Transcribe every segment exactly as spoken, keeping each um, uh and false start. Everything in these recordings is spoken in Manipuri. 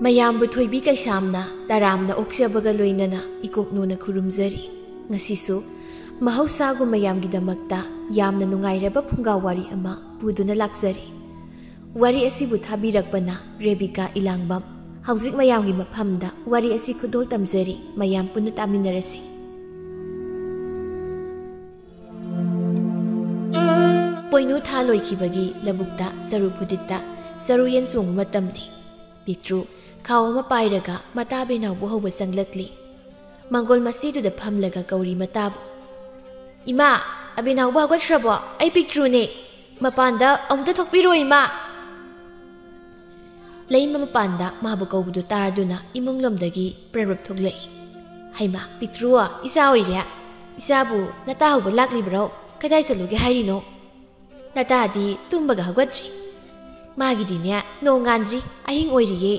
ꯃꯌꯥꯝꯕꯨ ꯊꯣꯏꯕꯤ ꯀꯩꯁꯥꯝꯅ ꯇꯔꯥꯝꯅ ꯑꯣꯛꯆꯕꯒ ꯂꯣꯏꯅꯅ ꯏꯀꯣꯛꯅꯨꯅ ꯈꯨꯔꯨꯝꯖꯔꯤ꯫ ꯉꯁꯤꯁꯨ ꯃꯍꯧꯁꯥꯒꯨꯝ ꯃꯌꯥꯝꯒꯤꯗꯃꯛꯇ ꯌꯥꯝꯅ ꯅꯨꯡꯉꯥꯏꯔꯕ ꯐꯨꯡꯒꯥ ꯋꯥꯔꯤ ꯑꯃ ꯄꯨꯗꯨꯅ ꯂꯥꯛꯆꯔꯤ꯫ ꯋꯥꯔꯤ ꯑꯁꯤꯕꯨ ꯊꯥꯕꯤꯔꯛꯄꯅ ꯔꯦꯕꯤꯀꯥ ꯏꯂꯥꯡꯕꯝ꯫ ꯍꯧꯖꯤꯛ ꯃꯌꯥꯝꯒꯤ ꯃꯐꯝꯗ ꯋꯥꯔꯤ ꯑꯁꯤ ꯈꯨꯗꯣꯜ ꯇꯝꯖꯔꯤ, ꯃꯌꯥꯝ ꯄꯨꯟꯅ ꯇꯥꯃꯤꯟꯅꯔꯁꯤ꯫ ꯄꯣꯏꯅꯨ ꯊꯥ ꯂꯣꯏꯈꯤꯕꯒꯤ ꯂꯧꯕꯨꯛꯇ ꯆꯔꯨ ꯐꯨꯗꯤꯠꯇ ꯆꯔꯨ ꯌꯦꯟ ꯆꯣꯡꯕ ꯃꯇꯝꯅꯤ꯫ ꯄꯤꯛꯇ꯭ꯔꯨ ꯈꯥꯎ ꯑꯃ ꯄꯥꯏꯔꯒ ꯃꯇꯥ ꯑꯕꯦꯅꯥꯎꯕꯨ ꯍꯧꯕ ꯆꯪꯂꯛꯂꯤ꯫ ꯃꯪꯒꯣꯜ ꯃꯆꯤꯗꯨꯗ ꯐꯝꯂꯒ ꯀꯧꯔꯤ ꯃꯇꯥꯕꯨ꯫ "ꯏꯃꯥ, ꯑꯕꯦꯅꯥꯎꯕꯨ ꯍꯧꯒꯠꯈ꯭ꯔꯕꯣ? ꯑꯩ ꯄꯤꯛꯇ꯭ꯔꯨꯅꯦ꯫ ꯃꯄꯥꯟꯗ ꯑꯃꯨꯛꯇ ꯊꯣꯛꯄꯤꯔꯣ, ꯏꯃꯥ!" ꯂꯩꯃ ꯃꯄꯥꯟꯗ ꯃꯥꯕꯨ ꯀꯧꯕꯗꯨ ꯇꯥꯔꯗꯨꯅ ꯏꯃꯨꯡꯂꯣꯝꯗꯒꯤ ꯄ꯭ꯔꯞ ꯄ꯭ꯔꯞ ꯊꯣꯛꯂꯛꯏ꯫ "ꯍꯩꯃꯥ, ꯄꯤꯛꯇ꯭ꯔꯨ, ꯏꯆꯥ ꯑꯣꯏꯔꯦ꯫ ꯏꯆꯥꯕꯨ ꯅꯇꯥ ꯍꯧꯕ ꯂꯥꯛꯂꯤꯕ꯭ꯔꯣ? ꯀꯗꯥꯏ ꯆꯠꯂꯨꯒꯦ ꯍꯥꯏꯔꯤꯅꯣ?" "ꯅꯇꯥꯗꯤ ꯇꯨꯝꯕꯒ ꯍꯧꯒꯠꯇ꯭ꯔꯤ꯫ ꯃꯥꯒꯤꯗꯤꯅꯦ, ꯅꯣꯡ ꯉꯥꯟꯗ꯭ꯔꯤ, ꯑꯍꯤꯡ ꯑꯣꯏꯔꯤꯌꯦ꯫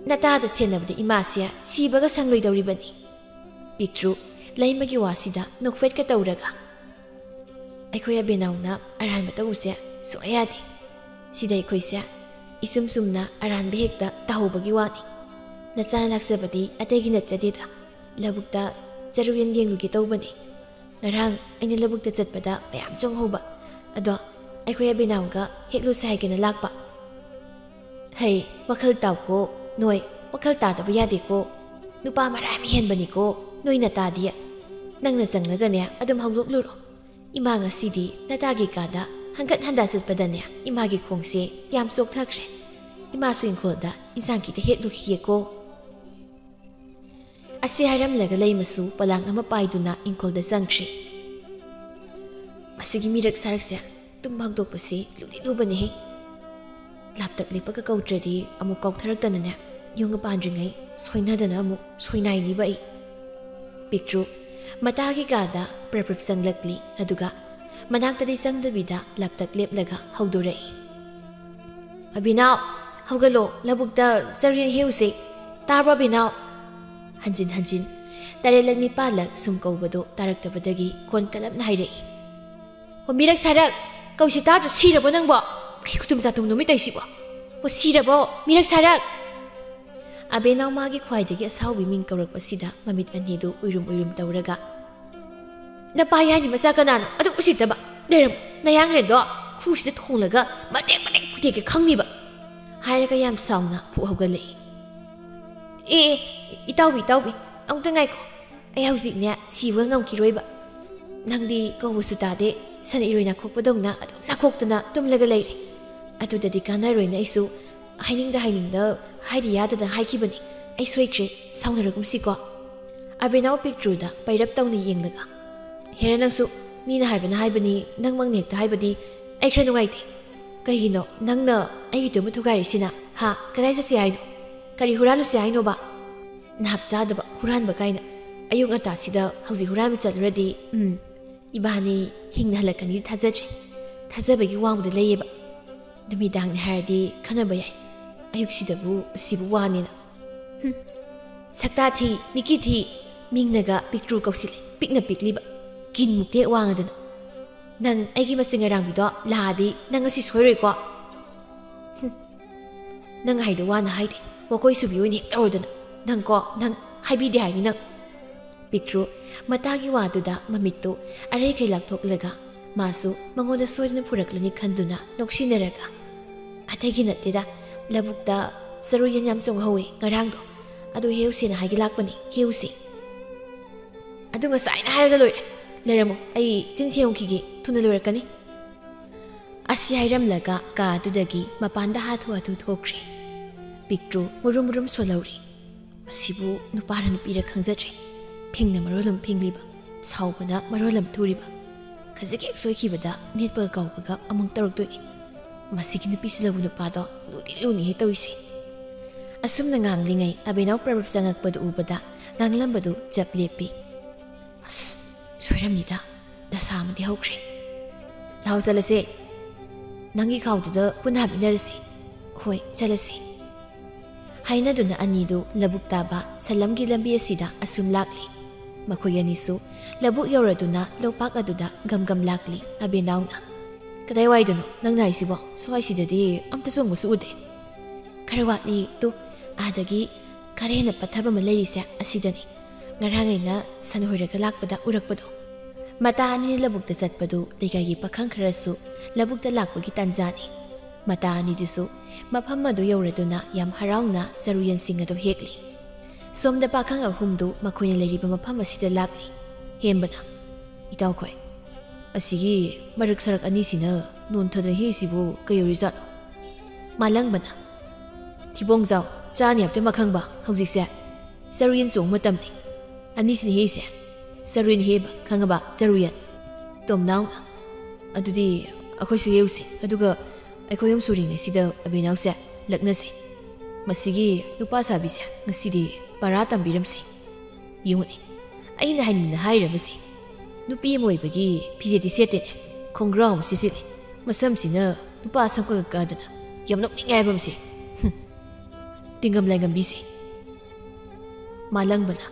ꯅꯇꯥꯗ ꯁꯦꯟꯅꯕꯗ ꯏꯃꯥꯁꯦ ꯁꯤꯕꯒ ꯁꯪꯂꯣꯏꯗꯧꯔꯤꯕꯅꯤ꯫" ꯄꯤꯛꯇ꯭ꯔꯨ ꯂꯩꯃꯒꯤ ꯋꯥꯁꯤꯗ ꯅꯣꯛꯐꯦꯠꯀ ꯇꯧꯔꯒ, "ꯑꯩꯈꯣꯏ ꯑꯕꯦꯅꯥꯎꯅ ꯑꯔꯥꯟꯕ ꯇꯧꯕꯁꯦ ꯁꯨꯡꯌꯥ ꯌꯥꯗꯦ꯫ ꯁꯤꯗ ꯑꯩꯈꯣꯏꯁꯦ ꯏꯆꯨꯝ ꯆꯨꯝꯅ ꯑꯔꯥꯟꯕ ꯍꯦꯛꯇ ꯇꯧꯍꯧꯕꯒꯤ ꯋꯥꯅꯤ꯫ ꯅꯆꯥꯅ ꯂꯥꯛꯆꯕꯗꯤ ꯑꯇꯩꯒꯤ ꯅꯠꯆꯗꯦꯗ꯫ ꯂꯧꯕꯨꯛꯇ ꯆꯔꯨ ꯌꯦꯟ ꯌꯦꯡꯂꯨꯒꯦ ꯇꯧꯕꯅꯤ꯫ ꯉꯔꯥꯡ ꯑꯩꯅ ꯂꯧꯕꯨꯛꯇ ꯆꯠꯄꯗ ꯃꯌꯥꯝ ꯆꯣꯡꯍꯧꯕ꯫ ꯑꯗꯣ ꯑꯩꯈꯣꯏ ꯑꯕꯦꯅꯥꯎꯒ ꯍꯦꯛꯂꯨꯁꯦ ꯍꯥꯏꯒꯦꯅ ꯂꯥꯛꯄ꯫" "ꯍꯩ, ꯋꯥꯈꯜ ꯇꯥꯎꯀꯣ꯫ ꯅꯣꯏ ꯋꯥꯈꯜ ꯇꯥꯗꯕ ꯌꯥꯗꯦꯀꯣ꯫ ꯅꯨꯄꯥ ꯃꯔꯥꯏ ꯑꯃ ꯍꯦꯟꯕꯅꯤꯀꯣ ꯅꯣꯏ ꯅꯇꯥꯗꯤ꯫ ꯅꯪꯅ ꯆꯪꯂꯒꯅꯦ, ꯑꯗꯨꯝ ꯍꯧꯗꯣꯛꯂꯨꯔꯣ꯫ ꯏꯃꯥ ꯉꯁꯤꯗꯤ ꯅꯇꯥꯒꯤ ꯀꯥꯗ ꯍꯟꯒꯠ ꯍꯟꯗ ꯆꯠꯄꯗꯅꯦ, ꯏꯃꯥꯒꯤ ꯈꯣꯡꯁꯦ ꯌꯥꯝ ꯆꯣꯛꯊꯈ꯭ꯔꯦ꯫ ꯏꯃꯥꯁꯨ ꯏꯪꯈꯣꯜꯗ ꯏꯟꯁꯥꯡ ꯈꯤꯇ ꯍꯦꯛꯂꯨꯈꯤꯒꯦꯀꯣ꯫" ꯑꯁꯤ ꯍꯥꯏꯔꯝꯂꯒ ꯂꯩꯃꯁꯨ ꯄꯣꯂꯥꯡ ꯑꯃ ꯄꯥꯏꯗꯨꯅ ꯏꯪꯈꯣꯜꯗ ꯆꯪꯈ꯭ꯔꯤ꯫ "ꯃꯁꯤꯒꯤ ꯃꯤꯔꯛ ꯁꯥꯔꯛꯁꯦ ꯇꯨꯝꯕ ꯍꯧꯗꯣꯛꯄꯁꯤ ꯂꯨꯗꯤ ꯂꯨꯕꯅꯤꯍꯦ꯫ ꯂꯥꯞꯇꯛ ꯂꯦꯞꯄꯒ ꯀꯧꯗ꯭ꯔꯗꯤ ꯑꯃꯨꯛ ꯀꯥꯎꯊꯔꯛꯇꯅꯅꯦ, ꯌꯨꯝꯒ ꯄꯥꯟꯗ꯭ꯔꯤꯉꯩ ꯁꯣꯏꯅꯗꯅ ꯑꯃꯨꯛ ꯁꯣꯏꯅꯥꯏꯅꯤꯕ ꯑꯩ꯫" ꯄꯤꯛꯇ꯭ꯔꯨ ꯃꯇꯥꯒꯤ ꯀꯥꯗ ꯄ꯭ꯔꯞ ꯄ꯭ꯔꯞ ꯆꯪꯂꯛꯂꯤ, ꯑꯗꯨꯒ ꯃꯅꯥꯛꯇꯗꯤ ꯆꯪꯗꯕꯤꯗ ꯂꯥꯞꯇꯛ ꯂꯦꯞꯂꯒ ꯍꯧꯗꯣꯔꯛꯏ꯫ "ꯑꯕꯤꯅꯥꯎ, ꯍꯧꯒꯠꯂꯣ, ꯂꯧꯕꯨꯛꯇ ꯆꯔꯨ ꯌꯦꯟ ꯍꯦꯛꯎꯁꯦ꯫ ꯇꯥꯕ꯭ꯔꯣ, ꯑꯕꯤꯅꯥꯎ?" ꯍꯟꯖꯤꯟ ꯍꯟꯖꯤꯟ ꯇꯔꯦꯠꯂꯛ ꯅꯤꯄꯥꯜꯂꯛ ꯁꯨꯝ ꯀꯧꯕꯗꯣ ꯇꯥꯔꯛꯇꯕꯗꯒꯤ ꯈꯣꯟ ꯀꯜꯂꯞꯅ ꯍꯥꯏꯔꯛꯏ꯫ "ꯑꯣ, ꯃꯤꯔꯛ ꯁꯥꯔꯛ, ꯀꯧꯁꯤ ꯇꯥꯗ꯭ꯔꯣ? ꯁꯤꯔꯕꯣ ꯅꯪꯕꯣ? ꯀꯩ ꯈꯨꯇꯨꯝ ꯆꯥꯇꯨꯝ ꯅꯨꯃꯤꯠ ꯇꯧꯏꯁꯤꯕꯣ?" ꯎꯁꯤꯔꯕꯣ, ꯃꯤꯔꯛ ꯁꯥꯔꯛ? ꯑꯕꯦꯅꯥꯎ ꯃꯥꯒꯤ ꯈ꯭ꯋꯥꯏꯗꯒꯤ ꯑꯁꯥꯎꯕꯤ ꯃꯤꯡ ꯀꯧꯔꯛꯄꯁꯤꯗ ꯃꯃꯤꯠ ꯑꯅꯤꯗꯨ ꯎꯏꯔꯨꯝ ꯎꯏꯔꯨꯝ ꯇꯧꯔꯒ, "ꯅꯄꯥ ꯌꯥꯏꯅꯤ ꯃꯆꯥ ꯀꯅꯥꯅꯣ? ꯑꯗꯨꯛ ꯎꯁꯤꯠꯇꯕ! ꯂꯩꯔꯝꯃꯨ, ꯅꯌꯥꯡꯂꯦꯟꯗꯣ ꯈꯨꯁꯤꯗ ꯊꯣꯡꯂꯒ ꯃꯇꯦꯛ ꯃꯇꯦꯛ ꯐꯨꯇꯦꯛꯀꯦ ꯈꯪꯅꯤꯕ!" ꯍꯥꯏꯔꯒ ꯌꯥꯝ ꯁꯥꯎꯅ ꯐꯨ ꯍꯧꯒꯠꯂꯛꯏ꯫ "ꯑꯦ, ꯑꯦ, ꯏꯇꯥꯎꯕꯤ, ꯏꯇꯥꯎꯕꯤ, ꯑꯃꯨꯛꯇ ꯉꯥꯏꯈꯣ꯫ ꯑꯩ ꯍꯧꯖꯤꯛꯅꯦ ꯁꯤꯕ ꯉꯝꯈꯤꯔꯣꯏꯕ꯫ ꯅꯪꯗꯤ ꯀꯧꯕꯁꯨ ꯇꯥꯗꯦ, ꯁꯟ ꯏꯔꯣꯏ ꯅꯥꯈꯣꯛꯄꯗꯧꯅ ꯑꯗꯨꯝ ꯅꯥꯈꯣꯛꯇꯅ ꯇꯨꯝꯂꯒ ꯂꯩꯔꯦ꯫ ꯑꯗꯨꯗꯗꯤ ꯀꯥꯟꯅꯔꯣꯏꯅ ꯑꯩꯁꯨ ꯍꯥꯏꯅꯤꯡꯗ ꯍꯥꯏꯅꯤꯡꯗ ꯍꯥꯏꯗꯤ ꯌꯥꯗꯅ ꯍꯥꯏꯈꯤꯕꯅꯤ꯫ ꯑꯩ ꯁꯣꯏꯈ꯭ꯔꯦ, ꯁꯥꯎꯅꯔꯒꯨꯝꯁꯤꯀꯣ?" ꯑꯕꯦꯅꯥꯎ ꯄꯤꯛꯇ꯭ꯔꯨꯗ ꯄꯩꯔꯞ ꯇꯧꯅ ꯌꯦꯡꯂꯒ, "ꯍꯦꯔꯥ ꯅꯪꯁꯨ, ꯃꯤꯅ ꯍꯥꯏꯕꯅ ꯍꯥꯏꯕꯅꯤ, ꯅꯪꯃꯛꯅ ꯍꯦꯛꯇ ꯍꯥꯏꯕꯗꯤ ꯑꯩ ꯈꯔ ꯅꯨꯡꯉꯥꯏꯇꯦ꯫ ꯀꯩꯒꯤꯅꯣ ꯅꯪꯅ ꯑꯩꯒꯤ ꯇꯨꯝꯕ ꯊꯨꯒꯥꯏꯔꯤꯁꯤꯅ? ꯍꯥ? ꯀꯗꯥꯏ ꯆꯠꯁꯤ ꯍꯥꯏꯅꯣ? ꯀꯔꯤ ꯍꯨꯔꯥꯜꯂꯨꯁꯤ ꯍꯥꯏꯅꯣꯕ? ꯅꯍꯥꯞ ꯆꯥꯗꯕ ꯍꯨꯔꯥꯟꯕ ꯀꯥꯏꯅ꯫ ꯑꯌꯨꯛ ꯉꯟꯇꯥꯁꯤꯗ ꯍꯧꯖꯤꯛ ꯍꯨꯔꯥꯟꯕ ꯆꯠꯂꯨꯔꯗꯤ, ꯎꯝ, ꯏꯕꯥꯅꯤ ꯍꯤꯡꯅ ꯍꯜꯂꯛꯀꯅꯤꯗꯤ ꯊꯥꯖꯗ꯭ꯔꯦ꯫ ꯊꯥꯖꯕꯒꯤ ꯋꯥꯡꯃꯗ ꯂꯩꯌꯦꯕ꯫ ꯅꯨꯃꯤꯗꯥꯡꯅꯤ ꯍꯥꯏꯔꯗꯤ ꯈꯟꯅꯕ ꯌꯥꯏ꯫ ꯑꯌꯨꯛꯁꯤꯗꯕꯨ ꯁꯤꯕꯨ ꯋꯥꯅꯤꯅ꯫ ꯍꯨꯝ, ꯁꯛꯇꯥ ꯊꯤ, ꯃꯤꯀꯤ ꯊꯤ, ꯃꯤꯡꯅꯒ ꯄꯤꯛꯇ꯭ꯔꯨ ꯀꯧꯁꯤꯜꯂꯦ, ꯄꯤꯛꯅ ꯄꯤꯛꯂꯤꯕ, ꯀꯤꯟꯃꯨꯛꯇꯤ ꯍꯦꯛ ꯋꯥꯡꯉꯗꯅ꯫ ꯅꯪ ꯑꯩꯒꯤ ꯃꯆꯤꯡ ꯑꯔꯥꯡꯕꯤꯗꯣ ꯂꯥꯛꯑꯗꯤ ꯅꯪ ꯉꯁꯤ ꯁꯣꯏꯔꯣꯏꯀꯣ?" ꯍꯨꯝ, ꯅꯪ ꯍꯥꯏꯗꯣ ꯋꯥꯅ ꯍꯥꯏꯗꯦ, ꯋꯥꯀꯣꯏ ꯁꯨꯕꯤ ꯑꯣꯏꯅ ꯍꯦꯛ ꯇꯧꯔꯗꯅ꯫ ꯅꯪꯀꯣ, ꯅꯪ ꯍꯥꯏꯕꯤꯗꯦ ꯍꯥꯏꯅꯤ ꯅꯪ꯫ ꯄꯤꯛꯇ꯭ꯔꯨ ꯃꯇꯥꯒꯤ ꯋꯥꯗꯨꯗ ꯃꯃꯤꯠꯇꯨ ꯑꯔꯩꯈꯩ ꯂꯥꯛꯊꯣꯛꯂꯒ ꯃꯥꯁꯨ ꯃꯉꯣꯟꯗ ꯁꯣꯏꯗꯅ ꯐꯨꯔꯛꯂꯅꯤ ꯈꯟꯗꯨꯅ ꯅꯣꯛꯁꯤꯟꯅꯔꯒ, "ꯑꯇꯩꯒꯤ ꯅꯠꯇꯦꯗ, ꯂꯧꯕꯨꯛꯇ ꯆꯔꯨ ꯌꯦꯟ ꯌꯥꯝ ꯆꯣꯡꯍꯧꯋꯦ ꯉꯔꯥꯡꯗꯣ, ꯑꯗꯨ ꯍꯦꯛꯎꯁꯦꯅ ꯍꯥꯏꯒꯦ ꯂꯥꯛꯄꯅꯤ, ꯍꯦꯛꯎꯁꯦ꯫ ꯑꯗꯨ ꯉꯁꯥꯏꯅ ꯍꯥꯏꯔꯒ ꯂꯣꯏꯔꯦ꯫ ꯂꯩꯔꯝꯃꯣ, ꯑꯩ ꯆꯤꯟ ꯁꯦꯡꯉꯨꯈꯤꯒꯦ, ꯊꯨꯅ ꯂꯣꯏꯔꯛꯀꯅꯤ꯫" ꯑꯁꯤ ꯍꯥꯏꯔꯝꯂꯒ ꯀꯥ ꯑꯗꯨꯗꯒꯤ ꯃꯄꯥꯟꯗ ꯍꯥꯊꯨ ꯍꯥꯊꯨ ꯊꯣꯛꯈ꯭ꯔꯦ꯫ ꯄꯤꯛꯇ꯭ꯔꯨ ꯃꯨꯔꯨꯝ ꯃꯨꯔꯨꯝ ꯁꯣꯜꯍꯧꯔꯤ꯫ ꯃꯁꯤꯕꯨ ꯅꯨꯄꯥꯔ ꯅꯨꯄꯤꯔ ꯈꯪꯖꯗ꯭ꯔꯦ꯫ ꯐꯤꯡꯅ ꯃꯔꯣꯜ ꯑꯃ ꯐꯤꯡꯂꯤꯕ, ꯁꯥꯎꯕꯅ ꯃꯔꯣꯜ ꯑꯃ ꯊꯨꯔꯤꯕ꯫ ꯈꯖꯤꯛ ꯍꯦꯛ ꯁꯣꯏꯈꯤꯕꯗ ꯅꯦꯠꯄꯒ ꯀꯥꯎꯕꯒ ꯑꯃꯨꯛ ꯇꯧꯔꯛꯇꯣꯏꯅꯤ꯫ ꯃꯁꯤꯒꯤ ꯅꯨꯄꯤꯁꯤꯅꯕꯨ ꯅꯨꯄꯥꯗꯣ ꯂꯨꯗꯤ ꯂꯨꯅꯤꯍꯦ ꯇꯧꯔꯤꯁꯦ꯫ ꯑꯁꯨꯝꯅ ꯉꯥꯡꯂꯤꯉꯩ ꯑꯕꯦꯅꯥꯎ ꯄ꯭ꯔꯕꯞ ꯆꯪꯉꯛꯄꯗꯨ ꯎꯕꯗ ꯉꯥꯡꯂꯝꯕꯗꯨ ꯆꯞ ꯂꯦꯞꯄꯤ꯫ "ꯑꯁ, ꯁꯣꯏꯔꯝꯅꯤꯗ, ꯗꯁꯥ ꯑꯃꯗꯤ ꯍꯧꯈ꯭ꯔꯦ꯫ ꯂꯥꯎ ꯆꯠꯂꯁꯦ꯫ ꯅꯪꯒꯤ ꯈꯥꯎꯗꯨꯗ ꯄꯨꯟꯅ ꯍꯥꯞꯃꯤꯟꯅꯔꯁꯤ꯫ ꯍꯣꯏ, ꯆꯠꯂꯁꯤ꯫" ꯍꯥꯏꯅꯗꯨꯅ ꯑꯅꯤꯗꯨ ꯂꯧꯕꯨꯛ ꯇꯥꯕ ꯁꯂꯝꯒꯤ ꯂꯝꯕꯤ ꯑꯁꯤꯗ ꯑꯁꯨꯝ ꯂꯥꯛꯂꯤ꯫ ꯃꯈꯣꯏ ꯑꯅꯤꯁꯨ ꯂꯧꯕꯨꯛ ꯌꯧꯔꯗꯨꯅ ꯂꯧꯄꯥꯛ ꯑꯗꯨꯗ ꯒꯝ ꯒꯝ ꯂꯥꯛꯂꯤ꯫ ꯑꯕꯦꯅꯥꯎꯅ, "ꯀꯗꯥꯏꯋꯥꯏꯗꯅꯣ ꯅꯪꯅ ꯍꯥꯏꯁꯤꯕꯣ? ꯁ꯭ꯋꯥꯏꯁꯤꯗꯗꯤ ꯑꯝꯇ ꯆꯣꯡꯕꯁꯨ ꯎꯗꯦ꯫" ꯈꯔ ꯋꯥꯠꯂꯤ꯫ ꯇꯨ, ꯑꯥꯗꯒꯤ ꯈꯔ ꯍꯦꯟꯅ ꯄꯠꯊꯕ ꯑꯃ ꯂꯩꯔꯤꯁꯦ ꯑꯁꯤꯗꯅꯤ꯫ ꯉꯔꯥꯡ ꯑꯩꯅ ꯁꯟ ꯍꯣꯏꯔꯒ ꯂꯥꯛꯄꯗ ꯎꯔꯛꯄꯗꯣ꯫ ꯃꯇꯥ ꯑꯅꯤꯅ ꯂꯧꯕꯨꯛꯇ ꯆꯠꯄꯗꯨ ꯂꯩꯀꯥꯏꯒꯤ ꯄꯥꯈꯪ ꯈꯔꯁꯨ ꯂꯧꯕꯨꯛꯇ ꯂꯥꯛꯄꯒꯤ ꯇꯥꯟꯖꯥꯅꯤ꯫ ꯃꯇꯥ ꯑꯅꯤꯗꯨꯁꯨ ꯃꯐꯝ ꯑꯗꯨ ꯌꯧꯔꯗꯨꯅ ꯌꯥꯝ ꯍꯔꯥꯎꯅ ꯆꯔꯨ ꯌꯦꯟꯁꯤꯡ ꯑꯗꯨ ꯍꯦꯛꯂꯤ꯫ ꯁꯣꯝꯗ ꯄꯥꯈꯪ ꯑꯍꯨꯝꯗꯨ ꯃꯈꯣꯏꯅ ꯂꯩꯔꯤꯕ ꯃꯐꯝ ꯑꯁꯤꯗ ꯂꯥꯛꯂꯤ꯫ ꯍꯦꯝꯕꯅ, "ꯏꯇꯥꯎꯈꯣꯏ, ꯑꯁꯤꯒꯤ ꯃꯔꯛ ꯁꯔꯛ ꯑꯅꯤꯁꯤꯅ ꯅꯣꯟꯊꯗꯅ ꯍꯦꯛꯏꯁꯤꯕꯨ ꯀꯩ ꯑꯣꯏꯔꯤꯖꯥꯠꯅꯣ?" ꯃꯥꯂꯪꯕꯅ, "ꯊꯤꯕꯣꯡꯖꯥꯎ, ꯆꯥꯅꯤ ꯍꯥꯏꯕꯗ ꯃꯈꯪꯕ ꯍꯧꯖꯤꯛꯁꯦ ꯆꯔꯨꯌꯦꯟ ꯆꯣꯡꯕ ꯃꯇꯝꯅꯤ꯫ ꯑꯅꯤꯁꯤꯅ ꯍꯦꯛꯏꯁꯦ ꯆꯔꯨꯌꯦꯟ ꯍꯦꯛꯏꯕ, ꯈꯪꯉꯕ? ꯆꯔꯨꯌꯦꯟ꯫" ꯇꯣꯝꯅꯥꯎꯅ, "ꯑꯗꯨꯗꯤ ꯑꯩꯈꯣꯏꯁꯨ ꯍꯦꯛꯎꯁꯦ, ꯑꯗꯨꯒ ꯑꯩꯈꯣꯏ ꯑꯍꯨꯝ ꯁꯨꯔꯤꯉꯩꯁꯤꯗ ꯑꯕꯦꯅꯥꯎꯁꯦ ꯂꯛꯅꯁꯦ꯫ ꯃꯁꯤꯒꯤ ꯅꯨꯄꯥ ꯁꯥꯕꯤꯁꯦ ꯉꯁꯤꯗꯤ ꯄꯔꯥ ꯇꯝꯕꯤꯔꯝꯁꯦ꯫ ꯌꯦꯡꯉꯨꯅꯦ, ꯑꯩꯅ ꯍꯥꯏꯅꯤꯡꯅ ꯍꯥꯏꯔꯕꯁꯦ, ꯅꯨꯄꯤ ꯑꯃ ꯑꯣꯏꯕꯒꯤ ꯐꯤꯖꯦꯠꯇꯤ ꯁꯦꯠꯇꯦꯅꯦ, ꯈꯣꯡꯒ꯭ꯔꯥꯎ ꯑꯃ ꯁꯦꯠꯆꯤꯜꯂꯦ, ꯃꯁꯝꯁꯤꯅ ꯅꯨꯄꯥ ꯁꯝꯀꯛꯀ ꯀꯥꯗꯅ ꯌꯥꯝ ꯅꯣꯛꯅꯤꯡꯉꯦ ꯍꯥꯏꯕ ꯑꯃꯁꯦ꯫ ꯍꯨꯝ, ꯇꯤꯡꯉꯝ ꯂꯥꯏꯉꯝꯕꯤꯁꯦ꯫" ꯃꯥꯂꯪꯕꯅ,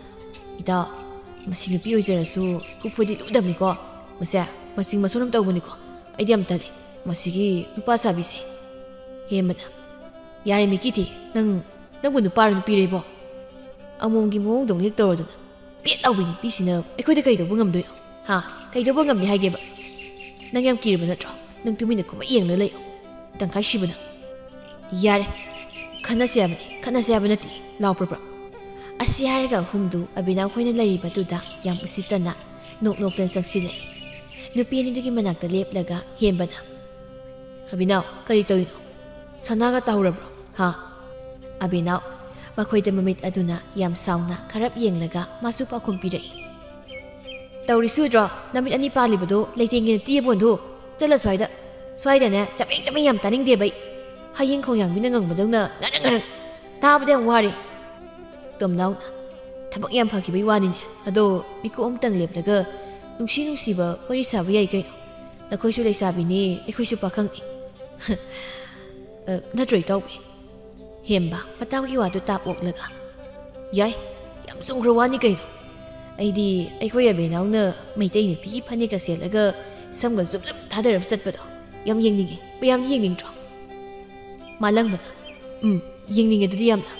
"ꯏꯇꯥꯎ, ꯃꯁꯤ ꯅꯨꯄꯤ ꯑꯣꯏꯖꯔꯁꯨ ꯍꯨꯞꯐꯨꯗꯤ ꯂꯨꯗꯕꯅꯤꯀꯣ꯫ ꯃꯁꯦ ꯃꯆꯤꯡ ꯃꯁꯣꯟ ꯑꯃ ꯇꯧꯕꯅꯤꯀꯣ꯫ ꯑꯩꯗꯤ ꯌꯥꯝ ꯇꯜꯂꯤ ꯃꯁꯤꯒꯤ ꯅꯨꯄꯥ ꯁꯥꯕꯤꯁꯦ꯫" ꯍꯦꯝꯕꯅ, "ꯌꯥꯔꯦ ꯃꯤꯀꯤꯊꯤ, ꯅꯪ, ꯅꯪꯕꯨ ꯅꯨꯄꯥꯔꯣ ꯅꯨꯄꯤꯔꯣ ꯏꯕꯣ? ꯑꯃꯣꯝꯒꯤ ꯃꯑꯣꯡꯗꯧꯅ ꯍꯦꯛ ꯇꯧꯔꯗꯅ ꯄꯦꯠ ꯂꯥꯎꯕꯤ ꯅꯨꯄꯤꯁꯤꯅ ꯑꯩꯈꯣꯏꯗ ꯀꯔꯤ ꯇꯧꯕ ꯉꯝꯗꯣꯏꯅꯣ? ꯍꯥ? ꯀꯩꯗꯧꯕ ꯉꯝꯅꯤ ꯍꯥꯏꯒꯦꯕ? ꯅꯪ ꯌꯥꯝ ꯀꯤꯔꯕ ꯅꯠꯇ꯭ꯔꯣ? ꯅꯪ ꯇꯨꯃꯤꯟꯅ ꯈꯨꯝꯃ ꯌꯦꯡꯂ ꯂꯩꯌꯣ꯫ ꯇꯪꯈꯥꯏ ꯁꯤꯕꯅ꯫" "ꯌꯥꯔꯦ, ꯈꯟꯅꯁꯦ ꯍꯥꯏꯕꯅꯤ, ꯈꯟꯅꯁꯦ ꯍꯥꯏꯕ ꯅꯠꯇꯦ꯫ ꯂꯥꯎ ꯄ꯭ꯔꯞ ꯄ꯭ꯔꯞ꯫" ꯑꯁꯤ ꯍꯥꯏꯔꯒ ꯑꯍꯨꯝꯗꯨ ꯑꯕꯤꯅꯥꯎ ꯈꯣꯏꯅ ꯂꯩꯔꯤꯕꯗꯨꯗ ꯌꯥꯝ ꯎꯁꯤꯠꯇꯅ ꯅꯣꯛ ꯅꯣꯛꯇꯅ ꯆꯪꯁꯤꯜꯂꯛꯏ꯫ ꯅꯨꯄꯤ ꯑꯅꯤꯗꯨꯒꯤ ꯃꯅꯥꯛꯇ ꯂꯦꯞꯂꯒ ꯍꯦꯝꯕꯅ, "ꯑꯕꯤꯅꯥꯎ, ꯀꯔꯤ ꯇꯧꯔꯤꯅꯣ? ꯁꯅꯥꯒ ꯇꯥꯍꯧꯔꯕ꯭ꯔꯣ? ꯍꯥ?" ꯑꯕꯤꯅꯥꯎ ꯃꯈꯣꯏꯗ ꯃꯃꯤꯠ ꯑꯗꯨꯅ ꯌꯥꯝ ꯁꯥꯎꯅ ꯈꯔꯞ ꯌꯦꯡꯂꯒ ꯃꯥꯁꯨ ꯄꯥꯎꯈꯨꯝ ꯄꯤꯔꯛꯏ꯫ "ꯇꯧꯔꯤꯁꯤ ꯎꯗ꯭ꯔꯣ? ꯅꯃꯤꯠ ꯑꯅꯤ ꯄꯥꯜꯂꯤꯕꯗꯨ ꯂꯩꯇꯦꯡꯒꯤꯅ ꯇꯤꯌꯦ ꯕꯣꯟꯗꯨ꯫ ꯆꯠꯂ ꯁ꯭ꯋꯥꯏꯗ꯫ ꯁ꯭ꯋꯥꯏꯗꯅꯦ ꯆꯕꯦꯡ ꯆꯕꯦꯡ ꯌꯥꯝ ꯇꯥꯅꯤꯡꯗꯦꯕ ꯑꯩ꯫ ꯍꯌꯦꯡ ꯈꯣꯡꯌꯥꯡꯕꯤꯅ ꯉꯪꯕꯗꯧꯅ ꯉꯔꯪ ꯉꯔꯪ꯫ ꯇꯥꯕꯗ ꯌꯥꯝ ꯋꯥꯔꯦ꯫" ꯇꯣꯝꯅꯥꯎꯅ, "ꯊꯕꯛ ꯌꯥꯝ ꯐꯈꯤꯕꯩ ꯋꯥꯅꯤꯅꯦ꯫ ꯑꯗꯣ ꯃꯤꯀꯨꯞ ꯑꯃꯇꯪ ꯂꯦꯞꯂꯒ ꯅꯨꯡꯁꯤ ꯅꯨꯡꯁꯤꯕ ꯋꯥꯔꯤ ꯁꯥꯕ ꯌꯥꯏ ꯀꯩꯅꯣ꯫ ꯅꯈꯣꯏꯁꯨ ꯂꯩꯁꯥꯕꯤꯅꯤ, ꯑꯩꯈꯣꯏꯁꯨ ꯄꯥꯈꯪꯅꯤ꯫" "ꯑ, ꯅꯠꯇ꯭ꯔꯣ ꯏꯇꯥꯎꯕꯤ?" ꯍꯦꯝꯕ ꯃꯇꯥꯎꯒꯤ ꯋꯥꯗꯨ ꯇꯥꯞ ꯑꯣꯛꯂꯒ, "ꯌꯥꯏ, ꯌꯥꯝ ꯆꯨꯝꯈ꯭ꯔ ꯋꯥꯅꯤ ꯀꯩꯅꯣ꯫ ꯑꯩꯗꯤ ꯑꯩꯈꯣꯏ ꯑꯕꯦꯅꯥꯎꯅ ꯃꯩꯇꯩ ꯅꯨꯄꯤꯒꯤ ꯐꯅꯦꯛꯀ ꯁꯦꯠꯂꯒ ꯁꯝꯒ ꯖꯨꯞ ꯖꯨꯞ ꯊꯥꯗꯔꯒ ꯆꯠꯄꯗꯣ ꯌꯥꯝ ꯌꯦꯡꯅꯤꯡꯉꯤ꯫ ꯃꯌꯥꯝꯗꯤ ꯌꯦꯡꯅꯤꯡꯗ꯭ꯔꯣ?" ꯃꯥꯂꯪꯕꯅ, "ꯎꯝ, "ꯌꯦꯡꯅꯤꯡꯉꯦ ꯑꯗꯨꯗꯤ ꯌꯥꯝꯅ꯫"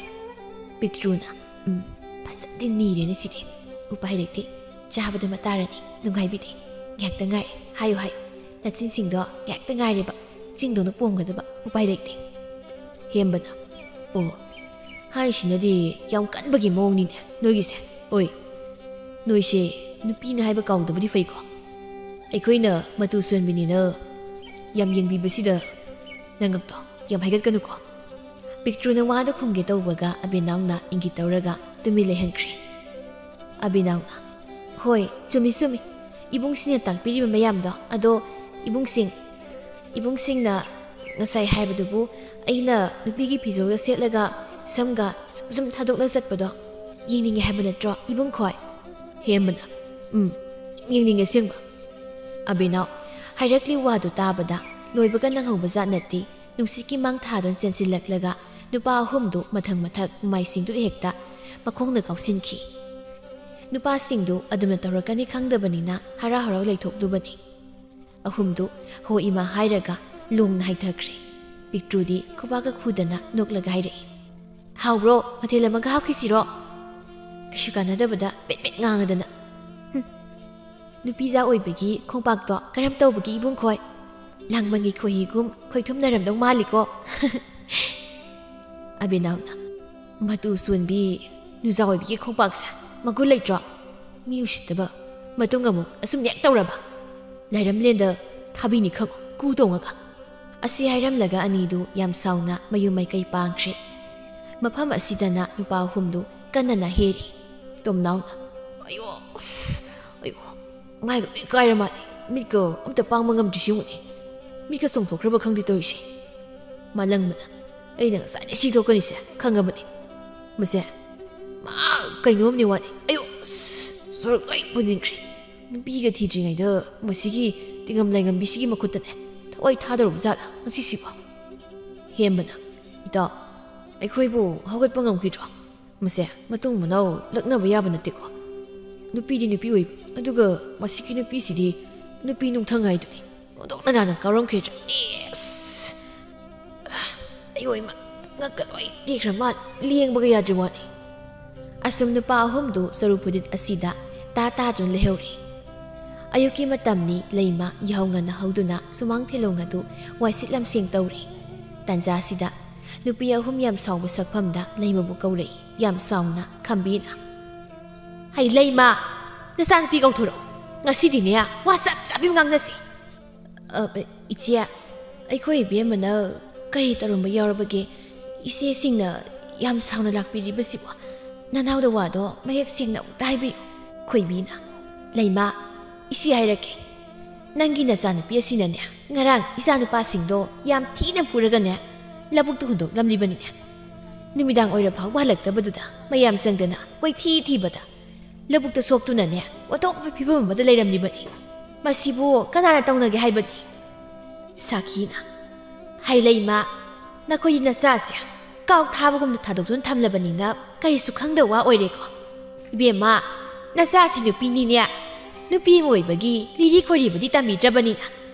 ꯄꯤꯛꯇ꯭ꯔꯨꯅ, "ꯎꯝ, ꯐꯖꯅꯗꯤ ꯅꯤꯔꯦꯅꯦ ꯁꯤꯗꯤ꯫ ꯎꯄꯥꯏ ꯂꯩꯇꯦ, ꯆꯥꯕꯗ ꯃꯇꯥꯔꯅꯤ, ꯅꯨꯡꯉꯥꯏꯕꯤꯗꯦ꯫ ꯉꯥꯏꯍꯥꯛꯇ ꯉꯥꯏ, ꯍꯥꯏꯌꯨ ꯍꯥꯏꯌꯨ, ꯅꯆꯤꯟꯁꯤꯡꯗꯣ ꯉꯥꯏꯍꯥꯛꯇ ꯉꯥꯏꯔꯦꯕ, ꯆꯤꯡꯗꯧꯅ ꯄꯣꯝꯒꯗꯕ꯫ ꯎꯄꯥꯏ ꯂꯩꯇꯦ꯫" ꯍꯦꯝꯕꯅ, "ꯑꯣ, ꯍꯥꯏꯁꯤꯅꯗꯤ ꯌꯥꯝ ꯀꯟꯕꯒꯤ ꯃꯑꯣꯡꯅꯤꯅꯦ ꯅꯣꯏꯒꯤꯁꯦ꯫ ꯑꯣꯏ, ꯅꯣꯏꯁꯦ ꯅꯨꯄꯤꯅ ꯍꯥꯏꯕ ꯀꯥꯎꯗꯕꯗꯤ ꯐꯩꯀꯣ꯫ ꯑꯩꯈꯣꯏꯅ ꯃꯇꯨ ꯁꯣꯟꯕꯤꯅꯤꯅ ꯌꯥꯝ ꯌꯦꯡꯕꯤꯕꯁꯤꯗ ꯅꯉꯛꯇꯣ ꯌꯥꯝ ꯍꯥꯏꯒꯠꯀꯅꯨꯀꯣ꯫" ꯄꯤꯛꯇ꯭ꯔꯨꯅ ꯋꯥꯗ ꯈꯨꯝꯒꯦ ꯇꯧꯕꯒ ꯑꯕꯦꯅꯥꯎꯅ ꯏꯪꯒꯤꯠ ꯇꯧꯔꯒ ꯇꯨꯃꯤꯟ ꯂꯩꯍꯟꯈ꯭ꯔꯦ꯫ ꯑꯕꯦꯅꯥꯎꯅ, "ꯍꯣꯏ, ꯆꯨꯝꯃꯤ ꯆꯨꯝꯃꯤ, ꯏꯕꯨꯡꯁꯤꯅ ꯇꯥꯛꯄꯤꯔꯤꯕ ꯃꯌꯥꯝꯗꯣ꯫ ꯑꯗꯣ ꯏꯕꯨꯡꯁꯤꯡ, ꯏꯕꯨꯡꯁꯤꯡꯅ ꯉꯁꯥꯏ ꯍꯥꯏꯕꯗꯨꯕꯨ ꯑꯩꯅ ꯅꯨꯄꯤꯒꯤ ꯐꯤꯖꯣꯜꯒ ꯁꯦꯠꯂꯒ ꯁꯝꯒ ꯁꯨꯝ ꯁꯨꯝ ꯊꯥꯗꯣꯛꯂꯒ ꯆꯠꯄꯗꯣ ꯌꯦꯡꯅꯤꯡꯉꯦ ꯍꯥꯏꯕ ꯅꯠꯇ꯭ꯔꯣ, ꯏꯕꯨꯡꯈꯣꯏ?" ꯍꯦꯝꯕꯅ, "ꯎꯝ, ꯌꯦꯡꯅꯤꯡꯉꯦ ꯑꯁꯦꯡꯕ꯫" ꯑꯕꯦꯅꯥꯎ ꯍꯥꯏꯔꯛꯂꯤ ꯋꯥꯗꯨ ꯇꯥꯕꯗ ꯂꯣꯏꯕꯒ ꯅꯪꯍꯧꯕ ꯖꯥꯠ ꯅꯠꯇꯦ꯫ ꯅꯨꯡꯁꯤꯠꯀꯤ ꯃꯥꯡ ꯊꯥꯗꯨꯅ ꯆꯦꯟꯁꯤꯜꯂꯛꯂꯒ ꯅꯨꯄꯥ ꯑꯍꯨꯝꯗꯨ ꯃꯊꯪ ꯃꯊꯛ ꯃꯃꯥꯏꯁꯤꯡꯗꯨꯗ ꯍꯦꯛꯇ ꯃꯈꯣꯡꯅ ꯀꯥꯎꯁꯤꯟꯈꯤ꯫ ꯅꯨꯄꯥꯁꯤꯡꯗꯨ ꯑꯗꯨꯝꯅ ꯇꯧꯔꯛꯀꯅꯤ ꯈꯪꯗꯕꯅꯤꯅ ꯍꯔꯥꯎ ꯍꯔꯥꯎ ꯂꯩꯊꯣꯛꯂꯨꯕꯅꯤ꯫ ꯑꯍꯨꯝꯗꯨ "ꯍꯣ ꯏꯃꯥ" ꯍꯥꯏꯔꯒ ꯂꯣꯡꯅ ꯍꯥꯏꯊꯈ꯭ꯔꯦ꯫ ꯄꯤꯛꯇ꯭ꯔꯨꯗꯤ ꯈꯨꯕꯥꯛꯀ ꯈꯨꯗꯅ ꯅꯣꯛꯂꯒ ꯍꯥꯏꯔꯛꯏ, "ꯍꯥꯎꯕ꯭ꯔꯣ? ꯃꯊꯦꯜ ꯑꯃꯒ ꯍꯥꯞꯈꯤꯁꯤꯔꯣ?" ꯀꯩꯁꯨ ꯀꯥꯟꯅꯗꯕꯗ ꯄꯦꯠ ꯄꯦꯠ ꯉꯥꯡꯉꯗꯅ꯫ ꯍꯨꯝ꯫ "ꯅꯨꯄꯤꯖꯥ ꯑꯣꯏꯕꯒꯤ ꯈꯣꯡꯄꯥꯛꯇꯣ ꯀꯔꯝ ꯇꯧꯕꯒꯤ ꯏꯕꯨꯡꯈꯣꯏ? ꯂꯥꯡꯕꯟꯒꯤ ꯈꯣꯏꯍꯤꯒꯨꯝ ꯈꯣꯏꯊꯨꯝꯅꯔꯝꯗꯧ ꯃꯥꯜꯂꯤꯀꯣ꯫" ꯑꯕꯦꯅꯥꯎꯅ, "ꯃꯇꯨ ꯁꯣꯟꯕꯤ ꯅꯨꯖꯥ ꯑꯣꯏꯕꯤꯒꯤ ꯈꯣꯡꯄꯥꯛꯁꯦ ꯃꯒꯨꯟ ꯂꯩꯇ꯭ꯔꯣ? ꯃꯤ ꯎꯁꯤꯠꯇꯕ꯫ ꯃꯇꯨꯡ ꯑꯃꯨꯛ ꯑꯁꯨꯝ ꯍꯦꯛ ꯇꯧꯔꯕ ꯂꯥꯏꯔꯝꯂꯦꯟꯗ ꯊꯥꯕꯤꯅꯤ ꯈꯪꯉꯨ, ꯀꯨ ꯇꯣꯡꯉꯒ꯫" ꯑꯁꯤ ꯍꯥꯏꯔꯝꯂꯒ ꯑꯅꯤꯗꯨ ꯌꯥꯝ ꯁꯥꯎꯅ ꯃꯌꯨꯝ ꯃꯥꯏꯀꯩ ꯄꯥꯡꯈ꯭ꯔꯦ꯫ ꯃꯐꯝ ꯑꯁꯤꯗꯅ ꯅꯨꯄꯥ ꯑꯍꯨꯝꯗꯨ ꯀꯟꯅꯅ ꯍꯦꯔꯤ꯫ ꯇꯣꯝꯅꯥꯎꯅ, "ꯑꯌꯣ, ꯑꯁ, ꯑꯌꯣ, ꯃꯥꯏꯒ ꯂꯣꯏ ꯀꯥꯏꯔ ꯃꯥꯜꯂꯦ꯫ ꯃꯤꯠꯀ ꯑꯝꯇ ꯄꯥꯡꯕ ꯉꯝꯗ꯭ꯔꯤ ꯁꯤꯉꯨꯅꯦ꯫ ꯃꯤꯠꯀ ꯆꯣꯡꯊꯣꯛꯈ꯭ꯔꯕ ꯈꯪꯗꯦ ꯇꯧꯔꯤꯁꯦ꯫" ꯃꯥꯂꯪꯕꯅ, "ꯑꯩꯅ ꯉꯁꯥꯏꯗꯩ ꯁꯤ ꯊꯣꯛꯀꯅꯤꯁꯦ ꯈꯪꯉꯕꯅꯦ꯫ ꯃꯁꯦ, ꯃꯥ ꯀꯩꯅꯣꯝꯅꯦ ꯋꯥꯅꯤ꯫ ꯑꯌꯣ, ꯑꯁ, ꯁꯣꯔ ꯂꯣꯏ ꯄꯨꯟꯁꯤꯟꯈ꯭ꯔꯦ꯫ ꯅꯨꯄꯤꯒ ꯊꯤꯗ꯭ꯔꯤꯉꯩꯗ ꯃꯁꯤꯒꯤ ꯇꯤꯡꯉꯝ ꯂꯥꯏꯉꯝꯕꯤꯁꯤꯒꯤ ꯃꯈꯨꯠꯇꯅꯦ ꯊꯋꯥꯏ ꯊꯥꯗꯧꯔꯕ ꯖꯥꯠꯂ ꯉꯁꯤꯁꯤꯕꯣ?" ꯍꯦꯝꯕꯅ, "ꯏꯇꯥꯎ, ꯑꯩꯈꯣꯏꯕꯨ ꯍꯧꯒꯠꯄ ꯉꯝꯈꯤꯗ꯭ꯔꯣ? ꯃꯁꯦ ꯃꯇꯨꯡ ꯃꯅꯥꯎ ꯂꯛꯅꯕ ꯌꯥꯕ ꯅꯠꯇꯦꯀꯣ꯫ ꯅꯨꯄꯤꯗꯤ ꯅꯨꯄꯤ ꯑꯣꯏꯕ, ꯑꯗꯨꯒ ꯃꯁꯤꯒꯤ ꯅꯨꯄꯤꯁꯤꯗꯤ ꯅꯨꯄꯤ ꯅꯨꯡꯊꯪ ꯍꯥꯏꯗꯨꯅꯤ꯫ ꯃꯗꯣꯛ ꯅꯅꯥꯅ ꯀꯥꯎꯔꯝꯈꯤꯗ꯭ꯔꯥ? ꯏꯁ! ꯑꯌꯣ ꯏꯃꯥ, ꯉꯛꯀ ꯂꯣꯏ ꯇꯦꯛꯈ꯭ꯔ ꯃꯥꯜꯂꯦ, ꯂꯦꯡꯕꯒ ꯌꯥꯗ꯭ꯔꯤ ꯋꯥꯅꯤ꯫ ꯑꯁꯨꯝ ꯅꯨꯄꯥ ꯑꯍꯨꯝꯗꯨ ꯆꯔꯨ ꯐꯨꯗꯤꯠ ꯑꯁꯤꯗ ꯇꯥ ꯇꯥꯗꯨꯅ ꯂꯩꯍꯧꯔꯦ꯫ ꯑꯌꯨꯛꯀꯤ ꯃꯇꯝꯅꯤ, ꯂꯩꯃ ꯌꯥꯍꯧ ꯉꯟꯅ ꯍꯧꯗꯨꯅ ꯁꯨꯃꯥꯡ ꯊꯦꯂꯣꯡ ꯑꯗꯨ ꯋꯥꯏꯁꯤꯠ ꯂꯝꯁꯦꯡ ꯇꯧꯔꯤ꯫ ꯇꯥꯟꯖꯥꯁꯤꯗ ꯅꯨꯄꯤ ꯑꯍꯨꯝ ꯌꯥꯝ ꯁꯥꯎꯕ ꯁꯛꯐꯝꯗ ꯂꯩꯃꯕꯨ ꯀꯧꯔꯛꯏ, ꯌꯥꯝ ꯁꯥꯎꯅ ꯈꯝꯕꯤꯅ꯫ "ꯍꯩ ꯂꯩꯃ, ꯅꯆꯥꯅꯨꯄꯤ ꯀꯧꯊꯣꯔꯛꯑꯣ, ꯉꯁꯤꯗꯤꯅꯦ ꯋꯥ ꯆꯞ ꯆꯞ ꯌꯨꯝ ꯉꯥꯡꯅꯁꯤ꯫" "ꯑ, ꯏꯆꯦ, ꯑꯩꯈꯣꯏ ꯏꯕꯦꯝꯃꯅ ꯀꯔꯤ ꯇꯧꯔꯝꯕ ꯌꯥꯎꯔꯕꯒꯦ? ꯏꯆꯦꯁꯤꯡꯅ ꯌꯥꯝ ꯁꯥꯎꯅ ꯂꯥꯛꯄꯤꯔꯤꯕꯁꯤꯕꯨ, ꯅꯅꯥꯎꯗ ꯋꯥꯗꯣ ꯃꯌꯦꯛ ꯁꯦꯡꯅ ꯑꯃꯨꯛꯇ ꯍꯥꯏꯕꯤꯌꯨ꯫" ꯈꯣꯏꯕꯤꯅ, "ꯂꯩꯃ, ꯏꯆꯦ ꯍꯥꯏꯔꯛꯀꯦ, ꯅꯪꯒꯤ ꯅꯆꯥꯅꯨꯄꯤ ꯑꯁꯤꯅꯅꯦ, ꯉꯔꯥꯡ ꯏꯆꯥꯅꯨꯄꯥꯁꯤꯡꯗꯣ ꯌꯥꯝ ꯊꯤꯅ ꯐꯨꯔꯒꯅꯦ, ꯂꯧꯕꯨꯛꯇ ꯍꯨꯟꯗꯣꯛꯂꯝꯂꯤꯕꯅꯤꯅꯦ꯫ ꯅꯨꯃꯤꯗꯥꯡ ꯑꯣꯏꯔꯐꯥꯎ ꯍꯜꯂꯛꯇꯕꯗꯨꯗ ꯃꯌꯥꯝ ꯆꯪꯗꯅ ꯀꯣꯏꯊꯤ ꯊꯤꯕꯗ, ꯂꯧꯕꯨꯛꯇ ꯁꯣꯛꯇꯨꯅꯅꯦ, ꯑꯣꯟꯊꯣꯛꯄ ꯐꯤꯕꯝ ꯑꯃꯗ ꯂꯩꯔꯝꯂꯤꯕꯅꯤ꯫ ꯃꯁꯤꯕꯨ ꯀꯅꯥꯅ ꯇꯧꯅꯒꯦ ꯍꯥꯏꯕꯅꯤ?" ꯁꯥꯈꯤꯅ, "ꯍꯩ ꯂꯩꯃ, ꯅꯈꯣꯏꯒꯤ ꯅꯆꯥꯁꯦ ꯀꯥꯎ ꯊꯥꯕꯒꯨꯝꯅ ꯊꯥꯗꯣꯛꯇꯨꯅ ꯊꯝꯂꯕꯅꯤꯅ ꯀꯔꯤꯁꯨ ꯈꯪꯗꯕ ꯋꯥ ꯑꯣꯏꯔꯦꯀꯣ꯫ ꯏꯕꯦꯝꯃ, ꯅꯆꯥꯁꯤ ꯅꯨꯄꯤꯅꯤꯅꯦ꯫ ꯅꯨꯄꯤ ꯑꯃ ꯑꯣꯏꯕꯒꯤ ꯂꯤꯔꯤ ꯈꯣꯏꯔꯤꯕꯗꯤ ꯇꯝꯕꯤꯗ꯭ꯔꯕꯅꯤꯅ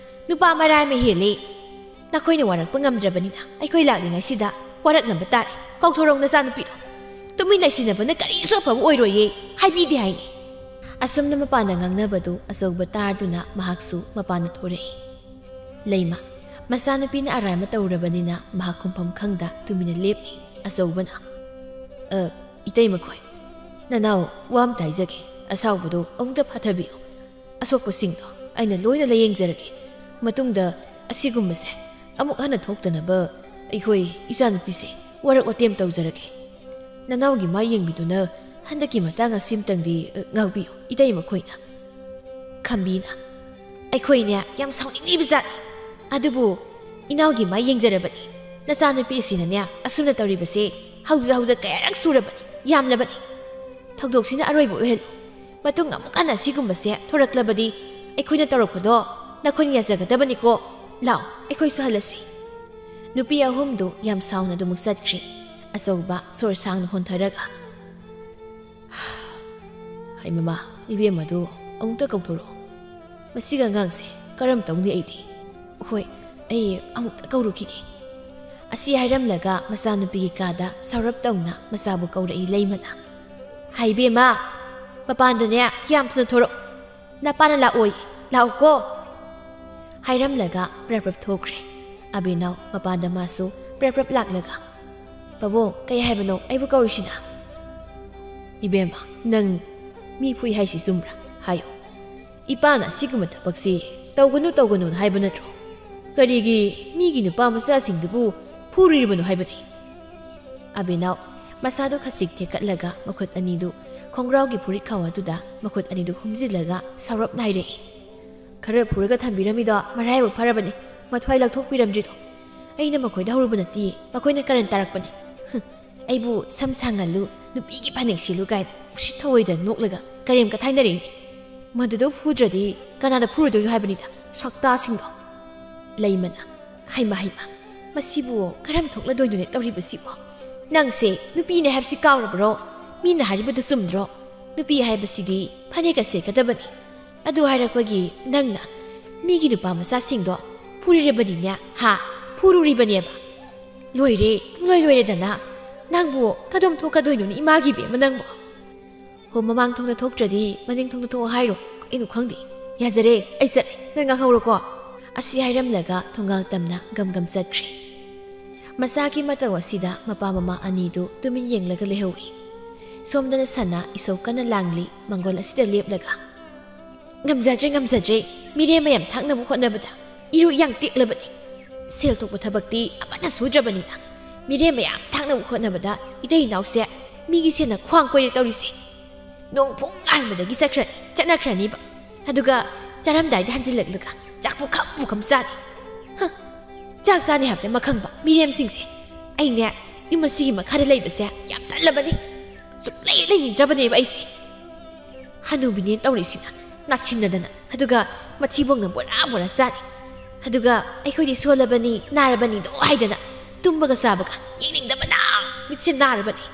ꯅꯨꯄꯥ ꯃꯔꯥꯏ ꯑꯃ ꯍꯦꯜꯂꯦ꯫ ꯅꯈꯣꯏꯅ ꯋꯥꯔꯛꯄ ꯉꯝꯗ꯭ꯔꯕꯅꯤꯅ ꯑꯩꯈꯣꯏ ꯂꯥꯛꯂꯤꯉꯩꯁꯤꯗ ꯋꯥꯔꯛꯅꯕ ꯇꯥꯔꯦ꯫ ꯀꯧꯊꯣꯔꯛꯎ ꯅꯆꯥꯅꯨꯄꯤꯗꯣ꯫ ꯇꯨꯃꯤꯟ ꯂꯩꯁꯤꯟꯅꯕꯅ ꯀꯔꯤꯁꯨ ꯑꯐꯕ ꯑꯣꯏꯔꯣꯏꯌꯦ, ꯍꯥꯏꯕꯤꯗꯦ ꯍꯥꯏꯅꯤ꯫" ꯑꯁꯨꯝꯅ ꯃꯄꯥꯟꯗ ꯉꯥꯡꯅꯕꯗꯨ ꯑꯆꯧꯕ ꯇꯥꯗꯨꯅ ꯃꯍꯥꯛꯁꯨ ꯃꯄꯥꯟꯗ ꯊꯣꯔꯛꯏ꯫ ꯂꯩꯃ, ꯃꯆꯥꯅꯨꯄꯤꯅ ꯑꯔꯥꯏꯕ ꯇꯧꯔꯕꯅꯤꯅ ꯃꯍꯥꯛ ꯈꯨꯝꯐꯝ ꯈꯪꯗ ꯇꯨꯃꯤꯟꯅ ꯂꯦꯞꯂꯤ꯫ ꯑꯆꯧꯕꯅ, "ꯑ, ꯏꯇꯩꯃꯈꯣꯏ, ꯅꯅꯥꯎ ꯋꯥ ꯑꯝꯇ ꯍꯥꯏꯖꯒꯦ, ꯑꯁꯥꯎꯕꯗꯣ ꯑꯃꯨꯛꯇ ꯐꯥꯊꯕꯤꯌꯨ꯫ ꯑꯁꯣꯛꯄꯁꯤꯡꯗꯣ ꯑꯩꯅ ꯂꯣꯏꯅ ꯂꯥꯌꯦꯡꯖꯔꯒꯦ꯫ ꯃꯇꯨꯡꯗ ꯑꯁꯤꯒꯨꯝꯕꯁꯦ ꯑꯃꯨꯛ ꯍꯟꯅ ꯊꯣꯛꯇꯅꯕ ꯑꯩꯈꯣꯏ ꯏꯆꯥꯅꯨꯄꯤꯁꯦ ꯋꯥꯔꯛ ꯋꯥꯇꯦꯝ ꯇꯧꯖꯔꯒꯦ꯫ ꯅꯅꯥꯎꯒꯤ ꯃꯥꯏ ꯌꯦꯡꯕꯤꯗꯨꯅ ꯍꯟꯗꯛꯀꯤ ꯃꯇꯥꯡ ꯑꯁꯤꯝꯇꯪꯗꯤ, ꯑ, ꯉꯥꯛꯄꯤꯌꯨ, ꯏꯇꯩꯃꯈꯣꯏꯅ꯫" ꯈꯝꯕꯤꯅ, "ꯑꯩꯈꯣꯏꯅꯦ ꯌꯥꯝ ꯁꯥꯎꯅꯤꯡꯂꯤꯕ ꯖꯥꯠꯅꯤ꯫ ꯑꯗꯨꯕꯨ ꯏꯅꯥꯎꯒꯤ ꯃꯥꯏ ꯌꯦꯡꯖꯔꯕꯅꯤ꯫ ꯅꯆꯥꯅꯨꯄꯤ ꯑꯁꯤꯅꯅꯦ ꯑꯁꯨꯝꯅ ꯇꯧꯔꯤꯕꯁꯦ ꯍꯧꯖ ꯍꯧꯖ ꯀꯌꯥꯔꯛ ꯁꯨꯔꯕꯅꯤ, ꯌꯥꯝꯂꯕꯅꯤ꯫ ꯊꯧꯗꯣꯛꯁꯤꯅ ꯑꯔꯣꯏꯕ ꯑꯣꯏꯍꯜꯂꯨ꯫ ꯃꯇꯨꯡ ꯑꯃꯨꯛ ꯍꯟꯅ ꯑꯁꯤꯒꯨꯝꯕꯁꯦ ꯊꯣꯔꯛꯂꯕꯗꯤ ꯑꯩꯈꯣꯏꯅ ꯇꯧꯔꯛꯄꯗꯣ ꯅꯈꯣꯏꯅ ꯌꯥꯖꯒꯗꯕꯅꯤꯀꯣ꯫ ꯂꯥꯛꯑꯣ, ꯑꯩꯈꯣꯏꯁꯨ ꯍꯜꯂꯁꯤ꯫" ꯅꯨꯄꯤ ꯑꯍꯨꯝꯗꯨ ꯌꯥꯝ ꯁꯥꯎꯅ ꯑꯗꯨꯃꯛ ꯆꯠꯈ꯭ꯔꯤ꯫ ꯑꯆꯧꯕ ꯁꯣꯔ ꯁꯥꯡꯅ ꯍꯣꯟꯊꯔꯒ, "ꯍꯩ ꯃꯃꯥ, ꯏꯕꯦꯝꯃꯗꯨ ꯑꯃꯨꯛꯇ ꯀꯧꯊꯣꯔꯛꯑꯣ꯫ ꯃꯁꯤꯒ ꯑꯉꯥꯡꯁꯦ ꯀꯔꯝ ꯇꯧꯅꯤ ꯑꯩꯗꯤ? ꯍꯣꯏ, ꯑꯩ ꯑꯃꯨꯛꯇ ꯀꯧꯔꯨꯈꯤꯒꯦ꯫" ꯑꯁꯤ ꯍꯥꯏꯔꯝꯂꯒ ꯃꯆꯥꯅꯨꯄꯤꯒꯤ ꯀꯥꯗ ꯁꯧꯔꯞ ꯇꯧꯅ ꯃꯆꯥꯕꯨ ꯀꯧꯔꯛꯏ ꯂꯩꯃꯅ꯫ "ꯍꯥꯏꯕꯦꯝꯃ, ꯃꯄꯥꯟꯗꯅꯦ ꯌꯥꯝ ꯊꯨꯅ ꯊꯣꯔꯛꯎ꯫ ꯅꯄꯥꯅ ꯂꯥꯛꯑꯣꯏ, ꯂꯥꯛꯎꯀꯣ?" ꯍꯥꯏꯔꯝꯂꯒ ꯄ꯭ꯔꯞ ꯄ꯭ꯔꯞ ꯊꯣꯛꯈ꯭ꯔꯦ꯫ ꯑꯕꯦꯅꯥꯎ ꯃꯄꯥꯟꯗ ꯃꯥꯁꯨ ꯄ꯭ꯔꯞ ꯄ꯭ꯔꯞ ꯂꯥꯛꯂꯒ, "ꯄꯥꯕꯨꯡ, ꯀꯩ ꯍꯥꯏꯕꯅꯣ ꯑꯩꯕꯨ ꯀꯧꯔꯤꯁꯤꯅ?" "ꯏꯕꯦꯝꯃ, ꯅꯪ ꯃꯤ ꯐꯨꯏ ꯍꯥꯏꯁꯤ ꯆꯨꯝꯕ꯭ꯔꯥ? ꯍꯥꯏꯌꯨ꯫ ꯏꯄꯥꯅ ꯑꯁꯤꯒꯨꯝꯕ ꯊꯕꯛꯁꯤ ꯇꯧꯒꯅꯨ, ꯇꯧꯒꯅꯨꯅ ꯍꯥꯏꯕ ꯅꯠꯇ꯭ꯔꯣ? ꯀꯔꯤꯒꯤ ꯃꯤꯒꯤ ꯅꯨꯄꯥ ꯃꯆꯥꯁꯤꯡꯗꯨꯕꯨ ꯐꯨꯔꯤꯕꯅꯣ ꯍꯥꯏꯕꯅꯤ?" ꯑꯕꯦꯅꯥꯎ ꯃꯁꯥꯗꯨ ꯈꯖꯤꯛ ꯊꯦꯛꯀꯠꯂꯒ ꯃꯈꯨꯠ ꯑꯅꯤꯗꯨ ꯈꯣꯡꯒ꯭ꯔꯥꯎꯒꯤ ꯐꯨꯔꯤꯠ ꯈꯥꯎ ꯑꯗꯨꯗ ꯃꯈꯨꯠ ꯑꯅꯤꯗꯨ ꯍꯨꯝꯖꯤꯜꯂꯒ ꯁꯥꯎꯔꯞꯅ ꯍꯥꯏꯔꯛꯏ꯫ "ꯈꯔ ꯐꯨꯔꯒ ꯊꯝꯕꯤꯔꯝꯃꯤꯗꯣ ꯃꯔꯥꯏꯕꯛ ꯐꯔꯕꯅꯤ, ꯃꯊ꯭ꯋꯥꯏ ꯂꯧꯊꯣꯛꯄꯤꯔꯝꯗ꯭ꯔꯤꯗꯣ꯫ ꯑꯩꯅ ꯃꯈꯣꯏꯗ ꯍꯧꯔꯨꯕ ꯅꯠꯇꯤꯌꯦ, ꯃꯈꯣꯏꯅ ꯀꯔꯟ ꯇꯥꯔꯛꯄꯅꯤ꯫ ꯍꯨꯝ, ꯑꯩꯕꯨ ꯁꯝ ꯁꯥꯡꯍꯜꯂꯨ, ꯅꯨꯄꯤꯒꯤ ꯐꯅꯦꯛ ꯁꯦꯠꯂꯨ ꯀꯥꯏꯅ ꯎꯁꯤꯠ ꯊꯑꯣꯏꯗꯅ ꯅꯣꯛꯂꯒ ꯀꯔꯦꯝ ꯀꯊꯥꯏꯅꯔꯛꯏꯅꯦ꯫ ꯃꯗꯨꯗ ꯐꯨꯗ꯭ꯔꯗꯤ ꯀꯅꯥꯗ ꯐꯨꯔꯨꯗꯣꯏꯅꯣ ꯍꯥꯏꯕꯅꯤꯗ, ꯁꯛꯇꯥꯁꯤꯡꯗꯣ!" ꯂꯩꯃꯅ, "ꯍꯩꯃ, ꯍꯩꯃ, ꯃꯁꯤꯕꯨ ꯀꯔꯝ ꯊꯣꯛꯂꯗꯣꯏꯅꯣꯅꯦ ꯇꯧꯔꯤꯕꯁꯤꯕꯣ? ꯅꯪꯁꯦ ꯅꯨꯄꯤꯅꯦ ꯍꯥꯏꯕꯁꯤ ꯀꯥꯎꯔꯕ꯭ꯔꯣ? ꯃꯤꯅ ꯍꯥꯏꯔꯤꯕꯗꯨ ꯆꯨꯝꯗ꯭ꯔꯣ? ꯅꯨꯄꯤ ꯍꯥꯏꯕꯁꯤꯗꯤ ꯐꯅꯦꯛꯀ ꯁꯦꯠꯀꯗꯕꯅꯤ꯫ ꯑꯗꯨ ꯍꯥꯏꯔꯛꯄꯒꯤ ꯅꯪꯅ ꯃꯤꯒꯤ ꯅꯨꯄꯥ ꯃꯆꯥꯁꯤꯡꯗꯣ ꯐꯨꯔꯤꯔꯕꯅꯤꯅꯦ, ꯍꯥ? ꯐꯨꯔꯨꯔꯤꯕꯅꯦꯕ꯫ ꯂꯣꯏꯔꯦ, ꯄꯨꯡꯂꯣꯏ ꯂꯣꯏꯔꯦꯗꯅ꯫ ꯅꯪꯕꯨ ꯀꯗꯣꯝ ꯊꯣꯛꯀꯗꯣꯏꯅꯣꯅꯦ, ꯏꯃꯥꯒꯤ ꯏꯕꯦꯝꯃ ꯅꯪꯕꯨ?" "ꯍꯣ, ꯃꯃꯥꯡ ꯊꯣꯡꯗ ꯊꯣꯛꯇ꯭ꯔꯗꯤ ꯃꯅꯤꯡ ꯊꯣꯡꯗ ꯊꯣꯛꯑꯣ ꯍꯥꯏꯔꯣ? ꯀꯩꯅꯣ ꯈꯪꯗꯦ꯫ ꯌꯥꯖꯔꯦ, ꯑꯩ ꯆꯠꯂꯦ, ꯅꯣꯏ ꯉꯥꯡꯍꯧꯔꯣꯀꯣ?" ꯑꯁꯤ ꯍꯥꯏꯔꯝꯂꯒ ꯊꯣꯡꯒꯥꯜ ꯇꯝꯅ ꯒꯝ ꯒꯝ ꯆꯠꯈ꯭ꯔꯦ꯫ ꯃꯆꯥꯒꯤ ꯃꯇꯧ ꯑꯁꯤꯗ ꯃꯄꯥ ꯃꯃꯥ ꯑꯅꯤꯗꯨ ꯇꯨꯃꯤꯟ ꯌꯦꯡꯂꯒ ꯂꯩꯍꯧꯏ꯫ ꯁꯣꯝꯗꯅ ꯁꯅꯥ ꯏꯁꯧ ꯀꯟꯅ ꯂꯥꯡꯂꯤ, ꯃꯪꯒꯣꯜ ꯑꯁꯤꯗ ꯂꯦꯞꯂꯒ꯫ "ꯉꯝꯖꯗ꯭ꯔꯦ, ꯉꯝꯖꯗ꯭ꯔꯦ꯫ ꯃꯤꯔꯦꯝ ꯃꯌꯥꯝ ꯊꯥꯛꯅꯕ ꯍꯣꯠꯅꯕꯗ ꯏꯔꯨ ꯏꯌꯥꯡ ꯇꯦꯛꯂꯕꯅꯤ꯫ ꯁꯦꯜ ꯊꯣꯛꯄ ꯊꯕꯛꯇꯤ ꯑꯃꯠꯇ ꯁꯨꯗ꯭ꯔꯕꯅꯤꯅ ꯃꯤꯔꯦꯝ ꯃꯌꯥꯝ ꯊꯥꯛꯅꯕ ꯍꯣꯠꯅꯕꯗ ꯏꯇꯩ ꯏꯅꯥꯎꯁꯦ ꯃꯤꯒꯤ ꯁꯦꯟꯅ ꯈ꯭ꯋꯥꯡ ꯀꯣꯏꯔꯦ ꯇꯧꯔꯤꯁꯦ꯫ ꯅꯣꯡ ꯐꯨꯡ ꯍꯥꯡꯕꯗꯒꯤ ꯆꯠꯈ꯭ꯔꯅꯤ, ꯆꯠꯅꯈ꯭ꯔꯅꯤꯕ꯫ ꯑꯗꯨꯒ ꯆꯥꯔꯝꯗꯥꯏꯗ ꯍꯟꯖꯤꯜꯂꯛꯂꯒ ꯆꯥꯛ ꯄꯨꯈꯝ ꯄꯨꯈꯝ ꯆꯥꯅꯤ꯫ ꯍ, ꯆꯥꯛ ꯆꯥꯅꯤ ꯍꯥꯏꯕꯗ ꯃꯈꯪꯕ ꯃꯤꯔꯦꯝꯁꯤꯡꯁꯦ꯫ ꯑꯩꯅꯦ ꯌꯨꯝ ꯑꯁꯤꯒꯤ ꯃꯈꯥꯗ ꯂꯩꯕꯁꯦ ꯌꯥꯝ ꯇꯜꯂꯕꯅꯤ꯫ ꯁꯨꯛꯂꯩ ꯂꯩꯅꯤꯡꯗ꯭ꯔꯕꯅꯦꯕ ꯑꯩꯁꯦ꯫ ꯍꯅꯨꯕꯤꯅꯦ ꯇꯧꯔꯤꯁꯤꯅ ꯅꯥꯁꯤꯟꯅꯗꯅ, ꯑꯗꯨꯒ ꯃꯊꯤꯕꯣꯡꯅ ꯕꯣꯔꯥ ꯕꯣꯔꯥ ꯆꯥꯔꯤ꯫ ꯑꯗꯨꯒ ꯑꯩꯈꯣꯏꯗꯤ ꯁꯣꯜꯂꯕꯅꯤ, ꯅꯥꯔꯕꯅꯤꯗꯣ ꯍꯥꯏꯗꯅ ꯇꯨꯝꯕꯒ ꯆꯥꯕꯒ ꯌꯦꯡꯅꯤꯡꯗꯕꯅ ꯃꯤꯠꯁꯦ ꯅꯥꯔꯕꯅꯤ꯫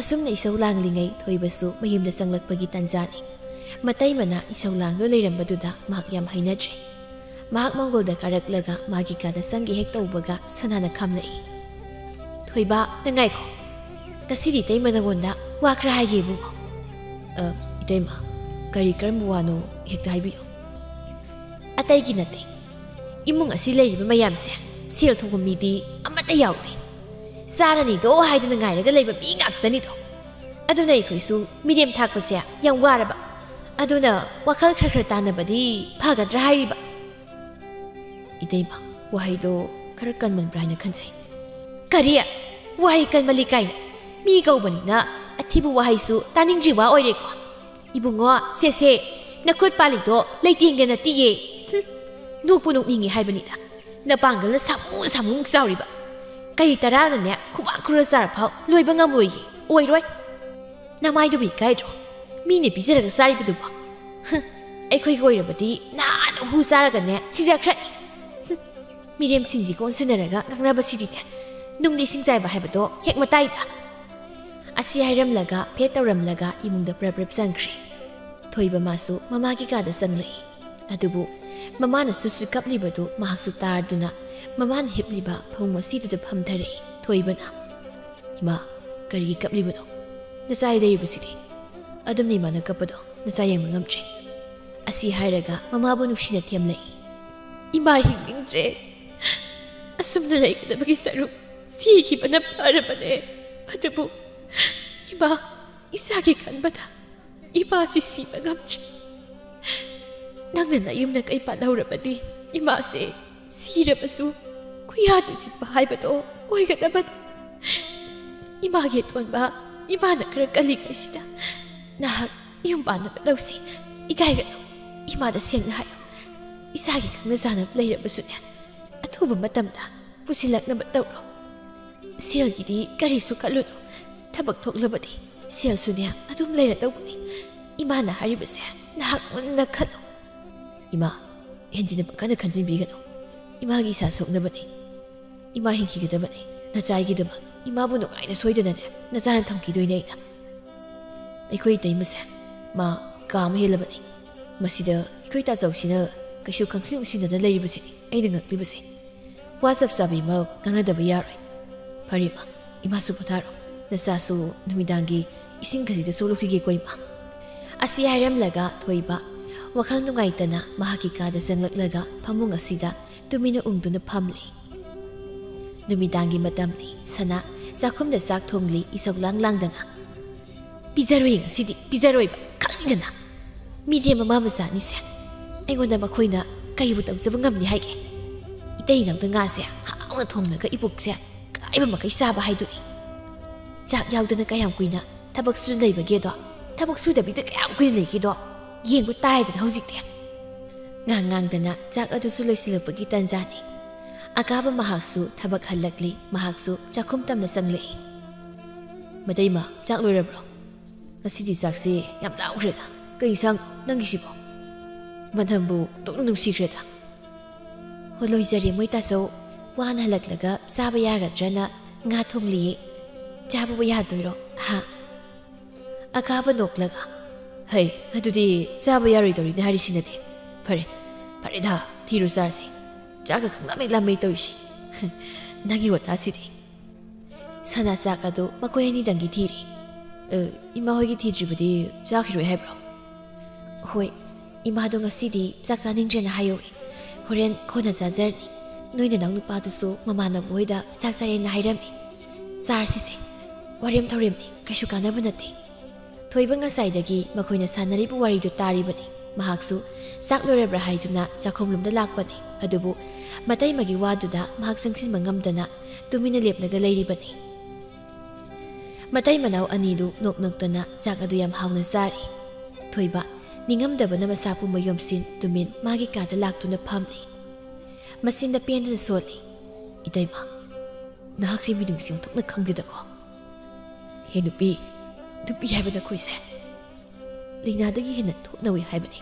ꯑꯁꯨꯝꯅ ꯏꯁꯧ ꯂꯥꯡꯂꯤꯉꯩ ꯊꯣꯏꯕꯁꯨ ꯃꯌꯨꯝꯗ ꯆꯪꯂꯛꯄꯒꯤ ꯇꯥꯟꯖꯥꯅꯤ꯫ ꯃꯇꯩꯃꯅ ꯏꯁꯧ ꯂꯥꯡꯗꯨꯅ ꯂꯩꯔꯝꯕꯗꯨꯗ ꯃꯍꯥꯛ ꯌꯥꯝ ꯍꯩꯅꯗ꯭ꯔꯦ꯫ ꯃꯍꯥꯛ ꯃꯪꯒꯣꯜꯗ ꯀꯥꯔꯛꯂꯒ ꯃꯥꯒꯤ ꯀꯥꯗ ꯆꯪꯒꯦ ꯍꯦꯛ ꯇꯧꯕꯒ ꯁꯅꯥꯅ ꯈꯥꯝꯂꯛꯏ꯫ "ꯊꯣꯏꯕ, ꯅꯪ ꯉꯥꯏꯈꯣ꯫ ꯉꯁꯤꯗꯤ ꯏꯇꯩꯃ ꯅꯉꯣꯟꯗ ꯋꯥ ꯈꯔ ꯍꯥꯏꯒꯦ ꯏꯕꯨꯡꯉꯣ꯫" "ꯑ, ꯏꯇꯩꯃ, ꯀꯔꯤ ꯀꯔꯝꯕ ꯋꯥꯅꯣ ꯍꯦꯛꯇ ꯍꯥꯏꯕꯤꯌꯨ꯫" "ꯑꯇꯩꯒꯤ ꯅꯠꯇꯦ꯫ ꯏꯃꯨꯡ ꯑꯁꯤ ꯂꯩꯔꯤꯕ ꯃꯌꯥꯝꯁꯦ ꯁꯦꯜ ꯊꯣꯛꯄ ꯃꯤꯗꯤ ꯑꯃꯠꯇ ꯌꯥꯎꯗꯦ꯫ ꯆꯥꯔꯅꯤꯗꯣ ꯍꯥꯏꯗꯅ ꯉꯥꯏꯔꯒ ꯂꯩꯕ ꯃꯤ ꯉꯥꯛꯇꯅꯤꯗꯣ꯫ ꯑꯗꯨꯅ ꯑꯩꯈꯣꯏꯁꯨ ꯃꯤꯔꯦꯝ ꯊꯥꯛꯄꯁꯦ ꯌꯥꯝ ꯋꯥꯔꯕ꯫ ꯑꯗꯨꯅ ꯋꯥꯈꯜ ꯈꯔ ꯈꯔ ꯇꯥꯟꯅꯕꯗꯤ ꯐꯒꯗ꯭ꯔꯥ ꯍꯥꯏꯔꯤꯕ꯫" "ꯏꯇꯩꯃ, ꯋꯥꯍꯩꯗꯣ ꯈꯔ ꯀꯟꯃꯟꯕ꯭ꯔꯥ ꯍꯥꯏꯅ ꯈꯟꯖꯩ꯫" "ꯀꯔꯤ? ꯋꯥꯍꯩ ꯀꯟꯃꯜꯂꯤ ꯀꯥꯏꯅ? ꯃꯤ ꯀꯧꯕꯅꯤꯅ ꯑꯊꯤꯕ ꯋꯥꯍꯩꯁꯨ ꯇꯥꯅꯤꯡꯗ꯭ꯔꯤ ꯋꯥ ꯑꯣꯏꯔꯦꯀꯣ꯫ ꯏꯕꯨꯡꯉꯣ, ꯁꯦ ꯁꯦ, ꯅꯈꯨꯠ ꯄꯥꯜꯂꯤꯗꯣ ꯂꯩꯇꯦꯡꯗ ꯅꯠꯇꯤꯌꯦ꯫ ꯍꯨꯝ, ꯅꯣꯛꯄꯨ ꯅꯣꯛꯅꯤꯡꯉꯤ ꯍꯥꯏꯕꯅꯤꯗ꯫ ꯅꯄꯥꯡꯒꯜꯅ ꯁꯥꯃꯨ ꯁꯥꯃꯨꯃꯨꯛ ꯆꯥꯎꯔꯤꯕ꯫ ꯀꯩ ꯇꯔꯥꯅꯅꯦ ꯈꯨꯕꯥꯛ ꯈꯨꯔ ꯆꯥꯔ ꯐꯥꯎ ꯂꯣꯏꯕ ꯉꯝꯂꯣꯏꯌꯦ, ꯑꯣꯏꯔꯣꯏ꯫ ꯅꯃꯥꯏꯗꯨꯕꯨ ꯏꯀꯥꯏꯗ꯭ꯔꯣ? ꯃꯤꯅ ꯄꯤꯖꯔꯒ ꯆꯥꯔꯤꯕꯗꯨꯕꯣ? ꯍꯨꯝ, ꯑꯩꯈꯣꯏꯒꯤ ꯑꯣꯏꯔꯕꯗꯤ ꯅꯍꯥꯟ ꯍꯨ ꯆꯥꯔꯒꯅꯦ ꯁꯤꯖꯈ꯭ꯔꯅꯤ꯫ ꯍꯨꯝ, ꯃꯤꯔꯦꯝꯁꯤꯡꯁꯤ ꯀꯣꯟꯁꯤꯟꯅꯔꯒ ꯉꯥꯡꯅꯕꯁꯤꯗꯤꯅꯦ ꯅꯨꯡꯗꯤ ꯏꯁꯤꯡ ꯆꯥꯏꯕ ꯍꯥꯏꯕꯗꯣ ꯍꯦꯛ ꯃꯇꯥꯏꯗ꯫" ꯑꯁꯤ ꯍꯥꯏꯔꯝꯂꯒ ꯐꯦꯠ ꯇꯧꯔꯝꯂꯒ ꯏꯃꯨꯡꯗ ꯄ꯭ꯔꯞ ꯄ꯭ꯔꯞ ꯆꯪꯈ꯭ꯔꯦ꯫ ꯊꯣꯏꯕ ꯃꯥꯁꯨ ꯃꯃꯥꯒꯤ ꯀꯥꯗ ꯆꯪꯂꯛꯏ꯫ ꯑꯗꯨꯕꯨ ꯃꯃꯥꯅ ꯁꯨꯠ ꯁꯨꯠ ꯀꯞꯂꯤꯕꯗꯨ ꯃꯍꯥꯛꯁꯨ ꯇꯥꯔꯗꯨꯅ ꯃꯃꯥꯅ ꯍꯤꯞꯂꯤꯕ ꯐꯃꯨꯡ ꯃꯁꯤꯗꯨꯗ ꯐꯝꯊꯔꯛꯏ꯫ ꯊꯣꯏꯕꯅ, "ꯏꯃꯥ, ꯀꯔꯤꯒꯤ ꯀꯞꯂꯤꯕꯅꯣ? ꯅꯆꯥ ꯂꯩꯔꯤꯕꯁꯤꯗꯤ꯫ ꯑꯗꯨꯝꯅ ꯏꯃꯥꯅ ꯀꯞꯄꯗꯣ ꯅꯆꯥ ꯌꯦꯡꯕ ꯉꯝꯗ꯭ꯔꯦ꯫" ꯑꯁꯤ ꯍꯥꯏꯔꯒ ꯃꯃꯥꯕꯨ ꯅꯨꯡꯁꯤꯅ ꯊꯦꯝꯂꯛꯏ꯫ "ꯏꯃꯥ ꯍꯤꯡꯅꯤꯡꯗ꯭ꯔꯦ꯫ ꯑꯁꯨꯝꯅ ꯂꯩꯒꯗꯕꯒꯤ ꯁꯔꯨꯛ ꯁꯤꯈꯤꯕꯅ ꯐꯔꯕꯅꯦ꯫ ꯑꯗꯨꯕꯨ ꯏꯃꯥ, ꯏꯁꯥꯒꯤ ꯈꯟꯕꯗ ꯏꯃꯥꯁꯤ ꯁꯤꯕ ꯉꯝꯗ꯭ꯔꯦ꯫ ꯅꯪꯅ ꯅꯌꯨꯝꯅ ꯀꯩ ꯄꯥꯜꯍꯧꯔꯕꯗꯤ ꯏꯃꯥꯁꯦ ꯁꯤꯔꯕꯁꯨ ꯈꯨꯌꯥꯗꯨ ꯆꯤꯠꯄ ꯍꯥꯏꯕꯗꯣ ꯑꯣꯏꯒꯗꯕꯅꯤ꯫ ꯏꯃꯥꯒꯤ ꯑꯇꯣꯟꯕ, ꯏꯃꯥꯅ ꯈꯔ ꯀꯜꯂꯤꯉꯩꯁꯤꯗ ꯅꯍꯥꯛ ꯌꯨꯝ ꯄꯥꯟꯅꯕ ꯇꯧꯁꯤ꯫ ꯏꯀꯥꯏꯒꯅꯨ꯫ ꯏꯃꯥꯗ ꯁꯦꯡꯅ ꯍꯥꯏꯌꯨ꯫ ꯏꯁꯥꯒꯤ ꯈꯪꯅ ꯆꯥꯅꯕ ꯂꯩꯔꯕꯁꯨꯅꯦ, ꯑꯊꯨꯕ ꯃꯇꯝꯗ ꯄꯨꯁꯤꯜꯂꯛꯅꯕ ꯇꯧꯔꯣ꯫ ꯁꯦꯜꯒꯤꯗꯤ ꯀꯔꯤꯁꯨ ꯈꯜꯂꯨꯅꯨ꯫ ꯊꯕꯛ ꯊꯣꯛꯂꯕꯗꯤ ꯁꯦꯜꯁꯨꯅꯦ ꯑꯗꯨꯝ ꯂꯩꯔꯗꯧꯕꯅꯤ꯫ ꯏꯃꯥꯅ ꯍꯥꯏꯔꯤꯕꯁꯦ ꯅꯍꯥꯛ ꯃꯨꯟꯅ ꯈꯜꯂꯨ꯫" "ꯏꯃꯥ, ꯍꯦꯟꯖꯤꯟꯅ ꯄꯪꯈꯟꯗ ꯈꯟꯖꯤꯟꯕꯤꯒꯅꯨ꯫ ꯏꯃꯥꯒꯤ ꯏꯁꯥ ꯁꯣꯛꯅꯕꯅꯤ꯫ ꯏꯃꯥ ꯍꯤꯡꯈꯤꯒꯗꯕꯅꯤ꯫ ꯅꯆꯥꯒꯤꯗꯃꯛ ꯏꯃꯥꯕꯨ ꯅꯨꯡꯉꯥꯏꯅ ꯁꯣꯏꯗꯅꯅꯦ ꯅꯆꯥꯅ ꯊꯝꯈꯤꯗꯣꯏꯅꯦ ꯑꯩꯅ꯫ ꯑꯩꯈꯣꯏ ꯏꯇꯩꯃꯁꯦ ꯃꯥ ꯀꯥ ꯑꯃ ꯍꯦꯜꯂꯕꯅꯤ꯫ ꯃꯁꯤꯗ ꯑꯩꯈꯣꯏ ꯇꯥꯆꯧꯁꯤꯅ ꯀꯩꯁꯨ ꯈꯪꯁꯤꯟ ꯎꯁꯤꯟꯅꯗ ꯂꯩꯔꯤꯕꯁꯤꯅꯤ ꯑꯩꯅ ꯉꯛꯂꯤꯕꯁꯦ꯫ ꯋꯥ ꯆꯞ ꯆꯥꯕꯤ ꯑꯃ ꯉꯥꯡꯅꯗꯕ ꯌꯥꯔꯣꯏ꯫ ꯐꯔꯦ ꯏꯃꯥ, ꯏꯃꯥꯁꯨ ꯄꯣꯊꯥꯔꯣ꯫ ꯅꯆꯥꯁꯨ ꯅꯨꯃꯤꯗꯥꯡꯒꯤ ꯏꯁꯤꯡ ꯈꯖꯤꯛꯇ ꯁꯣꯛꯂꯨꯈꯤꯒꯦꯀꯣ ꯏꯃꯥ꯫ ꯑꯁꯤ ꯍꯥꯏꯔꯝꯂꯒ ꯊꯣꯏꯕ ꯋꯥꯈꯜ ꯅꯨꯡꯉꯥꯏꯇꯅ ꯃꯍꯥꯛꯀꯤ ꯀꯥꯗ ꯆꯪꯂꯛꯂꯒ ꯐꯃꯨꯡ ꯑꯁꯤꯗ ꯇꯨꯃꯤꯟꯅ ꯎꯪꯗꯨꯅ ꯐꯝꯂꯤ꯫ ꯅꯨꯃꯤꯗꯥꯡꯒꯤ ꯃꯇꯝꯅꯤ꯫ ꯁꯅꯥ ꯆꯥꯛꯈꯨꯝꯗ ꯆꯥꯛ ꯊꯣꯡꯂꯤ ꯏꯁꯧ ꯂꯥꯡ ꯂꯥꯡꯗꯅ꯫ "ꯄꯤꯖꯔꯣꯏ ꯉꯁꯤꯗꯤ, ꯄꯤꯖꯔꯣꯏꯕ, ꯈꯪꯉꯤꯗꯅ꯫ ꯃꯤꯔꯦꯝ ꯃꯃꯥ ꯃꯆꯥꯅꯤꯁꯦ꯫ ꯑꯩꯉꯣꯟꯗ ꯃꯈꯣꯏꯅ ꯀꯔꯤꯕꯨ ꯇꯧꯖꯕ ꯉꯝꯂꯤ ꯍꯥꯏꯒꯦ? ꯏꯇꯩ ꯏꯅꯥꯎꯗ ꯉꯥꯁꯦ ꯍꯥꯎꯅ ꯊꯣꯡꯂꯒ ꯏꯕꯨꯛꯁꯦ ꯀꯥꯏꯕ ꯃꯈꯩ ꯆꯥꯕ ꯍꯥꯏꯗꯨꯅꯤ꯫ ꯆꯥꯛ ꯌꯥꯎꯗꯅ ꯀꯌꯥꯝ ꯀꯨꯏꯅ ꯊꯕꯛ ꯁꯨ ꯂꯩꯕꯒꯦꯗꯣ, ꯊꯕꯛ ꯁꯨꯗꯕꯤꯗ ꯀꯌꯥꯝ ꯀꯨꯏꯅ ꯂꯩꯒꯦꯗꯣ ꯌꯦꯡꯕ ꯇꯥꯔꯦꯗꯅ ꯍꯧꯖꯤꯛꯇꯤ꯫" ꯉꯥꯡ ꯉꯥꯡꯗꯅ ꯆꯥꯛ ꯑꯗꯨꯁꯨ ꯂꯣꯏꯁꯤꯜꯂꯛꯄꯒꯤ ꯇꯥꯟꯖꯥꯅꯤ꯫ ꯑꯀꯥꯕ ꯃꯍꯥꯛꯁꯨ ꯊꯕꯛ ꯍꯜꯂꯛꯂꯤ, ꯃꯍꯥꯛꯁꯨ ꯆꯥꯛꯈꯨꯝ ꯇꯝꯅ ꯆꯪꯂꯛꯏ꯫ "ꯃꯇꯩꯃ, ꯆꯥꯛ ꯂꯣꯏꯔꯕ꯭ꯔꯣ? ꯉꯁꯤꯗꯤ ꯆꯥꯛꯁꯦ ꯌꯥꯝ ꯂꯥꯎꯈ꯭ꯔꯦꯗ꯫ ꯀꯩ ꯏꯟꯁꯥꯡ ꯅꯪꯒꯤꯁꯤꯕꯣ? ꯃꯅꯝꯕꯨ ꯇꯨꯝ ꯅꯨꯡꯁꯤꯈ꯭ꯔꯦꯗ꯫" "ꯍꯣ, ꯂꯣꯏꯖꯔꯦ ꯃꯣꯏ ꯇꯥꯆꯧ꯫ ꯋꯥꯅ ꯍꯜꯂꯛꯂꯒ ꯆꯥꯕ ꯌꯥꯒꯗ꯭ꯔꯅ ꯉꯥ ꯊꯣꯡꯂꯤꯌꯦ꯫ ꯆꯥꯕꯕꯨ ꯌꯥꯗꯣꯏꯔꯣ? ꯍꯥ?" ꯑꯀꯥꯕ ꯅꯣꯛꯂꯒ, "ꯍꯩ, ꯑꯗꯨꯗꯤ ꯆꯥꯕ ꯌꯥꯔꯣꯏꯗꯧꯔꯤꯅꯦ ꯍꯥꯏꯔꯤꯁꯤꯅꯗꯤ꯫ ꯐꯔꯦ, ꯐꯔꯦꯗ, ꯊꯤꯔꯨ ꯆꯥꯔꯁꯤ꯫ ꯆꯥꯛꯀ ꯈꯪꯂꯥꯝ ꯍꯦꯛ ꯂꯥꯝꯃꯦ ꯇꯧꯔꯤꯁꯤ꯫ ꯅꯪꯒꯤ ꯋꯥꯇꯥꯁꯤꯗꯤ꯫" ꯁꯅꯥ ꯆꯥꯛ ꯑꯗꯨ ꯃꯈꯣꯏ ꯑꯅꯤꯗꯪꯒꯤ ꯊꯤꯔꯤ꯫ "ꯑ, ꯏꯃꯥ ꯍꯣꯏꯒꯤ ꯊꯤꯗ꯭ꯔꯤꯕꯗꯤ ꯆꯥꯈꯤꯔꯣꯏ ꯍꯥꯏꯕ꯭ꯔꯣ?" "ꯍꯣꯏ, ꯏꯃꯥꯗꯣ ꯉꯁꯤꯗꯤ ꯆꯥꯛ ꯆꯥꯅꯤꯡꯗ꯭ꯔꯦꯅ ꯍꯥꯏꯍꯧꯏ꯫ ꯍꯣꯔꯦꯟ ꯀꯣꯟꯅ ꯆꯥꯖꯔꯅꯤ꯫ ꯅꯣꯏ ꯅꯅꯥꯎ ꯅꯨꯄꯥꯗꯨꯁꯨ ꯃꯃꯥꯟꯅꯕ ꯍꯣꯏꯗ ꯆꯥꯛ ꯆꯥꯔꯦꯅ ꯍꯥꯏꯔꯝꯃꯤ꯫ ꯆꯥꯔꯁꯤꯁꯦ꯫ ꯋꯥꯔꯦꯝ ꯊꯧꯔꯦꯝꯅꯤ, ꯀꯩꯁꯨ ꯀꯥꯟꯅꯕ ꯅꯠꯇꯦ꯫" ꯊꯣꯏꯕ ꯉꯁꯥꯏꯗꯒꯤ ꯃꯈꯣꯏꯅ ꯁꯥꯟꯅꯔꯤꯕ ꯋꯥꯔꯤꯗꯨ ꯇꯥꯔꯤꯕꯅꯤ꯫ ꯃꯍꯥꯛꯁꯨ ꯆꯥꯛ ꯂꯣꯏꯔꯕ꯭ꯔꯥ ꯍꯥꯏꯗꯨꯅ ꯆꯥꯛꯈꯨꯝꯂꯣꯝꯗ ꯂꯥꯛꯄꯅꯤ꯫ ꯑꯗꯨꯕꯨ ꯃꯇꯩꯃꯒꯤ ꯋꯥꯗꯨꯗ ꯃꯍꯥꯛ ꯆꯪꯁꯤꯟꯕ ꯉꯝꯗꯅ ꯇꯨꯃꯤꯟꯅ ꯂꯦꯞꯂꯒ ꯂꯩꯔꯤꯕꯅꯤ꯫ ꯃꯇꯩ ꯃꯅꯥꯎ ꯑꯅꯤꯗꯨ ꯅꯣꯛ ꯅꯣꯛꯇꯅ ꯆꯥꯛ ꯑꯗꯨ ꯌꯥꯝ ꯍꯥꯎꯅ ꯆꯥꯔꯤ꯫ ꯊꯣꯏꯕ ꯅꯤꯡꯉꯝꯗꯕꯅ ꯃꯁꯥ ꯄꯨꯝꯕ ꯌꯣꯝꯁꯤꯟ ꯇꯨꯃꯤꯟ ꯃꯥꯒꯤ ꯀꯥꯗ ꯂꯥꯛꯇꯨꯅ ꯐꯝꯂꯤ꯫ ꯃꯆꯤꯟꯗ ꯄꯦꯟꯗꯅ ꯁꯣꯜꯂꯤ꯫ "ꯏꯇꯩꯃ, ꯅꯍꯥꯛꯁꯦ ꯃꯤꯅꯨꯡꯁꯤ ꯑꯣꯟꯊꯣꯛꯅ ꯈꯪꯗꯦꯗꯀꯣ꯫ ꯍꯦ ꯅꯨꯄꯤ, ꯅꯨꯄꯤ ꯍꯥꯏꯕ ꯅꯈꯣꯏꯁꯦ ꯂꯩꯅꯥꯗꯒꯤ ꯍꯦꯟꯅ ꯊꯣꯠꯅꯧꯏ ꯍꯥꯏꯕꯅꯤ꯫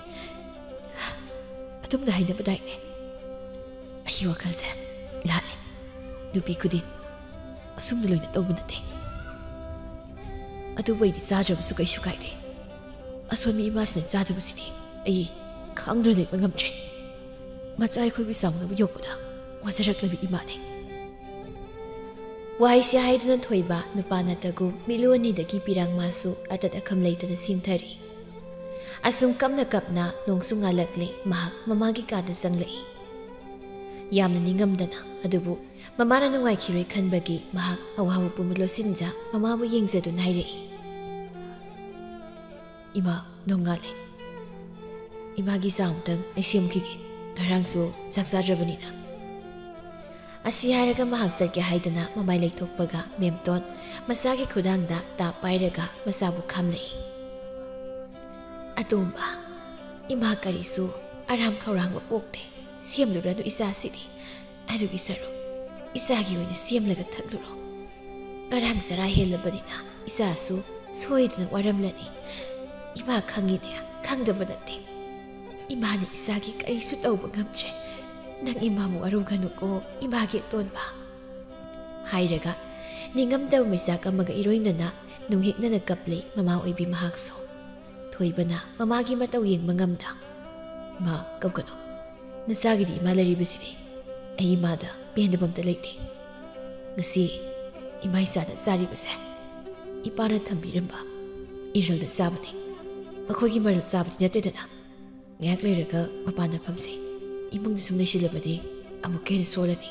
ꯑꯗꯨꯝꯅ ꯍꯥꯏꯅꯕꯗꯥꯏꯅꯦ꯫ ꯑꯩꯒꯤ ꯋꯥꯈꯜꯁꯦ ꯂꯥꯜꯂꯦ꯫ ꯅꯨꯄꯤ ꯈꯨꯗꯤꯡ ꯑꯁꯨꯝꯅ ꯂꯣꯏꯅ ꯇꯧꯕ ꯅꯠꯇꯦ꯫ ꯑꯗꯨꯕꯨ ꯑꯩꯗꯤ ꯆꯥꯗ꯭ꯔꯕꯁꯨ ꯀꯩꯁꯨ ꯀꯥꯏꯗꯦ꯫ ꯑꯁꯣꯟꯕꯤ ꯏꯃꯥꯁꯤꯅ ꯆꯥꯗꯕꯁꯤꯗꯤ ꯑꯩ ꯈꯥꯡꯗꯨꯅ ꯂꯩꯕ ꯉꯝꯗ꯭ꯔꯦ꯫" ꯃꯆꯥ ꯑꯩꯈꯣꯏꯕꯨ ꯆꯥꯎꯅꯕ ꯌꯣꯛꯄꯗ ꯋꯥꯖꯔꯛꯂꯕꯤ ꯏꯃꯥꯅꯤ꯫ ꯋꯥꯍꯩꯁꯤ ꯍꯥꯏꯗꯨꯅ ꯊꯣꯏꯕ ꯅꯨꯄꯥ ꯅꯠꯇꯒꯨꯝ ꯃꯤꯠꯂꯨ ꯑꯅꯤꯗꯒꯤ ꯄꯤꯔꯥꯡ ꯃꯥꯁꯨ ꯑꯇꯠ ꯑꯈꯝ ꯂꯩꯇꯅ ꯁꯤꯡꯊꯔꯤ꯫ ꯑꯁꯨꯝ ꯀꯞꯅ ꯀꯞꯅ ꯅꯣꯡꯁꯨ ꯉꯥꯜꯂꯛꯂꯦ, ꯃꯍꯥꯛ ꯃꯃꯥꯒꯤ ꯀꯥꯗ ꯆꯪꯂꯛꯏ꯫ ꯌꯥꯝꯅ ꯅꯤꯡꯉꯝꯗꯅ, ꯑꯗꯨꯕꯨ ꯃꯃꯥꯅ ꯅꯨꯡꯉꯥꯏꯈꯤꯔꯣꯏ ꯈꯟꯕꯒꯤ ꯃꯍꯥꯛ ꯑꯋꯥꯕ ꯄꯨꯝꯕ ꯂꯣꯠꯁꯤꯟꯖ ꯃꯃꯥꯕꯨ ꯌꯦꯡꯖꯗꯨꯅ ꯍꯥꯏꯔꯛꯏ, "ꯏꯃꯥ, ꯅꯣꯡꯉꯥꯜꯂꯦ꯫ ꯏꯃꯥꯒꯤ ꯆꯥ ꯑꯃꯇꯪ ꯑꯩ ꯁꯦꯝꯈꯤꯒꯦ꯫ ꯉꯔꯥꯡꯁꯨ ꯆꯥꯛ ꯆꯥꯗ꯭ꯔꯕꯅꯤꯅ꯫" ꯑꯁꯤ ꯍꯥꯏꯔꯒ ꯃꯍꯥꯛ ꯆꯠꯀꯦ ꯍꯥꯏꯗꯅ ꯃꯃꯥꯏ ꯂꯩꯊꯣꯛꯄꯒ ꯃꯦꯝꯇꯣꯟ ꯃꯆꯥꯒꯤ ꯈꯨꯗꯥꯡꯗ ꯇꯥꯞ ꯄꯥꯏꯔꯒ ꯃꯆꯥꯕꯨ ꯈꯥꯝꯂꯛꯏ꯫ "ꯑꯇꯣꯝꯕ, ꯏꯃꯥ ꯀꯔꯤꯁꯨ ꯑꯔꯥꯝ ꯈꯧꯔꯥꯡꯕ ꯄꯣꯛꯇꯦ꯫ ꯁꯦꯝꯂꯨꯔꯅꯨ ꯏꯆꯥꯁꯤꯗꯤ꯫ ꯑꯗꯨꯒꯤ ꯁꯔꯨꯛ ꯏꯆꯥꯒꯤ ꯑꯣꯏꯅ ꯁꯦꯝꯂꯒ ꯊꯛꯂꯨꯔꯣ꯫ ꯉꯔꯥꯡ ꯆꯔꯥ ꯍꯦꯜꯂꯕꯅꯤꯅ ꯏꯆꯥꯁꯨ ꯁꯣꯏꯗꯅ ꯋꯥꯔꯝꯂꯅꯤ꯫ ꯏꯃꯥ ꯈꯪꯉꯤꯅꯦ, ꯈꯪꯗꯕ ꯅꯠꯇꯦ꯫ ꯏꯃꯥꯅ ꯏꯆꯥꯒꯤ ꯀꯔꯤꯁꯨ ꯇꯧꯕ ꯉꯝꯗ꯭ꯔꯦ꯫ ꯅꯪ ꯏꯃꯥꯕꯨ ꯋꯥꯔꯧꯒꯅꯨꯀꯣ, ꯏꯃꯥꯒꯤ ꯑꯇꯣꯟꯕ꯫" ꯍꯥꯏꯔꯒ ꯅꯤꯡꯉꯝꯗꯕ ꯃꯩꯆꯥꯛ ꯑꯃꯒ ꯏꯔꯣꯏꯅꯅ ꯅꯨꯡꯍꯤꯛꯅꯅ ꯀꯞꯂꯤ ꯃꯃꯥ ꯑꯣꯏꯕꯤ ꯃꯍꯥꯛꯁꯨ꯫ ꯊꯣꯏꯕꯅ ꯃꯃꯥꯒꯤ ꯃꯇꯧ ꯌꯦꯡꯕ ꯉꯝꯗ, "ꯏꯃꯥ, ꯀꯞꯀꯅꯨ꯫ ꯅꯆꯥꯒꯤꯗꯤ ꯏꯃꯥ ꯂꯩꯔꯤꯕꯁꯤꯗꯤ꯫ ꯑꯩ ꯏꯃꯥꯗ ꯄꯦꯟꯗꯕ ꯑꯝꯇ ꯂꯩꯇꯦ꯫ ꯉꯁꯤ ꯏꯃꯥ ꯏꯆꯥꯅ ꯆꯥꯔꯤꯕꯁꯦ ꯏꯄꯥꯅ ꯊꯝꯕꯤꯔꯝꯕ ꯏꯔꯜꯗ ꯆꯥꯕꯅꯤ꯫ ꯃꯈꯣꯏꯒꯤ ꯃꯔꯜ ꯆꯥꯕꯗꯤ ꯅꯠꯇꯦꯗꯅ꯫ ꯉꯥꯏꯍꯥꯛ ꯂꯩꯔꯒ ꯃꯄꯥꯟꯗ ꯐꯝꯁꯤ꯫ ꯏꯃꯨꯡꯗ ꯁꯨꯝ ꯂꯩꯁꯤꯜꯂꯕꯗꯤ ꯑꯃꯨꯛꯀ ꯍꯦꯟꯅ ꯁꯣꯜꯂꯅꯤ꯫"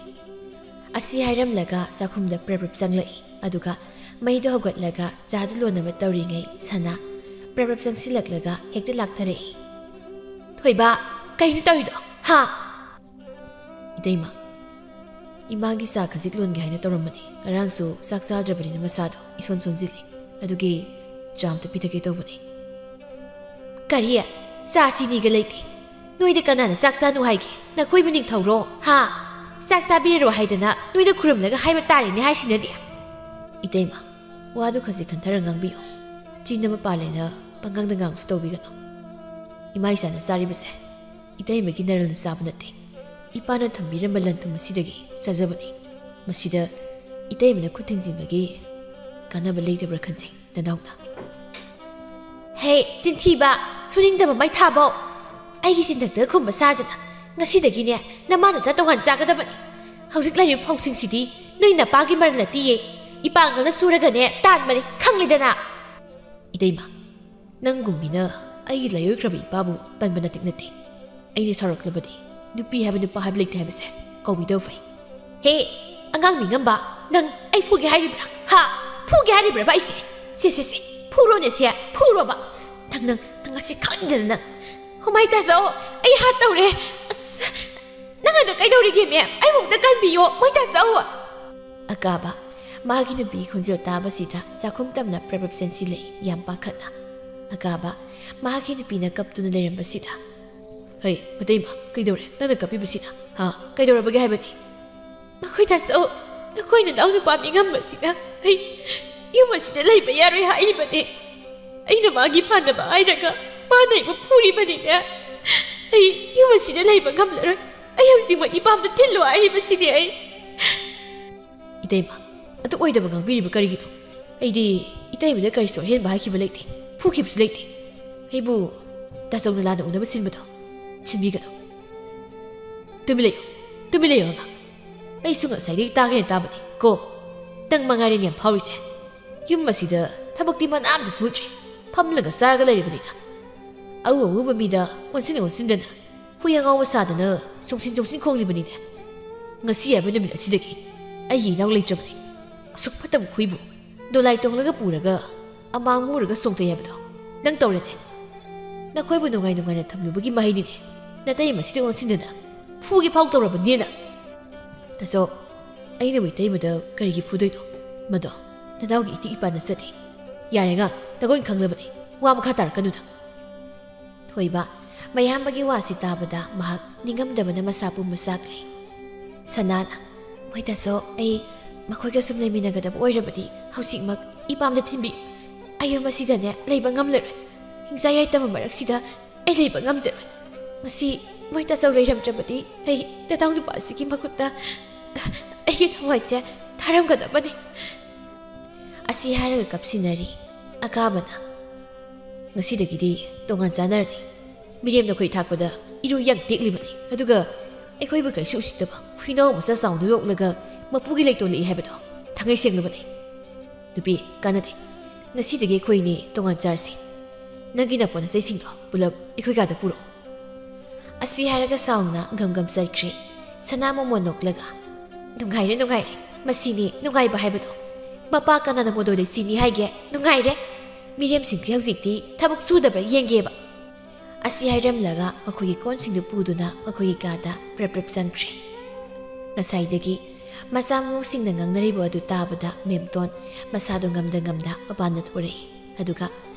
ꯑꯁꯤ ꯍꯥꯏꯔꯝꯂꯒ ꯆꯥꯛꯈꯨꯝꯗ ꯄ꯭ꯔꯞ ꯄ꯭ꯔꯞ ꯆꯪꯂꯛꯏ꯫ ꯑꯗꯨꯒ ꯃꯩꯗꯣ ꯍꯧꯒꯠꯂꯒ ꯆꯥꯗꯨ ꯂꯣꯟꯅꯕ ꯇꯧꯔꯤꯉꯩ ꯁꯅꯥ ꯄ꯭ꯔꯞ ꯄ꯭ꯔꯞ ꯆꯪꯁꯤꯜꯂꯛꯂꯒ ꯍꯦꯛꯇ ꯂꯥꯛꯊꯔꯛꯏ꯫ "ꯊꯣꯏꯕ, ꯀꯩꯅꯣ ꯇꯧꯔꯤꯗꯣ? ꯍꯥ?" "ꯏꯇꯩꯃ, ꯏꯃꯥꯒꯤ ꯆꯥ ꯈꯖꯤꯛ ꯂꯣꯟꯒꯦ ꯍꯥꯏꯅ ꯇꯧꯔꯝꯕꯅꯤ꯫ ꯉꯔꯥꯡꯁꯨ ꯆꯥꯛ ꯆꯥꯗ꯭ꯔꯕꯅꯤꯅ ꯃꯁꯥꯗꯣ ꯏꯁꯣꯟ ꯁꯣꯟꯖꯤꯜꯂꯤ꯫ ꯑꯗꯨꯒꯤ ꯆꯥ ꯑꯝꯇ ꯄꯤꯊꯛꯀꯦ ꯇꯧꯕꯅꯤ꯫" "ꯀꯔꯤ? ꯆꯥ ꯆꯤꯅꯤꯒ ꯂꯩꯇꯦ? ꯅꯣꯏꯗ ꯀꯅꯥꯅ ꯆꯥꯛ ꯆꯥꯅꯨ ꯍꯥꯏꯒꯦ? ꯅꯈꯣꯏꯕꯨ ꯅꯤꯡꯊꯧꯔꯣ? ꯍꯥ? ꯆꯥꯛ ꯆꯥꯕꯤꯔꯔꯣ ꯍꯥꯏꯗꯅ ꯅꯣꯏꯗ ꯈꯨꯔꯨꯝꯂꯒ ꯍꯥꯏꯕ ꯇꯥꯔꯦꯅꯦ ꯍꯥꯏꯁꯤꯅꯗꯤ꯫" "ꯏꯇꯩꯃ, ꯋꯥꯗꯨ ꯈꯖꯤꯛ ꯈꯟꯊꯔ ꯉꯥꯡꯕꯤꯌꯨ꯫ ꯆꯤꯟ ꯑꯃ ꯄꯥꯜꯂꯦꯅ ꯄꯪꯉꯥꯡꯗ ꯉꯥꯡꯕꯁꯨ ꯇꯧꯕꯤꯒꯅꯨ꯫ ꯏꯃꯥ ꯏꯆꯥꯅ ꯆꯥꯔꯤꯕꯁꯦ ꯏꯇꯩꯃꯒꯤ ꯅꯔꯜꯅ ꯆꯥꯕ ꯅꯠꯇꯦ꯫ ꯏꯄꯥꯅ ꯊꯝꯕꯤꯔꯝꯕ ꯂꯟ ꯊꯨꯝ ꯑꯁꯤꯗꯒꯤ ꯆꯥꯖꯕꯅꯤ꯫ ꯃꯁꯤꯗ ꯏꯇꯩꯃꯅ ꯈꯨꯠ ꯊꯤꯡꯖꯤꯟꯕꯒꯤ ꯀꯥꯟꯅꯕ ꯂꯩꯇꯕ꯭ꯔꯥ ꯈꯟꯖꯩ, ꯅꯅꯥꯎꯅ꯫" "ꯍꯦ, ꯆꯤꯟꯊꯤꯕ, ꯁꯨꯅꯤꯡꯗꯕ ꯃꯩꯊꯥꯕꯧ! ꯑꯩꯒꯤ ꯆꯤꯟꯊꯛꯇ ꯈꯨꯝꯕ ꯁꯥꯗꯅ ꯉꯁꯤꯗꯒꯤꯅꯦ ꯅꯃꯥ ꯅꯆꯥ ꯇꯣꯉꯥꯟ ꯆꯥꯒꯗꯕꯅꯤ꯫ ꯍꯧꯖꯤꯛ ꯂꯩꯔꯤꯕ ꯐꯧꯁꯤꯡꯁꯤꯗꯤ ꯅꯣꯏ ꯅꯄꯥꯒꯤ ꯃꯔꯜ ꯅꯠꯇꯤꯌꯦ, ꯏꯄꯥꯡꯒꯜꯅ ꯁꯨꯔꯒꯅꯦ ꯇꯥꯟꯕꯅꯤ, ꯈꯪꯂꯤꯗꯅ꯫ ꯏꯇꯩꯃ, ꯅꯪꯒꯨꯝꯕꯤꯅ ꯑꯩꯒꯤ ꯂꯥꯏꯑꯣꯏꯈ꯭ꯔꯕ ꯏꯄꯥꯕꯨ ꯄꯟꯕ ꯅꯇꯤꯛ ꯅꯠꯇꯦ꯫ ꯑꯩꯅ ꯁꯥꯎꯔꯛꯂꯕꯗꯤ ꯅꯨꯄꯤ ꯍꯥꯏꯕ ꯅꯨꯄꯥ ꯍꯥꯏꯕ ꯂꯩꯇꯦ ꯍꯥꯏꯕꯁꯦ ꯀꯧꯕꯤꯗꯕ ꯐꯩ꯫ ꯍꯦ, ꯑꯉꯥꯡ ꯃꯤꯉꯝꯕ, ꯅꯪ ꯑꯩ ꯐꯨꯒꯦ ꯍꯥꯏꯔꯤꯕ꯭ꯔꯥ? ꯍꯥ? ꯐꯨꯒꯦ ꯍꯥꯏꯔꯤꯕ꯭ꯔꯕ ꯑꯩꯁꯦ? ꯁꯦ, ꯁꯦ, ꯁꯦ, ꯐꯨꯔꯣꯅꯦ ꯁꯦ, ꯐꯨꯔꯣꯕ꯫ ꯅꯪ, ꯅꯪ, ꯅꯪ ꯉꯁꯤ ꯈꯪꯗꯅ ꯅꯪ꯫ ꯍꯨꯃꯥꯏ ꯇꯥꯖꯧ, ꯑꯩ ꯍꯥꯠ ꯇꯧꯔꯦ꯫ ꯑꯁ, ꯅꯪ ꯑꯗꯨ ꯀꯩꯗꯧꯔꯤꯒꯦ, ꯃꯦꯝ? ꯑꯩꯕꯨ ꯑꯝꯇ ꯀꯟꯕꯤꯌꯣ, ꯃꯣꯏ ꯇꯥꯖꯧ꯫ ꯑꯀꯥꯕ, ꯃꯥꯒꯤ ꯅꯨꯄꯤ ꯈꯣꯟꯖꯦꯜ ꯇꯥꯕꯁꯤꯗ ꯆꯥꯛꯈꯨꯝ ꯇꯝꯅ ꯄ꯭ꯔꯞ ꯄ꯭ꯔꯞ ꯆꯦꯟꯁꯤꯜꯂꯛꯏ, ꯌꯥꯝ ꯄꯥꯈꯠꯅ꯫ ꯑꯀꯥꯕ, ꯃꯥꯒꯤ ꯅꯨꯄꯤꯅ ꯀꯞꯇꯨꯅ ꯂꯩꯔꯝꯕꯁꯤꯗ, "ꯍꯩ, ꯃꯇꯩꯃ, ꯀꯩꯗꯧꯔꯦ? ꯅꯪꯅ ꯀꯞꯄꯤꯕꯁꯤꯅ? ꯍꯥ? ꯀꯩꯗꯧꯔꯕꯒꯦ ꯍꯥꯏꯕꯅꯤ?" ꯃꯈꯣꯏ ꯇꯥꯆꯧ, ꯅꯈꯣꯏ ꯅꯅꯥꯎ ꯅꯨꯄꯥ ꯃꯤꯉꯝꯕꯁꯤꯅ ꯑꯩ ꯌꯨꯝ ꯑꯁꯤꯗ ꯂꯩꯕ ꯌꯥꯔꯣꯏ ꯍꯥꯏꯔꯤꯕꯅꯦ꯫ ꯑꯩꯅ ꯃꯥꯒꯤ ꯐꯥꯅꯕ ꯍꯥꯏꯔꯒ ꯃꯥꯅ ꯑꯩꯕꯨ ꯐꯨꯔꯤꯕꯅꯤꯅꯦ꯫ ꯑꯩ ꯌꯨꯝ ꯑꯁꯤꯗ ꯂꯩꯕ ꯉꯝꯂꯔꯣꯏ꯫ ꯑꯩ ꯍꯧꯖꯤꯛꯃꯛ ꯏꯄꯥꯝꯗ ꯊꯤꯜꯂꯨ ꯍꯥꯏꯔꯤꯕꯁꯤꯅꯦ ꯑꯩ꯫ ꯏꯇꯩꯃ, ꯑꯗꯨ ꯑꯣꯏꯗꯕ ꯉꯥꯡꯕꯤꯔꯤꯕ ꯀꯔꯤꯒꯤꯅꯣ? ꯑꯩꯗꯤ ꯏꯇꯩꯃꯗ ꯀꯔꯤꯁꯨ ꯑꯍꯦꯟꯕ ꯍꯥꯏꯈꯤꯕ ꯂꯩꯇꯦ, ꯐꯨꯈꯤꯕꯁꯨ ꯂꯩꯇꯦ꯫ ꯑꯩꯕꯨ ꯇꯥꯆꯧꯅ ꯂꯥꯟꯅ ꯎꯅꯕ ꯁꯤꯟꯕꯗꯣ ꯁꯤꯟꯕꯤꯒꯅꯨ꯫ ꯇꯨꯃꯤꯟ ꯂꯩꯌꯨ, ꯇꯨꯃꯤꯟ ꯂꯩꯌꯨ ꯑꯉꯥꯡ꯫ ꯑꯩꯁꯨ ꯉꯁꯥꯏꯗꯒꯤ ꯇꯥꯒꯦꯅ ꯇꯥꯕꯅꯤ ꯀꯣ꯫ ꯅꯪ ꯃꯉꯥꯏꯔꯦꯅꯦ ꯌꯥꯝ ꯐꯥꯎꯔꯤꯁꯦ꯫ ꯌꯨꯝ ꯑꯁꯤꯗ ꯊꯕꯛꯇꯤ ꯃꯅꯥ ꯑꯝꯇ ꯁꯨꯗ꯭ꯔꯦ, ꯐꯝꯂꯒ ꯆꯥꯔꯒ ꯂꯩꯔꯕꯅꯤꯅ꯫ ꯑꯎ ꯑꯎꯕ ꯃꯤꯗ ꯑꯣꯟꯁꯤꯟ ꯑꯣꯟꯁꯤꯟꯗꯅ ꯍꯨꯏ ꯑꯉꯥꯎꯕ ꯁꯥꯗꯅ ꯆꯣꯡꯁꯤꯟ ꯆꯣꯡꯁꯤꯟ ꯈꯣꯡꯂꯤꯕꯅꯤꯅꯦ꯫ ꯉꯁꯤ ꯍꯥꯏꯕ ꯅꯨꯃꯤꯠ ꯑꯁꯤꯗꯒꯤ ꯑꯩꯒꯤ ꯏꯅꯥꯎ ꯂꯩꯇ꯭ꯔꯕꯅꯤ꯫ ꯑꯁꯨꯛ ꯐꯠꯇꯕ ꯍꯨꯏꯕꯨ ꯗꯣꯂꯥꯏ ꯇꯣꯡꯂꯒ ꯄꯨꯔꯒ ꯑꯃꯥꯡꯕ ꯎꯔꯒ ꯆꯣꯡꯊꯩ ꯍꯥꯏꯕꯗꯣ ꯅꯪ ꯇꯧꯔꯦꯅꯦ꯫ ꯅꯈꯣꯏꯕꯨ ꯅꯨꯡꯉꯥꯏ ꯅꯨꯡꯉꯥꯏꯅ ꯊꯝꯂꯨꯕꯒꯤ ꯃꯍꯩꯅꯤꯅꯦ꯫ ꯅꯇꯩꯃꯁꯤꯗ ꯑꯣꯟꯁꯤꯟꯗꯅ ꯐꯨꯒꯦ ꯐꯥꯎ ꯇꯧꯔꯕꯅꯤꯅ꯫ ꯇꯥꯆꯧ, ꯑꯩꯅꯕꯨ ꯏꯇꯩꯃꯗ ꯀꯔꯤꯒꯤ ꯐꯨꯗꯣꯏꯅꯣ? ꯃꯗꯣ ꯅꯅꯥꯎꯒꯤ ꯏꯇꯤꯛ ꯏꯄꯥ ꯅꯆꯠꯅꯤ꯫ ꯌꯥꯔꯦ ꯑꯉꯥꯡ, ꯅꯒꯨꯟ ꯈꯪꯂꯕꯅꯤ꯫ ꯋꯥ ꯃꯈꯥ ꯇꯥꯔꯛꯀꯅꯨ ꯅꯪ꯫ ꯊꯣꯏꯕ, ꯃꯌꯥꯝꯕꯒꯤ ꯋꯥꯁꯤ ꯇꯥꯕꯗ ꯃꯍꯥꯛ ꯅꯤꯡꯉꯝꯗꯕꯅ ꯃꯁꯥ ꯄꯨꯝꯕ ꯆꯥꯛꯂꯦ꯫ ꯁꯅꯥꯅ, "ꯃꯣꯏ ꯇꯥꯆꯧ, ꯑꯩ ꯃꯈꯣꯏꯒ ꯁꯨꯝ ꯂꯩꯃꯤꯟꯅꯒꯗꯕ ꯑꯣꯏꯔꯕꯗꯤ ꯍꯧꯖꯤꯛꯃꯛ ꯏꯄꯥꯝꯗ ꯊꯤꯟꯕꯤꯌꯨ꯫ ꯑꯩ ꯌꯨꯝ ꯑꯁꯤꯗꯅꯦ ꯂꯩꯕ ꯉꯝꯂꯔꯣꯏ꯫ ꯍꯤꯡꯆꯥ ꯌꯥꯏꯇꯝꯕ ꯃꯔꯛꯁꯤꯗ ꯑꯩ ꯂꯩꯕ ꯉꯝꯖꯔꯣꯏ꯫ ꯉꯁꯤ ꯃꯣꯏ ꯇꯥꯆꯧ ꯂꯩꯔꯝꯗ꯭ꯔꯕꯗꯤ ꯑꯩ ꯅꯇꯥꯎ ꯅꯨꯄꯥꯁꯤꯒꯤ ꯃꯈꯨꯠꯇ ꯑꯩꯒꯤ ꯊꯋꯥꯏꯁꯦ ꯊꯥꯔꯝꯒꯗꯕꯅꯤ꯫" ꯑꯁꯤ ꯍꯥꯏꯔꯒ ꯀꯞꯁꯤꯟꯅꯔꯤ꯫ ꯑꯀꯥꯕꯅ, "ꯉꯁꯤꯗꯒꯤꯗꯤ ꯇꯣꯉꯥꯟ ꯆꯥꯅꯔꯅꯤ꯫ ꯃꯤꯔꯦꯝ ꯅꯈꯣꯏ ꯊꯥꯛꯄꯗ ꯏꯔꯨ ꯌꯥꯡ ꯇꯦꯛꯂꯤꯕꯅꯤ꯫ ꯑꯗꯨꯒ ꯑꯩꯈꯣꯏꯕꯨ ꯀꯔꯤꯁꯨ ꯎꯁꯤꯠꯇꯕ ꯍꯨꯏꯅꯥꯎ ꯃꯆꯥ ꯆꯥꯎꯅ ꯌꯣꯛꯂꯒ ꯃꯄꯨꯒꯤ ꯂꯩꯇꯣꯜꯂꯛꯏ ꯍꯥꯏꯕꯗꯣ ꯊꯥꯡꯉꯩ ꯁꯦꯡꯂꯕꯅꯤ꯫ ꯅꯨꯄꯤ, ꯀꯥꯟꯅꯗꯦ꯫ ꯉꯁꯤꯗꯒꯤ ꯑꯩꯈꯣꯏꯅꯤ ꯇꯣꯉꯥꯟ ꯆꯥꯔꯁꯤ꯫ ꯅꯪꯒꯤ ꯅꯄꯣꯠ ꯅꯆꯩꯁꯤꯡꯗꯣ ꯄꯨꯂꯞ ꯑꯩꯈꯣꯏ ꯀꯥꯗ ꯄꯨꯔꯛꯑꯣ꯫ ꯑꯁꯤ ꯍꯥꯏꯔꯒ ꯁꯥꯎꯅ ꯒꯝ ꯒꯝ ꯆꯠꯈ꯭ꯔꯦ꯫ ꯁꯅꯥ ꯃꯣꯃꯣꯟ ꯅꯣꯛꯂꯒ, "ꯅꯨꯡꯉꯥꯏꯔꯦ, ꯅꯨꯡꯉꯥꯏꯔꯦ꯫ ꯃꯁꯤꯅꯤ ꯅꯨꯡꯉꯥꯏꯕ ꯍꯥꯏꯕꯗꯣ꯫ ꯃꯄꯥ ꯀꯅꯥꯅ ꯃꯣꯗꯣ ꯂꯩꯁꯤꯅꯤ ꯍꯥꯏꯒꯦ? ꯅꯨꯡꯉꯥꯏꯔꯦ꯫ ꯃꯤꯔꯦꯝꯁꯤꯡꯁꯦ ꯍꯧꯖꯤꯛꯇꯤ ꯊꯕꯛ ꯁꯨꯗꯕ꯭ꯔꯥ ꯌꯦꯡꯒꯦꯕ꯫" ꯑꯁꯤ ꯍꯥꯏꯔꯝꯂꯒ ꯃꯈꯣꯏꯒꯤ ꯀꯣꯟꯁꯤꯡꯗꯨ ꯄꯨꯗꯨꯅ ꯃꯈꯣꯏꯒꯤ ꯀꯥꯗ ꯄ꯭ꯔꯞ ꯄ꯭ꯔꯞ ꯆꯪꯈ꯭ꯔꯦ꯫ ꯉꯁꯥꯏꯗꯒꯤ ꯃꯆꯥ ꯃꯎꯁꯤꯡꯅ ꯉꯥꯡꯅꯔꯤꯕ ꯑꯗꯨ ꯇꯥꯕꯗ ꯃꯦꯝꯇꯣꯟ ꯃꯁꯥꯗꯣ ꯉꯝꯗ ꯉꯝꯗ ꯃꯄꯥꯟꯗ ꯊꯣꯔꯛꯏ꯫ ꯑꯗꯨꯒ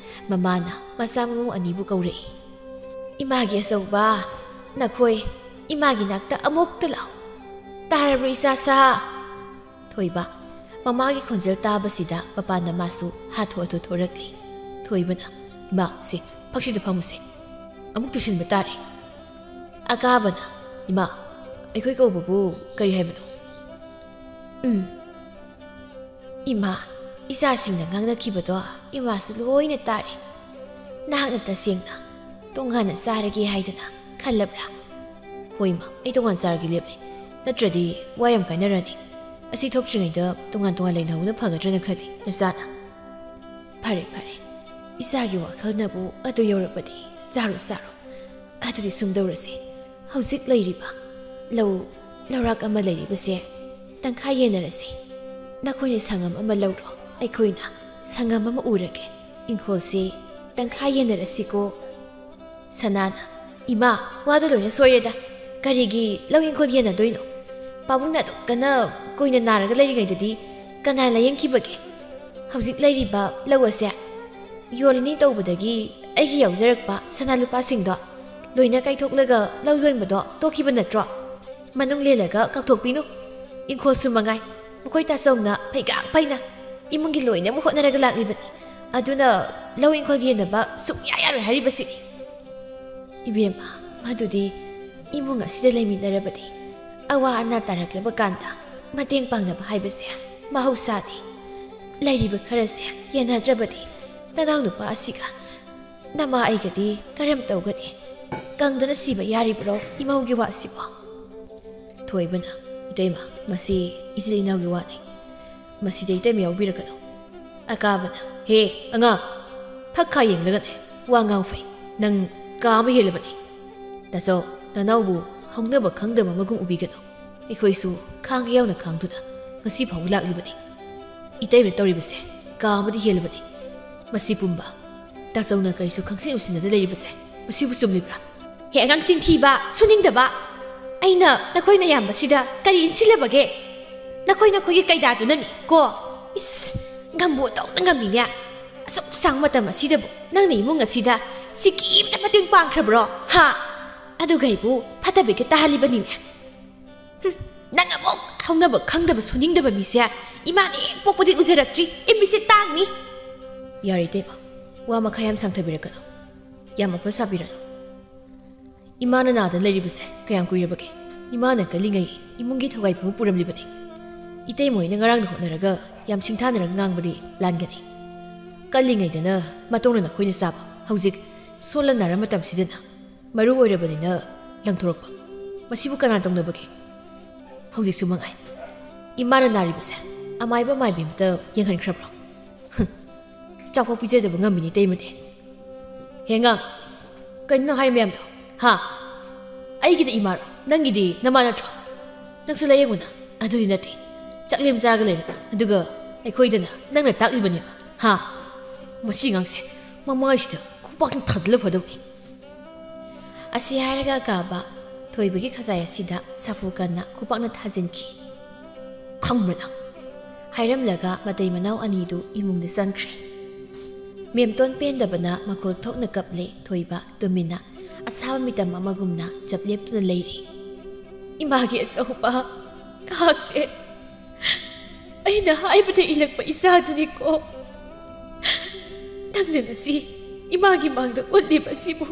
ꯃꯃꯥꯅ ꯃꯆꯥ ꯃꯎ ꯑꯅꯤꯕꯨ ꯀꯧꯔꯛꯏ꯫ "ꯏꯃꯥꯒꯤ ꯑꯆꯧꯕ, ꯅꯈꯣꯏ ꯏꯃꯥꯒꯤ ꯅꯥꯛꯇ ꯑꯃꯨꯛꯇ ꯂꯥꯛꯑꯣ꯫ ꯇꯥꯔꯕ꯭ꯔꯣ, ꯏꯆꯥ ꯁꯥ?" ꯊꯣꯏꯕ, ꯃꯃꯥꯒꯤ ꯈꯣꯟꯖꯦꯜ ꯇꯥꯕꯁꯤꯗ ꯃꯄꯥꯟꯗ ꯃꯥꯁꯨ ꯍꯥꯊꯨ ꯍꯥꯊꯨ ꯊꯣꯔꯛꯂꯤ꯫ ꯊꯣꯏꯕꯅ, "ꯏꯃꯥ, ꯁꯤ ꯐꯛꯁꯤꯗ ꯐꯝꯃꯨꯁꯦ꯫ ꯑꯃꯨꯛ ꯇꯨꯁꯤꯟꯕ ꯇꯥꯔꯦ꯫" ꯑꯀꯥꯕꯅ, "ꯏꯃꯥ, ꯑꯩꯈꯣꯏ ꯀꯧꯕꯕꯨ ꯀꯔꯤ ꯍꯥꯏꯕꯅꯣ?" "ꯎꯝ, ꯏꯃꯥ, ꯏꯆꯥꯁꯤꯡꯅ ꯉꯥꯡꯅꯈꯤꯕꯗꯣ ꯏꯃꯥꯁꯨ ꯂꯣꯏꯅ ꯇꯥꯔꯦ꯫ ꯅꯍꯥꯛꯅ ꯇꯁꯦꯡꯅ ꯇꯣꯉꯥꯟꯅ ꯆꯥꯔꯒꯦ ꯍꯥꯏꯗꯨꯅ ꯈꯜꯂꯕ꯭ꯔꯥ?" "ꯍꯣꯏ, ꯏꯃꯥ, ꯑꯩ ꯇꯣꯉꯥꯟ ꯆꯥꯔꯒꯦ ꯂꯦꯞꯂꯦ꯫ ꯅꯠꯇ꯭ꯔꯗꯤ ꯋꯥ ꯌꯥꯝ ꯀꯥꯏꯅꯔꯅꯤ꯫ ꯑꯁꯤ ꯊꯣꯛꯇ꯭ꯔꯤꯉꯩꯗ ꯇꯣꯉꯥꯟ ꯇꯣꯉꯥꯟ ꯂꯩꯅꯍꯧꯕꯅ ꯐꯒꯗ꯭ꯔꯅ ꯈꯜꯂꯤ, ꯅꯆꯥꯅ꯫" "ꯐꯔꯦ, ꯐꯔꯦ꯫ ꯏꯆꯥꯒꯤ ꯋꯥꯈꯜꯅꯕꯨ ꯑꯗꯨ ꯌꯧꯔꯕꯗꯤ ꯆꯥꯔꯣ, ꯆꯥꯔꯣ꯫ ꯑꯗꯨꯗꯤ ꯁꯨꯝ ꯇꯧꯔꯁꯤ꯫ ꯍꯧꯖꯤꯛ ꯂꯩꯔꯤꯕ ꯂꯧ ꯂꯧꯔꯥꯛ ꯑꯃ ꯂꯩꯔꯤꯕꯁꯦ ꯇꯪꯈꯥꯏ ꯌꯦꯟꯅꯔꯁꯤ꯫ ꯅꯈꯣꯏꯅ ꯁꯪꯉꯝ ꯑꯃ ꯂꯧꯔꯣ, ꯑꯩꯈꯣꯏꯅ ꯁꯪꯉꯝ ꯑꯃ ꯎꯔꯒꯦ꯫ ꯏꯪꯈꯣꯜꯁꯤ ꯇꯪꯈꯥꯏ ꯌꯦꯟꯅꯔꯁꯤꯀꯣ꯫" ꯁꯅꯥꯅ, "ꯏꯃꯥ, ꯋꯥꯗꯣ ꯂꯣꯏꯅ ꯁꯣꯏꯔꯦꯗ꯫ ꯀꯔꯤꯒꯤ ꯂꯧ ꯏꯪꯈꯣꯜ ꯌꯦꯟꯅꯗꯣꯏꯅꯣ? ꯄꯥꯕꯨꯡꯅ ꯑꯗꯨꯛ ꯀꯟꯅ ꯀꯨꯏꯅ ꯅꯥꯔꯒ ꯂꯩꯔꯤꯉꯩꯗꯗꯤ ꯀꯅꯥ ꯂꯥꯌꯦꯡꯈꯤꯕꯒꯦ? ꯍꯧꯖꯤꯛ ꯂꯩꯔꯤꯕ ꯂꯧ ꯑꯁꯦ ꯌꯣꯜꯂꯅꯤ ꯇꯧꯕꯗꯒꯤ ꯑꯩꯒꯤ ꯌꯥꯎꯖꯔꯛꯄ ꯁꯅꯥ ꯂꯨꯄꯥꯁꯤꯡꯗꯣ ꯂꯣꯏꯅ ꯀꯥꯏꯊꯣꯛꯂꯒ ꯂꯧ ꯌꯣꯟꯕꯗꯣ ꯇꯣꯛꯈꯤꯕ ꯅꯠꯇ꯭ꯔꯣ? ꯃꯅꯨꯡ ꯂꯦꯜꯂꯒ ꯀꯥꯎꯊꯣꯛꯄꯤꯅꯨ꯫ ꯏꯪꯈꯣꯜꯁꯨ ꯃꯉꯥꯏ, ꯃꯈꯣꯏ ꯇꯥꯆꯧꯅ ꯐꯩꯒꯥꯛ ꯐꯩꯅ ꯏꯃꯨꯡꯒꯤ ꯂꯣꯏꯅꯃꯛ ꯍꯣꯠꯅꯔꯒ ꯂꯥꯛꯂꯤꯕꯅꯤ꯫ ꯑꯗꯨꯅ ꯂꯧ ꯏꯪꯈꯣꯜ ꯌꯦꯟꯅꯕ ꯁꯨꯡꯌꯥ ꯌꯥꯔꯣꯏ ꯍꯥꯏꯔꯤꯕꯁꯤꯅꯤ꯫" "ꯏꯕꯦꯝꯃ, ꯃꯗꯨꯗꯤ ꯏꯃꯨꯡ ꯑꯁꯤꯗ ꯂꯩꯃꯤꯟꯅꯔꯕꯗꯤ ꯑꯋꯥ ꯑꯅꯥ ꯇꯥꯔꯛꯂꯕ ꯀꯥꯟꯗ ꯃꯇꯦꯡ ꯄꯥꯡꯅꯕ ꯍꯥꯏꯕꯁꯦ ꯃꯍꯧꯁꯥꯅꯤ꯫ ꯂꯩꯔꯤꯕ ꯈꯔꯁꯦ ꯌꯦꯟꯅꯗ꯭ꯔꯕꯗꯤ ꯅꯅꯥꯎ ꯅꯨꯄꯥ ꯑꯁꯤꯒ ꯅꯃꯥ ꯑꯩꯒꯗꯤ ꯀꯔꯝ ꯇꯧꯒꯅꯤ? ꯀꯪꯗꯅ ꯁꯤꯕ ꯌꯥꯔꯤꯕ꯭ꯔꯣ ꯏꯃꯧꯒꯤ ꯋꯥꯁꯤꯕꯣ? ꯊꯣꯏꯕꯅ, "ꯏꯇꯩꯃ, ꯃꯁꯤ ꯏꯆꯤꯜ ꯏꯅꯥꯎꯒꯤ ꯋꯥꯅꯤ꯫ ꯃꯁꯤꯗ ꯏꯇꯩꯃ ꯌꯥꯎꯕꯤꯔꯛꯀꯅꯨ꯫" ꯑꯀꯥꯕꯅ, "ꯍꯦ ꯑꯉꯥꯡ, ꯐꯛ ꯈꯥ ꯌꯦꯡꯂꯒꯅꯦ ꯋꯥ ꯉꯥꯡ ꯐꯩ꯫ ꯅꯪ ꯀꯥ ꯑꯃ ꯍꯦꯜꯂꯕꯅꯤ꯫ ꯇꯥꯆꯧ, ꯅꯅꯥꯎꯕꯨ ꯍꯧꯅꯕ ꯈꯪꯗꯕ ꯑꯃꯒꯨꯝ ꯎꯕꯤꯒꯅꯨ꯫ ꯑꯩꯈꯣꯏꯁꯨ ꯈꯥꯡꯒꯦ ꯌꯥꯎꯅ ꯈꯥꯡꯗꯨꯅ ꯉꯁꯤ ꯐꯥꯎꯕ ꯂꯥꯛꯂꯤꯕꯅꯤ꯫ ꯏꯇꯩꯃꯅ ꯇꯧꯔꯤꯕꯁꯦ ꯀꯥ ꯑꯃꯗꯤ ꯍꯦꯜꯂꯕꯅꯤ꯫ ꯃꯁꯤ ꯄꯨꯝꯕ ꯇꯥꯆꯧꯅ ꯀꯔꯤꯁꯨ ꯈꯪꯁꯤꯟ ꯎꯁꯤꯟꯅꯗ ꯂꯩꯔꯤꯕꯁꯦ, ꯃꯁꯤꯕꯨ ꯆꯨꯝꯂꯤꯕ꯭ꯔꯥ?" "ꯍꯦ ꯑꯉꯥꯡ ꯆꯤꯟꯊꯤꯕ, ꯁꯨꯅꯤꯡꯗꯕ! ꯑꯩꯅ ꯅꯈꯣꯏ ꯅꯌꯥꯝꯕꯁꯤꯗ ꯀꯔꯤ ꯏꯟꯁꯤꯜꯂꯕꯒꯦ? ꯅꯈꯣꯏ ꯅꯈꯣꯏꯒꯤ ꯀꯩꯗꯥꯗꯨꯅꯅꯤ ꯀꯣ꯫ ꯏꯁ, ꯉꯝꯕꯨ ꯑꯣꯟꯊꯣꯛꯅ ꯉꯝꯃꯤꯅꯦ꯫ ꯑꯁꯨꯛ ꯁꯥꯡꯕ ꯃꯇꯝ ꯑꯁꯤꯗꯕꯨ ꯅꯪꯅ ꯏꯃꯨꯡ ꯑꯁꯤꯗ ꯁꯤꯀꯤ ꯑꯃꯇ ꯃꯇꯦꯡ ꯄꯥꯡꯈ꯭ꯔꯕ꯭ꯔꯣ? ꯍꯥ? ꯑꯗꯨꯒ ꯑꯩꯕꯨ ꯐꯠꯇꯕꯤꯒ ꯇꯥꯍꯜꯂꯤꯕꯅꯤꯅꯦ꯫ ꯍꯨꯝ, ꯅꯪ ꯑꯃꯨꯛ ꯍꯧꯅꯕ ꯈꯪꯗꯕ ꯁꯨꯅꯤꯡꯗꯕ ꯃꯤꯁꯦ ꯏꯃꯥꯅ ꯍꯦꯛ ꯄꯣꯛꯄꯗꯒꯤ ꯎꯖꯔꯛꯇ꯭ꯔꯤ꯫ ꯑꯩ ꯃꯤꯠꯁꯦ ꯇꯥꯡꯅꯤ꯫" "ꯌꯥꯔꯦ ꯏꯇꯩꯃ, ꯋꯥ ꯃꯈꯥ ꯌꯥꯝ ꯁꯥꯡꯊꯕꯤꯔꯛꯀꯅꯨ꯫ ꯌꯥꯝ ꯑꯐ ꯁꯥꯕꯤꯔꯅꯨ꯫ ꯏꯃꯥꯅ ꯅꯥꯗ ꯂꯩꯔꯤꯕꯁꯦ ꯀꯌꯥꯝ ꯀꯨꯏꯔꯕꯒꯦ? ꯏꯃꯥꯅ ꯀꯜꯂꯤꯉꯩ ꯏꯃꯨꯡꯒꯤ ꯊꯧꯒꯥꯏ ꯄꯨꯝꯕ ꯄꯨꯔꯝꯂꯤꯕꯅꯤ꯫ ꯏꯇꯩꯃ ꯍꯣꯏꯅ ꯉꯔꯥꯡꯗ ꯍꯣꯠꯅꯔꯒ ꯌꯥꯝ ꯁꯤꯡꯊꯥꯅꯔꯒ ꯉꯥꯡꯕꯗꯤ ꯂꯥꯟꯒꯅꯤ꯫ ꯀꯜꯂꯤꯉꯩꯗꯅ ꯃꯇꯣꯡꯅ ꯅꯈꯣꯏꯅ ꯆꯥꯕ, ꯍꯧꯖꯤꯛ ꯁꯣꯜꯂ ꯅꯥꯔ ꯃꯇꯝꯁꯤꯗꯅ ꯃꯔꯨ ꯑꯣꯏꯔꯕꯅꯤꯅ ꯂꯪꯊꯣꯔꯛꯄ꯫ ꯃꯁꯤꯕꯨ ꯀꯅꯥ ꯇꯧꯅꯕꯒꯦ? ꯍꯧꯖꯤꯛꯁꯨ ꯃꯉꯥꯏ꯫ ꯏꯃꯥꯅ ꯅꯥꯔꯤꯕꯁꯦ ꯑꯃꯥꯏꯕ ꯑꯃꯥꯏꯕꯤ ꯑꯃꯇ ꯌꯦꯡꯍꯟꯈ꯭ꯔꯕ꯭ꯔꯣ?" ꯍꯨꯝ꯫ ꯆꯥꯛꯐꯥꯎ ꯄꯤꯖꯗꯕ ꯉꯝꯃꯤꯅꯦ ꯏꯇꯩꯃꯗꯤ꯫ "ꯍꯦ ꯑꯉꯥꯡ, ꯀꯩꯅꯣ ꯅꯪ ꯍꯥꯏꯔꯤ ꯃꯌꯥꯝꯗꯣ? ꯍꯥ? ꯑꯩꯒꯤꯗꯤ ꯏꯃꯥꯔꯣ? ꯅꯪꯒꯤꯗꯤ ꯅꯃꯥ ꯅꯠꯇ꯭ꯔꯣ? ꯅꯪꯁꯨ ꯂꯥꯏꯌꯦꯡꯉꯨꯅ꯫ ꯑꯗꯨꯗꯤ ꯅꯠꯇꯦ꯫ ꯆꯥꯛꯂꯦꯝ ꯆꯥꯔꯒ ꯂꯩꯔꯒ꯫ ꯑꯗꯨꯒ ꯑꯩꯈꯣꯏꯗꯅ ꯅꯪꯅ ꯇꯥꯛꯂꯤꯕꯅꯦꯕ꯫ ꯍꯥ? ꯃꯁꯤ ꯑꯉꯥꯡꯁꯦ ꯃꯃꯥꯏꯁꯤꯗ ꯈꯨꯄꯥꯛꯅ ꯊꯥꯖꯤꯜꯂ ꯐꯗꯧꯅꯤ꯫" ꯑꯁꯤ ꯍꯥꯏꯔꯒ ꯑꯀꯥꯕ ꯊꯣꯏꯕꯒꯤ ꯈꯖꯥꯏ ꯑꯁꯤꯗ ꯁꯥꯐꯨ ꯀꯟꯅ ꯈꯨꯄꯥꯛꯅ ꯊꯥꯖꯤꯟꯈꯤ꯫ "ꯈꯪꯕ꯭ꯔꯥ ꯅꯪ?" ꯍꯥꯏꯔꯝꯂꯒ ꯃꯇꯩ ꯃꯅꯥꯎ ꯑꯅꯤꯗꯨ ꯏꯃꯨꯡꯗ ꯆꯪꯈ꯭ꯔꯦ꯫ ꯃꯦꯝꯇꯣꯟ ꯄꯦꯟꯗꯕꯅ ꯃꯈꯣꯜ ꯊꯣꯛꯅ ꯀꯞꯂꯦ꯫ ꯊꯣꯏꯕ ꯇꯨꯃꯤꯟꯅ ꯑꯁꯥꯕ ꯃꯤꯇꯝ ꯑꯃꯒꯨꯝꯅ ꯆꯞ ꯂꯦꯞꯇꯨꯅ ꯂꯩꯔꯤ꯫ "ꯏꯃꯥꯒꯤ ꯑꯆꯧꯕ ꯅꯍꯥꯛꯁꯦ ꯑꯩꯅ ꯍꯥꯏꯕꯗ ꯏꯜꯂꯛꯄ ꯏꯆꯥꯗꯨꯅꯤꯀꯣ꯫ ꯅꯪꯅ ꯉꯁꯤ ꯏꯃꯥꯒꯤ ꯃꯥꯡꯗ ꯎꯠꯂꯤꯕ ꯑꯁꯤꯕꯨ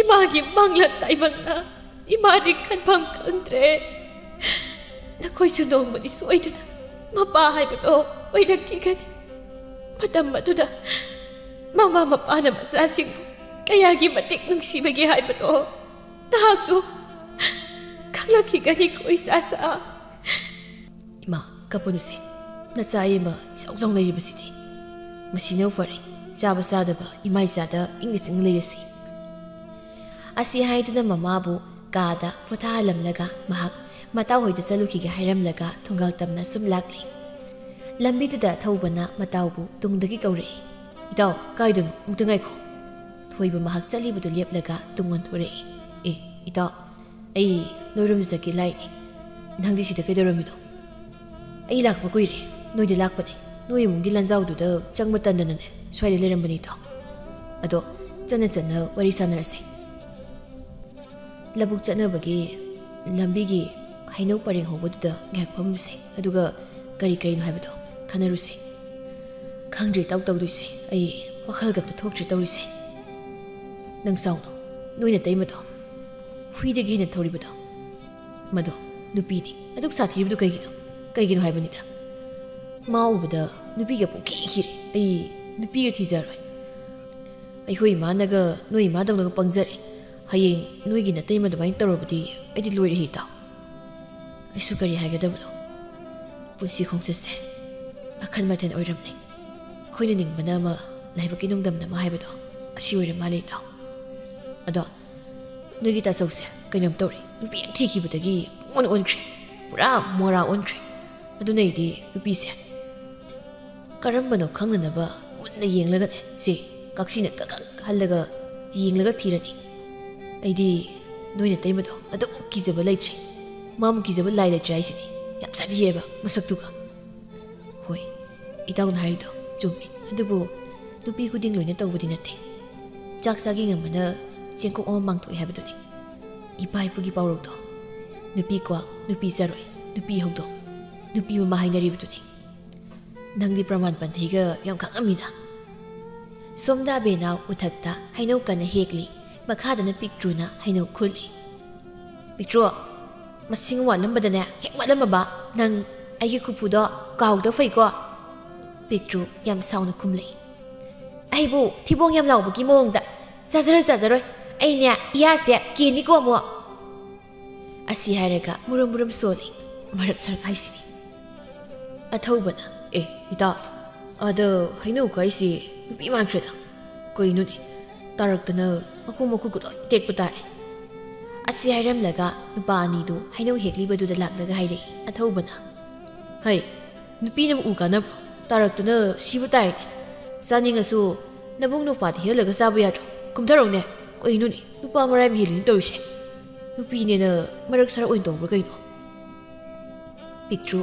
ꯏꯃꯥꯒꯤ ꯃꯥꯡꯂꯛ ꯇꯥꯏꯕꯪꯅ ꯏꯃꯥꯗꯤ ꯈꯟꯐꯝ ꯈꯪꯗ꯭ꯔꯦ꯫ ꯅꯈꯣꯏꯁꯨ ꯅꯣꯡꯃꯗꯤ ꯁꯣꯏꯗꯅ ꯃꯄꯥ ꯍꯥꯏꯕꯗꯣ ꯑꯣꯏꯔꯛꯈꯤꯒꯅꯤ꯫ ꯃꯇꯝ ꯑꯗꯨꯗ ꯃꯃꯥ ꯃꯄꯥꯅ ꯃꯆꯥꯁꯤꯡꯕꯨ ꯀꯌꯥꯒꯤ ꯃꯇꯤꯛ ꯅꯨꯡꯁꯤꯕꯒꯦ ꯍꯥꯏꯕꯗꯣ ꯅꯍꯥꯛꯁꯨ ꯈꯪꯂꯛꯈꯤꯒꯅꯤꯀꯣ, ꯏꯆꯥꯁꯥ꯫ ꯏꯃꯥ, ꯀꯞꯄꯨꯅꯨꯁꯦ꯫ ꯅꯆꯥ ꯑꯃ ꯏꯆꯥꯎ ꯆꯥꯎꯅ ꯂꯩꯔꯤꯕꯁꯤꯗꯤ꯫ ꯃꯁꯤꯅ ꯐꯔꯦ꯫ ꯆꯥꯕ ꯆꯥꯗꯕ ꯏꯃꯥ ꯏꯆꯥꯗ ꯏꯪꯅ ꯆꯤꯛꯅ ꯂꯩꯔꯁꯤ꯫ ꯑꯁꯤ ꯍꯥꯏꯗꯨꯅ ꯃꯃꯥꯕꯨ ꯀꯥꯗ ꯄꯣꯊꯥꯍꯜꯂꯝꯂꯒ ꯃꯍꯥꯛ ꯃꯇꯥꯎ ꯍꯣꯏꯗ ꯆꯠꯂꯨꯈꯤꯒꯦ ꯍꯥꯏꯔꯝꯂꯒ ꯊꯣꯡꯒꯥꯜ ꯇꯝꯅ ꯁꯨꯝ ꯂꯥꯛꯂꯦ꯫ ꯂꯝꯕꯤꯗꯨꯗ ꯊꯧꯕꯅ ꯃꯇꯥꯎꯕꯨ ꯇꯨꯡꯗꯒꯤ ꯀꯧꯔꯛꯏ, "ꯏꯇꯥꯎ, ꯀꯥꯏꯗꯅꯣ? ꯑꯃꯨꯛꯇ ꯉꯥꯏꯈꯣ꯫" ꯊꯣꯏꯕ ꯃꯍꯥꯛ ꯆꯠꯂꯤꯕꯗꯨ ꯂꯦꯞꯂꯒ ꯇꯨꯡ ꯑꯣꯟꯊꯣꯔꯛꯏ꯫ "ꯑꯦ, ꯏꯇꯥꯎ, ꯑꯩ ꯅꯣꯏꯔꯣꯝꯗ ꯆꯠꯀꯦ ꯂꯥꯛꯏꯅꯦ꯫ ꯅꯪꯗꯤ ꯁꯤꯗ ꯀꯩꯗꯧꯔꯝꯃꯤꯅꯣ?" "ꯑꯩ ꯂꯥꯛꯄ ꯀꯨꯏꯔꯦ, ꯅꯣꯏꯗ ꯂꯥꯛꯄꯅꯦ꯫ ꯅꯣꯏ ꯏꯃꯨꯡꯒꯤ ꯂꯥꯟꯖꯥꯎꯗꯨꯗ ꯆꯪꯕ ꯇꯟꯗꯅꯅꯦ ꯁ꯭ꯋꯥꯏꯗ ꯂꯩꯔꯝꯕꯅꯤ, ꯏꯇꯥꯎ꯫ ꯑꯗꯣ ꯆꯠꯅ ꯆꯠꯅ ꯋꯥꯔꯤ ꯁꯥꯟꯅꯔꯁꯦ꯫" ꯂꯧꯕꯨꯛ ꯆꯠꯅꯕꯒꯤ ꯂꯝꯕꯤꯒꯤ ꯍꯩꯅꯧ ꯄꯔꯦꯡ ꯍꯧꯕꯗꯨꯗ ꯉꯥꯏꯍꯥꯛ ꯐꯝꯃꯨꯁꯦ, ꯑꯗꯨꯒ ꯀꯔꯤ ꯀꯔꯤꯅꯣ ꯍꯥꯏꯕꯗꯣ ꯈꯟꯅꯔꯨꯁꯦ꯫ ꯈꯪꯗ꯭ꯔꯦ ꯏꯇꯥꯎ ꯇꯧꯗꯣꯏꯁꯦ, ꯑꯩ ꯋꯥꯈꯜꯒ ꯑꯝꯇ ꯊꯣꯛꯇ꯭ꯔꯦ ꯇꯧꯔꯤꯁꯦ꯫ ꯅꯪ ꯁꯥꯎꯅꯣ, ꯅꯣꯏ ꯅꯇꯩꯃꯗꯣ ꯍꯨꯏꯗꯒꯤ ꯍꯦꯟꯅ ꯊꯧꯔꯤꯕꯗꯣ, ꯃꯗꯣ ꯅꯨꯄꯤꯅꯤ꯫ ꯑꯗꯨꯛ ꯁꯥꯊꯤꯔꯤꯕꯗꯨ ꯀꯩꯒꯤꯅꯣ? ꯀꯩꯒꯤꯅꯣ ꯍꯥꯏꯕꯅꯤꯗ꯫ ꯃꯥ ꯎꯕꯗ ꯅꯨꯄꯤꯒ ꯄꯨꯡꯈꯤ ꯈꯤꯔꯦ꯫ ꯑꯩ ꯅꯨꯄꯤꯒ ꯊꯤꯖꯔꯣꯏ꯫ ꯑꯩꯈꯣꯏ ꯏꯃꯥꯅꯒ ꯅꯣꯏ ꯏꯃꯥꯗꯧꯅꯒ ꯄꯪꯖꯔꯦ꯫ ꯍꯌꯦꯡ ꯅꯣꯏꯒꯤ ꯅꯇꯩꯃ ꯑꯗꯨꯃꯥꯏꯅ ꯇꯧꯔꯕꯗꯤ ꯑꯩꯗꯤ ꯂꯣꯏꯔꯦꯍꯦ ꯏꯇꯥꯎ꯫ ꯑꯩꯁꯨ ꯀꯔꯤ ꯍꯥꯏꯒꯗꯕꯅꯣ? ꯄꯨꯟꯁꯤ ꯈꯣꯡꯆꯠꯁꯦ ꯃꯈꯜ ꯃꯊꯦꯜ ꯑꯣꯏꯔꯝꯂꯦ꯫ ꯑꯩꯈꯣꯏꯅ ꯅꯤꯡꯕꯅ ꯑꯃ, ꯂꯥꯏꯕꯛꯀꯤ ꯅꯣꯡꯗꯝꯅ ꯑꯃ ꯍꯥꯏꯕꯗꯣ ꯑꯁꯤ ꯑꯣꯏꯔ ꯃꯥꯜꯂꯦ ꯏꯇꯥꯎ꯫ ꯑꯗꯣ ꯅꯣꯏꯒꯤ ꯇꯥꯆꯧꯁꯦ ꯀꯩꯅꯣꯝ ꯇꯧꯔꯦ꯫ ꯅꯨꯄꯤ ꯍꯦꯛ ꯊꯤꯈꯤꯕꯗꯒꯤ ꯄꯨꯡꯑꯣꯟ ꯑꯣꯟꯈ꯭ꯔꯦ꯫ ꯄꯨꯔꯥ ꯃꯣꯔꯥ ꯑꯣꯟꯈ꯭ꯔꯦ꯫ ꯑꯗꯨꯅ ꯑꯩꯗꯤ ꯅꯨꯄꯤꯁꯦ ꯀꯔꯝꯕꯅꯣ ꯈꯪꯅꯅꯕ ꯃꯨꯟꯅ ꯌꯦꯡꯂꯒꯅꯦ, ꯁꯦ, ꯀꯛꯁꯤꯅ ꯀꯛ ꯀꯛ ꯍꯜꯂꯒ ꯌꯦꯡꯂꯒ ꯊꯤꯔꯅꯤ꯫ ꯑꯩꯗꯤ ꯅꯣꯏ ꯅꯇꯩꯃꯗꯣ ꯑꯗꯨꯃꯨꯛ ꯀꯤꯖꯕ ꯂꯩꯇ꯭ꯔꯦ꯫ ꯃꯥꯃꯨꯛ ꯀꯤꯖꯕ ꯂꯥꯏ ꯂꯩꯇ꯭ꯔꯦ ꯍꯥꯏꯁꯤꯅꯤ꯫ ꯌꯥꯝ ꯁꯥꯊꯤꯑꯕ ꯃꯁꯛꯇꯨꯒ꯫ ꯍꯣꯏ, ꯏꯇꯥꯎꯅ ꯍꯥꯏꯔꯤꯗꯣ ꯆꯨꯝꯃꯤ꯫ ꯑꯗꯨꯕꯨ ꯅꯨꯄꯤ ꯈꯨꯗꯤꯡ ꯂꯣꯏꯅ ꯇꯧꯕꯗꯤ ꯅꯠꯇꯦ꯫ ꯆꯥꯛ ꯆꯥꯒꯤ ꯉꯝꯕꯅ ꯆꯦꯡꯀꯣꯛ ꯑꯃ ꯃꯥꯡꯊꯣꯛꯏ ꯍꯥꯏꯕꯗꯨꯅꯤ꯫ ꯏꯄꯥ ꯏꯄꯨꯒꯤ ꯄꯥꯎꯔꯧꯗꯣ, "ꯅꯨꯄꯤ ꯀ꯭ꯋꯥꯛ, ꯅꯨꯄꯤ ꯆꯔꯣꯏ, ꯅꯨꯄꯤ ꯍꯧꯗꯣꯡ, ꯅꯨꯄꯤ ꯃꯃꯥ" ꯍꯥꯏꯅꯔꯤꯕꯗꯨꯅꯤ꯫ ꯅꯪꯗꯤ ꯄ꯭ꯔꯃꯥꯟ ꯄꯟꯊꯩꯒ ꯌꯥꯝ ꯈꯪꯉꯝꯃꯤꯅ꯫ ꯁꯣꯝꯗ ꯑꯕꯦꯅꯥꯎ ꯎꯊꯛꯇ ꯍꯩꯅꯧ ꯀꯟꯅ ꯍꯦꯛꯂꯤ, ꯃꯈꯥꯗꯅ ꯄꯤꯛꯇ꯭ꯔꯨꯅ ꯍꯩꯅꯧ ꯈꯨꯜꯂꯤ꯫ "ꯄꯤꯛꯇ꯭ꯔꯨ, ꯃꯁꯤꯡ ꯋꯥꯠꯂꯝꯕꯗꯅꯦ ꯍꯦꯛ ꯋꯥꯠꯂꯝꯃꯕ꯫ ꯅꯪ ꯑꯩꯒꯤ ꯈꯨꯐꯨꯗꯣ ꯀꯥꯎꯗ ꯐꯩꯀꯣ꯫" ꯄꯤꯛꯇ꯭ꯔꯨ ꯌꯥꯝ ꯁꯥꯎꯅ ꯈꯨꯝꯂꯛꯏ꯫ ꯑꯩꯕꯨ ꯊꯤꯕꯣꯡ ꯌꯥꯝ ꯂꯥꯎꯕꯒꯤ ꯃꯑꯣꯡꯗ "ꯆꯥꯖꯔꯣꯏ, ꯆꯥꯖꯔꯣꯏ꯫ ꯑꯩꯅꯦ, ꯏꯌꯥꯁꯦ ꯀꯦꯅꯤꯀꯣ ꯑꯃꯨꯛ"꯫ ꯑꯁꯤ ꯍꯥꯏꯔꯒ ꯃꯨꯔꯨꯝ ꯃꯨꯔꯨꯝ ꯁꯣꯜꯂꯤ꯫ ꯃꯔꯛ ꯁꯔꯛ ꯍꯥꯏꯁꯤꯅꯤ꯫ ꯑꯊꯧꯕꯅ, "ꯑꯦ, ꯏꯇꯥꯎ, ꯑꯗ ꯍꯩꯅꯧ ꯀꯥꯏꯁꯤ ꯅꯨꯄꯤ ꯃꯥꯟꯈ꯭ꯔꯦꯗ꯫ ꯀꯩꯅꯣꯅꯦ, ꯇꯥꯔꯛꯇꯅ ꯃꯈꯣꯡ ꯃꯈꯨꯠꯀ ꯂꯣꯏ ꯇꯦꯛꯄ ꯇꯥꯔꯦ"꯫ ꯑꯁꯤ ꯍꯥꯏꯔꯝꯂꯒ ꯅꯨꯄꯥ ꯑꯅꯤꯗꯨ ꯍꯩꯅꯧ ꯍꯦꯛꯂꯤꯕꯗꯨꯗ ꯂꯥꯛꯂꯒ ꯍꯥꯏꯔꯛꯏ꯫ ꯑꯊꯧꯕꯅ, "ꯍꯩ, ꯅꯨꯄꯤꯅꯕꯨ ꯎ ꯀꯥꯟꯅꯕ꯭ꯔꯣ? ꯇꯥꯔꯛꯇꯅ ꯁꯤꯕ ꯇꯥꯔꯦꯅꯦ꯫ ꯆꯥꯅꯤꯡꯉꯁꯨ ꯅꯕꯨꯡ ꯅꯨꯄꯥꯗ ꯍꯦꯜꯂꯒ ꯆꯥꯕ ꯌꯥꯗ꯭ꯔꯣ? ꯀꯨꯝꯊꯔꯛꯎꯅꯦ꯫ ꯀꯩꯅꯣꯅꯦ, ꯅꯨꯄꯥ ꯃꯔꯥꯏ ꯃꯍꯦꯜꯂꯤꯅꯦ ꯇꯧꯔꯤꯁꯦ꯫ ꯅꯨꯄꯤꯅꯦꯅ ꯃꯔꯛ ꯁꯔꯛ ꯑꯣꯏꯅ ꯇꯧꯕ꯭ꯔꯥ ꯀꯩꯅꯣ?" ꯄꯤꯛꯇ꯭ꯔꯨ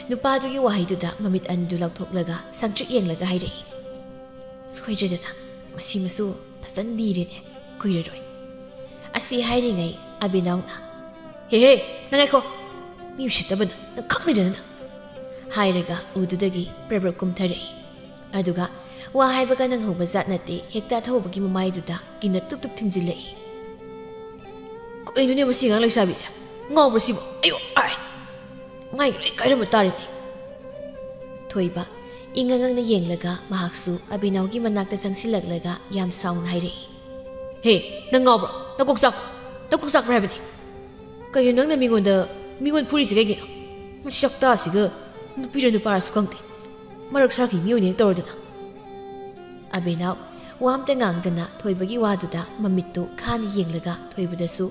ꯅꯨꯄꯥꯗꯨꯒꯤ ꯋꯥꯍꯩꯗꯨꯗ ꯃꯃꯤꯠ ꯑꯅꯤꯗꯨ ꯂꯥꯎꯊꯣꯛꯂꯒ ꯁꯪꯇ꯭ꯔꯤꯛ ꯌꯦꯡꯂꯒ ꯍꯥꯏꯔꯛꯏ꯫ "ꯁꯣꯏꯗ꯭ꯔꯦꯗꯅ, ꯃꯁꯤꯃꯁꯨ ꯐꯖꯅ ꯂꯤꯔꯦꯅꯦ, ꯀꯨꯏꯔꯔꯣꯏ"꯫ ꯑꯁꯤ ꯍꯥꯏꯔꯤꯉꯩ ꯑꯕꯤꯅꯥꯎꯅ, "ꯍꯦ ꯍꯦ, ꯅꯪ ꯉꯥꯏꯈꯣ, ꯃꯤ ꯎꯁꯤꯠꯇꯕꯅ ꯅꯪ ꯈꯪꯗꯦꯗꯅ ꯅꯪ"꯫ ꯍꯥꯏꯔꯒ ꯎꯗꯨꯗꯒꯤ ꯄ꯭ꯔꯞ ꯄ꯭ꯔꯞ ꯀꯨꯝꯊꯔꯛꯏ꯫ ꯑꯗꯨꯒ ꯋꯥ ꯍꯥꯏꯕꯒ ꯅꯪꯍꯧꯕ ꯖꯥꯠ ꯅꯠꯇꯦ, ꯍꯦꯛꯇ ꯑꯊꯧꯕꯒꯤ ꯃꯃꯥꯏꯗꯨꯗ ꯀꯤꯟꯅ ꯇꯨꯞ ꯇꯨꯞ ꯊꯤꯟꯖꯤꯜꯂꯛꯏ꯫ "ꯀꯩꯅꯣꯅꯦ ꯃꯁꯤ ꯑꯉꯥꯡ ꯂꯩꯁꯥꯕꯤꯁꯦ? ꯉꯥꯎꯕ꯭ꯔꯥ ꯁꯤꯕꯣ? ꯑꯌꯣ, ꯑꯥꯏ! ꯃꯥꯏꯒ ꯂꯣꯏ ꯀꯥꯏꯔꯝꯕ ꯇꯥꯔꯦꯅꯦ"꯫ ꯊꯣꯏꯕ ꯏꯉꯛ ꯉꯛꯅ ꯌꯦꯡꯂꯒ ꯃꯍꯥꯛꯁꯨ ꯑꯕꯤꯅꯥꯎꯒꯤ ꯃꯅꯥꯛꯇ ꯆꯪꯁꯤꯜꯂꯛꯂꯒ ꯌꯥꯝ ꯁꯥꯎꯅ ꯍꯥꯏꯔꯛꯏ꯫ "ꯍꯦ, ꯅꯪ ꯉꯥꯎꯕ꯭ꯔꯣ? ꯅꯀꯣꯛ ꯆꯥꯛꯄ꯭ꯔꯣ? ꯅꯀꯣꯛ ꯆꯥꯛꯄ꯭ꯔꯥ ꯍꯥꯏꯕꯅꯤ? ꯀꯩꯅꯣ ꯅꯪꯅ ꯃꯤꯉꯣꯟꯗ, ꯃꯤꯉꯣꯟ ꯐꯨꯔꯤꯁꯦ ꯀꯩꯒꯤꯅꯣ? ꯃꯁꯤ ꯁꯛꯇꯥꯁꯤꯒ ꯅꯨꯄꯤꯔ ꯅꯨꯄꯥꯔꯁꯨ ꯈꯪꯗꯦ꯫ ꯃꯔꯛ ꯁꯔꯛꯀꯤ ꯃꯤ ꯑꯣꯏꯅ ꯇꯧꯔꯗꯅ"꯫ ꯑꯕꯤꯅꯥꯎ ꯋꯥ ꯑꯝꯇ ꯉꯥꯡꯗꯅ ꯊꯣꯏꯕꯒꯤ ꯋꯥꯗꯨꯗ ꯃꯃꯤꯠꯇꯨ ꯈꯥꯅ ꯌꯦꯡꯂꯒ ꯊꯣꯏꯕꯗꯁꯨ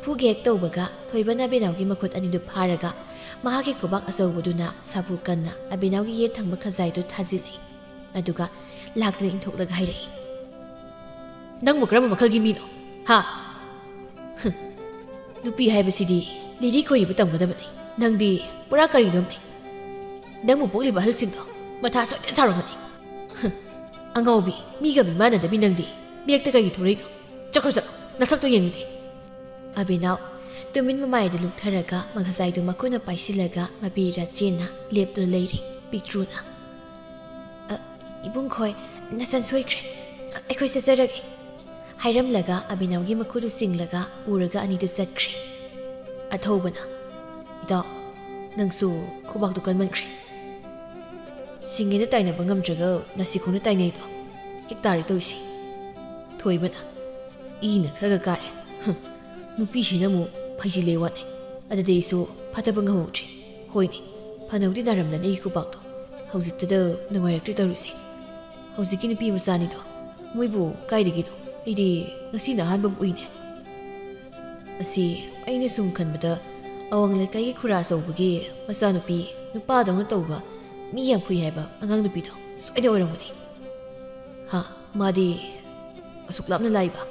ꯐꯨꯒꯦ ꯍꯦꯛ ꯇꯧꯕꯒ ꯊꯣꯏꯕꯅ ꯑꯕꯤꯅꯥꯎꯒꯤ ꯃꯈꯨꯠ ꯑꯅꯤꯗꯨ ꯐꯥꯔꯒ ꯃꯍꯥꯛꯀꯤ ꯈꯨꯕꯥꯛ ꯑꯆꯧꯕꯗꯨꯅ ꯁꯥꯐꯨ ꯀꯟꯅ ꯑꯕꯤꯅꯥꯎꯒꯤ ꯌꯦꯠ ꯊꯪꯕ ꯈꯖꯥꯏꯗꯨ ꯊꯥꯖꯤꯜꯂꯤ꯫ ꯑꯗꯨꯒ ꯂꯥꯛꯇꯨꯅ ꯏꯟꯊꯣꯛꯂꯒ ꯍꯥꯏꯔꯛꯏ, "ꯅꯪꯕꯨ ꯀꯔꯝꯕ ꯃꯈꯜꯒꯤ ꯃꯤꯅꯣ? ꯍꯥ? ꯍꯨꯝ, ꯅꯨꯄꯤ ꯍꯥꯏꯕꯁꯤꯗꯤ ꯂꯤꯔꯤ ꯈꯣꯏꯔꯤꯕ ꯇꯝꯒꯗꯕꯅꯤ꯫ ꯅꯪꯗꯤ ꯄꯨꯔꯥ ꯀꯔꯤꯅꯣꯝꯅꯤ꯫ ꯅꯪꯕꯨ ꯄꯣꯛꯂꯤꯕ ꯑꯍꯜꯁꯤꯡꯗꯣ ꯃꯊꯥ ꯁꯣꯏꯗꯅ ꯁꯥꯔꯝꯒꯅꯤ꯫ ꯍꯨꯝ, ꯑꯉꯥꯎꯕꯤ, ꯃꯤꯒ ꯃꯤꯃꯥꯟꯅꯗꯕꯤ ꯅꯪꯗꯤ ꯃꯤꯔꯛꯇ ꯀꯔꯤꯒꯤ ꯊꯣꯛꯂꯛꯏꯅꯣ? ꯆꯠꯈ꯭ꯔꯣ ꯆꯠꯂꯣ, ꯅꯁꯛꯇꯣ ꯌꯦꯡꯅꯤꯡꯗꯦ"꯫ ꯑꯕꯤꯅꯥꯎ ꯇꯨꯃꯤꯟ ꯃꯃꯥꯏꯗ ꯂꯨꯞꯊꯔꯒ ꯃꯈꯖꯥꯏꯗꯨ ꯃꯈꯨꯠꯅ ꯄꯥꯏꯁꯤꯜꯂꯒ ꯃꯄꯤꯔ ꯆꯦꯟꯅ ꯂꯦꯞꯇꯨꯅ ꯂꯩꯔꯤ꯫ ꯄꯤꯛꯇ꯭ꯔꯨꯅ, "ꯑ, ꯏꯕꯨꯡ ꯈꯣꯏ, ꯅꯆꯟ ꯁꯣꯏꯈ꯭ꯔꯦ꯫ ꯑ, ꯑꯩꯈꯣꯏ ꯆꯠꯆꯔꯒꯦ"꯫ ꯍꯥꯏꯔꯝꯂꯒ ꯑꯕꯤꯅꯥꯎꯒꯤ ꯃꯈꯨꯠꯇꯨ ꯆꯤꯡꯂꯒ ꯄꯨꯔꯒ ꯑꯅꯤꯗꯨ ꯆꯠꯈ꯭ꯔꯦ꯫ ꯑꯊꯧꯕꯅ, "ꯏꯇꯥꯎ, ꯅꯪꯁꯨ ꯈꯨꯕꯥꯛꯇꯨ ꯀꯟꯃꯟꯈ꯭ꯔꯦ꯫ ꯁꯤꯡꯉꯦꯅ ꯇꯥꯏꯅꯕ ꯉꯝꯗ꯭ꯔꯒ ꯅꯥꯁꯤꯈꯣꯡꯅ ꯇꯥꯏꯅꯩꯗꯣ ꯍꯦꯛ ꯇꯥꯔꯦ ꯇꯧꯏꯁꯦ"꯫ ꯊꯣꯏꯕꯅ, ꯏꯅ ꯈꯔꯒ ꯀꯥꯔꯦ꯫ ꯍꯝ, ꯅꯨꯄꯤꯁꯤꯅ ꯑꯃꯨꯛ ꯐꯩꯖꯤꯜꯂꯦ ꯋꯥꯅꯦ꯫ ꯑꯗꯨꯗꯤ ꯑꯩꯁꯨ ꯐꯊꯕ ꯉꯝꯍꯧꯗ꯭ꯔꯦ꯫ ꯍꯣꯏꯅꯦ, ꯐꯅꯕꯨꯗꯤ ꯅꯥꯔꯝꯂꯅꯤ ꯑꯩꯒꯤ ꯈꯨꯕꯥꯛꯇꯣ꯫ ꯍꯧꯖꯤꯛꯇꯗ ꯅꯨꯡꯉꯥꯏꯔꯛꯇ꯭ꯔꯦ ꯇꯧꯔꯤꯁꯦ꯫ ꯍꯧꯖꯤꯛꯀꯤ ꯅꯨꯄꯤ ꯃꯆꯥꯅꯤꯗꯣ, ꯃꯣꯏꯕꯨ ꯀꯥꯏꯗꯒꯤꯅꯣ? ꯑꯩꯗꯤ ꯉꯁꯤꯅ ꯑꯍꯥꯟꯕ ꯑꯃ ꯎꯏꯅꯦ꯫ ꯑꯁꯤ ꯑꯩꯅ ꯁꯨꯝ ꯈꯟꯕꯗ ꯑꯋꯥꯡ ꯂꯩꯀꯥꯏꯒꯤ ꯈꯨꯔꯥ ꯑꯆꯧꯕꯒꯤ ꯃꯆꯥꯅꯨꯄꯤ, ꯅꯨꯄꯥꯗꯧꯅ ꯇꯧꯕ, ꯃꯤ ꯌꯥꯝ ꯐꯨꯏ ꯍꯥꯏꯕ ꯑꯉꯥꯡ ꯅꯨꯄꯤꯗꯣ ꯁꯣꯏꯗꯅ ꯑꯣꯏꯔꯝꯒꯅꯤ꯫ ꯍꯥ, ꯃꯥꯗꯤ ꯑꯁꯨꯛ ꯂꯥꯞꯅ ꯂꯥꯛꯏꯕ?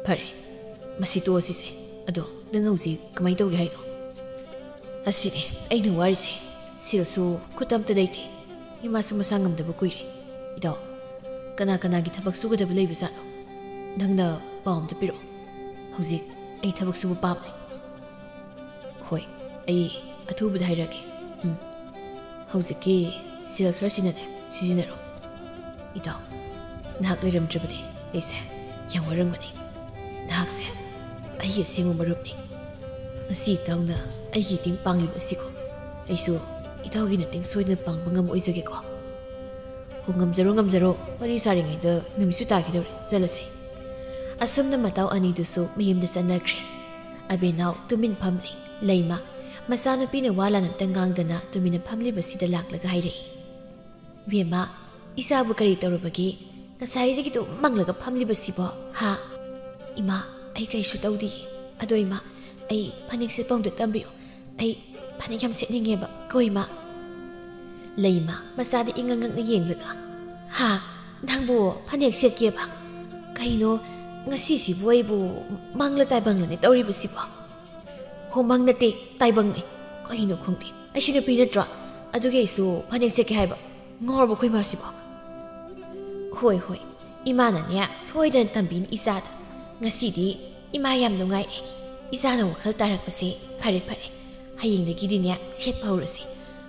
ꯐꯔꯦ, ꯃꯁꯤ ꯇꯣꯛꯑꯁꯤꯁꯦ꯫ ꯑꯗꯣ ꯅꯪ ꯍꯧꯖꯤꯛ ꯀꯃꯥꯏꯅ ꯇꯧꯒꯦ ꯍꯥꯏꯅꯣ? ꯑꯁꯤꯅꯤ ꯑꯩꯅ ꯋꯥꯔꯤꯁꯦ꯫ ꯁꯦꯜꯁꯨ ꯈꯨꯠꯇ ꯑꯝꯇ ꯂꯩꯇꯦ꯫ ꯏꯃꯥꯁꯨ ꯃꯁꯥ ꯉꯝꯗꯕ ꯀꯨꯏꯔꯦ꯫ ꯏꯇꯥꯎ, ꯀꯅꯥ ꯀꯅꯥꯒꯤ ꯊꯕꯛ ꯁꯨꯒꯗꯕ ꯂꯩꯕꯖꯥꯠꯅꯣ? ꯅꯪꯅ ꯄꯥꯎ ꯑꯝꯇ ꯄꯤꯔꯛꯑꯣ꯫ ꯍꯧꯖꯤꯛ ꯑꯩ ꯊꯕꯛ ꯁꯨꯕ ꯄꯥꯝꯃꯦ꯫ ꯍꯣꯏ, ꯑꯩ ꯑꯊꯨꯕꯗ ꯍꯥꯏꯔꯛꯑꯒꯦ꯫ ꯎꯝ꯫ ꯍꯧꯖꯤꯛꯀꯤ ꯁꯦꯜ ꯈꯔꯁꯤꯅꯅꯦ, ꯁꯤꯖꯤꯟꯅꯔꯣ꯫ ꯏꯇꯥꯎ, ꯅꯍꯥꯛ ꯂꯩꯔꯝꯗ꯭ꯔꯕꯗꯤ ꯑꯩꯁꯦ ꯌꯥꯝ ꯋꯥꯔꯝꯒꯅꯤ꯫ ꯅꯍꯥꯛꯁꯦ ꯑꯩꯒꯤ ꯑꯁꯦꯡꯕ ꯃꯔꯨꯞꯅꯤ꯫ ꯉꯁꯤ ꯏꯇꯥꯎꯅ ꯑꯩꯒꯤ ꯃꯇꯦꯡ ꯄꯥꯡꯂꯤꯕ ꯑꯁꯤꯀꯣ, ꯑꯩꯁꯨ ꯏꯇꯥꯎꯒꯤ ꯃꯇꯦꯡ ꯁꯣꯏꯗꯅ ꯄꯥꯡꯕ ꯉꯝꯕ ꯑꯣꯏꯖꯒꯦꯀꯣ꯫ ꯍꯣ, ꯉꯝꯖꯔꯣ, ꯉꯝꯖꯔꯣ꯫ ꯋꯥꯔꯤ ꯁꯥꯔꯤꯉꯩꯗ ꯅꯨꯃꯤꯠꯁꯨ ꯇꯥꯈꯤꯗꯧꯔꯦ꯫ ꯆꯠꯂꯁꯤ꯫ ꯑꯁꯨꯝꯅ ꯃꯇꯥꯎ ꯑꯅꯤꯗꯨꯁꯨ ꯃꯌꯨꯝꯗ ꯆꯠꯅꯈ꯭ꯔꯦ꯫ ꯑꯕꯦꯅꯥꯎ ꯇꯨꯃꯤꯟ ꯐꯝꯂꯤ꯫ ꯂꯩꯃ, ꯃꯆꯥꯅꯨꯄꯤꯅ ꯋꯥ ꯂꯥꯟꯅꯇ ꯉꯥꯡꯗꯅ ꯇꯨꯃꯤꯟꯅ ꯐꯝꯂꯤꯕꯁꯤꯗ ꯂꯥꯛꯂꯒ ꯍꯥꯏꯔꯛꯏ, "ꯏꯕꯦꯝꯃ, ꯏꯆꯥꯕꯨ ꯀꯔꯤ ꯇꯧꯔꯕꯒꯦ? ꯉꯁꯥꯏꯗꯒꯤ ꯑꯗꯨꯝ ꯃꯪꯂꯒ ꯐꯝꯂꯤꯕꯁꯤꯕꯣ, ꯍꯥ?" "ꯏꯃꯥ, ꯑꯩ ꯀꯔꯤꯁꯨ ꯇꯧꯗꯤꯌꯦ꯫ ꯑꯗꯣ ꯏꯃꯥ, ꯑꯩ ꯐꯅꯦꯛ ꯁꯦꯠꯄ ꯑꯝꯇ ꯇꯝꯕꯤꯌꯨ꯫ ꯑꯩ ꯐꯅꯦꯛ ꯌꯥꯝ ꯁꯦꯠꯅꯤꯡꯉꯦꯕ ꯀꯣ, ꯏꯃꯥ꯫" ꯂꯩꯃ, ꯃꯆꯥꯗ ꯏꯉꯛ ꯉꯛꯅ ꯌꯦꯡꯂꯒ, "ꯍꯥ? ꯅꯪꯕꯨ ꯐꯅꯦꯛ ꯁꯦꯠꯀꯦꯕ? ꯀꯩꯅꯣ, ꯉꯁꯤꯁꯤꯕꯨ ꯑꯩꯕꯨ ꯃꯪꯂ ꯇꯥꯏꯕꯪꯂꯅꯦ ꯇꯧꯔꯤꯕꯁꯤꯕꯣ?" "ꯍꯣ, ꯃꯪ ꯅꯠꯇꯦ, ꯇꯥꯏꯕꯪꯅꯦ꯫ ꯀꯩꯅꯣ ꯈꯪꯗꯦ, ꯑꯩꯁꯤ ꯅꯨꯄꯤ ꯅꯠꯇ꯭ꯔꯣ? ꯑꯗꯨꯒꯤ ꯑꯩꯁꯨ ꯐꯅꯦꯛ ꯁꯦꯠꯀꯦ ꯍꯥꯏꯕ꯫ ꯉꯥꯎꯔꯕ ꯑꯩꯈꯣꯏ ꯃꯥꯁꯤꯕꯣ?" "ꯍꯣꯏ, ꯍꯣꯏ, ꯏꯃꯥꯅꯅꯦ ꯁꯣꯏꯗꯅ ꯇꯝꯕꯤꯅꯤ ꯏꯆꯥꯗ꯫ ꯉꯁꯤꯗꯤ ꯏꯃꯥ ꯌꯥꯝ ꯅꯨꯡꯉꯥꯏꯔꯦ꯫ ꯏꯆꯥꯅ ꯋꯥꯈꯜ ꯇꯥꯔꯛꯄꯁꯦ ꯐꯔꯦ, ꯐꯔꯦ꯫ ꯍꯌꯦꯡꯗꯒꯤꯗꯤꯅꯦ ꯁꯦꯠꯄ ꯍꯧꯔꯁꯤ꯫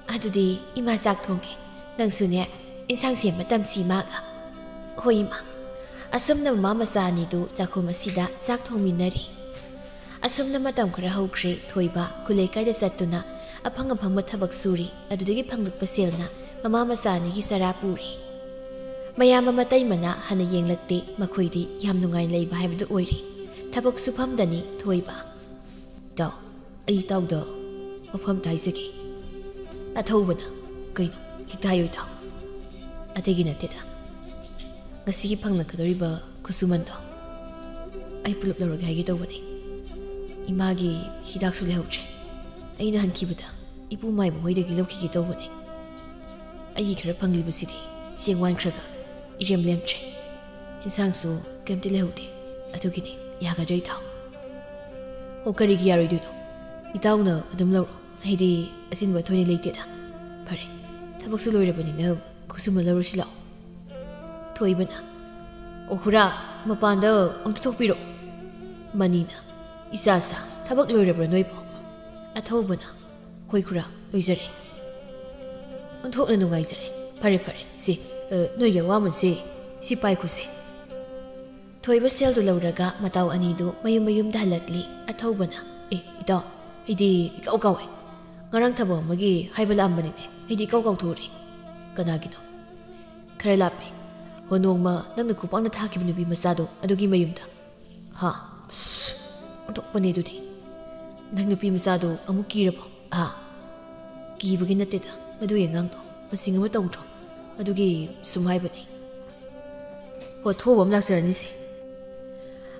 ꯑꯗꯨꯗꯤ ꯏꯃꯥ ꯆꯥꯛ ꯊꯣꯡꯒꯦ꯫ ꯅꯪꯁꯨꯅꯦ ꯏꯟꯁꯥꯡ ꯁꯦꯝꯕ ꯇꯝꯁꯤ ꯏꯃꯥꯒ꯫" "ꯍꯣꯏ ꯏꯃꯥ꯫" ꯑꯁꯨꯝꯅ ꯃꯃꯥ ꯃꯆꯥ ꯑꯅꯤꯗꯨ ꯆꯥꯛꯈꯨꯝ ꯑꯁꯤꯗ ꯆꯥꯛ ꯊꯣꯡꯃꯤꯟꯅꯔꯤ꯫ ꯑꯁꯨꯝꯅ ꯃꯇꯝ ꯈꯔ ꯍꯧꯈ꯭ꯔꯦ꯫ ꯊꯣꯏꯕ ꯈꯨꯂꯩꯀꯥꯏꯗ ꯆꯠꯇꯨꯅ ꯑꯐꯪ ꯑꯐꯪꯕ ꯊꯕꯛ ꯁꯨꯔꯤ꯫ ꯑꯗꯨꯗꯒꯤ ꯐꯪꯂꯛꯄ ꯁꯦꯜꯅ ꯃꯃꯥ ꯃꯆꯥ ꯑꯅꯤꯒꯤ ꯆꯔꯥ ꯄꯨꯔꯤ꯫ ꯃꯌꯥꯝꯕ ꯃꯇꯩꯃꯅ ꯍꯟꯅ ꯌꯦꯡꯂꯛꯇꯦ꯫ ꯃꯈꯣꯏꯗꯤ ꯌꯥꯝ ꯅꯨꯡꯉꯥꯏꯅ ꯂꯩꯕ ꯍꯥꯏꯕꯗꯨ ꯑꯣꯏꯔꯦ꯫ ꯊꯕꯛ ꯁꯨꯐꯝꯗꯅꯤ ꯊꯣꯏꯕ꯫ "ꯏꯇꯥꯎ, ꯑꯩ ꯏꯇꯥꯎꯗ ꯋꯥꯐꯝ ꯑꯝꯇ ꯍꯥꯏꯖꯒꯦ꯫" ꯑꯊꯧꯕꯅ, "ꯀꯩꯅꯣ? ꯍꯦꯛꯇ ꯍꯥꯏꯌꯨ ꯏꯇꯥꯎ꯫" "ꯑꯇꯩꯒꯤ ꯅꯠꯇꯦꯗ, ꯉꯁꯤꯒꯤ ꯐꯪꯂꯛꯀꯗꯧꯔꯤꯕ ꯈꯨꯠꯁꯨꯃꯟꯗꯣ ꯑꯩ ꯄꯨꯂꯞ ꯂꯧꯔꯒꯦ ꯍꯥꯏꯒꯦ ꯇꯧꯕꯅꯦ꯫ ꯏꯃꯥꯒꯤ ꯍꯤꯗꯥꯛꯁꯨ ꯂꯩꯍꯧꯗ꯭ꯔꯦ꯫ ꯑꯩꯅ ꯍꯟꯈꯤꯕꯗ ꯏꯄꯨ ꯃꯥꯏꯕ ꯍꯣꯏꯗꯒꯤ ꯂꯧꯈꯤꯒꯦ ꯇꯧꯕꯅꯦ꯫ ꯑꯩꯒꯤ ꯈꯔ ꯐꯪꯂꯤꯕꯁꯤꯗꯤ ꯆꯦꯡ ꯋꯥꯟꯈ꯭ꯔꯒ ꯏꯔꯦꯝ ꯂꯦꯝꯗ꯭ꯔꯦ꯫ ꯏꯟꯁꯥꯡꯁꯨ ꯀꯩꯝꯇ ꯂꯩꯍꯧꯗꯦ꯫ ꯑꯗꯨꯒꯤꯅꯦ, ꯌꯥꯒꯗ꯭ꯔꯥ ꯏꯇꯥꯎ?" "ꯑꯣ, ꯀꯔꯤꯒꯤ ꯌꯥꯔꯣꯏꯗꯣꯏꯅꯣ? ꯏꯇꯥꯎꯅ ꯑꯗꯨꯝ ꯂꯧꯔꯣ꯫ ꯑꯩꯗꯤ ꯑꯆꯤꯟꯕ ꯊꯣꯏꯅ ꯂꯩꯇꯦꯗ꯫ ꯐꯔꯦ, ꯊꯕꯛꯁꯨ ꯂꯣꯏꯔꯕꯅꯤꯅ ꯈꯨꯠꯁꯨꯃꯟ ꯂꯧꯔꯨꯁꯤ ꯂꯥꯛꯑꯣ꯫" ꯊꯣꯏꯕꯅ, "ꯑꯣ ꯈꯨꯔꯥ, ꯃꯄꯥꯟꯗ ꯑꯝꯇ ꯊꯣꯛꯄꯤꯔꯣ꯫" ꯃꯅꯤꯅ, "ꯏꯆꯥ ꯁꯥ, ꯊꯕꯛ ꯂꯣꯏꯔꯕ꯭ꯔꯥ ꯅꯣꯏꯕꯣ?" ꯑꯊꯧꯕꯅ, "ꯍꯣꯏ ꯈꯨꯔꯥ, ꯂꯣꯏꯖꯔꯦ꯫" "ꯑꯣꯟꯊꯣꯛꯅ ꯅꯨꯡꯉꯥꯏꯖꯔꯦ꯫ ꯐꯔꯦ ꯐꯔꯦ, ꯁꯤ, ꯑ, ꯅꯣꯏꯒꯤ ꯑꯋꯥꯃꯟꯁꯦ ꯁꯤ ꯄꯥꯏꯈꯣꯁꯦ꯫" ꯊꯣꯏꯕ ꯁꯦꯜꯗꯨ ꯂꯧꯔꯒ ꯃꯇꯥꯎ ꯑꯅꯤꯗꯨ ꯃꯌꯨꯝ ꯃꯌꯨꯝꯗ ꯍꯜꯂꯛꯂꯤ꯫ ꯑꯊꯧꯕꯅ, "ꯑꯦ ꯏꯇꯥꯎ, ꯑꯩꯗꯤ ꯏꯀꯥꯎ ꯀꯥꯎꯋꯦ꯫ ꯉꯔꯥꯡ ꯊꯕꯛ ꯑꯃꯒꯤ ꯍꯥꯏꯕ ꯂꯥꯛꯑꯝꯕꯅꯤꯅꯦ, ꯑꯩꯗꯤ ꯏꯀꯥꯎ ꯀꯥꯎꯊꯣꯛꯎꯔꯦ꯫" "ꯀꯅꯥꯒꯤꯅꯣ?" "ꯈꯔ ꯂꯥꯞꯄꯦ꯫ ꯍꯣ, ꯅꯣꯡꯃ ꯅꯪꯅ ꯈꯨꯄꯥꯛꯅ ꯊꯥꯈꯤꯕ ꯅꯨꯄꯤ ꯃꯆꯥꯗꯣ, ꯑꯗꯨꯒꯤ ꯃꯌꯨꯝꯗ꯫" "ꯍꯥ? ꯑꯣꯟꯊꯣꯛꯄꯅꯦ ꯑꯗꯨꯗꯤ꯫ ꯅꯪ ꯅꯨꯄꯤ ꯃꯆꯥꯗꯣ ꯑꯃꯨꯛ ꯀꯤꯔꯕꯣ?" "ꯍꯥ? ꯀꯤꯕꯒꯤ ꯅꯠꯇꯦꯗ, ꯃꯗꯨꯒꯤ ꯑꯉꯥꯡꯗꯣ ꯃꯁꯤꯡ ꯑꯃ ꯇꯧꯗ꯭ꯔꯣ? ꯑꯗꯨꯒꯤ ꯁꯨꯝ ꯍꯥꯏꯕꯅꯦ꯫" "ꯍꯣ, ꯊꯣꯛꯑꯕ ꯑꯃ ꯂꯥꯛꯆꯔꯅꯤꯁꯦ꯫"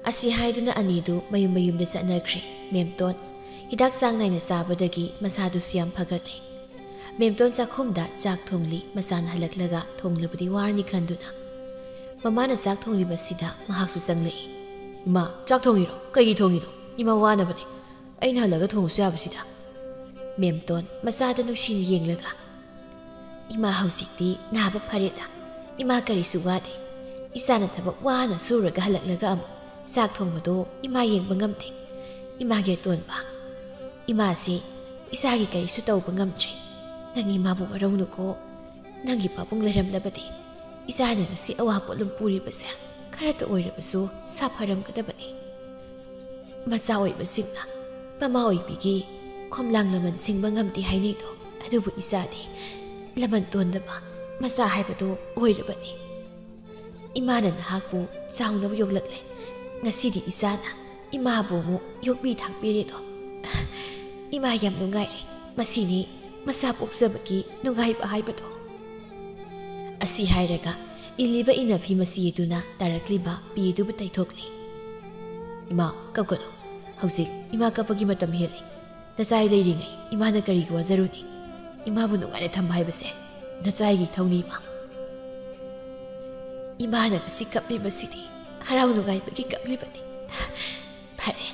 ꯑꯁꯤ ꯍꯥꯏꯗꯨꯅ ꯑꯅꯤꯗꯨ ꯃꯌꯨꯝ ꯃꯌꯨꯝꯗ ꯆꯠꯅꯈ꯭ꯔꯦ꯫ ꯃꯦꯝꯇꯣꯟ ꯍꯤꯗꯥꯛ ꯆꯥꯡ ꯅꯥꯏꯅ ꯆꯥꯕꯗꯒꯤ ꯃꯁꯥꯗꯨꯁꯨ ꯌꯥꯝ ꯐꯒꯠꯂꯦ꯫ ꯃꯦꯝꯇꯣꯟ ꯆꯥꯛꯈꯨꯝꯗ ꯆꯥꯛ ꯊꯣꯡꯂꯤ꯫ ꯃꯆꯥꯅ ꯍꯜꯂꯛꯂꯒ ꯊꯣꯡꯂꯕꯗꯤ ꯋꯥꯔꯅꯤ ꯈꯟꯗꯨꯅ ꯃꯃꯥꯅ ꯆꯥꯛ ꯊꯣꯡꯂꯤꯕꯁꯤꯗ ꯃꯍꯥꯛꯁꯨ ꯆꯪꯂꯛꯏ꯫ "ꯏꯃꯥ, ꯆꯥꯛ ꯊꯣꯡꯉꯤꯔꯣ? ꯀꯩꯒꯤ ꯊꯣꯡꯉꯤꯅꯣ? ꯏꯃꯥ ꯋꯥꯅꯕꯅꯦ꯫ ꯑꯩꯅ ꯍꯜꯂꯒ ꯊꯣꯡꯉꯁꯨ ꯌꯥꯕꯁꯤꯗ꯫" ꯃꯦꯝꯇꯣꯟ ꯃꯆꯥꯗ ꯅꯨꯡꯁꯤꯅ ꯌꯦꯡꯂꯒ, "ꯏꯃꯥ ꯍꯧꯖꯤꯛꯇꯤ ꯅꯥꯕ ꯐꯔꯦꯗ꯫ ꯏꯃꯥ ꯀꯔꯤꯁꯨ ꯋꯥꯗꯦ꯫ ꯏꯆꯥꯅ ꯊꯕꯛ ꯋꯥꯅ ꯁꯨꯔꯒ ꯍꯜꯂꯛꯂꯒ ꯑꯃꯨꯛ ꯆꯥꯛ ꯊꯣꯡꯕꯗꯣ ꯏꯃꯥ ꯌꯦꯡꯕ ꯉꯝꯗꯦ꯫ ꯏꯃꯥꯒꯤ ꯑꯇꯣꯟꯕ, ꯏꯃꯥꯁꯤ ꯏꯆꯥꯒꯤ ꯀꯔꯤꯁꯨ ꯇꯧꯕ ꯉꯝꯗ꯭ꯔꯦ꯫ ꯅꯪ ꯏꯃꯥꯕꯨ ꯋꯥꯔꯧꯅꯨꯀꯣ꯫ ꯅꯪꯒꯤ ꯄꯥꯕꯨꯡ ꯂꯩꯔꯝꯂꯕꯗꯤ ꯏꯆꯥꯅ ꯉꯁꯤ ꯑꯋꯥ ꯄꯣꯠꯂꯨꯝ ꯄꯨꯔꯤꯕꯁꯦ ꯈꯔꯇ ꯑꯣꯏꯔꯕꯁꯨ ꯁꯥꯐꯔꯝꯒꯗꯕꯅꯤ꯫ ꯃꯆꯥ ꯑꯣꯏꯕꯁꯤꯡꯅ ꯃꯃꯥ ꯑꯣꯏꯕꯤꯒꯤ ꯈꯣꯝꯂꯥꯡ ꯂꯃꯟ ꯁꯤꯡꯕ ꯉꯝꯗꯦ ꯍꯥꯏꯅꯩꯗꯣ, ꯑꯗꯨꯕꯨ ꯏꯆꯥꯗꯤ ꯂꯃꯟ ꯇꯣꯟꯗꯕ ꯃꯆꯥ ꯍꯥꯏꯕꯗꯨ ꯑꯣꯏꯔꯕꯅꯤ꯫ ꯏꯃꯥꯅ ꯅꯍꯥꯛꯄꯨ ꯆꯥꯎꯅꯕ ꯌꯣꯛꯂꯛꯂꯦ꯫ ꯉꯁꯤꯗꯤ ꯏꯆꯥꯅ ꯏꯃꯥꯕꯨ ꯑꯃꯨꯛ ꯌꯣꯛꯄꯤ ꯊꯥꯛꯄꯤꯔꯦꯗꯣ꯫ ꯏꯃꯥ ꯌꯥꯝ ꯅꯨꯡꯉꯥꯏꯔꯦ꯫ ꯃꯁꯤꯅꯤ ꯃꯆꯥ ꯄꯣꯛꯆꯕꯒꯤ ꯅꯨꯡꯉꯥꯏꯕ ꯍꯥꯏꯕꯗꯣ꯫ ꯑꯁꯤ ꯍꯥꯏꯔꯒ ꯏꯜꯂꯤꯕ ꯏꯟꯅꯐꯤ ꯃꯆꯤ ꯑꯗꯨꯅ ꯇꯥꯔꯛꯂꯤꯕ ꯄꯤ ꯑꯗꯨꯕꯨ ꯇꯩꯊꯣꯛꯂꯤ꯫ "ꯏꯃꯥ, ꯀꯞꯀꯅꯨ꯫ ꯍꯧꯖꯤꯛ ꯏꯃꯥ ꯀꯞꯄꯒꯤ ꯃꯇꯝ ꯍꯦꯜꯂꯤ꯫ ꯅꯆꯥꯏ ꯂꯩꯔꯤꯉꯩ ꯏꯃꯥꯅ ꯀꯔꯤꯒꯤ ꯋꯥꯖꯔꯨꯅꯤ? ꯏꯃꯥꯕꯨ ꯅꯨꯡꯉꯥꯏꯅ ꯊꯝꯕ ꯍꯥꯏꯕꯁꯦ ꯅꯆꯥꯏꯒꯤ ꯏꯊꯧꯅꯤ, ꯏꯃꯥ꯫" "ꯏꯃꯥꯅ ꯉꯁꯤ ꯀꯞꯂꯤꯕꯁꯤꯗꯤ ꯍꯔꯥꯎ ꯅꯨꯡꯉꯥꯏꯕꯒꯤ ꯀꯞꯂꯤꯕꯅꯤ꯫ ꯐꯔꯦ,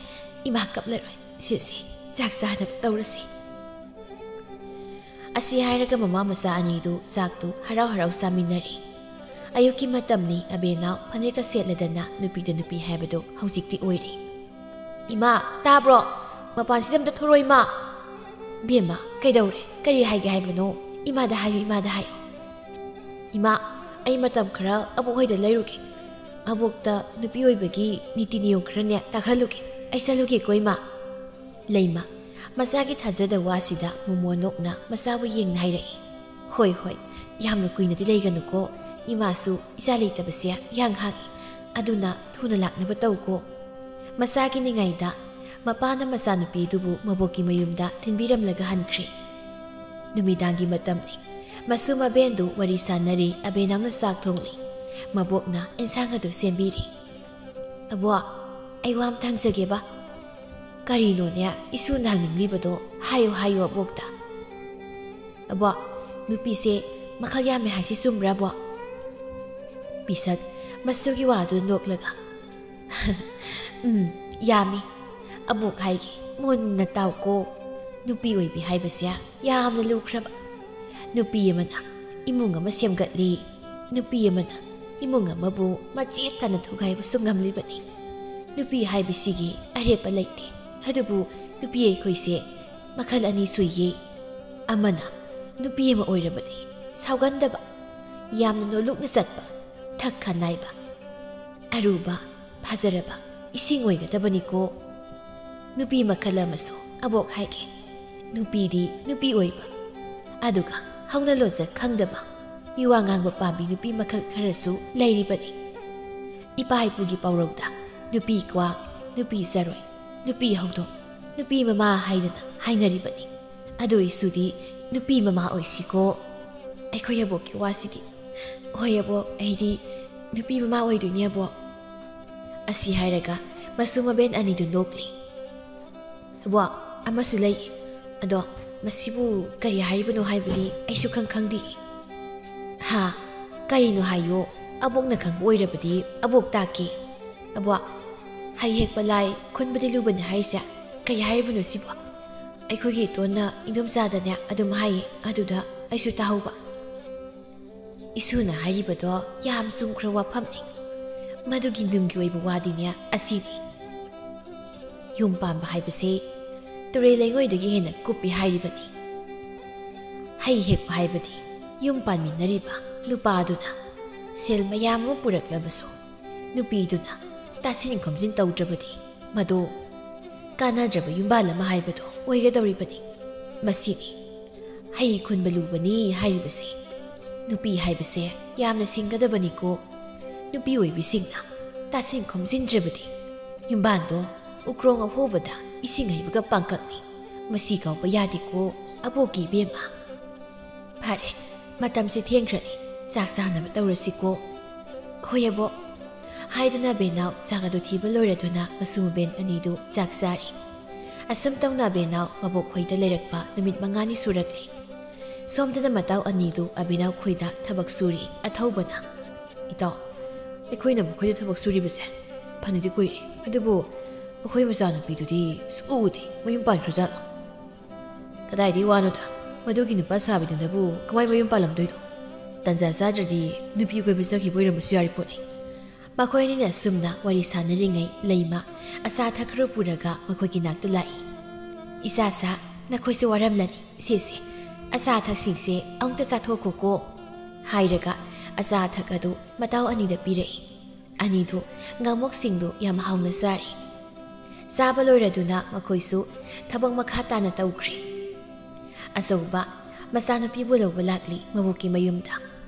ꯏꯃꯥ ꯀꯞꯂꯔꯣꯏ꯫ ꯁꯦ, ꯁꯦ, ꯆꯥꯛ ꯆꯥꯅꯕ ꯇꯧꯔꯁꯤ꯫" ꯑꯁꯤ ꯍꯥꯏꯔꯒ ꯃꯃꯥ ꯃꯆꯥ ꯑꯅꯤꯗꯨ ꯆꯥꯛꯇꯨ ꯍꯔꯥꯎ ꯍꯔꯥꯎ ꯆꯥꯃꯤꯟꯅꯔꯤ꯫ ꯑꯌꯨꯛꯀꯤ ꯃꯇꯝꯅꯤ, ꯑꯕꯦꯟꯅꯥꯎ ꯐꯅꯦꯛꯀ ꯁꯦꯠꯂꯗꯅ ꯅꯨꯄꯤꯗ ꯅꯨꯄꯤ ꯍꯥꯏꯕꯗꯨ ꯍꯧꯖꯤꯛꯇꯤ ꯑꯣꯏꯔꯦ꯫ "ꯏꯃꯥ, ꯇꯥꯕ꯭ꯔꯣ? ꯃꯄꯥꯟꯁꯤꯗ ꯑꯝꯇ ꯊꯣꯔꯛꯑꯣ, ꯏꯃꯥ꯫" "ꯕꯦꯝꯃ, ꯀꯩꯗꯧꯔꯦ? ꯀꯔꯤ ꯍꯥꯏꯒꯦ ꯍꯥꯏꯕꯅꯣ? ꯏꯃꯥꯗ ꯍꯥꯏꯌꯨ, ꯏꯃꯥꯗ ꯍꯥꯏꯌꯨ꯫" "ꯏꯃꯥ, ꯑꯩ ꯃꯇꯝ ꯈꯔ ꯑꯕꯣꯛ ꯍꯣꯏꯗ ꯂꯩꯔꯨꯒꯦ꯫ ꯑꯕꯣꯛꯇ ꯅꯨꯄꯤ ꯑꯣꯏꯕꯒꯤ ꯅꯤꯇꯤ ꯅꯤꯌꯣꯝ ꯈꯔꯅꯦ ꯇꯥꯛꯍꯜꯂꯨꯒꯦ꯫ ꯑꯩ ꯆꯠꯂꯨꯒꯦꯀꯣ, ꯏꯃꯥ꯫" ꯂꯩꯃ, ꯃꯆꯥꯒꯤ ꯊꯥꯖꯗ ꯋꯥꯁꯤꯗ ꯃꯣꯃꯣꯟ ꯅꯣꯛꯅ ꯃꯆꯥꯕꯨ ꯌꯦꯡꯅ ꯍꯥꯏꯔꯛꯏ꯫ "ꯍꯣꯏ, ꯍꯣꯏ, ꯌꯥꯝꯅ ꯀꯨꯏꯅꯗꯤ ꯂꯩꯒꯅꯨꯀꯣ꯫ ꯏꯃꯥꯁꯨ ꯏꯆꯥ ꯂꯩꯇꯕꯁꯦ ꯌꯥꯡ ꯍꯥꯡꯉꯤ꯫ ꯑꯗꯨꯅ ꯊꯨꯅ ꯂꯥꯛꯅꯕ ꯇꯧꯀꯣ꯫" ꯃꯆꯥꯒꯤ ꯅꯤꯡꯉꯥꯏꯗ ꯃꯄꯥꯅ ꯃꯆꯥꯅꯨꯄꯤꯗꯨꯕꯨ ꯃꯕꯣꯛꯀꯤ ꯃꯌꯨꯝꯗ ꯊꯤꯟꯕꯤꯔꯝꯂꯒ ꯍꯟꯈ꯭ꯔꯦ꯫ ꯅꯨꯃꯤꯗꯥꯡꯒꯤ ꯃꯇꯝꯅꯤ꯫ ꯃꯁꯨ ꯃꯕꯦꯟꯗꯨ ꯋꯥꯔꯤ ꯁꯥꯟꯅꯔꯤ꯫ ꯑꯕꯦꯟꯅꯥꯎꯅ ꯆꯥꯛ ꯊꯣꯡꯂꯤ꯫ ꯃꯕꯣꯛꯅ ꯑꯦꯟꯁꯥꯡ ꯑꯗꯨ ꯁꯦꯝꯕꯤꯔꯤ꯫ "ꯑꯕꯣꯛ, ꯑꯩ ꯋꯥ ꯑꯝꯇ ꯍꯪꯖꯒꯦꯕ꯫" "ꯀꯔꯤꯅꯣꯅꯦ ꯏꯁꯨꯅ ꯍꯪꯅꯤꯡꯂꯤꯕꯗꯣ? ꯍꯥꯏꯌꯨ, ꯍꯥꯏꯌꯨ ꯑꯕꯣꯛꯇ꯫" "ꯑꯕꯣꯛ, ꯅꯨꯄꯤꯁꯦ ꯃꯈꯜ ꯌꯥꯝꯃꯦ ꯍꯥꯏꯁꯤ ꯆꯨꯝꯕ꯭ꯔꯥ, ꯑꯕꯣꯛ?" ꯄꯤꯁꯛ ꯃꯁꯨꯒꯤ ꯋꯥꯗꯨ ꯅꯣꯛꯂꯒ, "ꯎꯝ, ꯌꯥꯝꯃꯤ꯫ ꯑꯕꯣꯛ ꯍꯥꯏꯒꯦ, ꯃꯨꯟꯅ ꯇꯥꯎꯀꯣ꯫ ꯅꯨꯄꯤ ꯑꯣꯏꯕꯤ ꯍꯥꯏꯕꯁꯦ ꯌꯥꯝꯅ ꯂꯨꯈ꯭ꯔꯕ꯫ ꯅꯨꯄꯤ ꯑꯃꯅ ꯏꯃꯨꯡ ꯑꯃ ꯁꯦꯝꯒꯠꯂꯤ, ꯅꯨꯄꯤ ꯑꯃꯅ ꯏꯃꯨꯡ ꯑꯃꯕꯨ ꯃꯆꯦꯠ ꯇꯥꯅ ꯊꯨꯒꯥꯏꯕꯁꯨ ꯉꯝꯂꯤꯕꯅꯤ꯫ ꯅꯨꯄꯤ ꯍꯥꯏꯕꯁꯤꯒꯤ ꯑꯔꯦꯞꯄ ꯂꯩꯇꯦ꯫ ꯑꯗꯨꯕꯨ ꯅꯨꯄꯤ ꯑꯩꯈꯣꯏꯁꯦ ꯃꯈꯜ ꯑꯅꯤ ꯁꯨꯏꯌꯦ꯫ ꯑꯃꯅ ꯅꯨꯄꯤ ꯑꯃ ꯑꯣꯏꯔꯕꯗꯤ ꯁꯥꯎꯒꯟꯗꯕ, ꯌꯥꯝꯅ ꯅꯣꯂꯨꯛꯅ ꯆꯠꯄ, ꯊꯛ ꯈꯥ ꯅꯥꯏꯕ, ꯑꯔꯨꯕ, ꯐꯖꯔꯕ ꯏꯁꯤꯡ ꯑꯣꯏꯒꯗꯕꯅꯤꯀꯣ꯫ ꯅꯨꯄꯤ ꯃꯈꯜ ꯑꯃꯁꯨ ꯑꯕꯣꯛ ꯍꯥꯏꯒꯦ꯫ ꯅꯨꯄꯤꯗꯤ ꯅꯨꯄꯤ ꯑꯣꯏꯕ, ꯑꯗꯨꯒ ꯍꯧꯅ ꯂꯣꯟꯆꯠ ꯈꯪꯗꯕ, ꯃꯤꯋꯥ ꯉꯥꯡꯕ ꯄꯥꯝꯕꯤ ꯅꯨꯄꯤ ꯃꯈꯜ ꯈꯔꯁꯨ ꯂꯩꯔꯤꯕꯅꯤ꯫ ꯏꯄꯥ ꯏꯄꯨꯒꯤ ꯄꯥꯎꯔꯧꯗ ꯅꯨꯄꯤ ꯀ꯭ꯋꯥꯛ, ꯅꯨꯄꯤ ꯆꯔꯣꯏ, ꯅꯨꯄꯤ ꯍꯧꯗꯣꯡ, ꯅꯨꯄꯤ ꯃꯃꯥ ꯍꯥꯏꯗꯅ ꯍꯥꯏꯅꯔꯤꯕꯅꯤ꯫ ꯑꯗꯨ ꯑꯩꯁꯨꯗꯤ ꯅꯨꯄꯤ ꯃꯃꯥ ꯑꯣꯏꯁꯤꯀꯣ꯫ ꯑꯩꯈꯣꯏ ꯑꯕꯣꯛꯀꯤ ꯋꯥꯁꯤꯗꯤ꯫ ꯍꯣꯏ ꯑꯕꯣꯛ, ꯑꯩꯗꯤ ꯅꯨꯄꯤ ꯃꯃꯥ ꯑꯣꯏꯗꯣꯏꯅꯦ ꯑꯕꯣꯛ꯫ ꯑꯁꯤ ꯍꯥꯏꯔꯒ ꯃꯁꯨ ꯃꯕꯦꯟ ꯑꯅꯤꯗꯨ ꯅꯣꯛꯂꯤ꯫ ꯑꯕꯣꯛ, ꯑꯃꯁꯨ ꯂꯩ꯫ ꯑꯗꯣ ꯃꯁꯤꯕꯨ ꯀꯔꯤ ꯍꯥꯏꯔꯤꯕꯅꯣ ꯍꯥꯏꯕꯗꯤ ꯑꯩꯁꯨ ꯈꯪ ꯈꯪꯗꯦ꯫ ꯍꯥ? ꯀꯔꯤꯅꯣ ꯍꯥꯏꯌꯣ꯫ ꯑꯕꯣꯛꯅ ꯈꯪꯕ ꯑꯣꯏꯔꯕꯗꯤ ꯑꯕꯣꯛ ꯇꯥꯛꯀꯦ꯫ ꯑꯕꯣꯛ, ꯍꯩ ꯍꯦꯛꯄ ꯂꯥꯏ, ꯈꯨꯟꯕꯗꯤ ꯂꯨꯕꯅꯤ ꯍꯥꯏꯔꯤꯁꯦ ꯀꯩ ꯍꯥꯏꯔꯤꯕꯅꯣ ꯁꯤꯕꯣ? ꯑꯩꯈꯣꯏꯒꯤ ꯏꯇꯣꯟꯅ ꯏꯗꯣꯝꯆꯥꯗꯅꯦ ꯑꯗꯨꯝ ꯍꯥꯏꯌꯦ, ꯑꯗꯨꯗ ꯑꯩꯁꯨ ꯇꯥꯍꯧꯕ꯫ ꯏꯁꯨꯅ ꯍꯥꯏꯔꯤꯕꯗꯣ ꯌꯥꯝ ꯆꯨꯝꯈ꯭ꯔ ꯋꯥꯐꯝꯅꯤ꯫ ꯃꯗꯨꯒꯤ ꯅꯨꯡꯒꯤ ꯑꯣꯏꯕ ꯋꯥꯗꯤꯅꯦ ꯑꯁꯤꯅꯤ꯫ ꯌꯨꯝ ꯄꯥꯟꯕ ꯍꯥꯏꯕꯁꯦ ꯇꯨꯔꯦꯜ ꯂꯩꯉꯣꯏꯗꯒꯤ ꯍꯦꯟꯅ ꯀꯨꯞꯄꯤ ꯍꯥꯏꯔꯤꯕꯅꯤ꯫ ꯍꯩ ꯍꯦꯛꯄ ꯍꯥꯏꯕꯗꯤ ꯌꯨꯝ ꯄꯥꯟꯃꯤꯟꯅꯔꯤꯕ ꯅꯨꯄꯥꯗꯨꯅ ꯁꯦꯜ ꯃꯌꯥꯝ ꯑꯃ ꯄꯨꯔꯛꯂꯕꯁꯨ ꯅꯨꯄꯤꯗꯨꯅ ꯇꯥꯁꯤꯟ ꯈꯣꯝꯖꯤꯟ ꯇꯧꯗ꯭ꯔꯕꯗꯤ ꯃꯗꯨ ꯀꯥꯟꯅꯗ꯭ꯔꯕ ꯌꯨꯝꯕꯥꯜ ꯑꯃ ꯍꯥꯏꯕꯗꯣ ꯑꯣꯏꯒꯗꯧꯔꯤꯕꯅꯤ꯫ ꯃꯁꯤꯅꯤ ꯍꯩ ꯈꯨꯟꯕ ꯂꯨꯕꯅꯤ ꯍꯥꯏꯔꯤꯕꯁꯦ꯫ ꯅꯨꯄꯤ ꯍꯥꯏꯕꯁꯦ ꯌꯥꯝꯅ ꯁꯤꯡꯒꯗꯕꯅꯤꯀꯣ꯫ ꯅꯨꯄꯤ ꯑꯣꯏꯕꯤꯁꯤꯡꯅ ꯇꯥꯁꯤꯟ ꯈꯣꯝꯖꯤꯟꯗ꯭ꯔꯕꯗꯤ ꯌꯨꯝꯕꯥꯟꯗꯣ ꯎꯀ꯭ꯔꯣꯡ ꯑꯍꯣꯕꯗ ꯏꯁꯤꯡ ꯍꯩꯕꯒ ꯄꯥꯡꯀꯛꯅꯤ꯫ ꯃꯁꯤ ꯀꯥꯎꯕ ꯌꯥꯗꯦꯀꯣ, ꯑꯕꯣꯛꯀꯤ ꯏꯕꯦꯝꯃ꯫ ꯐꯔꯦ, ꯃꯇꯝꯁꯤ ꯊꯦꯡꯈ꯭ꯔꯅꯤ, ꯆꯥꯛ ꯆꯥꯅꯕ ꯇꯧꯔꯁꯤꯀꯣ꯫ ꯍꯣꯏ ꯑꯕꯣꯛ꯫ ꯍꯥꯏꯗꯨꯅ ꯑꯕꯦꯅꯥꯎ ꯆꯥꯛ ꯑꯗꯨ ꯊꯤꯕ ꯂꯣꯏꯔꯗꯨꯅ ꯃꯁꯨ ꯃꯕꯦꯟ ꯑꯅꯤꯗꯨ ꯆꯥꯛ ꯆꯥꯔꯤ꯫ ꯑꯁꯨꯝ ꯇꯧꯅ ꯑꯕꯦꯅꯥꯎ ꯃꯕꯣꯛ ꯈꯣꯏꯗ ꯂꯩꯔꯛꯄ ꯅꯨꯃꯤꯠ ꯃꯉꯥꯅꯤ ꯁꯨꯔꯛꯂꯦ꯫ ꯁꯣꯝꯗꯅ ꯃꯇꯥꯎ ꯑꯅꯤꯗꯨ ꯑꯕꯦꯅꯥꯎ ꯈꯣꯏꯗ ꯊꯕꯛ ꯁꯨꯔꯤ꯫ ꯑꯊꯧꯕꯅ, "ꯏꯇꯥꯎ, ꯑꯩꯈꯣꯏꯅ ꯃꯈꯣꯏꯗ ꯊꯕꯛ ꯁꯨꯔꯤꯕꯁꯦ ꯐꯅꯗꯤ ꯀꯨꯏꯔꯦ, ꯑꯗꯨꯕꯨ ꯃꯈꯣꯏ ꯃꯆꯥꯅꯨꯄꯤꯗꯨꯗꯤ ꯁꯨꯛꯎ ꯎꯗꯦ꯫ ꯃꯌꯨꯝ ꯄꯥꯟꯈ꯭ꯔꯖꯥꯠꯂꯣ?" "ꯀꯗꯥꯏꯗꯒꯤ ꯋꯥꯅꯣꯗ, ꯃꯗꯨꯒꯤ ꯅꯨꯄꯥ ꯁꯥꯕꯤꯗꯨꯅꯕꯨ ꯀꯃꯥꯏ ꯃꯌꯨꯝ ꯄꯥꯜꯂꯝꯗꯣꯏꯅꯣ? ꯇꯟꯖꯥ ꯆꯥꯗ꯭ꯔꯗꯤ ꯅꯨꯄꯤ ꯀꯣꯏꯕ ꯆꯠꯈꯤꯕ ꯑꯣꯏꯔꯝꯕꯁꯨ ꯌꯥꯔꯤ ꯄꯣꯠꯅꯤ꯫" ꯃꯈꯣꯏ ꯑꯅꯤꯅ ꯑꯁꯨꯝꯅ ꯋꯥꯔꯤ ꯁꯥꯟꯅꯔꯤꯉꯩ ꯂꯩꯃ ꯑꯆꯥ ꯑꯊꯛ ꯈꯔ ꯄꯨꯔꯒ ꯃꯈꯣꯏꯒꯤ ꯅꯥꯛꯇ ꯂꯥꯛꯏ꯫ "ꯏꯆꯥꯁꯥ, ꯅꯈꯣꯏꯁꯨ ꯋꯥꯔꯝꯂꯅꯤ꯫ ꯁꯦ ꯁꯦ, ꯑꯆꯥ ꯑꯊꯛꯁꯤꯡꯁꯦ ꯑꯃꯨꯛꯇ ꯆꯥꯊꯣꯛꯈꯣꯀꯣ," ꯍꯥꯏꯔꯒ ꯑꯆꯥ ꯑꯊꯛ ꯑꯗꯨ ꯃꯇꯥꯎ ꯑꯅꯤꯗ ꯄꯤꯔꯛꯏ꯫ ꯑꯅꯤꯗꯨ ꯉꯥꯃꯣꯛꯁꯤꯡꯗꯨ ꯌꯥꯝ ꯍꯥꯎꯅ ꯆꯥꯔꯤ꯫ ꯆꯥꯕ ꯂꯣꯏꯔꯗꯨꯅ ꯃꯈꯣꯏꯁꯨ ꯊꯕꯛ ꯃꯈꯥ ꯇꯥꯅ ꯇꯧꯈ꯭ꯔꯦ꯫ ꯑꯆꯧꯕ ꯃꯆꯥꯅꯨꯄꯤꯕꯨ ꯂꯧꯕ ꯂꯥꯛꯂꯤ ꯃꯕꯣꯛꯀꯤ ꯃꯌꯨꯝꯗ꯫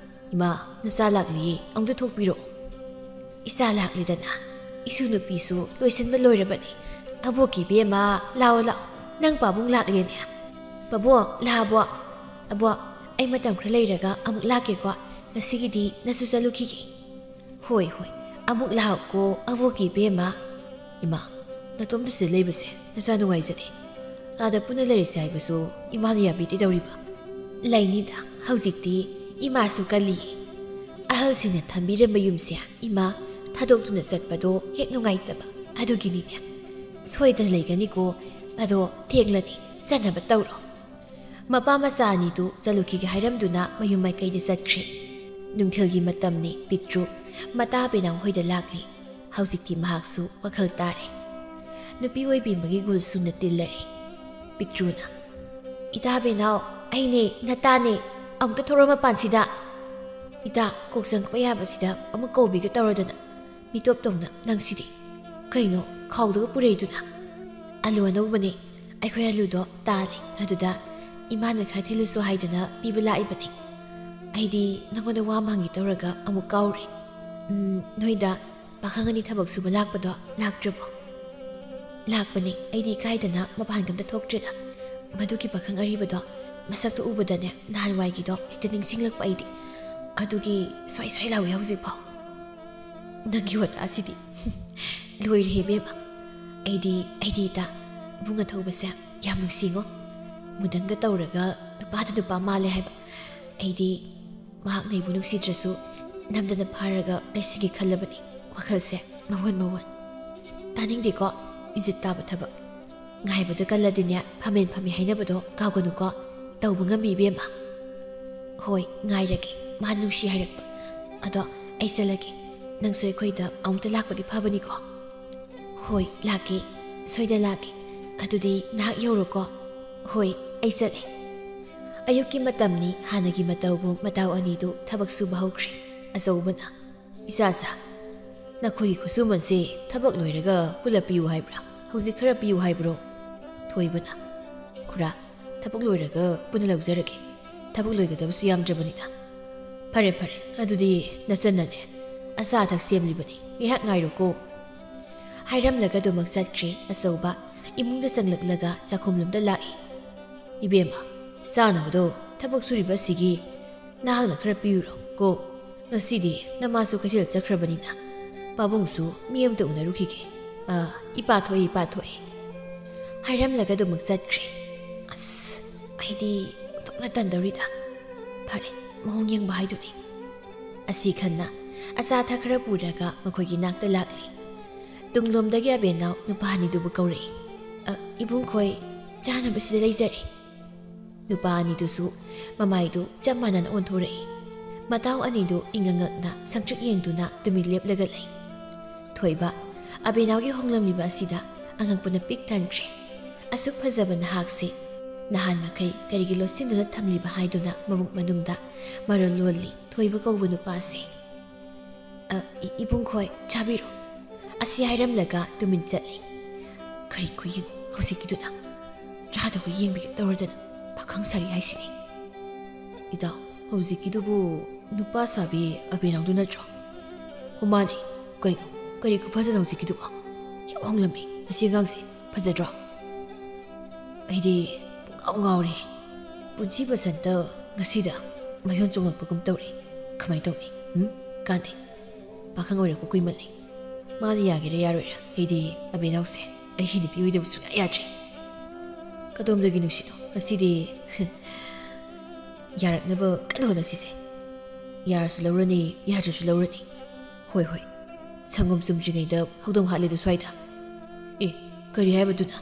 "ꯏꯃꯥ, ꯅꯆꯥ ꯂꯥꯛꯂꯤꯌꯦ, ꯑꯃꯨꯛꯇ ꯊꯣꯛꯄꯤꯔꯛꯑꯣ꯫" "ꯏꯆꯥ ꯂꯥꯛꯂꯤꯗꯅ? ꯏꯁꯨ ꯅꯨꯄꯤꯁꯨ ꯂꯣꯏꯁꯤꯟꯕ ꯂꯣꯏꯔꯕꯅꯤ꯫ ꯑꯕꯣꯛꯀꯤ ꯏꯕꯦꯝꯃ, ꯂꯥꯛꯑꯣ ꯂꯥꯛꯑꯣ, ꯅꯪ ꯄꯥꯕꯨꯡ ꯂꯥꯛꯂꯦꯅꯦ꯫ ꯄꯥꯕꯨꯡ, ꯂꯥꯛꯑꯕꯣ? ꯑꯕꯣꯛ, ꯑꯩ ꯃꯇꯝ ꯈꯔ ꯂꯩꯔꯒ ꯑꯃꯨꯛ ꯂꯥꯛꯀꯦꯀꯣ, ꯉꯁꯤꯒꯤꯗꯤ ꯅꯁꯨ ꯆꯠꯂꯨꯈꯤꯒꯦ꯫" "ꯍꯣꯏ ꯍꯣꯏ, ꯑꯃꯨꯛ ꯂꯥꯛꯑꯣꯀꯣ ꯑꯕꯣꯛꯀꯤ ꯏꯕꯦꯝꯃ꯫" "ꯏꯃꯥ, ꯅꯇꯣꯝꯇ ꯁꯤꯗ ꯂꯩꯕꯁꯦ ꯅꯆꯥ ꯅꯨꯡꯉꯥꯏꯖꯗꯦ꯫ ꯑꯥꯗ ꯄꯨꯟꯅ ꯂꯩꯔꯁꯦ ꯍꯥꯏꯕꯁꯨ ꯏꯃꯥꯅ ꯌꯥꯕꯤꯗꯦ ꯇꯧꯔꯤꯕ꯫" "ꯂꯩꯅꯤꯗ, ꯍꯧꯖꯤꯛꯇꯤ ꯏꯃꯥꯁꯨ ꯀꯜꯂꯤꯌꯦ꯫ ꯑꯍꯜꯁꯤꯡꯅ ꯊꯝꯕꯤꯔꯝꯕ ꯌꯨꯝꯁꯦ ꯏꯃꯥ ꯊꯥꯗꯣꯛꯇꯨꯅ ꯆꯠꯄꯗꯣ ꯍꯦꯛ ꯅꯨꯡꯉꯥꯏꯇꯕ, ꯑꯗꯨꯒꯤꯅꯤꯅꯦ꯫ ꯁꯣꯏꯗꯅ ꯂꯩꯒꯅꯤꯀꯣ, ꯑꯗꯣ ꯊꯦꯡꯂꯅꯤ, ꯆꯠꯅꯕ ꯇꯧꯔꯣ꯫" ꯃꯄꯥ ꯃꯆꯥ ꯑꯅꯤꯗꯨ ꯆꯠꯂꯨꯈꯤꯒꯦ ꯍꯥꯏꯔꯝꯗꯨꯅ ꯃꯌꯨꯝ ꯃꯥꯏꯀꯩꯗ ꯆꯠꯈ꯭ꯔꯦ꯫ ꯅꯨꯡꯊꯤꯜꯒꯤ ꯃꯇꯝꯅꯤ꯫ ꯄꯤꯛꯇ꯭ꯔꯨ ꯃꯇꯥ ꯕꯦꯅꯥꯎ ꯍꯣꯏꯗ ꯂꯥꯛꯂꯤ꯫ ꯍꯧꯖꯤꯛꯇꯤ ꯃꯍꯥꯛꯁꯨ ꯋꯥꯈꯜ ꯇꯥꯔꯦ꯫ ꯅꯨꯄꯤ ꯑꯣꯏꯕꯤꯃꯒꯤ ꯒꯨꯜ ꯁꯨꯅ ꯇꯤꯜꯂꯔꯦ꯫ ꯄꯤꯛꯇ꯭ꯔꯨꯅ, "ꯏꯇꯥ ꯕꯦꯅꯥꯎ, ꯑꯩꯅꯦ, ꯅꯇꯥꯅꯦ, ꯑꯃꯨꯛꯇ ꯊꯣꯔꯛꯑꯣ ꯃꯄꯥꯟꯁꯤꯗ꯫ ꯏꯇꯥ, ꯀꯣꯛ ꯆꯪꯉꯛꯄ ꯌꯥꯕꯁꯤꯗ ꯑꯃꯨꯛ ꯀꯧꯕꯤꯒꯦ ꯇꯧꯔꯗꯅ꯫ ꯃꯤꯇꯣꯞ ꯇꯧꯅ ꯅꯪꯁꯤꯗꯤ꯫ ꯀꯩꯅꯣ, ꯈꯥꯎꯗꯒ ꯄꯨꯔꯛꯏꯗꯨꯅ?" "ꯑꯂꯨ ꯑꯅꯧꯕꯅꯦ꯫ ꯑꯩꯈꯣꯏ ꯑꯂꯨꯗꯣ ꯇꯥꯜꯂꯦ, ꯑꯗꯨꯗ ꯏꯃꯥꯅ ꯈꯔ ꯊꯤꯜꯂꯨꯁꯨ ꯍꯥꯏꯗꯅ ꯄꯤꯕ ꯂꯥꯛꯏꯕꯅꯦ꯫ ꯑꯩꯗꯤ ꯅꯉꯣꯟꯗ ꯋꯥ ꯑꯃ ꯍꯪꯒꯦ ꯇꯧꯔꯒ ꯑꯃꯨꯛ ꯀꯥꯎꯔꯦ꯫ ꯎꯝ, ꯅꯣꯏꯗ ꯄꯥꯈꯪ ꯑꯅꯤ ꯊꯕꯛ ꯁꯨꯕ ꯂꯥꯛꯄꯗꯣ ꯂꯥꯛꯇ꯭ꯔꯕꯣ?" "ꯂꯥꯛꯄꯅꯦ, ꯑꯩꯗꯤ ꯏꯀꯥꯏꯗꯅ ꯃꯄꯥꯟꯒ ꯑꯝꯇ ꯊꯣꯛꯇ꯭ꯔꯦꯗ꯫ ꯃꯗꯨꯒꯤ ꯄꯥꯈꯪ ꯑꯔꯤꯕꯗꯣ ꯃꯁꯛꯇꯣ ꯎꯕꯗꯅꯦ ꯅꯍꯥꯟꯋꯥꯏꯒꯤꯗꯣ ꯍꯦꯛꯇ ꯅꯤꯡꯁꯤꯡꯂꯛꯄ ꯑꯩꯗꯤ꯫ ꯑꯗꯨꯒꯤ ꯁ꯭ꯋꯥꯏ ꯁ꯭ꯋꯥꯏ ꯂꯥꯎꯏ ꯍꯧꯖꯤꯛꯐꯥꯎ꯫" "ꯅꯪꯒꯤ ꯋꯥꯇꯥꯁꯤꯗꯤ꯫" "ꯂꯣꯏꯔꯦ ꯏꯕꯦꯝꯃ꯫ ꯑꯩꯗꯤ, ꯑꯩꯗꯤ ꯏꯇꯥ, ꯏꯕꯨꯡ ꯑꯊꯧꯕꯁꯦ ꯌꯥꯝ ꯅꯨꯡꯁꯤꯉꯣ꯫ ꯃꯨꯗꯟꯒ ꯇꯧꯔꯒ ꯅꯨꯄꯥꯗ ꯅꯨꯄꯥ ꯃꯥꯜꯂꯦ ꯍꯥꯏꯕ꯫ ꯑꯩꯗꯤ ꯃꯍꯥꯛꯅ ꯑꯩꯕꯨ ꯅꯨꯡꯁꯤꯗ꯭ꯔꯁꯨ ꯅꯝꯗꯅ ꯐꯥꯔꯒ ꯂꯩꯁꯤꯟꯒꯦ ꯈꯜꯂꯕꯅꯤ꯫ ꯋꯥꯈꯜꯁꯦ ꯃꯋꯣꯟ ꯃꯋꯣꯟ꯫ ꯇꯥꯅꯤꯡꯗꯦꯀꯣ, ꯏꯖꯠ ꯇꯥꯕ ꯊꯕꯛ꯫ ꯉꯥꯏꯕꯗ ꯀꯜꯂꯗꯤꯅꯦ, ꯐꯝꯃꯦꯟ ꯐꯝꯃꯤ ꯍꯥꯏꯅꯕꯗꯣ ꯀꯥꯎꯒꯅꯨꯀꯣ꯫ ꯇꯧꯕ ꯉꯝꯃꯤ ꯏꯕꯦꯝꯃ꯫" "ꯍꯣꯏ, ꯉꯥꯏꯔꯒꯦ꯫ ꯃꯥ ꯅꯨꯡꯁꯤ ꯍꯥꯏꯔꯛꯄ꯫ ꯑꯗꯣ ꯑꯩ ꯆꯠꯂꯒꯦ꯫ ꯅꯪꯁꯨ ꯑꯩꯈꯣꯏꯗ ꯑꯃꯨꯛꯇ ꯂꯥꯛꯄꯗꯤ ꯐꯕꯅꯤꯀꯣ꯫" "ꯍꯣꯏ, ꯂꯥꯛꯀꯦ꯫ ꯁꯣꯏꯗ ꯂꯥꯛꯀꯦ꯫ ꯑꯗꯨꯗꯤ ꯅꯍꯥꯛ ꯌꯧꯔꯣꯀꯣ꯫" "ꯍꯣꯏ, ꯑꯩ ꯆꯠꯂꯦ꯫" ꯑꯌꯨꯛꯀꯤ ꯃꯇꯝꯅꯤ꯫ ꯍꯥꯟꯅꯒꯤ ꯃꯇꯧꯒꯨꯝ ꯃꯇꯥꯎ ꯑꯅꯤꯗꯨ ꯊꯕꯛ ꯁꯨꯕ ꯍꯧꯈ꯭ꯔꯦ꯫ ꯑꯆꯧꯕꯅ, "ꯏꯆꯥ ꯁꯥ, ꯅꯈꯣꯏꯒꯤ ꯈꯨꯠꯁꯨꯃꯟꯁꯦ ꯊꯕꯛ ꯂꯣꯏꯔꯒ ꯄꯨꯂꯞ ꯄꯤꯌꯨ ꯍꯥꯏꯕ꯭ꯔꯥ? ꯍꯧꯖꯤꯛ ꯈꯔ ꯄꯤꯌꯨ ꯍꯥꯏꯕ꯭ꯔꯣ?" ꯊꯣꯏꯕꯅ, "ꯈꯨꯔꯥ, ꯊꯕꯛ ꯂꯣꯏꯔꯒ ꯄꯨꯟꯅ ꯂꯧꯖꯔꯒꯦ꯫ ꯊꯕꯛ ꯂꯣꯏꯒꯗꯕꯁꯨ ꯌꯥꯝꯗ꯭ꯔꯕꯅꯤꯅ꯫" "ꯐꯔꯦ, ꯐꯔꯦ, ꯑꯗꯨꯗꯤ ꯅꯆꯟꯅꯅꯦ ꯑꯆꯥ ꯑꯊꯛ ꯁꯦꯝꯂꯤꯕꯅꯤ, ꯉꯥꯏꯍꯥꯛ ꯉꯥꯏꯔꯣꯀꯣ" ꯍꯥꯏꯔꯝꯂꯒ ꯑꯗꯨꯃꯛ ꯆꯠꯈ꯭ꯔꯦ꯫ ꯑꯆꯧꯕ ꯏꯃꯨꯡꯗ ꯆꯪꯂꯛꯂꯒ ꯆꯥꯛꯈꯨꯝꯂꯣꯝꯗ ꯂꯥꯛꯏ꯫ "ꯏꯕꯦꯝꯃ, ꯆꯥꯅꯕꯗꯣ ꯊꯕꯛ ꯁꯨꯔꯤꯕ ꯑꯁꯤꯒꯤ ꯅꯍꯥꯛꯅ ꯈꯔ ꯄꯤꯔꯨꯔꯣ ꯀꯣ꯫ ꯉꯁꯤꯗꯤ ꯅꯃꯥꯁꯨ ꯀꯩꯊꯦꯜ ꯆꯠꯈ꯭ꯔꯕꯅꯤꯅ ꯄꯥꯕꯨꯡꯁꯨ ꯃꯤ ꯑꯃꯇ ꯎꯅꯔꯨꯈꯤꯒꯦ꯫ ꯑ, ꯏꯄꯥ ꯊꯣꯛꯑꯦ, ꯏꯄꯥ ꯊꯣꯛꯑꯦ" ꯍꯥꯏꯔꯝꯂꯒ ꯑꯗꯨꯃꯛ ꯆꯠꯈ꯭ꯔꯦ꯫ ꯑꯁ, ꯑꯩꯗꯤ ꯑꯣꯟꯊꯣꯛꯅ ꯇꯟꯗꯧꯔꯤꯗ꯫ ꯐꯔꯦ, ꯃꯑꯣꯡ ꯌꯦꯡꯕ ꯍꯥꯏꯗꯨꯅꯤ꯫ ꯑꯁꯤ ꯈꯟꯅ ꯑꯆꯥ ꯑꯊꯛ ꯈꯔ ꯄꯨꯔꯒ ꯃꯈꯣꯏꯒꯤ ꯅꯥꯛꯇ ꯂꯥꯛꯂꯦ꯫ ꯇꯨꯡꯂꯣꯝꯗꯒꯤ ꯑꯕꯦꯟꯅꯥꯎ ꯅꯨꯄꯥ ꯑꯅꯤꯗꯨꯕꯨ ꯀꯧꯔꯛꯏ꯫ "ꯑ, ꯏꯕꯨꯡꯈꯣꯏ, ꯆꯥꯅꯕ ꯁꯤꯗ ꯂꯩꯖꯔꯦ"꯫ ꯅꯨꯄꯥ ꯑꯅꯤꯗꯨꯁꯨ ꯃꯃꯥꯏꯗꯨ ꯆꯞ ꯃꯥꯟꯅꯅ ꯑꯣꯟꯊꯣꯔꯛꯏ꯫ ꯃꯇꯥꯎ ꯑꯅꯤꯗꯨ ꯏꯉꯛꯉꯛꯅ ꯁꯪꯇ꯭ꯔꯤꯛ ꯌꯦꯡꯗꯨꯅ ꯇꯨꯃꯤꯟ ꯂꯦꯞꯂꯒ ꯂꯩ꯫ ꯊꯣꯏꯕ, ꯑꯕꯦꯅꯥꯎꯒꯤ ꯍꯣꯡꯂꯝꯂꯤꯕ ꯑꯁꯤꯗ ꯑꯉꯛꯄꯅ ꯄꯤꯛ ꯊꯟꯈ꯭ꯔꯦ꯫ ꯑꯁꯨꯛ ꯐꯖꯕ ꯅꯍꯥꯛꯁꯦ ꯅꯍꯥꯟ ꯃꯈꯩ ꯀꯔꯤꯒꯤ ꯂꯣꯠꯁꯤꯟꯗꯨꯅ ꯊꯝꯂꯤꯕ ꯍꯥꯏꯗꯨꯅ ꯃꯕꯨꯛ ꯃꯅꯨꯡꯗ ꯃꯔꯣꯜ ꯂꯣꯜꯂꯤ꯫ ꯊꯣꯏꯕ ꯀꯧꯕ ꯅꯨꯄꯥꯁꯦ꯫ "ꯑ, ꯏ-, ꯏꯕꯨꯡꯈꯣꯏ, ꯆꯥꯕꯤꯔꯣ" ꯑꯁꯤ ꯍꯥꯏꯔꯝꯂꯒ ꯇꯨꯃꯤꯟ ꯆꯠꯂꯤ꯫ ꯀꯔꯤ ꯈꯨꯌꯦꯡ ꯍꯧꯖꯤꯛꯀꯤꯗꯨꯅ? ꯆꯥꯗꯕ ꯌꯦꯡꯕꯤꯒꯦ ꯇꯧꯔꯗꯅ ꯄꯥꯈꯪ ꯁꯥꯔꯤ ꯍꯥꯏꯁꯤꯅꯤ꯫ "ꯏꯇꯥꯎ, ꯍꯧꯖꯤꯛꯀꯤꯗꯨꯕꯨ ꯅꯨꯄꯥ ꯁꯥꯕꯤ ꯑꯕꯦꯅꯥꯎꯗꯨ ꯅꯠꯇ꯭ꯔꯣ?" "ꯍꯣ, ꯃꯥꯅꯦ꯫ ꯀꯩꯅꯣ, ꯀꯔꯤ ꯈꯨꯐꯖꯅꯣ ꯍꯧꯖꯤꯛꯀꯤꯗꯨꯕꯣ? ꯌꯥꯝ ꯍꯣꯡꯂꯝꯃꯤ꯫ ꯑꯁꯤ ꯑꯉꯥꯡꯁꯦ ꯐꯖꯗ꯭ꯔꯣ?" ꯑꯩꯗꯤ ꯄꯨꯡꯉꯥꯎ ꯉꯥꯎꯔꯦ꯫ ꯄꯨꯟꯁꯤ ꯕꯁꯟꯇ ꯉꯁꯤꯗ ꯃꯌꯣꯟ ꯆꯣꯡꯂꯛꯄꯒꯨꯝ ꯇꯧꯔꯦ꯫ ꯀꯃꯥꯏ ꯇꯧꯅꯤ? ꯎꯝ? ꯀꯥꯟꯗꯦ꯫ ꯄꯥꯈꯪ ꯑꯣꯏꯔꯛꯄ ꯀꯨꯏꯃꯜꯂꯦ꯫ ꯃꯥꯅ ꯌꯥꯒꯦꯔꯥ ꯌꯥꯔꯣꯏꯔꯥ, ꯑꯩꯗꯤ ꯑꯕꯦꯅꯥꯎꯁꯦ ꯑꯩꯒꯤ ꯅꯨꯄꯤ ꯑꯣꯏꯗꯕ ꯁꯨꯡꯌꯥ ꯌꯥꯗ꯭ꯔꯦ꯫ ꯀꯗꯣꯝꯗꯒꯤ ꯅꯨꯡꯁꯤꯅꯣ? ꯉꯁꯤꯗꯤ ꯌꯥꯔꯛꯅꯕ ꯀꯟꯅ ꯍꯣꯠꯅꯁꯤꯁꯦ꯫ ꯌꯥꯔꯁꯨ ꯂꯧꯔꯅꯤ, ꯌꯥꯗ꯭ꯔꯁꯨ ꯂꯧꯔꯅꯤ꯫ ꯍꯣꯏ, ꯍꯣꯏ꯫ ꯁꯪꯒꯣꯝ ꯆꯨꯝꯗ꯭ꯔꯤꯉꯩꯗ ꯍꯧꯗꯣꯡ ꯍꯥꯠꯂꯦꯗꯣ ꯁ꯭ꯋꯥꯏꯗ꯫ ꯑꯦ, ꯀꯔꯤ ꯍꯥꯏꯕꯗꯨꯅ?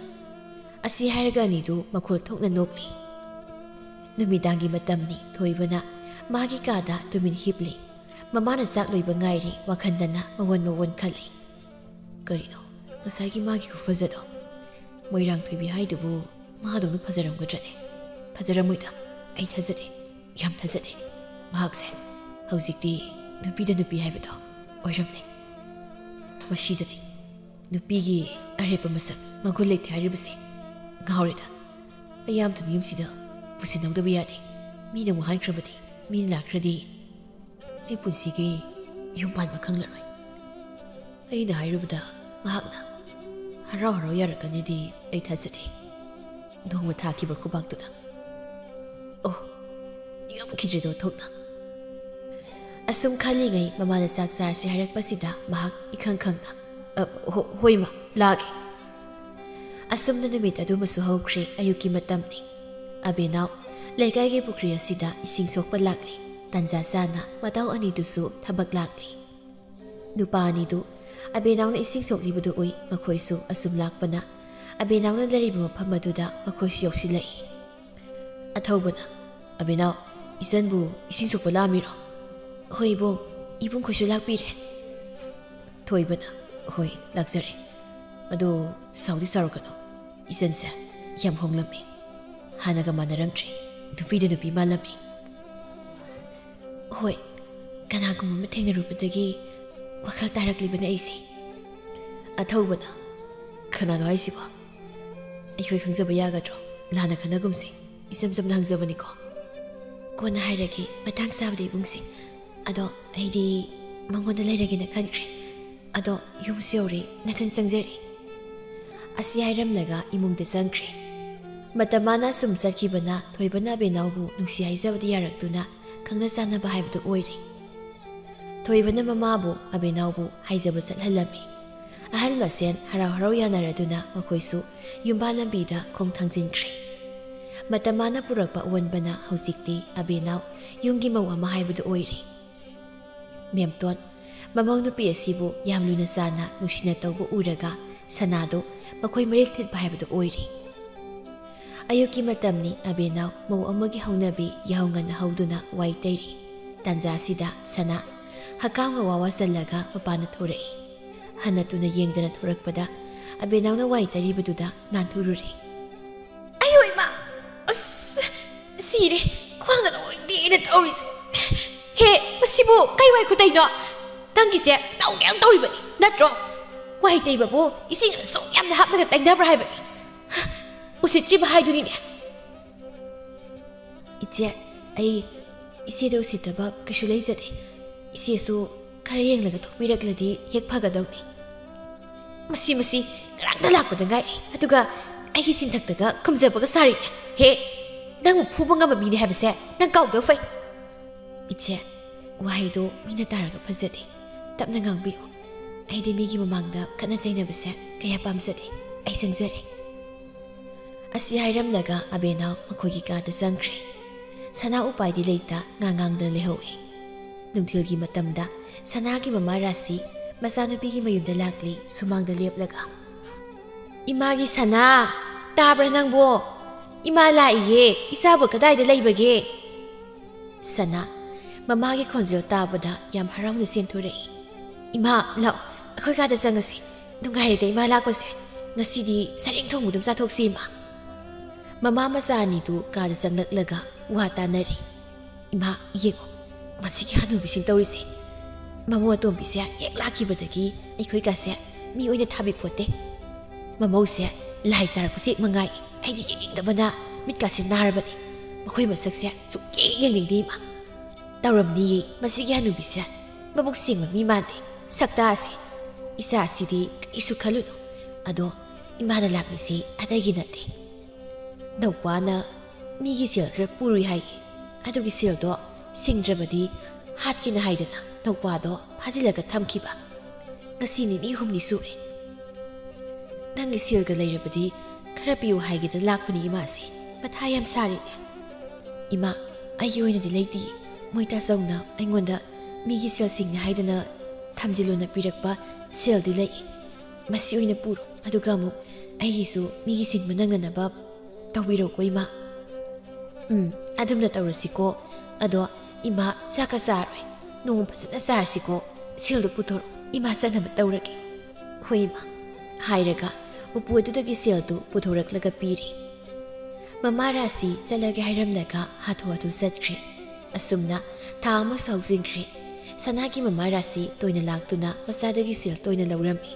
ꯑꯁꯤ ꯍꯥꯏꯔꯒ ꯑꯅꯤꯗꯨ ꯃꯈꯣꯜ ꯊꯣꯛꯅ ꯅꯣꯛꯂꯤ꯫ ꯅꯨꯃꯤꯗꯥꯡꯒꯤ ꯃꯇꯝꯅꯤ꯫ ꯊꯣꯏꯕꯅ ꯃꯥꯒꯤ ꯀꯥꯗ ꯇꯨꯃꯤꯟ ꯍꯤꯞꯂꯤ꯫ ꯃꯃꯥꯅ ꯆꯥꯛ ꯂꯣꯏꯕ ꯉꯥꯏꯔꯤ꯫ ꯋꯥꯈꯟꯗꯅ ꯃꯋꯣꯟ ꯃꯋꯣꯟ ꯈꯜꯂꯤ꯫ ꯀꯔꯤꯅꯣ ꯉꯁꯥꯏꯒꯤ ꯃꯥꯒꯤ ꯈꯨꯐꯖꯗꯣ? ꯃꯣꯏꯔꯥꯡꯊꯣꯏꯕꯤ ꯍꯥꯏꯗꯨꯕꯨ ꯃꯥꯗꯧꯅ ꯐꯖꯔꯝꯒꯗ꯭ꯔꯅꯦ? ꯐꯖꯔꯝꯃꯣꯏꯗ꯫ ꯑꯩ ꯊꯥꯖꯗꯦ꯫ ꯌꯥꯝ ꯊꯥꯖꯗꯦ꯫ ꯃꯍꯥꯛꯁꯦ ꯍꯧꯖꯤꯛꯇꯤ ꯅꯨꯄꯤꯗ ꯅꯨꯄꯤ ꯍꯥꯏꯕꯗꯣ ꯑꯣꯏꯔꯝꯂꯦ꯫ ꯃꯁꯤꯗꯅꯤ ꯅꯨꯄꯤꯒꯤ ꯑꯔꯦꯞꯄ ꯃꯁꯛ ꯃꯒꯨꯟ ꯂꯩꯇꯦ ꯍꯥꯏꯔꯤꯕꯁꯦ꯫ ꯉꯥꯎꯔꯦꯗ꯫ ꯑꯩ ꯌꯥꯝ ꯊꯨꯅ ꯌꯨꯝꯁꯤꯗ ꯄꯨꯁꯤꯟꯍꯧꯗꯕ ꯌꯥꯗꯦ꯫ ꯃꯤꯅ ꯑꯃꯨꯛ ꯍꯥꯏꯈ꯭ꯔꯕꯗꯤ, ꯃꯤꯅ ꯂꯥꯛꯈ꯭ꯔꯗꯤ꯫ ꯑꯩ ꯄꯨꯟꯁꯤꯒꯤ ꯌꯨꯝ ꯄꯥꯟꯕ ꯈꯪꯂꯔꯣꯏ꯫ ꯑꯩꯅ ꯍꯥꯏꯔꯨꯕꯗ ꯃꯍꯥꯛꯅ ꯍꯔꯥꯎ ꯍꯔꯥꯎ ꯌꯥꯔꯛꯀꯅꯤꯗꯤ ꯑꯩ ꯊꯥꯖꯗꯦ꯫ ꯅꯣꯡꯃ ꯊꯥꯈꯤꯕ ꯈꯨꯕꯥꯛꯇꯨꯅ꯫ ꯑꯣ, ꯉꯝꯈꯤꯗ꯭ꯔꯦꯗꯣ ꯊꯣꯛꯅ꯫ ꯑꯁꯨꯝ ꯈꯜꯂꯤꯉꯩ ꯃꯃꯥꯅ ꯆꯥꯛ ꯆꯥꯔꯁꯤ ꯍꯥꯏꯔꯛꯄꯁꯤꯗ ꯃꯍꯥꯛ ꯏꯈꯪ ꯈꯪꯅ, "ꯑ, ꯍꯣ-, ꯍꯣꯏ ꯃꯥ, ꯂꯥꯛꯑꯒꯦ"꯫ ꯑꯁꯨꯝꯅ ꯅꯨꯃꯤꯠ ꯑꯗꯨꯃꯁꯨ ꯍꯧꯈ꯭ꯔꯦ꯫ ꯑꯌꯨꯛꯀꯤ ꯃꯇꯝꯅꯤ꯫ ꯑꯕꯦꯅꯥꯎ ꯂꯩꯀꯥꯏꯒꯤ ꯄꯨꯈ꯭ꯔꯤ ꯑꯁꯤꯗ ꯏꯁꯤꯡ ꯁꯣꯛꯄ ꯂꯥꯛꯂꯤ꯫ ꯇꯥꯟꯖꯥ ꯆꯥꯅ ꯃꯇꯥꯎ ꯑꯅꯤꯗꯨꯁꯨ ꯊꯕꯛ ꯂꯥꯛꯂꯤ꯫ ꯅꯨꯄꯥ ꯑꯅꯤꯗꯨ ꯑꯕꯦꯅꯥꯎꯅ ꯏꯁꯤꯡ ꯁꯣꯛꯂꯤꯕꯗꯨ ꯎꯏ꯫ ꯃꯈꯣꯏꯁꯨ ꯑꯁꯨꯝ ꯂꯥꯛꯄꯅ ꯑꯕꯦꯅꯥꯎꯅ ꯂꯩꯔꯤꯕ ꯃꯐꯝ ꯑꯗꯨꯗ ꯃꯈꯣꯏꯁꯨ ꯌꯧꯁꯤꯜꯂꯛꯏ꯫ ꯑꯊꯧꯕꯅ, "ꯑꯕꯦꯅꯥꯎ, ꯏꯆꯟꯕꯨ ꯏꯁꯤꯡ ꯁꯣꯛꯄ ꯂꯥꯛꯑꯝꯃꯤꯔꯣ?" "ꯍꯣꯏ ꯏꯕꯨꯡ, ꯏꯕꯨꯡꯈꯣꯏꯁꯨ ꯂꯥꯛꯄꯤꯔꯦ"꯫ ꯊꯣꯏꯕꯅ, "ꯍꯣꯏ, ꯂꯥꯛꯆꯔꯦ꯫ ꯑꯗꯣ ꯁꯥꯎꯗꯤ ꯁꯥꯎꯔꯛꯀꯅꯨ, ꯏꯆꯟꯁꯦ ꯌꯥꯝ ꯍꯣꯡꯂꯝꯃꯤ꯫ ꯍꯥꯟꯅꯒ ꯃꯥꯟꯅꯔꯝꯗ꯭ꯔꯦ, ꯅꯨꯄꯤꯗ ꯅꯨꯄꯤ ꯃꯥꯜꯂꯝꯃꯤ"꯫ "ꯍꯣꯏ, ꯀꯅꯥꯒꯨꯝꯕ ꯑꯃ ꯊꯦꯡꯅꯔꯨꯕꯗꯒꯤ ꯋꯥꯈꯜ ꯇꯥꯔꯛꯂꯤꯕꯅꯦ ꯑꯩꯁꯦ"꯫ ꯑꯊꯧꯕꯅ, "ꯀꯅꯥꯅꯣ ꯍꯥꯏꯁꯤꯕꯣ? ꯑꯩꯈꯣꯏ ꯈꯪꯖꯕ ꯌꯥꯒꯗ꯭ꯔꯣ? ꯂꯥꯟꯅ ꯈꯟꯅꯒꯨꯝꯁꯦ, ꯏꯆꯝ ꯆꯝꯅ ꯍꯪꯖꯕꯅꯤꯀꯣ"꯫ "ꯀꯣꯟꯅ ꯍꯥꯏꯔꯒꯦ, ꯃꯇꯥꯡ ꯆꯥꯕꯗ ꯏꯕꯨꯡꯁꯦ꯫ ꯑꯗꯣ ꯑꯩꯗꯤ ꯃꯉꯣꯟꯗ ꯂꯩꯔꯒꯦꯅ ꯈꯟꯈ꯭ꯔꯦ꯫ ꯑꯗꯣ ꯌꯨꯝꯁꯨ ꯌꯧꯔꯦ, ꯅꯊꯟ ꯆꯪꯖꯔꯦ"꯫ ꯑꯁꯤ ꯍꯥꯏꯔꯝꯂꯒ ꯏꯃꯨꯡꯗ ꯆꯪꯈ꯭ꯔꯦ꯫ ꯃꯇꯝ ꯃꯥꯅ ꯁꯨꯝ ꯆꯠꯈꯤꯕꯅ ꯊꯣꯏꯕꯅ ꯑꯕꯦꯅꯥꯎꯕꯨ ꯅꯨꯡꯁꯤ ꯍꯥꯏꯖꯕꯗꯤ ꯌꯥꯔꯛꯇꯨꯅ ꯈꯪꯅ ꯆꯥꯟꯅꯕ ꯍꯥꯏꯕꯗꯨ ꯑꯣꯏꯔꯦ꯫ ꯊꯣꯏꯕꯅ ꯃꯃꯥꯕꯨ ꯑꯕꯦꯅꯥꯎꯕꯨ ꯍꯥꯏꯖꯕ ꯆꯠꯍꯜꯂꯝꯃꯤ꯫ ꯑꯍꯜ ꯃꯁꯦꯟ ꯍꯔꯥꯎ ꯍꯔꯥꯎ ꯌꯥꯅꯔꯗꯨꯅ ꯃꯈꯣꯏꯁꯨ ꯌꯨꯝꯕꯥꯟ ꯂꯝꯕꯤꯗ ꯈꯣꯡ ꯊꯥꯡꯖꯤꯟꯈ꯭ꯔꯦ꯫ ꯃꯇꯝ ꯃꯥꯅ ꯄꯨꯔꯛꯄ ꯑꯑꯣꯟꯕꯅ ꯍꯧꯖꯤꯛꯇꯤ ꯑꯕꯦꯅꯥꯎ ꯌꯨꯝꯒꯤ ꯃꯧ ꯑꯃ ꯍꯥꯏꯕꯗꯨ ꯑꯣꯏꯔꯦ꯫ ꯃꯦꯝꯇꯣꯟ, ꯃꯃꯧ ꯅꯨꯄꯤ ꯑꯁꯤꯕꯨ ꯌꯥꯝ ꯂꯨꯅ ꯆꯥꯟꯅ ꯅꯨꯡꯁꯤꯅ ꯇꯧꯕ ꯎꯔꯒ ꯁꯅꯥꯗꯨ ꯃꯈꯣꯏ ꯃꯔꯤꯜ ꯊꯤꯠꯄ ꯍꯥꯏꯕꯗꯨ ꯑꯣꯏꯔꯦ꯫ ꯑꯌꯨꯛꯀꯤ ꯃꯇꯝꯅꯤ꯫ ꯑꯕꯦꯅꯥꯎ ꯃꯧ ꯑꯃꯒꯤ ꯍꯧꯅꯕꯤ ꯌꯥꯍꯧ ꯉꯟꯅ ꯍꯧꯗꯨꯅ ꯋꯥꯏ ꯇꯩꯔꯤ꯫ ꯇꯥꯟꯖꯥꯁꯤꯗ ꯁꯅꯥ ꯍꯀꯥꯝꯒ ꯋꯥ ꯋꯥ ꯆꯜꯂꯒ ꯃꯄꯥꯟꯗ ꯊꯣꯔꯛꯏ꯫ ꯍꯟꯅ ꯇꯨꯅ ꯌꯦꯡꯗꯅ ꯊꯣꯔꯛꯄꯗ ꯑꯕꯦꯅꯥꯎꯅ ꯋꯥꯏ ꯇꯩꯔꯤꯕꯗꯨꯗ ꯅꯥꯟꯊꯨꯔꯨꯔꯦ꯫ "ꯑꯌꯣ ꯏꯃꯥ! ꯑꯁ! ꯁꯤꯔꯦ! ꯈ꯭ꯋꯥꯡꯗ ꯂꯣꯏ ꯇꯦꯛꯑꯦꯅ ꯇꯧꯔꯤꯁꯦ꯫ ꯍꯦ, ꯃꯁꯤꯕꯨ ꯀꯩ ꯋꯥꯏ ꯈꯨꯇꯩꯅꯣ? ꯅꯪꯒꯤꯁꯦ ꯇꯧꯒꯦ ꯌꯥꯝ ꯇꯧꯔꯤꯕꯅꯤ ꯅꯠꯇ꯭ꯔꯣ? ꯋꯥꯏ ꯇꯩꯕꯕꯨ ꯏꯁꯤꯡ ꯑꯁꯨꯛ ꯌꯥꯝꯅ ꯍꯥꯞꯂꯒ ꯇꯩꯅꯕ꯭ꯔꯥ ꯍꯥꯏꯕꯅꯤ꯫ ꯎꯁꯤꯠꯇ꯭ꯔꯤꯕ ꯍꯥꯏꯗꯨꯅꯤꯅꯦ"꯫ "ꯏꯆꯦ, ꯑꯩ ꯏꯆꯦꯗ ꯎꯁꯤꯠꯇꯕ ꯀꯩꯁꯨ ꯂꯩꯖꯗꯦ꯫ ꯏꯆꯦꯁꯨ ꯈꯔ ꯌꯦꯡꯂꯒ ꯊꯣꯛꯄꯤꯔꯛꯂꯗꯤ ꯍꯦꯛ ꯐꯒꯗꯧꯅꯤ꯫ ꯃꯁꯤ, ꯃꯁꯤ ꯉꯔꯥꯡꯗ ꯂꯥꯛꯄꯗ ꯉꯥꯏꯔꯤ, ꯑꯗꯨꯒ ꯑꯩꯒꯤ ꯆꯤꯟꯊꯛꯇꯒ ꯈꯨꯝꯖꯕꯒ ꯁꯥꯔꯤ꯫ ꯍꯦ, ꯅꯪꯕꯨ ꯐꯨꯕ ꯉꯝꯕ ꯃꯤꯅꯤ ꯍꯥꯏꯕꯁꯦ ꯅꯪ ꯀꯥꯎꯗꯕ ꯐꯩ꯫ ꯏꯆꯦ, ꯋꯥꯍꯩꯗꯣ ꯃꯤꯅ ꯇꯥꯔꯒ ꯐꯖꯗꯦ, ꯇꯞꯅ ꯉꯥꯡꯕꯤꯌꯨ꯫ ꯑꯩꯗꯤ ꯃꯤꯒꯤ ꯃꯃꯥꯡꯗ ꯈꯠꯅ ꯆꯩꯅꯕꯁꯦ ꯀꯌꯥ ꯄꯥꯝꯖꯗꯦ꯫ ꯑꯩ ꯁꯪꯖꯔꯦ꯫ ꯑꯁꯤ ꯍꯥꯏꯔꯝꯂꯒ ꯑꯕꯦꯅꯥꯎ ꯃꯈꯣꯏꯒꯤ ꯀꯥꯗ ꯆꯪꯈ꯭ꯔꯦ꯫ ꯁꯅꯥ ꯎꯄꯥꯏꯗꯤ ꯂꯩꯇ ꯉꯥꯡ ꯉꯥꯡꯗꯅ ꯂꯩꯍꯧꯏ꯫ ꯅꯨꯡꯊꯤꯜꯒꯤ ꯃꯇꯝꯗ ꯁꯅꯥꯒꯤ ꯃꯃꯥ ꯔꯥꯁꯤ ꯃꯆꯥꯅꯨꯄꯤꯒꯤ ꯃꯌꯨꯝꯗ ꯂꯥꯛꯂꯤ꯫ ꯁꯨꯃꯥꯡꯗ ꯂꯦꯞꯂꯒ, "ꯏꯃꯥꯒꯤ ꯁꯅꯥ, ꯇꯥꯕ꯭ꯔꯥ ꯅꯪꯕꯣ? ꯏꯃꯥ ꯂꯥꯛꯏꯌꯦ, ꯏꯆꯥꯕꯨ ꯀꯗꯥꯏꯗ ꯂꯩꯕꯒꯦ?" ꯁꯅꯥ ꯃꯃꯥꯒꯤ ꯈꯣꯟꯖꯦꯜ ꯇꯥꯕꯗ ꯌꯥꯝ ꯍꯔꯥꯎꯅ ꯆꯦꯟꯊꯣꯔꯛꯏ꯫ "ꯏꯃꯥ, ꯂꯥꯛꯑꯣ, ꯑꯩꯈꯣꯏ ꯀꯥꯗ ꯆꯪꯉꯁꯤ꯫ ꯅꯨꯡꯉꯥꯏꯔꯦꯗ ꯏꯃꯥ ꯂꯥꯛꯄꯁꯦ꯫ ꯉꯁꯤꯗꯤ ꯁꯔꯦꯡ ꯊꯣꯡꯕꯗꯨꯝ ꯆꯥꯊꯣꯛꯁꯤ, ꯏꯃꯥ꯫" ꯃꯃꯥ ꯃꯆꯥ ꯑꯅꯤꯗꯨ ꯀꯥꯗ ꯆꯪꯂꯛꯂꯒ ꯋꯥ ꯇꯥꯅꯔꯤ꯫ "ꯏꯃꯥ, ꯌꯦꯡꯉꯣ, ꯃꯁꯤꯒꯤ ꯍꯅꯨꯕꯤꯁꯤꯡ ꯇꯧꯔꯤꯁꯦ꯫ ꯃꯃꯧ ꯑꯇꯣꯝꯕꯤꯁꯦ ꯍꯦꯛ ꯂꯥꯛꯈꯤꯕꯗꯒꯤ ꯑꯩꯈꯣꯏ ꯀꯥꯁꯦ ꯃꯤ ꯑꯣꯏꯅ ꯊꯥꯕꯤ ꯄꯣꯠꯇꯦ꯫ ꯃꯃꯧꯁꯦ ꯂꯥꯏ ꯇꯥꯔꯛꯄ ꯆꯦꯛ ꯃꯉꯥꯏ꯫ ꯑꯩꯗꯤ ꯌꯦꯡꯅꯤꯡꯗꯕꯅ ꯃꯤꯠꯀꯥꯁꯦ ꯅꯥꯔꯕꯅꯤ꯫ ꯃꯈꯣꯏ ꯃꯁꯛꯁꯦ ꯁꯨꯛꯌꯦꯡ ꯌꯦꯡꯅꯤꯡꯗꯦ, ꯏꯃꯥ꯫" "ꯇꯧꯔꯝꯅꯤꯌꯦ, ꯃꯁꯤꯒꯤ ꯍꯅꯨꯕꯤꯁꯦ ꯃꯕꯨꯛ ꯁꯦꯡꯕ ꯃꯤ ꯃꯥꯟꯗꯦ꯫ ꯁꯛꯇꯥꯁꯦ, ꯏꯆꯥꯁꯤꯗꯤ ꯀꯔꯤꯁꯨ ꯈꯜꯂꯨꯅꯨ꯫ ꯑꯗꯣ ꯏꯃꯥꯅ ꯂꯥꯛꯂꯤꯁꯤ ꯑꯇꯩꯒꯤ ꯅꯠꯇꯦ꯫ ꯅꯧꯄꯥꯅ ꯃꯤꯒꯤ ꯁꯦꯜ ꯈꯔ ꯄꯨꯔꯨꯏ ꯍꯥꯏꯌꯦ꯫ ꯑꯗꯨꯒꯤ ꯁꯦꯜꯗꯣ ꯁꯤꯡꯗ꯭ꯔꯕꯗꯤ ꯍꯥꯠꯀꯦꯅ ꯍꯥꯏꯗꯅ ꯅꯧꯄꯥꯗꯣ ꯐꯥꯖꯤꯜꯂꯒ ꯊꯝꯈꯤꯕ꯫ ꯉꯁꯤ ꯅꯤꯅꯤ ꯍꯨꯝꯅꯤ ꯁꯨꯔꯦ꯫ ꯅꯪꯒꯤ ꯁꯦꯜꯒ ꯂꯩꯔꯕꯗꯤ ꯈꯔ ꯄꯤꯌꯨ ꯍꯥꯏꯒꯦꯗ ꯂꯥꯛꯄꯅꯤ ꯏꯃꯥꯁꯦ꯫ ꯃꯊꯥ ꯌꯥꯝ ꯁꯥꯔꯤꯅꯦ꯫" "ꯏꯃꯥ, ꯑꯩꯒꯤ ꯑꯣꯏꯅꯗꯤ ꯂꯩꯇꯤꯌꯦ꯫ ꯃꯣꯏ ꯇꯥꯆꯧꯅ ꯑꯩꯉꯣꯟꯗ ꯃꯤꯒꯤ ꯁꯦꯜꯁꯤꯡꯅꯤ ꯍꯥꯏꯗꯅ ꯊꯝꯖꯤꯜꯂꯣꯅ ꯄꯤꯔꯛꯄ ꯁꯦꯜꯗꯤ ꯂꯩ꯫ ꯃꯁꯤ ꯑꯣꯏꯅ ꯄꯨꯔꯣ, ꯑꯗꯨꯒ ꯑꯃꯨꯛ ꯑꯩꯒꯤꯁꯨ ꯃꯤꯒꯤ ꯁꯤꯡꯕ ꯅꯪꯅꯅꯕ ꯇꯧꯕꯤꯔꯣꯀꯣ ꯏꯃꯥ꯫" "ꯎꯝ, ꯑꯗꯨꯝꯅ ꯇꯧꯔꯁꯤꯀꯣ꯫ ꯑꯗꯣ ꯏꯃꯥ, ꯆꯥꯛꯀ ꯆꯥꯔꯣꯏ꯫ ꯅꯣꯡꯃ ꯐꯖꯅ ꯆꯥꯔꯁꯤꯀꯣ꯫ ꯁꯦꯜꯗꯣ ꯄꯨꯊꯣꯔꯛꯑꯣ, ꯏꯃꯥ ꯆꯠꯅꯕ ꯇꯧꯔꯒꯦ꯫" "ꯍꯣꯏ ꯏꯃꯥ," ꯍꯥꯏꯔꯒ ꯎꯄꯨ ꯑꯗꯨꯗꯒꯤ ꯁꯦꯜꯗꯨ ꯄꯨꯊꯣꯔꯛꯂꯒ ꯄꯤꯔꯤ꯫ ꯃꯃꯥ ꯔꯥꯁꯤ ꯆꯠꯂꯒꯦ ꯍꯥꯏꯔꯝꯂꯒ ꯍꯥꯊꯨ ꯍꯥꯊꯨ ꯆꯠꯈ꯭ꯔꯦ꯫ ꯑꯁꯨꯝꯅ ꯊꯥ ꯑꯃꯁꯨ ꯍꯧꯖꯤꯟꯈ꯭ꯔꯦ꯫ ꯁꯅꯥꯒꯤ ꯃꯃꯥ ꯔꯥꯁꯤ ꯇꯣꯏꯅ ꯂꯥꯛꯇꯨꯅ ꯃꯆꯥꯗꯒꯤ ꯁꯦꯜ ꯇꯣꯏꯅ ꯂꯧꯔꯝꯃꯤ꯫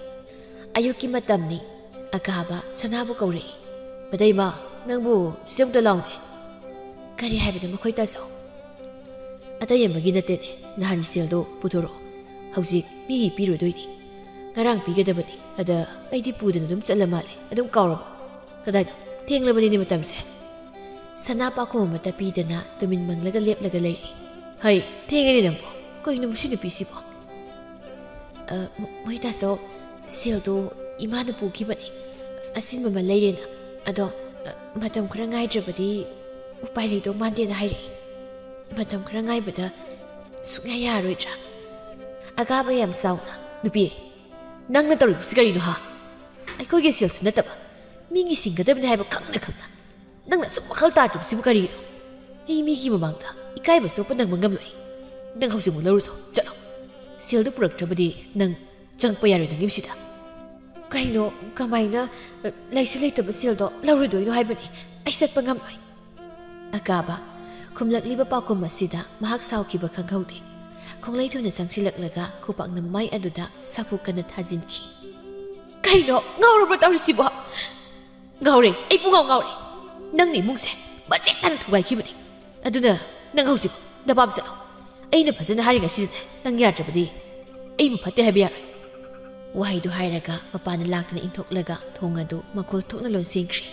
ꯑꯌꯨꯛꯀꯤ ꯃꯇꯝꯅꯤ꯫ ꯑꯀꯥꯕ ꯁꯅꯥꯕꯨ ꯀꯧꯔꯛꯏ꯫ "ꯃꯇꯩꯃ, ꯅꯪꯕꯨ ꯁꯤ ꯑꯝꯇ ꯂꯥꯎꯅꯦ꯫" "ꯀꯔꯤ ꯍꯥꯏꯕꯅꯣ ꯃꯈꯣꯏ ꯇꯥꯆꯧ?" ꯑꯇꯩ ꯑꯃꯒꯤ ꯅꯠꯇꯦꯅꯦ, ꯅꯍꯥꯟꯒꯤ ꯁꯦꯜꯗꯣ ꯄꯨꯊꯣꯔꯛꯑꯣ꯫ ꯍꯧꯖꯤꯛ ꯃꯤꯒꯤ ꯄꯤꯔꯨꯗꯣꯏꯅꯤ꯫ ꯉꯔꯥꯡ ꯄꯤꯒꯗꯕꯅꯤ, ꯑꯗ ꯑꯩꯗꯤ ꯄꯨꯗꯅ ꯑꯗꯨꯝ ꯆꯠꯂ ꯃꯥꯜꯂꯦ, ꯑꯗꯨꯝ ꯀꯥꯎꯔꯕ? ꯀꯗꯥꯏꯗ? ꯊꯦꯡꯂꯕꯅꯤꯅꯦ ꯃꯇꯝꯁꯦ꯫ ꯁꯅꯥ ꯄꯥꯈꯣꯝ ꯑꯃꯠꯇ ꯄꯤꯗꯅ ꯇꯨꯃꯤꯟ ꯃꯪꯂꯒ ꯂꯦꯞꯂꯒ ꯂꯩꯔꯤ꯫ ꯍꯩ, ꯊꯦꯡꯉꯦꯅꯦ ꯅꯪꯕꯣ꯫ ꯀꯩꯅꯣ ꯃꯁꯤ ꯅꯨꯄꯤꯁꯤꯕꯣ? ꯑ, ꯃ-, ꯃꯣꯏ ꯇꯥꯆꯧ, ꯁꯦꯜꯗꯣ ꯏꯃꯥꯅ ꯄꯨꯈꯤꯕꯅꯤ꯫ ꯑꯁꯤꯟꯕ ꯑꯃ ꯂꯩꯔꯦꯅ꯫ ꯑꯗꯣ, ꯑ, ꯃꯇꯝ ꯈꯔ ꯉꯥꯏꯗ꯭ꯔꯕꯗꯤ ꯎꯄꯥꯏ ꯂꯩꯗꯧ ꯃꯥꯟꯗꯦꯅ ꯍꯥꯏꯔꯛꯏ꯫ ꯃꯇꯝ ꯈꯔ ꯉꯥꯏꯕꯗ ꯁꯨꯡꯌꯥ ꯌꯥꯔꯣꯏꯗ꯭ꯔꯥ? ꯑꯒꯥꯕ ꯌꯥꯝ ꯆꯥꯎꯅ, "ꯅꯨꯄꯤ, ꯅꯪꯅ ꯇꯧꯔꯤꯕꯁꯤ ꯀꯔꯤꯅꯣ ꯍꯥ? ꯑꯩꯈꯣꯏꯒꯤ ꯁꯦꯜꯁꯨ ꯅꯠꯇꯕ, ꯃꯤꯒꯤ ꯁꯤꯡꯒꯗꯕꯅꯤ ꯍꯥꯏꯕ ꯈꯪꯅ ꯈꯪꯅ ꯅꯪꯅ ꯑꯁꯨꯛ ꯋꯥꯈꯜ ꯇꯥꯗ꯭ꯔꯤꯕꯁꯤꯕꯨ ꯀꯔꯤꯒꯤꯅꯣ? ꯑꯩ ꯃꯤꯒꯤ ꯃꯃꯥꯡꯗ ꯏꯀꯥꯏꯕ ꯆꯣꯞꯄ ꯅꯪꯕ ꯉꯝꯂꯣꯏ꯫ ꯅꯪ ꯍꯧꯖꯤꯛꯃꯛ ꯂꯧꯔꯨꯆꯣ, ꯆꯠꯂꯣ꯫ ꯁꯦꯜꯗꯨ ꯄꯨꯔꯛꯇ꯭ꯔꯕꯗꯤ ꯅꯪ ꯆꯪꯉꯛꯄ ꯌꯥꯔꯣꯏ ꯅꯪ ꯌꯨꯝꯁꯤꯗ꯫" "ꯀꯩꯅꯣ, ꯀꯃꯥꯏꯅ, ꯑ, ꯂꯩꯁꯨ ꯂꯩꯇꯕ ꯁꯦꯜꯗꯣ ꯂꯧꯔꯨꯗꯣꯏꯅꯣ ꯍꯥꯏꯕꯅꯤ? ꯑꯩ ꯆꯠꯄ ꯉꯝꯂꯣꯏ꯫" ꯑꯀꯥꯕ, ꯈꯨꯝꯂꯛꯂꯤꯕ ꯄꯥꯎꯈꯨꯝ ꯑꯁꯤꯗ ꯃꯍꯥꯛ ꯁꯥꯎꯈꯤꯕ ꯈꯪꯍꯧꯗꯦ꯫ ꯈꯣꯡꯂꯩ ꯊꯨꯅ ꯆꯪꯁꯤꯜꯂꯛꯂꯒ ꯈꯨꯄꯥꯛꯅ ꯃꯃꯥꯏ ꯑꯗꯨꯗ ꯁꯥꯐꯨ ꯀꯟꯅ ꯊꯥꯖꯤꯟꯈꯤ꯫ "ꯀꯩꯅꯣ, ꯉꯥꯎꯔꯕ ꯇꯧꯔꯤꯁꯤꯕꯣ? ꯉꯥꯎꯔꯦ, ꯑꯩ ꯄꯨꯡꯉꯥꯎ ꯉꯥꯎꯔꯦ꯫ ꯅꯪꯅ ꯏꯃꯨꯡꯁꯦ ꯃꯆꯦꯠ ꯇꯥꯅ ꯊꯨꯒꯥꯏꯈꯤꯕꯅꯤ꯫ ꯑꯗꯨꯅ ꯅꯪ ꯍꯧꯖꯤꯛ ꯅꯄꯥꯝ ꯆꯠꯂꯣ꯫ ꯑꯩꯅ ꯐꯖꯅ ꯍꯥꯏꯔꯤ ꯉꯁꯤꯗꯅꯦ, ꯅꯪ ꯌꯥꯗ꯭ꯔꯕꯗꯤ ꯑꯩꯕꯨ ꯐꯠꯇꯦ ꯍꯥꯏꯕ ꯌꯥꯔꯣꯏ꯫" ꯋꯥꯍꯩꯗꯨ ꯍꯥꯏꯔꯒ ꯃꯄꯥꯟꯗ ꯂꯥꯛꯇꯨꯅ ꯏꯟꯊꯣꯛꯂꯒ ꯊꯣꯡ ꯑꯗꯨ ꯃꯈꯣꯜ ꯊꯣꯛꯅ ꯂꯣꯟꯁꯤꯟꯈ꯭ꯔꯦ꯫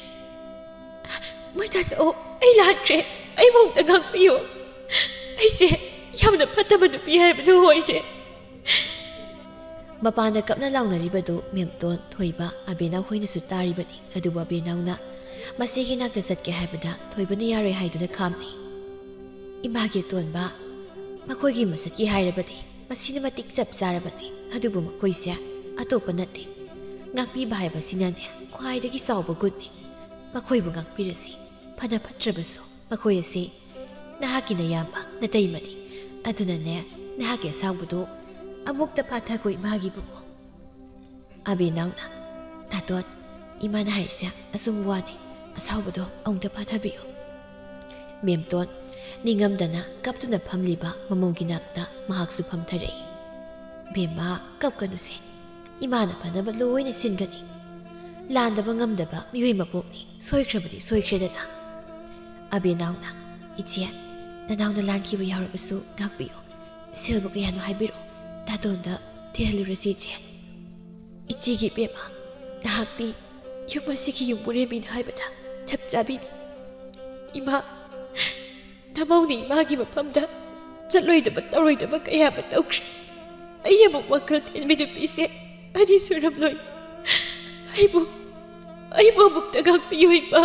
"ꯃꯣꯏ ꯇꯥꯆꯧ, ꯑꯩ ꯂꯥꯟꯈ꯭ꯔꯦ꯫ ꯑꯩꯕꯨ ꯑꯃꯨꯛꯇ ꯉꯥꯛꯄꯤꯌꯨ꯫ ꯑꯩꯁꯦ ꯌꯥꯝꯅ ꯐꯠꯇꯕ ꯅꯨꯄꯤ ꯍꯥꯏꯕꯗꯨ ꯑꯣꯏꯔꯦ꯫" ꯃꯄꯥꯟꯗ ꯀꯞꯅ ꯂꯥꯎꯅꯔꯤꯕꯗꯨ ꯃꯦꯝꯇꯣꯟ, ꯊꯣꯏꯕ, ꯑꯕꯦꯅꯥꯎ ꯍꯣꯏꯅꯁꯨ ꯇꯥꯔꯤꯕꯅꯤ꯫ ꯑꯗꯨꯕꯨ ꯑꯕꯦꯅꯥꯎꯅ ꯃꯆꯦꯒꯤ ꯅꯥꯛꯇ ꯆꯠꯀꯦ ꯍꯥꯏꯕꯗ ꯊꯣꯏꯕꯅ ꯌꯥꯔꯣꯏ ꯍꯥꯏꯗꯨꯅ ꯈꯥꯝꯃꯤ꯫ "ꯏꯃꯥꯒꯤ ꯑꯇꯣꯟꯕ, ꯃꯈꯣꯏꯒꯤ ꯃꯆꯠꯀꯤ ꯍꯥꯏꯔꯕꯗꯤ ꯃꯁꯤꯅ ꯃꯇꯤꯛ ꯆꯞ ꯆꯥꯔꯕꯅꯤ꯫ ꯑꯗꯨꯕꯨ ꯃꯈꯣꯏꯁꯦ ꯑꯇꯣꯞꯄ ꯅꯠꯇꯦ꯫ ꯉꯥꯛꯄꯤꯕ ꯍꯥꯏꯕꯁꯤꯅꯅꯦ ꯈ꯭ꯋꯥꯏꯗꯒꯤ ꯆꯥꯎꯕ ꯒꯨꯟꯅꯤ꯫ ꯃꯈꯣꯏꯕꯨ ꯉꯥꯛꯄꯤꯔꯁꯤ꯫ ꯐꯅ ꯐꯠꯇ꯭ꯔꯕꯁꯨ ꯃꯈꯣꯏ ꯑꯁꯤ ꯅꯍꯥꯛꯀꯤ ꯅꯌꯥꯝꯕ, ꯅꯇꯩꯃꯅꯤ꯫ ꯑꯗꯨꯅꯅꯦ, ꯅꯍꯥꯛꯀꯤ ꯑꯁꯥꯎꯕꯗꯨ ꯑꯃꯨꯛꯇ ꯐꯥꯊꯈꯣ ꯏꯃꯥꯒꯤ ꯏꯕꯨꯡꯉꯣ꯫" ꯑꯕꯦꯅꯥꯎꯅ, "ꯇꯥꯇꯣꯟ, ꯏꯃꯥꯅ ꯍꯥꯏꯔꯤꯁꯦ ꯑꯆꯨꯝꯕ ꯋꯥꯅꯤ꯫ ꯑꯁꯥꯎꯕꯗꯣ ꯑꯃꯨꯛꯇ ꯐꯥꯊꯕꯤꯌꯨ꯫" ꯃꯦꯝꯇꯣꯟ, ꯅꯤꯡꯉꯝꯗꯅ ꯀꯞꯇꯨꯅ ꯐꯝꯂꯤꯕ ꯃꯃꯧꯒꯤ ꯅꯥꯛꯇ ꯃꯍꯥꯛꯁꯨ ꯐꯝꯊꯔꯛꯏ꯫ "ꯕꯦꯝꯃ, ꯀꯞꯀꯅꯨꯁꯦ꯫ ꯏꯃꯥꯅ ꯐꯅꯕ ꯂꯣꯏꯅ ꯁꯤꯟꯒꯅꯤ꯫ ꯂꯥꯟꯗꯕ ꯉꯝꯗꯕ ꯃꯤꯑꯣꯏ ꯃꯄꯣꯛꯅꯤ꯫ ꯁꯣꯏꯈ꯭ꯔꯕꯗꯤ ꯁꯣꯏꯈ꯭ꯔꯦꯗꯅ꯫" ꯑꯕꯦꯅꯥꯎꯅ, "ꯏꯆꯦ, ꯅꯅꯥꯎꯅ ꯂꯥꯟꯈꯤꯕ ꯌꯥꯎꯔꯕꯁꯨ ꯉꯥꯛꯄꯤꯌꯨ꯫ ꯁꯦꯜꯕꯨ ꯀꯌꯥꯅꯣ ꯍꯥꯏꯕꯤꯔꯛꯑꯣ, ꯇꯥꯇꯣꯟꯗ ꯊꯤꯍꯜꯂꯨꯔꯁꯤ ꯏꯆꯦ꯫ ꯏꯆꯦꯒꯤ ꯏꯕꯦꯝꯃ, ꯅꯍꯥꯛꯇꯤ ꯌꯨꯝ ꯑꯁꯤꯒꯤ ꯌꯨꯝꯕꯨꯔꯦꯝꯕꯤꯅꯤ ꯍꯥꯏꯕꯗ ꯆꯞ ꯆꯥꯕꯤꯅꯤ꯫ ꯏꯃꯥ, ꯅꯃꯧꯅ ꯏꯃꯥꯒꯤ ꯃꯐꯝꯗ ꯆꯠꯂꯣꯏꯗꯕ ꯇꯧꯔꯣꯏꯗꯕ ꯀꯌꯥ ꯑꯃ ꯇꯧꯈ꯭ꯔꯦ꯫ ꯑꯩ ꯑꯃꯨꯛ ꯋꯥꯈꯜ ꯊꯤꯟꯕꯤ ꯅꯨꯄꯤꯁꯦ ꯑꯅꯤ ꯁꯨꯔꯝꯂꯣꯏ꯫ ꯑꯩꯕꯨ, ꯑꯩꯕꯨ ꯑꯃꯨꯛꯇ ꯉꯥꯛꯄꯤꯌꯨ ꯏꯃꯥ꯫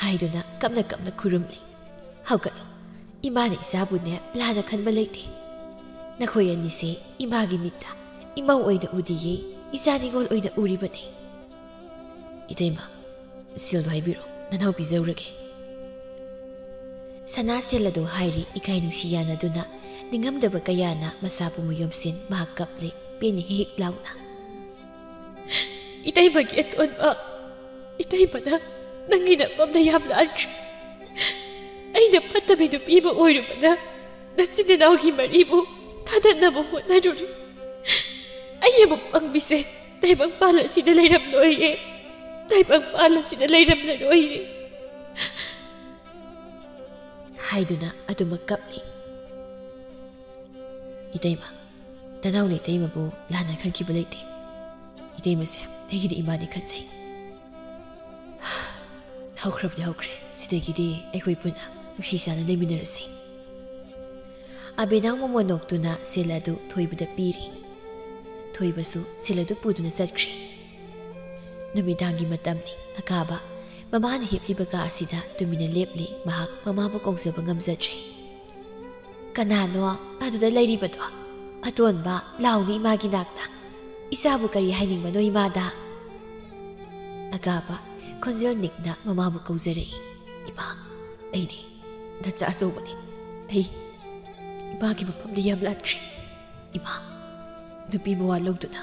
ꯍꯥꯏꯗꯨꯅ ꯀꯞꯅ ꯀꯞꯅ ꯈꯨꯔꯨꯝꯂꯤ꯫ ꯍꯧꯒꯠꯂꯣ꯫ ꯏꯃꯥꯅ ꯏꯆꯥꯕꯨꯅꯦ ꯂꯥꯟꯅ ꯈꯟꯕ ꯂꯩꯇꯦ꯫ ꯅꯈꯣꯏ ꯑꯅꯤꯁꯦ ꯏꯃꯥꯒꯤ ꯃꯤꯠꯇ ꯏꯃꯧ ꯑꯣꯏꯅ ꯎꯗꯤꯌꯦ, ꯏꯆꯥ ꯅꯤꯉꯣꯜ ꯑꯣꯏꯅ ꯎꯔꯤꯕꯅꯤ꯫ ꯏꯇꯩꯃ, ꯁꯦꯜꯗꯣ ꯍꯥꯏꯕꯤꯔꯣ, ꯅꯅꯥꯎ ꯄꯤꯖꯧꯔꯒꯦ꯫ ꯁꯅꯥ ꯁꯦꯜ ꯑꯗꯨ ꯍꯥꯏꯔꯤ ꯏꯀꯥꯏ ꯅꯨꯡꯁꯤ ꯌꯥꯅꯗꯨꯅ, ꯅꯤꯡꯉꯝꯗꯕ ꯀꯌꯥꯅ ꯃꯁꯥꯕꯨ ꯃꯌꯣꯝꯁꯤꯟ ꯃꯍꯥꯛ ꯀꯞꯂꯤ, ꯄꯦꯟꯅ ꯍꯤꯛ ꯍꯤꯛ ꯂꯥꯎꯅ꯫ ꯏꯇꯩꯃꯒꯤ ꯑꯇꯣꯟꯕ, ꯏꯇꯩꯃꯅ ꯅꯪꯒꯤ ꯅꯐꯝꯗ ꯌꯥꯝ ꯂꯥꯟꯈ꯭ꯔꯦ꯫ ꯑꯩꯅ ꯐꯠꯇꯕꯤ ꯅꯨꯄꯤ ꯑꯃ ꯑꯣꯏꯔꯨꯕꯅ ꯅꯆꯤꯟ ꯅꯅꯥꯎꯒꯤ ꯃꯔꯤꯕꯨ ꯊꯥꯗꯠꯅꯕ ꯍꯣꯠꯅꯔꯨꯔꯦ꯫ ꯑꯩ ꯑꯃꯨꯛ ꯄꯪꯕꯤꯁꯦ ꯇꯥꯏꯕꯪꯄꯥꯜ ꯑꯁꯤꯗ ꯂꯩꯔꯝꯂꯣꯏꯌꯦ, ꯇꯥꯏꯕꯪꯄꯥꯜ ꯑꯁꯤꯗ ꯂꯩꯔꯝꯂꯔꯣꯏꯌꯦ꯫ ꯍꯥꯏꯗꯨꯅ ꯑꯗꯨꯃꯛ ꯀꯞꯂꯤ꯫ ꯏꯇꯩꯃ, ꯅꯅꯥꯎꯅ ꯏꯇꯩꯃꯕꯨ ꯂꯥꯟꯅ ꯈꯟꯈꯤꯕ ꯂꯩꯇꯦ꯫ ꯏꯇꯩꯃꯁꯦ ꯑꯩꯒꯤꯗꯤ ꯏꯃꯥꯅꯤ ꯈꯟꯖꯩ꯫ ꯍꯧꯈ꯭ꯔꯕꯗꯤ ꯍꯧꯈ꯭ꯔꯦ, ꯁꯤꯗꯒꯤꯗꯤ ꯑꯩꯈꯣꯏ ꯄꯨꯟꯅ ꯅꯨꯡꯁꯤ ꯆꯥꯟꯅ ꯂꯩꯃꯤꯟꯅꯔꯁꯤ꯫ ꯑꯕꯦꯅꯥꯎ ꯃꯃꯣꯟ ꯅꯣꯛꯇꯨꯅ ꯁꯦꯜ ꯑꯗꯨ ꯊꯣꯏꯕꯗ ꯄꯤꯔꯤ꯫ ꯊꯣꯏꯕꯁꯨ ꯁꯦꯜ ꯑꯗꯨ ꯄꯨꯗꯨꯅ ꯆꯠꯈ꯭ꯔꯤ꯫ ꯅꯨꯃꯤꯗꯥꯡꯒꯤ ꯃꯇꯝꯅꯤ꯫ ꯑꯀꯥꯕ ꯃꯃꯥꯅ ꯍꯤꯞꯂꯤꯕ ꯀꯥ ꯑꯁꯤꯗ ꯇꯨꯃꯤꯟꯅ ꯂꯦꯞꯂꯤ꯫ ꯃꯍꯥꯛ ꯃꯃꯥꯕꯨ ꯀꯧꯖꯕ ꯉꯝꯖꯗ꯭ꯔꯦ꯫ "ꯀꯅꯥꯅꯣ ꯑꯗꯨꯗ ꯂꯩꯔꯤꯕꯗꯣ? ꯑꯇꯣꯟꯕ, ꯂꯥꯎꯅꯤ ꯏꯃꯥꯒꯤ ꯅꯥꯛꯇ꯫ ꯏꯆꯥꯕꯨ ꯀꯔꯤ ꯍꯥꯏꯅꯤꯡꯕꯅꯣ ꯏꯃꯥꯗ?" ꯑꯀꯥꯕ ꯈꯣꯟꯖꯦꯜ ꯅꯤꯛꯅ ꯃꯃꯥꯕꯨ ꯀꯧꯖꯔꯛꯏ꯫ "ꯏꯃꯥ, ꯑꯩꯅꯦ, ꯅꯆꯥ ꯑꯆꯧꯕꯅꯦ꯫ ꯑꯩ ꯏꯃꯥꯒꯤ ꯃꯐꯝꯗ ꯌꯥꯝ ꯂꯥꯟꯈ꯭ꯔꯦ꯫ ꯏꯃꯥ, ꯅꯨꯄꯤ ꯃꯋꯥ ꯂꯧꯗꯨꯅ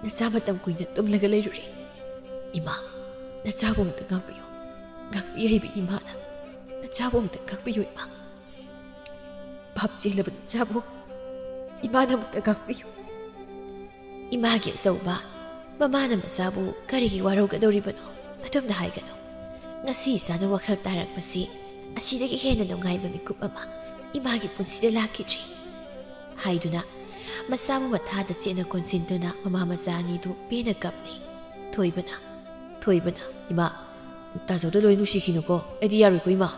ꯅꯆꯥ ꯃꯇꯝ ꯀꯨꯏꯅ ꯇꯨꯝꯂꯒ ꯂꯩꯔꯨꯔꯦ꯫ ꯏꯃꯥ, ꯅꯆꯥꯕꯨ ꯑꯃꯨꯛꯇ ꯉꯥꯛꯄꯤꯌꯨ꯫ ꯉꯥꯛꯄꯤ ꯍꯩꯕꯤ ꯏꯃꯥꯅ ꯅꯆꯥꯕꯨ ꯑꯃꯨꯛꯇ ꯉꯥꯛꯄꯤꯌꯨ ꯏꯃꯥ꯫ ꯚꯥꯞ ꯆꯦꯜꯂꯕ ꯅꯆꯥꯕꯨ ꯏꯃꯥꯅ ꯑꯃꯨꯛꯇ ꯉꯥꯛꯄꯤꯌꯨ꯫" ꯏꯃꯥꯒꯤ ꯑꯆꯧꯕ, ꯃꯃꯥꯅ ꯃꯆꯥꯕꯨ ꯀꯔꯤꯒꯤ ꯋꯥꯔꯧꯒꯗꯧꯔꯤꯕꯅꯣ? ꯑꯗꯨꯝꯅ ꯍꯥꯏꯒꯅꯨ꯫ ꯉꯁꯤ ꯏꯆꯥꯅ ꯋꯥꯈꯜ ꯇꯥꯔꯛꯄꯁꯤ "ꯑꯁꯤꯗꯒꯤ ꯍꯦꯟꯅ ꯅꯨꯡꯉꯥꯏꯕ ꯃꯤꯀꯨꯞ ꯑꯃ ꯏꯃꯥꯒꯤ ꯄꯨꯟꯁꯤꯗ ꯂꯥꯛꯈꯤꯗ꯭ꯔꯤ" ꯍꯥꯏꯗꯨꯅ ꯃꯁꯥꯕꯨ ꯃꯊꯥꯗ ꯆꯦꯠꯅ ꯀꯣꯟꯁꯤꯟꯗꯨꯅ ꯃꯃꯥ ꯃꯆꯥ ꯑꯅꯤꯗꯨ ꯄꯦꯟꯅ ꯀꯞꯂꯤ꯫ ꯊꯣꯏꯕꯅ, ꯊꯣꯏꯕꯅ, "ꯏꯃꯥ, ꯇꯥꯖꯧꯗ ꯂꯣꯏ ꯅꯨꯡꯁꯤꯈꯤꯅꯨꯀꯣ, ꯑꯩꯗꯤ ꯌꯥꯔꯣꯏꯀꯣ ꯏꯃꯥ"꯫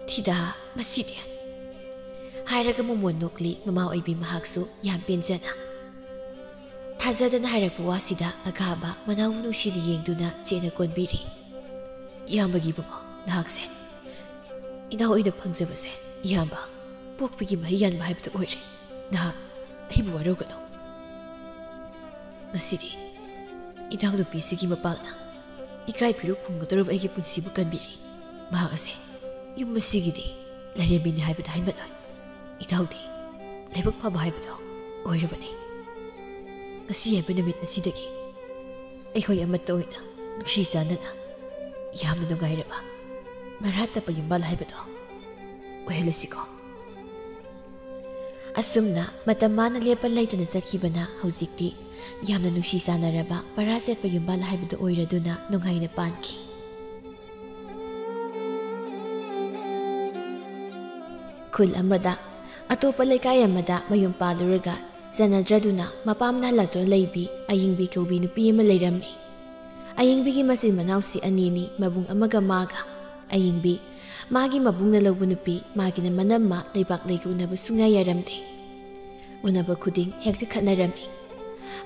"ꯊꯤꯗꯥ, ꯃꯁꯤꯗꯤ" ꯍꯥꯏꯔꯒ ꯃꯣꯃꯣꯟ ꯅꯣꯛꯂꯤ꯫ ꯃꯃꯥ ꯑꯣꯏꯕꯤ ꯃꯍꯥꯛꯁꯨ ꯌꯥꯝ ꯄꯦꯟꯖꯅ ꯊꯥꯖꯗꯅ ꯍꯥꯏꯔꯛꯄ ꯋꯥꯁꯤꯗ ꯑꯈꯥꯕ ꯃꯅꯥꯎꯕꯨ ꯅꯨꯡꯁꯤꯅ ꯌꯦꯡꯗꯨꯅ ꯆꯦꯠꯅ ꯀꯣꯟꯕꯤꯔꯤ꯫ "ꯏꯌꯥꯝꯕꯒꯤ ꯏꯕꯨꯡꯉꯣ, ꯅꯍꯥꯛꯁꯦ ꯏꯅꯥꯎ ꯑꯣꯏꯅ ꯐꯪꯖꯕꯁꯦ, ꯏꯌꯥꯝꯕ, ꯄꯣꯛꯄꯒꯤ ꯃꯍꯩ ꯌꯥꯟꯕ ꯍꯥꯏꯕꯗꯨ ꯑꯣꯏꯔꯦ꯫ ꯅꯍꯥꯛ ꯑꯩꯕꯨ ꯋꯥꯔꯧꯒꯅꯨ꯫ ꯉꯁꯤꯗꯤ ꯏꯅꯥꯎꯅꯨꯄꯤꯁꯤꯒꯤ ꯃꯄꯥꯜꯅ ꯏꯀꯥꯏ ꯐꯤꯔꯨꯛ ꯐꯨꯝꯒꯗꯧꯔꯕ ꯑꯩꯒꯤ ꯄꯨꯟꯁꯤꯕꯨ ꯀꯟꯕꯤꯔꯤ꯫ ꯃꯍꯥꯛ ꯑꯁꯦ ꯌꯨꯝ ꯑꯁꯤꯒꯤꯗꯤ ꯂꯥꯏꯔꯦꯝꯕꯤꯅꯤ ꯍꯥꯏꯕꯗ ꯍꯥꯏꯃꯠꯂꯣꯏ꯫ ꯏꯅꯥꯎꯗꯤ ꯂꯥꯏꯕꯛ ꯐꯕ ꯍꯥꯏꯕꯗꯣ ꯑꯣꯏꯔꯕꯅꯤ꯫ ꯉꯁꯤ ꯍꯥꯏꯕ ꯅꯨꯃꯤꯠ ꯑꯁꯤꯗꯒꯤ ꯑꯩꯈꯣꯏ ꯑꯃꯠꯇ ꯑꯣꯏꯅ ꯅꯨꯡꯁꯤ ꯆꯥꯟꯅꯅ ꯌꯥꯝꯅ ꯅꯨꯡꯉꯥꯏꯔꯕ ꯃꯔꯥ ꯇꯞꯄ ꯌꯨꯝꯕꯥꯜ ꯍꯥꯏꯕꯗꯣ ꯑꯣꯏꯍꯜꯂꯁꯤꯀꯣ"꯫ ꯑꯁꯨꯝꯅ ꯃꯇꯝ ꯃꯥꯅ ꯂꯦꯞꯄ ꯂꯩꯇꯅ ꯆꯠꯈꯤꯕꯅ ꯍꯧꯖꯤꯛꯇꯤ ꯌꯥꯝꯅ ꯅꯨꯡꯁꯤ ꯆꯥꯟꯅꯔꯕ ꯃꯔꯥ ꯆꯠꯄ ꯌꯨꯝꯕꯥꯜ ꯍꯥꯏꯕꯗꯨ ꯑꯣꯏꯔꯗꯨꯅ ꯅꯨꯡꯉꯥꯏꯅ ꯄꯥꯟꯈꯤ꯫ ꯈꯨꯜ ꯑꯃꯗ, ꯑꯇꯣꯞꯄ ꯂꯩꯀꯥꯏ ꯑꯃꯗ ꯃꯌꯨꯝ ꯄꯥꯜꯂꯨꯔꯒ ꯆꯟꯅꯗ꯭ꯔꯗꯨꯅ ꯃꯄꯥꯝꯅ ꯍꯜꯂꯛꯇꯨꯅ ꯂꯩꯕꯤ ꯑꯌꯤꯡꯕꯤ ꯀꯧꯕꯤ ꯅꯨꯄꯤ ꯑꯃ ꯂꯩꯔꯝꯃꯤ꯫ ꯑꯌꯤꯡꯕꯤꯒꯤ ꯃꯆꯤꯟ ꯃꯅꯥꯎꯁꯤ ꯑꯅꯤꯅꯤ, ꯃꯕꯨꯡ ꯑꯃꯒ ꯃꯥꯒ꯫ ꯑꯌꯤꯡꯕꯤ ꯃꯥꯒꯤ ꯃꯕꯨꯡꯅ ꯂꯧꯕ ꯅꯨꯄꯤ, ꯃꯥꯒꯤꯅ ꯃꯅꯝꯃ ꯂꯩꯕꯥꯛ ꯂꯩꯒ ꯎꯅꯕ ꯁꯨꯡꯌꯥ ꯌꯥꯔꯝꯗꯦ꯫ ꯎꯅꯕ ꯈꯨꯗꯤꯡ ꯍꯦꯛꯇ ꯈꯠꯅꯔꯝꯃꯤ꯫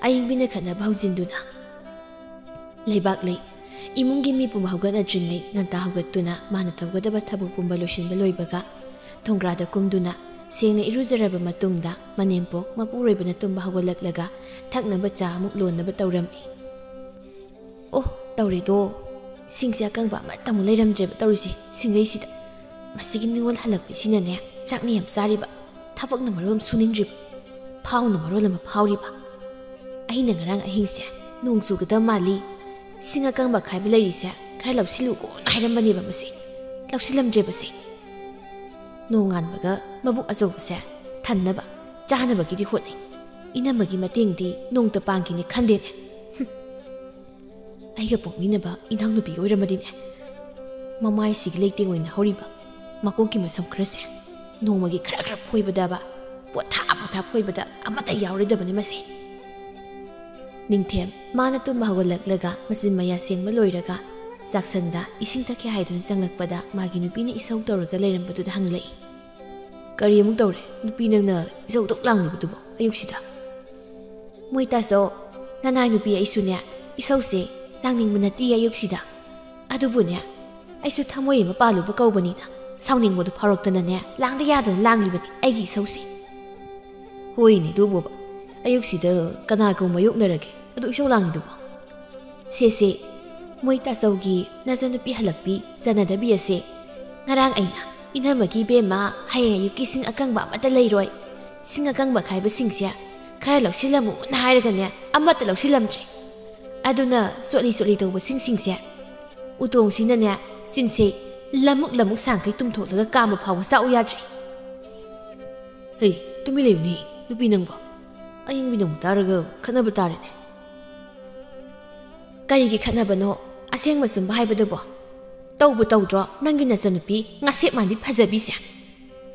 ꯑꯌꯤꯡꯕꯤꯅ ꯈꯠꯅꯕ ꯍꯧꯖꯤꯟꯗꯨꯅ ꯂꯩꯕꯥꯛ ꯂꯩ ꯏꯃꯨꯡꯒꯤ ꯃꯤ ꯄꯨꯝꯕ ꯍꯧꯒꯠꯅꯗ꯭ꯔꯤꯉꯩ ꯉꯟꯇꯥ ꯍꯧꯒꯠꯇꯨꯅ ꯃꯥꯅ ꯇꯧꯒꯗꯕ ꯊꯕꯛ ꯄꯨꯝꯕ ꯂꯣꯏꯁꯤꯟꯕ ꯂꯣꯏꯕꯒ ꯊꯣꯡꯒ꯭ꯔꯥꯗ ꯀꯨꯝꯗꯨꯅ ꯁꯦꯡꯅ ꯏꯔꯨꯖꯔꯕ ꯃꯇꯨꯡꯗ ꯃꯅꯦꯝꯄꯣꯛ ꯃꯄꯨꯔꯣꯏꯕꯅ ꯇꯨꯝꯕ ꯍꯧꯒꯠꯂꯛꯂꯒ ꯊꯛꯅꯕ ꯆꯥ ꯑꯃꯨꯛ ꯂꯣꯟꯅꯕ ꯇꯧꯔꯝꯃꯤ꯫ ꯑꯣ, ꯇꯧꯔꯦꯗꯣ꯫ ꯁꯤꯡꯁꯦ ꯑꯀꯪꯕ ꯑꯃꯠꯇ ꯑꯃꯨꯛ ꯂꯩꯔꯝꯗ꯭ꯔꯦꯕ ꯇꯧꯔꯤꯁꯦ ꯁꯤꯡꯒꯩꯁꯤꯗ꯫ ꯃꯁꯤꯒꯤ ꯃꯤꯉꯣꯜ ꯍꯜꯂꯛꯄꯁꯤꯅꯅꯦ ꯆꯥꯛꯅ ꯌꯥꯝ ꯆꯥꯔꯤꯕ, ꯊꯕꯛꯅ ꯃꯔꯣꯜ ꯑꯃ ꯁꯨꯅꯤꯡꯗ꯭ꯔꯤꯕ, ꯐꯥꯎꯅ ꯃꯔꯣꯜ ꯑꯃ ꯐꯥꯎꯔꯤꯕ꯫ ꯑꯩꯅ ꯉꯔꯥꯡ ꯑꯍꯤꯡꯁꯦ ꯅꯣꯡ ꯆꯨꯒꯗꯕ ꯃꯥꯜꯂꯤ, ꯁꯤꯡ ꯑꯀꯪꯕ ꯈꯥꯏꯕ ꯂꯩꯔꯤꯁꯦ ꯈꯔ ꯂꯧꯁꯤꯜꯂꯨꯀꯣꯅ ꯍꯥꯏꯔꯝꯕꯅꯦꯕ ꯃꯁꯤ꯫ ꯂꯧꯁꯤꯜꯂꯝꯗ꯭ꯔꯦꯕꯁꯦ꯫ ꯅꯣꯡꯉꯥꯟꯕꯒ ꯃꯕꯨꯛ ꯑꯆꯧꯕꯁꯦ ꯊꯟꯅꯕ ꯆꯥꯅꯕꯒꯤꯗꯤ ꯍꯣꯠꯅꯩ꯫ ꯏꯅꯝꯃꯒꯤ ꯃꯇꯦꯡꯗꯤ ꯅꯣꯡꯇ ꯄꯥꯡꯈꯤꯅꯤ ꯈꯟꯗꯦꯅꯦ꯫ ꯍꯨꯝ꯫ ꯑꯩꯒ ꯄꯣꯛꯃꯤꯟꯅꯕ ꯏꯅꯥꯎꯅꯨꯄꯤ ꯑꯣꯏꯔꯝꯃꯗꯤꯅꯦ, ꯃꯃꯥꯏꯁꯤꯒꯤ ꯂꯩꯇꯦꯡ ꯑꯣꯏꯅ ꯍꯧꯔꯤꯕ ꯃꯀꯣꯛꯀꯤ ꯃꯁꯝ ꯈꯔꯁꯦ ꯅꯣꯡꯃꯒꯤ ꯈꯔ ꯈꯔ ꯐꯣꯏꯕꯗꯕ, ꯄꯣꯊꯥ ꯄꯣꯊꯥ ꯐꯣꯏꯕꯗ ꯑꯃꯠꯇ ꯌꯥꯎꯔꯣꯏꯗꯕꯅꯤ ꯃꯁꯤ꯫ ꯅꯤꯡꯊꯦꯝ ꯃꯥꯅ ꯇꯨꯝꯕ ꯍꯧꯒꯠꯂꯛꯂꯒ ꯃꯆꯤꯟ ꯃꯌꯥ ꯁꯦꯡꯕ ꯂꯣꯏꯔꯒ ꯆꯥꯛꯁꯪꯗ ꯏꯁꯤꯡ ꯊꯛꯀꯦ ꯍꯥꯏꯗꯨꯅ ꯆꯪꯂꯛꯄꯗ ꯃꯥꯒꯤ ꯅꯨꯄꯤꯅ ꯏꯁꯧ ꯇꯧꯔꯒ ꯂꯩꯔꯝꯕꯗꯨꯗ ꯍꯪꯂꯛꯏ, "ꯀꯔꯤ ꯑꯃꯨꯛ ꯇꯧꯔꯦ? ꯅꯨꯄꯤ ꯅꯪꯅ ꯏꯁꯧꯗꯨꯛ ꯂꯥꯡꯂꯤꯕꯗꯨꯕꯨ ꯑꯌꯨꯛꯁꯤꯗ?" "ꯃꯣꯏ ꯇꯥꯆꯧ, ꯅꯅꯥꯏ ꯅꯨꯄꯤ ꯑꯩꯁꯨꯅꯦ ꯏꯁꯧꯁꯦ ꯂꯥꯡꯅꯤꯡꯕ ꯅꯠꯇꯦ ꯑꯌꯨꯛꯁꯤꯗ꯫ ꯑꯗꯨꯕꯨꯅꯦ, ꯑꯩꯁꯨ ꯊꯃꯣꯏ ꯑꯃ ꯄꯥꯜꯂꯨꯕ ꯀꯧꯕꯅꯤꯅ ꯁꯥꯎꯅꯤꯡꯕꯗꯨ ꯐꯥꯎꯔꯛꯇꯅꯅꯦ ꯂꯥꯡꯗ ꯌꯥꯗꯅ ꯂꯥꯡꯂꯤꯕꯅꯤ ꯑꯩꯒꯤ ꯏꯁꯧꯁꯦ꯫" "ꯍꯣꯏꯅꯦ ꯑꯗꯨꯕꯨꯕ, ꯑꯌꯨꯛꯁꯤꯗ ꯀꯅꯥꯒ ꯃꯥꯌꯣꯛꯅꯔꯒꯦ ꯑꯗꯨ ꯏꯁꯧ ꯂꯥꯡꯉꯤꯗꯨꯕꯣ?" "ꯁꯦꯁꯦ, ꯃꯣꯏ ꯇꯥꯆꯧꯒꯤ ꯅꯆꯟꯅꯨꯄꯤ ꯍꯜꯂꯛꯄꯤ ꯆꯅꯗꯕꯤ ꯑꯁꯦ ꯉꯔꯥꯡ ꯑꯩꯅ, 'ꯏꯅꯝꯃꯒꯤ ꯏꯕꯦꯝꯃ ꯍꯌꯦꯡ ꯑꯌꯨꯛꯀꯤ ꯁꯤꯡ ꯑꯀꯪꯕ ꯑꯃꯠꯇ ꯂꯩꯔꯣꯏ, ꯁꯤꯡ ꯑꯀꯪꯕ ꯈꯥꯏꯕꯁꯤꯡꯁꯦ ꯈꯔ ꯂꯧꯁꯤꯜꯂꯝꯃꯨꯅ ꯍꯥꯏꯔꯒꯅꯦ ꯑꯃꯠꯇ ꯂꯧꯁꯤꯜꯂꯝꯗ꯭ꯔꯦ꯫ ꯑꯗꯨꯅ ꯆꯣꯠꯂꯤ ꯆꯣꯠꯂꯤ ꯇꯧꯕ ꯁꯤꯡꯁꯤꯡꯁꯦ ꯎꯇꯣꯡꯁꯤꯅꯅꯦ ꯆꯤꯟꯁꯦ ꯂꯃꯨꯛ ꯂꯃꯨꯛ ꯁꯥꯡꯈꯩ ꯇꯨꯝꯊꯣꯛꯂꯒ ꯀꯥꯝꯕ ꯐꯥꯎꯕ ꯆꯥꯎ ꯌꯥꯗ꯭ꯔꯦ꯫" "ꯍꯩ, ꯇꯨꯃꯤꯟ ꯂꯩꯌꯨꯅꯦ ꯅꯨꯄꯤ ꯅꯪꯕꯣ꯫ ꯑꯌꯤꯡꯕꯤ ꯅꯪꯕꯨ ꯇꯥꯔꯒ ꯈꯠꯅꯕ ꯇꯥꯔꯦꯅꯦ꯫" "ꯀꯔꯤꯒꯤ ꯈꯠꯅꯕꯅꯣ? ꯑꯁꯦꯡꯕ ꯆꯨꯝꯕ ꯍꯥꯏꯕꯗꯨꯕꯣ? ꯇꯧꯕꯨ ꯇꯧꯗ꯭ꯔꯣ ꯅꯪꯒꯤ ꯅꯆꯟꯅꯨꯄꯤ ꯉꯥꯁꯦꯞ ꯃꯥꯟꯕꯤ ꯐꯖꯕꯤꯁꯦ?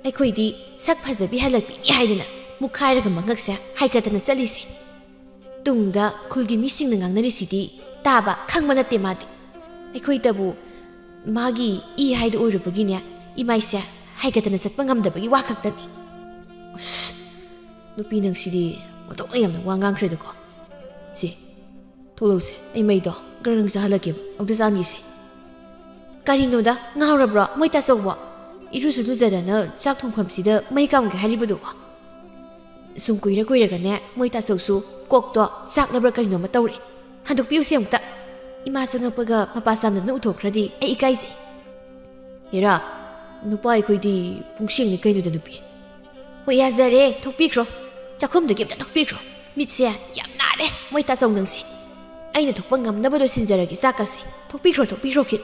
ꯑꯩꯈꯣꯏꯗꯤ ꯁꯛ ꯐꯖꯕꯤ ꯍꯜꯂꯛꯄꯤꯅꯤ ꯍꯥꯏꯗꯅ ꯃꯨꯛꯈꯥꯏꯔꯒ ꯃꯉꯛꯁꯦ ꯍꯥꯏꯒꯠꯇꯅ ꯆꯠꯂꯤꯁꯦ꯫ ꯇꯨꯡꯗ ꯈꯨꯜꯒꯤ ꯃꯤꯁꯤꯡꯅ ꯉꯥꯡꯅꯔꯤꯁꯤꯗꯤ ꯇꯥꯕ ꯈꯪꯕ ꯅꯠꯇꯦ ꯃꯥꯗꯤ꯫ ꯑꯩꯈꯣꯏꯗꯕꯨ ꯃꯥꯒꯤ ꯏ ꯍꯥꯏꯗꯨ ꯑꯣꯏꯔꯨꯕꯒꯤꯅꯦ ꯏꯃꯥꯏꯁꯦ ꯍꯥꯏꯒꯠꯇꯅ ꯆꯠꯄ ꯉꯝꯗꯕꯒꯤ ꯋꯥ ꯈꯛꯇꯅꯤ꯫" ꯑꯁ, ꯅꯨꯄꯤ ꯅꯪꯁꯤꯗꯤ ꯑꯣꯟꯊꯣꯛꯅ ꯌꯥꯝꯅ ꯋꯥ ꯉꯥꯡꯈ꯭ꯔꯦꯗꯀꯣ꯫ ꯁꯤ, ꯊꯣꯛꯂꯛꯎꯁꯦ, ꯑꯩ ꯃꯩꯗꯣ ꯒ꯭ꯔꯪ ꯒ꯭ꯔꯪ ꯆꯥꯍꯜꯂꯛꯀꯦꯕ, ꯑꯃꯨꯛꯇ ꯆꯥꯟꯈꯤꯁꯦ꯫ "ꯀꯔꯤꯅꯣꯗ, ꯉꯥꯎꯔꯕ꯭ꯔꯣ ꯃꯣꯏ ꯇꯥꯆꯧꯕꯣ? ꯏꯔꯨꯁꯨ ꯂꯨꯖꯗꯅ ꯆꯥꯛ ꯊꯣꯡꯐꯝꯁꯤꯗ ꯃꯩ ꯀꯥꯝꯒꯦ ꯍꯥꯏꯔꯤꯕꯗꯨꯕꯣ?" ꯁꯨꯝ ꯀꯨꯏꯔ ꯀꯨꯏꯔꯒꯅꯦ ꯃꯣꯏ ꯇꯥꯆꯧꯁꯨ ꯀꯣꯛꯇꯣ ꯆꯥꯛꯂꯕ꯭ꯔꯥ ꯀꯔꯤꯅꯣꯃ ꯇꯧꯔꯦ꯫ "ꯍꯟꯗꯣꯛꯄꯤꯌꯨꯁꯦ ꯑꯃꯨꯛꯇ꯫ ꯏꯃꯥ ꯆꯪꯉꯛꯄꯒ ꯃꯄꯥ ꯆꯥꯝꯗꯅ ꯎꯊꯣꯛꯈ꯭ꯔꯗꯤ ꯑꯩ ꯏꯀꯥꯏꯖꯩ꯫" "ꯍꯦꯔꯥ, ꯅꯨꯄꯥ ꯑꯩꯈꯣꯏꯗꯤ ꯄꯨꯡꯁꯦꯡꯅꯤ ꯀꯩꯅꯣꯗ ꯅꯨꯄꯤ꯫" "ꯍꯣꯏ, ꯌꯥꯖꯔꯦ, ꯊꯣꯛꯄꯤꯈ꯭ꯔꯣ꯫ ꯆꯥꯛꯈꯨꯝꯗꯒꯤ ꯑꯝꯇ ꯊꯣꯛꯄꯤꯈ꯭ꯔꯣ꯫ ꯃꯤꯠꯁꯦ ꯌꯥꯝ ꯅꯥꯔꯦ ꯃꯣꯏ ꯇꯥꯆꯧ ꯅꯪꯁꯦ꯫ ꯑꯩꯅ ꯊꯣꯛꯄ ꯉꯝꯅꯕ ꯂꯣꯏꯁꯤꯟꯖꯔꯒꯦ ꯆꯥꯛꯀꯁꯦ꯫ ꯊꯣꯛꯄꯤꯈ꯭ꯔꯣ, ꯊꯣꯛꯄꯤꯈ꯭ꯔꯣ ꯈꯤꯠ꯫"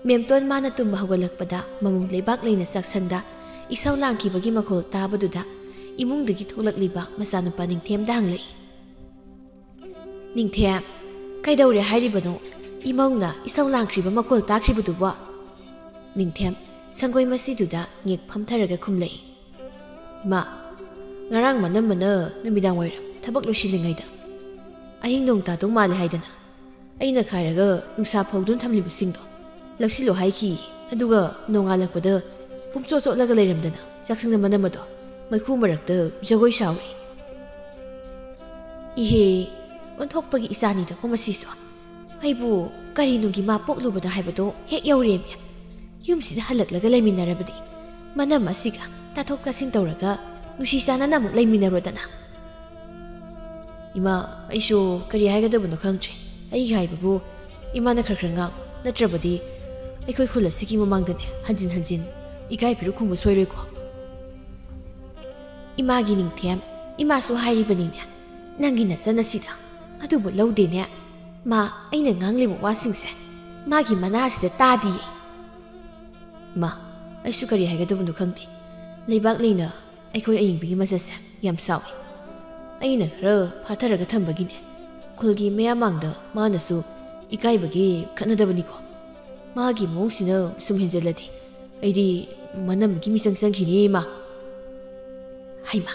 ꯃꯦꯝꯇꯣꯟ ꯃꯥꯅ ꯇꯨꯝꯕ ꯍꯧꯒꯠꯂꯛꯄꯗ ꯃꯃꯨꯡ ꯂꯩꯕꯥꯛ ꯂꯩꯅ ꯆꯥꯛꯁꯪꯗ ꯏꯁꯧ ꯂꯥꯡꯈꯤꯕꯒꯤ ꯃꯈꯣꯜ ꯇꯥꯕꯗꯨꯗ ꯏꯃꯨꯡꯗꯒꯤ ꯊꯣꯛꯂꯛꯂꯤꯕ ꯃꯆꯥꯅꯨꯄꯥ ꯅꯤꯡꯊꯦꯝꯗ ꯍꯪꯂꯛꯏ꯫ "ꯅꯤꯡꯊꯦꯝ, ꯀꯩꯗꯧꯔꯦ ꯍꯥꯏꯔꯤꯕꯅꯣ? ꯏꯃꯧꯅ ꯏꯁꯧ ꯂꯥꯡꯈ꯭ꯔꯤꯕ ꯃꯈꯣꯜ ꯇꯥꯈ꯭ꯔꯤꯕꯗꯨꯕꯣ?" ꯅꯤꯡꯊꯦꯝ ꯁꯪꯒꯣꯏ ꯃꯁꯤꯗꯨꯗ ꯉꯦꯛ ꯐꯝꯊꯔꯒ ꯈꯨꯝꯂꯛꯏ꯫ "ꯏꯃꯥ, ꯉꯔꯥꯡ ꯃꯅꯝꯃꯅ ꯅꯨꯃꯤꯗꯥꯡ ꯋꯥꯏꯔꯝ ꯊꯕꯛ ꯂꯣꯏꯁꯤꯜꯂꯤꯉꯩꯗ ꯑꯍꯤꯡ ꯅꯣꯡ ꯇꯥꯗꯧ ꯃꯥꯜꯂꯦ ꯍꯥꯏꯗꯅ ꯑꯩꯅ ꯈꯥꯏꯔꯒ ꯅꯨꯡꯁꯥ ꯐꯧꯗꯨꯅ ꯊꯝꯂꯤꯕꯁꯤꯡꯗꯣ ꯂꯧꯁꯤꯜꯂꯣ ꯍꯥꯏꯈꯤ꯫ ꯑꯗꯨꯒ ꯅꯣꯡꯉꯥꯜꯂꯛꯄꯗ ꯄꯨꯝꯆꯣꯠ ꯆꯣꯠꯂꯒ ꯂꯩꯔꯝꯗꯅ ꯆꯥꯛꯁꯪꯗ ꯃꯅꯝ ꯑꯗꯣ ꯃꯩꯈꯨ ꯃꯔꯛꯇ ꯖꯒꯣꯏ ꯁꯥꯎꯔꯤ꯫ ꯏꯍꯦ, ꯑꯣꯟꯊꯣꯛꯄꯒꯤ ꯏꯆꯥꯅꯤꯗꯀꯣ ꯃꯁꯤꯁꯨ꯫ ꯑꯩꯕꯨ ꯀꯔꯤꯅꯨꯡꯒꯤ ꯃꯥ ꯄꯣꯛꯂꯨꯕꯗ ꯍꯥꯏꯕꯗꯣ ꯍꯦꯛ ꯌꯧꯔꯦꯃꯤ꯫ ꯌꯨꯝꯁꯤꯗ ꯍꯜꯂꯛꯂꯒ ꯂꯩꯃꯤꯟꯅꯔꯕꯗꯤ ꯃꯅꯝ ꯑꯁꯤꯒ ꯇꯥꯊꯣꯛ ꯇꯥꯁꯤꯟ ꯇꯧꯔꯒ ꯅꯨꯡꯁꯤ ꯆꯥꯟꯅꯅ ꯑꯃꯨꯛ ꯂꯩꯃꯤꯟꯅꯔꯣꯗꯅ꯫" "ꯏꯃꯥ, ꯑꯩꯁꯨ ꯀꯔꯤ ꯍꯥꯏꯒꯗꯕꯅꯣ ꯈꯪꯗ꯭ꯔꯦ꯫ ꯑꯩꯒꯤ ꯍꯥꯏꯕꯕꯨ ꯏꯃꯥꯅ ꯈꯔ ꯈꯔ ꯉꯥꯡ, ꯅꯠꯇ꯭ꯔꯕꯗꯤ ꯑꯩꯈꯣꯏ ꯈꯨꯜ ꯑꯁꯤꯒꯤ ꯃꯃꯥꯡꯗꯅꯦ ꯍꯟꯖꯤꯟ ꯍꯟꯖꯤꯟ ꯏꯀꯥꯏ ꯐꯤꯔꯨꯛ ꯈꯨꯝꯕ ꯁꯣꯏꯔꯣꯏꯀꯣ꯫" "ꯏꯃꯥꯒꯤ ꯅꯤꯡꯊꯦꯝ, ꯏꯃꯥꯁꯨ ꯍꯥꯏꯔꯤꯕꯅꯤꯅꯦ, ꯅꯪꯒꯤ ꯅꯆꯟ ꯑꯁꯤꯗ꯫ ꯑꯗꯨꯕꯨ ꯂꯧꯗꯦꯅꯦ꯫ ꯃꯥ ꯑꯩꯅ ꯉꯥꯡꯂꯤꯕ ꯋꯥꯁꯤꯡꯁꯦ ꯃꯥꯒꯤ ꯃꯅꯥꯁꯤꯗ ꯇꯥꯗꯤꯌꯦ꯫" "ꯏꯃꯥ, ꯑꯩꯁꯨ ꯀꯔꯤ ꯍꯥꯏꯒꯗꯕꯅꯣ ꯈꯪꯗꯦ꯫ ꯂꯩꯕꯥꯛ ꯂꯩꯅ ꯑꯩꯈꯣꯏ ꯑꯌꯤꯡꯕꯤꯒꯤ ꯃꯆꯠꯁꯦ ꯌꯥꯝ ꯁꯥꯎꯏ꯫ ꯑꯩꯅ ꯈꯔ ꯐꯥꯊꯔꯒ ꯊꯝꯕꯒꯤꯅꯦ꯫ ꯈꯨꯜꯒꯤ ꯃꯌꯥꯝ ꯃꯥꯡꯗ ꯃꯥꯅꯁꯨ ꯏꯀꯥꯏꯕꯒꯤ ꯈꯠꯅꯗꯕꯅꯤꯀꯣ꯫ ꯃꯥꯒꯤ ꯃꯑꯣꯡꯁꯤꯅ ꯁꯨꯝ ꯍꯦꯟꯖꯜꯂꯗꯤ ꯑꯩꯗꯤ ꯃꯅꯝꯒꯤ ꯃꯤꯆꯪ ꯆꯪꯈꯤꯅꯤ, ꯏꯃꯥ꯫" ꯍꯩꯃꯥ,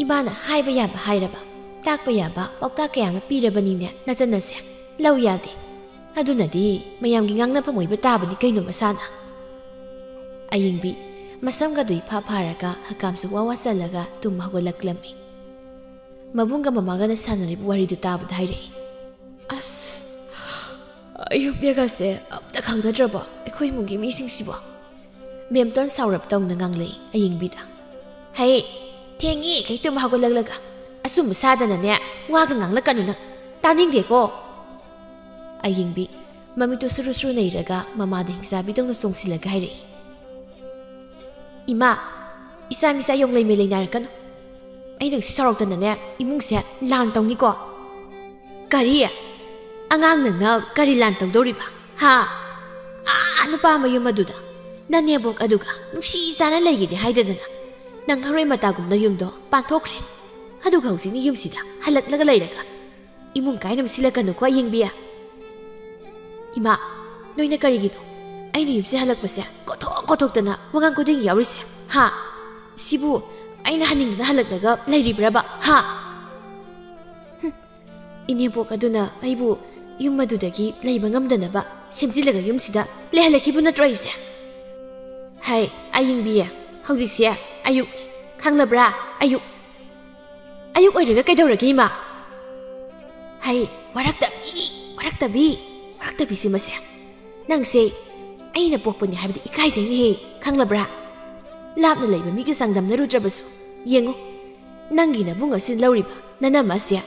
ꯏꯃꯥꯅ ꯍꯥꯏꯕ ꯌꯥꯕ ꯍꯥꯏꯔꯕ, ꯇꯥꯛꯄ ꯌꯥꯕ ꯄꯥꯎꯇꯥꯛ ꯀꯌꯥ ꯑꯃ ꯄꯤꯔꯕꯅꯤꯅꯦ ꯅꯆꯟ ꯑꯁꯦ꯫ ꯂꯧ ꯌꯥꯗꯦ꯫ ꯑꯗꯨꯅꯗꯤ ꯃꯌꯥꯝꯒꯤ ꯉꯥꯡꯅꯐꯝ ꯑꯣꯏꯕ ꯇꯥꯕꯅꯤ ꯀꯩꯅꯣ ꯃꯁꯥꯅ꯫ ꯑꯌꯤꯡꯕꯤ ꯃꯁꯝꯒꯗꯨ ꯏꯐꯥ ꯐꯥꯔꯒ ꯍꯀꯥꯝꯁꯨ ꯋꯥ ꯋꯥ ꯆꯜꯂꯒ ꯇꯨꯝ ꯍꯧꯒꯠꯂꯛꯂꯝꯃꯤ꯫ ꯃꯕꯨꯡꯒ ꯃꯃꯥꯒꯅ ꯁꯥꯟꯅꯔꯤꯕ ꯋꯥꯔꯤꯗꯨ ꯇꯥꯕꯗ ꯍꯥꯏꯔꯛꯏ, "ꯑꯁ, ꯑꯌꯨꯛ ꯅꯦꯒꯁꯦ ꯑꯝꯇ ꯈꯪꯅꯗ꯭ꯔꯕꯣ ꯑꯩꯈꯣꯏ ꯏꯃꯨꯡꯒꯤ ꯃꯤꯁꯤꯡꯁꯤꯕꯣ?" ꯃꯦꯝꯇꯣꯟ ꯁꯥꯎꯔꯞ ꯇꯧꯅ ꯉꯥꯡꯂꯛꯏ ꯑꯌꯤꯡꯕꯤꯗ꯫ "ꯍꯩ, ꯊꯦꯡꯉꯤ ꯀꯩ ꯇꯨꯝ ꯍꯧꯒꯠꯂꯛꯂꯒ ꯑꯆꯨꯝꯕ ꯁꯥꯗꯅꯅꯦ ꯋꯥꯒ ꯉꯥꯡꯂꯛꯀꯅꯨ ꯅꯪ꯫ ꯇꯥꯅꯤꯡꯗꯦꯀꯣ꯫" ꯑꯌꯤꯡꯕꯤ ꯃꯃꯤꯠꯇꯨ ꯁꯨꯔꯨ ꯁꯨꯔꯨ ꯅꯩꯔꯒ ꯃꯃꯥꯗ ꯍꯤꯡꯆꯥꯕꯤꯗꯧꯅ ꯆꯣꯡꯁꯤꯜꯂꯒ ꯍꯥꯏꯔꯛꯏ, "ꯏꯃꯥ, ꯏꯆꯥ ꯃꯤꯆꯥ ꯌꯣꯡꯂꯩ ꯃꯩ ꯂꯩꯅꯔꯛꯀꯅꯨ꯫ ꯑꯩ ꯅꯪ ꯁꯤ ꯁꯥꯎꯔꯛꯇꯅꯅꯦ ꯏꯃꯨꯡꯁꯦ ꯂꯥꯟ ꯇꯧꯅꯤꯀꯣ꯫" "ꯀꯔꯤ? ꯑꯉꯥꯡ ꯅꯪꯅ ꯀꯔꯤ ꯂꯥꯟ ꯇꯧꯗꯧꯔꯤꯕ? ꯍꯥ? ꯑꯥ, ꯅꯨꯄꯥ ꯃꯌꯨꯝ ꯑꯗꯨꯗ ꯅꯅꯦꯝꯕꯣꯛ ꯑꯗꯨꯒ ꯅꯨꯡꯁꯤ ꯆꯥꯅ ꯂꯩꯒꯦꯗꯤ ꯍꯥꯏꯗꯗꯅ ꯅꯪ ꯍꯔꯣꯏ ꯃꯇꯥꯒꯨꯝꯅ ꯌꯨꯝꯗꯣ ꯄꯥꯟꯊꯣꯛꯈ꯭ꯔꯦ꯫ ꯑꯗꯨꯒ ꯍꯧꯖꯤꯛꯅ ꯌꯨꯝꯁꯤꯗ ꯍꯜꯂꯛꯂꯒ ꯂꯩꯔꯒ ꯏꯃꯨꯡ ꯀꯥꯏꯅ ꯁꯤꯜꯂꯛꯀꯅꯨꯀꯣ ꯑꯌꯤꯡꯕꯤ꯫" "ꯏꯃꯥ, ꯅꯣꯏꯅ ꯀꯔꯤꯒꯤꯅꯣ ꯑꯩꯅ ꯌꯨꯝꯁꯦ ꯍꯜꯂꯛꯄꯁꯦ ꯀꯣꯊꯣꯛ ꯀꯣꯊꯣꯛꯇꯅ ꯋꯥꯉꯥꯡ ꯈꯨꯗꯤꯡꯒꯤ ꯌꯥꯎꯔꯤꯁꯦ, ꯍꯥ? ꯁꯤꯕꯨ ꯑꯩꯅ ꯍꯟꯅꯤꯡꯗꯅ ꯍꯜꯂꯛꯂꯒ ꯂꯩꯔꯤꯕ꯭ꯔꯕ, ꯍꯥ? ꯍꯨꯝ, ꯏꯅꯦꯝꯄꯣꯛ ꯑꯗꯨꯅ ꯑꯩꯕꯨ ꯌꯨꯝ ꯑꯗꯨꯗꯒꯤ ꯂꯩꯕ ꯉꯝꯗꯅꯕ ꯁꯦꯝꯖꯤꯜꯂꯒ ꯌꯨꯝꯁꯤꯗ ꯂꯩꯍꯜꯂꯛꯈꯤꯕ ꯅꯠꯇ꯭ꯔꯣ ꯑꯩꯁꯦ? ꯍꯥꯏ, ꯑꯌꯤꯡꯕꯤ, ꯍꯧꯖꯤꯛꯁꯦ ꯑꯌꯨꯛ, ꯈꯪꯂꯕ꯭ꯔꯥ? ꯑꯌꯨꯛ꯫ ꯑꯌꯨꯛ ꯑꯣꯏꯔꯒ ꯀꯩꯗꯧꯔꯒꯦ, ꯏꯃꯥ? ꯍꯩ, ꯋꯥꯔꯛꯇꯕꯤ, ꯋꯥꯔꯛꯇꯕꯤ, ꯋꯥꯔꯛꯇꯕꯤꯁꯤ ꯃꯁꯦ꯫ ꯅꯪꯁꯦ ꯑꯩꯅ ꯄꯣꯛꯄꯅꯤ ꯍꯥꯏꯕꯗꯤ ꯏꯀꯥꯏꯖꯩꯅꯦꯍꯦ, ꯈꯪꯂꯕ꯭ꯔꯥ? ꯂꯥꯞꯅ ꯂꯩꯕ ꯃꯤꯒ ꯆꯥꯡꯗꯝꯅꯔꯨꯗ꯭ꯔꯕꯁꯨ, ꯌꯦꯡꯉꯨ, ꯅꯪꯒꯤ ꯅꯕꯨꯡ ꯑꯁꯤ ꯂꯧꯔꯤꯕ ꯅꯅꯝꯃ ꯑꯁꯦ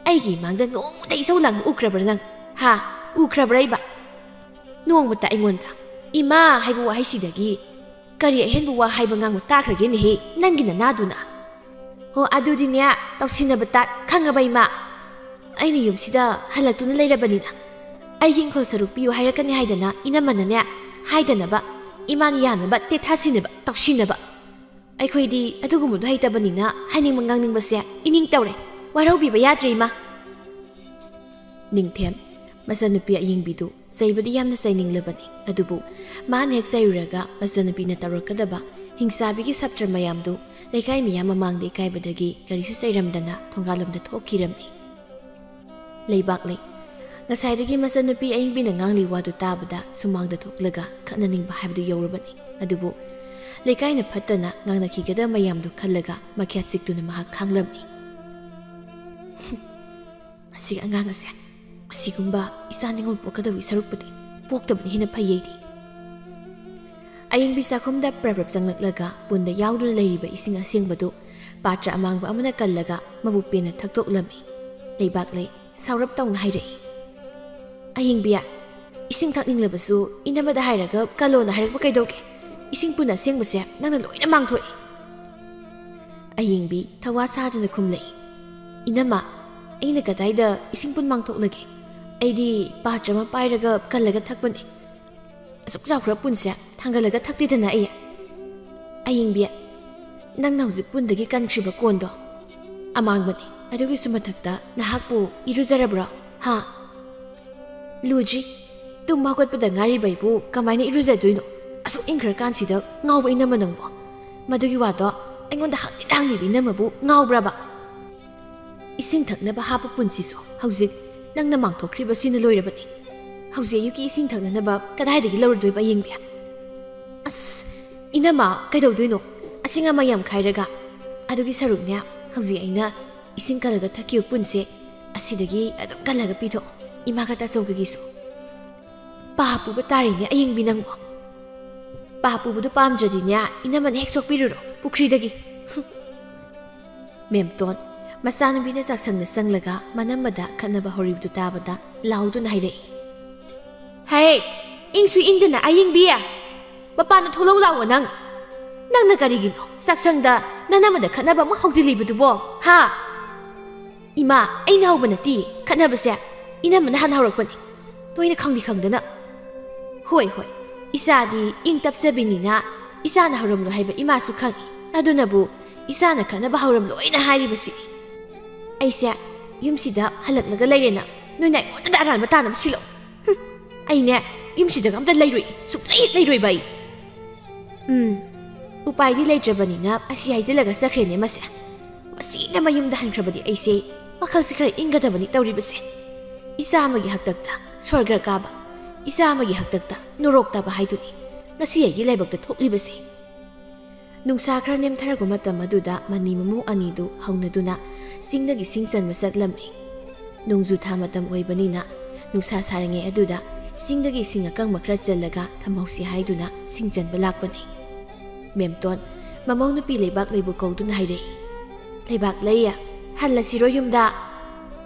ꯑꯩꯒꯤ ꯏꯃꯥꯡꯗ ꯅꯣꯡꯃꯇ ꯏꯁꯧ ꯂꯥꯡꯕ ꯎꯈ꯭ꯔꯕ꯭ꯔꯥ ꯅꯪ? ꯍꯥ? ꯎꯈ꯭ꯔꯕ꯭ꯔꯥ ꯏꯕ? ꯅꯣꯡꯃꯇ ꯑꯩꯉꯣꯟꯗ "ꯏꯃꯥ" ꯍꯥꯏꯕ ꯋꯥꯍꯩꯁꯤꯗꯒꯤ ꯀꯔꯤ ꯑꯍꯦꯟꯕ ꯋꯥ ꯍꯥꯏꯕ ꯉꯥꯡꯕ ꯇꯥꯈ꯭ꯔꯒꯦꯅꯦꯍꯦ, ꯅꯪꯒꯤ ꯅꯅꯥꯗꯨꯅ? ꯍꯣ, ꯑꯗꯨꯗꯤꯅꯦ, ꯇꯧꯁꯤꯟꯅꯕ ꯇꯥꯠ, ꯈꯪꯉꯕ ꯏꯃꯥ? ꯑꯩꯅ ꯌꯨꯝꯁꯤꯗ ꯍꯜꯂꯛꯇꯨꯅ ꯂꯩꯔꯕꯅꯤꯅ, ꯑꯩꯒꯤ ꯏꯪꯈꯣꯜ ꯁꯔꯨꯛ ꯄꯤꯌꯨ ꯍꯥꯏꯔꯛꯀꯅꯤ ꯍꯥꯏꯗꯅ ꯏꯅꯝꯃꯅꯅꯦ, ꯍꯥꯏꯗꯅꯕ, ꯏꯃꯥꯅ ꯌꯥꯅꯕ ꯇꯦꯊꯥꯁꯤꯟꯅꯕ, ꯇꯧꯁꯤꯟꯅꯕ꯫ ꯑꯩꯈꯣꯏꯗꯤ ꯑꯗꯨꯒꯨꯝꯕꯗꯣ ꯍꯩꯇꯕꯅꯤꯅ ꯍꯥꯏꯅꯤꯡꯕ ꯉꯥꯡꯅꯤꯡꯕꯁꯦ ꯏꯅꯤꯡ ꯇꯧꯔꯦ꯫ ꯋꯥꯔꯧꯕꯤꯕ ꯌꯥꯗ꯭ꯔꯦ, ꯏꯃꯥ꯫ ꯅꯤꯡꯊꯦꯝ, ꯃꯆꯟꯅꯨꯄꯤ ꯑꯌꯤꯡꯕꯤꯗꯨ ꯆꯩꯕꯗꯤ ꯌꯥꯝꯅ ꯆꯩꯅꯤꯡꯂꯕꯅꯤ, ꯑꯗꯨꯕꯨ ꯃꯥꯅ ꯍꯦꯛ ꯆꯩꯔꯨꯔꯒ ꯃꯆꯟꯅꯨꯄꯤꯅ ꯇꯧꯔꯛꯀꯗꯕ ꯍꯤꯡꯆꯥꯕꯤꯒꯤ ꯁꯞꯇ꯭ꯔ ꯃꯌꯥꯝꯗꯨ ꯂꯩꯀꯥꯏ ꯃꯤꯌꯥꯝ ꯃꯃꯥꯡꯗ ꯏꯀꯥꯏꯕꯗꯒꯤ ꯀꯔꯤꯁꯨ ꯆꯩꯔꯝꯗꯅ ꯊꯣꯡꯒꯥꯜꯂꯣꯝꯗ ꯊꯣꯛꯈꯤꯔꯝꯃꯤ꯫ ꯂꯩꯕꯥꯛꯂꯩ, ꯉꯁꯥꯏꯗꯒꯤ ꯃꯆꯟꯅꯨꯄꯤ ꯑꯌꯤꯡꯕꯤꯅ ꯉꯥꯡꯂꯤ ꯋꯥꯗꯨ ꯇꯥꯕꯗ ꯁꯨꯃꯥꯡꯗ ꯊꯣꯛꯂꯒ ꯈꯠꯅꯅꯤꯡꯕ ꯍꯥꯏꯕꯗꯨ ꯌꯧꯔꯕꯅꯤ꯫ ꯑꯗꯨꯕꯨ ꯂꯩꯀꯥꯏꯅ ꯐꯠꯇꯅ ꯉꯥꯡꯅꯈꯤꯒꯗꯕ ꯃꯌꯥꯝꯗꯨ ꯈꯜꯂꯒ ꯃꯈ꯭ꯌꯥꯠ ꯆꯤꯛꯇꯨꯅ ꯃꯍꯥꯛ ꯈꯥꯡꯂꯝꯃꯤ꯫ "ꯃꯁꯤꯒꯤ ꯑꯉꯥꯡ ꯑꯁꯦ, ꯑꯁꯤꯒꯨꯝꯕ ꯏꯆꯥ ꯅꯤꯉꯣꯜ ꯄꯣꯛꯀꯗꯧꯕꯒꯤ ꯁꯔꯨꯛꯄꯨꯗꯤ ꯄꯣꯛꯇꯕꯅ ꯍꯦꯟꯅ ꯐꯩ ꯑꯩꯗꯤ꯫" ꯑꯌꯤꯡꯕꯤ ꯆꯥꯛꯈꯨꯝꯗ ꯄ꯭ꯔꯞ ꯄ꯭ꯔꯞ ꯆꯪꯂꯛꯂꯒ ꯄꯨꯟꯗ ꯌꯥꯎꯗꯨꯅ ꯂꯩꯔꯤꯕ ꯏꯁꯤꯡ ꯑꯁꯦꯡꯕꯗꯨ ꯄꯥꯇ꯭ꯔ ꯑꯃꯥꯡꯕ ꯑꯃꯅ ꯀꯜꯂꯒ ꯃꯕꯨꯛ ꯄꯦꯟꯅ ꯊꯛꯇꯣꯛꯂꯝꯃꯤ꯫ ꯂꯩꯕꯥꯛꯂꯩ ꯁꯥꯎꯔꯞ ꯇꯧꯅ ꯍꯥꯏꯔꯛꯏ, "ꯑꯌꯤꯡꯕꯤ, ꯏꯁꯤꯡ ꯊꯛꯅꯤꯡꯂꯕꯁꯨ ꯏꯅꯝꯃꯗ ꯍꯥꯏꯔꯒ ꯀꯜꯂꯣꯅ ꯍꯥꯏꯔꯛꯄ ꯀꯩꯗꯧꯒꯦ? ꯏꯁꯤꯡ ꯄꯨꯟ ꯑꯁꯦꯡꯕꯁꯦ ꯅꯪꯅ ꯂꯣꯏꯅ ꯃꯥꯡꯊꯣꯛꯏ꯫" ꯑꯌꯤꯡꯕꯤ ꯊꯋꯥ ꯁꯥꯗꯅ ꯈꯨꯝꯂꯛꯏ, "ꯏꯅꯝꯃ, ꯑꯩꯅ ꯀꯗꯥꯏꯗ ꯏꯁꯤꯡ ꯄꯨꯟ ꯃꯥꯡꯊꯣꯛꯂꯒꯦ? ꯑꯩꯗꯤ ꯄꯥꯇ꯭ꯔ ꯑꯃ ꯄꯥꯏꯔꯒ ꯀꯜꯂꯒ ꯊꯛꯄꯅꯦ꯫ ꯑꯁꯨꯛ ꯆꯥꯎꯈ꯭ꯔꯕ ꯄꯨꯟꯁꯦ ꯊꯥꯡꯒꯠꯂꯒ ꯊꯛꯇꯦꯗꯅ ꯑꯩ꯫" "ꯑꯌꯤꯡꯕꯤ, ꯅꯪꯅ ꯍꯧꯖꯤꯛ ꯄꯨꯟꯗꯒꯤ ꯀꯟꯈ꯭ꯔꯤꯕ ꯀꯣꯟꯗꯣ ꯑꯃꯥꯡꯕꯅꯤ꯫ ꯑꯗꯨꯒꯤꯁꯨ ꯃꯊꯛꯇ ꯅꯍꯥꯛꯄꯨ ꯏꯔꯨꯖꯔꯕ꯭ꯔꯣ? ꯍꯥ?" "ꯂꯨꯗ꯭ꯔꯤ꯫ ꯇꯨꯝ ꯍꯧꯒꯠꯄꯗ ꯉꯥꯏꯔꯤꯕ ꯑꯩꯕꯨ ꯀꯃꯥꯏꯅ ꯏꯔꯨꯖꯗꯣꯏꯅꯣ? ꯑꯁꯨꯛ ꯏꯪꯈ꯭ꯔꯀꯥꯟꯁꯤꯗ ꯉꯥꯎꯕ ꯏꯅꯝꯃ ꯅꯪꯕꯣ? ꯃꯗꯨꯒꯤ ꯋꯥꯗꯣ ꯑꯩꯉꯣꯟꯗ ꯍꯪꯂꯤꯗ ꯍꯪꯂꯤꯕ ꯏꯅꯝꯃꯕꯨ ꯉꯥꯎꯕ꯭ꯔꯕ? ꯏꯁꯤꯡ ꯊꯛꯅꯕ ꯍꯥꯞꯄ ꯄꯨꯟꯁꯤꯁꯨ ꯍꯧꯖꯤꯛ ꯅꯪꯅ ꯃꯥꯡꯊꯣꯛꯈ꯭ꯔꯤꯕꯁꯤꯅ ꯂꯣꯏꯔꯕꯅꯤ꯫ ꯍꯧꯖꯤꯛ ꯑꯌꯨꯛꯀꯤ ꯏꯁꯤꯡ ꯊꯛꯅꯅꯕ ꯀꯗꯥꯏꯗꯒꯤ ꯂꯧꯔꯨꯗꯣꯏꯕ ꯑꯌꯤꯡꯕꯤ? ꯑꯁ, ꯏꯅꯝꯃ, ꯀꯩꯗꯧꯗꯣꯏꯅꯣ? ꯑꯁꯤꯡ ꯑꯃ ꯌꯥꯝ ꯈꯥꯏꯔꯒ꯫ ꯑꯗꯨꯒꯤ ꯁꯔꯨꯛꯅꯦ, ꯍꯧꯖꯤꯛ ꯑꯩꯅ ꯏꯁꯤꯡ ꯀꯜꯂꯒ ꯊꯛꯈꯤꯕ ꯄꯨꯟꯁꯦ ꯑꯁꯤꯗꯒꯤ ꯑꯗꯨꯝ ꯀꯜꯂꯒ ꯄꯤꯊꯣꯛꯑꯣ, ꯏꯃꯥꯒ ꯇꯥꯆꯧꯒꯒꯤꯁꯨ꯫ ꯄꯥ ꯄꯨꯕ ꯇꯥꯔꯦꯅꯦ ꯑꯌꯤꯡꯕꯤ ꯅꯪꯕꯣ꯫ ꯄꯥ ꯄꯨꯕꯗꯨ ꯄꯥꯝꯗ꯭ꯔꯗꯤꯅꯦ, ꯏꯅꯝꯃꯅ ꯍꯦꯛ ꯁꯣꯛꯄꯤꯔꯨꯔꯣ ꯄꯨꯈ꯭ꯔꯤꯗꯒꯤ꯫ ꯃꯦꯝꯇꯣꯟ, ꯃꯆꯥꯅꯨꯄꯤꯅ ꯆꯥꯛꯁꯪꯗ ꯆꯪꯂꯒ ꯃꯅꯝꯃꯗ ꯈꯠꯅꯕ ꯍꯧꯔꯤꯕꯗꯨ ꯇꯥꯕꯗ ꯂꯥꯎꯗꯨꯅ ꯍꯥꯏꯔꯛꯏ꯫ "ꯍꯦ, ꯏꯪꯁꯨ ꯏꯪꯗꯅ ꯑꯌꯤꯡꯕꯤ! ꯃꯄꯥꯟꯗ ꯊꯣꯛꯂꯛꯎ ꯂꯥꯛꯑꯣ ꯅꯪ! ꯅꯪꯅ ꯀꯔꯤꯒꯤꯅꯣ ꯆꯥꯛꯁꯪꯗ ꯅꯅꯝꯃꯗ ꯈꯠꯅꯕ ꯑꯃꯨꯛ ꯍꯧꯖꯤꯜꯂꯤꯕꯗꯨꯕꯣ, ꯍꯥ?" "ꯏꯃꯥ, ꯑꯩꯅ ꯍꯧꯕ ꯅꯠꯇꯦ ꯈꯠꯅꯕꯁꯦ, ꯏꯅꯝꯃꯅ ꯍꯥꯟꯅ ꯍꯧꯔꯛꯄꯅꯤ꯫ ꯅꯣꯏꯅ ꯈꯪꯗꯤ ꯈꯪꯗꯅ꯫" "ꯍꯣꯏ, ꯍꯣꯏ, ꯏꯆꯥꯗꯤ ꯏꯪ ꯇꯞꯆꯕꯤꯅꯤꯅ ꯏꯆꯥꯅ ꯍꯧꯔꯝꯂꯣ ꯍꯥꯏꯕ ꯏꯃꯥꯁꯨ ꯈꯪꯏ꯫ ꯑꯗꯨꯅꯕꯨ ꯏꯆꯥꯅ ꯈꯠꯅꯕ ꯍꯧꯔꯝꯂꯣꯏꯅ ꯍꯥꯏꯔꯤꯕꯁꯤ꯫ ꯑꯩꯁꯦ ꯌꯨꯝꯁꯤꯗ ꯍꯜꯂꯛꯂꯒ ꯂꯩꯔꯦꯅ ꯅꯣꯏꯅ ꯑꯩꯉꯣꯟꯗ ꯑꯔꯥꯟꯕ ꯇꯥꯅꯕ ꯁꯤꯜꯂꯣ꯫ ꯍꯨꯝ, ꯑꯩꯅꯦ ꯌꯨꯝꯁꯤꯗꯒ ꯑꯝꯇ ꯂꯩꯔꯣꯏ, ꯁꯨꯡꯂꯩ ꯂꯩꯔꯣꯏꯕ ꯑꯩ꯫" ꯎꯝ, ꯎꯄꯥꯏꯗꯤ ꯂꯩꯇ꯭ꯔꯕꯅꯤꯅ ꯑꯁꯤ ꯍꯥꯏꯖꯤꯜꯂꯒ ꯆꯠꯈ꯭ꯔꯦꯅꯦ ꯃꯁꯦ꯫ ꯃꯁꯤꯅ ꯃꯌꯨꯝꯗ ꯍꯟꯈ꯭ꯔꯕꯗꯤ ꯑꯩꯁꯦ ꯋꯥꯈꯜꯁꯦ ꯈꯔ ꯏꯪꯒꯗꯕꯅꯤ ꯇꯧꯔꯤꯕꯁꯦ꯫ ꯏꯆꯥ ꯑꯃꯒꯤ ꯍꯥꯛꯇꯛꯇ ꯁ꯭ꯋꯔꯒ ꯀꯥꯕ, ꯏꯆꯥ ꯑꯃꯒꯤ ꯍꯥꯛꯇꯛꯇ ꯅꯣꯔꯣꯛ ꯇꯥꯕ ꯍꯥꯏꯗꯨꯅꯤ ꯉꯁꯤ ꯑꯩꯒꯤ ꯂꯥꯏꯕꯛꯇ ꯊꯣꯛꯂꯤꯕꯁꯦ꯫ ꯅꯨꯡꯁꯥ ꯈꯔ ꯅꯦꯝꯊꯔꯛꯄ ꯃꯇꯝ ꯑꯗꯨꯗ ꯃꯅꯤ ꯃꯃꯧ ꯑꯅꯤꯗꯨ ꯍꯧꯅꯗꯨꯅ ꯆꯤꯡꯗꯒꯤ ꯁꯤꯡ ꯆꯟꯕ ꯆꯠꯂꯝꯃꯤ꯫ ꯅꯣꯡꯖꯨ ꯊꯥ ꯃꯇꯝ ꯑꯣꯏꯕꯅꯤꯅ ꯅꯨꯡꯁꯥ ꯁꯥꯔꯤꯉꯩ ꯑꯗꯨꯗ ꯆꯤꯡꯗꯒꯤ ꯁꯤꯡ ꯑꯀꯪꯕ ꯈꯔ ꯆꯜꯂꯒ ꯊꯝꯍꯧꯁꯤ ꯍꯥꯏꯗꯨꯅ ꯁꯤꯡ ꯆꯟꯕ ꯂꯥꯛꯄꯅꯤ꯫ ꯃꯦꯝꯇꯣꯟ, ꯃꯃꯧ ꯅꯨꯄꯤ ꯂꯩꯕꯥꯛ ꯂꯩꯕꯨ ꯀꯧꯗꯨꯅ ꯍꯥꯏꯔꯛꯏ꯫ "ꯂꯩꯕꯥꯛ ꯂꯩ, ꯍꯜꯂꯁꯤꯔꯣ ꯌꯨꯝꯗ?"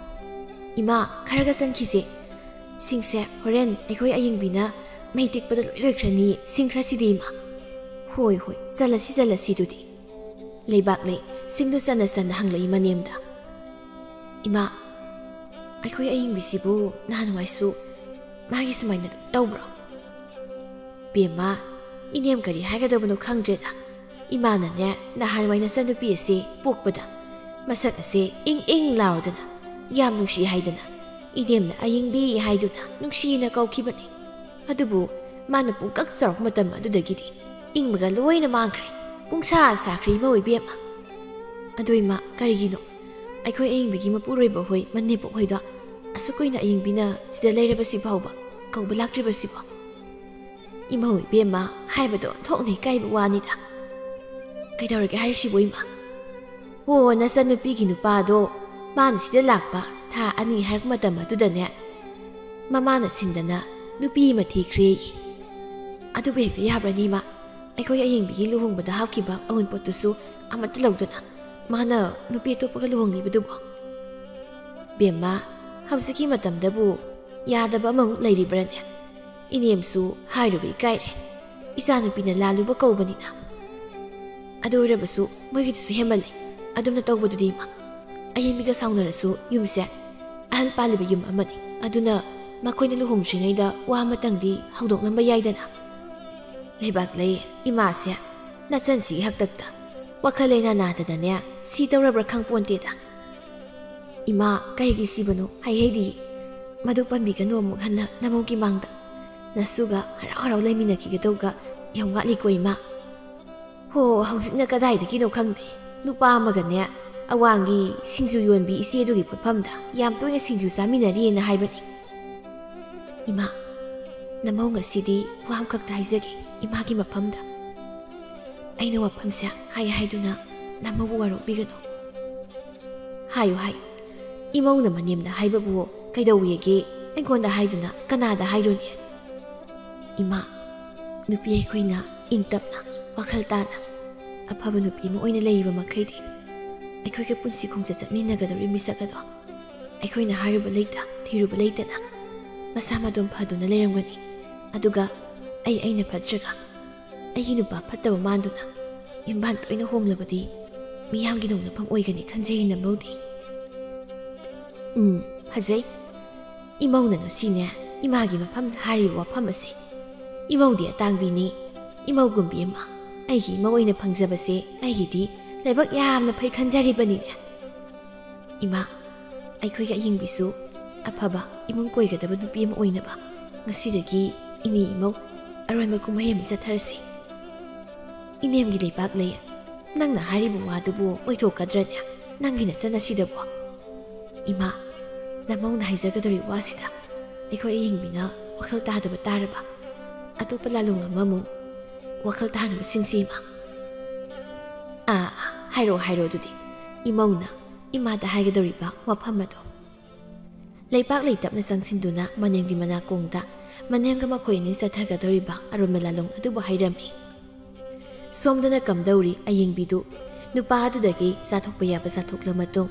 "ꯏꯃꯥ, ꯈꯔꯒ ꯆꯟꯈꯤꯁꯦ꯫ ꯁꯤꯡꯁꯦ ꯍꯣꯔꯦꯟ ꯑꯩꯈꯣꯏ ꯑꯌꯤꯡꯕꯤꯅ ꯃꯩ ꯇꯤꯛꯄꯗ ꯂꯣꯏ ꯂꯣꯏꯈ꯭ꯔꯅꯤ, ꯁꯤꯡ ꯈꯔꯁꯤꯗꯤ, ꯏꯃꯥ꯫" "ꯍꯣꯏ, ꯍꯣꯏ, ꯆꯜꯂꯁꯤ, ꯆꯜꯂꯁꯤ ꯑꯗꯨꯗꯤ꯫" ꯂꯩꯕꯥꯛꯂꯩ ꯁꯤꯡꯗꯨ ꯆꯟꯅ ꯆꯟꯅ ꯍꯪꯂꯛꯏ ꯃꯅꯦꯝꯗ꯫ "ꯏꯃꯥ, ꯑꯩꯈꯣꯏ ꯑꯌꯤꯡꯕꯤꯁꯤꯕꯨ ꯅꯍꯥꯟꯋꯥꯏꯁꯨ ꯃꯥꯒꯤ ꯁꯨꯃꯥꯏꯅ ꯑꯗꯨꯝ ꯇꯧꯕ꯭ꯔꯣ?" "ꯕꯦꯝꯃ, ꯏꯅꯦꯝ ꯀꯔꯤ ꯍꯥꯏꯒꯗꯕꯅꯣ ꯈꯪꯗ꯭ꯔꯦꯗ꯫ ꯏꯃꯥꯅꯅꯦ ꯅꯍꯥꯟꯋꯥꯏ ꯅꯆꯟꯅꯨꯄꯤ ꯑꯁꯦ ꯄꯣꯛꯄꯗ ꯃꯁꯛ ꯑꯁꯦ ꯏꯪ ꯏꯪ ꯂꯥꯎꯔꯗꯅ ꯌꯥꯝ ꯅꯨꯡꯁꯤ ꯍꯥꯏꯗꯅ ꯏꯅꯦꯝꯅ ꯑꯌꯤꯡꯕꯤ ꯍꯥꯏꯗꯨꯅ ꯅꯨꯡꯁꯤꯅ ꯀꯧꯈꯤꯕꯅꯤ꯫ ꯑꯗꯨꯕꯨ ꯃꯥꯅ ꯄꯨꯡꯀꯛ ꯆꯥꯎꯔꯛꯄ ꯃꯇꯝ ꯑꯗꯨꯗꯒꯤꯗꯤ ꯏꯪꯕꯒ ꯂꯣꯏꯅ ꯃꯥꯡꯈ꯭ꯔꯦ꯫ ꯄꯨꯡꯁꯥ ꯁꯥꯈ꯭ꯔꯦ ꯏꯃꯧ ꯏꯕꯦꯝꯃ꯫ ꯑꯗꯨ ꯏꯃꯥ, ꯀꯔꯤꯒꯤꯅꯣ ꯑꯩꯈꯣꯏ ꯑꯌꯤꯡꯕꯤꯒꯤ ꯃꯄꯨꯔꯣꯏꯕ ꯍꯣꯏ, ꯃꯅꯦꯝꯄꯣꯛ ꯍꯣꯏꯗꯣ ꯑꯁꯨꯛ ꯀꯨꯏꯅ ꯑꯌꯤꯡꯕꯤꯅ ꯁꯤꯗ ꯂꯩꯔꯕꯁꯤ ꯐꯥꯎꯕ ꯀꯧꯕ ꯂꯥꯛꯇ꯭ꯔꯤꯕꯁꯤꯕꯣ? ꯏꯃꯧ ꯏꯕꯦꯝꯃ, ꯍꯥꯏꯕꯗꯣ ꯊꯣꯛꯅ ꯏꯀꯥꯏꯕ ꯋꯥꯅꯤꯗ꯫ ꯀꯩꯗꯧꯔꯒꯦ ꯍꯥꯏꯔꯤꯁꯤꯕꯨ ꯏꯃꯥ? ꯑꯣ, ꯅꯆꯟꯅꯨꯄꯤꯒꯤ ꯅꯨꯄꯥꯗꯣ ꯃꯥꯅ ꯁꯤꯗ ꯂꯥꯛꯄ ꯊꯥ ꯑꯅꯤ ꯍꯥꯏꯔꯛꯄ ꯃꯇꯝ ꯑꯗꯨꯗꯅꯦ, ꯃꯃꯥꯅ ꯁꯤꯟꯗꯅ ꯅꯨꯄꯤ ꯑꯃ ꯊꯤꯈ꯭ꯔꯦ꯫ ꯑꯗꯨꯕꯨ ꯍꯦꯛꯇ ꯌꯥꯕ꯭ꯔꯅꯤ ꯏꯃꯥ? ꯑꯩꯈꯣꯏ ꯑꯌꯤꯡꯕꯤꯒꯤ ꯂꯨꯍꯣꯡꯕꯗ ꯍꯥꯞꯈꯤꯕ ꯑꯋꯨꯟꯄꯣꯠꯇꯨꯁꯨ ꯑꯃꯠꯇ ꯂꯧꯗꯅ ꯃꯥꯅ ꯅꯨꯄꯤ ꯑꯇꯣꯞꯄꯒ ꯂꯨꯍꯣꯡꯂꯤꯕꯗꯨꯕꯨ? ꯕꯦꯝꯃ, ꯍꯧꯖꯤꯛꯀꯤ ꯃꯇꯝꯗꯕꯨ ꯌꯥꯗꯕ ꯑꯃꯃꯨꯛ ꯂꯩꯔꯤꯕ꯭ꯔꯅꯦ? ꯏꯅꯦꯝꯁꯨ ꯍꯥꯏꯔꯨꯕ ꯏꯀꯥꯏꯔꯦ꯫ ꯏꯆꯥꯅꯨꯄꯤꯅ ꯂꯥꯜꯂꯨꯕ ꯀꯧꯕꯅꯤꯅ꯫ ꯑꯗꯨ ꯑꯣꯏꯔꯕꯁꯨ ꯃꯣꯏꯒꯤꯗꯨꯁꯨ ꯍꯦꯟꯃꯜꯂꯦ꯫ ꯑꯗꯨꯝꯅ ꯇꯧꯕꯗꯨꯗꯤ ꯏꯃꯥ꯫ ꯑꯌꯤꯡꯕꯤꯒ ꯁꯥꯎꯅꯔꯁꯨ ꯌꯨꯝꯁꯦ ꯑꯍꯜ ꯄꯥꯜꯂꯤꯕ ꯌꯨꯝ ꯑꯃꯅꯤ꯫ ꯑꯗꯨꯅ ꯃꯈꯣꯏꯅ ꯂꯨꯍꯣꯡꯗ꯭ꯔꯤꯉꯩꯗ ꯋꯥ ꯑꯃꯇꯪꯗꯤ ꯍꯧꯗꯣꯛꯂꯝꯕ ꯌꯥꯏꯗꯅ꯫ ꯂꯩꯕꯥꯛ ꯂꯩ, ꯏꯃꯥꯁꯦ ꯅꯆꯟꯁꯤꯒꯤ ꯍꯥꯛꯇꯛꯇ ꯋꯥꯈꯜ ꯂꯩꯅꯥ ꯅꯥꯗꯅꯅꯦ ꯁꯤ ꯇꯧꯔꯕ꯭ꯔꯥ ꯈꯪꯄꯣꯟꯇꯦꯗ꯫ ꯏꯃꯥ, ꯀꯔꯤꯒꯤ ꯁꯤꯕꯅꯣ? ꯍꯩ ꯍꯩꯗꯤ꯫ ꯃꯗꯨ ꯄꯟꯕꯤꯒꯅꯨ ꯑꯃꯨꯛ ꯍꯟꯅ ꯅꯃꯧꯒꯤ ꯃꯥꯡꯗ꯫ ꯅꯁꯨꯒ ꯍꯔꯥꯎ ꯍꯔꯥꯎ ꯂꯩꯃꯤꯟꯅꯈꯤꯒꯗꯧꯒ ꯌꯥꯝ ꯋꯥꯠꯂꯤꯀꯣ ꯏꯃꯥ꯫ ꯍꯣ, ꯍꯧꯖꯤꯛꯅ ꯀꯗꯥꯏꯗꯒꯤꯅꯣ ꯈꯪꯗꯦ, ꯅꯨꯄꯥ ꯑꯃꯒꯅꯦ ꯑꯋꯥꯡꯒꯤ ꯁꯤꯡꯖꯨ ꯌꯣꯟꯕꯤ ꯏꯆꯦꯗꯨꯒꯤ ꯄꯣꯠꯐꯝꯗ ꯌꯥꯝ ꯇꯣꯏꯅ ꯁꯤꯡꯖꯨ ꯆꯥꯃꯤꯟꯅꯔꯤꯑꯅ ꯍꯥꯏꯕꯅꯤ꯫ ꯏꯃꯥ, ꯅꯃꯧ ꯉꯁꯤꯗꯤ ꯋꯥ ꯑꯃꯈꯛꯇ ꯍꯥꯏꯖꯒꯦ ꯏꯃꯥꯒꯤ ꯃꯐꯝꯗ꯫ ꯑꯩꯅ ꯋꯥꯐꯝꯁꯦ ꯍꯥꯏ ꯍꯥꯏꯗꯨꯅ ꯅꯃꯧꯕꯨ ꯋꯥꯔꯧꯕꯤꯒꯅꯨ꯫ ꯍꯥꯏꯌꯨ, ꯍꯥꯏꯌꯨ꯫ ꯏꯃꯧꯅ ꯃꯅꯦꯝꯗ ꯍꯥꯏꯕꯕꯨ ꯀꯩꯗꯧꯋꯦꯒꯦ? ꯑꯩꯉꯣꯟꯗ ꯍꯥꯏꯗꯨꯅ ꯀꯅꯥꯗ ꯍꯥꯏꯔꯨꯅꯤ? ꯏꯃꯥ, ꯅꯨꯄꯤ ꯑꯩꯈꯣꯏꯅ ꯏꯪ ꯇꯞꯅ, ꯋꯥꯈꯜ ꯇꯥꯅ, ꯑꯐꯕ ꯅꯨꯄꯤ ꯑꯃ ꯑꯣꯏꯅ ꯂꯩꯔꯤꯕ ꯃꯈꯩꯗꯤ ꯑꯩꯈꯣꯏꯒ ꯄꯨꯟꯁꯤ ꯈꯣꯡꯆꯠ ꯆꯠꯃꯤꯟꯅꯒꯗꯧꯔꯤꯕ ꯃꯤꯁꯛ ꯑꯗꯣ ꯑꯩꯈꯣꯏꯅ ꯍꯥꯏꯔꯨꯕ ꯂꯩꯇ, ꯊꯤꯔꯨꯕ ꯂꯩꯇꯅ ꯃꯁꯥ ꯃꯇꯣꯝ ꯐꯗꯨꯅ ꯂꯩꯔꯝꯒꯅꯤ꯫ ꯑꯗꯨꯒ ꯑꯩ ꯑꯩꯅ ꯐꯠꯇ꯭ꯔꯒ ꯑꯩꯒꯤ ꯅꯨꯄꯥ ꯐꯠꯇꯕ ꯃꯥꯟꯗꯨꯅ ꯌꯨꯝꯕꯥꯟ ꯇꯣꯏꯅ ꯍꯣꯡꯂꯕꯗꯤ ꯃꯤꯌꯥꯝꯒꯤ ꯅꯣꯡꯅꯐꯝ ꯑꯣꯏꯒꯅꯤ ꯈꯟꯖꯩ ꯅꯃꯧꯗꯤ꯫ ꯎꯝ, ꯐꯖꯩ꯫ ꯏꯃꯧꯅ ꯉꯁꯤꯅꯦ ꯏꯃꯥꯒꯤ ꯃꯐꯝꯗ ꯍꯥꯏꯔꯤꯕ ꯋꯥꯐꯝ ꯑꯁꯤ꯫ ꯏꯃꯧꯗꯤ ꯑꯇꯥꯡꯕꯤꯅꯤ꯫ ꯏꯃꯧꯒꯨꯝꯕꯤ ꯑꯃ ꯑꯩꯒꯤ ꯏꯃꯧ ꯑꯣꯏꯅ ꯐꯪꯖꯕꯁꯦ ꯑꯩꯒꯤꯗꯤ ꯂꯥꯏꯕꯛ ꯌꯥꯝꯅ ꯐꯩ ꯈꯟꯖꯔꯤꯕꯅꯤꯅꯦ꯫ ꯏꯃꯥ, ꯑꯩꯈꯣꯏꯒꯤ ꯑꯌꯤꯡꯕꯤꯁꯨ ꯑꯐꯕ ꯏꯃꯨꯡ ꯀꯣꯏꯒꯗꯕ ꯅꯨꯄꯤ ꯑꯃ ꯑꯣꯏꯅꯕ ꯉꯁꯤꯗꯒꯤ ꯏꯅꯦ ꯏꯃꯧ ꯑꯔꯣꯟꯕ ꯀꯨꯝꯍꯩ ꯑꯃ ꯆꯠꯊꯔꯁꯤ꯫ ꯏꯅꯦꯝꯒꯤ ꯂꯩꯕꯥꯛ ꯂꯩ, ꯅꯪꯅ ꯍꯥꯏꯔꯤꯕ ꯋꯥꯗꯨꯕꯨ ꯑꯣꯏꯊꯣꯛꯀꯗ꯭ꯔꯅꯦ? ꯅꯪꯒꯤ ꯅꯆꯟ ꯑꯁꯤꯗꯕꯣ? ꯏꯃꯥ, ꯅꯃꯧꯅ ꯍꯥꯏꯖꯒꯗꯧꯔꯤ ꯋꯥꯁꯤꯗ ꯑꯩꯈꯣꯏ ꯑꯌꯤꯡꯕꯤꯅ ꯋꯥꯈꯜ ꯇꯥꯗꯕ ꯇꯥꯔꯕ? ꯑꯇꯣꯞꯄ ꯂꯥꯂꯣꯡ ꯑꯃꯃꯨꯛ ꯋꯥꯈꯜ ꯇꯥꯅꯕ ꯁꯤꯟꯁꯤ, ꯏꯃꯥ꯫ ꯑꯥ, ꯑꯥ, ꯍꯥꯏꯔꯛꯑꯣ, ꯍꯥꯏꯔꯛꯑꯣ ꯑꯗꯨꯗꯤ꯫ ꯏꯃꯧꯅ ꯏꯃꯥꯗ ꯍꯥꯏꯒꯗꯧꯔꯤꯕ ꯋꯥꯐꯝ ꯑꯗꯣ꯫ ꯂꯩꯄꯥꯛ ꯂꯩꯇꯞꯅ ꯆꯪꯁꯤꯟꯗꯨꯅ ꯃꯅꯦꯝꯒꯤ ꯃꯅꯥꯀꯣꯡꯗ ꯃꯅꯦꯝꯒ ꯃꯈꯣꯏ ꯑꯅꯤ ꯆꯠꯊꯒꯗꯧꯔꯤꯕ ꯑꯔꯣꯟꯕ ꯂꯥꯂꯣꯡ ꯑꯗꯨꯕꯨ ꯍꯥꯏꯔꯝꯃꯤ꯫ ꯁꯣꯝꯗꯅ ꯀꯝꯗꯧꯔꯤ ꯑꯌꯤꯡꯕꯤꯗꯨ? ꯅꯨꯄꯥ ꯑꯗꯨꯗꯒꯤ ꯆꯥꯊꯣꯛꯄ ꯌꯥꯕ ꯆꯥꯊꯣꯛꯂ ꯃꯇꯨꯡ,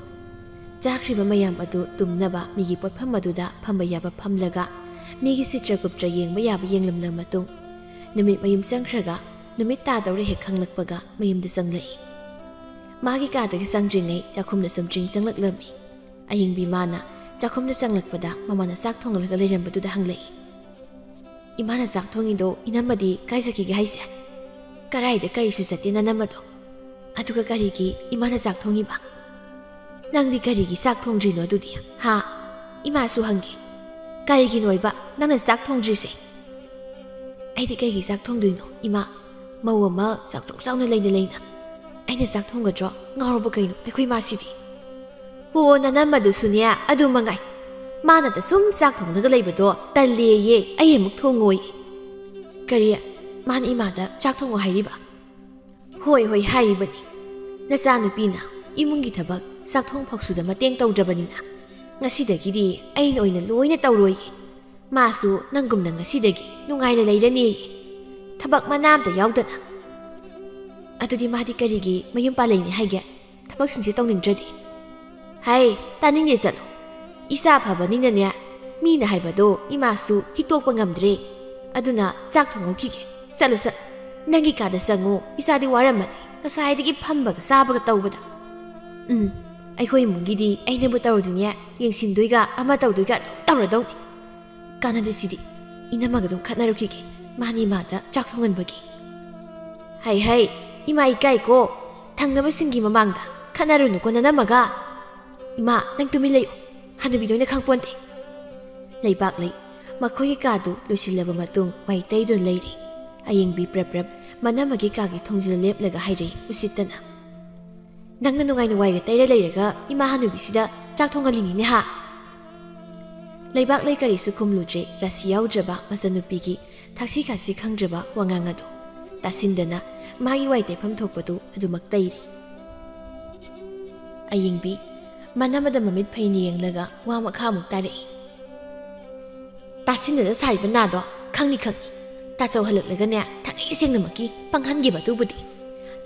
ꯆꯥꯈ꯭ꯔꯤꯕ ꯃꯌꯥꯝ ꯑꯗꯨ ꯇꯨꯝꯅꯕ ꯃꯤꯒꯤ ꯄꯣꯠꯐꯝ ꯑꯗꯨꯗ ꯐꯝꯕ ꯌꯥꯕ ꯐꯝꯂꯒ, ꯃꯤꯒꯤ ꯆꯤꯇ꯭ꯔꯒꯨꯞꯇ꯭ꯔ ꯌꯦꯡꯕ ꯌꯥꯕ ꯌꯦꯡꯂꯝꯂ ꯃꯇꯨꯡ, ꯅꯨꯃꯤꯠ ꯃꯌꯨꯝ ꯆꯪꯈ꯭ꯔꯒ, ꯅꯨꯃꯤꯠ ꯇꯥꯗꯧꯔꯦ ꯍꯦꯛ ꯈꯪꯂꯛꯄꯒ ꯃꯌꯨꯝꯗ ꯆꯪꯂꯛꯏ꯫ ꯃꯥꯒꯤ ꯀꯥꯗꯒꯤ ꯆꯪꯗ꯭ꯔꯤꯉꯩ ꯆꯥꯛꯈꯨꯝꯗ ꯁꯨꯝ ꯆꯤꯡ ꯆꯪꯂꯛꯂꯝꯃꯤ꯫ ꯑꯌꯤꯡꯕꯤ ꯃꯥꯅ ꯆꯥꯛꯈꯨꯝꯗ ꯆꯪꯂꯛꯄꯗ ꯃꯃꯥꯅ ꯆꯥꯛ ꯊꯣꯡꯂꯒ ꯂꯩꯔꯝꯕꯗꯨꯗ ꯍꯪꯂꯛꯏ, "ꯏꯃꯥꯅ ꯆꯥꯛ ꯊꯣꯡꯉꯤꯗꯣ ꯏꯅꯝꯃꯗꯤ ꯀꯥꯏ ꯆꯠꯈꯤꯒꯦ ꯍꯥꯏꯁꯦ? ꯀꯔꯥꯏꯗ ꯀꯔꯤꯁꯨ ꯆꯠꯇꯦ ꯅꯅꯝꯃꯗꯣ꯫ ꯑꯗꯨꯒ ꯀꯔꯤꯒꯤ ꯏꯃꯥꯅ ꯆꯥꯛ ꯊꯣꯡꯉꯤꯕ? ꯅꯪꯗꯤ ꯀꯔꯤꯒꯤ ꯆꯥꯛ ꯊꯣꯡꯗ꯭ꯔꯤꯅꯣ ꯑꯗꯨꯗꯤ, ꯍꯥ?" ꯏꯃꯥꯁꯨ ꯍꯪꯒꯦ꯫ "ꯀꯔꯤꯒꯤꯅꯣꯏꯕ ꯅꯪꯅ ꯆꯥꯛ ꯊꯣꯡꯗ꯭ꯔꯤꯁꯦ?" "ꯑꯩꯗꯤ ꯀꯩꯒꯤ ꯆꯥꯛ ꯊꯣꯡꯗꯣꯏꯅꯣ, ꯏꯃꯥ? ꯃꯧ ꯑꯃ ꯆꯥꯛꯇꯣꯛ ꯆꯥꯎꯅ ꯂꯩꯅ ꯂꯩꯅ ꯑꯩꯅ ꯆꯥꯛ ꯊꯣꯡꯒꯗ꯭ꯔꯣ? ꯉꯥꯎꯔꯕ ꯀꯩꯅꯣ ꯑꯩꯈꯣꯏ ꯃꯥꯁꯤꯗꯤ?" "ꯍꯣ, ꯅꯅꯝꯃꯗꯨꯁꯨꯅꯦ ꯑꯗꯨ ꯃꯉꯥꯏ꯫ ꯃꯥꯅꯗ ꯁꯨꯝ ꯆꯥꯛ ꯊꯣꯡꯂꯒ ꯂꯩꯕꯗꯣ ꯇꯜꯂꯦꯌꯦ, ꯑꯩ ꯑꯃꯨꯛ ꯊꯣꯡꯉꯣꯏ꯫" "ꯀꯔꯤ? ꯃꯥꯅ ꯏꯃꯥꯗ ꯆꯥꯛ ꯊꯣꯡꯉꯣ ꯍꯥꯏꯔꯤꯕ?" "ꯍꯣꯏ, ꯍꯣꯏ, ꯍꯥꯏꯔꯤꯕꯅꯤ꯫ ꯅꯆꯥꯅꯨꯄꯤꯅ ꯏꯃꯨꯡꯒꯤ ꯊꯕꯛ ꯆꯥꯛ ꯊꯣꯡ ꯐꯥꯎꯁꯨꯗ ꯃꯇꯦꯡ ꯇꯧꯗ꯭ꯔꯕꯅꯤꯅ ꯉꯁꯤꯗꯒꯤꯗꯤ ꯑꯩꯅ ꯑꯣꯏꯅ ꯂꯣꯏꯅ ꯇꯧꯔꯣꯏꯌꯦ꯫ ꯃꯥꯁꯨ ꯅꯪꯒꯨꯝꯅ ꯉꯁꯤꯗꯒꯤ ꯅꯨꯡꯉꯥꯏꯅ ꯂꯩꯔꯅꯤꯌꯦ꯫ ꯊꯕꯛ ꯃꯅꯥ ꯑꯝꯇ ꯌꯥꯎꯗꯅ꯫" "ꯑꯗꯨꯗꯤ ꯃꯥꯗꯤ ꯀꯔꯤꯒꯤ ꯃꯌꯨꯝ ꯄꯥꯜꯂꯛꯏꯅꯦ ꯍꯥꯏꯒꯦ? ꯊꯕꯛꯁꯤꯡꯁꯦ ꯇꯧꯅꯤꯡꯗ꯭ꯔꯗꯤ?" "ꯍꯥꯏ, ꯇꯥꯅꯤꯡꯗꯦ, ꯆꯠꯂꯣ꯫ ꯏꯆꯥ ꯐꯕꯅꯤꯅꯅꯦ, ꯃꯤꯅ ꯍꯥꯏꯕꯗꯣ ꯏꯃꯥꯁꯨ ꯍꯤꯛꯇꯣꯛꯄ ꯉꯝꯗ꯭ꯔꯦ꯫ ꯑꯗꯨꯅ ꯆꯥꯛ ꯊꯣꯡꯍꯧꯈꯤꯒꯦ꯫ ꯆꯠꯂꯣ, ꯆꯠꯂꯣ꯫ ꯅꯪꯒꯤ ꯀꯥꯗ ꯆꯪꯉꯨ꯫ ꯏꯆꯥꯗꯤ ꯋꯥꯔꯝꯃꯅꯤ꯫ ꯉꯁꯥꯏꯗꯒꯤ ꯐꯝꯕꯒ ꯆꯥꯕꯒ ꯇꯧꯕꯗ꯫" "ꯎꯝ, ꯑꯩꯈꯣꯏ ꯏꯃꯨꯡꯒꯤꯗꯤ ꯑꯩꯅꯕꯨ ꯇꯧꯔꯗꯤꯅꯦ, ꯌꯦꯡꯁꯤꯟꯗꯣꯏꯒ ꯑꯃ ꯇꯧꯗꯣꯏꯒ ꯑꯗꯨꯝ ꯇꯧꯔꯗꯧꯅꯤ꯫ ꯀꯥꯟꯅꯗꯦ ꯁꯤꯗꯤ꯫ ꯏꯅꯝꯃꯒ ꯑꯗꯨꯝ ꯈꯠꯅꯔꯨꯈꯤꯒꯦ꯫ ꯃꯥꯅꯤ ꯏꯃꯥꯗ ꯆꯥꯛ ꯊꯣꯡꯍꯟꯕꯒꯤ꯫" "ꯍꯩ ꯍꯩ, ꯏꯃꯥ ꯏꯀꯥꯏꯀꯣ꯫ ꯊꯪꯅꯕꯁꯤꯡꯒꯤ ꯃꯃꯥꯡꯗ ꯈꯠꯅꯔꯨꯅꯨꯀꯣ ꯅꯅꯝꯃꯒ꯫ ꯏꯃꯥ, ꯅꯪ ꯇꯨꯃꯤꯟ ꯂꯩꯌꯨ꯫ ꯍꯅꯨꯕꯤꯗꯣ ꯑꯩꯅ ꯈꯪꯄꯣꯟꯇꯦ꯫ ꯂꯩꯕꯥꯛꯂꯩ ꯃꯈꯣꯏꯒꯤ ꯀꯥꯗꯨ ꯂꯣꯏꯁꯤꯜꯂꯕ ꯃꯇꯨꯡ ꯋꯥꯏ ꯇꯩꯗꯨꯅ ꯂꯩꯔꯤ꯫ ꯑꯌꯤꯡꯕꯤ ꯄ꯭ꯔꯞ ꯄ꯭ꯔꯞ ꯃꯅꯝꯃꯒꯤ ꯀꯥꯒꯤ ꯊꯣꯡꯖꯤꯜꯗ ꯂꯦꯞꯂꯒ ꯍꯥꯏꯔꯛꯏ ꯎꯁꯤꯠꯇꯅ, "ꯅꯪꯅ ꯅꯨꯡꯉꯥꯏꯅ ꯋꯥꯏꯒ ꯇꯩꯔ ꯂꯩꯔꯒ ꯏꯃꯥ ꯍꯅꯨꯕꯤꯁꯤꯗ ꯆꯥꯛ ꯊꯣꯡꯍꯜꯂꯤꯅꯤꯅꯦ ꯍꯥ?" ꯂꯩꯕꯥꯛꯂꯩ ꯀꯔꯤꯁꯨ ꯈꯨꯝꯂꯨꯗ꯭ꯔꯦ꯫ ꯔꯥꯁꯤ ꯌꯥꯎꯗ꯭ꯔꯕ ꯃꯆꯟꯅꯨꯄꯤꯒꯤ ꯊꯛꯁꯤ ꯈꯥꯁꯤ ꯈꯪꯗ꯭ꯔꯕ ꯋꯥꯉꯥꯡ ꯑꯗꯨ ꯇꯥꯁꯤꯟꯗꯅ ꯃꯥꯒꯤ ꯋꯥꯏ ꯇꯩꯐꯝ ꯊꯣꯛꯄꯗꯨ ꯑꯗꯨꯃꯛ ꯇꯩꯔꯤ꯫ ꯑꯌꯤꯡꯕꯤ ꯃꯅꯝꯃꯗ ꯃꯃꯤꯠ ꯐꯩꯅ ꯌꯦꯡꯂꯒ ꯋꯥ ꯃꯈꯥ ꯑꯃꯨꯛ ꯇꯥꯔꯛꯏ꯫ "ꯇꯥꯁꯤꯟꯅꯗ ꯁꯥꯔꯤꯕ ꯅꯥꯗꯣ ꯈꯪꯅꯤ ꯈꯪꯅꯤ꯫ ꯇꯥꯆꯧ ꯍꯜꯂꯛꯂꯒꯅꯦ ꯊꯥꯡꯒꯩ ꯁꯦꯡꯅꯃꯛꯀꯤ ꯄꯪꯍꯟꯒꯦꯕ ꯑꯗꯨꯕꯨꯗꯤ꯫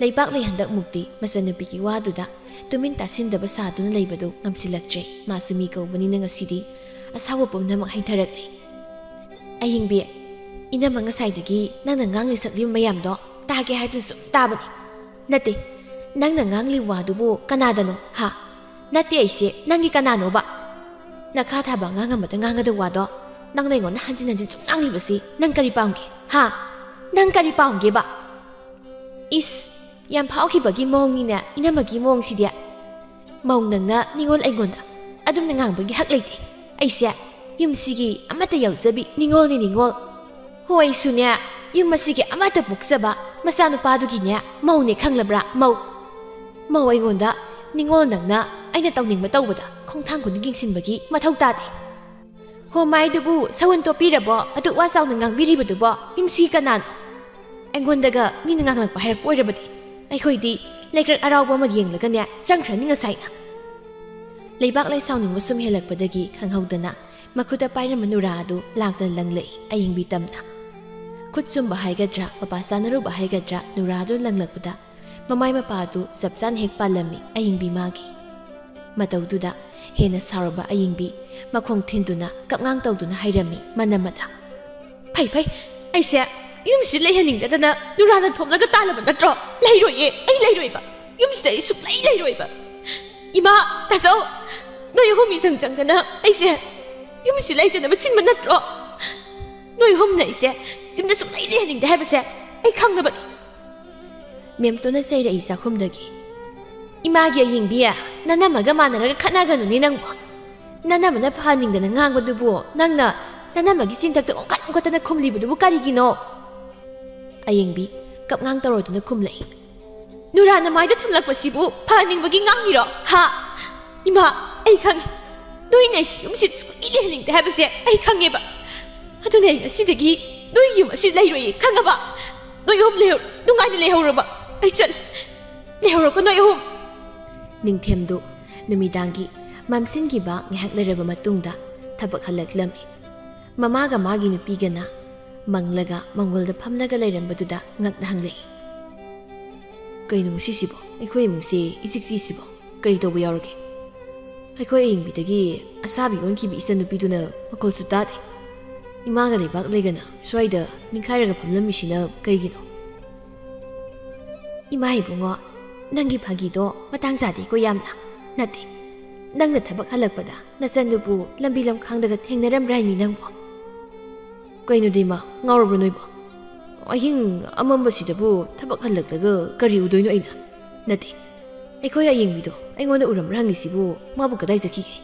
ꯂꯩꯕꯥꯛꯂꯩ ꯍꯟꯗꯛ ꯃꯨꯛꯇꯤ ꯃꯆꯟꯅꯨꯄꯤꯒꯤ ꯋꯥꯗꯨꯗ ꯇꯨꯃꯤꯟ ꯇꯥꯁꯤꯟꯗꯕ ꯁꯥꯗꯨꯅ ꯂꯩꯕꯗꯨ ꯉꯝꯁꯤꯜꯂꯛꯇ꯭ꯔꯦ꯫ ꯃꯥꯁꯨ ꯃꯤ ꯀꯧꯕꯅꯤꯅ ꯉꯁꯤꯗꯤ ꯑꯁꯥꯎꯕ ꯄꯨꯝꯅꯃꯛ ꯍꯩꯊꯔꯛꯂꯦ꯫ "ꯑꯌꯤꯡꯕꯤ, ꯏꯅꯝꯃ ꯉꯁꯥꯏꯗꯒꯤ ꯅꯪꯅ ꯉꯥꯡꯂꯤ ꯁꯛꯂꯤꯕ ꯃꯌꯥꯝꯗꯣ ꯇꯥꯒꯦ ꯍꯥꯏꯗꯨꯅ ꯁꯨꯝ ꯇꯥꯕꯅꯤ꯫ ꯅꯠꯇꯦ, ꯅꯪꯅ ꯉꯥꯡꯂꯤ ꯋꯥꯗꯨꯕꯨ ꯀꯅꯥꯗꯅꯣ ꯍꯥ? ꯅꯠꯇꯦ ꯑꯩꯁꯦ ꯅꯪꯒꯤ ꯀꯅꯥꯅꯣꯕ? ꯅꯈꯥ ꯊꯥꯕ ꯑꯉꯥꯡ ꯑꯃꯗ ꯉꯥꯡꯒꯗꯕ ꯋꯥꯗꯣ ꯅꯪꯅ ꯑꯩꯉꯣꯟꯗ ꯍꯟꯖꯤꯟ ꯍꯟꯖꯤꯟ ꯁꯨꯝ ꯉꯥꯡꯂꯤꯕꯁꯤ ꯅꯪ ꯀꯔꯤ ꯄꯥꯝꯒꯦ ꯍꯥ? ꯅꯪ ꯀꯔꯤ ꯄꯥꯝꯒꯦꯕ?" ꯏꯁ, ꯌꯥꯝ ꯐꯥꯎꯈꯤꯕꯒꯤ ꯃꯑꯣꯡꯅꯤꯅꯦ ꯏꯅꯝꯃꯒꯤ ꯃꯑꯣꯡꯁꯤꯗꯤ꯫ "ꯃꯧ ꯅꯪꯅ ꯅꯤꯉꯣꯜ ꯑꯩꯉꯣꯟꯗ ꯑꯗꯨꯝꯅ ꯉꯥꯡꯕꯒꯤ ꯍꯛ ꯂꯩꯇꯦ꯫ ꯑꯩꯁꯦ ꯌꯨꯝꯁꯤꯒꯤ ꯑꯃꯠꯇ ꯌꯥꯎꯖꯕꯤ ꯅꯤꯉꯣꯜꯅꯤ ꯅꯤꯉꯣꯜ꯫ ꯍꯣ ꯑꯩꯁꯨꯅꯦ ꯌꯨꯝ ꯑꯁꯤꯒꯤ ꯑꯃꯠꯇ ꯄꯣꯛꯆꯕ ꯃꯆꯥꯅꯨꯄꯥꯗꯨꯒꯤꯅꯦ ꯃꯧꯅꯦ ꯈꯪꯂꯕ꯭ꯔꯥ? ꯃꯧ꯫ ꯃꯧ ꯑꯩꯉꯣꯟꯗ ꯅꯤꯉꯣꯜ ꯅꯪꯅ ꯑꯩꯅ ꯇꯧꯅꯤꯡꯕ ꯇꯧꯕꯗ ꯈꯣꯡꯊꯥꯡ ꯈꯨꯗꯤꯡ ꯌꯦꯡꯁꯤꯟꯕꯒꯤ ꯃꯊꯧ ꯇꯥꯗꯦ꯫ ꯍꯣ ꯃꯥꯏꯗꯨꯕꯨ ꯁꯎꯟ ꯇꯣꯞꯄꯤꯔꯕꯣ? ꯑꯗꯨꯛ ꯋꯥ ꯆꯥꯎꯅ ꯉꯥꯡꯕꯤꯔꯤꯕꯗꯨꯕꯣ ꯌꯨꯝꯁꯤ ꯀꯅꯥꯅꯣ? ꯑꯩꯉꯣꯟꯗꯒ ꯃꯤꯅ ꯉꯥꯡꯂꯛꯄ ꯍꯥꯏꯔꯛꯄ ꯑꯣꯏꯔꯕꯗꯤ ꯑꯩꯈꯣꯏꯗꯤ ꯂꯩꯀ꯭ꯔꯛ ꯑꯔꯥꯎꯕ ꯑꯃ ꯌꯦꯡꯂꯒꯅꯦ ꯆꯪꯈ꯭ꯔꯅꯤ ꯉꯁꯥꯏꯅ꯫" ꯂꯩꯕꯥꯛꯂꯩ ꯁꯥꯎꯅꯤꯡꯕ ꯁꯨꯝ ꯍꯦꯜꯂꯛꯄꯗꯒꯤ ꯈꯪꯍꯧꯗꯅ ꯃꯈꯨꯠꯇ ꯄꯥꯏꯔꯝꯕ ꯅꯨꯔꯥ ꯑꯗꯨ ꯂꯥꯛꯇꯅ ꯂꯪꯂꯛꯏ ꯑꯌꯤꯡꯕꯤ ꯇꯝꯅ꯫ ꯈꯨꯠ ꯆꯨꯝꯕ ꯍꯥꯏꯒꯗ꯭ꯔꯥ, ꯃꯄꯥ ꯆꯥꯅꯔꯨꯕ ꯍꯥꯏꯒꯗ꯭ꯔꯥ, ꯅꯨꯔꯥ ꯑꯗꯨ ꯂꯪꯂꯛꯄꯗ ꯃꯃꯥꯏ ꯃꯄꯥ ꯑꯗꯨ ꯆꯞ ꯆꯥꯅ ꯍꯦꯛ ꯄꯥꯜꯂꯝꯃꯤ ꯑꯌꯤꯡꯕꯤ ꯃꯥꯒꯤ꯫ ꯃꯇꯧꯗꯨꯗ ꯍꯦꯟꯅ ꯁꯥꯎꯔꯕ ꯑꯌꯤꯡꯕꯤ ꯃꯈꯣꯡ ꯊꯤꯟꯗꯨꯅ ꯀꯞꯉꯥꯡ ꯇꯧꯗꯨꯅ ꯍꯥꯏꯔꯝꯃꯤ ꯃꯅꯝꯃꯗ, "ꯐꯩ ꯐꯩ, ꯑꯩꯁꯦ ꯌꯨꯝꯁꯤꯗ ꯂꯩꯍꯟꯅꯤꯡꯗꯗꯅ ꯅꯨꯔꯥ ꯂꯪꯊꯣꯛꯂꯒ ꯇꯥꯜꯂꯕ ꯅꯠꯇ꯭ꯔꯣ? ꯂꯩꯔꯣꯏꯌꯦ, ꯑꯩ ꯂꯩꯔꯣꯏꯕ꯫ ꯌꯨꯝꯁꯤꯗ ꯑꯩ ꯁꯨꯡꯂꯩ ꯂꯩꯔꯣꯏꯕ꯫ ꯏꯃꯥ, ꯇꯥꯆꯧ, ꯅꯣꯏ ꯑꯍꯨꯝ ꯃꯤꯆꯪ ꯆꯪꯗꯅ ꯑꯩꯁꯦ ꯌꯨꯝꯁꯤꯗ ꯂꯩꯇꯅꯕ ꯁꯤꯟꯕ ꯅꯠꯇ꯭ꯔꯣ? ꯅꯣꯏ ꯑꯍꯨꯝꯅ ꯑꯩꯁꯦ ꯌꯨꯝꯗ ꯁꯨꯡꯂꯩ ꯂꯩꯍꯟꯅꯤꯡꯗꯦ ꯍꯥꯏꯕꯁꯦ ꯑꯩ ꯈꯪꯅꯕꯅꯤ꯫" ꯃꯦꯝꯇꯣꯟꯅ ꯆꯩꯔꯛꯏ ꯆꯥꯛꯈꯨꯝꯗꯒꯤ꯫ "ꯏꯃꯥꯒꯤ ꯑꯌꯤꯡꯕꯤ, ꯅꯅꯝꯃꯒ ꯃꯥꯟꯅꯔꯒ ꯈꯠꯅꯒꯅꯨꯅꯦ ꯅꯪꯕꯣ꯫ ꯅꯅꯝꯃꯅ ꯐꯍꯟꯅꯤꯡꯗꯅ ꯉꯥꯡꯕꯗꯨꯕꯨ ꯅꯪꯅ ꯅꯅꯝꯃꯒꯤ ꯆꯤꯟꯊꯛꯇ ꯑꯣꯟꯈꯠ ꯑꯣꯟꯈꯠꯇꯅ ꯈꯨꯝꯂꯤꯕꯗꯨꯕꯨ ꯀꯔꯤꯒꯤꯅꯣ? ꯑꯌꯦꯡꯕꯤ ꯀꯞꯉꯥꯡ ꯇꯧꯔꯗꯨꯅ ꯈꯨꯝꯂꯛꯏ꯫ "ꯅꯨꯔꯥ ꯅꯃꯥꯏꯗ ꯊꯨꯝꯂꯛꯄꯁꯤꯕꯨ ꯐꯍꯟꯅꯤꯡꯕꯒꯤ ꯉꯥꯡꯂꯤꯔꯣ? ꯍꯥ? ꯏꯃꯥ, ꯑꯩ ꯈꯪꯉꯦ꯫ ꯅꯣꯏꯅ ꯑꯩꯁꯤ ꯌꯨꯝꯁꯤꯗ ꯁꯨꯛꯂꯩ ꯂꯩꯍꯟꯅꯤꯡꯗꯦ ꯍꯥꯏꯕꯁꯦ ꯑꯩ ꯈꯪꯉꯦꯕ꯫ ꯑꯗꯨꯅ ꯑꯩ ꯉꯁꯤꯗꯒꯤ ꯅꯣꯏ ꯌꯨꯝ ꯑꯁꯤ ꯂꯩꯔꯣꯏꯌꯦ, ꯈꯪꯉꯕ? ꯅꯣꯏ ꯑꯍꯨꯝ ꯂꯩꯍꯧ-, ꯅꯨꯡꯉꯥꯏꯅ ꯂꯩꯍꯧꯔꯕ꯫ ꯑꯩ ꯆꯠꯂꯦ꯫ ꯂꯩꯍꯧꯔꯣꯀꯣ ꯅꯣꯏ ꯑꯍꯨꯝ꯫" ꯅꯤꯡꯊꯦꯝꯗꯨ ꯅꯨꯃꯤꯗꯥꯡꯒꯤ ꯃꯝꯁꯤꯟꯈꯤꯕ ꯉꯥꯏꯍꯥꯛ ꯂꯩꯔꯕ ꯃꯇꯨꯡꯗ ꯊꯕꯛ ꯍꯜꯂꯛꯂꯝꯃꯤ꯫ ꯃꯃꯥꯒ ꯃꯥꯒꯤ ꯅꯨꯄꯤꯒꯅ ꯃꯪꯂꯒ ꯃꯪꯒꯣꯜꯗ ꯐꯝꯂꯒ ꯂꯩꯔꯝꯕꯗꯨꯗ ꯉꯛꯅ ꯍꯪꯂꯛꯏ꯫ "ꯀꯩꯅꯣ ꯉꯁꯤꯁꯤꯕꯣ? ꯑꯩꯈꯣꯏ ꯏꯃꯨꯡꯁꯦ ꯏꯆꯤꯛ ꯆꯤꯛꯏꯁꯤꯕꯣ? ꯀꯔꯤ ꯇꯧꯕ ꯌꯥꯎꯔꯒꯦ? ꯑꯩꯈꯣꯏ ꯑꯌꯤꯡꯕꯤꯗꯒꯤ ꯑꯁꯥꯕꯤ ꯑꯣꯟꯈꯤꯕ ꯏꯆꯟꯅꯨꯄꯤꯗꯨꯅ ꯃꯈꯣꯜꯁꯨ ꯇꯥꯗꯦ꯫ ꯏꯃꯥꯒ ꯂꯩꯕꯥꯛ ꯂꯩꯒꯅ ꯁ꯭ꯋꯥꯏꯗ ꯅꯤꯡꯈꯥꯏꯔꯒ ꯐꯝꯂꯝꯃꯤꯁꯤꯅ ꯀꯩꯒꯤꯅꯣ?" "ꯏꯃꯥ ꯏꯕꯨꯡꯉꯣ, ꯅꯪꯒꯤ ꯐꯥꯒꯤꯗꯣ ꯃꯇꯥꯡ ꯆꯥꯗꯦꯀꯣ ꯌꯥꯝꯅ꯫ ꯅꯠꯇꯦ, ꯅꯪꯅ ꯊꯕꯛ ꯍꯜꯂꯛꯄꯗ ꯅꯆꯟꯗꯨꯕꯨ ꯂꯝꯕꯤ ꯂꯝꯈꯥꯡꯗꯒ ꯊꯦꯡꯅꯔꯝꯕ꯭ꯔꯥ ꯍꯥꯏꯃꯤ ꯅꯪꯕꯣ?" "ꯀꯩꯅꯣꯗꯤ ꯏꯃꯥ, ꯉꯥꯎꯔꯕ꯭ꯔꯣ ꯅꯣꯏꯕꯣ? ꯑꯍꯤꯡ ꯑꯃꯝꯕꯁꯤꯗꯕꯨ ꯊꯕꯛ ꯍꯜꯂꯛꯂꯒ ꯀꯔꯤ ꯎꯗꯣꯏꯅꯣ ꯑꯩꯅ? ꯅꯠꯇꯦ, ꯑꯩꯈꯣꯏ ꯑꯌꯤꯡꯕꯤꯗꯣ ꯑꯩꯉꯣꯟꯗ ꯎꯔꯝꯕ꯭ꯔꯥ ꯍꯪꯉꯤꯁꯤꯕꯨ ꯃꯥꯕꯨ ꯀꯗꯥꯏ ꯆꯠꯈꯤꯒꯦ?"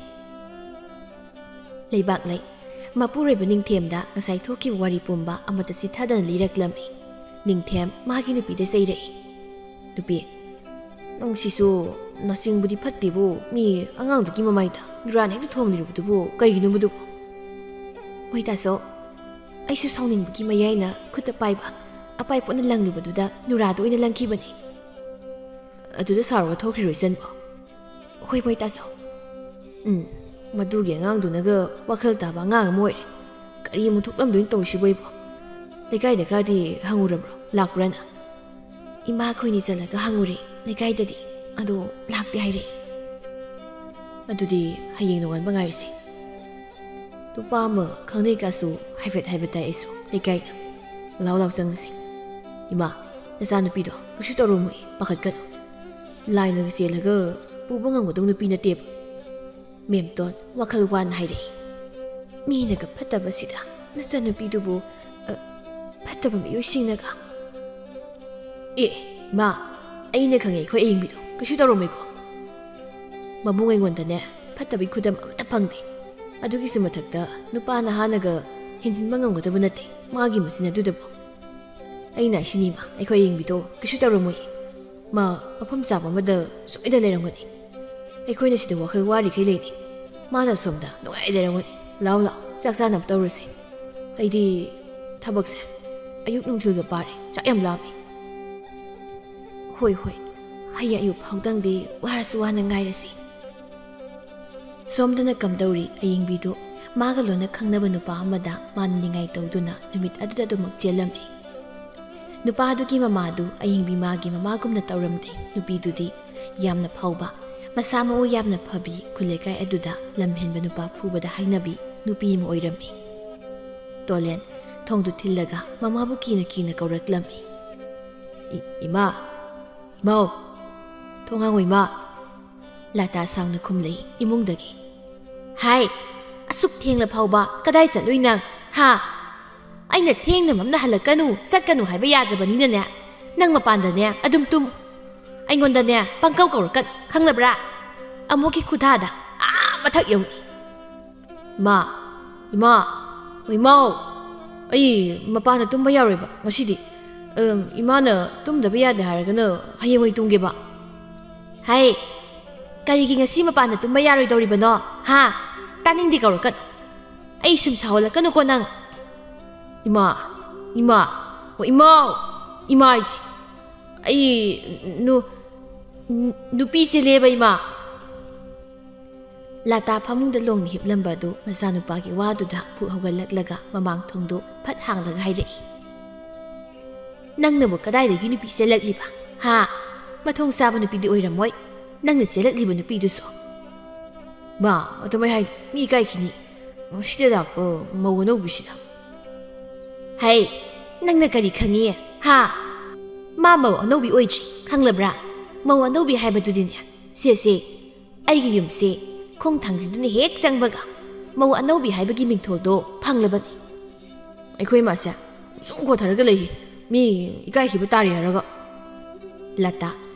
ꯂꯩꯕꯥꯛꯂꯩ ꯃꯄꯨꯔꯣꯏꯕ ꯅꯤꯡꯊꯦꯝꯗ ꯉꯁꯥꯏ ꯊꯣꯛꯈꯤꯕ ꯋꯥꯔꯤ ꯄꯨꯝꯕ ꯑꯃꯠꯇ ꯆꯤꯊꯗꯅ ꯂꯤꯔꯛꯂꯝꯃꯤ꯫ ꯅꯤꯡꯊꯦꯝ ꯃꯥꯒꯤ ꯅꯨꯄꯤꯗ ꯆꯩꯔꯛꯏ꯫ "ꯅꯨꯄꯤ, ꯅꯪꯁꯤꯁꯨ ꯅꯆꯤꯡꯕꯨꯗꯤ ꯐꯠꯇꯦꯕꯨ, ꯃꯤ ꯑꯉꯥꯡꯗꯨꯒꯤ ꯃꯃꯥꯏꯗ ꯅꯨꯔꯥꯅ ꯍꯦꯛꯇ ꯊꯣꯝꯂꯤꯔꯨꯕꯗꯨꯕꯨ ꯀꯩꯒꯤꯅꯣ ꯃꯗꯨꯕꯨ?" "ꯍꯣꯏ ꯇꯥꯆꯧ, ꯑꯩꯁꯨ ꯁꯥꯎꯅꯤꯡꯕꯒꯤ ꯃꯌꯥꯏꯅ ꯈꯨꯠꯇ ꯄꯥꯏꯕ ꯑꯄꯥꯏ ꯄꯣꯠꯅ ꯂꯪꯂꯨꯕꯗꯨꯗ ꯅꯨꯔꯥꯗ ꯑꯣꯏꯅ ꯂꯪꯈꯤꯕꯅꯤ꯫" "ꯑꯗꯨꯗ ꯁꯥꯎꯔꯒ ꯊꯣꯛꯈ꯭ꯔꯤꯔꯣ ꯏꯆꯟꯕꯣ?" "ꯍꯣꯏ ꯃꯣꯏ ꯇꯥꯆꯧ꯫" "ꯎꯝ, ꯃꯗꯨꯒꯤ ꯑꯉꯥꯡꯗꯨꯅꯒ ꯋꯥꯈꯜ ꯇꯥꯕ ꯑꯉꯥꯡ ꯑꯃ ꯑꯣꯏꯔꯦ꯫ ꯀꯔꯤ ꯑꯃꯨꯛ ꯊꯣꯛꯂꯝꯗꯣꯏꯅꯣ ꯇꯧꯔꯤꯁꯤꯕꯣ ꯑꯩꯕꯣ? ꯂꯩꯀꯥꯏꯗ ꯈꯔꯗꯤ ꯍꯪꯉꯨꯔꯕ꯭ꯔꯣ, ꯂꯥꯛꯄ꯭ꯔꯥꯅ?" "ꯏꯃꯥ ꯑꯩꯈꯣꯏꯅꯤ ꯆꯠꯂꯒ ꯍꯪꯉꯨꯔꯦ ꯂꯩꯀꯥꯏꯗꯗꯤ, ꯑꯗꯣ ꯂꯥꯛꯇꯦ ꯍꯥꯏꯔꯛꯑꯦ꯫" "ꯑꯗꯨꯗꯤ ꯍꯌꯦꯡ ꯅꯣꯡꯉꯥꯟꯕ ꯉꯥꯏꯔꯁꯤ꯫ ꯅꯨꯄꯥ ꯑꯃ ꯈꯪꯅꯩ ꯀꯥꯁꯨ ꯍꯥꯏꯐꯦꯠ ꯍꯥꯏꯕ ꯇꯥꯏ ꯑꯩꯁꯨ ꯂꯩꯀꯥꯏꯗ꯫ ꯂꯥꯎ ꯂꯥꯎ ꯆꯪꯉꯁꯤ꯫ ꯏꯃꯥ, ꯅꯆꯥꯅꯨꯄꯤꯗꯣ ꯀꯩꯁꯨ ꯇꯧꯔꯝꯃꯣꯏ, ꯄꯥꯈꯠꯀꯅꯨ꯫ ꯂꯥꯏꯅꯒ ꯆꯦꯜꯂꯒ ꯄꯨꯕ ꯉꯝꯒꯗꯧ ꯅꯨꯄꯤ ꯅꯠꯇꯦꯕ꯫" ꯃꯦꯝꯇꯣꯟ ꯋꯥꯈꯜ ꯋꯥꯅ ꯍꯥꯏꯔꯛꯏ꯫ "ꯃꯤꯅꯒ ꯐꯠꯇꯕꯁꯤꯗ ꯅꯆꯟꯅꯨꯄꯤꯗꯨꯕꯨ, ꯑ, ꯐꯠꯇꯕ ꯃꯤꯑꯣꯏꯁꯤꯡꯅꯒ꯫" "ꯑꯦ, ꯏꯃꯥ, ꯑꯩꯅ ꯈꯪꯉꯦ ꯑꯩꯈꯣꯏ ꯑꯌꯤꯡꯕꯤꯗꯣ ꯀꯩꯁꯨ ꯇꯧꯔꯝꯃꯣꯏꯀꯣ꯫ ꯃꯕꯨꯡ ꯑꯩꯉꯣꯟꯗꯅꯦ ꯐꯠꯇꯕꯒꯤ ꯈꯨꯗꯝ ꯑꯃꯠꯇ ꯐꯪꯗꯦ꯫ ꯑꯗꯨꯒꯤꯁꯨ ꯃꯊꯛꯇ ꯅꯨꯄꯥ ꯅꯍꯥꯅꯒ ꯍꯦꯟꯖꯤꯟꯕ ꯉꯝꯒꯗꯕ ꯅꯠꯇꯦ ꯃꯥꯒꯤ ꯃꯆꯤꯟ ꯑꯗꯨꯗꯕꯨ꯫ ꯑꯩꯅ ꯍꯥꯏꯁꯤꯅꯤ ꯏꯃꯥ, ꯑꯩꯈꯣꯏ ꯑꯌꯤꯡꯕꯤꯗꯣ ꯀꯩꯁꯨ ꯇꯧꯔꯝꯃꯣꯏ꯫ ꯃꯥ ꯃꯐꯝ ꯆꯥꯕ ꯑꯃꯗ ꯁꯣꯏꯗ ꯂꯩꯔꯝꯒꯅꯤ꯫ ꯑꯩꯈꯣꯏꯅ ꯁꯤꯗ ꯋꯥꯈꯜ ꯋꯥꯔꯤꯈꯩ ꯂꯩꯅꯤ, ꯃꯥꯅ ꯁꯣꯝꯗ ꯅꯨꯡꯉꯥꯏ ꯂꯩꯔꯝꯒꯅꯤ꯫ ꯂꯥꯎ ꯂꯥꯎ, ꯆꯥꯛ ꯆꯥꯅꯕ ꯇꯧꯔꯁꯤ꯫ ꯑꯩꯗꯤ ꯊꯕꯛꯁꯦ ꯑꯌꯨꯛ ꯅꯨꯡꯊꯤꯜꯒ ꯄꯥꯔꯦ, ꯆꯥꯛ ꯌꯥꯝ ꯂꯥꯝꯃꯤ꯫ ꯍꯣꯏ ꯍꯣꯏ, ꯍꯌꯦꯡ ꯑꯌꯨꯛ ꯐꯥꯎꯗꯪꯗꯤ ꯋꯥꯔꯁꯨ ꯋꯥꯅ ꯉꯥꯏꯔꯁꯤ꯫ ꯁꯣꯝꯗꯅ ꯀꯝꯗꯧꯔꯤ ꯑꯌꯤꯡꯕꯤꯗꯨ ꯃꯥꯒ ꯂꯣꯟꯅ ꯈꯪꯅꯕ ꯅꯨꯄꯥ ꯑꯃꯗ ꯃꯥꯅ ꯅꯤꯡꯉꯥꯏ ꯇꯧꯗꯨꯅ ꯅꯨꯃꯤꯠ ꯑꯗꯨꯗ ꯑꯗꯨꯃꯛ ꯆꯦꯜꯂꯝꯃꯤ꯫ ꯅꯨꯄꯥꯗꯨꯒꯤ ꯃꯃꯥꯗꯨ ꯑꯌꯤꯡꯕꯤ ꯃꯥꯒꯤ ꯃꯃꯥꯒꯨꯝꯅ ꯇꯧꯔꯝꯗꯦ꯫ ꯅꯨꯄꯤꯗꯨꯗꯤ ꯌꯥꯝꯅ ꯐꯥꯎꯕ, ꯃꯁꯥ ꯃꯎ ꯌꯥꯝꯅ ꯐꯕꯤ, ꯈꯨꯜ ꯂꯩꯀꯥꯏ ꯑꯗꯨꯗ ꯂꯝꯍꯦꯟꯕ ꯅꯨꯄꯥ ꯐꯨꯕꯗ ꯍꯥꯏꯅꯕꯤ ꯅꯨꯄꯤ ꯑꯃ ꯑꯣꯏꯔꯝꯃꯤ꯫ ꯇꯣꯂꯦꯟ ꯊꯣꯡꯗꯨ ꯊꯤꯜꯂꯒ ꯃꯃꯥꯕꯨ ꯀꯤꯅ ꯀꯤꯅ ꯀꯧꯔꯛꯂꯝꯃꯤ꯫ "ꯏ-, ꯏꯃꯥ, ꯏꯃꯥꯎ, ꯊꯣꯡ ꯍꯥꯡꯉꯣ ꯏꯃꯥ!" ꯂꯥꯇꯥ ꯁꯥꯎꯅ ꯈꯨꯝꯂꯛꯏ ꯏꯃꯨꯡꯗꯒꯤ꯫ "ꯍꯥꯏ, ꯑꯁꯨꯛ ꯊꯦꯡꯂ ꯐꯥꯎꯕ ꯀꯗꯥꯏ ꯆꯠꯂꯨꯏ ꯅꯪ? ꯍꯥ? ꯑꯩꯅ ꯊꯦꯡꯅ ꯃꯝꯅ ꯍꯜꯂꯛꯀꯅꯨ, ꯆꯠꯀꯅꯨ ꯍꯥꯏꯕ ꯌꯥꯗ꯭ꯔꯕꯅꯤꯅꯅꯦ, ꯅꯪ ꯃꯄꯥꯟꯗꯅꯦ ꯑꯗꯨꯝ ꯇꯨꯝ꯫ ꯑꯩꯉꯣꯟꯗꯅꯦ ꯄꯪꯀꯧ ꯀꯧꯔꯛꯀꯅꯨ, ꯈꯪꯂꯕ꯭ꯔꯥ? ꯑꯃꯨꯛꯀꯤ ꯈꯨꯊꯥꯗ ꯑꯥ ꯃꯊꯛ ꯌꯧꯅꯤ꯫" "ꯏꯃꯥ, ꯏꯃꯥ, ꯏꯃꯥꯎ, ꯑꯩ ꯃꯄꯥꯟꯗ ꯇꯨꯝꯕ ꯌꯥꯔꯣꯏꯕ ꯉꯁꯤꯗꯤ꯫ ꯑꯝ, ꯏꯃꯥꯅ ꯇꯨꯝꯗꯕ ꯌꯥꯗꯦ ꯍꯥꯏꯔꯒꯅ ꯍꯌꯦꯡ ꯑꯣꯏ ꯇꯨꯝꯒꯦꯕ꯫" "ꯍꯥꯏ, ꯀꯔꯤꯒꯤ ꯉꯁꯤ ꯃꯄꯥꯟꯗ ꯇꯨꯝꯕ ꯌꯥꯔꯣꯏꯗꯧꯔꯤꯕꯅꯣ? ꯍꯥ? ꯇꯥꯅꯤꯡꯗꯦ, ꯀꯧꯔꯛꯀꯅꯨ꯫ ꯑꯩ ꯁꯨꯝ ꯁꯥꯎꯍꯜꯂꯛꯀꯅꯨꯀꯣ ꯅꯪ꯫" "ꯏꯃꯥ, ꯏꯃꯥ, ꯑꯣ, ꯏꯃꯥꯎ, ꯏꯃꯥ ꯍꯥꯏꯁꯦ꯫ ꯑꯩ ꯅꯨ-, ꯅꯨꯄꯤ ꯆꯦꯜꯂꯦꯕ, ꯏꯃꯥ꯫" ꯂꯥꯇꯥ ꯐꯃꯨꯡꯗ ꯂꯣꯡꯅ ꯍꯤꯞꯂꯝꯕ ꯑꯗꯨ ꯃꯆꯥꯅꯨꯄꯥꯒꯤ ꯋꯥꯗꯨꯗ ꯐꯨꯛ ꯍꯧꯒꯠꯂꯛꯂꯒ ꯃꯃꯥꯡ ꯊꯣꯡꯗꯨ ꯐꯠ ꯍꯥꯡꯂꯒ ꯍꯥꯏꯔꯛꯏ꯫ "ꯅꯪꯅꯕꯨ ꯀꯗꯥꯏꯗꯒꯤ ꯅꯨꯄꯤ ꯆꯦꯜꯂꯛꯂꯤꯕ? ꯍꯥ? ꯃꯊꯣꯡ ꯆꯥꯕ ꯅꯨꯄꯤꯗꯤ ꯑꯣꯏꯔꯝꯃꯣꯏ, ꯅꯪꯅ ꯆꯦꯜꯂꯛꯂꯤꯕ ꯅꯨꯄꯤꯗꯨꯁꯨ꯫" "ꯃꯥ, ꯑꯗꯨꯃꯥꯏ ꯍꯥꯏ, ꯃꯤ ꯏꯀꯥꯏꯈꯤꯅꯤ꯫ ꯁꯤꯗ ꯂꯥꯛꯄ ꯃꯧ ꯑꯅꯧꯕꯤꯁꯤꯗ꯫" "ꯍꯩ, ꯅꯪꯅ ꯀꯔꯤ ꯈꯪꯉꯤ? ꯍꯥ? ꯃꯥ ꯃꯧ ꯑꯅꯧꯕꯤ ꯑꯣꯏꯗ꯭ꯔꯤ, ꯈꯪꯂꯕ꯭ꯔꯥ? ꯃꯧ ꯑꯅꯧꯕꯤ ꯍꯥꯏꯕꯗꯨꯗꯤꯅꯦ, ꯁꯦ, ꯁꯦ, ꯑꯩꯒꯤ ꯌꯨꯝꯁꯦ ꯈꯣꯡ ꯊꯥꯡꯖꯤꯡꯗꯨꯅ ꯍꯦꯛ ꯆꯪꯕꯒ ꯃꯧ ꯑꯅꯧꯕꯤ ꯍꯥꯏꯕꯒꯤ ꯃꯤꯡꯊꯣꯜꯗꯣ ꯐꯪꯂꯕꯅꯤ꯫" "ꯑꯩꯈꯣꯏ ꯃꯥꯁꯦ ꯁꯨꯝ ꯈꯣꯊꯔꯒ ꯂꯩ, ꯃꯤ ꯏꯀꯥꯏꯈꯤꯕ ꯇꯥꯔꯦ ꯍꯥꯏꯔꯒ꯫" ꯂꯇꯥ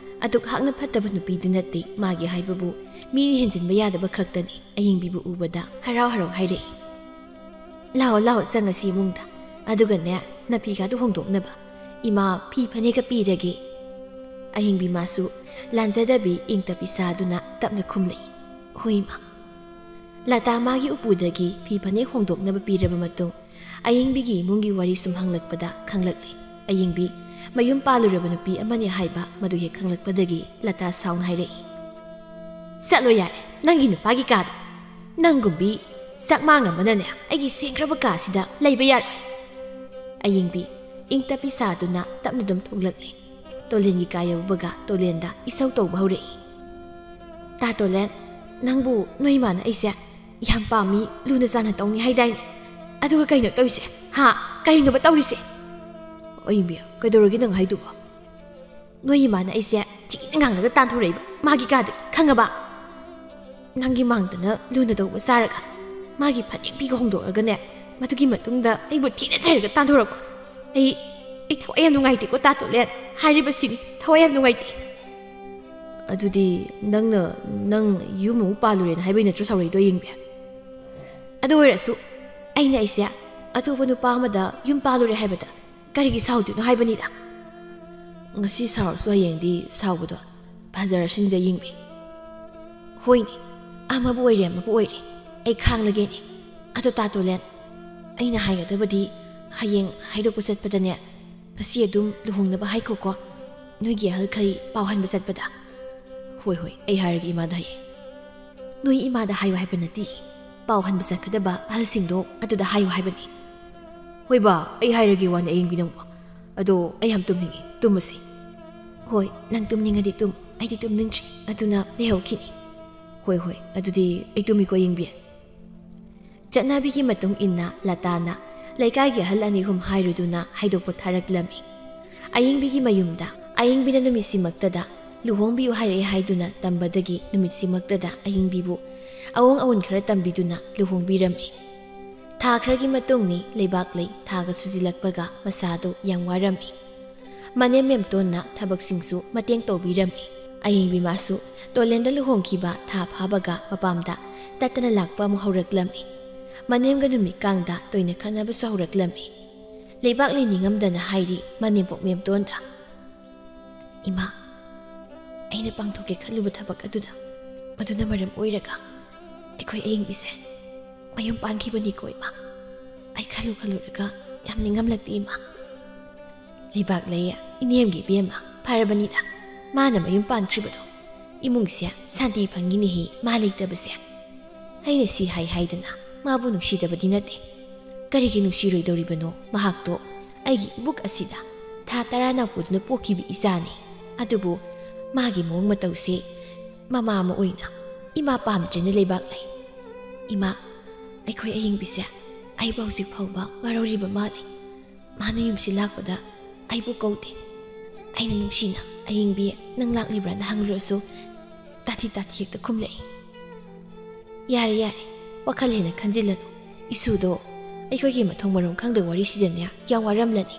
ꯑꯗꯨꯛ ꯍꯥꯛꯅ ꯐꯠꯇꯕ ꯅꯨꯄꯤꯗꯨ ꯅꯠꯇꯦ, ꯃꯥꯒꯤ ꯍꯥꯏꯕꯕꯨ ꯃꯤꯅ ꯍꯦꯟꯖꯤꯟꯕ ꯌꯥꯗꯕ ꯈꯛꯇꯅꯤ꯫ ꯑꯌꯤꯡꯕꯤꯕꯨ ꯎꯕꯗ ꯍꯔꯥꯎ ꯍꯔꯥꯎ ꯍꯥꯏꯔꯛꯏ, "ꯂꯥꯛꯑꯣ, ꯂꯥꯛꯑꯣ, ꯆꯪꯉꯁꯤ ꯏꯃꯨꯡꯗ꯫ ꯑꯗꯨꯒꯅꯦ, ꯅꯐꯤꯒꯥꯗꯨ ꯍꯣꯡꯗꯣꯛꯅꯕ ꯏꯃꯥ ꯐꯤ ꯐꯅꯦꯛꯀ ꯄꯤꯔꯒꯦ꯫" ꯑꯌꯤꯡꯕꯤ ꯃꯥꯁꯨ ꯂꯥꯟꯖꯗꯕꯤ ꯏꯪ ꯇꯞꯄꯤ ꯁꯥꯗꯨꯅ ꯇꯞꯅ ꯈꯨꯝꯂꯛꯏ, "ꯍꯣꯏ, ꯏꯃꯥ꯫" ꯂꯇꯥ ꯃꯥꯒꯤ ꯎꯄꯨꯗꯒꯤ ꯐꯤ ꯐꯅꯦꯛ ꯍꯣꯡꯗꯣꯛꯅꯕ ꯄꯤꯔꯕ ꯃꯇꯨꯡ, ꯑꯌꯤꯡꯕꯤꯒꯤ ꯏꯃꯨꯡꯒꯤ ꯋꯥꯔꯤ ꯁꯨꯝ ꯍꯪꯂꯛꯄꯗ ꯈꯪꯂꯛꯂꯤ꯫ ꯑꯌꯤꯡꯕꯤ ꯃꯌꯨꯝ ꯄꯥꯜꯂꯨꯔꯕ ꯅꯨꯄꯤ ꯑꯃꯅꯤ ꯍꯥꯏꯕ ꯃꯗꯨ ꯍꯦꯛ ꯈꯪꯂꯛꯄꯗꯒꯤ ꯂꯇꯥ ꯁꯥꯎꯅ ꯍꯥꯏꯔꯛꯏ, "ꯆꯠꯂꯣ ꯌꯥꯔꯦ, ꯅꯪꯒꯤ ꯅꯨꯄꯥꯒꯤ ꯀꯥꯗ꯫ ꯅꯪꯒꯨꯝꯕꯤ ꯆꯥꯛꯃꯥꯡ ꯑꯃꯅꯅꯦ ꯑꯩꯒꯤ ꯁꯦꯡꯈ꯭ꯔꯕ ꯀꯥꯁꯤꯗ ꯂꯩꯕ ꯌꯥꯔꯣꯏ꯫" ꯑꯌꯤꯡꯕꯤ ꯏꯪ ꯇꯞꯄꯤ ꯁꯥꯗꯨꯅ ꯇꯞꯅ ꯑꯗꯨꯝ ꯊꯣꯛꯂꯛꯂꯤ꯫ ꯇꯣꯂꯦꯟꯒꯤ ꯀꯥ ꯌꯧꯕꯒ ꯇꯣꯂꯦꯟꯗ ꯏꯁꯧ ꯇꯧꯕ ꯍꯧꯔꯛꯏ, "ꯇꯥ ꯇꯣꯂꯦꯟ, ꯅꯪꯕꯨ ꯅꯣꯏ ꯏꯃꯥꯅ ꯑꯩꯁꯦ ꯌꯥꯝ ꯄꯥꯝꯃꯤ, ꯂꯨꯅ ꯆꯥꯟꯅ ꯇꯧꯅꯤ ꯍꯥꯏꯗꯥꯏꯅꯦ? ꯑꯗꯨꯒ ꯀꯩꯅꯣ ꯇꯧꯔꯤꯁꯦ? ꯍꯥ? ꯀꯩꯅꯣꯕ ꯇꯧꯔꯤꯁꯦ?" "ꯑꯣ, ꯏꯕꯦꯝ, ꯀꯩꯗꯧꯔꯒꯦ ꯅꯪ ꯍꯥꯏꯗꯨꯕꯣ?" "ꯅꯣꯏ ꯏꯃꯥꯅ ꯑꯩꯁꯦ ꯊꯤꯅ ꯉꯥꯡꯂꯒ ꯇꯥꯟꯊꯣꯔꯛꯏꯕ ꯃꯥꯒꯤ ꯀꯥꯗꯒꯤ, ꯈꯪꯉꯕ? ꯅꯪꯒꯤ ꯃꯥꯡꯗꯅ ꯂꯨꯅ ꯇꯧꯕ ꯆꯥꯔꯒ, ꯃꯥꯒꯤ ꯐꯅꯦꯛ ꯐꯤꯒ ꯍꯣꯡꯗꯣꯛꯑꯒꯅꯦ, ꯃꯗꯨꯒꯤ ꯃꯇꯨꯡꯗ ꯑꯩꯕꯨ ꯊꯤꯅ ꯆꯩꯔꯒ ꯇꯥꯟꯊꯣꯔꯛꯄ꯫ ꯑꯩ, ꯑꯩ ꯊꯋꯥꯏ ꯌꯥꯝ ꯅꯨꯡꯉꯥꯏꯇꯦꯀꯣ, ꯇꯥ ꯇꯣꯂꯦꯟ꯫ ꯍꯥꯏꯔꯤꯕꯁꯤꯅꯤ, ꯊꯋꯥꯏ ꯌꯥꯝ ꯅꯨꯡꯉꯥꯏꯇꯦ꯫" "ꯑꯗꯨꯗꯤ ꯅꯪꯅ, ꯅꯪ ꯌꯨꯝ ꯑꯃꯨꯛ ꯄꯥꯜꯂꯨꯔꯦꯅ ꯍꯥꯏꯕꯩ ꯅꯠꯇ꯭ꯔꯣ ꯁꯥꯎꯔꯛꯏꯗꯣ, ꯑꯌꯤꯡꯕꯤ?" "ꯑꯗꯨ ꯑꯣꯏꯔꯁꯨ ꯑꯩꯅ ꯑꯩꯁꯦ ꯑꯇꯣꯞꯄ ꯅꯨꯄꯥ ꯑꯃꯗ ꯌꯨꯝ ꯄꯥꯜꯂꯨꯔꯦ ꯍꯥꯏꯕꯗ ꯀꯔꯤꯒꯤ ꯁꯥꯎꯗꯣꯏꯅꯣ ꯍꯥꯏꯕꯅꯤꯗ꯫ ꯉꯁꯤ ꯁꯥꯎꯔꯁꯨ ꯍꯌꯦꯡꯗꯤ ꯁꯥꯎꯕꯗꯣ ꯐꯖꯔꯁꯅꯤꯗ, ꯑꯌꯤꯡꯕꯤ꯫" "ꯍꯣꯏꯅꯦ, ꯑꯃꯕꯨ ꯑꯣꯏꯔꯦ ꯑꯃꯕꯨ ꯑꯣꯏꯔꯦ, ꯑꯩ ꯈꯥꯡꯂꯒꯦꯅꯦ꯫ ꯑꯗꯣ ꯇꯥ ꯇꯣꯂꯦꯟ, ꯑꯩꯅ ꯍꯥꯏꯒꯗꯕꯗꯤ ꯍꯌꯦꯡ ꯍꯥꯏꯗꯣꯛꯄ ꯆꯠꯄꯗꯅꯦ, ꯉꯁꯤ ꯑꯗꯨꯝ ꯂꯨꯍꯣꯡꯅꯕ ꯍꯥꯏꯈꯣꯀꯣ, ꯅꯣꯏꯒꯤ ꯑꯍꯜꯈꯩ ꯄꯥꯎ ꯍꯟꯕ ꯆꯠꯄꯗ꯫" "ꯍꯣꯏ, ꯍꯣꯏ, ꯑꯩ ꯍꯥꯏꯔꯒꯦ ꯏꯃꯥꯗ ꯍꯌꯦꯡ꯫" "ꯅꯣꯏ ꯏꯃꯥꯗ ꯍꯥꯏꯌꯨ ꯍꯥꯏꯕ ꯅꯠꯇꯦ, ꯄꯥꯎ ꯍꯟꯕ ꯆꯠꯀꯗꯕ ꯑꯍꯜꯁꯤꯡꯗꯣ ꯑꯗꯨꯗ ꯍꯥꯏꯌꯨ ꯍꯥꯏꯕꯅꯤ꯫" "ꯍꯣꯏ ꯕꯥ, ꯑꯩ ꯍꯥꯏꯔꯒꯦ ꯋꯥꯅꯤ ꯑꯌꯤꯡꯕꯤ ꯅꯪꯕꯣ꯫ ꯑꯗꯣ ꯑꯩ ꯌꯥꯝ ꯇꯨꯝꯅꯤꯡꯉꯤ, ꯇꯨꯝꯃꯁꯤ꯫" "ꯍꯣꯏ, ꯅꯪ ꯇꯨꯝꯅꯤꯡꯉꯗꯤ ꯇꯨꯝ, ꯑꯩꯗꯤ ꯇꯨꯝꯅꯤꯡꯗ꯭ꯔꯤ, ꯑꯗꯨꯅ ꯂꯩꯍꯧꯈꯤꯅꯤ꯫" "ꯍꯣꯏ, ꯍꯣꯏ, ꯑꯗꯨꯗꯤ ꯑꯩ ꯇꯨꯝꯃꯤꯀꯣ ꯑꯌꯤꯡꯕꯤ꯫" ꯆꯠꯅꯕꯤꯒꯤ ꯃꯇꯨꯡ ꯏꯟꯅ ꯂꯇꯥꯅ ꯂꯩꯀꯥꯏꯒꯤ ꯑꯍꯜ ꯑꯅꯤ ꯑꯍꯨꯝ ꯍꯥꯏꯔꯨꯗꯨꯅ ꯍꯥꯏꯗꯣꯛꯄ ꯊꯥꯔꯛꯂꯝꯃꯤ꯫ ꯑꯌꯤꯡꯕꯤꯒꯤ ꯃꯌꯨꯝꯗ ꯑꯌꯤꯡꯕꯤꯅ ꯅꯨꯃꯤꯠꯁꯤꯃꯛꯇꯗ ꯂꯨꯍꯣꯡꯕꯤꯌꯨ ꯍꯥꯏꯔꯛꯑꯦ ꯍꯥꯏꯗꯨꯅ ꯇꯝꯕꯗꯒꯤ ꯅꯨꯃꯤꯠꯁꯤꯃꯛꯇꯗ ꯑꯌꯤꯡꯕꯤꯕꯨ ꯑꯑꯣꯡ ꯑꯑꯣꯟ ꯈꯔ ꯇꯝꯕꯤꯗꯨꯅ ꯂꯨꯍꯣꯡꯕꯤꯔꯝꯃꯤ꯫ ꯊꯥ ꯈꯔꯒꯤ ꯃꯇꯨꯡꯅꯤ ꯂꯩꯕꯥꯛ ꯂꯩ ꯊꯥꯒ ꯁꯨꯖꯤꯜꯂꯛꯄꯒ ꯃꯁꯥꯗꯨ ꯌꯥꯝ ꯋꯥꯔꯝꯃꯤ꯫ ꯃꯅꯦꯝ ꯃꯦꯝꯇꯣꯟꯅ ꯊꯕꯛꯁꯤꯡꯁꯨ ꯃꯇꯦꯡ ꯇꯧꯕꯤꯔꯝꯃꯤ꯫ ꯑꯌꯤꯡꯕꯤ ꯃꯥꯁꯨ ꯇꯣꯂꯦꯟꯗ ꯂꯨꯍꯣꯡꯈꯤꯕ ꯊꯥ ꯐꯥꯕꯒ ꯃꯄꯥꯝꯗ ꯇꯠꯇꯅ ꯂꯥꯛꯄ ꯑꯃꯨꯛ ꯍꯧꯔꯛꯂꯝꯃꯤ꯫ ꯃꯅꯦꯝꯒ ꯅꯨꯃꯤꯠ ꯀꯥꯡꯗ ꯇꯣꯏꯅ ꯈꯠꯅꯕꯁꯨ ꯍꯧꯔꯛꯂꯝꯃꯤ꯫ ꯂꯩꯕꯥꯛ ꯂꯩꯅꯤꯡꯉꯝꯗꯅ ꯍꯥꯏꯔꯤ ꯃꯅꯦꯝꯄꯣꯛ ꯃꯦꯝꯇꯣꯟꯗ, "ꯏꯃꯥ, ꯑꯩꯅ ꯄꯥꯡꯊꯣꯛꯀꯦ ꯈꯜꯂꯨꯕ ꯊꯕꯛ ꯑꯗꯨꯗ, ꯑꯗꯨꯅ ꯃꯔꯝ ꯑꯣꯏꯔꯒ ꯑꯩꯈꯣꯏ ꯑꯌꯤꯡꯕꯤꯁꯦ ꯃꯌꯨꯝ ꯄꯥꯟꯈꯤꯕꯅꯤꯀꯣ ꯏꯃꯥ꯫ ꯑꯩ ꯈꯜꯂꯨ ꯈꯜꯂꯨꯔꯒ ꯌꯥꯝ ꯅꯤꯡꯉꯝꯂꯛꯇꯦ ꯏꯃꯥ꯫" ꯂꯩꯕꯥꯛ ꯂꯩꯌꯦ, ꯏꯅꯦꯝꯒꯤ ꯏꯕꯦꯝꯃ, ꯐꯔꯕꯅꯤꯗ ꯃꯥꯅ ꯃꯌꯨꯝ ꯄꯥꯟꯈ꯭ꯔꯤꯕꯗꯣ꯫ ꯏꯃꯨꯡꯁꯦ ꯁꯥꯟꯇꯤ ꯐꯪꯉꯤꯅꯦꯍꯦ ꯃꯥ ꯂꯩꯇꯕꯁꯦ꯫ ꯑꯩꯅ ꯁꯤ ꯍꯥꯏ ꯍꯥꯏꯗꯅ ꯃꯥꯕꯨ ꯅꯨꯡꯁꯤꯗꯕꯗꯤ ꯅꯠꯇꯦ꯫ ꯀꯔꯤꯒꯤ ꯅꯨꯡꯁꯤꯔꯣꯏꯗꯧꯔꯤꯕꯅꯣ? ꯃꯍꯥꯛꯇꯣ ꯑꯩꯒꯤ ꯏꯕꯨꯛ ꯑꯁꯤꯗ ꯊꯥ ꯇꯔꯥ ꯅꯥꯎꯄꯨꯗꯨꯅ ꯄꯣꯛꯈꯤꯕ ꯏꯆꯥꯅꯤ꯫ ꯑꯗꯨꯕꯨ ꯃꯥꯒꯤ ꯃꯑꯣꯡ ꯃꯇꯧꯁꯦ ꯃꯃꯥ ꯑꯃ ꯑꯣꯏꯅ ꯏꯃꯥ ꯄꯥꯝꯗ꯭ꯔꯦꯅ ꯂꯩꯕꯥꯛ ꯂꯩ꯫ ꯏꯃꯥ, ꯑꯩꯈꯣꯏ ꯑꯌꯤꯡꯕꯤꯁꯦ ꯑꯩꯕꯨ ꯍꯧꯖꯤꯛ ꯐꯥꯎꯕ ꯋꯥꯔꯧꯔꯤꯕ ꯃꯥꯜꯂꯤ꯫ ꯃꯥꯅ ꯌꯨꯝꯁꯤ ꯂꯥꯛꯄꯗ ꯑꯩꯕꯨ ꯀꯧꯗꯦ꯫ ꯑꯩꯅ ꯅꯨꯡꯁꯤꯅ "ꯑꯌꯤꯡꯕꯤ, ꯅꯪ ꯂꯥꯛꯂꯤꯕ꯭ꯔꯥꯅ?" ꯍꯪꯂꯨꯔꯁꯨ ꯇꯥꯊꯤ ꯇꯥꯊꯤ ꯍꯦꯛꯇ ꯈꯨꯝꯂꯛꯏ꯫ "ꯌꯥꯔꯦ, ꯌꯥꯔꯦ, ꯋꯥꯈꯜ ꯍꯦꯟꯅ ꯈꯟꯖꯤꯜꯂꯅꯨ꯫ ꯏꯁꯨꯗꯣ ꯑꯩꯈꯣꯏꯒꯤ ꯃꯊꯣꯡ ꯃꯔꯝ ꯈꯪꯗ ꯋꯥꯔꯤꯁꯤꯗꯅꯦ ꯌꯥꯝ ꯋꯥꯔꯝꯂꯅꯤ꯫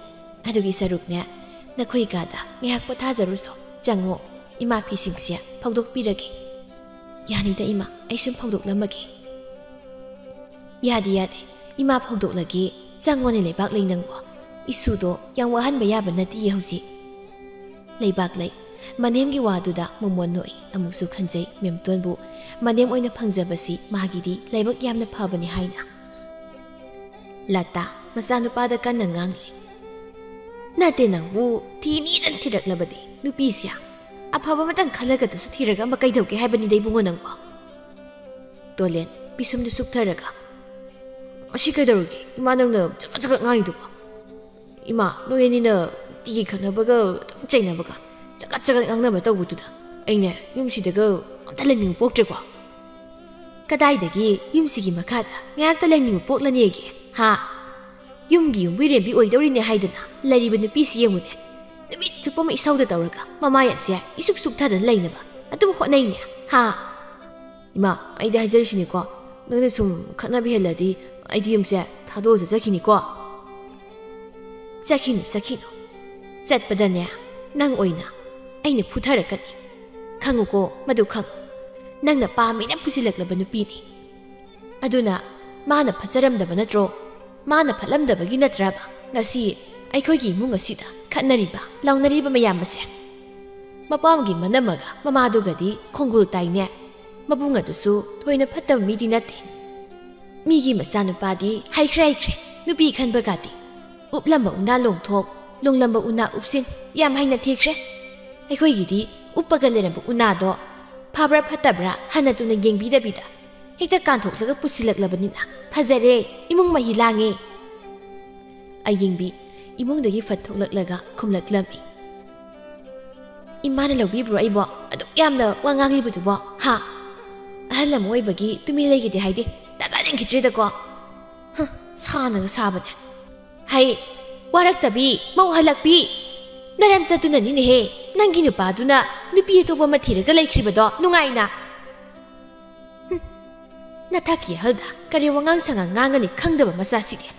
ꯑꯗꯨꯒꯤ ꯁꯔꯨꯛꯅꯦ, ꯅꯈꯣꯏ ꯀꯥꯗ ꯉꯥꯏꯍꯥꯛ ꯄꯣꯊꯥꯖꯔꯨꯁꯣ꯫ ꯆꯪꯉꯣ, ꯏꯃꯥ ꯐꯤꯁꯤꯡꯁꯦ ꯐꯧꯗꯣꯛꯄꯤꯔꯒꯦ꯫" "ꯌꯥꯅꯤꯗ ꯏꯃꯥ, ꯑꯩ ꯁꯨꯝ ꯐꯧꯗꯣꯛꯂꯝꯃꯒꯦ꯫" "ꯌꯥꯗꯦ, ꯌꯥꯗꯦ, ꯏꯃꯥ ꯐꯧꯗꯣꯛꯂꯒꯦ꯫ ꯆꯪꯉꯣꯅꯦ ꯂꯩꯕꯥꯛ ꯂꯩ ꯅꯪꯕꯣ꯫ ꯏꯁꯨꯗꯣ ꯌꯥꯝ ꯋꯥꯍꯟꯕ ꯌꯥꯕ ꯅꯠꯇꯤꯌꯦ ꯍꯧꯖꯤꯛ꯫" ꯂꯩꯕꯥꯛ ꯂꯩ꯫ ꯃꯅꯦꯝꯒꯤ ꯋꯥꯗꯨꯗ ꯃꯣꯃꯣꯟ ꯅꯣꯛꯏ꯫ ꯑꯃꯨꯛꯁꯨ ꯈꯟꯖꯩ ꯃꯦꯝꯇꯣꯟꯕꯨ ꯃꯅꯦꯝ ꯑꯣꯏꯅ ꯐꯪꯖꯕꯁꯤ ꯃꯥꯒꯤꯗꯤ ꯂꯥꯏꯕꯛ ꯌꯥꯝꯅ ꯐꯕꯅꯤ ꯍꯥꯏꯅ꯫ ꯂꯇꯥ ꯃꯆꯥꯅꯨꯄꯥꯗ ꯀꯟꯅ ꯉꯥꯡꯂꯤ꯫ "ꯅꯠꯇꯦ, ꯅꯪꯕꯨ ꯊꯤꯅꯤꯗꯅ ꯊꯤꯔꯛꯂꯕꯗꯤ ꯅꯨꯄꯤꯁꯦ ꯑꯐꯕ ꯑꯃꯇꯪ ꯈꯜꯂꯒꯗꯁꯨ ꯊꯤꯔꯒ ꯑꯃ ꯀꯩꯗꯧꯒꯦ ꯍꯥꯏꯕꯅꯤꯗ ꯏꯕꯨꯡꯉꯣ ꯅꯪꯕꯣ?" ꯇꯣꯂꯦꯟ ꯄꯤꯁꯨꯝꯗꯨ ꯁꯨꯛꯊꯔꯒ, "ꯑꯁꯤ ꯀꯩꯗꯧꯔꯒꯦ ꯏꯃꯥ, ꯅꯪꯅ ꯆꯒꯠ ꯆꯒꯠ ꯉꯥꯡꯉꯤꯗꯨꯕꯣ? ꯏꯃꯥ, ꯅꯣꯏ ꯑꯅꯤꯅ ꯇꯤꯒꯤ ꯈꯠꯅꯕꯒ ꯑꯗꯨꯝ ꯆꯩꯅꯕꯒ ꯆꯒꯠ ꯆꯒꯠ ꯉꯥꯡꯅꯕ ꯇꯧꯕꯗꯨꯗ ꯑꯩꯅꯦ ꯌꯨꯝꯁꯤꯗꯒ ꯑꯝꯇ ꯂꯩꯅꯤꯡꯕ ꯄꯣꯛꯇ꯭ꯔꯦꯀꯣ꯫" "ꯀꯗꯥꯏꯗꯒꯤ ꯌꯨꯝꯁꯤꯒꯤ ꯃꯈꯥꯗ ꯉꯥꯏꯍꯥꯛꯇ ꯂꯩꯅꯤꯡꯕ ꯄꯣꯛꯂꯅꯤꯒꯦ? ꯍꯥ? ꯌꯨꯝꯒꯤ ꯌꯨꯝꯕꯨꯔꯦꯝꯕꯤ ꯑꯣꯏꯗꯧꯔꯤꯅꯦ ꯍꯥꯏꯗꯅ ꯂꯩꯔꯤꯕ ꯅꯨꯄꯤꯁꯤ ꯌꯦꯡꯉꯨꯅꯦ꯫ ꯅꯨꯃꯤꯠ ꯆꯨꯞꯄ ꯑꯃ ꯏꯁꯧꯗ ꯇꯧꯔꯒ ꯃꯃꯥꯏ ꯑꯁꯦ ꯏꯁꯨꯛ ꯁꯨꯛꯊꯗꯅ ꯂꯩꯅꯕ ꯑꯗꯨꯝ ꯍꯣꯠꯅꯩꯅꯦ꯫ ꯍꯥ?" "ꯏꯃꯥ, ꯑꯩꯗꯤ ꯍꯥꯏꯖꯔꯤꯁꯤꯅꯤꯀꯣ, ꯅꯪꯅ ꯁꯨꯝ ꯈꯠꯅꯕ ꯍꯦꯜꯂꯗꯤ ꯑꯩꯗꯤ ꯌꯨꯝꯁꯦ ꯊꯥꯗꯣꯛꯑ ꯆꯠꯆꯈꯤꯅꯤꯀꯣ꯫" "ꯆꯠꯈꯤꯅꯨ, ꯆꯠꯈꯤꯅꯨ꯫ ꯆꯠꯄꯗꯅꯦ, ꯅꯪ ꯑꯣꯏꯅ ꯑꯩꯅ ꯐꯨꯊꯔꯛꯀꯅꯤ꯫ ꯈꯪꯉꯨꯀꯣ, ꯃꯗꯨ ꯈꯪꯉꯨ꯫ ꯅꯪꯅ ꯄꯥꯝꯃꯦꯅ ꯄꯨꯁꯤꯜꯂꯛꯂꯕ ꯅꯨꯄꯤꯅꯤ꯫ ꯑꯗꯨꯅ ꯃꯥꯅ ꯐꯠꯆꯔꯝꯗꯕ ꯅꯠꯇ꯭ꯔꯣ? ꯃꯥꯅ ꯐꯠꯂꯝꯗꯕꯒꯤ ꯅꯠꯇ꯭ꯔꯕ ꯉꯁꯤ ꯑꯩꯈꯣꯏꯒꯤ ꯏꯃꯨꯡ ꯑꯁꯤꯗ ꯈꯠꯅꯔꯤꯕ, ꯂꯥꯎꯅꯔꯤꯕ ꯃꯌꯥꯝ ꯑꯁꯦ? ꯃꯄꯥꯝꯒꯤ ꯃꯅꯝꯃꯒ ꯃꯃꯥꯗꯨꯒꯗꯤ ꯈꯣꯡꯒꯨꯜ ꯇꯥꯏꯅꯦ꯫ ꯃꯕꯨꯡ ꯑꯗꯨꯁꯨ ꯊꯣꯏꯅ ꯐꯠꯇꯕ ꯃꯤꯗꯤ ꯅꯠꯇꯦ꯫ ꯃꯤꯒꯤ ꯃꯆꯥꯅꯨꯄꯥꯗꯤ ꯍꯩꯈ꯭ꯔꯦ ꯍꯩꯈ꯭ꯔꯦ, ꯅꯨꯄꯤ ꯈꯟꯕꯒꯗꯤ꯫ ꯎꯞꯂꯝꯕ ꯎꯅꯥ ꯂꯣꯡꯊꯣꯛ, ꯂꯣꯡꯂꯝꯕ ꯎꯅꯥ ꯎꯞꯁꯤꯟ, ꯌꯥꯝ ꯍꯩꯅ ꯊꯤꯈ꯭ꯔꯦ꯫ ꯑꯩꯈꯣꯏꯒꯤꯗꯤ ꯎꯞꯄꯒ ꯂꯩꯔꯝꯕ ꯎꯅꯥꯗꯣ ꯐꯕ꯭ꯔꯥ ꯐꯠꯇꯕ꯭ꯔꯥ ꯍꯟꯅ ꯇꯨꯅ ꯌꯦꯡꯕꯤꯗꯕꯤꯗ ꯍꯦꯛꯇ ꯀꯥꯟꯊꯣꯛꯂꯒ ꯄꯨꯁꯤꯜꯂꯛꯂꯕꯅꯤꯅ ꯐꯖꯔꯦ, ꯏꯃꯨꯡ ꯃꯍꯤ ꯂꯥꯡꯉꯦ꯫ ꯑꯌꯤꯡꯕꯤ ꯏꯃꯨꯡꯗꯒꯤ ꯐꯠ ꯊꯣꯛꯂꯛꯂꯒ ꯈꯨꯝꯂꯛꯂꯝꯃꯤ꯫ "ꯏꯃꯥꯅ ꯂꯧꯕꯤꯕ꯭ꯔꯣ ꯑꯩꯕꯣ? ꯑꯗꯨꯛ ꯌꯥꯝꯅ ꯋꯥ ꯉꯥꯡꯂꯤꯕꯗꯨꯕꯣ? ꯍꯥ? ꯑꯍꯜ ꯑꯃ ꯑꯣꯏꯕꯒꯤ ꯇꯨꯃꯤꯟ ꯂꯩꯒꯦꯗꯤ ꯍꯥꯏꯗꯦ꯫ ꯇꯥꯖꯅꯤꯡꯈꯤꯗ꯭ꯔꯦꯗꯀꯣ꯫ ꯍ, ꯁꯥꯅꯒ ꯁꯥꯕꯅꯦ꯫ ꯍꯩ, ꯋꯥꯔꯛꯇꯕꯤ, ꯃꯧ ꯍꯜꯂꯛꯄꯤ, ꯅꯔꯝ ꯆꯠꯇꯨꯅꯅꯤꯅꯦꯍꯦ꯫ ꯅꯪꯒꯤ ꯅꯨꯄꯥꯗꯨꯅ ꯅꯨꯄꯤ ꯑꯇꯣꯞꯄ ꯑꯃ ꯊꯤꯔꯒ ꯂꯩꯈ꯭ꯔꯤꯕꯗꯣ ꯅꯨꯡꯉꯥꯏꯅ꯫ ꯍꯨꯝ, ꯅꯊꯛꯀꯤ ꯑꯍꯜꯗ ꯀꯔꯤ ꯋꯥꯉꯥꯡ ꯁꯉꯥꯡ ꯉꯥꯡꯒꯅꯤ ꯈꯪꯗꯕ ꯃꯆꯥꯁꯤꯗꯤ꯫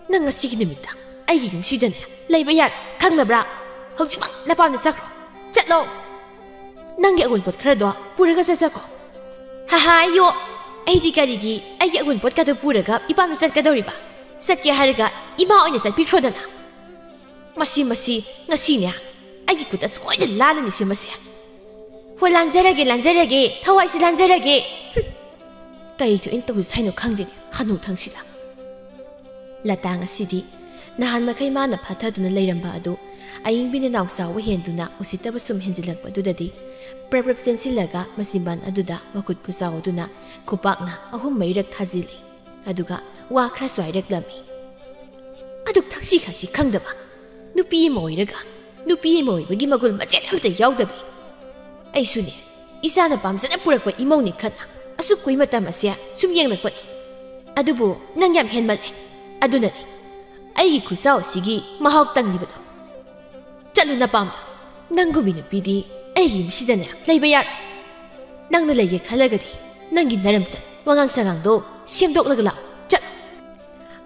ꯅꯪ ꯉꯁꯤꯒꯤ ꯅꯨꯃꯤꯠꯇ ꯑꯩꯒꯤ ꯌꯨꯝꯁꯤꯗꯅꯦ ꯂꯩꯕ ꯌꯥꯔꯣꯏ, ꯈꯪꯅꯕ꯭ꯔꯥ? ꯍꯧꯖꯤꯛꯃꯛ ꯅꯄꯥꯝꯗ ꯆꯠꯈ꯭ꯔꯣ, ꯆꯠꯂꯣ꯫ ꯅꯪꯒꯤ ꯑꯑꯣꯟꯄꯣꯠ ꯈꯔꯗꯣ ꯄꯨꯔꯒ ꯆꯠꯆꯈ꯭ꯔꯣ꯫" "ꯍꯥꯍꯥ, ꯑꯌꯣ, ꯑꯩꯗꯤ ꯀꯔꯤꯒꯤ ꯑꯩꯒꯤ ꯑꯑꯣꯟꯄꯣꯠꯀꯗꯣ ꯄꯨꯔꯒ ꯏꯄꯥꯝꯗ ꯆꯠꯀꯗꯧꯔꯤꯕ? ꯆꯠꯀꯦ ꯍꯥꯏꯔꯒ ꯏꯃꯥ ꯑꯣꯏꯅ ꯆꯠꯄꯤꯈ꯭ꯔꯣꯗꯅ꯫" "ꯃꯁꯤ, ꯃꯁꯤ, ꯉꯁꯤꯅꯦ ꯑꯩꯒꯤ ꯈꯨꯠꯇ ꯁꯣꯏꯗꯅ ꯂꯥꯜꯂꯅꯤꯁꯦ ꯃꯁꯦ꯫ ꯍꯣ, ꯂꯥꯟꯖꯔꯒꯦ, ꯂꯥꯟꯖꯔꯒꯦ, ꯊꯋꯥꯏꯁꯤ ꯂꯥꯟꯖꯔꯒꯦ꯫" ꯍꯨꯝ꯫ ꯀꯔꯤ ꯊꯣꯛꯏꯅ ꯇꯧꯁꯤ ꯍꯥꯏꯅꯣ ꯈꯪꯗꯦꯅꯦ, ꯍꯅꯨꯊꯪꯁꯤꯗ꯫ ꯂꯇꯥ ꯉꯁꯤꯗꯤ ꯅꯍꯥꯟ ꯃꯈꯩ ꯃꯥꯅ ꯐꯥꯊꯗꯨꯅ ꯂꯩꯔꯝꯕ ꯑꯗꯨ ꯑꯌꯤꯡꯕꯤꯅ ꯅꯥꯎꯆꯥꯎꯕ ꯍꯦꯟꯗꯨꯅ ꯎꯁꯤꯠꯇꯕ ꯁꯨꯝ ꯍꯦꯟꯖꯤꯜꯂꯛꯄꯗꯨꯗꯗꯤ ꯄ꯭ꯔꯞ ꯄ꯭ꯔꯞ ꯆꯦꯟꯁꯤꯜꯂꯒ ꯃꯆꯤꯟꯕꯥꯟ ꯑꯗꯨꯗ ꯃꯈꯨꯠ ꯈꯨꯆꯥꯎ ꯑꯗꯨꯅ ꯈꯨꯄꯥꯛꯅ ꯑꯍꯨꯝ ꯃꯔꯤꯔꯛ ꯊꯥꯖꯤꯜꯂꯤ꯫ ꯑꯗꯨꯒ ꯋꯥ ꯈꯔꯁꯨ ꯍꯥꯏꯔꯛꯂꯝꯃꯤ꯫ ꯑꯗꯨꯛ ꯊꯛꯁꯤ ꯈꯥꯁꯤ ꯈꯪꯗꯕ ꯅꯨꯄꯤ ꯑꯃ ꯑꯣꯏꯔꯒ ꯅꯨꯄꯤ ꯑꯃ ꯑꯣꯏꯕꯒꯤ ꯃꯒꯨꯟ ꯃꯆꯦꯠ ꯑꯃꯇ ꯌꯥꯎꯗꯕꯤ꯫ ꯑꯩꯁꯨꯅꯦ, ꯏꯆꯥꯅ ꯄꯥꯝꯖꯅ ꯄꯨꯔꯛꯄ ꯏꯃꯧꯅꯤ ꯈꯟꯅ ꯑꯁꯨꯛ ꯀꯨꯏ ꯃꯇꯝ ꯑꯁꯦ ꯁꯨꯝ ꯌꯦꯡꯂꯛꯄꯅꯤ꯫ ꯑꯗꯨꯕꯨ ꯅꯪ ꯌꯥꯝ ꯍꯦꯟꯃꯜꯂꯦ꯫ ꯑꯗꯨꯅꯅꯤ ꯑꯩꯒꯤ ꯈꯨꯆꯥꯎ ꯑꯁꯤꯒꯤ ꯃꯍꯥꯎ ꯇꯪꯂꯤꯕꯗꯣ꯫ ꯆꯠꯂꯨ ꯅꯄꯥꯝꯗ꯫ ꯅꯪꯒꯨꯝꯕꯤ ꯅꯨꯄꯤꯗꯤ ꯑꯩꯒꯤ ꯌꯨꯝꯁꯤꯗꯅꯦ ꯂꯩꯕ ꯌꯥꯔꯣꯏ꯫ ꯅꯪꯅ ꯂꯩꯒꯦ ꯈꯜꯂꯒꯗꯤ ꯅꯪꯒꯤ ꯅꯔꯝꯆꯠ, ꯋꯥꯉꯥꯡ ꯁꯉꯥꯡꯗꯣ ꯁꯦꯝꯗꯣꯛꯂꯒ ꯂꯥꯛꯑꯣ꯫ ꯆꯠꯂꯣ꯫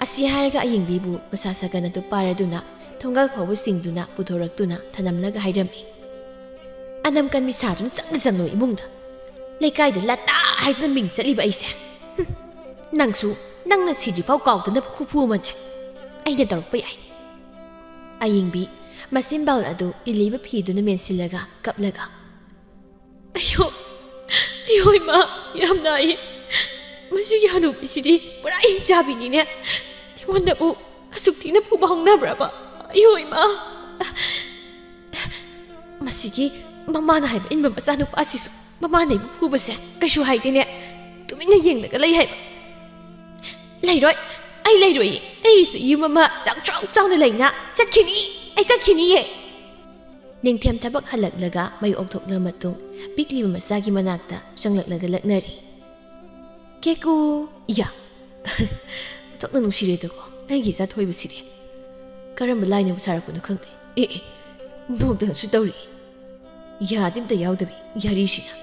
ꯑꯁꯤ ꯍꯥꯏꯔꯒ ꯑꯌꯤꯡꯕꯤꯕꯨ ꯃꯁꯥ ꯁꯥꯒꯟ ꯑꯗꯨ ꯄꯥꯏꯔꯗꯨꯅ ꯊꯣꯡꯒꯥꯜ ꯐꯥꯎꯕ ꯁꯤꯡꯗꯨꯅ ꯄꯨꯊꯣꯔꯛꯇꯨꯅ ꯊꯅꯝꯂꯒ ꯍꯥꯏꯔꯝꯃꯤ꯫ "ꯑꯅꯝ ꯀꯟꯕꯤ ꯁꯥꯗꯨꯅ ꯆꯪꯅ ꯆꯪꯂꯣ ꯏꯃꯨꯡꯗ꯫ ꯂꯩꯀꯥꯏꯗ ꯂꯇꯥ ꯍꯥꯏꯗꯨꯅ ꯃꯤꯡ ꯆꯠꯂꯤꯕ ꯑꯩꯁꯦ꯫ ꯍꯨꯝ, ꯅꯪꯁꯨ ꯅꯪꯅ ꯁꯤꯗ꯭ꯔꯤꯐꯥꯎ ꯀꯥꯎꯗꯅꯕ ꯈꯨꯐꯨ ꯑꯃꯅꯦ꯫ ꯑꯩꯅ ꯇꯧꯔꯛꯄ ꯌꯥꯏ꯫" ꯑꯌꯤꯡꯕꯤ ꯃꯆꯤꯟꯕꯥꯜ ꯑꯗꯨ ꯏꯜꯂꯤꯕ ꯐꯤꯗꯨꯅ ꯃꯦꯟꯁꯤꯜꯂꯒ ꯀꯞꯂꯒ, "ꯑꯌꯣ, ꯑꯌꯣ ꯏꯃꯥ, ꯌꯥꯝ ꯅꯥꯏꯌꯦ꯫ ꯃꯁꯤꯒꯤ ꯍꯅꯨꯕꯤꯁꯤꯗꯤ ꯄꯨꯔꯥ ꯍꯤꯡꯆꯥꯕꯤꯅꯤꯅꯦ꯫ ꯑꯩꯉꯣꯟꯗꯕꯨ ꯑꯁꯨꯛ ꯊꯤꯅ ꯐꯨꯕ ꯍꯧꯅꯕ꯭ꯔꯕ? ꯑꯌꯣ ꯏꯃꯥ!" ꯃꯁꯤꯒꯤ ꯃꯃꯥꯅ ꯍꯥꯏꯕ ꯏꯟꯕ ꯃꯆꯥꯅꯨꯄꯥꯁꯤꯁꯨ ꯃꯃꯥꯅ ꯑꯩꯕꯨ ꯐꯨꯕꯁꯦ ꯀꯩꯁꯨ ꯍꯥꯏꯗꯦꯅꯦ꯫ ꯇꯨꯃꯤꯟꯅ ꯌꯦꯡꯂꯒ ꯂꯩ ꯍꯥꯏꯕ꯫ "ꯂꯩꯔꯣꯏ, ꯑꯩ ꯂꯩꯔꯣꯏꯌꯦ꯫ ꯑꯩꯁꯨ ꯌꯨꯝ ꯑꯃ ꯆꯥꯎ ꯆꯥꯎ ꯆꯥꯎꯅ ꯂꯩꯅ ꯆꯠꯈꯤꯅꯤ꯫ ꯑꯩ ꯆꯠꯈꯤꯅꯤꯌꯦ꯫" ꯅꯤꯡꯊꯦꯝ ꯊꯕꯛ ꯍꯜꯂꯛꯂꯒ ꯃꯩ ꯑꯣꯛꯊꯣꯛꯂ ꯃꯇꯨꯡ ꯄꯤꯛꯂꯤꯕ ꯃꯆꯥꯒꯤ ꯃꯅꯥꯛꯇ ꯆꯪꯂꯛꯂꯒ ꯂꯛꯅꯔꯤ꯫ "ꯀꯦꯀꯨ!" "ꯏꯌꯥ!" "ꯊꯣꯛꯅ ꯅꯨꯡꯁꯤꯔꯦꯗꯀꯣ ꯑꯩꯒꯤ ꯏꯆꯥ ꯊꯣꯏꯕꯁꯤꯗꯤ꯫ ꯀꯔꯝꯕ ꯂꯥꯏꯅꯕꯨ ꯁꯥꯔꯛꯄꯅꯣ ꯈꯪꯗꯦ꯫ ꯑꯦ ꯑꯦ, ꯅꯣꯛꯇꯅꯁꯨ ꯇꯧꯔꯤ꯫ ꯌꯥꯗꯤ ꯑꯝꯇ ꯌꯥꯎꯗꯕꯤ ꯌꯥꯔꯤꯁꯤꯅ꯫"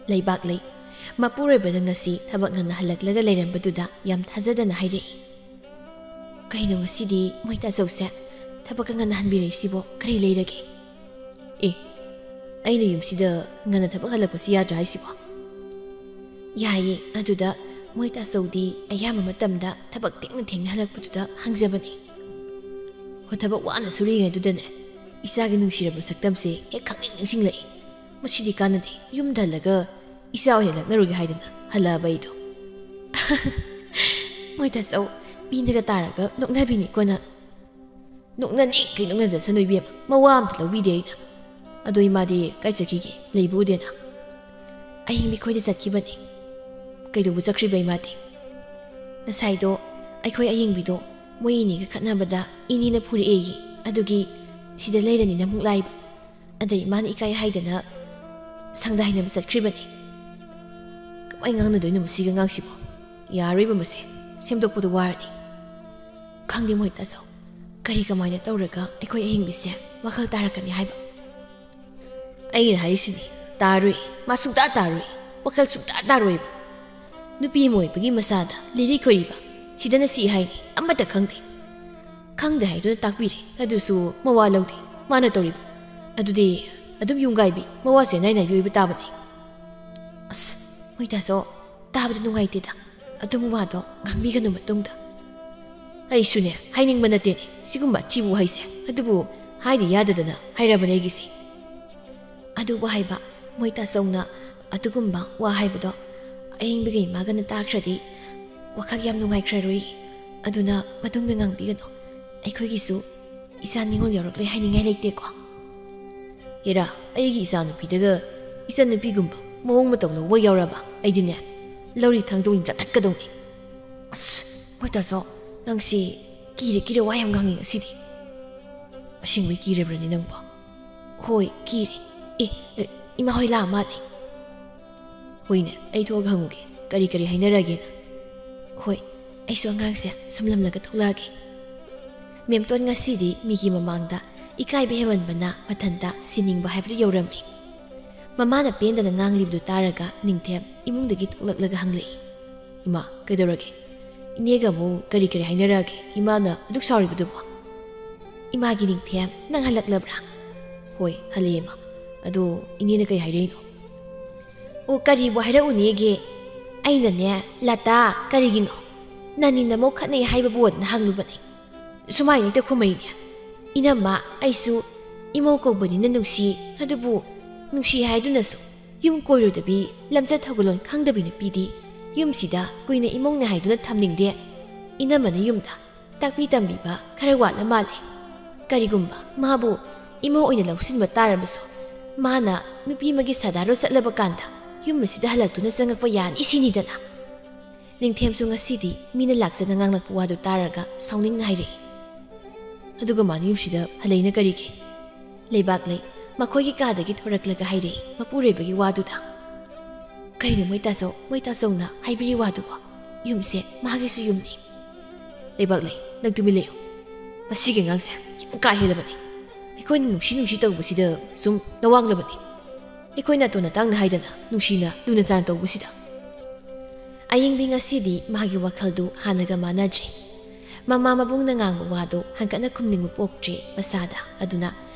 ꯂꯩꯕꯥꯛ ꯂꯩ꯫ ꯃꯄꯨꯔꯣꯏꯕꯅ ꯉꯁꯤ ꯊꯕꯛ ꯉꯟꯅ ꯍꯜꯂꯛꯂꯒ ꯂꯩꯔꯝꯕꯗꯨꯗ ꯌꯥꯝ ꯊꯥꯖꯗꯅ ꯍꯥꯏꯔꯛꯏ꯫ "ꯀꯩꯅꯣ ꯉꯁꯤꯗꯤ ꯃꯣꯏ ꯇꯥꯆꯧꯁꯦ ꯊꯕꯛꯀ ꯉꯟꯅ ꯍꯟꯕꯤꯔꯛꯏꯁꯤꯕꯣ? ꯀꯔꯤ ꯂꯩꯔꯒꯦ?" "ꯑꯦ, ꯑꯩꯅ ꯌꯨꯝꯁꯤꯗ ꯉꯟꯅ ꯊꯕꯛ ꯍꯜꯂꯛꯄꯁꯤ ꯌꯥꯗ꯭ꯔꯥ ꯍꯥꯏꯁꯤꯕꯣ?" "ꯌꯥꯏꯌꯦ, ꯑꯗꯨꯗ ꯃꯣꯏ ꯇꯥꯆꯧꯗꯤ ꯑꯌꯥꯝꯕ ꯃꯇꯝꯗ ꯊꯕꯛ ꯊꯦꯡꯅ ꯊꯦꯡꯅ ꯍꯜꯂꯛꯄꯗꯨꯗ ꯍꯪꯖꯕꯅꯤ꯫ ꯍꯣ, ꯊꯕꯛ ꯋꯥꯅ ꯁꯨꯔꯤꯉꯩꯗꯨꯗꯅꯦ, ꯏꯆꯥꯒꯤ ꯅꯨꯡꯁꯤꯔꯕ ꯁꯛꯇꯝꯁꯦ ꯍꯦꯛ ꯈꯪꯅꯤꯡ ꯅꯤꯡꯁꯤꯡꯂꯛꯏ꯫ ꯃꯁꯤꯗꯤ ꯀꯥꯟꯅꯗꯦ, ꯌꯨꯝꯗ ꯍꯜꯂꯒ ꯏꯆꯥ ꯑꯣꯏꯅ ꯂꯛꯅꯔꯨꯒꯦ ꯍꯥꯏꯗꯅ ꯍꯜꯂꯛꯑꯕ ꯑꯩꯗꯣ꯫" "ꯃꯣꯏ ꯇꯥꯆꯧ, ꯄꯤꯅꯒ ꯇꯥꯔꯒ ꯅꯣꯛꯅꯕꯤꯅꯤꯀꯣ ꯅꯪ꯫" "ꯅꯣꯛꯅꯅꯤ ꯀꯩ ꯅꯣꯛꯅꯖꯁꯅꯨ ꯏꯕꯦꯝꯃ, ꯃꯋꯥ ꯑꯝꯇ ꯂꯧꯕꯤꯗꯦ ꯑꯩꯅ꯫ ꯑꯗꯣ ꯏꯃꯥꯗꯤ ꯀꯥꯏ ꯆꯠꯈꯤꯒꯦ? ꯂꯩꯕ ꯎꯗꯦꯅ꯫" "ꯑꯍꯤꯡ ꯃꯤꯈꯣꯏꯗ ꯆꯠꯈꯤꯕꯅꯤ꯫" "ꯀꯩꯗꯧꯕ ꯆꯠꯈ꯭ꯔꯤꯕ ꯏꯃꯥꯗꯤ?" "ꯉꯁꯥꯏꯗꯣ ꯑꯩꯈꯣꯏ ꯑꯌꯤꯡꯕꯤꯗꯣ ꯃꯣꯏ ꯏꯅꯤꯒ ꯈꯠꯅꯕꯗ ꯏꯅꯤꯅ ꯐꯨꯔꯛꯑꯦꯌꯦ, ꯑꯗꯨꯒꯤ ꯁꯤꯗ ꯂꯩꯔꯅꯤꯅ ꯑꯃꯨꯛ ꯂꯥꯛꯏꯕ꯫ ꯑꯗꯩ ꯏꯃꯥꯅ ꯏꯀꯥꯏ ꯍꯥꯏꯗꯅ ꯁꯪꯗ ꯍꯥꯏꯅꯕ ꯆꯠꯈ꯭ꯔꯤꯕꯅꯤ꯫" "ꯀꯃꯥꯏꯅ ꯉꯥꯡꯅꯗꯣꯏꯅꯣ ꯃꯁꯤꯒ ꯑꯉꯥꯡꯁꯤꯕꯣ? ꯌꯥꯔꯣꯏꯕ ꯃꯁꯦ, ꯁꯦꯝꯗꯣꯛꯄꯗ ꯋꯥꯔꯅꯤ꯫" "ꯈꯪꯗꯦ ꯃꯣꯏ ꯇꯥꯆꯧ, ꯀꯔꯤ ꯀꯃꯥꯏꯅ ꯇꯧꯔꯒ ꯑꯩꯈꯣꯏ ꯑꯍꯤꯡꯕꯤꯁꯦ ꯋꯥꯈꯜ ꯇꯥꯔꯛꯀꯅꯤ ꯍꯥꯏꯕ?" "ꯑꯩꯅ ꯍꯥꯏꯔꯤꯁꯤꯅꯤ, ꯇꯥꯔꯣꯏ, ꯃꯥ ꯁꯨꯡꯇꯥ ꯇꯥꯔꯣꯏ, ꯋꯥꯈꯜ ꯁꯨꯡꯇꯥ ꯇꯥꯔꯣꯏꯕ꯫ ꯅꯨꯄꯤ ꯑꯃ ꯑꯣꯏꯕꯒꯤ ꯃꯁꯥꯗ ꯂꯤꯔꯤ ꯈꯣꯏꯔꯤꯕ, ꯁꯤꯗꯅ ꯁꯤ ꯍꯥꯏꯅꯤ, ꯑꯃꯠꯇ ꯈꯪꯗꯦ꯫ ꯈꯪꯗꯦ ꯍꯥꯏꯗꯨꯅ ꯇꯥꯛꯄꯤꯔꯦ꯫ ꯑꯗꯨꯁꯨ ꯃꯋꯥ ꯂꯧꯗꯦ꯫ ꯃꯥꯅ ꯇꯧꯔꯤꯕ ꯑꯗꯨꯗꯤ ꯑꯗꯨꯝ ꯌꯨꯝꯒꯥꯏꯕꯤ, ꯃꯋꯥꯁꯦ ꯅꯥꯏ ꯅꯥꯏꯕꯤ ꯑꯣꯏꯕ ꯇꯥꯕꯅꯤ꯫ ꯑꯁ, ꯃꯣꯏ ꯇꯥꯆꯧ, ꯇꯥꯕꯗ ꯅꯨꯡꯉꯥꯏꯇꯦꯗ꯫ ꯑꯗꯨꯝ ꯋꯥꯗꯣ ꯉꯥꯡꯕꯤꯒꯅꯨ ꯃꯇꯨꯡꯗ꯫ ꯑꯩꯁꯨꯅꯦ, ꯍꯥꯏꯅꯤꯡꯕ ꯅꯠꯇꯦꯅꯦ ꯁꯤꯒꯨꯝꯕ ꯑꯊꯤꯕ ꯋꯥꯍꯩꯁꯦ, ꯑꯗꯨꯕꯨ ꯍꯥꯏꯗꯤ ꯌꯥꯗꯗꯅ ꯍꯥꯏꯔꯕꯅꯦ ꯑꯩꯒꯤꯁꯦ꯫ ꯑꯗꯨꯕꯨ ꯍꯥꯏꯕ, ꯃꯣꯏ ꯇꯥꯆꯧꯅ ꯑꯗꯨꯒꯨꯝꯕ ꯋꯥ ꯍꯥꯏꯕꯗꯣ ꯑꯌꯤꯡꯕꯤꯒ ꯏꯃꯥꯒꯅ ꯇꯥꯈ꯭ꯔꯗꯤ ꯋꯥꯈꯜ ꯌꯥꯝ ꯅꯨꯡꯉꯥꯏꯈ꯭ꯔꯔꯣꯏ꯫ ꯑꯗꯨꯅ ꯃꯇꯨꯡꯗ ꯉꯥꯡꯕꯤꯒꯅꯨ꯫ ꯑꯩꯈꯣꯏꯒꯤꯁꯨ ꯏꯆꯥ ꯅꯤꯉꯣꯜ ꯌꯧꯔꯛꯂꯦ ꯍꯥꯏꯅꯤꯡꯉꯥꯏ ꯂꯩꯇꯦꯀꯣ꯫ ꯏꯔꯥ, ꯑꯩꯒꯤ ꯏꯆꯥꯅꯨꯄꯤꯗꯒ ꯏꯆꯟꯅꯨꯄꯤꯒꯨꯝꯕ ꯃꯑꯣꯡ ꯃꯇꯧ ꯂꯧꯕ ꯌꯥꯎꯔꯕ ꯑꯩꯗꯤꯅꯦ, ꯂꯧꯔꯤ ꯊꯥꯡꯖꯧꯅ ꯆꯥꯊꯠꯀꯗꯧꯅꯤ꯫ ꯑꯁ, ꯃꯣꯏ ꯇꯥꯆꯧ, ꯅꯪꯁꯤ ꯀꯤꯔꯦ ꯀꯤꯔꯦ ꯋꯥ ꯌꯥꯝ ꯉꯥꯡꯉꯤ ꯉꯁꯤꯗꯤ꯫ ꯑꯁꯦꯡꯕꯩ ꯀꯤꯔꯕ꯭ꯔꯅꯦ ꯅꯪꯕꯣ? ꯍꯣꯏ, ꯀꯤꯔꯦ꯫ ꯑꯦ, ꯑꯦ, ꯏꯃꯥ ꯍꯣꯏ ꯂꯥꯛꯑ ꯃꯥꯜꯂꯦ꯫ ꯍꯣꯏꯅꯦ, ꯑꯩ ꯊꯣꯛꯑꯒ ꯍꯪꯉꯨꯒꯦ, ꯀꯔꯤ ꯀꯔꯤ ꯍꯥꯏꯅꯔꯒꯦꯅ꯫ ꯍꯣꯏ, ꯑꯩꯁꯨ ꯑꯉꯥꯡꯁꯦ ꯁꯨꯝꯂꯝꯂꯒ ꯊꯣꯛꯂꯛꯑꯒꯦ꯫ ꯃꯦꯝꯇꯣꯟ ꯉꯁꯤꯗꯤ ꯃꯤꯒꯤ ꯃꯃꯥꯡꯗ ꯏꯀꯥꯏꯕ ꯍꯦꯟꯃꯟꯕꯅ ꯃꯊꯟꯇ ꯁꯤꯅꯤꯡꯕ ꯍꯥꯏꯕꯗꯨ ꯌꯧꯔꯝꯃꯤ꯫ ꯃꯃꯥꯅ ꯄꯦꯟꯗꯅ ꯉꯥꯡꯂꯤꯕꯗꯨ ꯇꯥꯔꯒ ꯅꯤꯡꯊꯦꯝ ꯏꯃꯨꯡꯗꯒꯤ ꯊꯣꯛꯂꯛꯂꯒ ꯍꯪꯂꯛꯏ, "ꯏꯃꯥ, ꯀꯩꯗꯧꯔꯒꯦ? ꯏꯅꯦꯒ ꯑꯃꯨꯛ ꯀꯔꯤ ꯀꯔꯤ ꯍꯥꯏꯅꯔꯛꯑꯒꯦ? ꯏꯃꯥꯅ ꯑꯗꯨꯛ ꯁꯥꯎꯔꯤꯕꯗꯨꯕꯨ?" "ꯏꯃꯥꯒꯤ ꯅꯤꯡꯊꯦꯝ, ꯅꯪ ꯍꯜꯂꯛꯂꯕ꯭ꯔꯥ?" "ꯍꯣꯏ, ꯍꯜꯂꯛꯑꯦ, ꯏꯃꯥ꯫ ꯑꯗꯣ ꯏꯅꯦꯅ ꯀꯩ ꯍꯥꯏꯔꯛꯏꯅꯣ?" "ꯑꯣ, ꯀꯔꯤꯕꯨ ꯍꯥꯏꯔꯛꯎꯅꯦꯒꯦ? ꯑꯩꯅꯅꯦ, 'ꯂꯇꯥ, ꯀꯔꯤꯒꯤꯅꯣ? ꯅꯅꯤ ꯅꯃꯧ ꯈꯠꯅꯩ ꯍꯥꯏꯕꯕꯨ?' ꯑꯗꯨꯅ ꯍꯪꯂꯨꯕꯅꯦ꯫ ꯁꯨꯃꯥꯏꯅ ꯍꯦꯛꯇ ꯈꯨꯝꯃꯩꯅꯦ꯫ 'ꯏꯅꯝꯃ, ꯑꯩꯁꯨ ꯏꯃꯧ ꯀꯧꯕꯅꯤꯅ ꯅꯨꯡꯁꯤ, ꯑꯗꯨꯕꯨ ꯅꯨꯡꯁꯤ ꯍꯥꯏꯗꯨꯅꯁꯨ ꯌꯨꯝ ꯀꯣꯏꯔꯣꯏꯗꯕꯤ, ꯂꯝꯆꯠ ꯊꯧꯒꯜꯂꯣꯟ ꯈꯪꯗꯕꯤ ꯅꯨꯄꯤꯗꯤ ꯌꯨꯝꯁꯤꯗ ꯀꯨꯏꯅ ꯏꯃꯧꯅꯦ ꯍꯥꯏꯗꯨꯅ ꯊꯝꯅꯤꯡꯗꯦ꯫ ꯏꯅꯝꯃꯅ ꯌꯨꯝꯗ ꯇꯥꯛꯄꯤ ꯇꯝꯕꯤꯕ ꯈꯔ ꯋꯥꯠꯂ ꯃꯥꯜꯂꯦ꯫ ꯀꯔꯤꯒꯨꯝꯕ ꯃꯥꯕꯨ ꯏꯃꯧ ꯑꯣꯏꯅ ꯂꯧꯁꯤꯟꯕ ꯇꯥꯔꯕꯁꯨ, ꯃꯥꯅ ꯅꯨꯄꯤ ꯑꯃꯒꯤ ꯁꯥꯗꯥꯔꯣ ꯆꯠꯂꯕ ꯀꯥꯟꯗ ꯌꯨꯝ ꯑꯁꯤꯗ ꯍꯜꯂꯛꯇꯨꯅ ꯆꯪꯉꯛꯄ ꯌꯥꯅꯤ ꯁꯤꯅꯤꯗꯅ?" ꯅꯤꯡꯊꯦꯝꯁꯨ ꯉꯁꯤꯗꯤ ꯃꯤꯅ ꯂꯥꯛꯆꯅ ꯉꯥꯡꯂꯛꯄ ꯋꯥꯗꯨ ꯇꯥꯔꯒ ꯁꯥꯎꯅꯤꯡꯅ ꯍꯥꯏꯔꯛꯏ, "ꯑꯗꯨꯒ ꯃꯥꯅ ꯌꯨꯝꯁꯤꯗ ꯍꯜꯂꯛꯏꯅ ꯀꯔꯤꯒꯤ?" ꯂꯩꯕꯥꯛꯂꯩ ꯃꯈꯣꯏꯒꯤ ꯀꯥꯗꯒꯤ ꯊꯣꯔꯛꯂꯒ ꯍꯥꯏꯔꯛꯏ ꯃꯄꯨꯔꯣꯏꯕꯒꯤ ꯋꯥꯗꯨꯗ꯫ "ꯀꯩꯅꯣ ꯃꯣꯏ ꯇꯥꯆꯧ, ꯃꯣꯏ ꯇꯥꯆꯧꯅ ꯍꯥꯏꯕꯤꯔꯤ ꯋꯥꯗꯨꯕꯣ? ꯌꯨꯝꯁꯦ ꯃꯥꯒꯤꯁꯨ ꯌꯨꯝꯅꯤ꯫" "ꯂꯩꯕꯥꯛꯂꯩ, ꯅꯪ ꯇꯨꯃꯤꯟ ꯂꯩꯌꯨ꯫ ꯃꯁꯤꯒꯤ ꯑꯉꯥꯡꯁꯦ ꯌꯥꯝ ꯀꯥ ꯍꯦꯜꯂꯕꯅꯤ꯫ ꯑꯩꯈꯣꯏꯅ ꯅꯨꯡꯁꯤ ꯅꯨꯡꯁꯤ ꯇꯧꯕꯁꯤꯗ ꯁꯨꯝ ꯅꯋꯥꯡꯂꯕꯅꯤ꯫ ꯑꯩꯈꯣꯏꯅ ꯑꯇꯣꯟ ꯑꯇꯥꯡꯅ ꯍꯥꯏꯗꯅ ꯅꯨꯡꯁꯤꯅ ꯂꯨꯅ ꯆꯥꯟꯅ ꯇꯧꯕꯁꯤꯗ꯫" ꯑꯌꯤꯡꯕꯤ ꯉꯁꯤꯗꯤ ꯃꯥꯒꯤ ꯋꯥꯈꯜꯗꯨ ꯍꯥꯟꯅꯒ ꯃꯥꯟꯅꯗ꯭ꯔꯦ꯫ ꯃꯃꯥ ꯃꯕꯨꯡꯅ ꯉꯥꯡꯕ ꯋꯥꯗꯨ ꯍꯪꯀꯠꯅ ꯈꯨꯝꯅꯤꯡꯕ ꯄꯣꯛꯇ꯭ꯔꯤ ꯃꯁꯥꯗ꯫ ꯑꯗꯨꯅ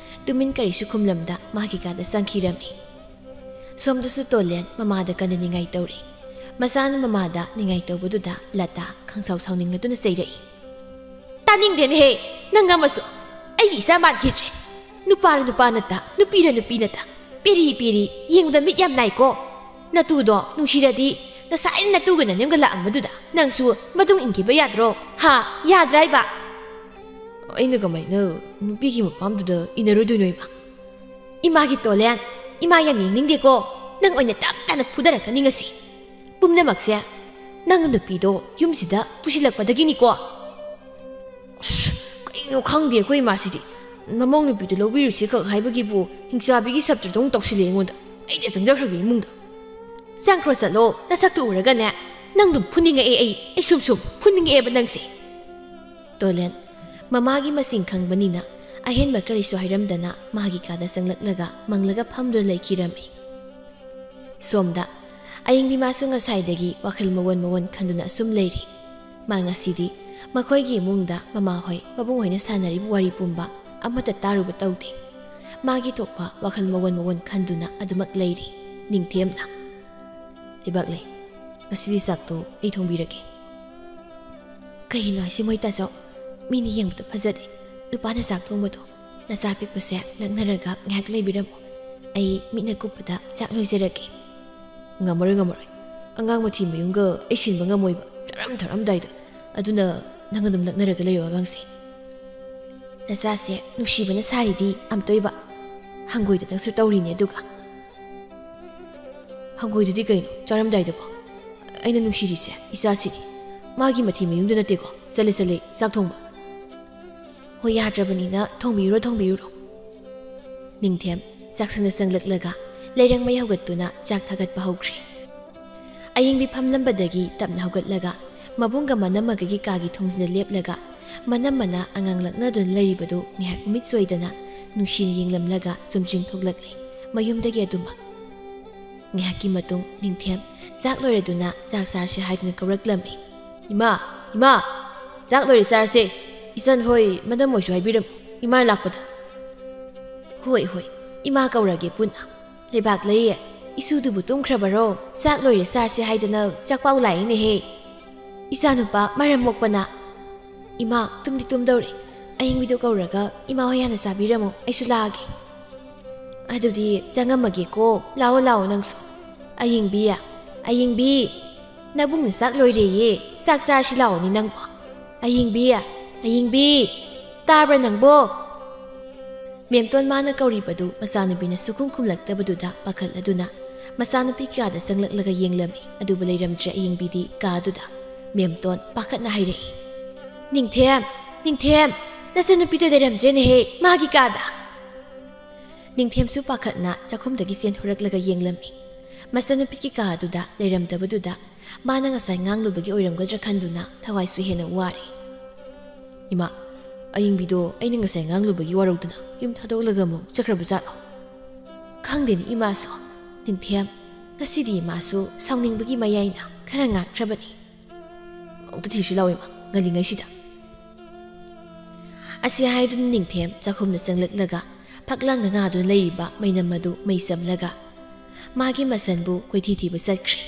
ꯇꯨꯃꯤꯟ ꯀꯔꯤꯁꯨ ꯈꯨꯝꯂꯝꯗ ꯃꯥꯒꯤ ꯀꯥꯗ ꯆꯪꯈꯤꯔꯝꯃꯤ꯫ ꯁꯣꯝꯗꯁꯨ ꯇꯣꯂꯦꯟ ꯃꯃꯥꯗ ꯀꯟꯅ ꯅꯤꯡꯉꯥꯏ ꯇꯧꯔꯤ꯫ ꯃꯆꯥꯅ ꯃꯃꯥꯗ ꯅꯤꯡꯉꯥꯏ ꯇꯧꯕꯗꯨꯗ ꯂꯇꯥ ꯈꯪꯁꯥꯎ ꯁꯥꯎꯅꯤꯡꯂꯗꯨꯅ ꯆꯩꯔꯛꯏ꯫ "ꯇꯥꯅꯤꯡꯗꯦꯅꯦꯍꯦ, ꯅꯪ ꯑꯃꯁꯨ꯫ ꯑꯩꯒꯤ ꯏꯆꯥ ꯃꯥꯟꯈꯤꯗ꯭ꯔꯦ꯫ ꯅꯨꯄꯥꯔ ꯅꯨꯄꯥ ꯅꯠꯇ, ꯅꯨꯄꯤꯔ ꯅꯨꯄꯤ ꯅꯠꯇ꯫ ꯄꯦꯔꯤ ꯄꯦꯔꯤ, ꯌꯦꯡꯕꯗ ꯃꯤꯠ ꯌꯥꯝ ꯅꯥꯏꯀꯣ꯫ ꯅꯇꯨꯗꯣ ꯅꯨꯡꯁꯤꯔꯗꯤ ꯉꯁꯥꯏꯅ ꯅꯇꯨꯒ ꯅꯅꯦꯝꯒ ꯂꯥꯛꯑꯝꯕꯗꯨꯗ ꯅꯪꯁꯨ ꯃꯇꯨꯡ ꯏꯟꯈꯤꯕ ꯌꯥꯗ꯭ꯔꯣ? ꯍꯥ? ꯌꯥꯗ꯭ꯔꯥ ꯍꯥꯏꯕ?" "ꯑꯩꯅ ꯀꯃꯥꯏꯅ ꯅꯨꯄꯤꯒꯤ ꯃꯄꯥꯝꯗꯨꯗ ꯏꯟꯅꯔꯨꯗꯣꯏꯅꯣ ꯏꯃꯥ?" "ꯏꯃꯥꯒꯤ ꯇꯣꯂꯦꯟ, ꯏꯃꯥ ꯌꯥꯝ ꯌꯦꯡꯅꯤꯡꯗꯦꯀꯣ꯫ ꯅꯪ ꯑꯣꯏꯅ ꯇꯞ ꯇꯥꯅ ꯐꯨꯗꯔꯛꯀꯅꯤ ꯉꯁꯤ꯫ ꯄꯨꯝꯅꯃꯛꯁꯦ ꯅꯪ ꯅꯨꯄꯤꯗꯣ ꯌꯨꯝꯁꯤꯗ ꯄꯨꯁꯤꯜꯂꯛꯄꯗꯒꯤꯅꯤꯀꯣ꯫" ꯑꯁ, ꯀꯩꯅꯣ ꯈꯪꯗꯦ ꯑꯩꯈꯣꯏ ꯏꯃꯥꯁꯤꯗꯤ꯫ ꯃꯃꯧ ꯅꯨꯄꯤꯗꯨ ꯂꯧꯕꯤꯔꯨꯁꯤ ꯈꯛ ꯍꯥꯏꯕꯒꯤꯕꯨ ꯍꯤꯡꯆꯥꯕꯤꯒꯤ ꯁꯞꯇ꯭ꯔꯗꯧꯅ ꯇꯧꯁꯤꯜꯂꯦ ꯑꯩꯉꯣꯟꯗ꯫ ꯑꯩꯗꯤ ꯆꯪꯖꯈ꯭ꯔꯒꯦ ꯏꯃꯨꯡꯗ꯫ "ꯆꯪꯈ꯭ꯔꯣ ꯆꯠꯂꯣ, ꯅꯁꯛꯇꯨ ꯎꯔꯒꯅꯦ꯫ ꯅꯪꯗꯨ ꯐꯨꯅꯤꯡꯉꯛꯑꯦ ꯑꯩ, ꯑꯩ ꯁꯨꯝ ꯁꯨꯝ ꯐꯨꯅꯤꯡꯉꯛꯑꯦꯕ ꯅꯪꯁꯦ꯫" ꯇꯣꯂꯦꯟ ꯃꯃꯥꯒꯤ ꯃꯁꯤꯡ ꯈꯪꯕꯅꯤꯅ ꯑꯍꯦꯟꯕ ꯀꯔꯤꯁꯨ ꯍꯥꯏꯔꯝꯗꯅ ꯃꯥꯒꯤ ꯀꯥꯗ ꯆꯪꯂꯛꯂꯒ ꯃꯪꯂꯒ ꯐꯝꯗꯨꯅ ꯂꯩꯈꯤꯔꯝꯃꯤ꯫ ꯁꯣꯝꯗ ꯑꯌꯤꯡꯕꯤ ꯃꯥꯁꯨ ꯉꯁꯥꯏꯗꯒꯤ ꯋꯥꯈꯜ ꯃꯋꯣꯟ ꯃꯋꯣꯟ ꯈꯟꯗꯨꯅ ꯑꯁꯨꯝ ꯂꯩꯔꯤ꯫ ꯃꯥ ꯉꯁꯤꯗꯤ ꯃꯈꯣꯏꯒꯤ ꯏꯃꯨꯡꯗ ꯃꯃꯥꯍꯣꯏ ꯃꯕꯨꯡꯍꯣꯏꯅ ꯁꯥꯟꯅꯔꯤꯕ ꯋꯥꯔꯤ ꯄꯨꯝꯕ ꯑꯃꯠꯇ ꯇꯥꯔꯨꯕ ꯇꯧꯗꯦ꯫ ꯃꯥꯒꯤ ꯊꯣꯛꯄ ꯋꯥꯈꯜ ꯃꯋꯣꯟ ꯃꯋꯣꯟ ꯈꯟꯗꯨꯅ ꯑꯗꯨꯃꯛ ꯂꯩꯔꯤ꯫ ꯅꯤꯡꯊꯦꯝꯅ, "ꯂꯩꯕꯥꯛꯂꯩ, ꯉꯁꯤꯗꯤ ꯆꯥꯛꯇꯣ ꯑꯩ ꯊꯣꯡꯕꯤꯔꯒꯦ꯫" "ꯀꯩꯅꯣ ꯍꯥꯏꯁꯤ ꯃꯣꯏ ꯇꯥꯆꯧ? ꯃꯤꯅ ꯌꯦꯡꯕꯗ ꯐꯖꯗꯦ꯫ ꯅꯨꯄꯥꯅ ꯆꯥꯛ ꯊꯣꯡꯕꯗꯣ꯫ ꯅꯆꯥ ꯄꯤꯛꯄꯁꯦ ꯂꯛꯅꯔꯒ ꯉꯥꯏꯍꯥꯛ ꯂꯩꯕꯤꯔꯝꯃꯣ꯫ ꯑꯩ ꯃꯤꯠꯅ ꯀꯨꯞꯄꯗ ꯆꯥꯛ ꯂꯣꯏꯖꯔꯒꯦ꯫" "ꯉꯝꯃꯔꯣꯏ, ꯉꯝꯃꯔꯣꯏ꯫ ꯑꯉꯥꯡ ꯃꯊꯤ ꯃꯌꯨꯡꯒ ꯑꯩ ꯁꯤꯟꯕ ꯉꯝꯃꯣꯏꯕ, ꯆꯥꯔꯝ ꯊꯛꯔꯝꯗꯥꯏꯗ꯫ ꯑꯗꯨꯅ ꯅꯪ ꯑꯗꯨꯝ ꯂꯛꯅꯔꯒ ꯂꯩꯌꯣ ꯑꯉꯥꯡꯁꯦ꯫" "ꯅꯆꯥꯁꯦ ꯅꯨꯡꯁꯤꯕꯅ ꯁꯥꯔꯤꯗꯤ ꯑꯝꯇꯣꯏꯕ꯫ ꯍꯪꯒꯣꯏꯗꯅꯁꯨ ꯇꯧꯔꯤꯅꯦ ꯑꯗꯨꯒ꯫" "ꯍꯪꯒꯣꯏꯗꯗꯤ ꯀꯩꯅꯣ, ꯆꯥꯔꯝꯗꯥꯏꯗꯕꯣ? ꯑꯩꯅ ꯅꯨꯡꯁꯤꯔꯤꯁꯦ ꯏꯆꯥꯁꯤꯅꯤ꯫ ꯃꯥꯒꯤ ꯃꯊꯤ ꯃꯌꯨꯡꯗ ꯅꯠꯇꯦꯀꯣ꯫ ꯆꯠꯂꯦ, ꯆꯠꯂꯦ, ꯆꯥꯛ ꯊꯣꯡꯕ꯫" "ꯍꯣꯏ, ꯌꯥꯗ꯭ꯔꯕꯅꯤꯅ ꯊꯣꯡꯕꯤꯔꯨꯔꯣ, ꯊꯣꯡꯕꯤꯔꯨꯔꯣ꯫" ꯅꯤꯡꯊꯦꯝ ꯆꯥꯛꯁꯪꯗ ꯆꯪꯂꯛꯂꯒ ꯂꯩꯔꯪ ꯃꯩ ꯍꯧꯒꯠꯇꯨꯅ ꯆꯥꯛ ꯊꯥꯒꯠꯄ ꯍꯧꯈ꯭ꯔꯦ꯫ ꯑꯌꯤꯡꯕꯤ ꯐꯝꯂꯝꯕꯗꯒꯤ ꯇꯞꯅ ꯍꯧꯒꯠꯂꯒ ꯃꯕꯨꯡꯒ ꯃꯅꯝꯃꯒꯒꯤ ꯀꯥꯒꯤ ꯊꯣꯡꯖꯤꯟꯗ ꯂꯦꯞꯂꯒ ꯃꯅꯝꯃꯅ ꯑꯉꯥꯡ ꯂꯛꯅꯗꯨꯅ ꯂꯩꯔꯤꯕꯗꯨ ꯉꯥꯏꯍꯥꯛ ꯃꯃꯤꯠ ꯁꯣꯏꯗꯅ ꯅꯨꯡꯁꯤꯅ ꯌꯦꯡꯂꯝꯂꯒ ꯆꯨꯝꯗ꯭ꯔꯤꯡ ꯊꯣꯛꯂꯛꯂꯦ ꯃꯌꯨꯝꯗꯒꯤ ꯑꯗꯨꯃꯛ꯫ ꯉꯥꯏꯍꯥꯛꯀꯤ ꯃꯇꯨꯡ ꯅꯤꯡꯊꯦꯝ ꯆꯥꯛ ꯂꯣꯏꯔꯗꯨꯅ ꯆꯥꯛ ꯆꯥꯔꯁꯤ ꯍꯥꯏꯗꯨꯅ ꯀꯧꯔꯛꯂꯝꯃꯤ꯫ "ꯏꯃꯥ! ꯏꯃꯥ!" ꯆꯥꯛ ꯂꯣꯏꯔꯦ, ꯆꯥꯔꯁꯦ꯫ ꯏꯆꯟ ꯍꯣꯏ, ꯃꯅꯝ ꯍꯣꯏꯁꯨ ꯍꯥꯏꯕꯤꯔꯝꯃꯨ, ꯏꯃꯥ ꯂꯥꯛꯄꯗ꯫ ꯍꯣꯏ, ꯍꯣꯏ, ꯏꯃꯥ ꯀꯧꯔꯒꯦ ꯄꯨꯟꯅ꯫ ꯂꯩꯕꯥꯛ ꯂꯩꯌꯦ, ꯏꯁꯨꯗꯨꯕꯨ ꯇꯨꯝꯈ꯭ꯔꯕꯔꯣ? ꯆꯥꯛ ꯂꯣꯏꯔꯦ, ꯆꯥꯔꯁꯦ ꯍꯥꯏꯗꯅ ꯆꯥꯛꯄꯥꯎ ꯂꯥꯛꯏꯅꯦꯍꯦ꯫ ꯏꯆꯥꯅꯨꯄꯥ ꯃꯔꯝ ꯃꯣꯛꯄꯅ꯫ ꯏꯃꯥ, ꯇꯨꯝꯗꯤ ꯇꯨꯝꯗꯧꯔꯦ꯫ ꯑꯌꯤꯡꯕꯤꯗꯨ ꯀꯧꯔꯒ ꯏꯃꯥ ꯍꯣꯏ ꯍꯥꯟꯅ ꯆꯥꯕꯤꯔꯝꯃꯣ, ꯑꯩꯁꯨ ꯂꯥꯛꯑꯒꯦ꯫ ꯑꯗꯨꯗꯤ ꯆꯪꯉꯝꯃꯒꯦꯀꯣ꯫ ꯂꯥꯛꯑꯣ, ꯂꯥꯛꯑꯣ ꯅꯪꯁꯨ꯫ ꯑꯌꯤꯡꯕꯤ, ꯑꯌꯤꯡꯕꯤ, ꯅꯕꯨꯡꯅ ꯆꯥꯛ ꯂꯣꯏꯔꯦꯌꯦ꯫ ꯆꯥꯛ ꯆꯥꯔꯁꯤ ꯂꯥꯛꯑꯣꯅꯦ ꯅꯪꯕꯣ꯫ ꯑꯌꯤꯡꯕꯤ, ꯑꯌꯤꯡꯕꯤ, ꯇꯥꯕ꯭ꯔꯥ ꯅꯪꯕꯣ? ꯃꯦꯝꯇꯣꯟ ꯃꯥꯅ ꯀꯧꯔꯤꯕꯗꯨ ꯃꯆꯥꯅꯨꯄꯤꯅ ꯁꯨꯈꯨꯝ ꯈꯨꯝꯂꯛꯇꯕꯗꯨꯗ ꯄꯥꯈꯠꯂꯗꯨꯅ ꯃꯆꯥꯅꯨꯄꯤ ꯀꯥꯗ ꯆꯪꯂꯛꯂꯒ ꯌꯦꯡꯂꯝꯃꯤ꯫ ꯑꯗꯨꯕꯨ ꯂꯩꯔꯝꯗ꯭ꯔꯦ ꯑꯌꯤꯡꯕꯤꯗꯤ ꯀꯥꯗꯨꯗ꯫ ꯃꯦꯝꯇꯣꯟ ꯄꯥꯈꯠꯅ ꯍꯥꯏꯔꯛꯏ, "ꯅꯤꯡꯊꯦꯝ, ꯅꯤꯡꯊꯦꯝ, ꯅꯆꯟꯅꯨꯄꯤꯗꯣ ꯂꯩꯔꯝꯗ꯭ꯔꯦꯅꯦꯍꯦ, ꯃꯥꯒꯤ ꯀꯥꯗ!" ꯅꯤꯡꯊꯦꯝꯁꯨ ꯄꯥꯈꯠꯅ ꯆꯥꯛꯈꯨꯝꯗꯒꯤ ꯆꯦꯟꯊꯣꯔꯛꯂꯒ ꯌꯦꯡꯂꯝꯃꯤ꯫ ꯃꯆꯟꯅꯨꯄꯤꯒꯤ ꯀꯥ ꯑꯗꯨꯗ ꯂꯩꯔꯝꯗꯕꯗꯨꯗ ꯃꯥꯅ ꯉꯁꯥꯏ ꯉꯥꯡꯂꯨꯕꯒꯤ ꯑꯣꯏꯔꯝꯒꯗ꯭ꯔꯥ ꯈꯟꯗꯨꯅ ꯊꯋꯥꯏꯁꯨ ꯍꯦꯟꯅ ꯋꯥꯔꯦ꯫ "ꯏꯃꯥ, ꯑꯌꯤꯡꯕꯤꯗꯣ ꯑꯩꯅ ꯉꯁꯥꯏ ꯉꯥꯡꯂꯨꯕꯒꯤ ꯋꯥꯔꯧꯗꯅ ꯌꯨꯝ ꯊꯥꯗꯣꯛꯂꯒ ꯑꯃꯨꯛ ꯆꯠꯈ꯭ꯔꯕ ꯖꯥꯠꯂꯣ? ꯈꯪꯗꯦꯅꯦ ꯏꯃꯥꯁꯨ꯫ ꯅꯤꯡꯊꯦꯝ, ꯉꯁꯤꯗꯤ ꯏꯃꯥꯁꯨ ꯁꯥꯎꯅꯤꯡꯕꯒꯤ ꯃꯌꯥꯏꯅ ꯈꯔ ꯉꯥꯛꯈ꯭ꯔꯕꯅꯤ꯫ ꯑꯃꯨꯛꯇ ꯊꯤꯁꯨ ꯂꯥꯎ ꯏꯃꯥ, ꯉꯜꯂꯤꯉꯩꯁꯤꯗ꯫" ꯑꯁꯤ ꯍꯥꯏꯗꯨꯅ ꯅꯤꯡꯊꯦꯝ ꯆꯥꯛꯈꯨꯝꯗ ꯆꯪꯂꯛꯂꯒ ꯐꯛꯂꯥꯡꯗ ꯉꯥꯗꯨꯅ ꯂꯩꯔꯤꯕ ꯃꯩꯅꯝ ꯑꯗꯨ ꯃꯩ ꯆꯝꯂꯒ ꯃꯥꯒꯤ ꯃꯁꯟꯕꯨ ꯀꯣꯏꯊꯤ ꯊꯤꯕ ꯆꯠꯈ꯭ꯔꯦ꯫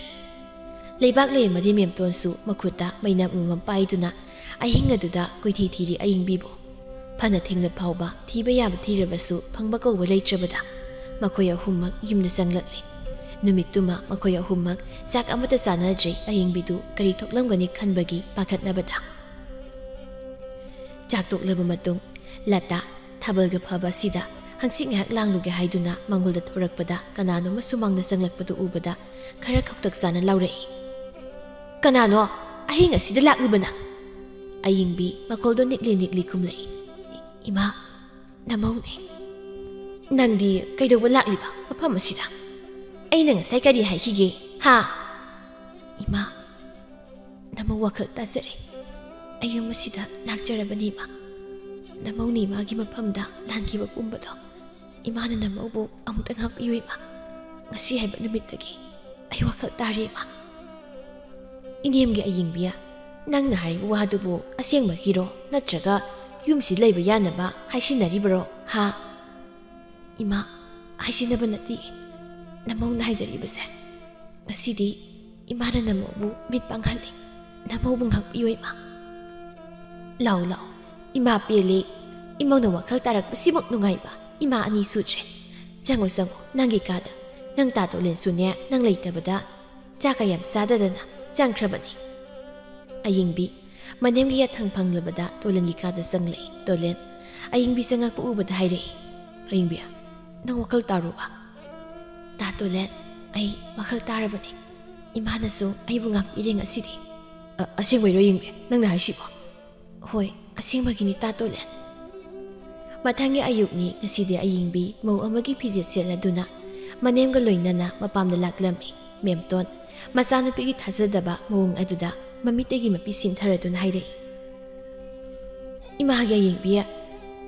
ꯂꯩꯕꯥꯛ ꯂꯩꯃꯗꯤ ꯃꯦꯝꯇꯣꯟꯁꯨ ꯃꯈꯨꯠꯇ ꯃꯩꯅꯝ ꯑꯃꯃꯝ ꯄꯥꯏꯗꯨꯅ ꯑꯍꯤꯡ ꯑꯗꯨꯗ ꯀꯣꯏꯊꯤ ꯊꯤꯔꯤ ꯑꯌꯤꯡꯕꯤꯕꯨ꯫ ꯐꯅ ꯊꯦꯡꯂ ꯐꯥꯎꯕ ꯊꯤꯕ ꯌꯥꯕ ꯊꯤꯔꯕꯁꯨ ꯐꯪꯕ ꯀꯧꯕ ꯂꯩꯇ꯭ꯔꯕꯗ ꯃꯈꯣꯏ ꯑꯍꯨꯝꯃꯛ ꯌꯨꯝꯗ ꯆꯪꯂꯛꯂꯦ꯫ ꯅꯨꯃꯤꯠꯇꯨꯃ ꯃꯈꯣꯏ ꯑꯍꯨꯝꯃꯛ ꯆꯥꯛ ꯑꯃꯠꯇ ꯆꯥꯅꯗ꯭ꯔꯦ꯫ ꯑꯌꯤꯡꯕꯤꯗꯨ ꯀꯔꯤ ꯊꯣꯛꯂꯝꯒꯅꯤ ꯈꯟꯕꯒꯤ ꯄꯥꯈꯠꯅꯕꯗ꯫ ꯆꯥꯛ ꯇꯣꯛꯂꯕ ꯃꯇꯨꯡ ꯂꯇꯥ, ꯊꯥꯕꯜꯒ ꯐꯕ ꯑꯁꯤꯗ ꯍꯪꯆꯤꯠ ꯉꯥꯏꯍꯥꯛ ꯂꯥꯡꯂꯨꯒꯦ ꯍꯥꯏꯗꯨꯅ ꯃꯥꯡꯒꯣꯜꯗ ꯊꯣꯔꯛꯄꯗ ꯀꯅꯥꯅꯣꯃ ꯁꯨꯃꯥꯡꯗ ꯆꯪꯂꯛꯄꯗꯨ ꯎꯕꯗ ꯈꯔ ꯈꯧꯇꯛ ꯆꯥꯅ ꯂꯥꯎꯔꯛꯏ, "ꯀꯅꯥꯅꯣ ꯑꯍꯤꯡ ꯑꯁꯤꯗ ꯂꯥꯛꯂꯤꯕ ꯅꯪ?" ꯑꯌꯤꯡꯕꯤ ꯃꯈꯣꯜꯗꯣ ꯅꯤꯛꯂꯤ ꯅꯤꯛꯂꯤ ꯈꯨꯝꯂꯛꯏ, "ꯏꯃꯥ, ꯅꯃꯧꯅꯦ꯫" "ꯅꯪꯗꯤ ꯀꯩꯗꯧꯕ ꯂꯥꯛꯂꯤꯕ ꯃꯐꯝ ꯑꯁꯤꯗ? ꯑꯩꯅ ꯉꯁꯥꯏ ꯀꯔꯤ ꯍꯥꯏꯈꯤꯒꯦ, ꯍꯥ?" "ꯏꯃꯥ, ꯅꯃꯧ ꯋꯥꯈꯜ ꯇꯥꯖꯔꯦ꯫ ꯑꯩ ꯌꯨꯝ ꯑꯁꯤꯗ ꯂꯥꯛꯆꯔꯕꯅꯤ ꯏꯃꯥ꯫ ꯅꯃꯧꯅ ꯏꯃꯥꯒꯤ ꯃꯐꯝꯗ ꯂꯥꯟꯈꯤꯕ ꯄꯨꯝꯕꯗꯣ ꯏꯃꯥꯅ ꯅꯃꯧꯕꯨ ꯑꯃꯨꯛꯇ ꯉꯥꯛꯄꯤꯌꯨ ꯏꯃꯥ꯫ ꯉꯁꯤ ꯍꯥꯏꯕ ꯅꯨꯃꯤꯠꯇꯒꯤ ꯑꯩ ꯋꯥꯈꯜ ꯇꯥꯔꯦ ꯏꯃꯥ꯫" "ꯏꯅꯦꯝꯒꯤ ꯑꯌꯤꯡꯕꯤ, ꯅꯪꯅ ꯍꯥꯏꯔꯤꯕ ꯋꯥꯗꯨꯕꯨ ꯑꯁꯦꯡꯕꯒꯤꯔꯣ, ꯅꯠꯇ꯭ꯔꯒ ꯌꯨꯝꯁꯤ ꯂꯩꯕ ꯌꯥꯅꯕ ꯍꯥꯏꯁꯤꯟꯅꯔꯤꯕꯔꯣ? ꯍꯥ? ꯏꯃꯥ, ꯍꯥꯏꯁꯤꯟꯅꯕ ꯅꯠꯇꯦ꯫ ꯅꯃꯧꯅ ꯍꯥꯏꯖꯔꯤꯕꯁꯦ꯫ ꯉꯁꯤꯗꯤ ꯏꯃꯥꯅ ꯅꯃꯧꯕꯨ ꯃꯤꯠ ꯄꯥꯡꯍꯜꯂꯤ꯫ ꯅꯃꯧꯕꯨ ꯉꯥꯛꯄꯤꯌꯨ, ꯏꯃꯥ꯫ ꯂꯥꯛꯑꯣ, ꯂꯥꯛꯑꯣ꯫ ꯏꯃꯥ ꯄꯦꯜꯂꯦ꯫ ꯏꯃꯧꯅ ꯋꯥꯈꯜ ꯇꯥꯔꯛꯄꯁꯤꯃꯨꯛ ꯅꯨꯡꯉꯥꯏꯕ ꯏꯃꯥ ꯑꯅꯤ ꯁꯨꯗ꯭ꯔꯦ꯫ ꯆꯪꯉꯣ, ꯆꯪꯉꯣ, ꯅꯪꯒꯤ ꯀꯥꯗ꯫ ꯅꯪ ꯇꯥ ꯇꯣꯂꯦꯟꯁꯨꯅꯦ, ꯅꯪ ꯂꯩꯇꯕꯗ ꯆꯥꯛꯀ ꯌꯥꯝ ꯆꯥꯗꯗꯅ ꯆꯪꯈ꯭ꯔꯕꯅꯤ꯫ ꯑꯌꯤꯡꯕꯤ ꯃꯅꯦꯝꯒꯤ ꯌꯥꯊꯪ ꯐꯪꯂꯕꯗ ꯇꯣꯂꯦꯟꯒꯤ ꯀꯥꯗ ꯆꯪꯂꯛꯏ꯫ ꯇꯣꯂꯦꯟ ꯑꯌꯤꯡꯕꯤ ꯆꯪꯉꯛꯄ ꯎꯕꯗ ꯍꯥꯏꯔꯛꯏ, "ꯑꯌꯤꯡꯕꯤ, ꯅꯪ ꯋꯥꯈꯜ ꯇꯥꯔꯨꯕ?" "ꯇꯥ ꯇꯣꯂꯦꯟ, ꯑꯩ ꯋꯥꯈꯜ ꯇꯥꯔꯕꯅꯤ꯫ ꯏꯃꯥꯅꯁꯨ ꯑꯩꯕꯨ ꯉꯥꯛꯄꯤꯔꯦ ꯉꯁꯤꯗꯤ꯫" "ꯑ-, ꯑꯁꯦꯡꯕꯩꯔꯣ ꯑꯌꯤꯡꯕꯤ, ꯅꯪꯅ ꯍꯥꯏꯁꯤꯕꯣ?" "ꯍꯣꯏ, ꯑꯁꯦꯡꯕꯒꯤꯅꯤ ꯇꯥ ꯇꯣꯂꯦꯟ꯫" ꯃꯊꯪꯒꯤ ꯑꯌꯨꯛꯅꯤ꯫ ꯉꯁꯤꯗꯤ ꯑꯌꯤꯡꯕꯤ ꯃꯧ ꯑꯃꯒꯤ ꯐꯤꯖꯦꯠ ꯁꯦꯠꯂꯗꯨꯅ ꯃꯅꯦꯝꯒ ꯂꯣꯏꯅꯅ ꯃꯄꯥꯝꯗ ꯂꯥꯛꯂꯝꯃꯤ꯫ ꯃꯦꯝꯇꯣꯟ ꯃꯆꯥꯅꯨꯄꯤꯒꯤ ꯊꯥꯖꯗꯕ ꯃꯑꯣꯡ ꯑꯗꯨꯗ ꯃꯃꯤꯠꯇꯒꯤ ꯃꯄꯤ ꯁꯤꯟꯊꯔꯗꯨꯅ ꯍꯥꯏꯔꯛꯏ, "ꯏꯃꯥꯒꯤ ꯑꯌꯤꯡꯕꯤ,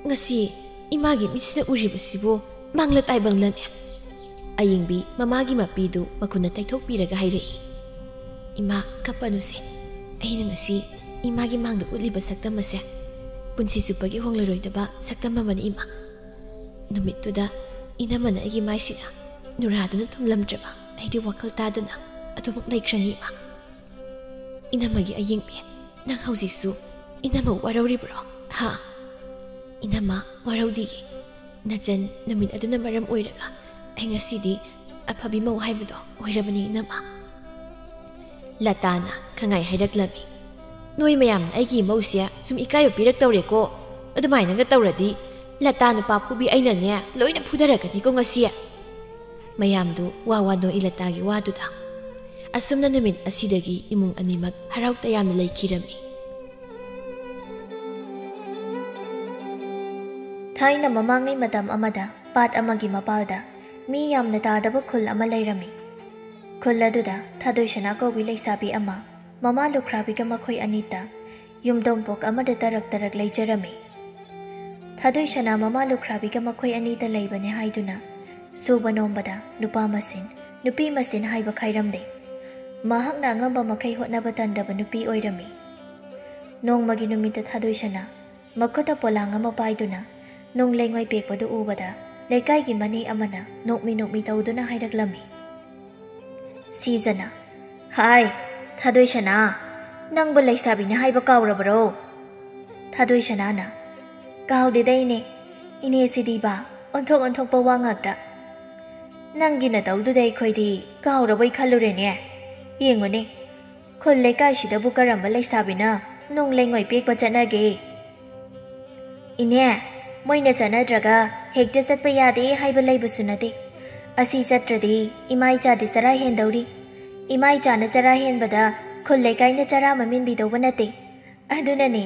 ꯉꯁꯤ ꯏꯃꯥꯒꯤ ꯃꯤꯠꯁꯤꯅ ꯎꯔꯤꯕꯁꯤꯕꯨ ꯃꯪꯂ ꯇꯥꯏꯕꯪꯂꯅꯦ?" ꯑꯌꯤꯡꯕꯤ ꯃꯃꯥꯒꯤ ꯃꯄꯤꯗꯨ ꯃꯈꯨꯠꯅ ꯇꯩꯊꯣꯛꯄꯤꯔꯒ ꯍꯥꯏꯔꯛꯏ, "ꯏꯃꯥ, ꯀꯞꯄꯅꯨꯁꯦ꯫ ꯑꯩꯅ ꯉꯁꯤ ꯏꯃꯥꯒꯤ ꯃꯥꯡꯗ ꯎꯠꯂꯤꯕ ꯁꯛꯇꯝ ꯑꯁꯦ ꯄꯨꯟꯁꯤ ꯆꯨꯞꯄꯒꯤ ꯍꯣꯡꯂꯔꯣꯏꯗꯕ ꯁꯛꯇꯝ ꯑꯃꯅꯤ, ꯏꯃꯥ꯫ ꯅꯨꯃꯤꯠꯇꯨꯗ ꯏꯅꯝꯃꯅ ꯑꯩꯒꯤ ꯃꯥꯏꯁꯤꯗ ꯅꯨꯔꯥꯗꯨꯅ ꯊꯨꯝꯂꯝꯗ꯭ꯔꯕ ꯑꯩꯗꯤ ꯋꯥꯈꯜ ꯇꯥꯗꯅ ꯑꯗꯨꯃꯛ ꯂꯩꯈ꯭ꯔꯅꯤ, ꯏꯃꯥ꯫" "ꯏꯅꯝꯃꯒꯤ ꯑꯌꯤꯡꯕꯤ, ꯅꯪ ꯍꯧꯖꯤꯛꯁꯨ ꯏꯅꯝꯃ ꯋꯥꯔꯧꯔꯤꯕ꯭ꯔꯣ? ꯍꯥ?" "ꯏꯅꯝꯃ ꯋꯥꯔꯧꯗꯤꯌꯦ꯫ ꯅꯆꯟ ꯅꯨꯃꯤꯠ ꯑꯗꯨꯅ ꯃꯔꯝ ꯑꯣꯏꯔꯒ ꯑꯩ ꯉꯁꯤꯗꯤ ꯑꯐꯕꯤ ꯃꯧ ꯍꯥꯏꯕꯗꯣ ꯑꯣꯏꯔꯕꯅꯤ, ꯏꯅꯝꯃ꯫" ꯂꯇꯥꯅ ꯈꯪꯉꯥꯏ ꯍꯥꯏꯔꯛꯂꯝꯃꯤ, "ꯅꯣꯏ ꯃꯌꯥꯝꯅ ꯑꯩꯒꯤ ꯏꯃꯧꯁꯦ ꯁꯨꯝ ꯏꯀꯥꯏꯕ ꯄꯤꯔꯛꯇꯧꯔꯦꯀꯣ꯫ ꯑꯗꯨꯃꯥꯏꯅꯒ ꯇꯧꯔꯗꯤ ꯂꯇꯥ ꯅꯨꯄꯥ ꯐꯨꯕꯤ ꯑꯩꯅꯅꯦ ꯂꯣꯏꯅ ꯐꯨꯊꯔꯛꯀꯅꯤꯀꯣ ꯉꯁꯤ꯫" ꯃꯌꯥꯝꯗꯨ ꯋꯥ ꯋꯥ ꯅꯣꯛꯏ ꯂꯇꯥꯒꯤ ꯋꯥꯗꯨꯗ꯫ ꯑꯁꯨꯝꯅ ꯅꯨꯃꯤꯠ ꯑꯁꯤꯗꯒꯤ ꯏꯃꯨꯡ ꯑꯅꯤꯃꯛ ꯍꯔꯥꯎ ꯇꯌꯥꯝꯅ ꯂꯩꯈꯤꯔꯝꯃꯤ꯫ ꯊꯥꯏꯅ ꯃꯃꯥꯡꯉꯩ ꯃꯇꯝ ꯑꯃꯗ ꯄꯥꯠ ꯑꯃꯒꯤ ꯃꯄꯥꯜꯗ ꯃꯤ ꯌꯥꯝꯅ ꯇꯥꯗꯕ ꯈꯨꯜ ꯑꯃ ꯂꯩꯔꯝꯃꯤ꯫ ꯈꯨꯜ ꯑꯗꯨꯗ ꯊꯥꯗꯣꯏꯁꯅꯥ ꯀꯧꯕꯤ ꯂꯩꯁꯥꯕꯤ ꯑꯃ ꯃꯃꯥ ꯂꯨꯈ꯭ꯔꯥꯕꯤꯒ ꯃꯈꯣꯏ ꯑꯅꯤꯇ ꯌꯨꯝꯗꯣꯡꯄꯣꯛ ꯑꯃꯗ ꯇꯔꯛ ꯇꯔꯛ ꯂꯩꯖꯔꯝꯃꯤ꯫ ꯊꯥꯗꯣꯏꯁꯅꯥ ꯃꯃꯥ ꯂꯨꯈ꯭ꯔꯥꯕꯤꯒ ꯃꯈꯣꯏ ꯑꯅꯤꯇ ꯂꯩꯕꯅꯦ ꯍꯥꯏꯗꯨꯅ ꯁꯨꯕ ꯅꯣꯝꯕꯗ ꯅꯨꯄꯥ ꯃꯁꯦꯟ, ꯅꯨꯄꯤ ꯃꯁꯦꯟ ꯍꯥꯏꯕ ꯈꯥꯏꯔꯝꯗꯦ꯫ ꯃꯍꯥꯛꯅ ꯑꯉꯝꯕ ꯃꯈꯩ ꯍꯣꯠꯅꯕ ꯇꯟꯗꯕ ꯅꯨꯄꯤ ꯑꯣꯏꯔꯝꯃꯤ꯫ ꯅꯣꯡꯃꯒꯤ ꯅꯨꯃꯤꯠꯇ ꯊꯥꯗꯣꯏꯁꯅꯥ ꯃꯈꯨꯠꯇ ꯄꯣꯂꯥꯡ ꯑꯃ ꯄꯥꯏꯗꯨꯅ ꯅꯨꯡ ꯂꯩꯉꯣꯏ ꯄꯦꯛꯄꯗꯨ ꯎꯕꯗ ꯂꯩꯀꯥꯏꯒꯤ ꯃꯅꯦ ꯑꯃꯅ ꯅꯣꯛꯃꯤ ꯅꯣꯛꯃꯤ ꯇꯧꯗꯨꯅ ꯍꯥꯏꯔꯛꯂꯝꯃꯤ꯫ ꯁꯤꯖꯅ, "ꯍꯥꯏ, ꯊꯥꯗꯣꯏꯁꯅꯥ, ꯅꯪꯕꯨ ꯂꯩꯁꯥꯕꯤꯅ ꯍꯥꯏꯕ ꯀꯥꯎꯔꯕꯔꯣ?" ꯊꯥꯗꯣꯏꯁꯅꯥꯅ, "ꯀꯥꯎꯗꯦꯗ ꯏꯅꯦ, ꯏꯅꯦꯁꯤꯗꯤꯕ ꯑꯣꯟꯊꯣꯛ ꯑꯣꯟꯊꯣꯛꯄ ꯋꯥ ꯉꯥꯛꯇ꯫ ꯅꯪꯒꯤ ꯅꯇꯧꯗꯨꯗ ꯑꯩꯈꯣꯏꯗꯤ ꯀꯥꯎꯔꯕꯣꯏ ꯈꯜꯂꯨꯔꯦꯅꯦ꯫ ꯌꯦꯡꯉꯨꯅꯦ, ꯈꯨꯜ ꯂꯩꯀꯥꯏꯁꯤꯗꯕꯨ ꯀꯔꯝꯕ ꯂꯩꯁꯥꯕꯤꯅ ꯅꯨꯡ ꯂꯩꯉꯣꯏ ꯄꯦꯛꯄ ꯆꯠꯅꯒꯦ?" "ꯏꯅꯦ, ꯃꯣꯏꯅ ꯆꯠꯅꯗ꯭ꯔꯒ ꯍꯦꯛꯇ ꯆꯠꯄ ꯌꯥꯗꯦ ꯍꯥꯏꯕ ꯂꯩꯕꯁꯨ ꯅꯠꯇꯦ꯫ ꯑꯁꯤ ꯆꯠꯇ꯭ꯔꯗꯤ ꯏꯃꯥ ꯏꯆꯥꯗꯤ ꯆꯔꯥ ꯍꯦꯟꯗꯧꯔꯤ꯫ ꯏꯃꯥ ꯏꯆꯥꯅ ꯆꯔꯥ ꯍꯦꯟꯕꯗ ꯈꯨꯜ ꯂꯩꯀꯥꯏꯅ ꯆꯔꯥ ꯃꯃꯤꯟꯕꯤꯗꯧꯕ ꯅꯠꯇꯦ꯫ ꯑꯗꯨꯅꯅꯦ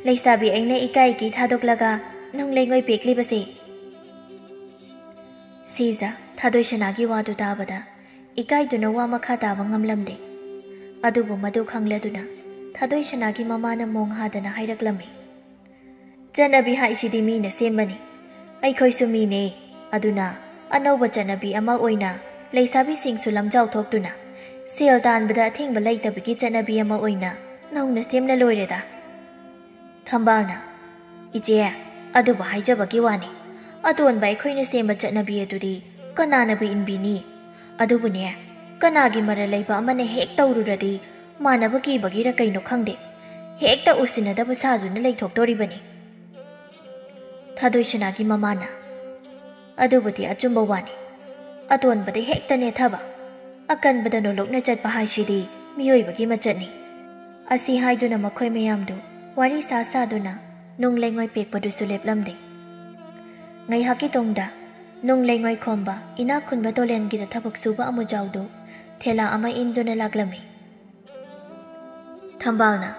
ꯂꯩꯁꯥꯕꯤ ꯑꯩꯅ ꯏꯀꯥꯏ ꯏꯀꯤ ꯊꯥꯗꯣꯛꯂꯒ ꯅꯨꯡ ꯂꯩꯉꯣꯏ ꯄꯦꯛꯂꯤꯕꯁꯦ꯫" ꯁꯤꯖ ꯊꯥꯗꯣꯏꯁꯅꯥꯒꯤ ꯋꯥꯗꯨ ꯇꯥꯕꯗ ꯏꯀꯥꯏꯗꯨꯅ ꯋꯥ ꯃꯈꯥ ꯇꯥꯕ ꯉꯝꯂꯝꯗꯦ꯫ ꯑꯗꯨꯕꯨ ꯃꯗꯨ ꯈꯪꯂꯗꯨꯅ ꯊꯥꯗꯣꯏꯁꯅꯥꯒꯤ ꯃꯃꯥꯅ ꯃꯣꯡ ꯍꯥꯗꯅ ꯍꯥꯏꯔꯛꯂꯝꯃꯤ, "ꯆꯠꯅꯕꯤ ꯍꯥꯏꯁꯤꯗꯤ ꯃꯤꯅ ꯁꯦꯝꯕꯅꯤ꯫ ꯑꯩꯈꯣꯏꯁꯨ ꯃꯤꯅꯦ꯫ ꯑꯗꯨꯅ ꯑꯅꯧꯕ ꯆꯠꯅꯕꯤ ꯑꯃ ꯑꯣꯏꯅ ꯂꯩꯁꯥꯕꯤꯁꯤꯡꯁꯨ ꯂꯝꯖꯥꯎ ꯊꯣꯛꯇꯨꯅ ꯁꯦꯜ ꯇꯥꯟꯕꯗ ꯑꯊꯤꯡꯕ ꯂꯩꯇꯕꯒꯤ ꯆꯠꯅꯕꯤ ꯑꯃ ꯑꯣꯏꯅ ꯅꯧꯅ ꯁꯦꯝꯂ ꯂꯣꯏꯔꯦꯗ꯫" ꯊꯝꯕꯥꯜꯅ, "ꯏꯆꯦ, ꯑꯗꯨꯕꯨ ꯍꯥꯏꯖꯕꯒꯤ ꯋꯥꯅꯤ꯫ ꯑꯇꯣꯟꯕ ꯑꯩꯈꯣꯏꯅ ꯁꯦꯝꯕ ꯆꯠꯅꯕꯤ ꯑꯗꯨꯗꯤ ꯀꯅꯥꯅꯕꯨ ꯏꯟꯕꯤꯅꯤ? ꯑꯗꯨꯕꯨꯅꯦ, ꯀꯅꯥꯒꯤ ꯃꯔꯜ ꯂꯩꯕ ꯑꯃꯅ ꯍꯦꯛ ꯇꯧꯔꯨꯔꯗꯤ ꯃꯥꯟꯅꯕ ꯀꯤꯕꯒꯤꯔ ꯀꯩꯅꯣ ꯈꯪꯗꯦ, ꯍꯦꯛꯇ ꯎꯁꯤꯟꯅꯗꯕ ꯁꯥꯗꯨꯅ ꯂꯩꯊꯣꯛꯇꯣꯔꯤꯕꯅꯤ꯫" ꯊꯥꯗꯣꯏꯁꯅꯥꯒꯤ ꯃꯃꯥꯅ, "ꯑꯗꯨꯕꯨꯗꯤ ꯑꯆꯨꯝꯕ ꯋꯥꯅꯤ꯫ ꯑꯇꯣꯟꯕꯗ ꯍꯦꯛꯇ ꯅꯦꯠꯊꯕ, ꯑꯀꯟꯕꯗ ꯅꯣꯂꯨꯛꯅ ꯆꯠꯄ ꯍꯥꯏꯁꯤꯗꯤ ꯃꯤꯑꯣꯏꯕꯒꯤ ꯃꯆꯠꯅꯤ꯫" ꯑꯁꯤ ꯍꯥꯏꯗꯨꯅ ꯃꯈꯣꯏ ꯃꯌꯥꯝꯗꯨ ꯋꯥꯔꯤ ꯁꯥ ꯁꯥꯗꯨꯅ ꯅꯨꯡ ꯂꯩꯉꯣꯏ ꯄꯦꯛꯄꯗꯨꯁꯨ ꯂꯦꯞꯂꯝꯗꯦ꯫ ꯉꯥꯏꯍꯥꯛꯀꯤ ꯇꯨꯡꯗ ꯅꯨꯡ ꯂꯩꯉꯣꯏ ꯈꯣꯝꯕ ꯏꯅꯥꯛ ꯈꯨꯟꯕ ꯇꯣꯂꯦꯟꯒꯤꯗ ꯊꯕꯛ ꯁꯨꯕ ꯑꯃꯨꯖꯥꯎꯗꯨ ꯊꯦꯂꯥ ꯑꯃ ꯏꯟꯗꯨꯅ ꯂꯥꯛꯂꯝꯃꯤ꯫ ꯊꯝꯕꯥꯜꯅ,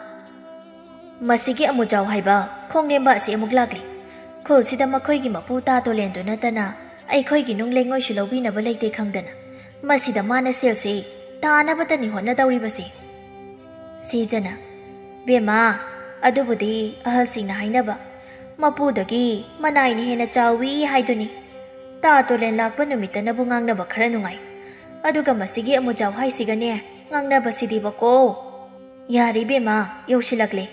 "ꯃꯁꯤꯒꯤ ꯑꯃꯨꯖꯥꯎ ꯍꯥꯏꯕ ꯈꯣꯡꯅꯦꯝꯕ ꯑꯁꯤ ꯑꯃꯨꯛ ꯂꯥꯛꯂꯤ꯫ ꯈꯨꯜꯁꯤꯗ ꯃꯈꯣꯏꯒꯤ ꯃꯄꯨ ꯇꯥ ꯇꯣꯂꯦꯟꯗꯨ ꯅꯠꯇꯅ ꯑꯩꯈꯣꯏꯒꯤ ꯅꯨꯡ ꯂꯩꯉꯣꯏꯁꯨ ꯂꯧꯕꯤꯅꯕ ꯂꯩꯇꯦ ꯈꯪꯗꯅ ꯃꯁꯤꯗ ꯃꯥꯅ ꯁꯦꯜꯁꯤ ꯇꯥꯅꯕꯇꯅꯤ ꯍꯣꯠꯅꯗꯧꯔꯤꯕꯁꯤ꯫" ꯁꯤꯖꯅ, "ꯕꯦꯝꯃ, ꯑꯗꯨꯕꯨꯗꯤ ꯑꯍꯜꯁꯤꯡꯅ ꯍꯥꯏꯅꯕ, ꯃꯄꯨꯗꯒꯤ ꯃꯅꯥꯏꯅ ꯍꯦꯟꯅ ꯆꯥꯎꯏ ꯍꯥꯏꯗꯨꯅꯤ꯫ ꯇꯥ ꯇꯣꯂꯦꯟ ꯂꯥꯛꯄ ꯅꯨꯃꯤꯠꯇꯅꯕꯨ ꯉꯥꯡꯅꯕ ꯈꯔ ꯅꯨꯡꯉꯥꯏ꯫ ꯑꯗꯨꯒ ꯃꯁꯤꯒꯤ ꯑꯃꯨꯖꯥꯎ ꯍꯥꯏꯁꯤꯒꯅꯦ ꯉꯥꯡꯅꯕꯁꯤꯗꯤꯕꯀꯣ꯫ ꯌꯥꯔꯦ ꯏꯕꯦꯝꯃ, ꯌꯧꯁꯤꯜꯂꯛꯂꯦ꯫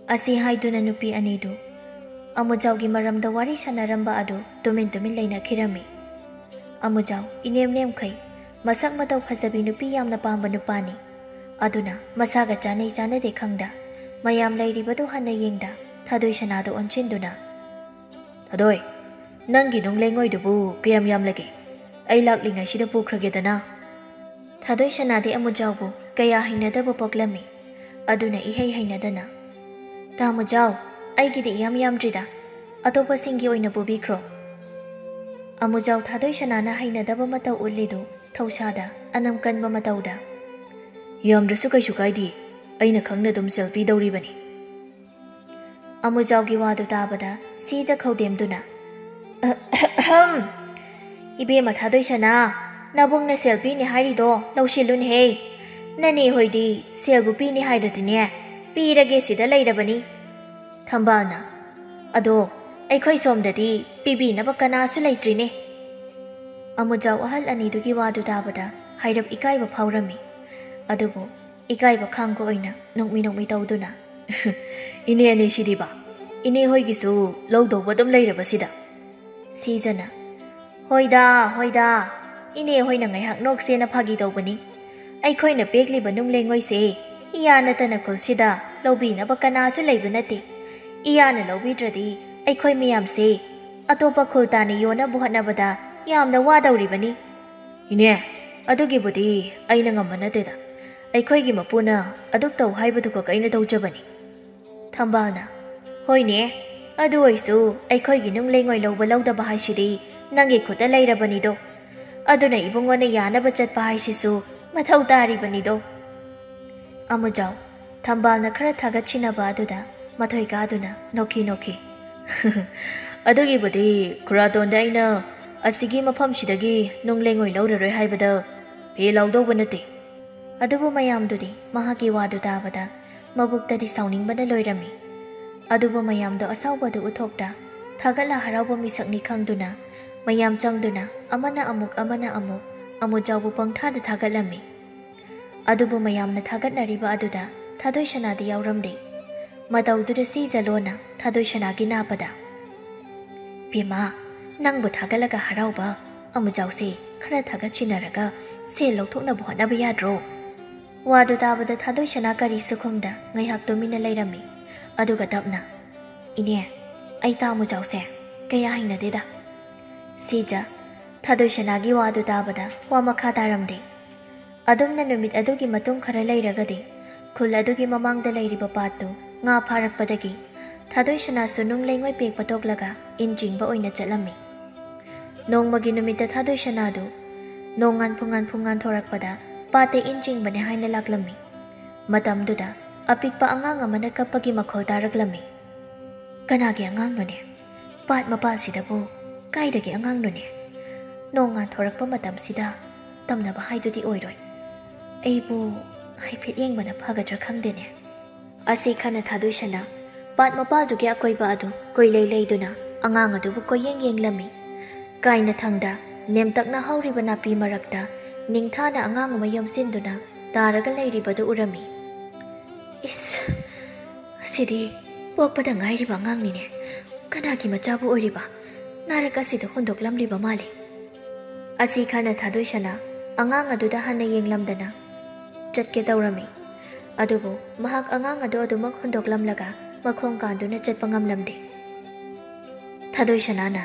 ꯑꯁꯤ ꯍꯥꯏꯗꯨꯅ ꯅꯨꯄꯤ ꯑꯅꯤꯗꯨ ꯑꯃꯨꯖꯥꯎꯒꯤ ꯃꯔꯝꯗ ꯋꯥꯔꯤ ꯁꯥꯟꯅꯔꯝꯕ ꯑꯗꯨ ꯇꯨꯃꯤꯟ ꯇꯨꯃꯤꯟ ꯂꯩꯅꯈꯤꯔꯝꯃꯤ꯫ ꯑꯃꯨꯖꯥꯎ ꯏꯅꯦꯝ ꯅꯦꯝꯈꯩ, ꯃꯁꯛ ꯃꯇꯧ ꯐꯖꯕꯤ ꯅꯨꯄꯤ ꯌꯥꯝꯅ ꯄꯥꯝꯕ ꯅꯨꯄꯥꯅꯤ꯫ ꯑꯗꯨꯅ ꯃꯁꯥꯒ ꯆꯥꯅꯩ ꯆꯥꯅꯗꯦ ꯈꯪꯗ ꯃꯌꯥꯝ ꯂꯩꯔꯤꯕꯗꯨ ꯍꯟꯅ ꯌꯦꯡꯗ ꯊꯥꯗꯣꯏ ꯁꯅꯥꯗ ꯑꯣꯟꯁꯤꯟꯗꯨꯅ, "ꯊꯥꯗꯣꯏ, ꯅꯪꯒꯤ ꯅꯨꯡ ꯂꯩꯉꯣꯏꯗꯨꯕꯨ ꯀꯌꯥꯝ ꯌꯥꯝꯂꯒꯦ? ꯑꯩ ꯂꯥꯛꯂꯤꯉꯩꯁꯤꯗ ꯄꯨꯈ꯭ꯔꯒꯦꯗꯅ?" ꯊꯥꯗꯣꯏ ꯁꯅꯥꯗꯤ ꯑꯃꯨꯖꯥꯎꯕꯨ ꯀꯌꯥ ꯍꯩꯅꯗꯕ ꯄꯣꯛꯂꯝꯃꯤ꯫ ꯑꯗꯨꯅ ꯏꯍꯩ ꯍꯩꯅꯗꯅ, "ꯇꯥꯃꯨꯖꯥꯎ, ꯑꯩꯒꯤꯗꯤ ꯏꯌꯥꯝ ꯌꯥꯝꯗ꯭ꯔꯤꯗ, ꯑꯇꯣꯞꯄꯁꯤꯡꯒꯤ ꯑꯣꯏꯅ ꯄꯨꯕꯤꯈ꯭ꯔꯣ꯫" ꯑꯃꯨꯖꯥꯎ ꯊꯥꯗꯣꯏ ꯁꯅꯥꯅ ꯍꯩꯅꯗꯕ ꯃꯇꯧ ꯎꯠꯂꯤꯗꯨ ꯊꯧꯁꯥꯗ ꯑꯅꯝ ꯀꯟꯕ ꯃꯇꯧꯗ, "ꯌꯥꯝꯗ꯭ꯔꯁꯨ ꯀꯩꯁꯨ ꯀꯥꯏꯗꯦ, ꯑꯩꯅ ꯈꯪꯅ ꯑꯗꯨꯝ ꯁꯦꯜ ꯄꯤꯗꯧꯔꯤꯕꯅꯤ꯫" ꯑꯃꯨꯖꯥꯎꯒꯤ ꯋꯥꯗꯨ ꯇꯥꯕꯗ ꯁꯤꯖ ꯈꯧꯗꯦꯝꯗꯨꯅ, "ꯑꯍꯝ, ꯏꯕꯦꯝꯃ ꯊꯥꯗꯣꯏ ꯁꯅꯥ, ꯅꯕꯨꯡꯅ ꯁꯦꯜ ꯄꯤꯅꯤ ꯍꯥꯏꯔꯤꯗꯣ ꯂꯧꯁꯤꯜꯂꯨꯅꯦꯍꯦ꯫ ꯅꯅꯦ ꯍꯣꯏꯗꯤ ꯁꯦꯜꯕꯨ ꯄꯤꯅꯤ ꯍꯥꯏꯔꯗꯤꯅꯦ, ꯄꯤꯔꯒꯦ ꯁꯤꯗ ꯂꯩꯔꯕꯅꯤ꯫" ꯊꯝꯕꯥꯜꯅ, "ꯑꯗꯣ ꯑꯩꯈꯣꯏ ꯁꯣꯝꯗꯗꯤ ꯄꯤꯕꯤꯅꯕ ꯀꯅꯥꯁꯨ ꯂꯩꯇ꯭ꯔꯤꯅꯦ꯫" ꯑꯃꯨꯖꯥꯎ ꯑꯍꯜ ꯑꯅꯤꯗꯨꯒꯤ ꯋꯥꯗꯨ ꯇꯥꯕꯗ ꯍꯥꯏꯔꯞ ꯏꯀꯥꯏꯕ ꯐꯥꯎꯔꯝꯃꯤ꯫ ꯑꯗꯨꯕꯨ ꯏꯀꯥꯏꯕ ꯈꯥꯡꯕ ꯑꯣꯏꯅ ꯅꯣꯛꯃꯤ ꯅꯣꯛꯃꯤ ꯇꯧꯗꯨꯅ, "ꯏꯅꯦ, ꯑꯅꯤ ꯁꯤꯗꯤꯕ, ꯏꯅꯦ ꯍꯣꯏꯒꯤꯁꯨ ꯂꯧꯗꯧꯕ ꯑꯗꯨꯝ ꯂꯩꯔꯕꯁꯤꯗ?" ꯁꯤꯖꯅ, "ꯍꯣꯏꯗ, ꯍꯣꯏꯗ, ꯏꯅꯦ ꯍꯣꯏꯅ ꯉꯥꯏꯍꯥꯛ ꯅꯣꯛꯁꯦꯅ ꯐꯥꯒꯤ ꯇꯧꯕꯅꯤ꯫ ꯑꯩꯈꯣꯏꯅ ꯄꯦꯛꯂꯤꯕ ꯅꯨꯡ ꯂꯩꯉꯣꯏꯁꯦ ꯏꯌꯥ ꯅꯠꯇꯅ ꯈꯨꯜꯁꯤꯗ ꯂꯧꯕꯤꯅꯕ ꯀꯅꯥꯁꯨ ꯂꯩꯕ ꯅꯠꯇꯦ꯫ ꯏꯌꯥꯅ ꯂꯧꯕꯤꯗ꯭ꯔꯗꯤ ꯑꯩꯈꯣꯏ ꯃꯌꯥꯝꯁꯦ ꯑꯇꯣꯞꯄ ꯈꯨꯜ ꯇꯥꯟꯅ ꯌꯣꯟꯅꯕ ꯍꯣꯠꯅꯕꯗ ꯌꯥꯝꯅ ꯋꯥꯗꯧꯔꯤꯕꯅꯤ꯫" "ꯏꯅꯦ, ꯑꯗꯨꯒꯤꯕꯨꯗꯤ ꯑꯩꯅ ꯉꯝꯕ ꯅꯠꯇꯦꯗ꯫ ꯑꯩꯈꯣꯏꯒꯤ ꯃꯄꯨꯅ ꯑꯗꯨꯛ ꯇꯧ ꯍꯥꯏꯕꯗꯨꯈꯛ ꯑꯩꯅ ꯇꯧꯖꯕꯅꯤ꯫" ꯊꯝꯕꯥꯜꯅ, "ꯍꯣꯏꯅꯦ, ꯑꯗꯨ ꯑꯣꯏꯁꯨ ꯑꯩꯈꯣꯏꯒꯤ ꯅꯨꯡ ꯂꯩꯉꯣꯏ ꯂꯧꯕ ꯂꯧꯗꯕ ꯍꯥꯏꯁꯤꯗꯤ ꯅꯪꯒꯤ ꯈꯨꯠꯇ ꯂꯩꯔꯕꯅꯤꯗꯣ꯫ ꯑꯗꯨꯅ ꯏꯕꯨꯡꯉꯣꯅ ꯌꯥꯅꯕ ꯆꯠꯄ ꯍꯥꯏꯁꯤꯁꯨ ꯃꯊꯧ ꯇꯥꯔꯤꯕꯅꯤꯗꯣ꯫" ꯑꯃꯨꯖꯥꯎ, ꯊꯝꯕꯥꯜꯅ ꯈꯔ ꯊꯥꯒꯠꯁꯤꯟꯅꯕ ꯑꯗꯨꯗ ꯃꯊꯣꯏ ꯀꯥꯗꯨꯅ ꯅꯣꯛꯈꯤ ꯅꯣꯛꯈꯤ꯫ "ꯑꯗꯨꯒꯤꯕꯨꯗꯤ ꯈꯨꯔꯥꯇꯣꯟꯗ ꯑꯩꯅ ꯑꯁꯤꯒꯤ ꯃꯐꯝꯁꯤꯗꯒꯤ ꯅꯨꯡ ꯂꯩꯉꯣꯏ ꯂꯧꯔꯔꯣꯏ ꯍꯥꯏꯕꯗ ꯐꯦ ꯂꯥꯎꯗꯧꯕ ꯅꯠꯇꯦ꯫" ꯑꯗꯨꯕꯨ ꯃꯌꯥꯝꯗꯨꯗꯤ ꯃꯍꯥꯛꯀꯤ ꯋꯥꯗꯨ ꯇꯥꯕꯗ ꯃꯕꯨꯛꯇꯗꯤ ꯁꯥꯎꯅꯤꯡꯕꯅ ꯂꯣꯏꯔꯝꯃꯤ꯫ ꯑꯗꯨꯕꯨ ꯃꯌꯥꯝꯗꯣ ꯑꯁꯥꯎꯕꯗꯨ ꯎꯠꯊꯣꯛꯇ ꯊꯥꯒꯠꯂ ꯍꯔꯥꯎꯕ ꯃꯤꯁꯛꯅꯤ ꯈꯪꯗꯨꯅ ꯃꯌꯥꯝ ꯆꯪꯗꯨꯅ ꯑꯃꯅ ꯑꯃꯨꯛ ꯑꯃꯅ ꯑꯃꯨꯛ ꯑꯃꯨꯖꯥꯎꯕꯨ ꯄꯪꯊꯥꯗ ꯊꯥꯒꯠꯂꯝꯃꯤ꯫ ꯑꯗꯨꯕꯨ ꯃꯌꯥꯝꯅ ꯊꯥꯒꯠꯅꯔꯤꯕ ꯑꯗꯨꯗ ꯊꯥꯗꯣꯏ ꯁꯅꯥꯗꯤ ꯌꯥꯎꯔꯝꯗꯦ꯫ ꯃꯇꯧꯗꯨꯗ ꯁꯤꯖꯂꯣꯅ ꯊꯥꯗꯣꯏꯁꯅꯥꯒꯤ ꯅꯥꯄꯗ, "ꯕꯦꯝꯃ, ꯅꯪꯕꯨ ꯊꯥꯒꯠꯂꯒ ꯍꯔꯥꯎꯕ, ꯑꯃꯨꯖꯥꯎꯁꯦ ꯈꯔ ꯊꯥꯒꯠꯁꯤꯟꯅꯔꯒ ꯁꯦꯜ ꯂꯧꯊꯣꯛꯅꯕ ꯍꯣꯠꯅꯕ ꯌꯥꯗ꯭ꯔꯣ?" ꯋꯥꯗꯨ ꯇꯥꯕꯗ ꯊꯥꯗꯣꯏꯁꯅꯥ ꯀꯔꯤꯁꯨ ꯈꯨꯝꯗ ꯉꯥꯏꯍꯥꯛ ꯇꯨꯃꯤꯟꯅ ꯂꯩꯔꯝꯃꯤ꯫ ꯑꯗꯨꯒ ꯇꯞꯅ, "ꯏꯅꯦ, ꯑꯩ ꯇꯥ ꯑꯃꯨꯖꯥꯎꯁꯦ ꯀꯌꯥ ꯍꯩꯅꯗꯦꯗ꯫" ꯁꯤꯖ, ꯊꯥꯗꯣꯏꯁꯅꯥꯒꯤ ꯋꯥꯗꯨ ꯇꯥꯕꯗ ꯋꯥ ꯃꯈꯥ ꯇꯥꯔꯝꯗꯦ꯫ ꯑꯗꯨꯝꯅ ꯅꯨꯃꯤꯠ ꯑꯗꯨꯒꯤ ꯃꯇꯨꯡ ꯈꯔ ꯂꯩꯔꯒꯗꯤ ꯈꯨꯜ ꯑꯗꯨꯒꯤ ꯃꯃꯥꯡꯗ ꯂꯩꯔꯤꯕ ꯄꯥꯠꯇꯨ ꯉꯥ ꯐꯥꯔꯛꯄꯗꯒꯤ ꯊꯥꯗꯣꯏꯁꯅꯥꯁꯨ ꯅꯨꯡ ꯂꯩꯉꯣꯏ ꯄꯦꯛꯄ ꯇꯣꯛꯂꯒ ꯏꯟ ꯆꯤꯡꯕ ꯑꯣꯏꯅ ꯆꯠꯂꯝꯃꯤ꯫ ꯅꯣꯡꯃꯒꯤ ꯅꯨꯃꯤꯠꯇ ꯊꯥꯗꯣꯏꯁꯅꯥꯗꯨ ꯅꯣꯡ ꯉꯥꯟꯐꯨ ꯉꯥꯟꯐꯨ ꯉꯥꯟꯊꯣꯔꯛꯄꯗ ꯄꯥꯠꯇ ꯏꯟ ꯆꯤꯡꯕꯅꯦ ꯍꯥꯏꯅ ꯂꯥꯛꯂꯝꯃꯤ꯫ ꯃꯇꯝꯗꯨꯗ ꯑꯄꯤꯛꯄ ꯑꯉꯥꯡ ꯑꯃꯅ ꯀꯞꯄꯒꯤ ꯃꯈꯣꯜ ꯇꯥꯔꯛꯂꯝꯃꯤ꯫ "ꯀꯅꯥꯒꯤ ꯑꯉꯥꯡꯅꯣꯅꯦ? ꯄꯥꯠ ꯃꯄꯥꯜꯁꯤꯗꯕꯨ ꯀꯥꯏꯗꯒꯤ ꯑꯉꯥꯡꯅꯣꯅꯦ? ꯅꯣꯡ ꯉꯥꯟꯊꯣꯔꯛꯄ ꯃꯇꯝꯁꯤꯗ ꯇꯝꯅꯕ ꯍꯥꯏꯗꯨꯗꯤ ꯑꯣꯏꯔꯣꯏ꯫ ꯑꯩꯕꯨ ꯍꯥꯏꯐꯦꯠ ꯌꯦꯡꯕꯅ ꯐꯒꯗ꯭ꯔꯥ ꯈꯪꯗꯦꯅꯦ꯫" ꯑꯁꯤ ꯈꯟꯅ ꯊꯥꯗꯣꯏꯁꯅꯥ ꯄꯥꯠ ꯃꯄꯥꯜꯗꯨꯒꯤ ꯑꯀꯣꯏꯕ ꯑꯗꯨ ꯀꯣꯏꯂꯩ ꯂꯩꯗꯨꯅ ꯑꯉꯥꯡ ꯑꯗꯨꯕꯨ ꯀꯣꯏꯌꯦꯡ ꯌꯦꯡꯂꯝꯃꯤ꯫ ꯀꯥꯏꯅꯊꯪꯗ ꯅꯦꯝꯇꯛꯅ ꯍꯧꯔꯤꯕ ꯅꯥꯄꯤ ꯃꯔꯛꯇ ꯅꯤꯡꯊꯥꯅ ꯑꯉꯥꯡ ꯑꯃ ꯌꯣꯝꯁꯤꯟꯗꯨꯅ ꯇꯥꯔꯒ ꯂꯩꯔꯤꯕꯗꯨ ꯎꯔꯝꯃꯤ꯫ "ꯏꯁ, ꯑꯁꯤꯗꯤ ꯄꯣꯛꯄꯗ ꯉꯥꯏꯔꯤꯕ ꯑꯉꯥꯡꯅꯤꯅꯦ꯫ ꯀꯅꯥꯒꯤ ꯃꯆꯥꯕꯨ ꯑꯣꯏꯔꯤꯕ? ꯅꯥꯔꯛ ꯑꯁꯤꯗ ꯍꯨꯟꯗꯣꯛꯂꯝꯂꯤꯕ ꯃꯥꯜꯂꯤ꯫" ꯑꯁꯤ ꯈꯟꯅ ꯊꯥꯗꯣꯏꯁꯅꯥ ꯑꯉꯥꯡ ꯑꯗꯨꯗ ꯍꯟꯅ ꯌꯦꯡꯂꯝꯗꯅ ꯆꯠꯀꯦ ꯇꯧꯔꯝꯃꯤ꯫ ꯑꯗꯨꯕꯨ ꯃꯍꯥꯛ ꯑꯉꯥꯡ ꯑꯗꯨ ꯑꯗꯨꯃꯛ ꯍꯨꯟꯗꯣꯛꯂꯝꯂꯒ ꯃꯈꯣꯡ ꯀꯥꯟꯗꯨꯅ ꯆꯠꯄ ꯉꯝꯂꯝꯗꯦ꯫ ꯊꯥꯗꯣꯏꯁꯅꯥꯅ,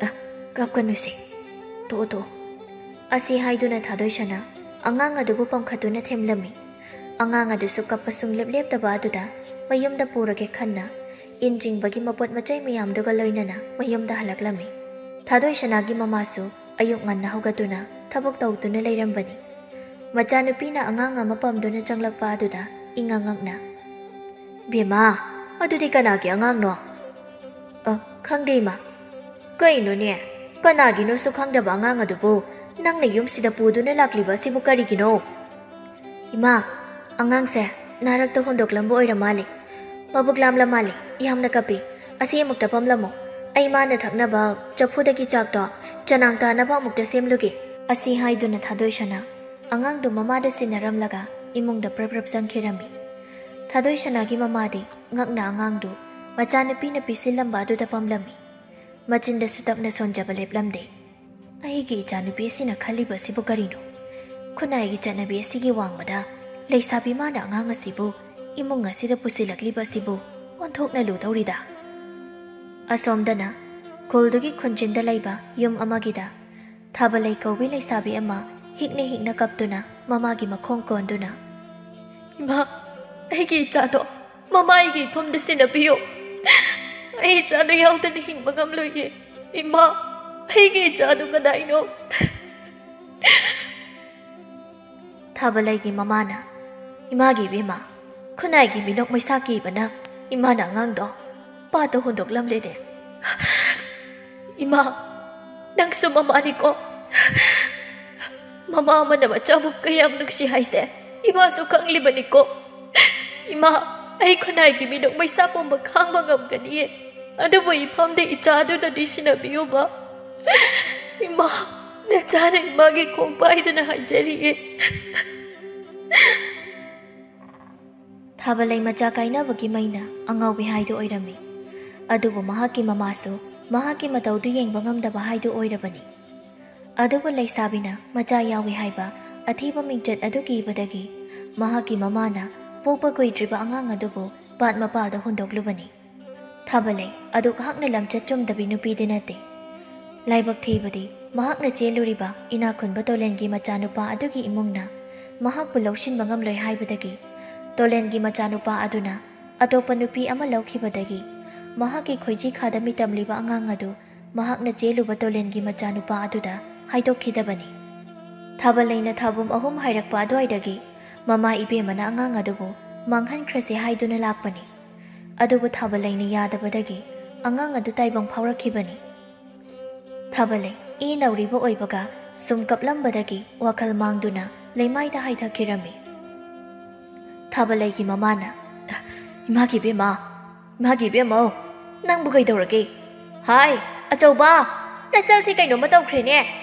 "ꯑ, ꯀꯞꯀꯅꯨꯁꯦ, ꯇꯣꯛꯑꯣ, ꯇꯣꯛꯑꯣ," ꯑꯁꯤ ꯍꯥꯏꯗꯨꯅ ꯊꯥꯗꯣꯏꯁꯅꯥ ꯑꯉꯥꯡ ꯑꯗꯨꯕꯨ ꯄꯝꯈꯠꯇꯨꯅ ꯊꯦꯝꯂꯝꯃꯤ꯫ ꯑꯉꯥꯡ ꯑꯗꯨꯁꯨ ꯀꯞꯄ ꯁꯨꯡꯂꯦꯞ ꯂꯦꯞꯇꯕ ꯑꯗꯨꯗ ꯃꯌꯨꯝꯗ ꯄꯨꯔꯒꯦ ꯈꯟꯅ ꯏꯟ ꯆꯤꯡꯕꯒꯤ ꯃꯄꯣꯠ ꯃꯆꯩ ꯃꯌꯥꯝꯗꯨꯒ ꯂꯣꯏꯅꯅ ꯃꯌꯨꯝꯗ ꯍꯜꯂꯛꯂꯝꯃꯤ꯫ ꯊꯥꯗꯣꯏꯁꯅꯥꯒꯤ ꯃꯃꯥꯁꯨ ꯑꯌꯨꯛ ꯉꯟꯅ ꯍꯧꯒꯠꯇꯨꯅ ꯊꯕꯛ ꯇꯧꯗꯨꯅ ꯂꯩꯔꯝꯕꯅꯤ꯫ ꯃꯆꯥꯅꯨꯄꯤꯅ ꯑꯉꯥꯡ ꯑꯃ ꯄꯝꯗꯨꯅ ꯆꯪꯂꯛꯄ ꯑꯗꯨꯗ ꯏꯉꯛ ꯉꯛꯅ, "ꯕꯦꯝꯃ, ꯑꯗꯨꯗꯤ ꯀꯅꯥꯒꯤ ꯑꯉꯥꯡꯅꯣ?" "ꯑ, ꯈꯪꯗꯦ, ꯏꯃꯥ꯫" "ꯀꯩꯅꯣꯅꯦ? ꯀꯅꯥꯒꯤꯅꯣꯁꯨ ꯈꯪꯗꯕ ꯑꯉꯥꯡ ꯑꯗꯨꯕꯨ ꯅꯪꯅ ꯌꯨꯝꯁꯤꯗ ꯄꯨꯗꯨꯅ ꯂꯥꯛꯂꯤꯕ ꯑꯁꯤꯕꯨ ꯀꯔꯤꯒꯤꯅꯣ?" "ꯏꯃꯥ, ꯑꯉꯥꯡꯁꯦ ꯅꯥꯔꯛꯇ ꯍꯨꯟꯗꯣꯛꯂꯝꯕ ꯑꯣꯏꯔ ꯃꯥꯜꯂꯦ꯫ ꯃꯕꯨꯛ ꯂꯥꯝꯂ ꯃꯥꯜꯂꯦ, ꯌꯥꯝꯅ ꯀꯞꯄꯤ꯫ ꯑꯁꯤ ꯑꯃꯨꯛꯇ ꯄꯝꯂꯝꯃꯣ꯫ ꯑꯩ ꯃꯥꯅ ꯊꯛꯅꯕ ꯆꯐꯨꯗꯒꯤ ꯆꯥꯛꯇꯣ ꯆꯅꯥꯡ ꯇꯥꯅꯕ ꯑꯃꯨꯛꯇ ꯁꯦꯝꯂꯨꯒꯦ꯫" ꯑꯁꯤ ꯍꯥꯏꯗꯨꯅ ꯊꯥꯗꯣꯏꯁꯅꯥ ꯑꯉꯥꯡꯗꯨ ꯃꯃꯥꯗ ꯁꯤꯟꯅꯔꯝꯂꯒ ꯏꯃꯨꯡꯗ ꯄ꯭ꯔꯞ ꯄ꯭ꯔꯞ ꯆꯪꯈꯤꯔꯝꯃꯤ꯫ ꯊꯥꯗꯣꯏꯁꯅꯥꯒꯤ ꯃꯃꯥꯗꯤ ꯉꯛꯅ ꯑꯉꯥꯡꯗꯨ ꯃꯆꯥꯅꯨꯄꯤꯅ ꯄꯤꯁꯤꯜꯂꯝꯕ ꯑꯗꯨꯗ ꯄꯝꯂꯝꯃꯤ꯫ ꯃꯆꯤꯟꯗꯁꯨ ꯇꯞꯅ ꯁꯣꯟꯖꯕ ꯂꯦꯞꯂꯝꯗꯦ꯫ "ꯑꯩꯒꯤ ꯏꯆꯥꯅꯨꯄꯤ ꯑꯁꯤꯅ ꯈꯜꯂꯤꯕ ꯑꯁꯤꯕꯨ ꯀꯔꯤꯅꯣ? ꯈꯨꯟꯅꯥꯏꯒꯤ ꯆꯠꯅꯕꯤ ꯑꯁꯤꯒꯤ ꯋꯥꯡꯃꯗ ꯂꯩꯁꯥꯕꯤ ꯃꯥꯅ ꯑꯉꯥꯡ ꯑꯁꯤꯕꯨ ꯏꯃꯨꯡ ꯑꯁꯤꯗ ꯄꯨꯁꯤꯜꯂꯛꯂꯤꯕ ꯑꯁꯤꯕꯨ ꯑꯣꯟꯊꯣꯛꯅ ꯂꯨꯗꯧꯔꯤꯗ?" ꯑꯁꯣꯝꯗꯅ ꯈꯨꯜꯗꯨꯒꯤ ꯈꯨꯟꯖꯤꯟꯗ ꯂꯩꯕ ꯌꯨꯝ ꯑꯃꯒꯤꯗ ꯊꯥꯕꯂꯩ ꯀꯧꯕꯤ ꯂꯩꯁꯥꯕꯤ ꯑꯃ ꯍꯤꯛꯅ ꯍꯤꯛꯅ ꯀꯞꯇꯨꯅ ꯃꯃꯥꯒꯤ ꯃꯈꯣꯡ ꯀꯣꯟꯗꯨꯅ, "ꯏꯃꯥ, ꯑꯩꯒꯤ ꯏꯆꯥꯗꯣ ꯃꯃꯥ ꯑꯩꯒꯤ ꯏꯐꯝꯗ ꯁꯤꯟꯅꯕꯤꯌꯨ꯫ ꯑꯩ ꯏꯆꯥꯗꯣ ꯌꯥꯎꯗꯅ ꯍꯤꯡꯕ ꯉꯝꯂꯣꯏꯌꯦ꯫ ꯏꯃꯥ, ꯑꯩꯒꯤ ꯏꯆꯥꯗꯣ ꯀꯗꯥꯏꯅꯣ?" ꯊꯥꯕꯂꯩꯒꯤ ꯃꯃꯥꯅ, "ꯏꯃꯥꯒꯤ ꯏꯕꯦꯝꯃ, ꯈꯨꯟꯅꯥꯏꯒꯤ ꯃꯤꯅꯣꯛ ꯃꯩꯁꯥ ꯀꯤꯕꯅ ꯏꯃꯥꯅ ꯑꯉꯥꯡꯗꯣ ꯄꯥꯠꯇ ꯍꯨꯟꯗꯣꯛꯂꯝꯂꯦꯅꯦ꯫ ꯏꯃꯥ, ꯅꯪꯁꯨ ꯃꯃꯥꯅꯤꯀꯣ꯫ ꯃꯃꯥ ꯑꯃꯅ ꯃꯆꯥꯕꯨ ꯀꯌꯥꯝ ꯅꯨꯡꯁꯤ ꯍꯥꯏꯁꯦ ꯏꯃꯥꯁꯨ ꯈꯪꯂꯤꯕꯅꯤꯀꯣ꯫ ꯏꯃꯥ, ꯑꯩ ꯈꯨꯟꯅꯥꯏꯒꯤ ꯃꯤꯅꯣꯛ ꯃꯩꯁꯥ ꯄꯨꯝꯕ ꯈꯥꯡꯕ ꯉꯝꯒꯅꯤꯌꯦ꯫ ꯑꯗꯨꯕꯨ ꯏꯐꯝꯗ ꯏꯆꯥꯗꯨꯗꯗꯤ ꯁꯤꯟꯅꯕꯤꯌꯨꯕ꯫ ꯏꯃꯥ, ꯅꯆꯥꯅ ꯏꯃꯥꯒꯤ ꯈꯣꯡ ꯄꯥꯏꯗꯨꯅ ꯍꯥꯏꯖꯔꯤꯌꯦ꯫" ꯊꯥꯕꯂꯩ ꯃꯆꯥ ꯀꯥꯏꯅꯕꯒꯤ ꯃꯩꯅ ꯑꯉꯥꯎꯕꯤ ꯍꯥꯏꯗꯨ ꯑꯣꯏꯔꯝꯃꯤ꯫ ꯑꯗꯨꯕꯨ ꯃꯍꯥꯛꯀꯤ ꯃꯃꯥꯁꯨ ꯃꯍꯥꯛꯀꯤ ꯃꯇꯧꯗꯨ ꯌꯦꯡꯕ ꯉꯝꯗꯕ ꯍꯥꯏꯗꯨ ꯑꯣꯏꯔꯕꯅꯤ꯫ ꯑꯗꯨꯕꯨ ꯂꯩꯁꯥꯕꯤꯅ ꯃꯆꯥ ꯌꯥꯎꯏ ꯍꯥꯏꯕ ꯑꯊꯤꯕ ꯃꯤꯡꯆꯠ ꯑꯗꯨ ꯀꯤꯕꯗꯒꯤ ꯃꯍꯥꯛꯀꯤ ꯃꯃꯥꯅ ꯄꯣꯛꯄ ꯀꯨꯏꯗ꯭ꯔꯤꯕ ꯑꯉꯥꯡ ꯑꯗꯨꯕꯨ ꯄꯥꯠ ꯃꯄꯥꯜꯗ ꯍꯨꯟꯗꯣꯛꯂꯨꯕꯅꯤ꯫ ꯊꯥꯕꯂꯩ ꯑꯗꯨꯛ ꯍꯛꯅ ꯂꯝꯆꯠ ꯆꯨꯝꯗꯕꯤ ꯅꯨꯄꯤꯗꯤ ꯅꯠꯇꯦ꯫ ꯂꯥꯏꯕꯛ ꯊꯤꯕꯗꯤ ꯃꯍꯥꯛꯅ ꯆꯦꯜꯂꯨꯔꯤꯕ ꯏꯅꯥꯛ ꯈꯨꯟꯕ ꯇꯣꯂꯦꯟꯒꯤ ꯃꯆꯥꯅꯨꯄꯥ ꯑꯗꯨꯒꯤ ꯏꯃꯨꯡꯅ ꯃꯍꯥꯛꯄꯨ ꯂꯧꯁꯤꯟꯕ ꯉꯝꯂꯣꯏ ꯍꯥꯏꯕꯗꯒꯤ ꯇꯣꯂꯦꯟꯒꯤ ꯃꯆꯥꯅꯨꯄꯥ ꯑꯗꯨꯅ ꯑꯇꯣꯞꯄ ꯅꯨꯄꯤ ꯑꯃ ꯂꯧꯈꯤꯕꯗꯒꯤ ꯃꯍꯥꯛꯀꯤ ꯈꯣꯏꯖꯤ ꯈꯥꯗ ꯃꯤꯇꯝꯂꯤꯕ ꯑꯉꯥꯡ ꯑꯗꯨ ꯃꯍꯥꯛꯅ ꯆꯦꯜꯂꯨꯕ ꯇꯣꯂꯦꯟꯒꯤ ꯃꯆꯥꯅꯨꯄꯥ ꯑꯗꯨꯗ ꯍꯥꯏꯗꯣꯛꯈꯤꯗꯕꯅꯤ꯫ ꯊꯥꯕꯂꯩꯅ ꯊꯥꯕꯨꯝ ꯑꯍꯨꯝ ꯍꯥꯏꯔꯛꯄ ꯑꯗꯨꯋꯥꯏꯗꯒꯤ ꯃꯃꯥ ꯏꯕꯦꯝꯃꯅ ꯑꯉꯥꯡ ꯑꯗꯨꯕꯨ ꯃꯥꯡꯍꯟꯈ꯭ꯔꯁꯦ ꯍꯥꯏꯗꯨꯅ ꯂꯥꯛꯄꯅꯤ꯫ ꯑꯗꯨꯕꯨ ꯊꯥꯕꯂꯩꯅ ꯌꯥꯗꯕꯗꯒꯤ ꯑꯉꯥꯡ ꯑꯗꯨ ꯇꯥꯏꯕꯪ ꯐꯥꯎꯔꯛꯈꯤꯕꯅꯤ꯫ ꯊꯥꯕꯂꯩ ꯏ ꯅꯧꯔꯤꯕ ꯑꯣꯏꯕꯒ ꯁꯨꯝ ꯀꯞꯂꯝꯕꯗꯒꯤ ꯋꯥꯈꯜ ꯃꯥꯡꯗꯨꯅ ꯂꯩꯃꯥꯏꯗ ꯍꯥꯏꯊꯈꯤꯔꯝꯃꯤ꯫ ꯊꯥꯕꯂꯩꯒꯤ ꯃꯃꯥꯅ, "ꯏꯃꯥꯒꯤ ꯏꯕꯦꯝꯃ, ꯏꯃꯥꯒꯤ ꯏꯕꯦꯝꯃꯧ, ꯅꯪꯕꯨ ꯀꯩꯗꯧꯔꯒꯦ? ꯍꯥꯏ, ꯑꯆꯧꯕ, ꯅꯆꯜꯁꯦ ꯀꯩꯅꯣꯝꯃ ꯇꯧꯈ꯭ꯔꯦꯅꯦ꯫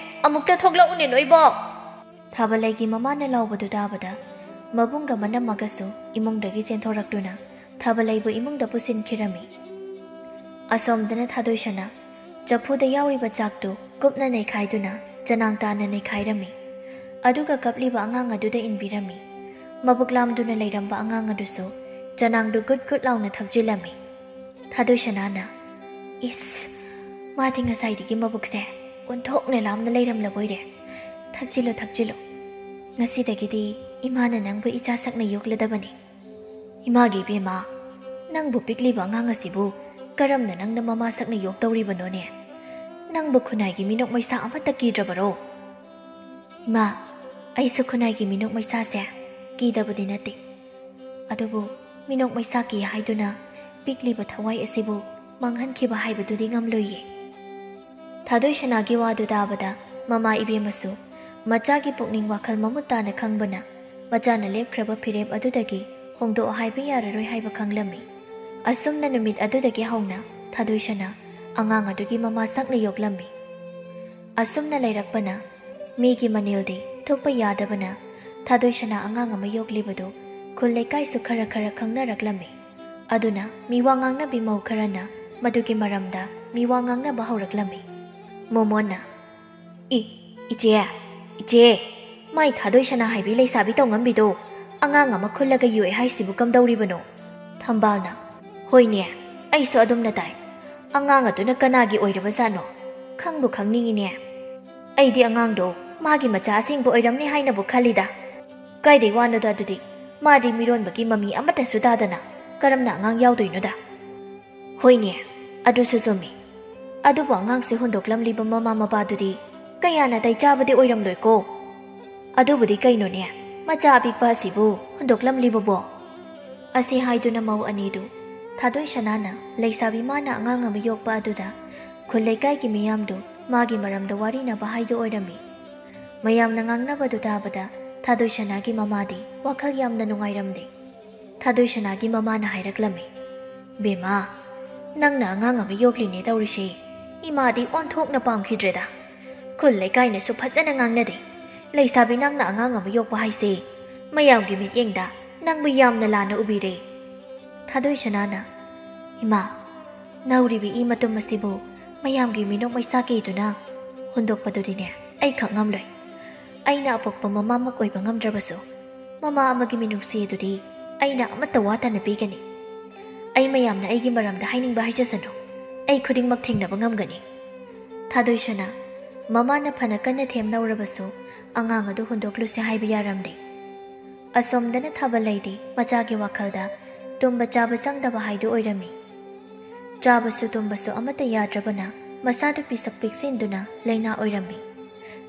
ꯑꯃꯨꯛꯇ ꯊꯣꯛꯂꯛꯎꯅꯦ ꯅꯣꯏꯕꯣ꯫" ꯊꯥꯕꯂꯩꯒꯤ ꯃꯃꯥꯅ ꯂꯥꯎꯕꯗꯨ ꯇꯥꯕꯗ ꯃꯕꯨꯡꯒ ꯃꯅꯝꯃꯒꯁꯨ ꯏꯃꯨꯡꯗꯒꯤ ꯆꯦꯟꯊꯣꯔꯛꯇꯨꯅ ꯊꯥꯕꯂꯩꯕꯨ ꯏꯃꯨꯡꯗ ꯄꯨꯁꯤꯟꯈꯤꯔꯝꯃꯤ꯫ ꯑꯁꯣꯝꯗꯅ ꯊꯥꯗꯣꯏꯁꯅꯥ ꯆꯐꯨꯗ ꯌꯥꯎꯔꯤꯕ ꯆꯥꯛꯇꯨ ꯀꯨꯞꯅ ꯅꯩꯈꯥꯏꯗꯨꯅ ꯆꯅꯥꯡ ꯇꯥꯅ ꯅꯩꯈꯥꯏꯔꯝꯃꯤ꯫ ꯑꯗꯨꯒ ꯀꯞꯂꯤꯕ ꯑꯉꯥꯡ ꯑꯗꯨꯗ ꯏꯟꯕꯤꯔꯝꯃꯤ꯫ ꯃꯕꯨꯛ ꯂꯥꯝꯗꯨꯅ ꯂꯩꯔꯝꯕ ꯑꯉꯥꯡ ꯑꯗꯨꯁꯨ ꯆꯅꯥꯡꯗꯨ ꯒꯨꯠ ꯒꯨꯠ ꯂꯥꯎꯅ ꯊꯛꯆꯤꯜꯂꯝꯃꯤ꯫ ꯊꯥꯗꯣꯏꯁꯅꯥꯅ, "ꯏꯁ, ꯃꯥꯗꯤ ꯉꯁꯥꯏꯗꯒꯤ ꯃꯕꯨꯛꯁꯦ ꯑꯣꯟꯊꯣꯛꯅ ꯂꯥꯝꯅ ꯂꯩꯔꯝꯂꯕꯣꯏꯔꯦ꯫ ꯊꯛꯆꯤꯜꯂꯨ, ꯊꯛꯆꯤꯜꯂꯨ꯫ ꯉꯁꯤꯗꯒꯤꯗꯤ ꯏꯃꯥꯅ ꯅꯪꯕꯨ ꯏꯆꯥ ꯁꯛꯅ ꯌꯣꯛꯂꯗꯕꯅꯤ꯫" "ꯏꯃꯥꯒꯤ ꯏꯕꯦꯝꯃ, ꯅꯪꯕꯨ ꯄꯤꯛꯂꯤꯕ ꯑꯉꯥꯡ ꯑꯁꯤꯕꯨ ꯀꯔꯝꯅ ꯅꯪꯅ ꯃꯃꯥ ꯁꯛꯅ ꯌꯣꯛꯇꯧꯔꯤꯕꯅꯣꯅꯦ? ꯅꯪꯕꯨ ꯈꯨꯟꯅꯥꯏꯒꯤ ꯃꯤꯅꯣꯛ ꯃꯩꯁꯥ ꯑꯃꯠꯇ ꯀꯤꯗ꯭ꯔꯕꯔꯣ?" "ꯏꯃꯥ, ꯑꯩꯁꯨ ꯈꯨꯟꯅꯥꯏꯒꯤ ꯃꯤꯅꯣꯛ ꯃꯩꯁꯥꯁꯦ ꯀꯤꯗꯕꯗꯤ ꯅꯠꯇꯦ꯫ ꯑꯗꯨꯕꯨ ꯃꯤꯅꯣꯛ ꯃꯩꯁꯥ ꯀꯤ ꯍꯥꯏꯗꯨꯅ ꯄꯤꯛꯂꯤꯕ ꯊꯋꯥꯏ ꯑꯁꯤꯕꯨ ꯃꯥꯡꯍꯟꯈꯤꯕ ꯍꯥꯏꯕꯗꯨꯗꯤ ꯉꯝꯂꯣꯏꯌꯦ꯫" ꯊꯥꯗꯣꯏꯁꯅꯥꯒꯤ ꯋꯥꯗꯨ ꯇꯥꯕꯗ ꯃꯃꯥ ꯏꯕꯦꯝꯃꯁꯨ ꯃꯆꯥꯒꯤ ꯄꯨꯛꯅꯤꯡ ꯋꯥꯈꯜ ꯃꯃꯨꯠ ꯇꯥꯅ ꯈꯪꯕꯅ ꯃꯆꯥꯅ ꯂꯦꯞꯈ꯭ꯔꯕ ꯐꯤꯔꯦꯞ ꯑꯗꯨꯗꯒꯤ ꯍꯣꯡꯗꯣꯛꯑꯣ ꯍꯥꯏꯕ ꯌꯥꯔꯔꯣꯏ ꯍꯥꯏꯕ ꯈꯪꯂꯝꯃꯤ꯫ ꯑꯁꯨꯝꯅ ꯅꯨꯃꯤꯠ ꯑꯗꯨꯗꯒꯤ ꯍꯧꯅ ꯊꯥꯗꯣꯏꯁꯅꯥ ꯑꯉꯥꯡ ꯑꯗꯨꯒꯤ ꯃꯃꯥ ꯁꯛꯅ ꯌꯣꯛꯂꯝꯃꯤ꯫ ꯑꯁꯨꯝꯅ ꯂꯩꯔꯛꯄꯅ ꯃꯤꯒꯤ ꯃꯅꯤꯜꯗꯤ ꯊꯨꯞꯄ ꯌꯥꯗꯕꯅ ꯊꯥꯗꯣꯏꯁꯅꯥ ꯑꯉꯥꯡ ꯑꯃ ꯌꯣꯛꯂꯤꯕꯗꯨ ꯈꯨꯜ ꯂꯩꯀꯥꯏꯁꯨ ꯈꯔ ꯈꯔ ꯈꯪꯅꯔꯛꯂꯝꯃꯤ꯫ ꯑꯗꯨꯅ ꯃꯤꯋꯥ ꯉꯥꯡꯅꯕꯤ ꯃꯧ ꯈꯔꯅ ꯃꯗꯨꯒꯤ ꯃꯔꯝꯗ ꯃꯤꯋꯥ ꯉꯥꯡꯅꯕ ꯍꯧꯔꯛꯂꯝꯃꯤ꯫ ꯃꯣꯃꯣꯟꯅ, "ꯏ, ꯏꯆꯦ, ꯏꯆꯦ, ꯃꯥꯏ ꯊꯥꯗꯣꯏꯁꯅꯥ ꯍꯥꯏꯕꯤ ꯂꯩꯁꯥꯕꯤ ꯇꯧꯉꯝꯕꯤꯗꯣ ꯑꯉꯥꯡ ꯑꯃ ꯈꯨꯜꯂꯒ ꯌꯣꯛꯑꯦ ꯍꯥꯏꯁꯤꯕꯨ ꯀꯝꯗꯧꯔꯤꯕꯅꯣ?" ꯊꯝꯕꯥꯜꯅ, "ꯍꯣꯏꯅꯦ, ꯑꯩꯁꯨ ꯑꯗꯨꯝꯅ ꯇꯥꯏ꯫ ꯑꯉꯥꯡ ꯑꯗꯨꯅ ꯀꯅꯥꯒꯤ ꯑꯣꯏꯔꯕꯖꯥꯠꯅꯣ? ꯈꯪꯕꯨ ꯈꯪꯅꯤꯡꯉꯤꯅꯦ꯫ ꯑꯩꯗꯤ ꯑꯉꯥꯡꯗꯣ ꯃꯥꯒꯤ ꯃꯆꯥ ꯑꯁꯦꯡꯕ ꯑꯣꯏꯔꯝꯅꯤ ꯍꯥꯏꯅꯕꯨ ꯈꯜꯂꯤꯗ꯫ ꯀꯥꯏꯗꯩ ꯋꯥꯅꯣꯗ ꯑꯗꯨꯗꯤ? ꯃꯥꯗꯤ ꯃꯤꯔꯣꯟꯕꯒꯤ ꯃꯃꯤ ꯑꯃꯠꯇꯁꯨ ꯇꯥꯗꯅ ꯀꯔꯝꯅ ꯑꯉꯥꯡ ꯌꯥꯎꯗꯣꯏꯅꯣꯗ?" "ꯍꯣꯏꯅꯦ, ꯑꯗꯨꯁꯨ ꯆꯨꯝꯃꯤ꯫ ꯑꯗꯨꯕꯨ ꯑꯉꯥꯡꯁꯦ ꯍꯨꯟꯗꯣꯛꯂꯝꯂꯤꯕ ꯃꯃꯥ ꯃꯄꯥꯗꯨꯗꯤ ꯀꯌꯥ ꯅꯥꯇꯩ ꯆꯥꯕꯗꯤ ꯑꯣꯏꯔꯝꯂꯣꯏꯀꯣ꯫ ꯑꯗꯨꯕꯨꯗꯤ ꯀꯩꯅꯣꯅꯦ, ꯃꯆꯥ ꯑꯄꯤꯛꯄ ꯑꯁꯤꯕꯨ ꯍꯨꯟꯗꯣꯛꯂꯝꯂꯤꯕꯕꯣ?" ꯑꯁꯤ ꯍꯥꯏꯗꯨꯅ ꯃꯧ ꯑꯅꯤꯗꯨ ꯊꯥꯗꯣꯏꯁꯅꯥꯅ ꯂꯩꯁꯥꯕꯤ ꯃꯥꯅ ꯑꯉꯥꯡ ꯑꯃ ꯌꯣꯛꯄ ꯑꯗꯨꯗ ꯈꯨꯜ ꯂꯩꯀꯥꯏꯒꯤ ꯃꯤꯌꯥꯝꯗꯨ ꯃꯥꯒꯤ ꯃꯔꯝꯗ ꯋꯥꯔꯤꯅꯕ ꯍꯥꯏꯗꯨ ꯑꯣꯏꯔꯝꯃꯤ꯫ ꯃꯌꯥꯝꯅ ꯉꯥꯡꯅꯕꯗꯨ ꯇꯥꯕꯗ ꯊꯥꯗꯣꯏꯁꯅꯥꯒꯤ ꯃꯃꯥꯗꯤ ꯋꯥꯈꯜ ꯌꯥꯝꯅ ꯅꯨꯡꯉꯥꯏꯔꯝꯗꯦ꯫ ꯊꯥꯗꯣꯏꯁꯅꯥꯒꯤ ꯃꯃꯥꯅ ꯍꯥꯏꯔꯛꯂꯝꯃꯤ, "ꯕꯦꯝꯃ, ꯅꯪꯅ ꯑꯉꯥꯡ ꯑꯃ ꯌꯣꯛꯂꯤꯅꯦ ꯇꯧꯔꯤꯁꯦ꯫ ꯏꯃꯥꯗꯤ ꯑꯣꯟꯊꯣꯛꯅ ꯄꯥꯝꯈꯤꯗ꯭ꯔꯦꯗ꯫ ꯈꯨꯜ ꯂꯩꯀꯥꯏꯅꯁꯨ ꯐꯖꯅ ꯉꯥꯡꯅꯗꯦ꯫ ꯂꯩꯁꯥꯕꯤ ꯅꯪꯅ ꯑꯉꯥꯡ ꯑꯃ ꯌꯣꯛꯄ ꯍꯥꯏꯁꯦ ꯃꯌꯥꯝꯒꯤ ꯃꯤꯠꯌꯦꯡꯗ ꯅꯪꯕꯨ ꯌꯥꯝꯅ ꯂꯥꯟꯅ ꯎꯕꯤꯔꯦ꯫ ꯊꯥꯗꯣꯏ ꯁꯅꯥꯅ, "ꯏꯃꯥ, ꯅꯧꯔꯤꯕꯤ ꯏ ꯃꯇꯨꯝ ꯑꯁꯤꯕꯨ ꯃꯌꯥꯝꯒꯤ ꯃꯤꯅꯣꯛ ꯃꯩꯁꯥ ꯀꯤꯗꯨꯅ ꯍꯨꯟꯗꯣꯛꯄꯗꯨꯗꯤꯅꯦ, ꯑꯩ ꯈꯛ ꯉꯝꯂꯣꯏ꯫ ꯑꯩꯅ ꯑꯄꯣꯛꯄ ꯃꯃꯥꯃꯛ ꯑꯣꯏꯕ ꯉꯝꯗ꯭ꯔꯕꯁꯨ, ꯃꯃꯥ ꯑꯃꯒꯤ ꯃꯤꯅꯨꯡꯁꯤ ꯑꯗꯨꯗꯤ ꯑꯩꯅ ꯑꯃꯠꯇ ꯋꯥꯠꯇꯅ ꯄꯤꯒꯅꯤ꯫ ꯑꯩ ꯃꯌꯥꯝꯅ ꯑꯩꯒꯤ ꯃꯔꯝꯗ ꯍꯥꯏꯅꯤꯡꯕ ꯍꯥꯏꯖꯁꯅꯨ, ꯑꯩ ꯈꯨꯗꯤꯡꯃꯛ ꯊꯦꯡꯅꯕ ꯉꯝꯒꯅꯤ꯫" ꯊꯥꯗꯣꯏ ꯁꯅꯥ, ꯃꯃꯥꯅ ꯐꯅ ꯀꯟꯅ ꯊꯦꯝꯅꯧꯔꯕꯁꯨ ꯑꯉꯥꯡ ꯑꯗꯨ ꯍꯨꯟꯗꯣꯛꯂꯨꯁꯦ ꯍꯥꯏꯕ ꯌꯥꯔꯝꯗꯦ꯫ ꯑꯁꯣꯝꯗꯅ ꯊꯥꯕꯂꯩꯗꯤ ꯃꯆꯥꯒꯤ ꯋꯥꯈꯜꯗ ꯇꯨꯝꯕ ꯆꯥꯕ ꯆꯪꯗꯕ ꯍꯥꯏꯗꯨ ꯑꯣꯏꯔꯝꯃꯤ꯫ ꯆꯥꯕꯁꯨ ꯇꯨꯝꯕꯁꯨ ꯑꯃꯠꯇ ꯌꯥꯗ꯭ꯔꯕꯅ ꯃꯁꯥꯗꯨ ꯄꯤꯁꯛ ꯄꯤꯛꯁꯤꯟꯗꯨꯅ ꯂꯩꯅꯥ ꯑꯣꯏꯔꯝꯃꯤ꯫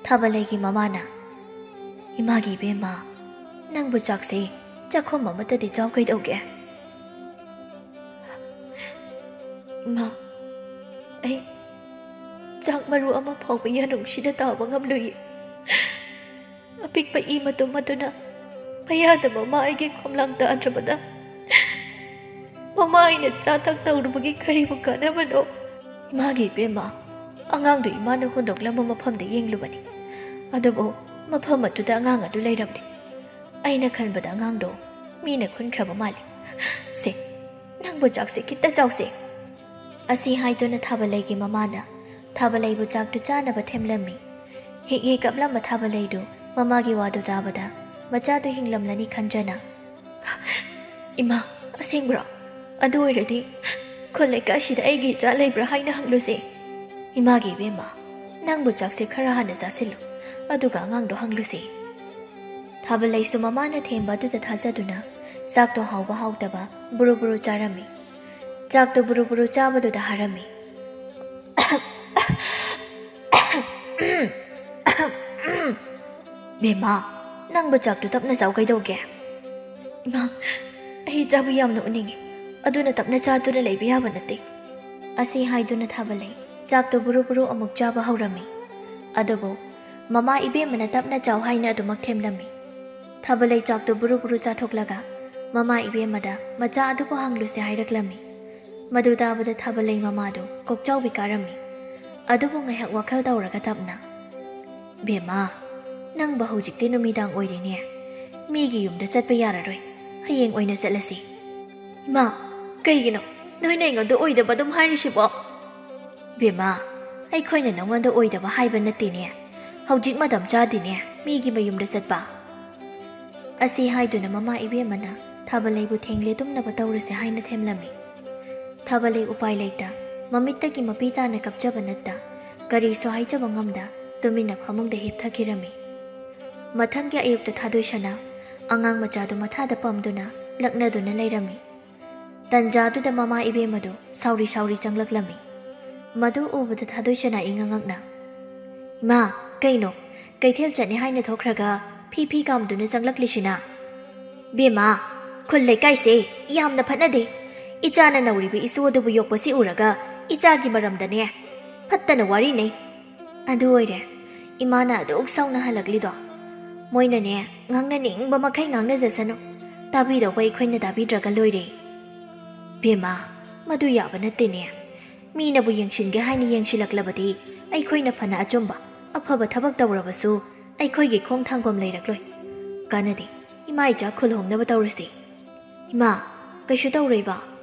ꯊꯥꯕꯂꯩꯒꯤ ꯃꯃꯥꯅ, "ꯏꯃꯥꯒꯤ ꯏꯕꯦꯝꯃ, ꯅꯪꯕꯨ ꯆꯥꯛꯁꯦ ꯆꯥꯛꯈꯨꯝ ꯑꯃꯠꯇꯗꯤ ꯆꯥꯎ ꯀꯩꯗꯧꯒꯦ?" "ꯏꯃꯥ, ꯑꯩ ꯆꯥꯛ ꯃꯔꯨ ꯑꯃ ꯐꯥꯎꯕ ꯌꯥꯅꯨꯡꯁꯤꯗ ꯇꯥꯕ ꯉꯝꯂꯨꯏ꯫ ꯑꯄꯤꯛꯄ ꯏ ꯃꯇꯨꯝ ꯑꯗꯨꯅ ꯃꯌꯥꯗ ꯃꯃꯥ ꯑꯩꯒꯤ ꯈꯣꯝꯂꯥꯡ ꯇꯥꯗ꯭ꯔꯕꯗ ꯃꯃꯥ ꯑꯩꯅ ꯆꯥ ꯊꯛ ꯇꯧꯔꯨꯕꯒꯤ ꯀꯔꯤꯕꯨ ꯀꯥꯟꯅꯕꯅꯣ?" "ꯏꯃꯥꯒꯤ ꯏꯕꯦꯝꯃ, ꯑꯉꯥꯡꯗꯨ ꯏꯃꯥꯅ ꯍꯨꯟꯗꯣꯛꯂꯝꯕ ꯃꯐꯝꯗ ꯌꯦꯡꯂꯨꯕꯅꯤ꯫ ꯑꯗꯨꯕꯨ ꯃꯐꯝ ꯑꯗꯨꯗ ꯑꯉꯥꯡ ꯑꯗꯨ ꯂꯩꯔꯝꯗꯦ꯫ ꯑꯩꯅ ꯈꯟꯕꯗ ꯑꯉꯥꯡꯗꯣ ꯃꯤꯅ ꯈꯨꯟꯈ꯭ꯔꯕ ꯃꯥꯜꯂꯤ꯫ ꯁꯦ, ꯅꯪꯕꯨ ꯆꯥꯛꯁꯦ ꯈꯤꯇ ꯆꯥꯎꯁꯦ꯫" ꯑꯁꯤ ꯍꯥꯏꯗꯨꯅ ꯊꯥꯕꯂꯩꯒꯤ ꯃꯃꯥꯅ ꯊꯥꯕꯂꯩꯕꯨ ꯆꯥꯛꯇꯨ ꯆꯥꯅꯕ ꯊꯦꯝꯂꯝꯃꯤ꯫ ꯍꯤꯛ ꯍꯤꯛ ꯀꯞꯂꯝꯕ ꯊꯥꯕꯂꯩꯗꯨ ꯃꯃꯥꯒꯤ ꯋꯥꯗꯨ ꯇꯥꯕꯗ ꯃꯆꯥꯗꯨ ꯍꯤꯡꯂꯝꯂꯅꯤ ꯈꯟꯖꯅ, "ꯏꯃꯥ, ꯑꯁꯦꯡꯕ꯭ꯔꯣ? ꯑꯗꯨ ꯑꯣꯏꯔꯗꯤ ꯈꯨꯜ ꯂꯩꯀꯥꯏꯁꯤꯗ ꯑꯩꯒꯤ ꯏꯆꯥ ꯂꯩꯕ꯭ꯔꯥ ꯍꯥꯏꯅ ꯍꯪꯂꯨꯁꯦ꯫" "ꯏꯃꯥꯒꯤ ꯏꯕꯦꯝꯃ, ꯅꯪꯕꯨ ꯆꯥꯛꯁꯦ ꯈꯔ ꯍꯥꯟꯅ ꯆꯥꯁꯤꯜꯂꯨ, ꯑꯗꯨꯒ ꯑꯉꯥꯡꯗꯣ ꯍꯪꯂꯨꯁꯦ꯫" ꯊꯥꯕꯂꯩꯁꯨ ꯃꯃꯥꯅ ꯊꯦꯝꯕ ꯑꯗꯨꯗ ꯊꯥꯖꯗꯨꯅ ꯆꯥꯛꯇꯣ ꯍꯥꯎꯕ ꯍꯥꯎꯇꯕ ꯕꯨꯔꯨ ꯕꯨꯔꯨ ꯆꯥꯔꯝꯃꯤ꯫ ꯆꯥꯛꯇꯣ ꯕꯨꯔꯨ ꯕꯨꯔꯨ ꯆꯥꯕꯗꯨꯗ ꯍꯥꯔꯝꯃꯤ꯫ "ꯕꯦꯝꯃ, ꯅꯪꯕꯨ ꯆꯥꯛꯇꯨ ꯇꯞꯅ ꯆꯥꯎ ꯀꯩꯗꯧꯒꯦ?" "ꯏꯃꯥ, ꯑꯩ ꯆꯥꯕ ꯌꯥꯝꯅ ꯎꯅꯤꯡꯉꯤ, ꯑꯗꯨꯅ ꯇꯞꯅ ꯆꯥꯗꯨꯅ ꯂꯩꯕ ꯌꯥꯕ ꯅꯠꯇꯦ꯫" ꯑꯁꯤ ꯍꯥꯏꯗꯨꯅ ꯊꯥꯕꯂꯩ ꯆꯥꯛꯇꯨ ꯕꯨꯔꯨ ꯕꯨꯔꯨ ꯑꯃꯨꯛ ꯆꯥꯕ ꯍꯧꯔꯝꯃꯤ꯫ ꯑꯗꯨꯕꯨ ꯃꯃꯥ ꯏꯕꯦꯝꯃꯅ ꯇꯞꯅ ꯆꯥꯎ ꯍꯥꯏꯅ ꯑꯗꯨꯃꯛ ꯊꯦꯝꯂꯝꯃꯤ꯫ ꯊꯥꯕꯂꯩ ꯆꯥꯛꯇꯨ ꯕꯨꯔꯨ ꯕꯨꯔꯨ ꯆꯥꯊꯣꯛꯂꯒ ꯃꯃꯥ ꯏꯕꯦꯝꯃꯗ ꯃꯆꯥ ꯑꯗꯨꯕꯨ ꯍꯪꯂꯨꯁꯦ ꯍꯥꯏꯔꯛꯂꯝꯃꯤ꯫ ꯃꯗꯨ ꯇꯥꯕꯗ ꯊꯥꯕꯂꯩ ꯃꯃꯥꯗꯨ ꯀꯣꯛꯆꯥꯎꯕꯤ ꯀꯥꯔꯝꯃꯤ꯫ ꯑꯗꯨꯕꯨ ꯉꯥꯏꯍꯥꯛ ꯋꯥꯈꯜ ꯇꯧꯔꯒ ꯇꯞꯅ, "ꯕꯦꯝꯃ, ꯅꯪꯕꯨ ꯍꯧꯖꯤꯛꯇꯤ ꯅꯨꯃꯤꯗꯥꯡ ꯑꯣꯏꯔꯦꯅꯦ꯫ ꯃꯤꯒꯤ ꯌꯨꯝꯗ ꯆꯠꯄ ꯌꯥꯔꯔꯣꯏ꯫ ꯍꯌꯦꯡ ꯑꯣꯏꯅ ꯆꯠꯂꯁꯤ꯫ ꯏꯃꯥ, ꯀꯩꯒꯤꯅꯣ ꯅꯣꯏꯅ ꯑꯩꯉꯣꯟꯗ ꯑꯣꯏꯗꯕ ꯑꯗꯨꯝ ꯍꯥꯏꯔꯤꯁꯤꯕꯣ? ꯕꯦꯝꯃ, ꯑꯩꯈꯣꯏꯅ ꯅꯉꯣꯟꯗ ꯑꯣꯏꯗꯕ ꯍꯥꯏꯕ ꯅꯠꯇꯦꯅꯦ꯫ ꯍꯧꯖꯤꯛ ꯃꯇꯝ ꯆꯥꯗꯦꯅꯦ ꯃꯤꯒꯤ ꯃꯌꯨꯝꯗ ꯆꯠꯄ꯫ ꯑꯁꯤ ꯍꯥꯏꯗꯨꯅ ꯃꯃꯥ ꯏꯕꯦꯝꯃꯅ ꯊꯥꯕꯂꯩꯕꯨ ꯊꯦꯡꯂꯦ ꯇꯨꯝꯅꯕ ꯇꯧꯔꯁꯦ ꯍꯥꯏꯅ ꯊꯦꯝꯂꯝꯃꯤ꯫ ꯊꯥꯕꯂꯩ ꯎꯄꯥꯏ ꯂꯩꯇ ꯃꯃꯤꯠꯇꯒꯤ ꯃꯄꯤ ꯇꯥꯅ ꯀꯞꯆꯕ ꯅꯠꯇ ꯀꯔꯤꯁꯨ ꯍꯥꯏꯖꯕ ꯉꯝꯗ ꯇꯨꯃꯤꯟꯅ ꯐꯃꯨꯡꯗ ꯍꯤꯞꯊꯈꯤꯔꯝꯃꯤ꯫ ꯃꯊꯪꯒꯤ ꯑꯌꯨꯛꯇ ꯊꯥꯗꯣꯏꯁꯅꯥ ꯑꯉꯥꯡ ꯃꯆꯥꯗꯨ ꯃꯊꯥꯗ ꯄꯝꯗꯨꯅ ꯂꯛꯅꯗꯨꯅ ꯂꯩꯔꯝꯃꯤ꯫ ꯇꯟꯖꯥꯗꯨꯗ ꯃꯃꯥ ꯏꯕꯦꯝꯃꯗꯨ ꯁꯥꯎꯔꯤ ꯁꯥꯎꯔꯤ ꯆꯪꯂꯛꯂꯝꯃꯤ꯫ ꯃꯗꯨ ꯎꯕꯗ ꯊꯥꯗꯣꯏꯁꯅꯥ ꯏꯉꯛ ꯉꯛꯅ, "ꯏꯃꯥ, ꯀꯩꯅꯣ? ꯀꯩꯊꯦꯜ ꯆꯠꯅꯤ ꯍꯥꯏꯅ ꯊꯣꯛꯈ꯭ꯔꯒ ꯐꯤ ꯐꯤ ꯀꯥꯝꯗꯨꯅ ꯆꯪꯂꯛꯂꯤꯁꯤꯅ?" "ꯕꯦꯝꯃ, ꯈꯨꯜ ꯂꯩꯀꯥꯏꯁꯦ ꯌꯥꯝꯅ ꯐꯠꯅꯗꯦ꯫ ꯏꯆꯥꯅ ꯅꯧꯔꯤꯕ ꯏꯁꯨ ꯑꯗꯨꯕꯨ ꯌꯣꯛꯄꯁꯤ ꯎꯔꯒ ꯏꯆꯥꯒꯤ ꯃꯔꯝꯗꯅꯦ ꯐꯠꯇꯅ ꯋꯥꯔꯤꯅꯩ꯫ ꯑꯗꯨ ꯑꯣꯏꯔꯦ ꯏꯃꯥꯅ ꯑꯗꯨꯛ ꯁꯥꯎꯅ ꯍꯜꯂꯛꯂꯤꯗꯣ꯫ ꯃꯣꯏꯅꯅꯦ ꯉꯥꯡꯅꯅꯤꯡꯕ ꯃꯈꯩ ꯉꯥꯡꯅꯖꯁꯅꯨ, ꯇꯥꯕꯤꯗꯧꯕ ꯑꯩꯈꯣꯏꯅ ꯇꯥꯕꯤꯗ꯭ꯔꯒ ꯂꯣꯏꯔꯦ꯫" "ꯕꯦꯝꯃ, ꯃꯗꯨ ꯌꯥꯕ ꯅꯠꯇꯦꯅꯦ꯫ ꯃꯤꯅꯕꯨ ꯌꯦꯡꯁꯤꯟꯒꯦ ꯍꯥꯏꯅ ꯌꯦꯡꯁꯤꯜꯂꯛꯂꯕꯗꯤ ꯑꯩꯈꯣꯏꯅ ꯐꯅ ꯑꯆꯨꯝꯕ ꯑꯐꯕ ꯊꯕꯛ ꯇꯧꯔꯕꯁꯨ ꯑꯩꯈꯣꯏꯒꯤ ꯈꯣꯡ ꯊꯥꯡꯐꯝ ꯂꯩꯔꯛꯂꯣꯏ꯫ ꯀꯥꯟꯅꯗꯦ, ꯏꯃꯥ ꯏꯆꯥ ꯈꯨꯜ ꯍꯣꯡꯅꯕ ꯇꯧꯔꯁꯤ꯫" "ꯏꯃꯥ, ꯀꯩꯁꯨ ꯇꯧꯔꯣꯏꯕ,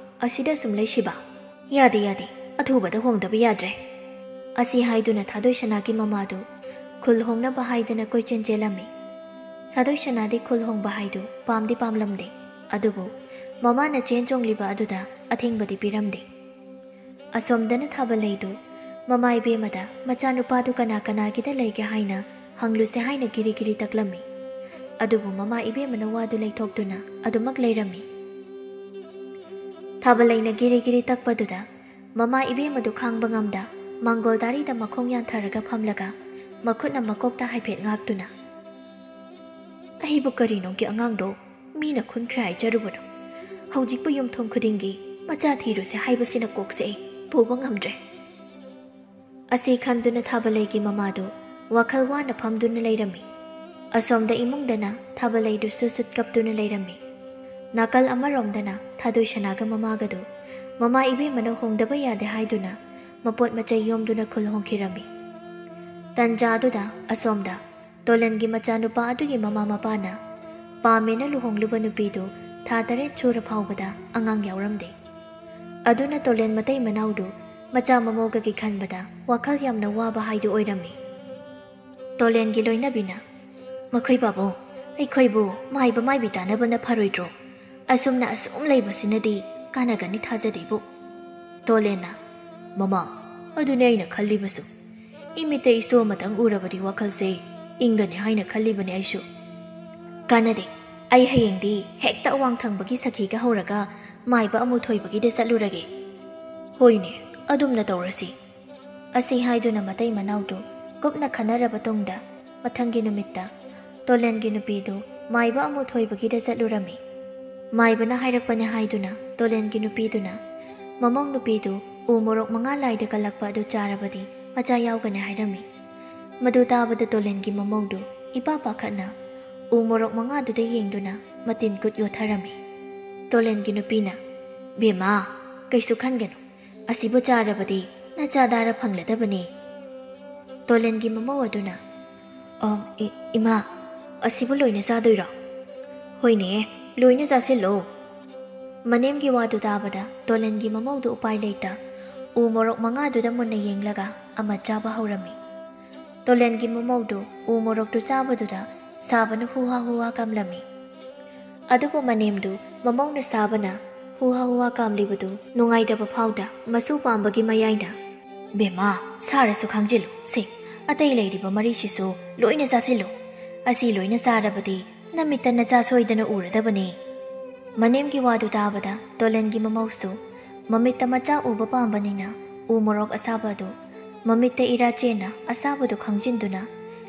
ꯑꯁꯤꯗ ꯁꯨꯝ ꯂꯩꯁꯤꯕ꯫" "ꯌꯥꯗꯦ, ꯌꯥꯗꯦ, ꯑꯊꯨꯕꯗ ꯍꯣꯡꯗꯕ ꯌꯥꯗ꯭ꯔꯦ꯫" ꯑꯁꯤ ꯍꯥꯏꯗꯨꯅ ꯊꯥꯗꯣꯏꯁꯅꯥꯒꯤ ꯃꯃꯥꯗꯨ ꯈꯨꯜ ꯍꯣꯡꯅꯕ ꯍꯥꯏꯗꯅ ꯀꯣꯏꯆꯦꯟ ꯆꯦꯜꯂꯝꯃꯤ꯫ ꯊꯥꯗꯣꯏꯁꯅꯥꯗꯤ ꯈꯨꯜ ꯍꯣꯡꯕ ꯍꯥꯏꯗꯨ ꯄꯥꯝꯗꯤ ꯄꯥꯝꯂꯝꯗꯦ, ꯑꯗꯨꯕꯨ ꯃꯃꯥꯅ ꯆꯦꯟ ꯆꯣꯡꯂꯤꯕ ꯑꯗꯨꯗ ꯑꯊꯤꯡꯕꯗꯤ ꯄꯤꯔꯝꯗꯦ꯫ ꯑꯁꯣꯝꯗꯅ ꯊꯥꯕꯂꯩꯗꯨ ꯃꯃꯥ ꯏꯕꯦꯝꯃꯗ ꯃꯆꯥꯅꯨꯄꯥꯗꯨ ꯀꯅꯥ ꯀꯅꯥꯒꯤꯗ ꯂꯩꯒꯦ ꯍꯥꯏꯅ ꯍꯪꯂꯨꯁꯦ ꯍꯥꯏꯅ ꯒꯤꯔꯤ ꯒꯤꯔꯤ ꯇꯛꯂꯝꯃꯤ꯫ ꯑꯗꯨꯕꯨ ꯃꯃꯥ ꯏꯕꯦꯝꯃꯅ ꯋꯥꯗꯨ ꯂꯩꯊꯣꯛꯇꯨꯅ ꯑꯗꯨꯃꯛ ꯂꯩꯔꯝꯃꯤ꯫ ꯊꯥꯕꯂꯩꯅ ꯒꯤꯔꯤ ꯒꯤꯔꯤ ꯇꯛꯄꯗꯨꯗ ꯃꯃꯥ ꯏꯕꯦꯝꯃꯗꯨ ꯈꯥꯡꯕ ꯉꯝꯗ ꯃꯥꯡꯒꯣꯜ ꯗꯥꯔꯤꯗ ꯃꯈꯣꯡ ꯌꯥꯟꯊꯔꯒ ꯐꯝꯂꯒ ꯃꯈꯨꯠꯅ ꯃꯀꯣꯛꯇ ꯍꯥꯏꯐꯦꯠ ꯉꯥꯛꯇꯨꯅ, "ꯑꯩꯕꯨ ꯀꯔꯤꯅꯣꯒꯤ ꯑꯉꯥꯡꯗꯣ ꯃꯤꯅ ꯈꯨꯟꯈ꯭ꯔꯦ ꯍꯥꯏꯖꯔꯨꯕꯅꯣ? ꯍꯧꯖꯤꯛꯄꯨ ꯌꯨꯝꯊꯣꯡ ꯈꯨꯗꯤꯡꯒꯤ ꯃꯆꯥ ꯊꯤꯔꯨꯁꯦ ꯍꯥꯏꯕꯁꯤꯅ ꯀꯣꯛꯁꯦ ꯑꯩ ꯄꯨꯕ ꯉꯝꯗ꯭ꯔꯦ꯫" ꯑꯁꯤ ꯈꯟꯗꯨꯅ ꯊꯥꯕꯂꯩꯒꯤ ꯃꯃꯥꯗꯨ ꯋꯥꯈꯜ ꯋꯥꯅ ꯐꯝꯗꯨꯅ ꯂꯩꯔꯝꯃꯤ꯫ ꯑꯁꯣꯝꯗ ꯏꯃꯨꯡꯗꯅ ꯊꯥꯕꯂꯩꯗꯨ ꯁꯨꯠ ꯁꯨꯠ ꯀꯞꯇꯨꯅ ꯂꯩꯔꯝꯃꯤ꯫ ꯅꯥꯀꯜ ꯑꯃꯔꯣꯝꯗꯅ ꯊꯥꯗꯣꯏꯁꯅꯥꯒ ꯃꯃꯥꯒꯗꯨ ꯃꯃꯥ ꯏꯕꯦꯝꯃꯅ ꯍꯣꯡꯗꯕ ꯌꯥꯗꯦ ꯍꯥꯏꯗꯨꯅ ꯃꯄꯣꯠ ꯃꯆꯩ ꯌꯣꯝꯗꯨꯅ ꯈꯨꯜ ꯍꯣꯡꯈꯤꯔꯝꯃꯤ꯫ ꯇꯟꯖꯥ ꯑꯗꯨꯗ ꯑꯁꯣꯝꯗ ꯇꯣꯂꯟꯒꯤ ꯃꯆꯥꯅꯨꯄꯥ ꯑꯗꯨꯒꯤ ꯃꯃꯥ ꯃꯄꯥꯅ ꯄꯥꯝꯃꯦꯅ ꯂꯨꯍꯣꯡꯂꯨꯕ ꯅꯨꯄꯤꯗꯨ ꯊꯥ ꯇꯔꯦꯠ ꯁꯨꯔ ꯐꯥꯎꯕꯗ ꯑꯉꯥꯡ ꯌꯥꯎꯔꯝꯗꯦ꯫ ꯑꯗꯨꯅ ꯇꯣꯂꯦꯟ ꯃꯇꯩ ꯃꯅꯥꯎꯗꯨ ꯃꯆꯥ ꯃꯃꯧꯒꯒꯤ ꯈꯟꯕꯗ ꯋꯥꯈꯜ ꯌꯥꯝꯅ ꯋꯥꯕ ꯍꯥꯏꯗꯨ ꯑꯣꯏꯔꯝꯃꯤ꯫ ꯇꯣꯂꯦꯟꯒꯤ ꯂꯣꯏꯅꯕꯤꯅ, "ꯃꯈꯣꯏ ꯄꯥꯕꯨꯡ, ꯑꯩꯈꯣꯏꯕꯨ ꯃꯥꯏꯕ ꯃꯥꯏꯕꯤ ꯇꯥꯟꯅꯕꯅ ꯐꯔꯣꯏꯗ꯭ꯔꯣ? ꯑꯁꯨꯝꯅ ꯑꯁꯨꯝ ꯂꯩꯕꯁꯤꯅꯗꯤ ꯀꯥꯟꯅꯒꯅꯤ ꯊꯥꯖꯗꯦꯕꯨ꯫" ꯇꯣꯂꯦꯟꯅ, "ꯃꯃꯥ, ꯑꯗꯨꯅꯦ ꯑꯩꯅ ꯈꯜꯂꯤꯕꯁꯨ꯫ ꯏꯃꯤꯠꯇ ꯏꯁꯨ ꯑꯃꯇꯪ ꯎꯔꯕꯗꯤ ꯋꯥꯈꯜꯁꯦ ꯏꯪꯒꯅꯤ ꯍꯥꯏꯅ ꯈꯜꯂꯤꯕꯅꯦ ꯑꯩꯁꯨ꯫" "ꯀꯥꯟꯅꯗꯦ, ꯑꯩ ꯍꯌꯦꯡꯗꯤ ꯍꯦꯛꯇ ꯑꯋꯥꯡ ꯊꯪꯕꯒꯤ ꯁꯈꯤꯒ ꯍꯧꯔꯒ ꯃꯥꯏꯕ ꯑꯃꯨꯊꯣꯏꯕꯒꯤꯗ ꯆꯠꯂꯨꯔꯒꯦ꯫" "ꯍꯣꯏꯅꯦ, ꯑꯗꯨꯝꯅ ꯇꯧꯔꯁꯤ꯫" ꯑꯁꯤ ꯍꯥꯏꯗꯨꯅ ꯃꯇꯩ ꯃꯅꯥꯎꯗꯨ ꯀꯨꯞꯅ ꯈꯟꯅꯔꯕ ꯇꯨꯡꯗ ꯃꯊꯪꯒꯤ ꯅꯨꯃꯤꯠꯇ ꯇꯣꯂꯦꯟꯒꯤ ꯅꯨꯄꯤꯗꯨ ꯃꯥꯏꯕ ꯑꯃꯨꯊꯣꯏꯕꯒꯤꯗ ꯆꯠꯂꯨꯔꯝꯃꯤ꯫ ꯃꯥꯏꯕꯅ ꯍꯥꯏꯔꯛꯄꯅꯦ ꯍꯥꯏꯗꯨꯅ ꯇꯣꯂꯦꯟꯒꯤ ꯅꯨꯄꯤꯗꯨꯅ ꯃꯃꯧ ꯅꯨꯄꯤꯗꯨ ꯎ ꯃꯣꯔꯣꯛ ꯃꯉꯥ ꯂꯥꯏꯗ ꯀꯜꯂꯛꯄ ꯑꯗꯨ ꯆꯥꯔꯕꯗꯤ ꯃꯆꯥ ꯌꯥꯎꯒꯅꯤ ꯍꯥꯏꯔꯝꯃꯤ꯫ ꯃꯗꯨ ꯇꯥꯕꯗ ꯇꯣꯂꯦꯟꯒꯤ ꯃꯃꯧꯗꯨ ꯏꯄꯥ ꯄꯥꯈꯠꯅ ꯎ ꯃꯣꯔꯣꯛ ꯃꯉꯥꯗꯨꯗ ꯌꯦꯡꯗꯨꯅ ꯃꯇꯤꯟ ꯀꯨꯠ ꯌꯣꯠꯊꯔꯝꯃꯤ꯫ ꯇꯣꯂꯦꯟꯒꯤ ꯅꯨꯄꯤꯅ, "ꯕꯦꯝꯃ, ꯀꯩꯁꯨ ꯈꯟꯒꯅꯨ, ꯑꯁꯤꯕꯨ ꯆꯥꯔꯕꯗꯤ ꯅꯆꯥ ꯗꯥꯔ ꯐꯪꯂꯗꯕꯅꯤ꯫" ꯇꯣꯂꯦꯟꯒꯤ ꯃꯃꯧ ꯑꯗꯨꯅ, "ꯑ, ꯏ-, ꯏꯃꯥ, ꯑꯁꯤꯕꯨ ꯂꯣꯏꯅ ꯆꯥꯗꯣꯏꯔꯣ?" "ꯍꯣꯏꯅꯦ, ꯂꯣꯏꯅ ꯆꯥꯁꯤꯜꯂꯣ꯫" ꯃꯅꯦꯝꯒꯤ ꯋꯥꯗꯨ ꯇꯥꯕꯗ ꯇꯣꯂꯦꯟꯒꯤ ꯃꯃꯧꯗꯨ ꯎꯄꯥꯏ ꯂꯩꯇ ꯎ ꯃꯣꯔꯣꯛ ꯃꯉꯥꯗꯨꯗ ꯃꯨꯟꯅ ꯌꯦꯡꯂꯒ ꯑꯃ ꯆꯥꯕ ꯍꯧꯔꯝꯃꯤ꯫ ꯇꯣꯂꯦꯟꯒꯤ ꯃꯃꯧꯗꯨ ꯎ ꯃꯣꯔꯣꯛꯇꯨ ꯆꯥꯕꯗꯨꯗ ꯁꯥꯕꯅ ꯍꯨꯍꯥ ꯍꯨꯍꯥ ꯀꯥꯝꯂꯝꯃꯤ꯫ ꯑꯗꯨꯕꯨ ꯃꯅꯦꯝꯗꯨ ꯃꯃꯧꯅ ꯁꯥꯕꯅ ꯍꯨꯍꯥ ꯍꯨꯍꯥ ꯀꯥꯝꯂꯤꯕꯗꯨ ꯅꯨꯡꯉꯥꯏꯇꯕ ꯐꯥꯎꯗ ꯃꯁꯨ ꯄꯥꯝꯕꯒꯤ ꯃꯌꯥꯏꯅ, "ꯕꯦꯝꯃ, ꯁꯥꯔꯁꯨ ꯈꯥꯡꯖꯤꯜꯂꯨ꯫ ꯁꯦ, ꯑꯇꯩ ꯂꯩꯔꯤꯕ ꯃꯔꯤꯁꯤꯁꯨ ꯂꯣꯏꯅ ꯆꯥꯁꯤꯜꯂꯨ꯫ ꯑꯁꯤ ꯂꯣꯏꯅ ꯆꯥꯔꯕꯗꯤ ꯅꯃꯤꯠꯇ ꯅꯆꯥ ꯁꯣꯏꯗꯅ ꯎꯔꯗꯕꯅꯤ꯫" ꯃꯅꯦꯝꯒꯤ ꯋꯥꯗꯨ ꯇꯥꯕꯗ ꯇꯣꯂꯦꯟꯒꯤ ꯃꯃꯧꯁꯨ ꯃꯃꯤꯠꯇ ꯃꯆꯥ ꯎꯕ ꯄꯥꯝꯕꯅꯤꯅ ꯎ ꯃꯣꯔꯣꯛ ꯑꯁꯥꯕ ꯑꯗꯨ ꯃꯃꯤꯠꯇ ꯏꯔꯥ ꯆꯦꯟꯅ ꯑꯁꯥꯕꯗꯨ ꯈꯪꯖꯤꯟꯗꯨꯅ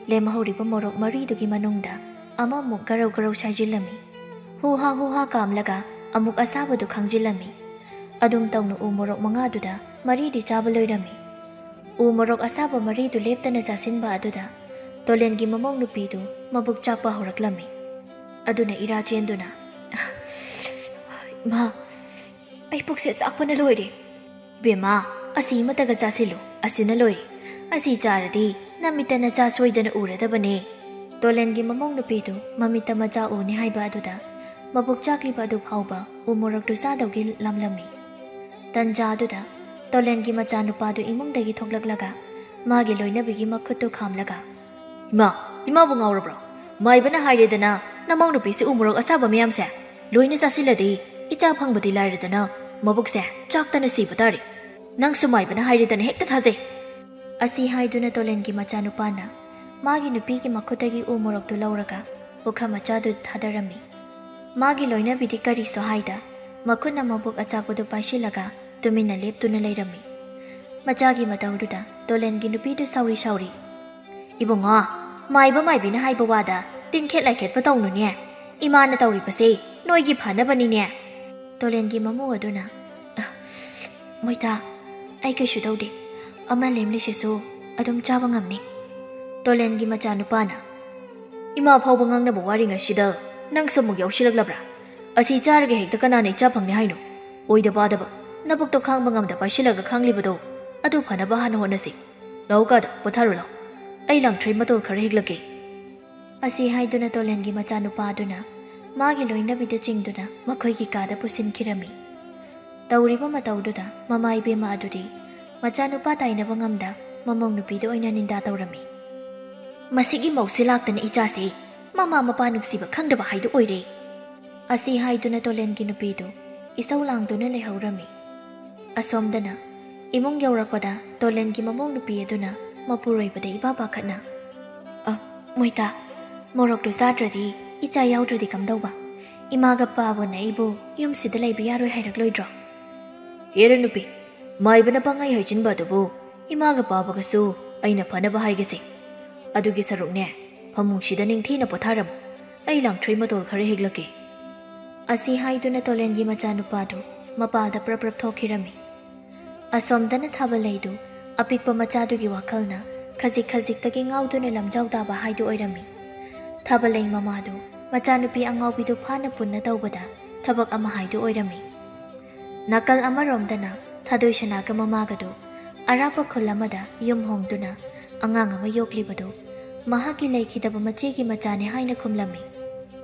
ꯂꯦꯝꯍꯧꯔꯤꯕ ꯃꯣꯔꯣꯛ ꯃꯔꯤꯗꯨꯒꯤ ꯃꯅꯨꯡꯗ ꯑꯃꯃꯨꯛ ꯒꯔꯧ ꯒꯔꯧ ꯁꯥꯏꯖꯤꯜꯂꯝꯃꯤ꯫ ꯍꯨꯍꯥ ꯍꯨꯍꯥ ꯀꯥꯝꯂꯒ ꯑꯃꯨꯛ ꯑꯁꯥꯕꯗꯨ ꯈꯪꯖꯤꯜꯂꯝꯃꯤ꯫ ꯑꯗꯨꯝ ꯇꯧꯅ ꯎ ꯃꯣꯔꯣꯛ ꯃꯉꯥꯗꯨꯗ ꯃꯔꯤꯗꯤ ꯆꯥꯕ ꯂꯣꯏꯔꯝꯃꯤ꯫ ꯎ ꯃꯣꯔꯣꯛ ꯑꯁꯥꯕ ꯃꯔꯤꯗꯨ ꯂꯦꯞꯇꯅ ꯆꯥꯁꯤꯟꯕ ꯑꯗꯨꯗ ꯇꯣꯂꯦꯟꯒꯤ ꯃꯃꯧ ꯅꯨꯄꯤꯗꯨ ꯃꯕꯨꯛ ꯆꯥꯛꯄ ꯍꯧꯔꯛꯂꯝꯃꯤ꯫ ꯑꯗꯨꯅ ꯏꯔꯥ ꯆꯦꯟꯗꯨꯅ, "ꯏꯃꯥ, ꯑꯩ ꯄꯨꯛꯁꯦ ꯆꯥꯛꯄꯅ ꯂꯣꯏꯔꯦ꯫" "ꯏꯕꯦꯝꯃ, ꯑꯁꯤ ꯑꯃꯇꯒ ꯆꯥꯁꯤꯜꯂꯨ, ꯑꯁꯤꯅ ꯂꯣꯏꯔꯦ꯫ ꯑꯁꯤ ꯆꯥꯔꯗꯤ ꯅꯃꯤꯠꯇ ꯅꯆꯥ ꯁꯣꯏꯗꯅ ꯎꯔꯗꯕꯅꯦ꯫" ꯇꯣꯂꯦꯟꯒꯤ ꯃꯃꯧ ꯅꯨꯄꯤꯗꯨ ꯃꯃꯤꯠꯇ ꯃꯆꯥ ꯎꯅꯤ ꯍꯥꯏꯕ ꯑꯗꯨꯗ ꯃꯕꯨꯛ ꯆꯥꯛꯂꯤꯕ ꯑꯗꯨ ꯐꯥꯎꯕ ꯎ ꯃꯣꯔꯣꯛꯇꯨ ꯆꯥꯗꯧꯒꯤ ꯂꯝꯂꯝꯃꯤ꯫ ꯇꯟꯖꯥ ꯑꯗꯨꯗ ꯇꯣꯂꯦꯟꯒꯤ ꯃꯆꯥꯅꯨꯄꯥꯗꯨ ꯏꯃꯨꯡꯗꯒꯤ ꯊꯣꯛꯂꯛꯂꯒ ꯃꯥꯒꯤ ꯂꯣꯏꯅꯕꯤꯒꯤ ꯃꯈꯨꯠꯇꯨ ꯈꯥꯝꯂꯒ, "ꯏꯃꯥ, ꯏꯃꯥꯕꯨ ꯉꯥꯎꯔꯕ꯭ꯔꯣ? ꯃꯥꯏꯕꯅ ꯍꯥꯏꯔꯦꯗꯅ, ꯅꯃꯧ ꯅꯨꯄꯤꯁꯤ ꯎ ꯃꯣꯔꯣꯛ ꯑꯁꯥꯕ ꯃꯌꯥꯝꯁꯦ ꯂꯣꯏꯅ ꯆꯥꯁꯤꯜꯂꯗꯤ ꯏꯆꯥ ꯐꯪꯕꯗꯤ ꯂꯥꯏꯔꯗꯅ ꯃꯕꯨꯛꯁꯦ ꯆꯥꯛꯇꯅ ꯁꯤꯕ ꯇꯥꯔꯦ꯫ ꯅꯪꯁꯨ ꯃꯥꯏꯕꯅ ꯍꯥꯏꯔꯦꯗꯅ ꯍꯦꯛꯇ ꯊꯥꯖꯩ꯫" ꯑꯁꯤ ꯍꯥꯏꯗꯨꯅ ꯇꯣꯂꯦꯟꯒꯤ ꯃꯆꯥꯅꯨꯄꯥꯅ ꯃꯥꯒꯤ ꯅꯨꯄꯤꯒꯤ ꯃꯈꯨꯠꯇꯒꯤ ꯎ ꯃꯣꯔꯣꯛꯇꯨ ꯂꯧꯔꯒ ꯄꯨꯈꯝ ꯃꯆꯥꯗꯨꯗ ꯊꯥꯗꯔꯝꯃꯤ꯫ ꯃꯥꯒꯤ ꯂꯣꯏꯅꯕꯤꯗꯤ ꯀꯔꯤꯁꯨ ꯍꯥꯏꯗ ꯃꯈꯨꯠꯅ ꯃꯕꯨꯛ ꯑꯆꯥꯛꯄꯗꯨ ꯄꯥꯏꯁꯤꯜꯂꯒ ꯇꯨꯃꯤꯟꯅ ꯂꯦꯞꯇꯨꯅ ꯂꯩꯔꯝꯃꯤ꯫ ꯃꯆꯥꯒꯤ ꯃꯇꯧꯗꯨꯗ ꯇꯣꯂꯦꯟꯒꯤ ꯅꯨꯄꯤꯗꯨ ꯁꯥꯎꯔꯤ ꯁꯥꯎꯔꯤ, "ꯏꯕꯨꯡꯉꯣ, ꯃꯥꯏꯕ ꯃꯥꯏꯕꯤꯅ ꯍꯥꯏꯕ ꯋꯥꯗ ꯇꯤꯟꯈꯦꯠ ꯂꯥꯏꯈꯦꯠꯄ ꯇꯧꯅꯨꯅꯦ꯫ ꯏꯃꯥꯅ ꯇꯧꯔꯤꯕꯁꯦ ꯅꯣꯏꯒꯤ ꯐꯅꯕꯅꯤꯅꯦ꯫" ꯇꯣꯂꯦꯟꯒꯤ ꯃꯃꯧ ꯑꯗꯨꯅ, "ꯑ, ꯃꯣꯏꯇꯥ, ꯑꯩ ꯀꯩꯁꯨ ꯇꯧꯗꯦ꯫ ꯑꯃ ꯂꯦꯝꯂꯤꯁꯤꯁꯨ ꯑꯗꯨꯝ ꯆꯥꯕ ꯉꯝꯅꯤ꯫" ꯇꯣꯂꯦꯟꯒꯤ ꯃꯆꯥꯅꯨꯄꯥꯅ, "ꯏꯃꯥ ꯐꯥꯎꯕ ꯉꯥꯡꯅꯕ ꯋꯥꯔꯤꯉꯩꯁꯤꯗ ꯅꯪꯁꯨ ꯑꯃꯨꯛ ꯌꯥꯎꯁꯤꯜꯂꯛꯂꯕ꯭ꯔꯥ? ꯑꯁꯤ ꯆꯥꯔꯒ ꯍꯦꯛꯇ ꯀꯅꯥꯅ ꯏꯆꯥ ꯐꯪꯅꯤ ꯍꯥꯏꯅꯣ? ꯑꯣꯏꯗ ꯄꯥꯗꯕ, ꯅꯕꯨꯛꯇꯣ ꯈꯥꯡꯕ ꯉꯝꯗ ꯄꯥꯏꯁꯤꯜꯂꯒ ꯈꯥꯡꯂꯤꯕꯗꯣ ꯑꯗꯨ ꯐꯅꯕ ꯍꯥꯟꯅ ꯍꯣꯠꯅꯁꯤ꯫ ꯂꯥꯛꯎ ꯀꯥꯗ ꯄꯣꯊꯥꯔꯨ ꯂꯥꯎ꯫ ꯑꯩ ꯂꯥꯡꯊ꯭ꯔꯩ ꯃꯇꯣꯜ ꯈꯔ ꯍꯦꯛꯂꯛꯀꯦ꯫" ꯑꯁꯤ ꯍꯥꯏꯗꯨꯅ ꯇꯣꯂꯦꯟꯒꯤ ꯃꯆꯥꯅꯨꯄꯥ ꯑꯗꯨꯅ ꯃꯥꯒꯤ ꯂꯣꯏꯅꯕꯤꯗꯨ ꯆꯤꯡꯗꯨꯅ ꯃꯈꯣꯏꯒꯤ ꯀꯥꯗ ꯄꯨꯁꯤꯟꯈꯤꯔꯝꯃꯤ꯫ ꯇꯧꯔꯤꯕ ꯃꯇꯧꯗꯨꯗ ꯃꯃꯥ ꯏꯕꯦꯝꯃ ꯑꯗꯨꯗꯤ ꯃꯆꯥꯅꯨꯄꯥ ꯇꯥꯏꯅꯕ ꯉꯝꯗ ꯃꯃꯧ ꯅꯨꯄꯤꯗ ꯑꯣꯏꯅ ꯅꯤꯟꯗꯥ ꯇꯧꯔꯝꯃꯤ꯫ "ꯃꯁꯤꯒꯤ ꯃꯧꯁꯤ ꯂꯥꯛꯇꯅ ꯏꯆꯥꯁꯤ ꯃꯃꯥ ꯃꯄꯥ ꯅꯨꯡꯁꯤꯕ ꯈꯪꯗꯕ ꯍꯥꯏꯗꯨ ꯑꯣꯏꯔꯦ꯫" ꯑꯁꯤ ꯍꯥꯏꯗꯨꯅ ꯇꯣꯂꯦꯟꯒꯤ ꯅꯨꯄꯤꯗꯨ ꯏꯁꯧ ꯂꯥꯡꯗꯨꯅ ꯂꯩꯍꯧꯔꯝꯃꯤ꯫ ꯑꯁꯣꯝꯗꯅ ꯏꯃꯨꯡ ꯌꯧꯔꯛꯄꯗ ꯇꯣꯂꯦꯟꯒꯤ ꯃꯃꯧ ꯅꯨꯄꯤ ꯑꯗꯨꯅ ꯃꯄꯨꯔꯣꯏꯕꯗ ꯏꯄꯥ ꯄꯥꯈꯠꯅ, "ꯑ, ꯃꯣꯏꯇꯥ, ꯃꯣꯔꯣꯛꯇꯨ ꯆꯥꯗ꯭ꯔꯗꯤ ꯏꯆꯥ ꯌꯥꯎꯗ꯭ꯔꯗꯤ ꯀꯝꯗꯧꯕ? ꯏꯃꯥꯒ ꯄꯥꯕꯅ ꯑꯩꯕꯨ ꯌꯨꯝꯁꯤꯗ ꯂꯩꯕ ꯌꯥꯔꯣꯏ ꯍꯥꯏꯔꯛꯂꯣꯏꯗ꯭ꯔꯣ?" "ꯍꯦꯔ ꯅꯨꯄꯤ, ꯃꯥꯏꯕꯅ ꯄꯪꯍꯥꯏ ꯍꯥꯏꯖꯤꯟꯕ ꯑꯗꯨꯕꯨ ꯏꯃꯥꯒ ꯄꯥꯕꯒꯁꯨ ꯑꯩꯅ ꯐꯅꯕ ꯍꯥꯏꯒꯦꯁꯦ꯫ ꯑꯗꯨꯒꯤ ꯁꯔꯨꯛꯅꯦ, ꯐꯃꯨꯡꯁꯤꯗ ꯅꯤꯡꯊꯤꯅ ꯄꯣꯊꯥꯔꯝꯃꯨ꯫ ꯑꯩ ꯂꯥꯡꯊ꯭ꯔꯩ ꯃꯇꯣꯜ ꯈꯔ ꯍꯦꯛꯂꯛꯀꯦ꯫" ꯑꯁꯤ ꯍꯥꯏꯗꯨꯅ ꯇꯣꯂꯦꯟꯒꯤ ꯃꯆꯥꯅꯨꯄꯥꯗꯨ ꯃꯄꯥꯜꯗ ꯄ꯭ꯔꯞ ꯄ꯭ꯔꯞ ꯊꯣꯛꯈꯤꯔꯝꯃꯤ꯫ ꯑꯁꯣꯝꯗꯅ ꯊꯥꯕꯂꯩꯗꯨ ꯑꯄꯤꯛꯄ ꯃꯆꯥꯗꯨꯒꯤ ꯋꯥꯈꯜꯅ ꯈꯖꯤꯛ ꯈꯖꯤꯛꯇꯒꯤ ꯉꯥꯎꯗꯨꯅ ꯂꯝꯖꯥꯎ ꯇꯥꯕ ꯍꯥꯏꯗꯨ ꯑꯣꯏꯔꯝꯃꯤ꯫ ꯊꯥꯕꯂꯩ ꯃꯃꯥꯗꯨ ꯃꯆꯥꯅꯨꯄꯤ ꯑꯉꯥꯎꯕꯤꯗꯨ ꯐꯥꯅ ꯄꯨꯟꯅ ꯇꯧꯕꯗ ꯊꯕꯛ ꯑꯃ ꯍꯥꯏꯗꯨ ꯑꯣꯏꯔꯝꯃꯤ꯫ ꯅꯥꯀꯜ ꯑꯃꯔꯣꯝꯗꯅ ꯊꯥꯗꯣꯏ ꯁꯅꯥꯒ ꯃꯃꯥꯒꯗꯨ ꯑꯔꯥꯞꯄ ꯈꯨꯜ ꯑꯃꯗ ꯌꯨꯝ ꯍꯣꯡꯗꯨꯅ ꯑꯉꯥꯡ ꯑꯃ ꯌꯣꯛꯂꯤꯕꯗꯨ ꯃꯍꯥꯛꯀꯤ ꯂꯩꯈꯤꯗꯕ ꯃꯆꯦꯒꯤ ꯃꯆꯥꯅꯤ ꯍꯥꯏꯅ ꯈꯨꯝꯂꯝꯃꯤ꯫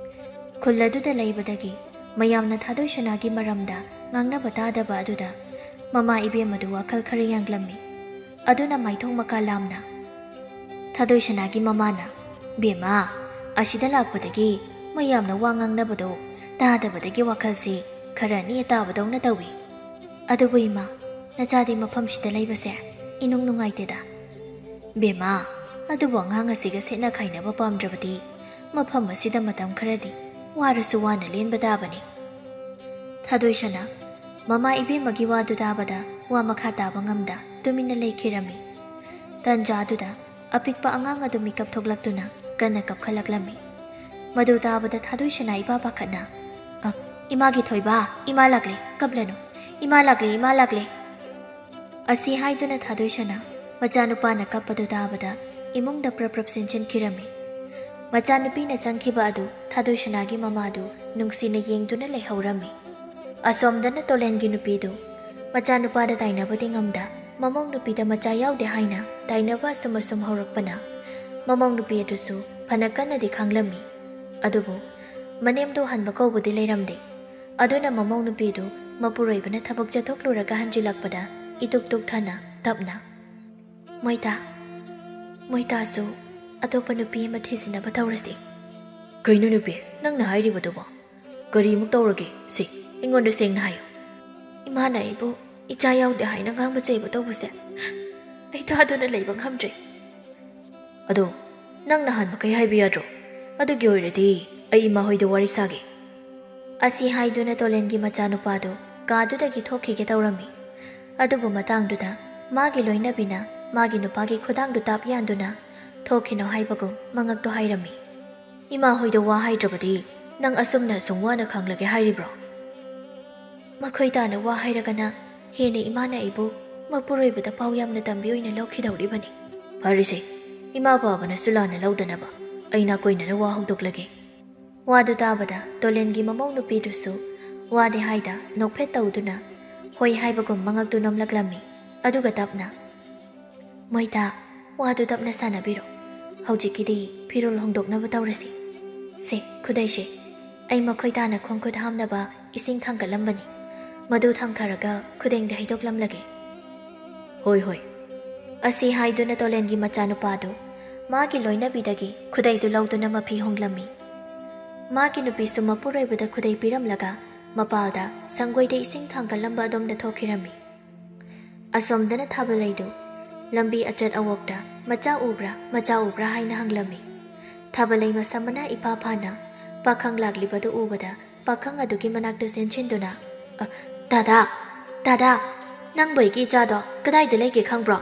ꯈꯨꯜ ꯑꯗꯨꯗ ꯂꯩꯕꯗꯒꯤ ꯃꯌꯥꯝꯅ ꯊꯥꯗꯣꯏꯁꯅꯥꯒꯤ ꯃꯔꯝꯗ ꯉꯥꯡꯅꯕ ꯇꯥꯗꯕ ꯑꯗꯨꯗ ꯃꯃꯥ ꯏꯕꯦꯝ ꯑꯗꯨ ꯋꯥꯈꯜ ꯈꯔ ꯌꯥꯡꯂꯝꯃꯤ꯫ ꯑꯗꯨꯅ ꯃꯥꯏꯊꯣꯡ ꯃꯀꯥ ꯂꯥꯝꯅ ꯊꯥꯗꯣꯏꯁꯅꯥꯒꯤ ꯃꯃꯥꯅ, "ꯕꯦꯝꯃ, ꯑꯁꯤꯗ ꯂꯥꯛꯄꯗꯒꯤ ꯃꯌꯥꯝꯅ ꯋꯥ ꯉꯥꯡꯅꯕꯗꯣ ꯇꯥꯗꯕꯗꯒꯤ ꯋꯥꯈꯜꯁꯤ ꯈꯔ ꯅꯦ ꯇꯥꯕꯗꯧꯅ ꯇꯧꯏ꯫ ꯑꯗꯨꯕꯨ ꯏꯃꯥ, ꯅꯆꯥꯗꯤ ꯃꯐꯝꯁꯤꯗ ꯂꯩꯕꯁꯦ ꯏꯅꯨꯡ ꯅꯨꯡꯉꯥꯏꯇꯦꯗ꯫" "ꯕꯦꯝꯃ, ꯑꯗꯨꯕꯨ ꯑꯉꯥꯡ ꯑꯁꯤꯒ ꯁꯦꯠꯅ ꯈꯥꯏꯅꯕ ꯄꯥꯝꯗ꯭ꯔꯕꯗꯤ ꯃꯐꯝ ꯑꯁꯤꯗ ꯃꯇꯝ ꯈꯔꯗꯤ ꯋꯥꯔꯁꯨ ꯋꯥꯅ ꯂꯦꯟꯕ ꯇꯥꯕꯅꯤ꯫" ꯊꯥꯗꯣꯏꯁꯅꯥ ꯃꯃꯥ ꯏꯕꯦꯝꯃꯒꯤ ꯋꯥꯗꯨ ꯇꯥꯕꯗ ꯋꯥ ꯃꯈꯥ ꯇꯥꯕ ꯉꯝꯗ ꯇꯨꯃꯤꯟꯅ ꯂꯩꯈꯤꯔꯝꯃꯤ꯫ ꯇꯟꯖꯥꯗꯨꯗ ꯑꯄꯤꯛꯄ ꯑꯉꯥꯡ ꯑꯗꯨ ꯃꯤꯀꯞ ꯊꯣꯛꯂꯛꯇꯨꯅ ꯀꯟꯅ ꯀꯞꯈꯠꯂꯛꯂꯝꯃꯤ꯫ ꯃꯗꯨ ꯇꯥꯕꯗ ꯊꯥꯗꯣꯏꯁꯅꯥ ꯏꯄꯥ ꯄꯥꯈꯠꯅ, "ꯑ, ꯏꯃꯥꯒꯤ ꯊꯣꯏꯕ, ꯏꯃꯥ ꯂꯥꯛꯂꯦ, ꯀꯞꯂꯅꯨ꯫ ꯏꯃꯥ ꯂꯥꯛꯂꯦ, ꯏꯃꯥ ꯂꯥꯛꯂꯦ꯫" ꯑꯁꯤ ꯍꯥꯏꯗꯨꯅ ꯊꯥꯗꯣꯏꯁꯅꯥ ꯃꯆꯥꯅꯨꯄꯥꯅ ꯀꯞꯄꯗꯨ ꯇꯥꯕꯗ ꯏꯃꯨꯡꯗ ꯄ꯭ꯔꯞ ꯄ꯭ꯔꯞ ꯆꯦꯟꯁꯤꯟꯈꯤꯔꯝꯃꯤ꯫ ꯃꯆꯥꯅꯨꯄꯤꯅ ꯆꯪꯈꯤꯕ ꯑꯗꯨ ꯊꯥꯗꯣꯏꯁꯅꯥꯒꯤ ꯃꯃꯥꯗꯨ ꯅꯨꯡꯁꯤꯅ ꯌꯦꯡꯗꯨꯅ ꯂꯩꯍꯧꯔꯝꯃꯤ꯫ ꯑꯁꯣꯝꯗꯅ ꯇꯣꯂꯦꯟꯒꯤ ꯅꯨꯄꯤꯗꯨ ꯃꯆꯥꯅꯨꯄꯥꯗ ꯇꯥꯏꯅꯕꯗꯤ ꯉꯝꯗ, ꯃꯃꯧ ꯅꯨꯄꯤꯗ ꯃꯆꯥ ꯌꯥꯎꯗꯦ ꯍꯥꯏꯅ ꯇꯥꯏꯅꯕ ꯑꯁꯨꯝ ꯑꯁꯨꯝ ꯍꯧꯔꯛꯄꯅ ꯃꯃꯧ ꯅꯨꯄꯤ ꯑꯗꯨꯁꯨ ꯐꯅ ꯀꯟꯅꯗꯤ ꯈꯪꯂꯝꯃꯤ꯫ ꯑꯗꯨꯕꯨ ꯃꯅꯦꯝꯗꯣ ꯍꯟꯕ ꯀꯧꯕꯗꯤ ꯂꯩꯔꯝꯗꯦ꯫ ꯑꯗꯨꯅ ꯃꯃꯧ ꯅꯨꯄꯤꯗꯨ ꯃꯄꯨꯔꯣꯏꯕꯅ ꯊꯕꯛ ꯆꯠꯊꯣꯛꯂꯨꯔꯒ ꯍꯟꯖꯤꯜꯂꯛꯄꯗ ꯏꯇꯨꯛ ꯇꯨꯛꯊꯅ ꯇꯞꯅ, "ꯃꯣꯏꯇꯥ, ꯃꯣꯏꯇꯥꯁꯨ ꯑꯇꯣꯞꯄ ꯅꯨꯄꯤ ꯑꯃ ꯊꯤꯖꯤꯟꯅꯕ ꯇꯧꯔꯁꯤ꯫" "ꯀꯩꯅꯣ ꯅꯨꯄꯤ, ꯅꯪꯅ ꯍꯥꯏꯔꯤꯕꯗꯨꯕꯣ? ꯀꯔꯤꯃꯨꯛ ꯇꯧꯔꯒꯦ? ꯁꯤ ꯑꯩꯉꯣꯟꯗ ꯁꯦꯡꯅ ꯍꯥꯏꯌꯨ꯫" "ꯏꯃꯥꯅ ꯑꯩꯕꯨ ꯏꯆꯥ ꯌꯥꯎꯗꯦ ꯍꯥꯏꯅ ꯉꯥꯡꯕ ꯆꯩꯕ ꯇꯧꯕꯁꯦ ꯑꯩ ꯇꯥꯗꯨꯅ ꯂꯩꯕ ꯉꯝꯗ꯭ꯔꯦ꯫" "ꯑꯗꯣ ꯅꯪ ꯅꯍꯥꯟ ꯃꯈꯩ ꯍꯥꯏꯕ ꯌꯥꯗ꯭ꯔꯣ? ꯑꯗꯨꯒꯤ ꯑꯣꯏꯔꯗꯤ ꯑꯩ ꯏꯃꯥ ꯍꯣꯏꯗ ꯋꯥꯔꯤ ꯁꯥꯒꯦ꯫" ꯑꯁꯤ ꯍꯥꯏꯗꯨꯅ ꯇꯣꯂꯦꯟꯒꯤ ꯃꯆꯥꯅꯨꯄꯥꯗꯨ ꯀꯥꯗꯨꯗꯒꯤ ꯊꯣꯛꯈꯤꯒꯦ ꯇꯧꯔꯝꯃꯤ꯫ ꯑꯗꯨꯕꯨ ꯃꯇꯥꯡꯗꯨꯗ ꯃꯥꯒꯤ ꯂꯣꯏꯅꯕꯤꯅ ꯃꯥꯒꯤ ꯅꯨꯄꯥꯒꯤ ꯈꯨꯗꯥꯡꯗꯨ ꯇꯥꯞ ꯌꯥꯟꯗꯨꯅ, "ꯊꯣꯛꯈꯤꯅꯣ" ꯍꯥꯏꯕꯒꯨꯝ ꯃꯉꯛꯇꯣ ꯍꯥꯏꯔꯝꯃꯤ꯫ "ꯏꯃꯥ ꯍꯣꯏꯗ ꯋꯥ ꯍꯥꯏꯗ꯭ꯔꯕꯗꯤ ꯅꯪ ꯑꯁꯨꯝꯅ ꯑꯁꯨꯝ ꯋꯥꯅ ꯈꯥꯡꯂꯒꯦ ꯍꯥꯏꯔꯤꯕ꯭ꯔꯣ?" "ꯃꯈꯣꯏ ꯇꯥꯅ ꯋꯥ ꯍꯥꯏꯔꯒꯅ ꯍꯦꯟꯅ ꯏꯃꯥꯅ ꯑꯩꯕꯨ ꯃꯄꯨꯔꯣꯏꯕꯗ ꯄꯥꯎ ꯌꯥꯝꯅ ꯇꯝꯕꯤ ꯑꯣꯏꯅ ꯂꯧꯈꯤꯗꯧꯔꯤꯕꯅꯤ꯫" "ꯐꯔꯦꯁꯦ, ꯏꯃꯥ ꯕꯥꯕꯅꯁꯨ ꯂꯥꯟꯅ ꯂꯧꯗꯅꯕ ꯑꯩ ꯅꯥꯀꯣꯏꯅꯅ ꯋꯥ ꯍꯧꯗꯣꯛꯂꯒꯦ꯫" ꯋꯥꯗꯨ ꯇꯥꯕꯗ ꯇꯣꯂꯦꯟꯒꯤ ꯃꯃꯧ ꯅꯨꯄꯤꯗꯨꯁꯨ ꯋꯥꯗꯦ ꯍꯥꯏꯗ ꯅꯣꯛꯐꯦꯠ ꯇꯧꯗꯨꯅ ꯍꯣꯏ ꯍꯥꯏꯕꯒꯨꯝ ꯃꯉꯛꯇꯨ ꯅꯣꯝꯂꯛꯂꯝꯃꯤ꯫ ꯑꯗꯨꯒ ꯇꯞꯅ, "ꯃꯣꯏꯇꯥ, ꯋꯥꯗꯨ ꯇꯞꯅ ꯁꯥꯟꯅꯕꯤꯔꯣ꯫ ꯍꯧꯖꯤꯛꯀꯤꯗꯤ ꯐꯤꯔꯣꯜ ꯍꯣꯡꯗꯣꯛꯅꯕ ꯇꯧꯔꯁꯤ꯫ ꯁꯦ, ꯈꯨꯗꯩꯁꯦ, ꯑꯩ ꯃꯈꯣꯏ ꯇꯥꯅ ꯈꯣꯡ ꯈꯨꯠ ꯍꯥꯝꯅꯕ ꯏꯁꯤꯡ ꯊꯥꯡꯒꯠꯂꯝꯕꯅꯤ꯫ ꯃꯗꯨ ꯊꯥꯡꯊꯔꯒ ꯈꯨꯗꯦꯡꯗ ꯍꯩꯗꯣꯛꯂꯝꯂꯒꯦ꯫ "ꯍꯣꯏ, ꯍꯣꯏ꯫" ꯑꯁꯤ ꯍꯥꯏꯗꯨꯅ ꯇꯣꯂꯦꯟꯒꯤ ꯃꯆꯥꯅꯨꯄꯥꯗꯨ ꯃꯥꯒꯤ ꯂꯣꯏꯅꯕꯤꯗꯒꯤ ꯈꯨꯗꯩꯗꯨ ꯂꯧꯗꯨꯅ ꯃꯐꯤ ꯍꯣꯡꯂꯝꯃꯤ꯫ ꯃꯥꯒꯤ ꯅꯨꯄꯤꯁꯨ ꯃꯄꯨꯔꯣꯏꯕꯗ ꯈꯨꯗꯩ ꯄꯤꯔꯝꯂꯒ ꯃꯄꯥꯜꯗ ꯁꯪꯒꯣꯏꯗ ꯏꯁꯤꯡ ꯊꯥꯡꯒꯠꯂꯝꯕ ꯑꯗꯣꯝꯗ ꯊꯣꯛꯈꯤꯔꯝꯃꯤ꯫ ꯑꯁꯣꯝꯗꯅ ꯊꯥꯕꯂꯩꯗꯨ ꯂꯝꯕꯤ ꯑꯆꯠ ꯑꯋꯣꯛꯇ "ꯃꯆꯥ ꯎꯕ꯭ꯔꯥ, ꯃꯆꯥ ꯎꯕ꯭ꯔꯥ?" ꯍꯥꯏꯅ ꯍꯪꯂꯝꯃꯤ꯫ ꯊꯥꯕꯂꯩ ꯃꯁꯝ ꯃꯅꯥ ꯏꯐꯥ ꯐꯥꯅ ꯄꯥꯈꯪ ꯂꯥꯛꯂꯤꯕꯗꯨ ꯎꯕꯗ ꯄꯥꯈꯪ ꯑꯗꯨꯒꯤ ꯃꯅꯥꯛꯇ ꯆꯦꯟꯁꯤꯟꯗꯨꯅ, "ꯑ, ꯗꯥꯗꯥ, ꯗꯥꯗꯥ, ꯅꯪꯕꯨ ꯑꯩꯒꯤ ꯏꯆꯥꯗꯣ ꯀꯗꯥꯏꯗ ꯂꯩꯒꯦ ꯈꯪꯕ꯭ꯔꯣ?"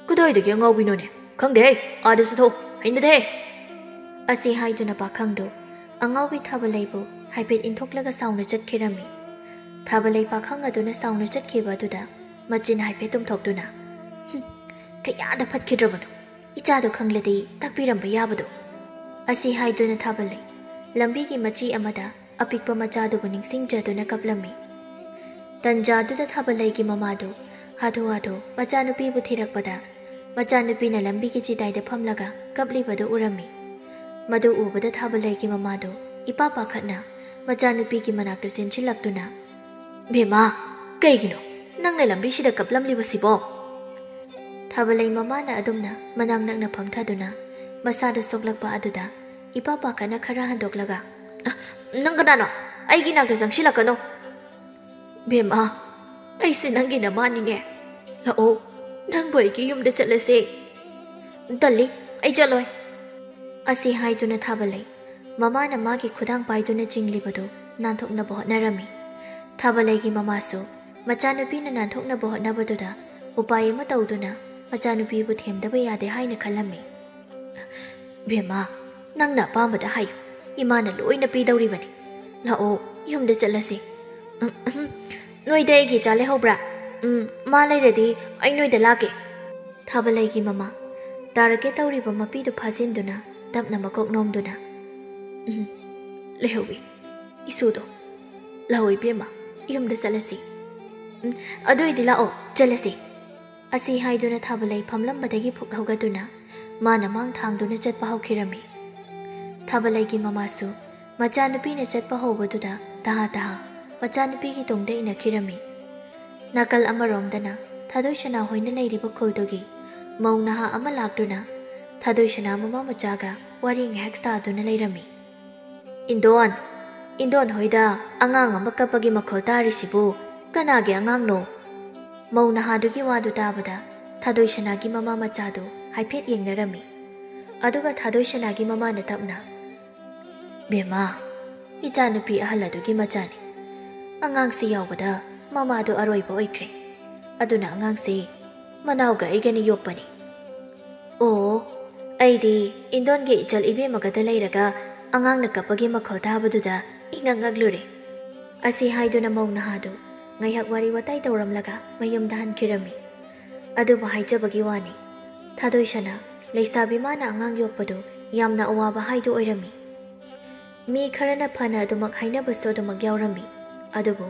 "ꯀꯗꯥꯏꯗꯒꯤ ꯑꯉꯥꯎꯕꯤꯅꯣꯅꯦ? ꯈꯪꯗꯦꯍꯦ, ꯑꯥꯗꯁꯨ ꯊꯣꯛ, ꯍꯩꯅꯗꯦꯍꯦ!" ꯑꯁꯤ ꯍꯥꯏꯗꯨꯅ ꯄꯥꯈꯪꯗꯨ ꯑꯉꯥꯎꯕꯤ ꯊꯥꯕꯂꯩꯕꯨ ꯍꯥꯏꯐꯦꯠ ꯏꯟꯊꯣꯛꯂꯒ ꯁꯥꯎꯅ ꯆꯠꯈꯤꯔꯝꯃꯤ꯫ ꯊꯥꯕꯂꯩ ꯄꯥꯈꯪ ꯑꯗꯨꯅ ꯁꯥꯎꯅ ꯆꯠꯈꯤꯕ ꯑꯗꯨꯗ ꯃꯆꯤꯟ ꯍꯥꯏꯐꯦꯠ ꯇꯨꯝꯊꯣꯛꯇꯨꯅ, "ꯍꯨꯝ, ꯀꯌꯥꯗ ꯐꯠꯈꯤꯗ꯭ꯔꯕꯅꯣ! ꯏꯆꯥꯗꯣ ꯈꯪꯂꯗꯤ ꯇꯥꯛꯄꯤꯔꯝꯕ ꯌꯥꯕꯗꯣ!" ꯑꯁꯤ ꯍꯥꯏꯗꯨꯅ ꯊꯥꯕꯂꯩ ꯂꯝꯕꯤꯒꯤ ꯃꯆꯤ ꯑꯃꯗ ꯑꯄꯤꯛꯄ ꯃꯆꯥꯗꯨꯕꯨ ꯅꯤꯡꯁꯤꯡꯖꯗꯨꯅ ꯀꯞꯂꯝꯃꯤ꯫ ꯇꯟꯖꯥꯗꯨꯗ ꯊꯥꯕꯂꯩꯒꯤ ꯃꯃꯥꯗꯨ ꯍꯥꯊꯨ ꯍꯥꯊꯨ ꯃꯆꯥꯅꯨꯄꯤꯕꯨ ꯊꯤꯔꯛꯄꯗ, ꯃꯆꯥꯅꯨꯄꯤꯅ ꯂꯝꯕꯤꯒꯤ ꯆꯤꯗꯥꯏꯗ ꯐꯝꯂꯒ ꯀꯞꯂꯤꯕꯗꯨ ꯎꯔꯝꯃꯤ꯫ ꯃꯗꯨ ꯎꯕꯗ ꯊꯥꯕꯂꯩꯒꯤ ꯃꯃꯥꯗꯨ ꯏꯄꯥ ꯄꯥꯈꯠꯅ ꯃꯆꯥꯅꯨꯄꯤꯒꯤ ꯃꯅꯥꯛꯇ ꯆꯦꯟꯁꯤꯜꯂꯛꯇꯨꯅ, "ꯕꯦꯝꯃ, ꯀꯩꯒꯤꯅꯣ ꯅꯪꯅ ꯂꯝꯕꯤꯁꯤꯗ ꯀꯞꯂꯝꯂꯤꯕꯁꯤꯕꯣ?" ꯊꯥꯕꯂꯩ ꯃꯃꯥꯅ ꯑꯗꯨꯝꯅ ꯃꯅꯥꯛ ꯅꯛꯅ ꯐꯝꯊꯗꯨꯅ ꯃꯁꯥꯗ ꯁꯣꯛꯂꯛꯄ ꯑꯗꯨꯗ ꯏꯄꯥ ꯄꯥꯈꯠꯅ ꯈꯔ ꯍꯟꯗꯣꯛꯂꯒ, "ꯑ, ꯅꯪ ꯀꯅꯥꯅꯣ? ꯑꯩꯒꯤ ꯅꯥꯛꯇ ꯆꯪꯁꯤꯜꯂꯛꯀꯅꯨ!" "ꯕꯦꯝꯃ, ꯑꯩꯁꯦ ꯅꯪꯒꯤ ꯅꯃꯥꯅꯤꯅꯦ꯫ ꯂꯥꯛꯑꯣ, ꯅꯪꯕꯨ ꯑꯩꯒꯤ ꯌꯨꯝꯗ ꯆꯠꯂꯁꯦ꯫" "ꯇꯜꯂꯤ, ꯑꯩ ꯆꯠꯂꯣꯏ꯫" ꯑꯁꯤ ꯍꯥꯏꯗꯨꯅ ꯊꯥꯕꯂꯩ ꯃꯃꯥꯅ ꯃꯥꯒꯤ ꯈꯨꯗꯥꯡ ꯄꯥꯏꯗꯨꯅ ꯆꯤꯡꯂꯤꯕꯗꯨ ꯅꯥꯟꯊꯣꯛꯅꯕ ꯍꯣꯠꯅꯔꯝꯃꯤ꯫ ꯊꯥꯕꯂꯩꯒꯤ ꯃꯃꯥꯁꯨ ꯃꯆꯥꯅꯨꯄꯤꯅ ꯅꯥꯟꯊꯣꯛꯅꯕ ꯍꯣꯠꯅꯕꯗꯨꯗ ꯎꯄꯥꯏ ꯑꯃ ꯇꯧꯗꯨꯅ ꯃꯆꯥꯅꯨꯄꯤꯕꯨ ꯊꯦꯝꯗꯕ ꯌꯥꯗꯦ ꯍꯥꯏꯅ ꯈꯜꯂꯝꯃꯤ꯫ "ꯕꯦꯝꯃ, ꯅꯪꯅ ꯑꯄꯥꯝꯕꯗ ꯍꯥꯏꯌꯨ, ꯏꯃꯥꯅ ꯂꯣꯏꯅ ꯄꯤꯗꯧꯔꯤꯕꯅꯤ꯫ ꯂꯥꯛꯑꯣ, ꯌꯨꯝꯗ ꯆꯠꯂꯁꯤ꯫" "ꯎꯝ, ꯎꯝ, ꯅꯣꯏꯗ ꯑꯩꯒꯤ ꯏꯆꯥ ꯂꯩꯍꯧꯕ꯭ꯔꯥ? ꯎꯝ, ꯃꯥ ꯂꯩꯔꯗꯤ ꯑꯩ ꯅꯣꯏꯗ ꯂꯥꯛꯀꯦ꯫" ꯊꯥꯕꯂꯩꯒꯤ ꯃꯃꯥ ꯇꯥꯔꯛꯀꯦ ꯇꯧꯔꯤꯕ ꯃꯄꯤꯗꯨ ꯐꯥꯖꯤꯟꯗꯨꯅ ꯇꯞꯅ ꯃꯀꯣꯛ ꯅꯣꯝꯗꯨꯅ, "ꯎꯝ, ꯂꯩꯍꯧꯏ꯫ ꯏꯁꯨꯗꯣ꯫ ꯂꯥꯛꯑꯣ ꯏꯕꯦꯝꯃ, ꯌꯨꯝꯗ ꯆꯠꯂꯁꯤ꯫" "ꯎꯝ, ꯑꯗꯨ ꯑꯣꯏꯗꯤ ꯂꯥꯛꯑꯣ, ꯆꯠꯂꯁꯤ꯫" ꯑꯁꯤ ꯍꯥꯏꯗꯨꯅ ꯊꯥꯕꯂꯩ ꯐꯝꯂꯝꯕꯗꯒꯤ ꯐꯨꯛ ꯍꯧꯒꯠꯇꯨꯅ ꯃꯥꯅ ꯃꯥꯡ ꯊꯥꯡꯗꯨꯅ ꯆꯠꯄ ꯍꯧꯈꯤꯔꯝꯃꯤ꯫ ꯊꯥꯕꯂꯩꯒꯤ ꯃꯃꯥꯁꯨ ꯃꯆꯥꯅꯨꯄꯤꯅ ꯆꯠꯄ ꯍꯧꯕꯗꯨꯗ ꯇꯍꯥ ꯇꯍꯥ ꯃꯆꯥꯅꯨꯄꯤꯒꯤ ꯇꯨꯡꯗ ꯏꯟꯅꯈꯤꯔꯝꯃꯤ꯫ ꯅꯥꯀꯜ ꯑꯃꯔꯣꯝꯗꯅ ꯊꯥꯗꯣꯏꯁꯅꯥ ꯍꯣꯏꯅ ꯂꯩꯔꯤꯕ ꯈꯨꯜꯗꯨꯒꯤ ꯃꯧ ꯅꯍꯥ ꯑꯃ ꯂꯥꯛꯇꯨꯅ ꯊꯥꯗꯣꯏꯁꯅꯥ ꯃꯃꯥ ꯃꯆꯥꯒ ꯋꯥꯔꯤ ꯉꯥꯏꯍꯥꯛ ꯁꯥꯗꯨꯅ ꯂꯩꯔꯝꯃꯤ꯫ "ꯏꯟꯗꯣꯟ, ꯏꯟꯗꯣꯟ ꯍꯣꯏꯗ ꯑꯉꯥꯡ ꯑꯃ ꯀꯞꯄꯒꯤ ꯃꯈꯣꯜ ꯇꯥꯔꯤꯁꯤꯕꯨ ꯀꯅꯥꯒꯤ ꯑꯉꯥꯡꯅꯣ?" ꯃꯧ ꯅꯍꯥꯗꯨꯒꯤ ꯋꯥꯗꯨ ꯇꯥꯕꯗ ꯊꯥꯗꯣꯏꯁꯅꯥꯒꯤ ꯃꯃꯥ ꯃꯆꯥꯗꯨ ꯍꯥꯏꯐꯦꯠ ꯌꯦꯡꯅꯔꯝꯃꯤ꯫ ꯑꯗꯨꯒ ꯊꯥꯗꯣꯏꯁꯅꯥꯒꯤ ꯃꯃꯥꯅ ꯇꯞꯅ, "ꯕꯦꯝꯃ, ꯏꯆꯥꯅꯨꯄꯤ ꯑꯍꯜ ꯑꯗꯨꯒꯤ ꯃꯆꯥꯅꯤ꯫ ꯑꯉꯥꯡꯁꯤ ꯌꯥꯎꯕꯗ ꯃꯃꯥꯗꯨ ꯑꯔꯣꯏꯕ ꯑꯣꯏꯈ꯭ꯔꯦ꯫ ꯑꯗꯨꯅ ꯑꯉꯥꯡꯁꯤ ꯃꯅꯥꯎꯒ ꯑꯩꯒꯅꯤ ꯌꯣꯛꯄꯅꯤ꯫" "ꯑꯣ, ꯑꯩꯗꯤ ꯏꯟꯗꯣꯟꯒꯤ ꯏꯆꯜ ꯏꯕꯦꯝꯃꯒꯗ ꯂꯩꯔꯒ ꯑꯉꯥꯡꯅ ꯀꯞꯄꯒꯤ ꯃꯈꯣꯜ ꯇꯥꯕꯗꯨꯗ ꯏꯉꯛ ꯉꯛꯂꯨꯔꯦ꯫" ꯑꯁꯤ ꯍꯥꯏꯗꯨꯅ ꯃꯧ ꯅꯍꯥꯗꯨ ꯉꯥꯏꯍꯥꯛ ꯋꯥꯔꯤ ꯋꯥꯇꯥꯏ ꯇꯧꯔꯝꯂꯒ ꯃꯌꯨꯝꯗ ꯍꯟꯈꯤꯔꯝꯃꯤ꯫ ꯑꯗꯨꯕꯨ ꯍꯥꯏꯖꯕꯒꯤ ꯋꯥꯅꯤ, ꯊꯥꯗꯣꯏꯁꯅꯥ ꯂꯩꯁꯥꯕꯤ ꯃꯥꯅ ꯑꯉꯥꯡ ꯌꯣꯛꯄꯗꯨ ꯌꯥꯝꯅ ꯑꯋꯥꯕ ꯍꯥꯏꯗꯨ ꯑꯣꯏꯔꯝꯃꯤ꯫ ꯃꯤ ꯈꯔꯅ ꯐꯅ ꯑꯗꯨꯃꯛ ꯍꯥꯏꯅꯕꯁꯨ ꯑꯗꯨꯃꯛ ꯌꯥꯎꯔꯝꯃꯤ꯫ ꯑꯗꯨꯕꯨ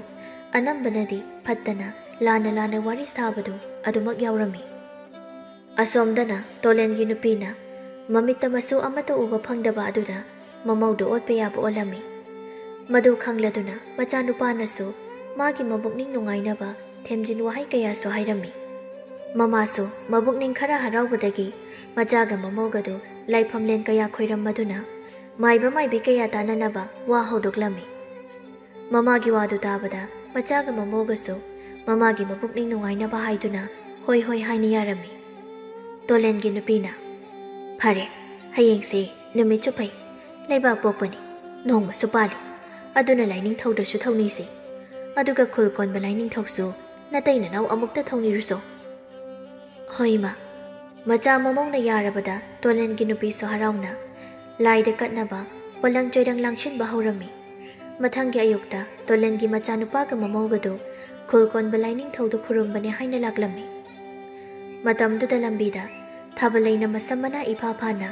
ꯑꯅꯝꯕꯅꯗꯤ ꯐꯠꯇꯅ, ꯂꯥꯟꯅ ꯂꯥꯟꯅ ꯋꯥꯔꯤ ꯁꯥꯕꯗꯨ ꯑꯗꯨꯃꯛ ꯌꯥꯎꯔꯝꯃꯤ꯫ ꯑꯁꯣꯝꯗꯅ ꯇꯣꯂꯦꯟꯒꯤ ꯅꯨꯄꯤꯅ ꯃꯃꯤꯠꯇ ꯃꯁꯨ ꯑꯃꯠꯇ ꯎꯕ ꯐꯪꯗꯕ ꯑꯗꯨꯗ ꯃꯃꯧꯗꯨ ꯑꯣꯠꯄ ꯌꯥꯕ ꯑꯣꯠꯂꯝꯃꯤ꯫ ꯃꯗꯨ ꯈꯪꯂꯗꯨꯅ ꯃꯆꯥꯅꯨꯄꯥꯅꯁꯨ ꯃꯥꯒꯤ ꯃꯕꯨꯛꯅꯤꯡ ꯅꯨꯡꯉꯥꯏꯅꯕ ꯊꯦꯝꯖꯤꯟ ꯋꯥꯍꯩ ꯀꯌꯥꯁꯨ ꯍꯥꯏꯔꯝꯃꯤ꯫ ꯃꯃꯥꯁꯨ ꯃꯕꯨꯛꯅꯤꯡ ꯈꯔ ꯍꯔꯥꯎꯕꯗꯒꯤ ꯃꯆꯥꯒ ꯃꯃꯧꯒꯗꯨ ꯂꯥꯏꯐꯝꯂꯦꯟ ꯀꯌꯥ ꯈꯣꯏꯔꯝꯃꯗꯨꯅ ꯃꯥꯏꯕ ꯃꯥꯏꯕꯤ ꯀꯌꯥ ꯇꯥꯅꯅꯕ ꯋꯥ ꯍꯧꯗꯣꯛꯂꯝꯃꯤ꯫ ꯃꯃꯥꯒꯤ ꯋꯥꯗꯨ ꯇꯥꯕꯗ ꯃꯆꯥꯒ ꯃꯃꯧꯒꯁꯨ ꯃꯃꯥꯒꯤ ꯃꯕꯨꯛꯅꯤꯡ ꯅꯨꯡꯉꯥꯏꯅꯕ ꯍꯥꯏꯗꯨꯅ ꯍꯣꯏ ꯍꯣꯏ ꯍꯥꯏꯅ ꯌꯥꯔꯝꯃꯤ꯫ ꯇꯣꯂꯦꯟꯒꯤ ꯅꯨꯄꯤꯅ, "ꯐꯔꯦ, ꯍꯌꯦꯡꯁꯦ ꯅꯨꯃꯤꯠꯁꯨ ꯐꯩ, ꯂꯩꯕꯥꯛ ꯄꯣꯛꯄꯅꯤ, ꯅꯣꯡꯃꯁꯨ ꯄꯥꯜꯂꯤ꯫ ꯑꯗꯨꯅ ꯂꯥꯏꯅꯤꯡꯊꯧꯗꯁꯨ ꯊꯧꯅꯤꯁꯤ꯫ ꯑꯗꯨꯒ ꯈꯨꯜ ꯀꯣꯟꯕ ꯂꯥꯏꯅꯤꯡꯊꯧꯁꯨ ꯅꯇꯩ ꯅꯅꯥꯎ ꯑꯃꯨꯛꯇ ꯊꯧꯅꯤꯔꯨꯁꯣ꯫" "ꯍꯣꯏ ꯏꯃꯥ꯫" ꯃꯆꯥ ꯃꯃꯧꯅ ꯌꯥꯔꯕꯗ ꯇꯣꯂꯦꯟꯒꯤ ꯅꯨꯄꯤꯁꯨ ꯍꯔꯥꯎꯅ ꯂꯥꯏꯗ ꯀꯠꯅꯕ ꯄꯣꯂꯪ ꯆꯣꯏꯔꯪ ꯂꯥꯡꯁꯤꯟꯕ ꯍꯧꯔꯝꯃꯤ꯫ ꯃꯊꯪꯒꯤ ꯑꯌꯨꯛꯇ ꯇꯣꯂꯦꯟꯒꯤ ꯃꯆꯥꯅꯨꯄꯥꯒ ꯃꯃꯧꯒꯗꯨ ꯈꯨꯜ ꯀꯣꯟꯕ ꯂꯥꯏꯅꯤꯡꯊꯧꯗꯨ ꯈꯨꯔꯨꯝꯕꯅꯦ ꯍꯥꯏꯅ ꯂꯥꯛꯂꯝꯃꯤ꯫ ꯃꯇꯝꯗꯨꯗ ꯂꯝꯕꯤꯗ ꯊꯥꯕꯂꯩꯅ ꯃꯁꯝ ꯃꯅꯥ ꯏꯐꯥ ꯐꯥꯅ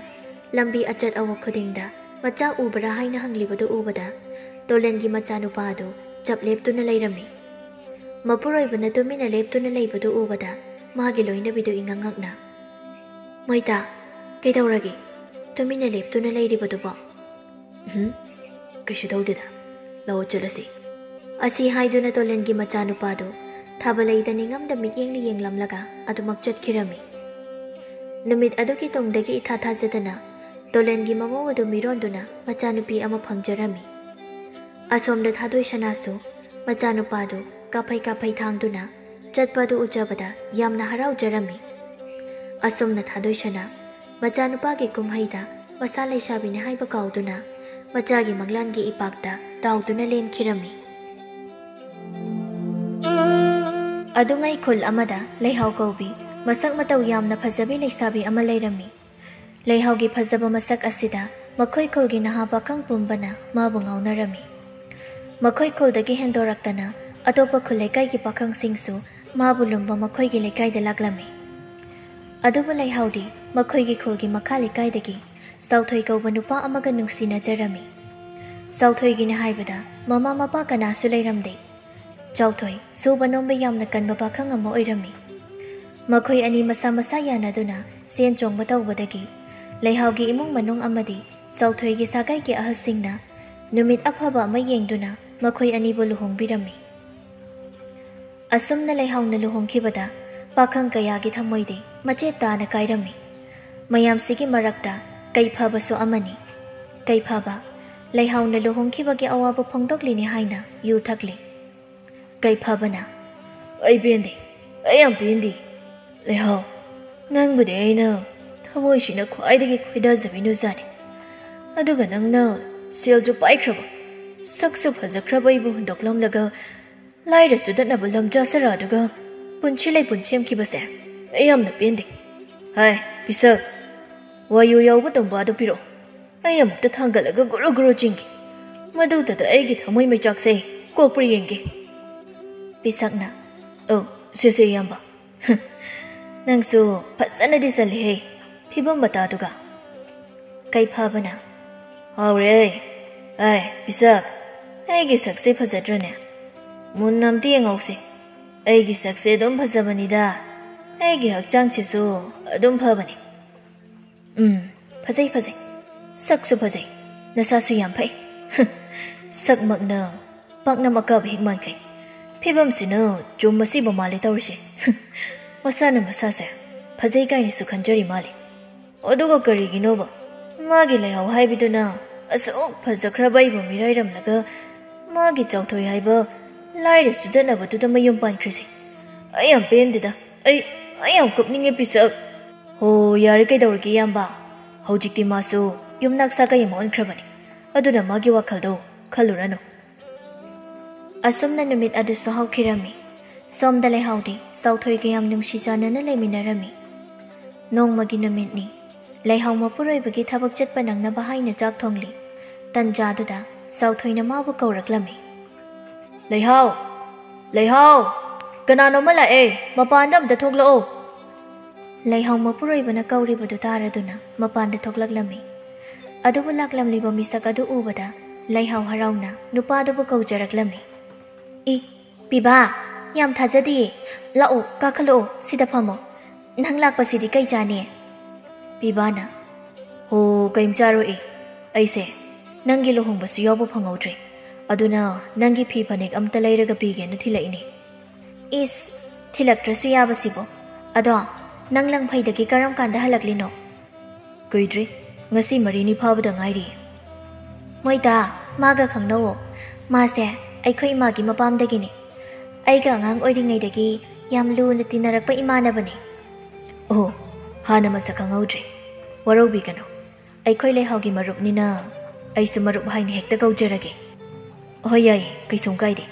ꯂꯝꯕꯤ ꯑꯆꯠ ꯑꯋꯣꯛ ꯈꯨꯗꯤꯡꯗ ꯃꯆꯥ ꯎꯕ꯭ꯔꯥ ꯍꯥꯏꯅ ꯍꯪꯂꯤꯕꯗꯨ ꯎꯕꯗ ꯇꯣꯂꯦꯟꯒꯤ ꯃꯆꯥꯅꯨꯄꯥ ꯑꯗꯨ ꯆꯞ ꯂꯦꯞꯇꯨꯅ ꯂꯩꯔꯝꯃꯤ꯫ ꯃꯄꯨꯔꯣꯏꯕꯅ ꯇꯨꯃꯤꯟꯅ ꯂꯦꯞꯇꯨꯅ ꯂꯩꯕꯗꯨ ꯎꯕꯗ ꯃꯥꯒꯤ ꯂꯣꯏꯅꯕꯤꯗꯨ ꯏꯉꯛ ꯉꯛꯅ, "ꯃꯣꯏꯇꯥ, "ꯀꯩꯗꯧꯔꯒꯦ? ꯇꯨꯃꯤꯟꯅ ꯂꯦꯞꯇꯨꯅ ꯂꯩꯔꯤꯕꯗꯨꯕꯣ?" "ꯎꯝ, ꯀꯩꯁꯨ ꯇꯧꯗꯦꯗ꯫ ꯂꯥꯛꯑꯣ, ꯆꯠꯂꯁꯤ꯫" ꯑꯁꯤ ꯍꯥꯏꯗꯨꯅ ꯇꯣꯂꯦꯟꯒꯤ ꯃꯆꯥꯅꯨꯄꯥꯗꯨ ꯊꯥꯕ ꯂꯩꯗ ꯅꯤꯡꯉꯝꯗ ꯃꯤꯠꯌꯦꯡꯅ ꯌꯦꯡꯂꯝꯂꯒ ꯑꯗꯨꯃꯛ ꯆꯠꯈꯤꯔꯝꯃꯤ꯫ ꯅꯨꯃꯤꯠ ꯑꯗꯨꯒꯤ ꯇꯨꯡꯗꯒꯤ ꯏꯊꯥ ꯊꯥꯖꯗꯅ ꯇꯣꯂꯦꯟꯒꯤ ꯃꯃꯧ ꯑꯗꯨ ꯃꯤꯔꯣꯟꯗꯨꯅ ꯃꯆꯥꯅꯨꯄꯤ ꯑꯃ ꯐꯪꯖꯔꯝꯃꯤ꯫ ꯑꯁꯣꯝꯗ ꯊꯥꯗꯣꯏ ꯁꯅꯥꯁꯨ ꯃꯆꯥꯅꯨꯄꯥꯗꯨ ꯀꯥꯐꯩ ꯀꯥꯐꯩ ꯊꯥꯡꯗꯨꯅ ꯆꯠꯄ ꯑꯗꯨ ꯎꯖꯕꯗ ꯌꯥꯝꯅ ꯍꯔꯥꯎꯖꯔꯝꯃꯤ꯫ ꯑꯁꯨꯝꯅ ꯊꯥꯗꯣꯏ ꯁꯅꯥ ꯃꯆꯥꯅꯨꯄꯥꯒꯤ ꯀꯨꯝꯍꯩꯗ ꯃꯁꯥ ꯂꯩꯁꯥꯕꯤꯅꯤ ꯍꯥꯏꯕ ꯀꯥꯎꯗꯨꯅ ꯃꯆꯥꯒꯤ ꯃꯪꯂꯥꯟꯒꯤ ꯏꯄꯥꯛꯇ ꯇꯥꯎꯗꯨꯅ ꯂꯦꯟꯈꯤꯔꯝꯃꯤ꯫ ꯑꯗꯨꯉꯩ ꯈꯨꯜ ꯑꯃꯗ ꯂꯩꯍꯥꯎ ꯀꯧꯕꯤ ꯃꯁꯛ ꯃꯇꯧ ꯌꯥꯝꯅ ꯐꯖꯕꯤ ꯂꯩꯁꯥꯕꯤ ꯑꯃ ꯂꯩꯔꯝꯃꯤ꯫ ꯂꯩꯍꯥꯎꯒꯤ ꯐꯖꯕ ꯃꯁꯛ ꯑꯁꯤꯗ ꯃꯈꯣꯏ ꯈꯨꯜꯒꯤ ꯅꯍꯥ ꯄꯥꯈꯪ ꯄꯨꯝꯕꯅ ꯃꯥꯕꯨ ꯉꯥꯎꯅꯔꯝꯃꯤ꯫ ꯃꯈꯣꯏ ꯈꯨꯜꯗꯒꯤ ꯍꯦꯟꯗꯣꯔꯛꯇꯅ ꯑꯇꯣꯞꯄ ꯈꯨꯜ ꯂꯩꯀꯥꯏꯒꯤ ꯄꯥꯈꯪꯁꯤꯡꯁꯨ ꯃꯥꯕꯨ ꯂꯨꯝꯕ ꯃꯈꯣꯏꯒꯤ ꯂꯩꯀꯥꯏꯗ ꯂꯥꯛꯂꯝꯃꯤ꯫ ꯑꯗꯨꯕꯨ ꯂꯩꯍꯥꯎꯗꯤ ꯃꯈꯣꯏꯒꯤ ꯈꯨꯜꯒꯤ ꯃꯈꯥ ꯂꯩꯀꯥꯏꯗꯒꯤ ꯆꯥꯎꯊꯣꯏ ꯀꯧꯕ ꯅꯨꯄꯥ ꯑꯃꯒ ꯅꯨꯡꯁꯤꯅꯖꯔꯝꯃꯤ꯫ ꯆꯥꯎꯊꯣꯏꯒꯤꯅꯤ ꯍꯥꯏꯕꯗ ꯃꯃꯥ ꯃꯄꯥ ꯀꯅꯥꯁꯨ ꯂꯩꯔꯝꯗꯦ꯫ ꯆꯥꯎꯊꯣꯏ ꯁꯨꯕ ꯅꯣꯝꯕ ꯌꯥꯝꯅ ꯀꯟꯕ ꯄꯥꯈꯪ ꯑꯃ ꯑꯣꯏꯔꯝꯃꯤ꯫ ꯃꯈꯣꯏ ꯑꯅꯤ ꯃꯁꯥ ꯃꯁꯥ ꯌꯥꯅꯗꯨꯅ ꯆꯦꯟ ꯆꯣꯡꯕ ꯇꯧꯕꯗꯒꯤ ꯂꯩꯍꯥꯎꯒꯤ ꯏꯃꯨꯡ ꯃꯅꯨꯡ ꯑꯃꯗꯤ ꯆꯥꯎꯊꯣꯏꯒꯤ ꯁꯥꯒꯩꯒꯤ ꯑꯍꯜꯁꯤꯡꯅ ꯅꯨꯃꯤꯠ ꯑꯐꯕ ꯑꯃ ꯌꯦꯡꯗꯨꯅ ꯃꯈꯣꯏ ꯑꯅꯤꯕꯨ ꯂꯨꯍꯣꯡꯕꯤꯔꯝꯃꯤ꯫ ꯑꯁꯨꯝꯅ ꯂꯩꯍꯥꯎꯅ ꯂꯨꯍꯣꯡꯈꯤꯕꯗ ꯄꯥꯈꯪ ꯀꯌꯥꯒꯤ ꯊꯃꯣꯏꯗꯤ ꯃꯆꯦꯠ ꯇꯥꯅ ꯀꯥꯏꯔꯝꯃꯤ꯫ ꯃꯌꯥꯝꯁꯤꯒꯤ ꯃꯔꯛꯇ ꯀꯩꯐꯕꯁꯨ ꯑꯃꯅꯤ꯫ ꯀꯩꯐꯕ, ꯂꯩꯍꯥꯎꯅ ꯂꯨꯍꯣꯡꯈꯤꯕꯒꯤ ꯑꯋꯥꯕ ꯐꯣꯡꯗꯣꯛꯂꯤꯅꯤ ꯍꯥꯏꯅ ꯌꯨ ꯊꯛꯂꯤ꯫ ꯀꯩꯐꯕꯅ, "ꯑꯩ ꯄꯦꯟꯗꯦ, ꯑꯩ ꯌꯥꯝ ꯄꯦꯟꯗꯦ꯫ ꯂꯩꯍꯥꯎ, ꯅꯪꯕꯨꯗꯤ ꯑꯩꯅ ꯊꯃꯣꯏꯁꯤꯅ ꯈ꯭ꯋꯥꯏꯗꯒꯤ ꯈꯣꯏꯗꯥꯖꯕꯤ ꯅꯨꯖꯥꯅꯤ꯫ ꯑꯗꯨꯒ ꯅꯪꯅ ꯁꯦꯜꯁꯨ ꯄꯥꯏꯈ꯭ꯔꯕ, ꯁꯛꯁꯨ ꯐꯖꯈ꯭ꯔꯕ ꯑꯩꯕꯨ ꯍꯨꯟꯗꯣꯛꯂꯝꯂꯒ ꯂꯥꯏꯔ ꯆꯨꯗꯠꯅꯕ ꯂꯝꯖꯥ ꯁꯔꯥꯗꯨꯒ ꯄꯨꯟꯁꯤ ꯂꯩꯄꯨꯟ ꯁꯦꯝꯈꯤꯕꯁꯦ ꯑꯩ ꯌꯥꯝꯅ ꯄꯦꯟꯗꯦ꯫ ꯍꯥꯏ, ꯄꯤꯁꯛ, ꯋꯥꯌꯨ ꯌꯥꯎꯕ ꯇꯝꯕ ꯑꯗꯨ ꯄꯤꯔꯛꯑꯣ꯫ ꯑꯩ ꯑꯃꯨꯛꯇ ꯊꯥꯡꯒꯠꯂꯒ ꯒꯨꯔꯨ ꯒꯨꯔꯨ ꯆꯤꯡꯒꯦ꯫ ꯃꯗꯨꯗꯨꯗ ꯑꯩꯒꯤ ꯊꯃꯣꯏ ꯃꯩꯆꯥꯛꯁꯦ ꯀꯣꯛꯄ꯭ꯔꯥ ꯌꯦꯡꯒꯦ꯫" ꯄꯤꯁꯛꯅ, "ꯑꯧ, ꯁꯦ ꯁꯦ, ꯏꯌꯥꯝꯕ꯫ ꯅꯪꯁꯨ ꯐꯖꯅꯗꯤ ꯆꯜꯂꯤꯍꯦ, ꯐꯤꯕꯝ ꯃꯇꯥꯗꯨꯒ꯫" ꯀꯩꯐꯕꯅ, "ꯍꯥꯎꯔꯦ꯫ ꯑꯦ, ꯄꯤꯁꯛ, ꯑꯩꯒꯤ ꯁꯛꯁꯦ ꯐꯖꯗ꯭ꯔꯅꯦ? ꯃꯨꯟꯅ ꯑꯝꯇ ꯌꯦꯡꯍꯧꯁꯦ꯫ ꯑꯩꯒꯤ ꯁꯛꯁꯦ ꯑꯗꯨꯝ ꯐꯖꯕꯅꯤꯗ, ꯑꯩꯒꯤ ꯍꯛꯆꯥꯡꯁꯤꯁꯨ ꯑꯗꯨꯝ ꯐꯕꯅꯤ꯫" ꯎꯝ, ꯐꯖꯩ, ꯐꯖꯩ꯫ ꯁꯛꯁꯨ ꯐꯖꯩ, ꯅꯁꯥꯁꯨ ꯌꯥꯝ ꯐꯩ꯫ ꯁꯛꯃꯛꯅ ꯄꯥꯛꯅꯝ ꯑꯀꯥꯕ ꯍꯦꯛ ꯃꯥꯟꯈꯩ꯫ ꯐꯤꯕꯝꯁꯤꯅ ꯆꯨꯝ ꯑꯁꯤꯕ ꯃꯥꯜꯂꯦ ꯇꯧꯔꯤꯁꯦ꯫ ꯃꯁꯥꯅ ꯃꯁꯥꯁꯦ ꯐꯖꯩ ꯀꯥꯏꯅꯁꯨ ꯈꯟꯖꯔꯤ ꯃꯥꯜꯂꯦ꯫ ꯑꯗꯨꯒ ꯀꯔꯤꯒꯤꯅꯣꯕ ꯃꯥꯒꯤ ꯂꯩꯍꯥꯎ ꯍꯥꯏꯕꯗꯨꯅ ꯑꯁꯨꯛ ꯐꯖꯈ꯭ꯔꯕ ꯑꯩꯕꯨ ꯃꯤꯔꯥꯏꯔꯝꯂꯒ ꯃꯥꯒꯤ ꯆꯥꯎꯊꯣꯏ ꯍꯥꯏꯕ ꯂꯥꯏꯔ ꯆꯨꯗꯠꯅꯕꯗꯨꯗ ꯃꯌꯨꯝ ꯄꯥꯟꯈ꯭ꯔꯤꯁꯦ? ꯑꯩ ꯌꯥꯝ ꯄꯦꯟꯗꯦꯗ꯫ ꯑꯩ, ꯑꯩ ꯌꯥꯝ ꯀꯞꯅꯤꯡꯉꯦ ꯄꯤꯁꯛ꯫ ꯍꯣ, ꯌꯥꯔꯦ, ꯀꯩꯗꯧꯔꯒꯦ ꯏꯌꯥꯝꯕ? ꯍꯧꯖꯤꯛꯇꯤ ꯃꯥꯁꯨ ꯌꯨꯝꯅꯥꯛ ꯁꯥꯒꯩ ꯑꯃ ꯑꯣꯟꯈ꯭ꯔꯕꯅꯤ꯫ ꯑꯗꯨꯅ ꯃꯥꯒꯤ ꯋꯥꯈꯜꯗꯣ ꯈꯜꯂꯨꯔꯅꯨ꯫ ꯑꯁꯨꯝꯅ ꯅꯨꯃꯤꯠ ꯑꯗꯨꯁꯨ ꯍꯧꯈꯤꯔꯝꯃꯤ꯫ ꯁꯣꯝꯗ ꯂꯩꯍꯥꯎꯗꯤ ꯆꯥꯎꯊꯣꯏꯒ ꯌꯥꯝ ꯅꯨꯡꯁꯤ ꯆꯥꯟꯅꯅ ꯂꯩꯃꯤꯟꯅꯔꯝꯃꯤ꯫ ꯅꯣꯡꯃꯒꯤ ꯅꯨꯃꯤꯠꯅꯤ꯫ ꯂꯩꯍꯥꯎ ꯃꯄꯨꯔꯣꯏꯕꯒꯤ ꯊꯕꯛ ꯆꯠꯄ ꯅꯪꯅꯕ ꯍꯥꯏꯅ ꯆꯥꯛ ꯊꯣꯡꯂꯤ꯫ ꯇꯟꯖꯥꯗꯨꯗ ꯆꯥꯎꯊꯣꯏꯅ ꯃꯥꯕꯨ ꯀꯧꯔꯛꯂꯝꯃꯤ꯫ "ꯂꯩꯍꯥꯎ! ꯂꯩꯍꯥꯎ! ꯀꯅꯥꯅꯣꯝꯃ ꯂꯥꯛꯑꯦ, ꯃꯄꯥꯟꯗ ꯑꯝꯇ ꯊꯣꯛꯂꯛꯑꯣ!" ꯂꯩꯍꯥꯎ ꯃꯄꯨꯔꯣꯏꯕꯅ ꯀꯧꯔꯤꯕꯗꯨ ꯇꯥꯔꯗꯨꯅ ꯃꯄꯥꯟꯗ ꯊꯣꯛꯂꯛꯂꯝꯃꯤ꯫ ꯑꯗꯨꯕꯨ ꯂꯥꯛꯂꯝꯂꯤꯕ ꯃꯤꯁꯛ ꯑꯗꯨ ꯎꯕꯗ ꯂꯩꯍꯥꯎ ꯍꯔꯥꯎꯅ ꯅꯨꯄꯥꯗꯨꯕꯨ ꯀꯧꯖꯔꯛꯂꯝꯃꯤ꯫ "ꯏ, ꯄꯤꯕꯥ, ꯌꯥꯝ ꯊꯥꯖꯗꯤꯌꯦ꯫ ꯂꯥꯛꯑꯣ, ꯀꯥꯈꯠꯂꯛꯑꯣ, ꯁꯤꯗ ꯐꯝꯃꯣ꯫ ꯅꯪ ꯂꯥꯛꯄꯁꯤꯗꯤ ꯀꯩ ꯆꯥꯅꯤ?" ꯄꯤꯕꯥꯅ, "ꯍꯣ, ꯀꯩꯝ ꯆꯥꯔꯣꯏ꯫ ꯑꯩꯁꯦ ꯅꯪꯒꯤ ꯂꯨꯍꯣꯡꯕꯁꯨ ꯌꯥꯎꯕ ꯐꯪꯍꯧꯗ꯭ꯔꯦ꯫ ꯑꯗꯨꯅ ꯅꯪꯒꯤ ꯐꯤ ꯐꯅꯦꯛ ꯑꯝꯇ ꯂꯩꯔꯒ ꯄꯤꯒꯦꯅ ꯊꯤꯜꯂꯛꯏꯅꯦ꯫" "ꯏꯁ, ꯊꯤꯜꯂꯛꯇ꯭ꯔꯁꯨ ꯌꯥꯕꯁꯤꯕꯣ꯫ ꯑꯗꯣ, ꯅꯪ ꯂꯪꯐꯩꯗꯒꯤ ꯀꯔꯝ ꯀꯥꯟꯗ ꯍꯜꯂꯛꯂꯤꯅꯣ?" "ꯀꯨꯏꯗ꯭ꯔꯤ, ꯉꯁꯤ ꯃꯔꯤꯅꯤ ꯐꯥꯕꯗ ꯉꯥꯏꯔꯤ꯫" "ꯃꯣꯏꯗ, ꯃꯥꯒ ꯈꯪꯅꯧꯋꯣ꯫ ꯃꯥꯁꯦ ꯑꯩꯈꯣꯏ ꯏꯃꯥꯒꯤ ꯃꯄꯥꯝꯗꯒꯤꯅꯤ꯫ ꯑꯩꯒ ꯑꯉꯥꯡ ꯑꯣꯏꯔꯤꯉꯩꯗꯒꯤ ꯌꯥꯝ ꯂꯨꯅ ꯇꯤꯟꯅꯔꯛꯄ ꯏꯃꯥꯟꯅꯕꯅꯤ꯫" "ꯑꯣ, ꯍꯥꯟꯅ ꯃꯁꯛ ꯈꯪꯍꯧꯗ꯭ꯔꯦ꯫ ꯋꯥꯔꯧꯕꯤꯒꯅꯨ꯫ ꯑꯩꯈꯣꯏ ꯂꯩꯍꯥꯎꯒꯤ ꯃꯔꯨꯞꯅꯤꯅ ꯑꯩꯁꯨ ꯃꯔꯨꯞ ꯍꯥꯏꯅ ꯍꯦꯛꯇ ꯀꯧꯖꯔꯒꯦ꯫" "ꯍꯣꯏ, ꯌꯥꯏꯌꯦ, ꯀꯩꯁꯨꯝ ꯀꯥꯏꯗꯦ꯫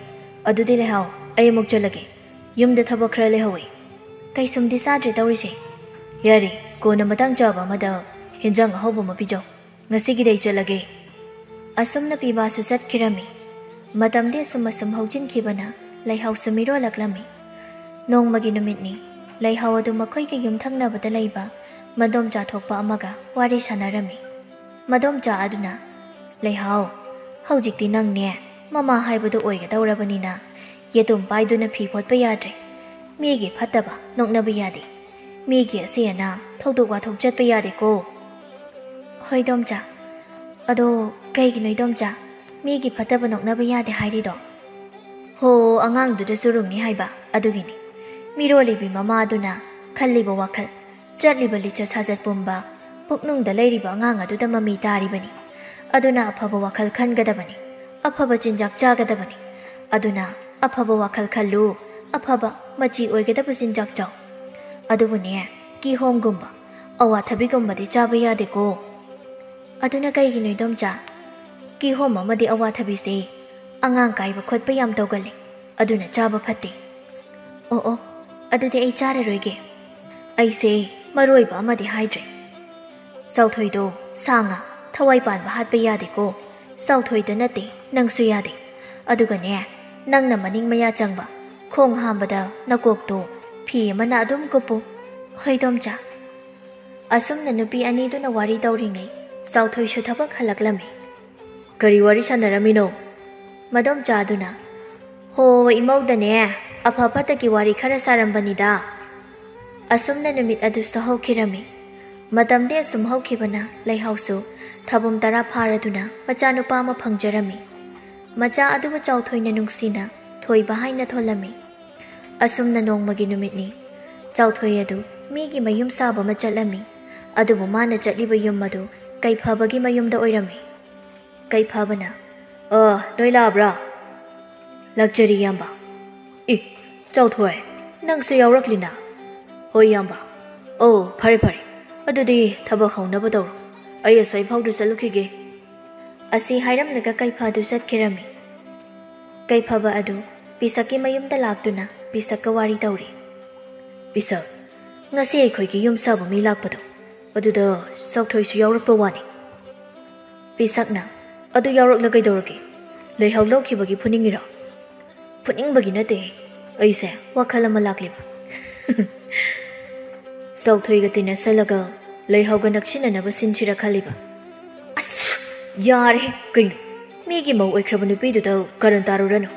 ꯑꯗꯨꯗꯤ ꯂꯩꯍꯥꯎ, ꯑꯩ ꯑꯃꯨꯛ ꯆꯠꯂꯒꯦ꯫ ꯌꯨꯝꯗ ꯊꯕꯛ ꯈꯔ ꯂꯩꯍꯧꯋꯤ꯫" "ꯀꯩꯁꯨꯝꯗꯤ ꯆꯥꯗ꯭ꯔꯦ ꯇꯧꯔꯤꯁꯦ꯫" "ꯌꯥꯔꯦ, ꯀꯣꯟꯅ ꯃꯇꯥꯡ ꯆꯥꯕ ꯑꯃꯗ ꯍꯦꯟꯖꯥꯡ ꯑꯍꯥꯎꯕ ꯑꯃ ꯄꯤꯖꯧ꯫ ꯉꯁꯤꯒꯤꯗꯤ ꯑꯩ ꯆꯠꯂꯒꯦ꯫" ꯑꯁꯨꯝꯅ ꯄꯤꯕꯥꯁꯨ ꯆꯠꯈꯤꯔꯝꯃꯤ꯫ ꯃꯇꯝꯗꯤ ꯑꯁꯨꯝ ꯑꯁꯨꯝ ꯍꯧꯖꯤꯟꯈꯤꯕꯅ ꯂꯩꯍꯥꯎꯁꯨ ꯃꯤꯔꯣꯜꯂꯛꯂꯝꯃꯤ꯫ ꯅꯣꯡꯃꯒꯤ ꯅꯨꯃꯤꯠꯅꯤ꯫ ꯂꯩꯍꯥꯎ ꯑꯗꯨ ꯃꯈꯣꯏꯒꯤ ꯌꯨꯝ ꯊꯪꯅꯕꯗ ꯂꯩꯕ ꯃꯗꯣꯝꯆꯥ ꯊꯣꯛꯄ ꯑꯃꯒ ꯋꯥꯔꯤ ꯁꯥꯟꯅꯔꯝꯃꯤ꯫ ꯃꯗꯣꯝꯆꯥ ꯑꯗꯨꯅ, "ꯂꯩꯍꯥꯎ, ꯍꯧꯖꯤꯛꯇꯤ ꯅꯪꯅꯦ ꯃꯃꯥ ꯍꯥꯏꯕꯗꯨ ꯑꯣꯏꯒꯗꯧꯔꯕꯅꯤꯅ ꯌꯦꯇꯨꯝ ꯄꯥꯏꯗꯨꯅ ꯐꯤ ꯐꯣꯠꯄ ꯌꯥꯗ꯭ꯔꯦ꯫ ꯃꯤꯒꯤ ꯐꯠꯇꯕ ꯅꯣꯛꯅꯕ ꯌꯥꯗꯦ꯫ ꯃꯤꯒꯤ ꯑꯁꯤ ꯑꯅꯥ ꯊꯧꯗꯣꯛ ꯋꯥꯊꯣꯛ ꯆꯠꯄ ꯌꯥꯗꯦꯀꯣ꯫ ꯍꯣꯏ ꯏꯗꯣꯝꯆꯥ꯫ ꯑꯗꯣ ꯀꯩꯒꯤꯅꯣ ꯏꯗꯣꯝꯆꯥ ꯃꯤꯒꯤ ꯐꯠꯇꯕ ꯅꯣꯛꯅꯕ ꯌꯥꯗꯦ ꯍꯥꯏꯔꯤꯗꯣ? ꯍꯣ, ꯑꯉꯥꯡꯗꯨꯗ ꯆꯨꯔꯨꯡꯅꯤ ꯍꯥꯏꯕ ꯑꯗꯨꯒꯤꯅꯤ꯫ ꯃꯤꯔꯣꯜꯂꯤꯕꯤ ꯃꯃꯥ ꯑꯗꯨꯅ ꯈꯜꯂꯤꯕ ꯋꯥꯈꯜ, ꯆꯠꯂꯤꯕ ꯂꯤꯆꯠ ꯁꯥꯖꯠ ꯄꯨꯝꯕ ꯄꯨꯛꯅꯨꯡꯗ ꯂꯩꯔꯤꯕ ꯑꯉꯥꯡ ꯑꯗꯨꯗ ꯃꯃꯤ ꯇꯥꯔꯤꯕꯅꯤ꯫ ꯑꯗꯨꯅ ꯑꯐꯕ ꯋꯥꯈꯜ ꯈꯟꯒꯗꯕꯅꯤ, ꯑꯐꯕ ꯆꯤꯟꯖꯥꯛ ꯆꯥꯒꯗꯕꯅꯤ꯫ ꯑꯗꯨꯅ ꯑꯐꯕ ꯋꯥꯈꯜ ꯈꯜꯂꯨ, ꯑꯐꯕ ꯃꯆꯤ ꯑꯣꯏꯒꯗꯕ ꯆꯤꯟꯖꯥꯛ ꯆꯥꯎ꯫ ꯑꯗꯨꯕꯨꯅꯦ, ꯀꯤꯍꯣꯝꯒꯨꯝꯕ, ꯑꯋꯥꯊꯕꯤꯒꯨꯝꯕꯗꯤ ꯆꯥꯕ ꯌꯥꯗꯦꯀꯣ꯫ ꯑꯗꯨꯅ ꯀꯩꯒꯤꯅꯣ ꯏꯗꯣꯝꯆꯥ? ꯀꯤꯍꯣꯝ ꯑꯃꯗꯤ ꯑꯋꯥꯊꯕꯤꯁꯦ ꯑꯉꯥꯡ ꯀꯥꯏꯕ ꯈꯣꯠꯄ ꯌꯥꯝ ꯇꯧꯒꯜꯂꯤ, ꯑꯗꯨꯅ ꯆꯥꯕ ꯐꯠꯇꯦ꯫ ꯑꯣ ꯑꯣ, ꯑꯗꯨꯗꯤ ꯑꯩ ꯆꯥꯔꯔꯣꯏꯒꯦ꯫ ꯑꯩꯁꯦ ꯃꯔꯨ ꯑꯣꯏꯕ ꯑꯃꯗꯤ ꯍꯥꯏꯗ꯭ꯔꯦ꯫ ꯆꯥꯎꯊꯣꯏꯗꯣ ꯁꯥ ꯉꯥ ꯊꯋꯥꯏ ꯄꯥꯟꯕ ꯍꯥꯠꯄ ꯌꯥꯗꯦꯀꯣ꯫ ꯆꯥꯎꯊꯣꯏꯗ ꯅꯠꯇꯦ, ꯅꯪꯁꯨ ꯌꯥꯗꯦ꯫ ꯑꯗꯨꯒꯅꯦ, ꯅꯪꯅ ꯃꯅꯤꯡ ꯃꯌꯥ ꯆꯪꯕ, ꯈꯣꯡ ꯍꯥꯝꯕꯗ ꯅꯀꯣꯛꯇꯣ ꯐꯤ ꯑꯃꯅ ꯑꯗꯨꯝ ꯀꯨꯞꯄꯨ꯫ ꯍꯣꯏ ꯏꯗꯣꯝꯆꯥ꯫ ꯑꯁꯨꯝꯅ ꯅꯨꯄꯤ ꯑꯅꯤꯗꯨꯅ ꯋꯥꯔꯤ ꯇꯧꯔꯤꯉꯩ ꯆꯥꯎꯊꯣꯏꯁꯨ ꯊꯕꯛ ꯍꯜꯂꯛꯂꯝꯃꯤ꯫ ꯀꯔꯤ ꯋꯥꯔꯤ ꯁꯥꯟꯅꯔꯝꯃꯤꯅꯣ? ꯃꯗꯣꯝꯆꯥꯗꯨꯅ, ꯍꯣ, ꯏꯃꯧꯗꯅꯦ ꯑꯐ ꯐꯠꯇꯒꯤ ꯋꯥꯔꯤ ꯈꯔ ꯁꯥꯔꯝꯕꯅꯤꯗ꯫ ꯑꯁꯨꯝꯅ ꯅꯨꯃꯤꯠ ꯑꯗꯨꯁꯨ ꯍꯧꯈꯤꯔꯝꯃꯤ꯫ ꯃꯇꯝꯗꯤ ꯑꯁꯨꯝ ꯍꯧꯈꯤꯕꯅ ꯂꯩꯍꯥꯎꯁꯨ ꯊꯥꯕꯨꯝ ꯇꯔꯥ ꯐꯥꯔꯗꯨꯅ ꯃꯆꯥꯅꯨꯄꯥ ꯑꯃ ꯐꯪꯖꯔꯝꯃꯤ꯫ ꯃꯆꯥ ꯑꯗꯨꯕꯨ ꯆꯥꯎꯊꯣꯏꯅ ꯅꯨꯡꯁꯤꯅ ꯊꯣꯏꯕ ꯍꯥꯏꯅ ꯊꯣꯜꯂꯝꯃꯤ꯫ ꯑꯁꯨꯝꯅ ꯅꯣꯡꯃꯒꯤ ꯅꯨꯃꯤꯠꯅꯤ꯫ ꯆꯥꯎꯊꯣꯏ ꯑꯗꯨ ꯃꯤꯒꯤ ꯃꯌꯨꯝ ꯁꯥꯕ ꯑꯃ ꯆꯠꯂꯝꯃꯤ꯫ ꯑꯗꯨꯕꯨ ꯃꯥꯅ ꯆꯠꯂꯤꯕ ꯌꯨꯝ ꯑꯗꯨ ꯀꯩꯐꯕꯒꯤ ꯃꯌꯨꯝꯗ ꯑꯣꯏꯔꯝꯃꯤ꯫ ꯀꯩꯐꯕꯅ, "ꯑ, ꯅꯣꯏ ꯂꯥꯛꯑꯕ꯭ꯔꯥ?" "ꯂꯥꯛꯆꯔꯤ, ꯏꯌꯥꯝꯕ꯫" "ꯑꯦ, ꯆꯥꯎꯊꯣꯏ, ꯅꯪꯁꯨ ꯌꯥꯎꯔꯛꯂꯤꯅ?" "ꯍꯣꯏ, ꯏꯌꯥꯝꯕ꯫" "ꯑꯣ, ꯐꯔꯦ, ꯐꯔꯦ꯫ ꯑꯗꯨꯗꯤ ꯊꯕꯛ ꯍꯧꯅꯕ ꯇꯧꯔꯣ꯫ ꯑꯩ ꯑꯁ꯭ꯋꯥꯏ ꯐꯥꯎꯗ ꯆꯠꯂꯨꯈꯤꯒꯦ꯫" ꯑꯁꯤ ꯍꯥꯏꯔꯝꯂꯒ ꯀꯩꯐ ꯑꯗꯨ ꯆꯠꯈꯤꯔꯝꯃꯤ꯫ ꯀꯩꯐꯕ ꯑꯗꯨ ꯄꯤꯁꯛꯀꯤ ꯃꯌꯨꯝꯗ ꯂꯥꯛꯇꯨꯅ ꯄꯤꯁꯛꯀ ꯋꯥꯔꯤ ꯇꯧꯔꯤ꯫ "ꯄꯤꯁꯛ, ꯉꯁꯤ ꯑꯩꯈꯣꯏꯒꯤ ꯌꯨꯝ ꯁꯥꯕ ꯃꯤ ꯂꯥꯛꯄꯗꯣ, ꯑꯗꯨꯗ ꯆꯥꯎꯊꯣꯏꯁꯨ ꯌꯥꯎꯔꯛꯄ ꯋꯥꯅꯤ꯫" ꯄꯤꯁꯛꯅ, "ꯑꯗꯨ ꯌꯥꯎꯔꯛꯂ ꯀꯩꯗꯧꯔꯒꯦ? ꯂꯩꯍꯥꯎ ꯂꯧꯈꯤꯕꯒꯤ ꯐꯨꯅꯤꯡꯉꯤꯔꯣ?" "ꯐꯨꯅꯤꯡꯕꯒꯤ ꯅꯠꯇꯦ, ꯑꯩꯁꯦ ꯋꯥꯈꯜ ꯑꯃ ꯂꯥꯛꯂꯤꯕ꯫" "ꯆꯥꯎꯊꯣꯏꯒ ꯇꯤꯟꯅꯁꯜꯂꯒ ꯂꯩꯍꯥꯎꯒ ꯅꯛꯁꯤꯟꯅꯅꯕ ꯁꯤꯟꯁꯤꯔ ꯈꯜꯂꯤꯕ꯫" "ꯑꯁ, ꯌꯥꯔꯦꯍꯦ, ꯀꯩꯅꯣ? ꯃꯤꯒꯤ ꯃꯧ ꯑꯣꯏꯈ꯭ꯔꯕ ꯅꯨꯄꯤꯗꯨꯗ ꯀꯔꯟ ꯇꯥꯔꯨꯔꯅꯨ꯫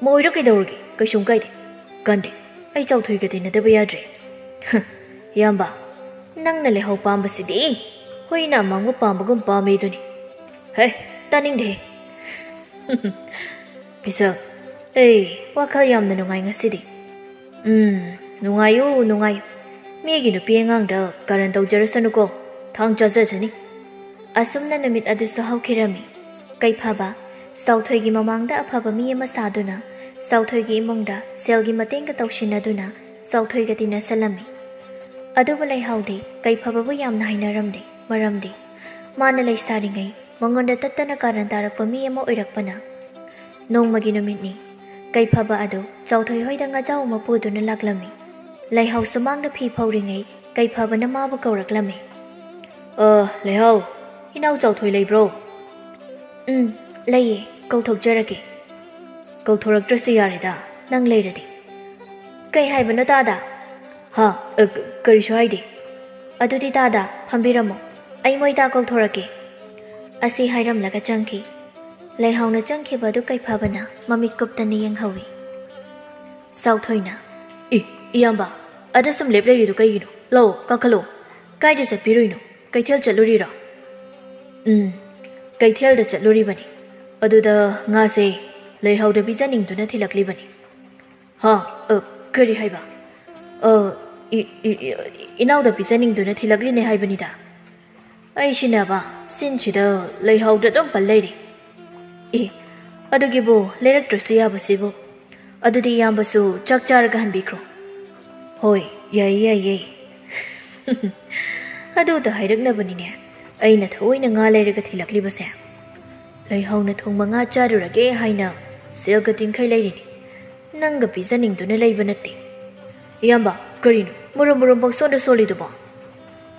ꯃꯧ ꯑꯣꯏꯔ ꯀꯩꯗꯧꯔꯒꯦ? ꯀꯩꯁꯨꯝ ꯀꯥꯏꯗꯦ꯫ ꯀꯟꯗꯦ, ꯑꯩ ꯆꯥꯎꯊꯣꯏꯒ ꯇꯤꯟꯅꯗꯕ ꯌꯥꯗ꯭ꯔꯦ꯫" "ꯍ, ꯏꯌꯥꯝꯕ, ꯅꯪꯅ ꯂꯩꯍꯧ ꯄꯥꯝꯕꯁꯤꯗꯤ ꯍꯨꯏꯅ ꯑꯃꯥꯡꯕ ꯄꯥꯝꯕꯒꯨꯝ ꯄꯥꯝꯃꯦꯗꯨꯅꯤ꯫ ꯍꯦ, ꯇꯥꯅꯤꯡꯗꯦꯍꯦ꯫ ꯄꯤꯁꯛ, ꯑꯦ, ꯋꯥꯈꯜ ꯌꯥꯝꯅ ꯅꯨꯡꯉꯥꯏ ꯉꯁꯤꯗꯤ꯫ ꯎꯝ, ꯅꯨꯡꯉꯥꯏꯌꯨ, ꯅꯨꯡꯉꯥꯏꯌꯨ꯫ ꯃꯤꯒꯤ ꯅꯨꯄꯤ ꯑꯉꯥꯡꯗ ꯀꯔꯟ ꯇꯧꯖꯔꯁꯅꯨꯀꯣ, ꯊꯥꯡ ꯆꯥꯖꯖꯅꯤ꯫ ꯑꯁꯨꯝꯅ ꯅꯨꯃꯤꯠ ꯑꯗꯨꯁꯨ ꯍꯧꯈꯤꯔꯝꯃꯤ꯫ ꯀꯩꯐꯕ, ꯆꯥꯎꯊꯣꯏꯒꯤ ꯃꯃꯥꯡꯗ ꯑꯐꯕ ꯃꯤ ꯑꯃ ꯁꯥꯗꯨꯅ, ꯆꯥꯎꯊꯣꯏꯒꯤ ꯏꯃꯨꯡꯗ ꯁꯦꯜꯒꯤ ꯃꯇꯦꯡꯒ ꯇꯧꯁꯤꯟꯅꯗꯨꯅ, ꯆꯥꯎꯊꯣꯏꯒ ꯇꯤꯟꯅꯁꯜꯂꯝꯃꯤ꯫ ꯑꯗꯨꯕꯨ ꯂꯩꯍꯥꯎꯗꯤ ꯀꯩꯐꯕꯕꯨ ꯌꯥꯝꯅ ꯍꯩꯅꯔꯝꯗꯦ, ꯃꯔꯝꯗꯤ ꯃꯥꯅ ꯂꯩꯁꯥꯔꯤꯉꯩ ꯃꯉꯣꯟꯗ ꯇꯠꯇꯅ ꯀꯥꯔꯟ ꯇꯥꯔꯛꯄ ꯃꯤ ꯑꯃ ꯑꯣꯏꯔꯛꯄꯅ꯫ ꯅꯣꯡꯃꯒꯤ ꯅꯨꯃꯤꯠꯅꯤ꯫ ꯀꯩꯐꯕ ꯑꯗꯨ ꯆꯥꯎꯊꯣꯏ ꯍꯣꯏꯗ ꯉꯥꯖꯥꯎ ꯑꯃ ꯄꯨꯗꯨꯅ ꯂꯥꯛꯂꯝꯃꯤ꯫ ꯂꯩꯍꯥꯎ ꯁꯨꯃꯥꯡꯗ ꯐꯤ ꯐꯧꯔꯤꯉꯩ ꯀꯩꯐꯕꯅ ꯃꯥꯕꯨ ꯀꯧꯔꯛꯂꯝꯃꯤ꯫ "ꯑ, ꯂꯩꯍꯥꯎ, ꯏꯅꯥꯎ ꯆꯥꯎꯊꯣꯏ ꯂꯩꯕ꯭ꯔꯣ?" "ꯎꯝ, ꯂꯩꯌꯦ, ꯀꯧꯊꯣꯛꯆꯔꯒꯦ꯫" "ꯀꯧꯊꯣꯔꯛꯇ꯭ꯔꯁꯨ ꯌꯥꯔꯦꯗ, ꯅꯪ ꯂꯩꯔꯗꯤ꯫" "ꯀꯩ ꯍꯥꯏꯕꯅꯣ ꯇꯥꯗ?" "ꯍꯥ? ꯑ, ꯀ-, ꯀꯔꯤꯁꯨ ꯍꯥꯏꯗꯦ꯫" "ꯑꯗꯨꯗꯤ ꯇꯥꯗ, ꯐꯝꯕꯤꯔꯝꯃꯣ, ꯑꯩ ꯃꯣꯏ ꯇꯥ ꯀꯧꯊꯣꯔꯛꯀꯦ꯫" ꯑꯁꯤ ꯍꯥꯏꯔꯝꯂꯒ ꯆꯪꯈꯤ꯫ ꯂꯩꯍꯥꯎꯅ ꯆꯪꯈꯤꯕ ꯑꯗꯨ ꯀꯩꯐꯕꯅ ꯃꯃꯤꯠ ꯀꯨꯞꯇꯅ ꯌꯦꯡꯍꯧꯏ꯫ ꯆꯥꯎꯊꯣꯏꯅ, "ꯏ, ꯏꯌꯥꯝꯕ, ꯑꯗ ꯁꯨꯝ ꯂꯦꯞ ꯂꯩꯔꯤꯗꯨ ꯀꯩꯒꯤꯅꯣ? ꯂꯥꯛꯑꯣ, ꯀꯥꯈꯠꯂꯣ꯫ ꯀꯥꯏꯗ ꯆꯠꯄꯤꯔꯨꯏꯅꯣ? ꯀꯩꯊꯦꯜ ꯆꯠꯂꯨꯔꯤꯔꯣ?" "ꯎꯝ, ꯀꯩꯊꯦꯜꯗ ꯆꯠꯂꯨꯔꯤꯕꯅꯤ꯫ ꯑꯗꯨꯗ ꯉꯥꯁꯦ ꯂꯩꯍꯥꯎꯗ ꯄꯤꯖꯅꯤꯡꯗꯨꯅ ꯊꯤꯜꯂꯛꯂꯤꯕꯅꯤ꯫" "ꯍꯥ? ꯑ, ꯀꯔꯤ ꯍꯥꯏꯕ?" "ꯑ, ꯏ-, ꯏ-, ꯏ-, ꯏꯅꯥꯎꯗ ꯄꯤꯖꯅꯤꯡꯗꯨꯅ ꯊꯤꯜꯂꯛꯂꯤꯅꯦ ꯍꯥꯏꯕꯅꯤꯗ꯫" ꯑꯩꯁꯤꯅꯕ ꯁꯤꯟꯁꯤꯗ ꯂꯩꯍꯥꯎꯗ ꯑꯗꯨꯝ ꯄꯜ ꯂꯩꯔꯦ꯫ "ꯑꯦ, ꯑꯗꯨꯒꯤꯕꯨ ꯂꯩꯔꯛꯇ꯭ꯔꯁꯨ ꯌꯥꯕꯁꯤꯕꯨ꯫ ꯑꯗꯨꯗꯤ ꯏꯌꯥꯝꯕꯁꯨ ꯆꯥꯛ ꯆꯥꯔꯒ ꯍꯟꯕꯤꯈ꯭ꯔꯣ꯫" "ꯍꯣꯏ, ꯌꯥꯏꯌꯦ, ꯌꯥꯏꯌꯦ꯫" "ꯑꯗꯨꯗ ꯍꯥꯏꯔꯛꯅꯕꯅꯤꯅꯦ ꯑꯩꯅ ꯊꯑꯣꯏꯅ ꯉꯥ ꯂꯩꯔꯒ ꯊꯤꯜꯂꯛꯂꯤꯕꯁꯦ꯫ ꯂꯩꯍꯥꯎꯅ ꯊꯣꯡꯕ ꯉꯥ ꯆꯥꯔꯨꯔꯒꯦ ꯍꯥꯏꯅ ꯁꯦꯜꯒ ꯇꯤꯡꯈꯩ ꯂꯩꯔꯤꯅꯤ꯫ ꯅꯪꯒ ꯄꯤꯖꯅꯤꯡꯗꯨꯅ ꯂꯩꯕ ꯅꯠꯇꯦ꯫" "ꯏꯌꯥꯝꯕ, ꯀꯔꯤꯅꯣ ꯃꯨꯔꯨꯝ ꯃꯨꯔꯨꯝ ꯄꯪꯁꯣꯟꯗ ꯁꯣꯜꯂꯤꯗꯨꯕꯣ?"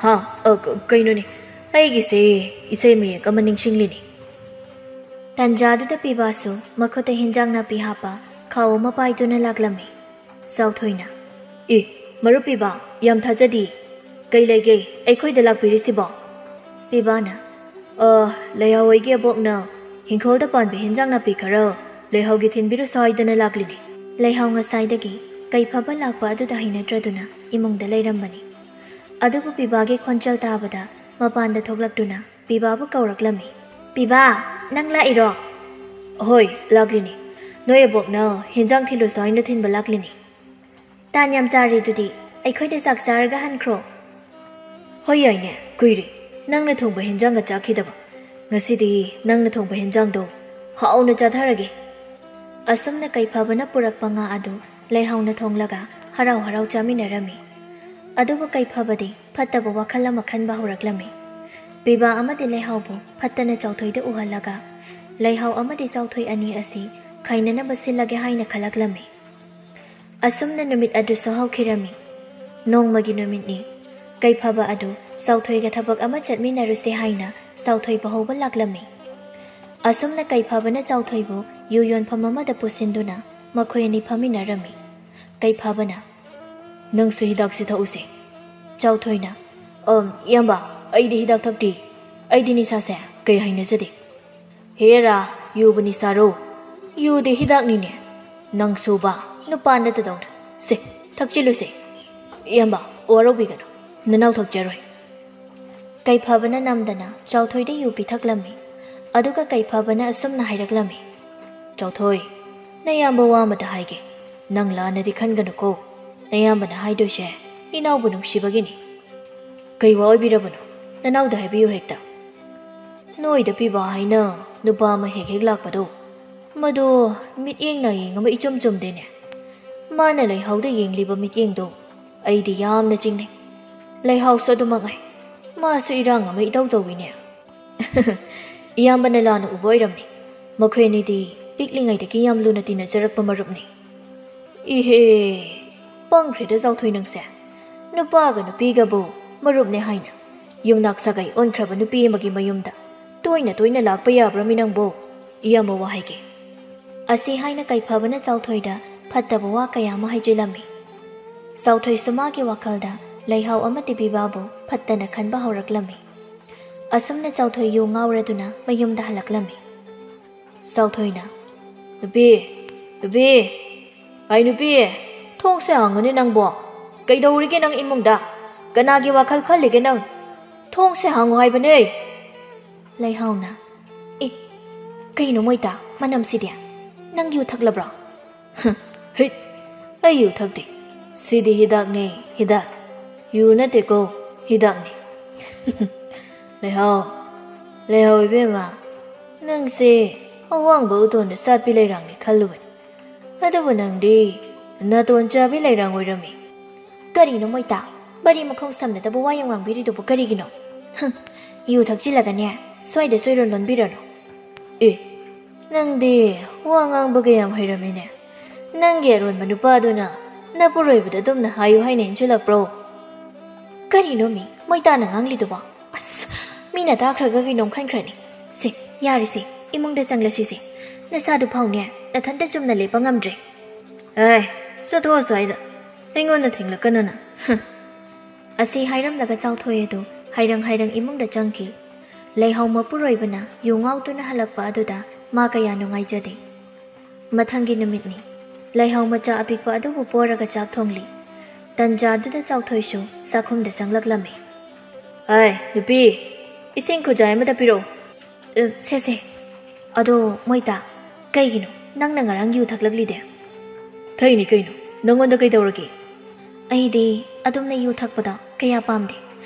"ꯍꯥ? ꯑ, ꯀ-, ꯀꯩꯅꯣꯅꯦ, ꯑꯩꯒꯤꯁꯦ ꯏꯁꯩ ꯃꯌꯦꯛ ꯑꯃ ꯅꯤꯡꯁꯤꯡꯂꯤꯅꯦ꯫" ꯇꯟꯖꯥꯗꯨꯗ ꯄꯤꯕꯥꯁꯨ ꯃꯈꯨꯠꯇ ꯍꯦꯟꯖꯥꯡ ꯅꯥꯄꯤ ꯍꯥꯞꯄ ꯈꯥꯎ ꯑꯃ ꯄꯥꯏꯗꯨꯅ ꯂꯥꯛꯂꯝꯃꯤ꯫ ꯆꯥꯎꯊꯣꯏꯅ, "ꯑꯦ, ꯃꯔꯨꯞ ꯄꯤꯕꯥ, ꯌꯥꯝ ꯊꯥꯖꯗꯦ꯫ ꯀꯩ ꯂꯩꯒꯦ ꯑꯩꯈꯣꯏꯗ ꯂꯥꯛꯄꯤꯔꯤꯁꯤꯕꯣ?" ꯄꯤꯕꯥꯅ, "ꯑ, ꯂꯩꯍꯥꯎ ꯍꯣꯏꯒꯤ ꯑꯕꯣꯛꯅ ꯍꯤꯡꯈꯣꯜꯗ ꯄꯥꯟꯕ ꯍꯦꯟꯖꯥꯡ ꯅꯥꯄꯤ ꯈꯔ ꯂꯩꯍꯥꯎꯒꯤ ꯊꯤꯟꯕꯤꯔꯨꯁꯣ ꯍꯥꯏꯗꯅ ꯂꯥꯛꯂꯤꯅꯦ꯫" ꯂꯩꯍꯥꯎ ꯉꯁꯥꯏꯗꯒꯤ ꯀꯩꯐꯕ ꯂꯥꯛꯄ ꯑꯗꯨꯗ ꯍꯩꯅꯗ꯭ꯔꯗꯨꯅ ꯏꯃꯨꯡꯗ ꯂꯩꯔꯝꯕꯅꯤ꯫ ꯑꯗꯨꯕꯨ ꯄꯤꯕꯥꯒꯤ ꯈꯣꯟꯖꯦꯜ ꯇꯥꯕꯗ ꯃꯄꯥꯟꯗ ꯊꯣꯛꯂꯛꯇꯨꯅ ꯄꯤꯕꯥꯕꯨ ꯀꯧꯔꯛꯂꯝꯃꯤ꯫ "ꯄꯤꯕꯥ, ꯅꯪ ꯂꯥꯛꯏꯔꯣ?" "ꯍꯣꯏ, ꯂꯥꯛꯂꯤꯅꯤ꯫ ꯅꯣꯏ ꯑꯕꯣꯛꯅ ꯍꯦꯟꯖꯥꯡ ꯊꯤꯜꯂꯨꯁꯨ ꯍꯥꯏꯅ ꯊꯤꯟꯕ ꯂꯥꯛꯂꯤꯅꯤ꯫" "ꯇꯥꯟ ꯌꯥꯝ ꯆꯥꯔꯦ ꯑꯗꯨꯗꯤ, ꯑꯩꯈꯣꯏꯗ ꯆꯥꯛ ꯆꯥꯔꯒ ꯍꯟꯈ꯭ꯔꯣ꯫" "ꯍꯣꯏ ꯌꯥꯏꯅꯦ, ꯀꯨꯏꯔꯦ ꯅꯪꯅ ꯊꯣꯡꯕ ꯍꯦꯟꯖꯥꯡꯒ ꯆꯥꯈꯤꯗꯕ꯫ ꯉꯁꯤꯗꯤ ꯅꯪꯅ ꯊꯣꯡꯕ ꯍꯦꯟꯖꯥꯡꯗꯣ ꯍꯥꯎꯅ ꯆꯥꯊꯔꯒꯦ꯫" ꯑꯁꯨꯝꯅ ꯀꯩꯐꯕꯅ ꯄꯨꯔꯛꯄ ꯉꯥ ꯑꯗꯨ ꯂꯩꯍꯥꯎꯅ ꯊꯣꯡꯂꯒ ꯍꯔꯥꯎ ꯍꯔꯥꯎ ꯆꯥꯃꯤꯟꯅꯔꯝꯃꯤ꯫ ꯑꯗꯨꯕꯨ ꯀꯩꯐꯕꯗꯤ ꯐꯠꯇꯕ ꯋꯥꯈꯜ ꯑꯃ ꯈꯟꯕ ꯍꯧꯔꯛꯂꯝꯃꯤ꯫ ꯄꯤꯕꯥ ꯑꯃꯗꯤ ꯂꯩꯍꯥꯎꯕꯨ ꯐꯠꯇꯅ ꯆꯥꯎꯊꯣꯏꯗ ꯎꯍꯜꯂꯒ ꯂꯩꯍꯥꯎ ꯑꯃꯗꯤ ꯆꯥꯎꯊꯣꯏ ꯑꯅꯤ ꯑꯁꯤ ꯈꯥꯏꯅꯅꯕ ꯁꯤꯜꯂꯒꯦ ꯍꯥꯏꯅ ꯈꯜꯂꯛꯂꯝꯃꯤ꯫ ꯑꯁꯨꯝꯅ ꯅꯨꯃꯤꯠ ꯑꯗꯨꯁꯨ ꯍꯧꯈꯤꯔꯝꯃꯤ꯫ ꯅꯣꯡꯃꯒꯤ ꯅꯨꯃꯤꯠꯅꯤ꯫ ꯀꯩꯐꯕ ꯑꯗꯨ ꯆꯥꯎꯊꯣꯏꯒ ꯊꯕꯛ ꯑꯃ ꯆꯠꯃꯤꯟꯅꯔꯨꯁꯦ ꯍꯥꯏꯅ ꯆꯥꯎꯊꯣꯏꯕꯨ ꯍꯧꯕ ꯂꯥꯛꯂꯝꯃꯤ꯫ ꯑꯁꯨꯝꯅ ꯀꯩꯐꯕꯅ ꯆꯥꯎꯊꯣꯏꯕꯨ ꯌꯨ ꯌꯣꯟꯐꯝ ꯑꯃꯗ ꯄꯨꯁꯤꯟꯗꯨꯅ ꯃꯈꯣꯏ ꯑꯅꯤ ꯐꯝꯃꯤꯟꯅꯔꯝꯃꯤ꯫ ꯀꯩꯐꯕꯅ, "ꯅꯪꯁꯨ ꯍꯤꯗꯥꯛꯁꯤ ꯊꯛꯎꯁꯦ꯫" ꯆꯥꯎꯊꯣꯏꯅ, "ꯑꯝ, ꯏꯌꯥꯝꯕ, ꯑꯩꯗꯤ ꯍꯤꯗꯥꯛ ꯊꯛꯇꯦ꯫ ꯑꯩꯗꯤ ꯅꯤꯁꯥꯁꯦ ꯀꯩ ꯍꯩꯅꯖꯗꯦ꯫" "ꯍꯦꯔꯥ, ꯌꯨꯕꯨ ꯅꯤꯁꯥꯔꯣ? ꯌꯨꯗꯤ ꯍꯤꯗꯥꯛꯅꯤꯅꯦ꯫ ꯅꯪꯁꯨꯕ, ꯅꯨꯄꯥ ꯅꯠꯇꯗꯧꯅ꯫ ꯁꯦ, ꯊꯛꯆꯤꯜꯂꯨꯁꯦ꯫" "ꯏꯌꯥꯝꯕ, ꯋꯥꯔꯧꯕꯤꯒꯅꯨ꯫ ꯅꯅꯥꯎ ꯊꯛꯆꯔꯣꯏ꯫" ꯀꯩꯐꯕꯅ ꯅꯝꯗꯅ ꯆꯥꯎꯊꯣꯏꯗ ꯌꯨ ꯄꯤꯊꯛꯂꯝꯃꯤ꯫ ꯑꯗꯨꯒ ꯀꯩꯐꯕꯅ ꯑꯁꯨꯝꯅ ꯍꯥꯏꯔꯛꯂꯝꯃꯤ, "ꯆꯥꯎꯊꯣꯏ, ꯅꯌꯥꯝꯕ ꯋꯥ ꯑꯃꯇ ꯍꯥꯏꯒꯦ꯫ ꯅꯪ ꯂꯥꯟꯅꯗꯤ ꯈꯟꯒꯅꯨꯀꯣ꯫ ꯅꯌꯥꯝꯕꯅ ꯍꯥꯏꯗꯣꯏꯁꯦ ꯏꯅꯥꯎꯕꯨ ꯅꯨꯡꯁꯤꯕꯒꯤꯅꯤ꯫" "ꯀꯩ ꯋꯥ ꯑꯣꯏꯕꯤꯔꯕꯅꯣ? ꯅꯅꯥꯎꯗ ꯍꯥꯏꯕꯤꯌꯨ ꯍꯦꯛꯇ꯫" "ꯅꯣꯏꯗ ꯄꯤꯕ ꯍꯥꯏꯅ ꯅꯨꯄꯥ ꯑꯃ ꯍꯦꯛ ꯍꯦꯛ ꯂꯥꯛꯄꯗꯣ, ꯃꯗꯣ ꯃꯤꯠꯌꯦꯡ ꯅꯥꯌꯦꯡ ꯑꯃ ꯏꯆꯨꯝ ꯆꯨꯝꯗꯦꯅꯦ꯫ ꯃꯥꯅ ꯂꯩꯍꯥꯎꯗ ꯌꯦꯡꯂꯤꯕ ꯃꯤꯠꯌꯦꯡꯗꯣ ꯑꯩꯗꯤ ꯌꯥꯝꯅ ꯆꯤꯡꯅꯩ꯫ ꯂꯩꯍꯥꯎꯁꯨ ꯑꯗꯨꯃꯛ ꯉꯥꯏ꯫ ꯃꯥꯁꯨ ꯏꯔꯥꯡ ꯑꯃ ꯏꯇꯧ ꯇꯧꯏꯅꯦ꯫" "ꯏꯌꯥꯝꯕꯅ ꯂꯥꯟꯅ ꯎꯕ ꯑꯣꯏꯔꯝꯅꯤ꯫ ꯃꯈꯣꯏ ꯑꯅꯤꯗꯤ ꯄꯤꯛꯂꯤꯉꯩꯗꯒꯤ ꯌꯥꯝ ꯂꯨꯅ ꯇꯤꯟꯅꯖꯔꯛꯄ ꯃꯔꯨꯞꯅꯤ꯫" "ꯏꯍꯦ, ꯄꯪꯈ꯭ꯔꯦꯗ ꯆꯥꯎꯊꯣꯏ ꯅꯪꯁꯦ꯫ ꯅꯨꯄꯥꯒ ꯅꯨꯄꯤꯒꯕꯨ ꯃꯔꯨꯞꯅꯦ ꯍꯥꯏꯅ ꯌꯨꯝꯅꯥꯛ ꯁꯥꯒꯩ ꯑꯣꯟꯈ꯭ꯔꯕ ꯅꯨꯄꯤ ꯑꯃꯒꯤ ꯃꯌꯨꯝꯗ ꯇꯣꯏꯅ ꯇꯣꯏꯅ ꯂꯥꯛꯄ ꯌꯥꯕ꯭ꯔꯃꯤ ꯅꯪꯕꯣ? ꯏꯌꯥꯝꯕ ꯋꯥ ꯍꯥꯏꯒꯦ꯫" ꯑꯁꯤ ꯍꯥꯏꯅ ꯀꯩꯐꯕꯅ ꯆꯥꯎꯊꯣꯏꯗ ꯐꯠꯇꯕ ꯋꯥ ꯀꯌꯥ ꯑꯃ ꯍꯥꯏꯖꯤꯜꯂꯝꯃꯤ꯫ ꯆꯥꯎꯊꯣꯏꯁꯨ ꯃꯥꯒꯤ ꯋꯥꯈꯜꯗ ꯂꯩꯍꯥꯎ ꯑꯃꯗꯤ ꯄꯤꯕꯥꯕꯨ ꯐꯠꯇꯅ ꯈꯟꯕ ꯍꯧꯔꯛꯂꯝꯃꯤ꯫ ꯑꯁꯨꯝꯅ ꯆꯥꯎꯊꯣꯏ ꯌꯨ ꯉꯥꯎꯔꯗꯨꯅ ꯃꯌꯨꯝꯗ ꯍꯜꯂꯛꯂꯝꯃꯤ꯫ ꯆꯥꯎꯊꯣꯏꯅ, "ꯅꯨꯄꯤ, ꯅꯨꯄꯤ, ꯑꯩ ꯅꯨꯄꯤ, ꯊꯣꯡꯁꯦ ꯍꯥꯡꯉꯨꯅꯦ ꯅꯪꯕꯣ꯫ ꯀꯩꯗꯧꯔꯤꯒꯦ ꯅꯪ ꯏꯃꯨꯡꯗ?" ꯀꯅꯥꯒꯤ ꯋꯥꯈꯜ ꯈꯜꯂꯤꯒꯦ ꯅꯪ? ꯊꯣꯡꯁꯦ ꯍꯥꯡꯉꯨ ꯍꯥꯏꯕꯅꯦ꯫ ꯂꯩꯍꯥꯎꯅ, "ꯑꯦ, ꯀꯩꯅꯣ ꯃꯣꯏꯇꯥ, ꯃꯅꯝꯁꯤꯗꯤ? ꯅꯪ ꯌꯨ ꯊꯛꯂꯕ꯭ꯔꯣ?" "ꯍꯩꯠ, ꯑꯩ ꯌꯨ ꯊꯛꯇꯦ꯫ ꯁꯤꯗꯤ ꯍꯤꯗꯥꯛꯅꯦ, ꯍꯤꯗꯥꯛ꯫ ꯌꯨ ꯅꯠꯇꯦꯀꯣ, ꯍꯤꯗꯥꯛꯅꯦ꯫" "ꯂꯩꯍꯥꯎ, ꯂꯩꯍꯥꯎ ꯏꯕꯦꯝꯃ, ꯅꯪꯁꯦ ꯑꯋꯥꯡꯕ ꯎꯇꯣꯟꯗ ꯁꯥꯠꯄꯤ ꯂꯩꯔꯥꯡꯅꯤ ꯈꯜꯂꯨꯕꯅꯤ꯫ ꯑꯗꯨꯕꯨ ꯅꯪꯗꯤ ꯅꯥꯇꯣꯟ ꯆꯥꯕꯤ ꯂꯩꯔꯥꯡ ꯑꯣꯏꯔꯝꯃꯤ꯫" "ꯀꯔꯤꯅꯣ ꯃꯣꯏꯇꯥ? ꯕꯥꯔꯤ ꯃꯈꯣꯡ ꯁꯝꯅꯗꯕ ꯋꯥ ꯌꯥꯝ ꯉꯥꯡꯕꯤꯔꯤꯗꯨꯕꯨ ꯀꯔꯤꯒꯤꯅꯣ? ꯍꯝ, ꯌꯨ ꯊꯛꯆꯤꯜꯂꯒꯅꯦ, ꯁ꯭ꯋꯥꯏꯗ ꯁꯣꯏꯔꯣꯟ ꯂꯣꯟꯕꯤꯔꯅꯨ꯫" "ꯑꯦ, ꯅꯪꯗꯤ ꯋꯥ ꯉꯥꯡꯕꯒ ꯌꯥꯝ ꯍꯩꯔꯝꯃꯤꯅꯦ꯫ ꯅꯪꯒꯤ ꯑꯔꯣꯟꯕ ꯅꯨꯄꯥꯗꯨꯅ ꯅꯄꯨꯔꯣꯏꯕꯗ ꯑꯗꯨꯝꯅ ꯍꯥꯏꯌꯨ ꯍꯥꯏꯅ ꯏꯟꯁꯤꯜꯂꯛꯄ꯭ꯔꯣ?" "ꯀꯔꯤꯅꯣ ꯃꯤ ꯃꯣꯏꯇꯥꯅ ꯉꯥꯡꯂꯤꯗꯨꯕꯣ? ꯑꯁ, ꯃꯤꯅ ꯇꯥꯈ꯭ꯔꯒ ꯀꯩꯅꯣꯝ ꯈꯟꯈ꯭ꯔꯅꯤ꯫ ꯁꯦ, ꯌꯥꯔꯦꯁꯦ, ꯏꯃꯨꯡꯗ ꯆꯪꯂꯁꯤꯁꯦ꯫ ꯅꯁꯥꯗꯨ ꯐꯥꯎꯅꯦ, ꯅꯊꯟꯇ ꯆꯨꯝꯅ ꯂꯦꯞꯄ ꯉꯝꯗ꯭ꯔꯦ꯫" "ꯑꯦ, ꯆꯠꯊꯣꯛꯑꯣ ꯁ꯭ꯋꯥꯏꯗ꯫ ꯑꯩꯉꯣꯟꯗ ꯊꯦꯡꯂꯛꯀꯅꯨ ꯅꯪ꯫" ꯍꯝ꯫ ꯑꯁꯤ ꯍꯥꯏꯔꯝꯂꯒ ꯆꯥꯎꯊꯣꯏ ꯑꯗꯨ ꯍꯥꯏꯔꯪ ꯍꯥꯏꯔꯪ ꯏꯃꯨꯡꯗ ꯆꯪꯈꯤ꯫ ꯂꯩꯍꯥꯎ ꯃꯄꯨꯔꯣꯏꯕꯅ ꯌꯨ ꯉꯥꯎꯗꯨꯅ ꯍꯜꯂꯛꯄ ꯑꯗꯨꯗ ꯃꯥ ꯀꯌꯥ ꯅꯨꯡꯉꯥꯏꯖꯗꯦ꯫ ꯃꯊꯪꯒꯤ ꯅꯨꯃꯤꯠꯅꯤ꯫ ꯂꯩꯍꯥꯎ ꯃꯆꯥ ꯑꯄꯤꯛꯄ ꯑꯗꯨꯕꯨ ꯄꯣꯔꯒ ꯆꯥꯛ ꯊꯣꯡꯂꯤ꯫ ꯇꯟꯖꯥꯗꯨꯗ ꯆꯥꯎꯊꯣꯏꯁꯨ ꯆꯥꯛꯈꯨꯝꯗ ꯆꯪꯂꯛꯂꯝꯃꯤ꯫ "ꯑꯥꯏ, ꯅꯨꯄꯤ, ꯏꯁꯤꯡ ꯈꯨꯖꯥꯏ ꯑꯃꯗ ꯄꯤꯔꯛꯎ꯫" "ꯑ, ꯁꯦ, ꯁꯦ꯫ ꯑꯗꯣ, ꯃꯣꯏꯇꯥ, ꯀꯩꯒꯤꯅꯣ ꯅꯪꯅ ꯉꯔꯥꯡ ꯌꯨ ꯊꯛꯂꯛꯂꯤꯗꯦ?" "ꯊꯛꯏꯅꯤ ꯀꯩꯅꯣ, ꯅꯪꯉꯣꯟꯗ ꯀꯩꯗꯧꯔꯒꯦ?" "ꯑꯩꯗꯤ ꯑꯗꯨꯝꯅ ꯌꯨ ꯊꯛꯄꯗꯣ ꯀꯌꯥ ꯄꯥꯝꯗꯦ꯫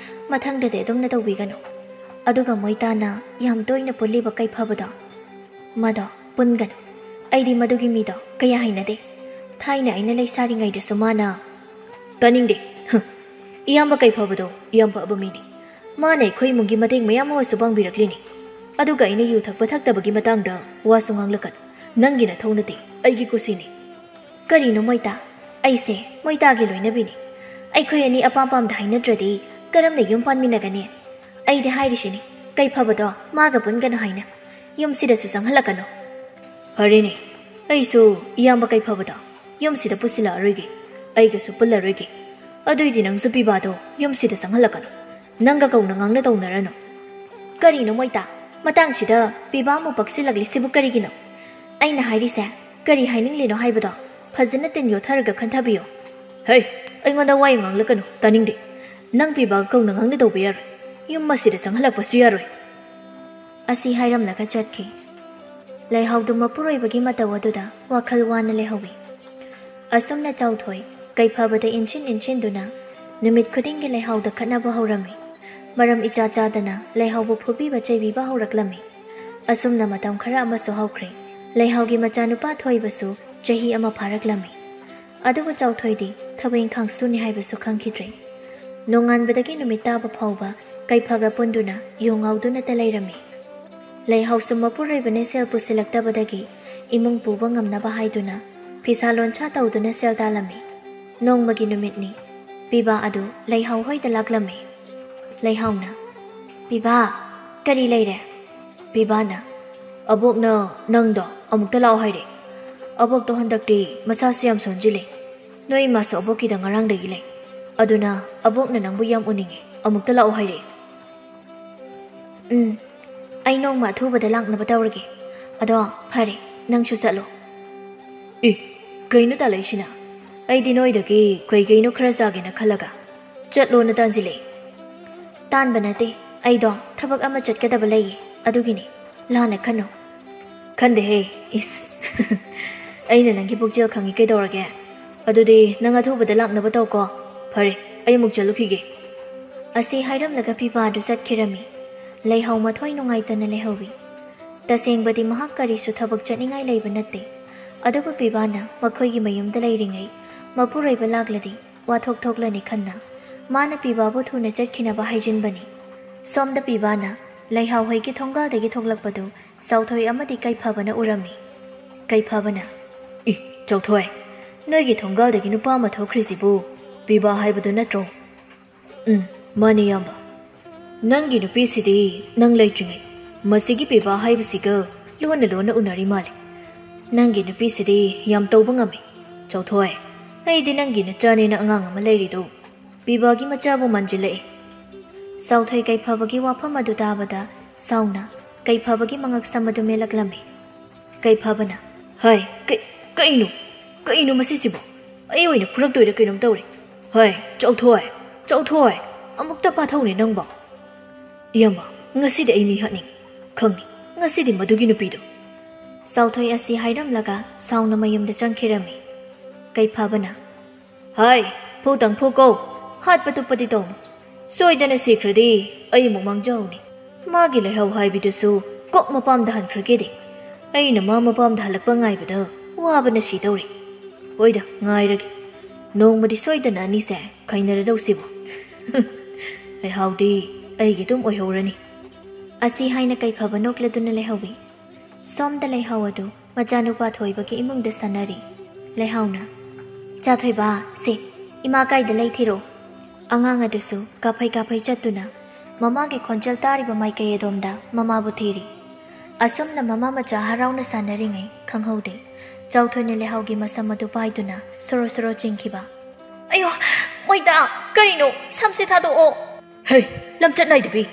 ꯃꯊꯪꯗꯗꯤ ꯑꯗꯨꯝꯅ ꯇꯧꯕꯤꯒꯅꯨ꯫ ꯑꯗꯨꯒ ꯃꯣꯏꯇꯥꯅ ꯌꯥꯝ ꯇꯣꯏꯅ ꯄꯨꯜꯂꯤꯕ ꯀꯩꯐꯕꯗꯣ, ꯃꯗꯣ ꯄꯨꯟꯒꯅꯨ꯫ ꯑꯩꯗꯤ ꯃꯗꯨꯒꯤ ꯃꯤꯗꯣ ꯀꯌꯥ ꯍꯩꯅꯗꯦ꯫ ꯊꯥꯏꯅ ꯑꯩꯅ ꯂꯩꯁꯥꯔꯤꯉꯩꯗꯁꯨ ꯃꯥꯅ"꯫ "ꯇꯥꯅꯤꯡꯗꯦ꯫ ꯍ, ꯏꯌꯥꯝꯕ ꯀꯩꯐꯕꯗꯣ ꯌꯥꯝ ꯐꯕ ꯃꯤꯅꯤ꯫ ꯃꯥꯅ ꯑꯩꯈꯣꯏ ꯏꯃꯨꯡꯒꯤ ꯃꯇꯦꯡ ꯃꯌꯥꯝ ꯑꯃꯁꯨ ꯄꯥꯡꯕꯤꯔꯛꯂꯤꯅꯤ꯫ ꯑꯗꯨꯒ ꯑꯩꯅ ꯌꯨ ꯊꯛꯄ ꯊꯛꯇꯕꯒꯤ ꯃꯇꯥꯡꯗ ꯋꯥꯁꯨ ꯉꯥꯡꯂꯛꯀꯅꯨ꯫ ꯅꯪꯒꯤ ꯅꯊꯧ ꯅꯠꯇꯦ, ꯑꯩꯒꯤ ꯀꯨꯁꯤꯅꯤ꯫" "ꯀꯔꯤꯅꯣ ꯃꯣꯏꯇꯥ? ꯑꯩꯁꯦ ꯃꯣꯏꯇꯥꯒꯤ ꯂꯣꯏꯅꯕꯤꯅꯤ꯫ ꯑꯩꯈꯣꯏ ꯑꯅꯤ ꯑꯄꯥꯝ ꯄꯥꯝꯗ ꯍꯥꯏꯅꯗ꯭ꯔꯗꯤ ꯀꯔꯝꯅ ꯌꯨꯝ ꯄꯥꯟꯃꯤꯟꯅꯒꯅꯤ? ꯑꯩꯗꯤ ꯍꯥꯏꯔꯤꯁꯤꯅꯤ, ꯀꯩꯐꯕꯗꯣ ꯃꯥꯒ ꯄꯨꯟꯒꯅꯨ ꯍꯥꯏꯅ꯫ ꯌꯨꯝꯁꯤꯗꯁꯨ ꯆꯪꯍꯜꯂꯛꯀꯅꯨ꯫" "ꯐꯔꯦꯅꯦ, ꯑꯩꯁꯨ ꯏꯌꯥꯝꯕ ꯀꯩꯐꯕꯗꯣ ꯌꯨꯝꯁꯤꯗ ꯄꯨꯁꯤꯜꯂꯛꯑꯔꯣꯏꯒꯦ꯫ ꯑꯩꯒꯁꯨ ꯄꯨꯜꯂꯔꯣꯏꯒꯦ꯫ ꯑꯗꯨꯏꯗꯤ ꯅꯪꯁꯨ ꯄꯤꯕꯥꯗꯣ ꯌꯨꯝꯁꯤꯗ ꯆꯪꯍꯜꯂꯛꯀꯅꯨ꯫ ꯅꯪꯒ ꯀꯧꯅ ꯉꯥꯡꯅ ꯇꯧꯅꯔꯅꯨ꯫" "ꯀꯔꯤꯅꯣ ꯃꯣꯏꯇꯥ? ꯃꯇꯥꯡꯁꯤꯗ ꯄꯤꯕꯥ ꯑꯃꯨꯛ ꯄꯛꯁꯤꯜꯂꯛꯂꯤꯁꯤꯕꯨ ꯀꯔꯤꯒꯤꯅꯣ? ꯑꯩꯅ ꯍꯥꯏꯔꯤꯁꯦ ꯀꯔꯤ ꯍꯥꯏꯅꯤꯡꯂꯤꯅꯣ ꯍꯥꯏꯕꯗꯣ ꯐꯖꯅ ꯇꯤꯟ ꯌꯣꯠꯊꯔꯒ ꯈꯟꯊꯕꯤꯌꯨ꯫" "ꯍꯩ, ꯑꯩꯉꯣꯟꯗ ꯋꯥ ꯌꯥꯝ ꯉꯥꯡꯂꯛꯀꯅꯨ, ꯇꯥꯅꯤꯡꯗꯦ꯫ "ꯅꯪ ꯄꯤꯕꯥꯒ ꯀꯧꯅ ꯉꯥꯡꯅꯗꯧꯕ ꯌꯥꯔꯣꯏ꯫ ꯌꯨꯝ ꯑꯁꯤꯗ ꯆꯪꯍꯜꯂꯛꯄꯁꯨ ꯌꯥꯔꯣꯏ"꯫ ꯑꯁꯤ ꯍꯥꯏꯔꯝꯂꯒ ꯆꯠꯈꯤ꯫ ꯂꯩꯍꯥꯎꯗꯨ ꯃꯄꯨꯔꯣꯏꯕꯒꯤ ꯃꯇꯧ ꯑꯗꯨꯗ ꯋꯥꯈꯜ ꯋꯥꯅ ꯂꯩꯍꯧꯏ꯫ ꯑꯁꯨꯝꯅ ꯆꯥꯎꯊꯣꯏ ꯀꯩꯐꯕꯗ ꯏꯟꯁꯤꯟ ꯏꯟꯁꯤꯟꯗꯨꯅ ꯅꯨꯃꯤꯠ ꯈꯨꯗꯤꯡꯒꯤ ꯂꯩꯍꯥꯎꯗ ꯈꯠꯅꯕ ꯍꯧꯔꯝꯃꯤ꯫ ꯃꯔꯝ ꯏꯆꯥ ꯆꯥꯗꯅ ꯂꯩꯍꯥꯎꯕꯨ ꯐꯨꯕꯤꯕ ꯆꯩꯕꯤꯕ ꯍꯧꯔꯛꯂꯝꯃꯤ꯫ ꯑꯁꯨꯝꯅ ꯃꯇꯝ ꯈꯔ ꯑꯃꯁꯨ ꯍꯧꯈ꯭ꯔꯦ꯫ ꯂꯩꯍꯥꯎꯒꯤ ꯃꯆꯥꯅꯨꯄꯥ ꯊꯣꯏꯕꯁꯨ ꯆꯍꯤ ꯑꯃ ꯐꯥꯔꯛꯂꯝꯃꯤ꯫ ꯑꯗꯨꯕꯨ ꯆꯥꯎꯊꯣꯏꯗꯤ ꯊꯕꯛ ꯏꯪꯈꯥꯡ ꯁꯨꯅꯤ ꯍꯥꯏꯕꯁꯨ ꯈꯪꯈꯤꯗ꯭ꯔꯦ꯫ ꯅꯣꯡꯉꯥꯟꯕꯗꯒꯤ ꯅꯨꯃꯤꯠ ꯇꯥꯕ ꯐꯥꯎꯕ ꯀꯩꯐꯒ ꯄꯨꯟꯗꯨꯅ ꯌꯨ ꯉꯥꯎꯗꯨꯅꯇ ꯂꯩꯔꯝꯃꯤ꯫ ꯂꯩꯍꯥꯎꯁꯨ ꯃꯄꯨꯔꯣꯏꯕꯅ ꯁꯦꯜ ꯄꯨꯁꯤꯜꯂꯛꯇꯕꯗꯒꯤ ꯏꯃꯨꯡ ꯄꯨꯕ ꯉꯝꯅꯕ ꯍꯥꯏꯗꯨꯅ ꯐꯤꯁꯥ ꯂꯣꯟꯁꯥ ꯇꯧꯗꯨꯅ ꯁꯦꯜ ꯇꯥꯜꯂꯝꯃꯤ꯫ ꯅꯣꯡꯃꯒꯤ ꯅꯨꯃꯤꯠꯅꯤ꯫ ꯄꯤꯕꯥ ꯑꯗꯨ ꯂꯩꯍꯥꯎ ꯍꯣꯏꯗ ꯂꯥꯛꯂꯝꯃꯤ꯫ ꯂꯩꯍꯥꯎꯅ, "ꯄꯤꯕꯥ, ꯀꯔꯤ ꯂꯩꯔꯦ?" ꯄꯤꯕꯥꯅ, "ꯑꯕꯣꯛꯅ ꯅꯪꯗꯣ ꯑꯃꯨꯛꯇ ꯂꯥꯛꯑꯣ ꯍꯥꯏꯔꯦ꯫ ꯑꯕꯣꯛꯇꯣ ꯍꯟꯗꯛꯇꯤ ꯃꯁꯥꯁꯨ ꯌꯥꯝ ꯁꯣꯟꯖꯤꯜꯂꯦ꯫ ꯅꯣꯏ ꯏꯃꯥꯁꯨ ꯑꯕꯣꯛꯀꯤꯗ ꯉꯔꯥꯡꯗꯒꯤ ꯂꯩ꯫ ꯑꯗꯨꯅ ꯑꯕꯣꯛꯅ ꯅꯪꯕꯨ ꯌꯥꯝ ꯎꯅꯤꯡꯉꯦ꯫ ꯑꯃꯨꯛꯇ ꯂꯥꯛꯑꯣ ꯍꯥꯏꯔꯦ꯫" "ꯎꯝ, ꯑꯩ ꯅꯣꯡꯃ ꯑꯊꯨꯕꯗ ꯂꯥꯛꯅꯕ ꯇꯧꯔꯒꯦ꯫ ꯑꯗꯣ ꯐꯔꯦ, ꯅꯪꯁꯨ ꯆꯠꯂꯣ꯫" "ꯑꯦ, ꯀꯩꯅꯣ ꯇꯥꯜꯂꯛꯏꯁꯤꯅ? ꯑꯩꯗꯤ ꯅꯣꯏꯗꯒꯤ ꯀꯩ ꯀꯩꯅꯣ ꯈꯔ ꯆꯥꯒꯦꯅ ꯈꯜꯂꯒ ꯆꯠꯂꯣꯅ ꯇꯥꯟꯁꯤꯜꯂꯛꯑꯦ꯫" "ꯇꯥꯟꯕ ꯅꯠꯇꯦ, ꯑꯩꯗꯣ ꯊꯕꯛ ꯑꯃ ꯆꯠꯀꯗꯕ ꯂꯩꯌꯦ, ꯑꯗꯨꯒꯤꯅꯦ꯫ ꯂꯥꯟꯅ ꯈꯟꯅꯨ꯫" "ꯈꯟꯗꯦꯍꯦ, ꯏꯁ꯫" "ꯑꯩꯅ ꯅꯪꯒꯤ ꯄꯨꯛꯆꯦꯜ ꯈꯪꯉꯤ ꯀꯩꯗꯧꯔꯒꯦ? ꯑꯗꯨꯗꯤ ꯅꯪ ꯑꯊꯨꯕꯗ ꯂꯥꯛꯅꯕ ꯇꯧꯀꯣ꯫ ꯐꯔꯦ, ꯑꯩ ꯑꯃꯨꯛ ꯆꯠꯂꯨꯈꯤꯒꯦ꯫" ꯑꯁꯤ ꯍꯥꯏꯔꯝꯂꯒ ꯄꯤꯕꯥꯗꯨ ꯆꯠꯈꯤꯔꯝꯃꯤ꯫ ꯂꯩꯍꯥꯎ ꯃꯊꯣꯏ ꯅꯨꯡꯉꯥꯏꯇꯅ ꯂꯩꯍꯧꯏ꯫ ꯇꯁꯦꯡꯕꯗꯤ ꯃꯍꯥꯛ ꯀꯔꯤꯁꯨ ꯊꯕꯛ ꯆꯠꯅꯤꯡꯉꯥꯏ ꯂꯩꯕ ꯅꯠꯇꯦ꯫ ꯑꯗꯨꯕꯨ ꯄꯤꯕꯥꯅ ꯃꯈꯣꯏꯒꯤ ꯃꯌꯨꯝꯗ ꯂꯩꯔꯤꯉꯩ ꯃꯄꯨꯔꯣꯏꯕ ꯂꯥꯛꯂꯗꯤ ꯋꯥꯊꯣꯛ ꯊꯣꯛꯂꯅꯤ ꯈꯟꯅ ꯃꯥꯅ ꯄꯤꯕꯥꯕꯨ ꯊꯨꯅ ꯆꯠꯈꯤꯅꯕ ꯍꯥꯏꯖꯤꯟꯕꯅꯤ꯫ ꯁꯣꯝꯗ ꯄꯤꯕꯥꯅ ꯂꯩꯍꯥꯎ ꯍꯣꯏꯒꯤ ꯊꯣꯡꯒꯥꯜꯗꯒꯤ ꯊꯣꯛꯂꯛꯄꯗꯨ ꯆꯥꯎꯊꯣꯏ ꯑꯃꯗꯤ ꯀꯩꯐꯕꯅ ꯎꯔꯝꯃꯤ꯫ ꯀꯩꯐꯕꯅ, "ꯏ, ꯆꯥꯎꯊꯣꯏ, ꯅꯣꯏꯒꯤ ꯊꯣꯡꯒꯥꯜꯗꯒꯤ ꯅꯨꯄꯥ ꯑꯃ ꯊꯣꯛꯈ꯭ꯔꯤꯁꯤꯕꯨ ꯄꯤꯕꯥ ꯍꯥꯏꯕꯗꯨ ꯅꯠꯇ꯭ꯔꯣ?" "ꯎꯝ, ꯃꯥꯅꯦ ꯏꯌꯥꯝꯕ꯫ ꯅꯪꯒꯤ ꯅꯨꯄꯤꯁꯤꯗꯤ ꯅꯪ ꯂꯩꯇ꯭ꯔꯤꯉꯩ ꯃꯁꯤꯒꯤ ꯄꯤꯕꯥ ꯍꯥꯏꯕꯁꯤꯒ ꯂꯣꯟꯅ ꯂꯣꯟꯅ ꯎꯅꯔꯤ ꯃꯥꯜꯂꯦ꯫ ꯅꯪꯒꯤ ꯅꯨꯄꯤꯁꯤꯗꯤ ꯌꯥꯝ ꯇꯧꯕ ꯉꯝꯃꯤ꯫ ꯆꯥꯎꯊꯣꯏ, ꯑꯩꯗꯤ ꯅꯪꯒꯤ ꯅꯆꯥꯅꯦꯅ ꯑꯉꯥꯡ ꯑꯃ ꯂꯩꯔꯤꯗꯣ ꯄꯤꯕꯥꯒꯤ ꯃꯆꯥꯕꯨ ꯃꯥꯟꯁꯤꯜꯂꯛꯑꯦ꯫" ꯆꯥꯎꯊꯣꯏ ꯀꯩꯐꯕꯒꯤ ꯋꯥꯐꯝ ꯑꯗꯨ ꯇꯥꯕꯗ ꯁꯥꯎꯅ ꯀꯩꯐꯕꯒꯤ ꯃꯉꯛꯁꯝ ꯑꯗꯨ ꯃꯦꯜꯂꯛꯂꯝꯃꯤ꯫ ꯀꯩꯐꯕꯅ, "ꯍꯥꯏ, ꯀꯩ-, ꯀꯩꯅꯣ? ꯀꯩꯅꯣ ꯃꯁꯤꯁꯤꯕꯨ? ꯑꯩ ꯑꯣꯏꯅ ꯐꯨꯔꯛꯇꯣꯏꯔ ꯀꯩꯅꯣꯝ ꯇꯧꯔꯦ꯫ ꯍꯥꯏ, ꯆꯥꯎꯊꯣꯏ!" "ꯆꯥꯎꯊꯣꯏ, ꯑꯃꯨꯛꯇ ꯄꯥꯊꯧꯅꯦ ꯅꯪꯕꯣ꯫ ꯏꯌꯥꯝꯕ, ꯉꯁꯤꯗꯤ ꯑꯩ ꯃꯤ ꯍꯥꯠꯅꯤꯡ꯫ ꯈꯪꯅꯤ, ꯉꯁꯤꯗꯤ ꯃꯗꯨꯒꯤ ꯅꯨꯄꯤꯗꯣ꯫" ꯆꯥꯎꯊꯣꯏ ꯑꯁꯤ ꯍꯥꯏꯔꯝꯂꯒ ꯁꯥꯎꯅ ꯃꯌꯨꯝꯗ ꯆꯪꯈꯤꯔꯝꯃꯤ꯫ ꯀꯩꯐꯥꯕꯅ, "ꯍꯥꯏ, ꯐꯨ ꯇꯪ ꯐꯨ ꯀꯧ, ꯍꯥꯠꯄ ꯇꯨꯞꯄꯗꯤ ꯇꯧꯅꯨ꯫ ꯁꯣꯏꯗꯅ ꯁꯤꯈ꯭ꯔꯗꯤ ꯑꯩ ꯑꯃꯨꯛ ꯃꯥꯡꯖꯍꯧꯅꯤ꯫ ꯃꯥꯒꯤ ꯂꯩꯍꯥꯎ ꯍꯥꯏꯕꯤꯗꯨꯁꯨ ꯀꯣꯛ ꯃꯄꯥꯝꯗ ꯍꯟꯈ꯭ꯔꯒꯦꯗꯤ꯫ ꯑꯩꯅ ꯃꯥ ꯃꯄꯥꯝꯗ ꯍꯜꯂꯛꯄ ꯉꯥꯏꯕꯗ ꯋꯥꯕꯅ ꯁꯤꯗꯧꯔꯦ꯫ ꯍꯣꯏꯗ, ꯉꯥꯏꯔꯒꯦ꯫ ꯅꯣꯡꯃꯗꯤ ꯁꯣꯏꯗꯅ ꯑꯅꯤꯁꯦ ꯈꯥꯏꯅꯔꯗꯧꯁꯤꯕꯨ꯫ ꯂꯩꯍꯥꯎꯗꯤ ꯑꯩꯒꯤ ꯑꯗꯨꯝ ꯑꯣꯏꯍꯧꯔꯅꯤ꯫" ꯑꯁꯤ ꯍꯥꯏꯅ ꯀꯩꯐꯕ ꯅꯣꯛꯂꯗꯨꯅ ꯂꯩꯍꯧꯏ꯫ ꯁꯣꯝꯗ ꯂꯩꯍꯥꯎ ꯑꯗꯨ ꯃꯆꯥꯅꯨꯄꯥ ꯊꯣꯏꯕꯒꯤ ꯏꯃꯨꯡꯗ ꯁꯥꯟꯅꯔꯤ꯫ ꯂꯩꯍꯥꯎꯅ, "ꯏꯆꯥ ꯊꯣꯏꯕ, ꯁꯦ, ꯏꯃꯥ ꯀꯥꯏꯗ ꯂꯩ ꯊꯤꯔꯣ꯫" ꯑꯉꯥꯡ ꯑꯗꯨꯁꯨ ꯀꯥꯐꯩ ꯀꯥꯐꯩ ꯆꯠꯇꯨꯅ ꯃꯃꯥꯒꯤ ꯈꯣꯟꯖꯦꯜ ꯇꯥꯔꯤꯕ ꯃꯥꯏꯀꯩ ꯑꯗꯣꯝꯗ ꯃꯃꯥꯕꯨ ꯊꯤꯔꯤ꯫ ꯑꯁꯨꯝꯅ ꯃꯃꯥ ꯃꯆꯥ ꯍꯔꯥꯎꯅ ꯁꯥꯟꯅꯔꯤꯉꯩ ꯈꯪꯍꯧꯗꯦ, ꯆꯥꯎꯊꯣꯏꯅ ꯂꯩꯍꯥꯎꯒꯤ ꯃꯁꯝ ꯑꯗꯨ ꯄꯥꯏꯗꯨꯅ ꯁꯣꯔꯣ ꯁꯣꯔꯣ ꯆꯤꯡꯈꯤꯕ꯫ "ꯑꯌꯣ, ꯃꯣꯏꯗ, ꯀꯔꯤꯅꯣ? ꯁꯝꯁꯦ ꯊꯥꯗꯣꯛꯑꯣ꯫" "ꯍꯦ, ꯂꯝꯆꯠ ꯅꯥꯏꯗꯕꯤ!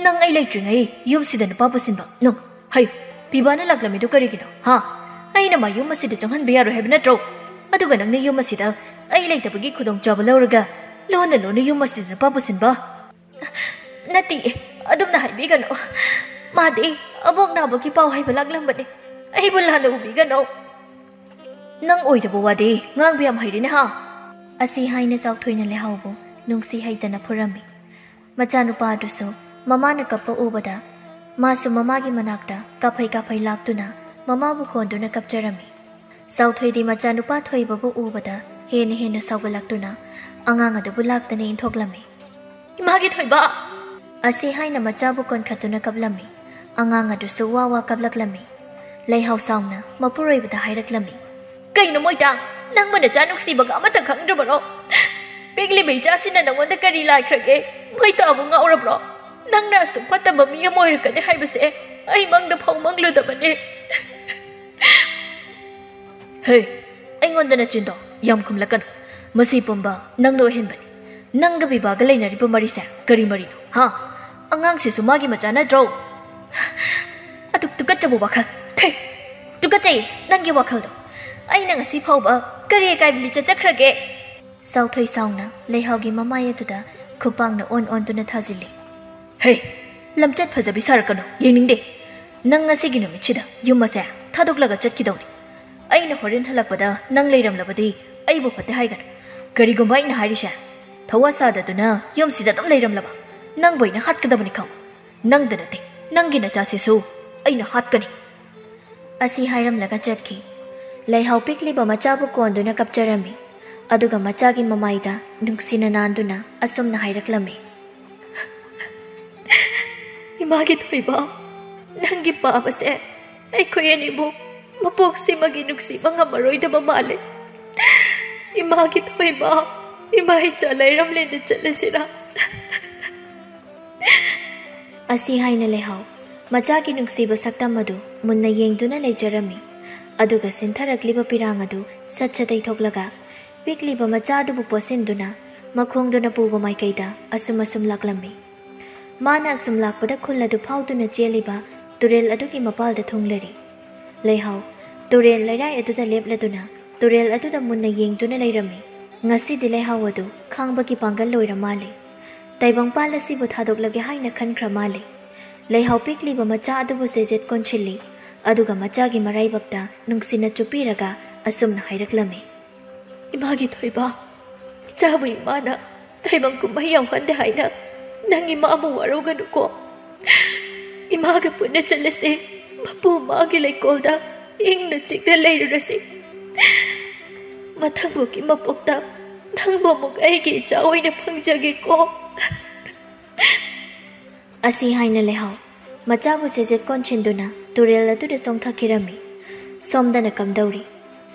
ꯅꯪ ꯑꯩ ꯂꯩꯇ꯭ꯔꯤꯉꯩ ꯌꯨꯝꯁꯤꯗ ꯅꯨꯄꯥ ꯄꯨꯁꯤꯟꯕ ꯅꯪ! ꯍꯩ, ꯄꯤꯕꯥꯅ ꯂꯥꯛꯂꯝꯃꯤꯗꯨ ꯀꯔꯤꯒꯤꯅꯣ, ꯍꯥ? ꯑꯩꯅ ꯃꯥ ꯌꯨꯝ ꯑꯁꯤꯗ ꯆꯪꯍꯟꯕ ꯌꯥꯔꯣꯏ ꯍꯥꯏꯕ ꯅꯠꯇ꯭ꯔꯣ? ꯑꯗꯨꯒ ꯅꯪꯅ ꯌꯨꯝ ꯑꯁꯤꯗ ꯑꯩ ꯂꯩꯇꯕꯒꯤ ꯈꯨꯗꯣꯡꯆꯥꯕ ꯂꯧꯔꯒ ꯂꯣꯟꯅ ꯂꯣꯟꯅ ꯌꯨꯝ ꯑꯁꯤꯗ ꯅꯨꯄꯥ ꯄꯨꯁꯤꯟꯕ?" "ꯅꯠꯇꯤꯌꯦ, ꯑꯗꯨꯝꯅ ꯍꯥꯏꯕꯤꯒꯅꯨ꯫ ꯃꯥꯗꯤ ꯑꯕꯣꯛ ꯅꯥꯕꯒꯤ ꯄꯥꯎ ꯍꯥꯏꯕ ꯂꯥꯛꯂꯝꯕꯅꯤ꯫ ꯑꯩꯕꯨ ꯂꯥꯟꯅ ꯎꯕꯤꯒꯅꯨ꯫" "ꯅꯪ ꯑꯣꯏꯗꯕ ꯋꯥꯗꯤ ꯉꯥꯡꯕ ꯌꯥꯝ ꯍꯩꯔꯦꯅꯦ, ꯍꯥ?" ꯑꯁꯤ ꯍꯥꯏꯅ ꯆꯥꯎꯊꯣꯏꯅ ꯂꯩꯍꯥꯎꯕꯨ ꯅꯨꯡꯁꯤ ꯍꯩꯇꯅ ꯐꯨꯔꯝꯃꯤ꯫ ꯃꯆꯥꯅꯨꯄꯥ ꯑꯗꯨꯁꯨ ꯃꯃꯥꯅ ꯀꯞꯄ ꯎꯕꯗ ꯃꯥꯁꯨ ꯃꯃꯥꯒꯤ ꯃꯅꯥꯛꯇ ꯀꯥꯐꯩ ꯀꯥꯐꯩ ꯂꯥꯛꯇꯨꯅ ꯃꯃꯥꯕꯨ ꯀꯣꯟꯗꯨꯅ ꯀꯞꯆꯔꯝꯃꯤ꯫ ꯆꯥꯎꯊꯣꯏꯗꯤ ꯃꯆꯥꯅꯨꯄꯥ ꯊꯣꯏꯕꯕꯨ ꯎꯕꯗ ꯍꯦꯟꯅ ꯍꯦꯟꯅ ꯁꯥꯎꯒꯠꯂꯛꯇꯨꯅ ꯑꯉꯥꯡ ꯑꯗꯨꯕꯨ ꯂꯥꯛꯇꯅ ꯏꯟꯊꯣꯛꯂꯝꯃꯤ꯫ "ꯏꯃꯥꯒꯤ ꯊꯣꯏꯕ!" ꯑꯁꯤ ꯍꯥꯏꯅ ꯃꯆꯥꯕꯨ ꯀꯣꯟꯈꯠꯇꯨꯅ ꯀꯞꯂꯝꯃꯤ꯫ ꯑꯉꯥꯡ ꯑꯗꯨꯁꯨ ꯋꯥ ꯋꯥ ꯀꯞꯂꯛꯂꯝꯃꯤ꯫ ꯂꯩꯍꯥꯎ ꯁꯥꯎꯅ ꯃꯄꯨꯔꯣꯏꯕꯗ ꯍꯥꯏꯔꯛꯂꯝꯃꯤ꯫ "ꯀꯩꯅꯣ ꯃꯣꯏꯇꯥ, ꯅꯪꯕꯨ ꯅꯆꯥ ꯅꯨꯡꯁꯤꯕꯒ ꯑꯃꯠꯇ ꯈꯪꯗ꯭ꯔꯕꯔꯣ? ꯄꯤꯛꯂꯤꯕ ꯏꯆꯥꯁꯤꯅ ꯅꯉꯣꯟꯗ ꯀꯔꯤ ꯂꯥꯛꯈ꯭ꯔꯒꯦ? ꯃꯣꯏꯇꯥꯕꯨ ꯉꯥꯎꯔꯕ꯭ꯔꯣ? ꯅꯪꯅ ꯑꯁꯨꯛ ꯐꯠꯇꯕ ꯃꯤ ꯑꯃ ꯑꯣꯏꯔꯛꯀꯅꯤ ꯍꯥꯏꯕꯁꯦ ꯑꯩ ꯃꯪꯗ ꯐꯥꯎ ꯃꯪꯂꯨꯗꯕꯅꯦ꯫" "ꯍꯦ, ꯑꯩꯉꯣꯟꯗ ꯅꯆꯤꯟꯗꯣ ꯌꯥꯝ ꯈꯨꯝꯂꯛꯀꯅꯨ꯫ ꯃꯁꯤ ꯄꯨꯝꯕ ꯅꯪꯅ ꯑꯣꯏꯍꯟꯕꯅꯤ꯫ ꯅꯪꯒ ꯕꯤꯕꯥꯒ ꯂꯩꯅꯔꯤꯕ ꯃꯔꯤꯁꯦ ꯀꯔꯤ ꯃꯔꯤꯅꯣ, ꯍꯥ? ꯑꯉꯥꯡꯁꯤꯁꯨ ꯃꯥꯒꯤ ꯃꯆꯥ ꯅꯠꯇ꯭ꯔꯣ?" "ꯑꯗꯨꯛ ꯇꯨꯀꯠꯆꯕ ꯋꯥꯈꯜ, ꯊꯦ, ꯇꯨꯀꯠꯆꯩꯌꯦ ꯅꯪꯒꯤ ꯋꯥꯈꯜꯗꯣ꯫ ꯑꯩꯅ ꯉꯁꯤ ꯐꯥꯎꯕ ꯀꯔꯤ ꯑꯀꯥꯏꯕ ꯂꯤꯆꯠ ꯆꯠꯈ꯭ꯔꯒꯦ?" ꯆꯥꯎꯊꯣꯏ ꯁꯥꯎꯅ ꯂꯩꯍꯥꯎꯒꯤ ꯃꯃꯥꯏ ꯑꯗꯨꯗ ꯈꯨꯄꯥꯛꯅ ꯑꯣꯟ ꯑꯣꯟꯗꯨꯅ ꯊꯥꯖꯤꯜꯂꯤ꯫ "ꯍꯦ, ꯂꯝꯆꯠ ꯐꯖꯕꯤ ꯁꯥꯔꯛꯀꯅꯨ, ꯌꯦꯡꯅꯤꯡꯗꯦ꯫ ꯅꯪ ꯉꯁꯤꯒꯤ ꯅꯨꯃꯤꯠꯁꯤꯗ ꯌꯨꯝ ꯑꯁꯦ ꯊꯥꯗꯣꯛꯂꯒ ꯆꯠꯈꯤꯗꯧꯅꯤ꯫ ꯑꯩꯅ ꯍꯣꯔꯦꯟ ꯍꯜꯂꯛꯄꯗ ꯅꯪ ꯂꯩꯔꯝꯂꯕꯗꯤ ꯑꯩꯕꯨ ꯐꯠꯇꯦ ꯍꯥꯏꯒꯅꯨ꯫ ꯀꯔꯤꯒꯨꯝꯕ ꯑꯩꯅ ꯍꯥꯏꯔꯤꯁꯦ ꯊꯋꯥ ꯁꯥꯗꯗꯨꯅ ꯌꯨꯝꯁꯤꯗ ꯑꯗꯨꯝ ꯂꯩꯔꯝꯂꯕ, ꯅꯪꯕꯨ ꯑꯩꯅ ꯍꯥꯠꯀꯗꯕꯅꯤ ꯈꯪꯉꯨ꯫ ꯅꯪꯗ ꯅꯠꯇꯦ, ꯅꯪꯒꯤ ꯅꯆꯥꯁꯤꯁꯨ ꯑꯩꯅ ꯍꯥꯠꯀꯅꯤ꯫" ꯑꯁꯤ ꯍꯥꯏꯔꯝꯂꯒ ꯆꯠꯈꯤ꯫ ꯂꯩꯍꯥꯎ ꯄꯤꯛꯂꯤꯕ ꯃꯆꯥꯕꯨ ꯀꯣꯟꯗꯨꯅ ꯀꯞꯆꯔꯝꯃꯤ꯫ ꯑꯗꯨꯒ ꯃꯆꯥꯒꯤ ꯃꯃꯥꯏꯗ ꯅꯨꯡꯁꯤꯅ ꯅꯥꯟꯗꯨꯅ ꯑꯁꯨꯝꯅ ꯍꯥꯏꯔꯛꯂꯝꯃꯤ꯫ "ꯏꯃꯥꯒꯤ ꯊꯣꯏꯕ, ꯅꯪꯒꯤ ꯄꯥꯕꯁꯦ ꯑꯩꯈꯣꯏ ꯑꯅꯤꯕꯨ ꯃꯄꯣꯛꯁꯤꯃꯒꯤ ꯅꯨꯡꯁꯤꯕ ꯉꯝꯃꯔꯣꯏꯗꯕ ꯃꯥꯜꯂꯦ꯫ ꯏꯃꯥꯒꯤ ꯊꯣꯏꯕ, ꯏꯃꯥ ꯏꯆꯥ ꯂꯩꯔꯝꯂꯦꯅ ꯆꯠꯂꯁꯤꯔꯥ?" ꯑꯁꯤ ꯍꯥꯏꯅ ꯂꯩꯍꯥꯎ ꯃꯆꯥꯒꯤ ꯅꯨꯡꯁꯤꯕ ꯁꯛꯇꯝ ꯑꯗꯨ ꯃꯨꯟꯅ ꯌꯦꯡꯗꯨꯅ ꯂꯩꯖꯔꯝꯃꯤ꯫ ꯑꯗꯨꯒ ꯁꯤꯟꯊꯔꯛꯂꯤꯕ ꯄꯤꯔꯥꯡ ꯑꯗꯨ ꯁꯠ ꯁꯠ ꯇꯩꯊꯣꯛꯂꯒ ꯄꯤꯛꯂꯤꯕ ꯃꯆꯥ ꯑꯗꯨꯕꯨ ꯄꯣꯠꯁꯤꯟꯗꯨꯅ ꯃꯈꯣꯡꯗꯨꯅ ꯄꯨꯕ ꯃꯥꯏꯀꯩꯗ ꯑꯁꯨꯝ ꯑꯁꯨꯝ ꯂꯥꯛꯂꯝꯃꯤ꯫ ꯃꯥꯅ ꯑꯁꯨꯝ ꯂꯥꯛꯄꯗ ꯈꯨꯜ ꯑꯗꯨ ꯐꯥꯎꯗꯨꯅ ꯆꯦꯜꯂꯤꯕ ꯇꯨꯔꯦꯜ ꯑꯗꯨꯒꯤ ꯃꯄꯥꯜꯗ ꯊꯨꯡꯂꯔꯤ꯫ ꯂꯩꯍꯥꯎ ꯇꯨꯔꯦꯜ ꯂꯩꯔꯥꯏ ꯑꯗꯨꯗ ꯂꯦꯞꯂꯗꯨꯅ ꯇꯨꯔꯦꯜ ꯑꯗꯨꯗ ꯃꯨꯟꯅ ꯌꯦꯡꯗꯨꯅ ꯂꯩꯔꯝꯃꯤ꯫ ꯉꯁꯤꯗꯤ ꯂꯩꯍꯥꯎ ꯑꯗꯨ ꯈꯥꯡꯕꯒꯤ ꯄꯥꯡꯒꯜ ꯂꯣꯏꯔ ꯃꯥꯜꯂꯦ꯫ ꯇꯥꯏꯕꯪꯄꯥꯜ ꯑꯁꯤꯕꯨ ꯊꯥꯗꯣꯛꯂꯒꯦ ꯍꯥꯏꯅ ꯈꯟꯈ꯭ꯔ ꯃꯥꯜꯂꯦ꯫ ꯂꯩꯍꯥꯎ ꯄꯤꯛꯂꯤꯕ ꯃꯆꯥ ꯑꯗꯨꯕꯨ ꯆꯦꯖꯦꯠ ꯀꯣꯟꯁꯤꯜꯂꯤ꯫ ꯑꯗꯨꯒ ꯃꯆꯥꯒꯤ ꯃꯔꯥꯏꯕꯛꯇ ꯅꯨꯡꯁꯤꯅ ꯆꯨꯞꯄꯤꯔꯒ ꯑꯁꯨꯝꯅ ꯍꯥꯏꯔꯛꯂꯝꯃꯤ꯫ "ꯏꯃꯥꯒꯤ ꯊꯣꯏꯕ, ꯏꯆꯥꯕꯨ ꯏꯃꯥꯅ ꯇꯥꯏꯕꯪ ꯀꯨꯝꯍꯩ ꯌꯥꯎꯍꯟꯗꯦ ꯍꯥꯏꯅ ꯅꯪ ꯏꯃꯥꯕꯨ ꯋꯥꯔꯧꯒꯅꯨꯀꯣ꯫ ꯏꯃꯥꯒ ꯄꯨꯟꯅ ꯆꯠꯂꯁꯦ꯫ ꯃꯄꯨ ꯃꯥꯒꯤ ꯂꯩꯀꯣꯜꯗ ꯏꯪꯅ ꯆꯤꯛꯅ ꯂꯩꯔꯨꯔꯁꯤ꯫ ꯃꯊꯪꯕꯣꯛꯀꯤ ꯃꯄꯣꯛꯇ ꯅꯪꯕꯨ ꯑꯃꯨꯛ ꯑꯩꯒꯤ ꯏꯆꯥ ꯑꯣꯏꯅ ꯐꯪꯖꯒꯦꯀꯣ꯫" ꯑꯁꯤ ꯍꯥꯏꯅ ꯂꯩꯍꯥꯎ ꯃꯆꯥꯕꯨ ꯆꯦꯖꯦꯠ ꯀꯣꯟꯁꯤꯟꯗꯨꯅ ꯇꯨꯔꯦꯜ ꯑꯗꯨꯗ ꯆꯣꯡꯊꯈꯤꯔꯝꯃꯤ꯫ ꯁꯣꯝꯗꯅ ꯀꯝꯗꯧꯔꯤ?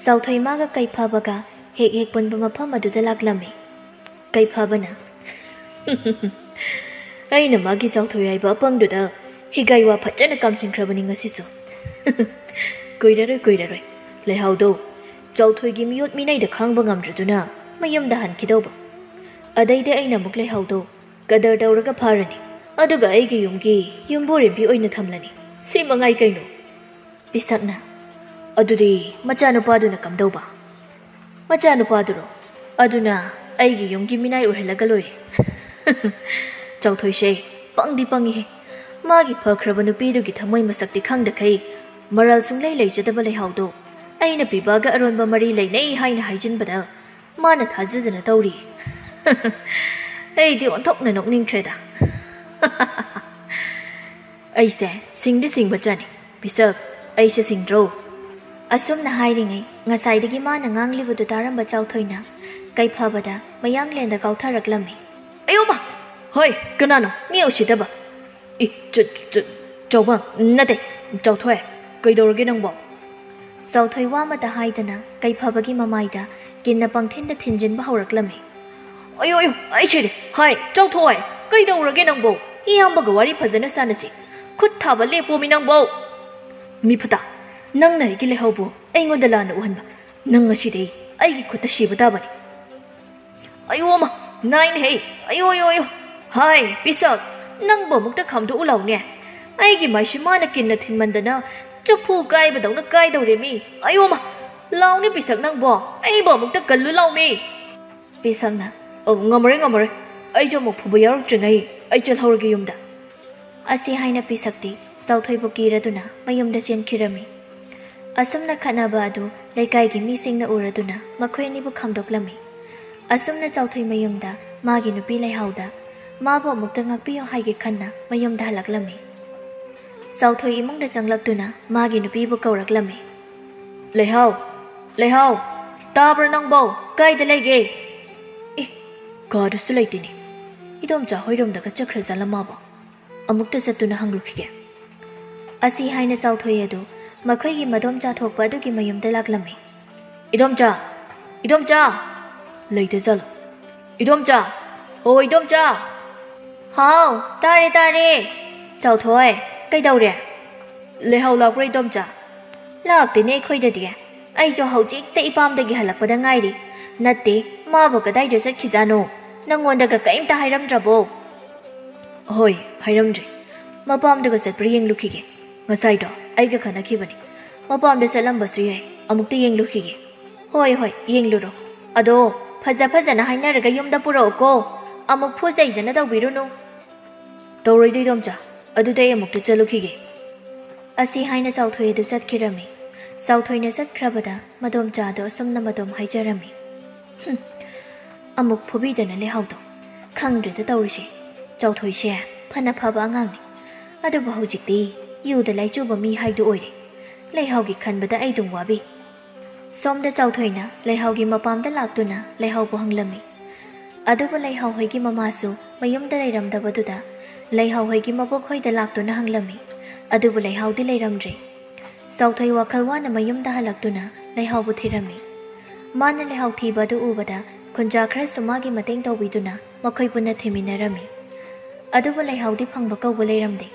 ꯆꯥꯎꯊꯣꯏ ꯃꯥꯒ ꯀꯩꯐꯕꯒ ꯍꯦꯛ ꯍꯦꯛ ꯄꯨꯟꯕ ꯃꯐꯝ ꯑꯗꯨꯗ ꯂꯥꯛꯂꯝꯃꯤ꯫ ꯀꯩꯐꯕꯅ, "ꯑꯩꯅ ꯃꯥꯒꯤ ꯆꯥꯎꯊꯣꯏ ꯍꯥꯏꯕ ꯑꯄꯪꯗꯨꯗ ꯍꯤꯒꯥꯏ ꯋꯥ ꯐꯖꯅ ꯀꯥꯝꯁꯤꯟꯈ꯭ꯔꯕꯅꯤ ꯉꯁꯤꯁꯨ꯫ ꯀꯨꯏꯔꯔꯣꯏ, ꯀꯨꯏꯔꯔꯣꯏ꯫ ꯂꯩꯍꯥꯎꯗꯣ ꯆꯥꯎꯊꯣꯏꯒꯤ ꯃꯤꯑꯣꯠ ꯃꯤꯅꯩꯗ ꯈꯥꯡꯕ ꯉꯝꯗ꯭ꯔꯗꯨꯅ ꯃꯌꯨꯝꯗ ꯍꯟꯈꯤꯗꯧꯕ꯫ ꯑꯗꯩꯗꯤ ꯑꯩꯅ ꯑꯃꯨꯛ ꯂꯩꯍꯥꯎꯗꯣ ꯀꯗꯔ ꯇꯧꯔꯒ ꯐꯥꯔꯅꯤ꯫ ꯑꯗꯨꯒ ꯑꯩꯒꯤ ꯌꯨꯝꯒꯤ ꯌꯨꯝꯕꯨꯔꯦꯝꯕꯤ ꯑꯣꯏꯅ ꯊꯝꯂꯅꯤ꯫ ꯁꯤ ꯃꯉꯥꯏ ꯀꯩꯅꯣ꯫" ꯄꯤꯁꯛꯅ, "ꯑꯗꯨꯗꯤ ꯃꯆꯥꯅꯨꯄꯥꯗꯨꯅ ꯀꯝꯗꯧꯕ?" "ꯃꯆꯥꯅꯨꯄꯥꯗꯨꯔꯣ? ꯑꯗꯨꯅ ꯑꯩꯒꯤ ꯌꯨꯝꯒꯤ ꯃꯤꯅꯥꯏ ꯑꯣꯏꯍꯜꯂꯒ ꯂꯣꯏꯔꯦ꯫ ꯆꯥꯎꯊꯣꯏꯁꯦ ꯄꯪꯗꯤ ꯄꯪꯉꯤꯍꯦ꯫ ꯃꯥꯒꯤ ꯐꯈ꯭ꯔꯕ ꯅꯨꯄꯤꯗꯨꯒꯤ ꯊꯃꯣꯏ ꯃꯁꯛꯇꯤ ꯈꯪꯗꯈꯩ ꯃꯔꯜ ꯁꯨꯡꯂꯩ ꯂꯩꯖꯗꯕ ꯂꯩꯍꯥꯎꯗꯣ ꯑꯩꯅ ꯄꯤꯕꯥꯒ ꯑꯔꯣꯟꯕ ꯃꯔꯤ ꯂꯩꯅꯩ ꯍꯥꯏꯅ ꯍꯥꯏꯖꯤꯟꯕꯗ ꯃꯥꯅ ꯊꯥꯖꯗꯅ ꯇꯧꯔꯤ꯫ ꯑꯩꯗꯤ ꯑꯣꯟꯊꯣꯛꯅ ꯅꯣꯛꯅꯤꯡꯈ꯭ꯔꯦꯗ꯫ ꯑꯩꯁꯦ ꯁꯤꯡꯗꯤ ꯁꯤꯡꯕ ꯆꯥꯅꯤ꯫ ꯄꯤꯁꯛ, ꯑꯩꯁꯦ ꯁꯤꯡꯗ꯭ꯔꯣ? ꯑꯁꯨꯝꯅ ꯍꯥꯏꯔꯤꯉꯩ ꯉꯁꯥꯏꯗꯒꯤ ꯃꯥꯅ ꯉꯥꯡꯂꯤꯕꯗꯨ ꯇꯥꯔꯝꯕ ꯆꯥꯎꯊꯣꯏꯅ ꯀꯩꯐꯕꯗ ꯃꯌꯥꯡꯂꯦꯟꯗ ꯀꯥꯎꯊꯔꯛꯂꯝꯃꯤ꯫ ꯑꯌꯣꯃ! ꯍꯣꯏ, ꯀꯅꯥꯅꯣ? ꯃꯤ ꯎꯁꯤꯠꯇꯕ! ꯏ, ꯆ-, ꯆ-, ꯆꯥꯎꯕ, ꯅꯠꯇꯦ, ꯆꯥꯎꯊꯣꯏ, ꯀꯩꯗꯧꯔꯒꯦ ꯅꯪꯕꯣ? ꯆꯥꯎꯊꯣꯏ ꯋꯥ ꯑꯃꯇ ꯍꯥꯏꯗꯅ ꯀꯩꯐꯕꯒꯤ ꯃꯃꯥꯏꯗ ꯀꯤꯟꯅ ꯄꯪꯊꯤꯟꯗ ꯊꯤꯟꯖꯤꯟꯕ ꯍꯧꯔꯛꯂꯝꯃꯤ꯫ ꯑꯌꯣ, ꯑꯌꯣ, ꯑꯩ ꯁꯤꯔꯦ! ꯍꯥꯏ, ꯆꯥꯎꯊꯣꯏ, ꯀꯩꯗꯧꯔꯒꯦ ꯅꯪꯕꯣ? ꯏꯌꯥꯝꯕꯒ ꯋꯥꯔꯤ ꯐꯖꯅ ꯁꯥꯟꯅꯁꯤ꯫ ꯈꯨꯠ ꯊꯥꯕ ꯂꯦꯞꯄꯣꯃꯤ ꯅꯪꯕꯣ! ꯃꯤ ꯐꯠꯇ, ꯅꯪꯅ ꯑꯩꯒꯤ ꯂꯩꯍꯧꯕꯨ ꯑꯩꯉꯣꯟꯗ ꯂꯥꯟꯅ ꯎꯍꯟꯕ꯫ ꯅꯪ ꯉꯁꯤꯗꯤ ꯑꯩꯒꯤ ꯈꯨꯠꯇ ꯁꯤꯕ ꯇꯥꯕꯅꯤ꯫ ꯑꯌꯣ ꯑꯃ, ꯅꯥꯏꯅꯦꯍꯦ! ꯑꯌꯣ, ꯑꯌꯣ, ꯑꯌꯣ! ꯍꯥꯏ, ꯄꯤꯁꯛ, ꯅꯪꯕꯨ ꯑꯃꯨꯛꯇ ꯈꯥꯝꯗꯣꯛꯎ ꯂꯥꯎꯅꯦ꯫ ꯑꯩꯒꯤ ꯃꯥꯏꯁꯤ ꯃꯥꯅ ꯀꯤꯟꯅ ꯊꯤꯟꯃꯟꯗꯅ ꯆꯐꯨ ꯀꯥꯏꯕꯗꯧꯅ ꯀꯥꯏꯗꯧꯔꯦ ꯃꯤ꯫ ꯑꯌꯣ ꯑꯃ! ꯂꯥꯎꯅꯦ ꯄꯤꯁꯛ ꯅꯪꯕꯣ, ꯑꯩꯕꯨ ꯑꯃꯨꯛꯇ ꯀꯜꯂꯨ ꯂꯥꯎꯃꯤ꯫ ꯄꯤꯁꯛꯅ, "ꯑꯣ, ꯉꯝꯃꯔꯣꯏ, ꯉꯝꯃꯔꯣꯏ꯫ ꯑꯩꯁꯨ ꯑꯃꯨꯛ ꯐꯨꯕ ꯌꯥꯎꯔꯛꯇ꯭ꯔꯤꯉꯩ ꯑꯩ ꯆꯦꯜꯍꯧꯔꯒꯦ ꯌꯨꯝꯗ"꯫ ꯑꯁꯤ ꯍꯥꯏꯅ ꯄꯤꯁꯛꯇꯤ ꯆꯥꯎꯊꯣꯏꯕꯨ ꯀꯤꯔꯗꯨꯅ ꯃꯌꯨꯝꯗ ꯆꯦꯟꯈꯤꯔꯝꯃꯤ꯫ ꯑꯁꯨꯝꯅ ꯈꯠꯅꯕ ꯑꯗꯨ ꯂꯩꯀꯥꯏꯒꯤ ꯃꯤꯁꯤꯡꯅ ꯎꯔꯗꯨꯅ ꯃꯈꯣꯏ ꯑꯅꯤꯕꯨ ꯈꯥꯝꯗꯣꯛꯂꯝꯃꯤ꯫ ꯑꯁꯨꯝꯅ ꯆꯥꯎꯊꯣꯏ ꯃꯌꯨꯝꯗ ꯃꯥꯒꯤ ꯅꯨꯄꯤ ꯂꯩꯍꯥꯎꯗ ꯃꯥꯕꯨ ꯑꯃꯨꯛꯇ ꯉꯥꯛꯄꯤꯌꯨ ꯍꯥꯏꯒꯦ ꯈꯟꯅ ꯃꯌꯨꯝꯗ ꯍꯜꯂꯛꯂꯝꯃꯤ꯫ ꯆꯥꯎꯊꯣꯏ ꯏꯃꯨꯡꯗ ꯆꯪꯂꯛꯇꯨꯅ ꯃꯥꯒꯤ ꯅꯨꯄꯤꯕꯨ ꯀꯧꯔꯛꯂꯝꯃꯤ꯫ "ꯂꯩꯍꯥꯎ, ꯂꯩꯍꯥꯎ, ꯇꯥꯕ꯭ꯔꯥ ꯅꯪꯕꯣ? ꯀꯥꯏꯗ ꯂꯩꯒꯦ?" ꯑꯦ, ꯀꯥꯗꯁꯨ ꯂꯩꯇꯦꯅꯦ꯫ ꯏꯗꯣꯝꯆꯥ ꯍꯣꯏꯔꯣꯝꯗꯒ ꯆꯠꯈ꯭ꯔꯖꯥꯠꯂ ꯃꯥꯕꯣ? ꯑꯃꯨꯛꯇ ꯆꯠꯇꯨꯅ ꯍꯪꯂꯨꯈꯤꯒꯦ꯫ ꯑꯁꯤ ꯍꯥꯏꯅ ꯆꯥꯎꯊꯣꯏ ꯑꯗꯨ ꯃꯈꯣꯏꯒꯤ ꯃꯗꯣꯝꯆꯥ ꯊꯣꯛꯄ ꯑꯗꯨꯒꯤ ꯃꯌꯨꯝꯗ ꯂꯥꯛꯂꯝꯃꯤ꯫ "ꯏꯗꯣꯝꯆꯥ! ꯏꯗꯣꯝꯆꯥ!" "ꯂꯩꯇꯖꯥꯠꯂꯣ? ꯏꯗꯣꯝꯆꯥ! ꯑꯣ, ꯏꯗꯣꯝꯆꯥ!" "ꯍꯥꯎ, ꯇꯥꯔꯦ, ꯇꯥꯔꯦ꯫ ꯆꯥꯎꯊꯣꯏ, ꯀꯩꯗꯧꯔꯦ?" "ꯂꯩꯍꯥꯎ ꯂꯥꯛꯄ꯭ꯔꯣ, ꯏꯗꯣꯝꯆꯥ?" "ꯂꯥꯛꯇꯦꯅꯦ ꯑꯩꯈꯣꯏꯗꯗꯤ꯫ ꯑꯩꯁꯨ ꯍꯧꯖꯤꯛꯇ ꯏꯄꯥꯝꯗꯒꯤ ꯍꯜꯂꯛꯄꯗ ꯉꯥꯏꯔꯤ꯫ ꯅꯠꯇꯦ, ꯃꯥꯕꯨ ꯀꯗꯥꯏꯗ ꯆꯠꯈꯤꯖꯥꯠꯅꯣ? ꯅꯪꯉꯣꯟꯗꯒ ꯀꯔꯤꯝꯇ ꯍꯥꯏꯔꯝꯗ꯭ꯔꯕꯣ?" "ꯍꯣꯏ, ꯍꯥꯏꯔꯝꯗ꯭ꯔꯦ꯫ ꯃꯄꯥꯝꯗꯒ ꯆꯠꯄ꯭ꯔꯥ ꯌꯦꯡꯂꯨꯈꯤꯒꯦ꯫ ꯉꯁꯥꯏꯗꯣ ꯑꯩꯒ ꯈꯟꯅꯈꯤꯕꯅꯤ꯫ ꯃꯄꯥꯝꯗ ꯆꯠꯂꯝꯕꯁꯨ ꯌꯥꯏ꯫ ꯑꯃꯨꯛꯇ ꯌꯦꯡꯂꯨꯈꯤꯒꯦ꯫" "ꯍꯣꯏ, ꯍꯣꯏ, ꯌꯦꯡꯂꯨꯔꯣ꯫ ꯑꯗꯣ "ꯐꯖ ꯐꯖꯅ ꯍꯥꯏꯅꯔꯒ ꯌꯨꯝꯗ ꯄꯨꯔꯛꯎꯀꯣ, ꯑꯃꯨꯛ ꯐꯨꯖꯩꯗꯅ ꯇꯧꯕꯤꯔꯨꯅꯨ꯫" "ꯇꯧꯔꯣꯏꯗꯣ ꯏꯗꯣꯝꯆꯥ, ꯑꯗꯨꯗꯤ ꯑꯩ ꯑꯃꯨꯛꯇ ꯆꯠꯂꯨꯈꯤꯒꯦ꯫" ꯑꯁꯤ ꯍꯥꯏꯅ ꯆꯥꯎꯊꯣꯏ ꯑꯗꯨ ꯆꯠꯈꯤꯔꯝꯃꯤ꯫ ꯆꯥꯎꯊꯣꯏꯅ ꯆꯠꯈ꯭ꯔꯕꯗ ꯃꯗꯣꯝꯆꯥꯗꯣ ꯑꯁꯨꯝꯅ ꯃꯗꯣꯝ ꯍꯥꯏꯖꯔꯝꯃꯤ꯫ "ꯍꯨꯝ, ꯑꯃꯨꯛ ꯐꯨꯕꯤꯗꯅ ꯂꯩꯍꯥꯎꯗꯣ꯫ ꯈꯪꯗ꯭ꯔꯦꯗ ꯇꯧꯔꯤꯁꯦ꯫ ꯆꯥꯎꯊꯣꯏꯁꯦ ꯐꯅ ꯐꯕ ꯑꯉꯥꯡꯅꯤ, ꯑꯗꯨꯕꯨ ꯍꯧꯖꯤꯛꯇꯤ ꯌꯨꯗ ꯂꯥꯏꯆꯨꯕ ꯃꯤ ꯍꯥꯏꯗꯨ ꯑꯣꯏꯔꯦ꯫ ꯂꯩꯍꯥꯎꯒꯤ ꯈꯟꯕꯗ ꯑꯩ ꯑꯗꯨꯝ ꯋꯥꯕꯤ꯫" ꯁꯣꯝꯗ ꯆꯥꯎꯊꯣꯏꯅ ꯂꯩꯍꯥꯎꯒꯤ ꯃꯄꯥꯝꯗ ꯂꯥꯛꯇꯨꯅ ꯂꯩꯍꯥꯎꯕꯨ ꯍꯪꯂꯝꯃꯤ꯫ ꯑꯗꯨꯕꯨ ꯂꯩꯍꯥꯎ ꯍꯣꯏꯒꯤ ꯃꯃꯥꯁꯨ ꯃꯌꯨꯝꯗ ꯂꯩꯔꯝꯗꯕꯗꯨꯗ ꯂꯩꯍꯥꯎ ꯍꯣꯏꯒꯤ ꯃꯕꯣꯛ ꯍꯣꯏꯗ ꯂꯥꯛꯇꯨꯅ ꯍꯪꯂꯝꯃꯤ꯫ ꯑꯗꯨꯕꯨ ꯂꯩꯍꯥꯎꯗꯤ ꯂꯩꯔꯝꯗ꯭ꯔꯦ꯫ ꯆꯥꯎꯊꯣꯏ ꯋꯥꯈꯜ ꯋꯥꯅ ꯃꯌꯨꯝꯗ ꯍꯜꯂꯛꯇꯨꯅ ꯂꯩꯍꯥꯎꯕꯨ ꯊꯤꯔꯝꯃꯤ꯫ ꯃꯥꯅ ꯂꯩꯍꯥꯎ ꯊꯤꯕ ꯑꯗꯨ ꯎꯕꯗ ꯈꯨꯟꯖꯥ ꯈꯔꯁꯨ ꯃꯥꯒꯤ ꯃꯇꯦꯡ ꯇꯧꯕꯤꯗꯨꯅ ꯃꯈꯣꯏ ꯄꯨꯟꯅ ꯊꯤꯃꯤꯟꯅꯔꯝꯃꯤ꯫ ꯑꯗꯨꯕꯨ ꯂꯩꯍꯥꯎꯗꯤ ꯐꯪꯕ ꯀꯧꯕ ꯂꯩꯔꯝꯗꯦ꯫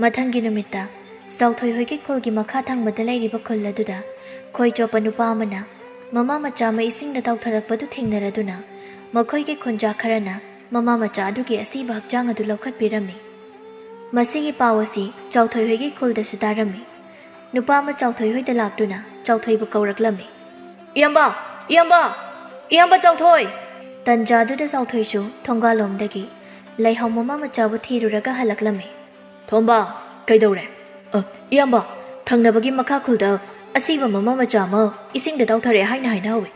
ꯃꯊꯪꯒꯤ ꯅꯨꯃꯤꯠꯇ ꯆꯥꯎꯊꯣꯏ ꯍꯣꯏꯒꯤ ꯈꯨꯜꯒꯤ ꯃꯈꯥ ꯊꯪꯕꯗ ꯂꯩꯔꯤꯕ ꯈꯨꯜ ꯑꯗꯨꯗ ꯈꯣꯏ ꯆꯣꯞꯄ ꯅꯨꯄꯥ ꯑꯃꯅ ꯃꯃꯥ ꯃꯆꯥ ꯑꯃ ꯏꯁꯤꯡꯗ ꯇꯥꯎꯊꯔꯛꯄꯗꯨ ꯊꯦꯡꯅꯔꯗꯨꯅ ꯃꯈꯣꯏꯒꯤ ꯈꯨꯟꯖꯥ ꯈꯔꯅ ꯃꯃꯥ ꯃꯆꯥ ꯑꯗꯨꯒꯤ ꯑꯁꯤꯕ ꯍꯛꯆꯥꯡ ꯑꯗꯨ ꯂꯧꯈꯠꯄꯤꯔꯝꯃꯤ꯫ ꯃꯁꯤꯒꯤ ꯄꯥꯎ ꯑꯁꯤ ꯆꯥꯎꯊꯣꯏ ꯍꯣꯏꯒꯤ ꯈꯨꯜꯗꯁꯨ ꯇꯥꯔꯝꯃꯤ꯫ ꯅꯨꯄꯥ ꯑꯃ ꯆꯥꯎꯊꯣꯏ ꯍꯣꯏꯗ ꯂꯥꯛꯇꯨꯅ ꯆꯥꯎꯊꯣꯏꯕꯨ ꯀꯧꯔꯛꯂꯝꯃꯤ꯫ "ꯏꯌꯥꯝꯕ! ꯏꯌꯥꯝꯕ! ꯏꯌꯥꯝꯕ ꯆꯥꯎꯊꯣꯏ!" ꯇꯟꯖꯥꯗꯨꯗ ꯆꯥꯎꯊꯣꯏꯁꯨ ꯊꯣꯡꯒꯥꯜꯂꯣꯝꯗꯒꯤ ꯂꯩꯍꯥꯎ ꯃꯃꯥ ꯃꯆꯥꯕꯨ ꯊꯤꯔꯨꯔꯒ ꯍꯜꯂꯛꯂꯝꯃꯤ꯫ "ꯊꯣꯝꯕ, ꯀꯩꯗꯧꯔꯦ?" "ꯑ, ꯏꯌꯥꯝꯕ, ꯊꯪꯅꯕꯒꯤ ꯃꯈꯥ ꯈꯨꯜꯗ ꯑꯁꯤꯕ ꯃꯃꯥ ꯃꯆꯥ ꯑꯃ ꯏꯁꯤꯡꯗ ꯇꯥꯎꯊꯔꯛꯑꯦ ꯍꯥꯏꯅ ꯍꯥꯏꯅꯍꯧꯋꯤ꯫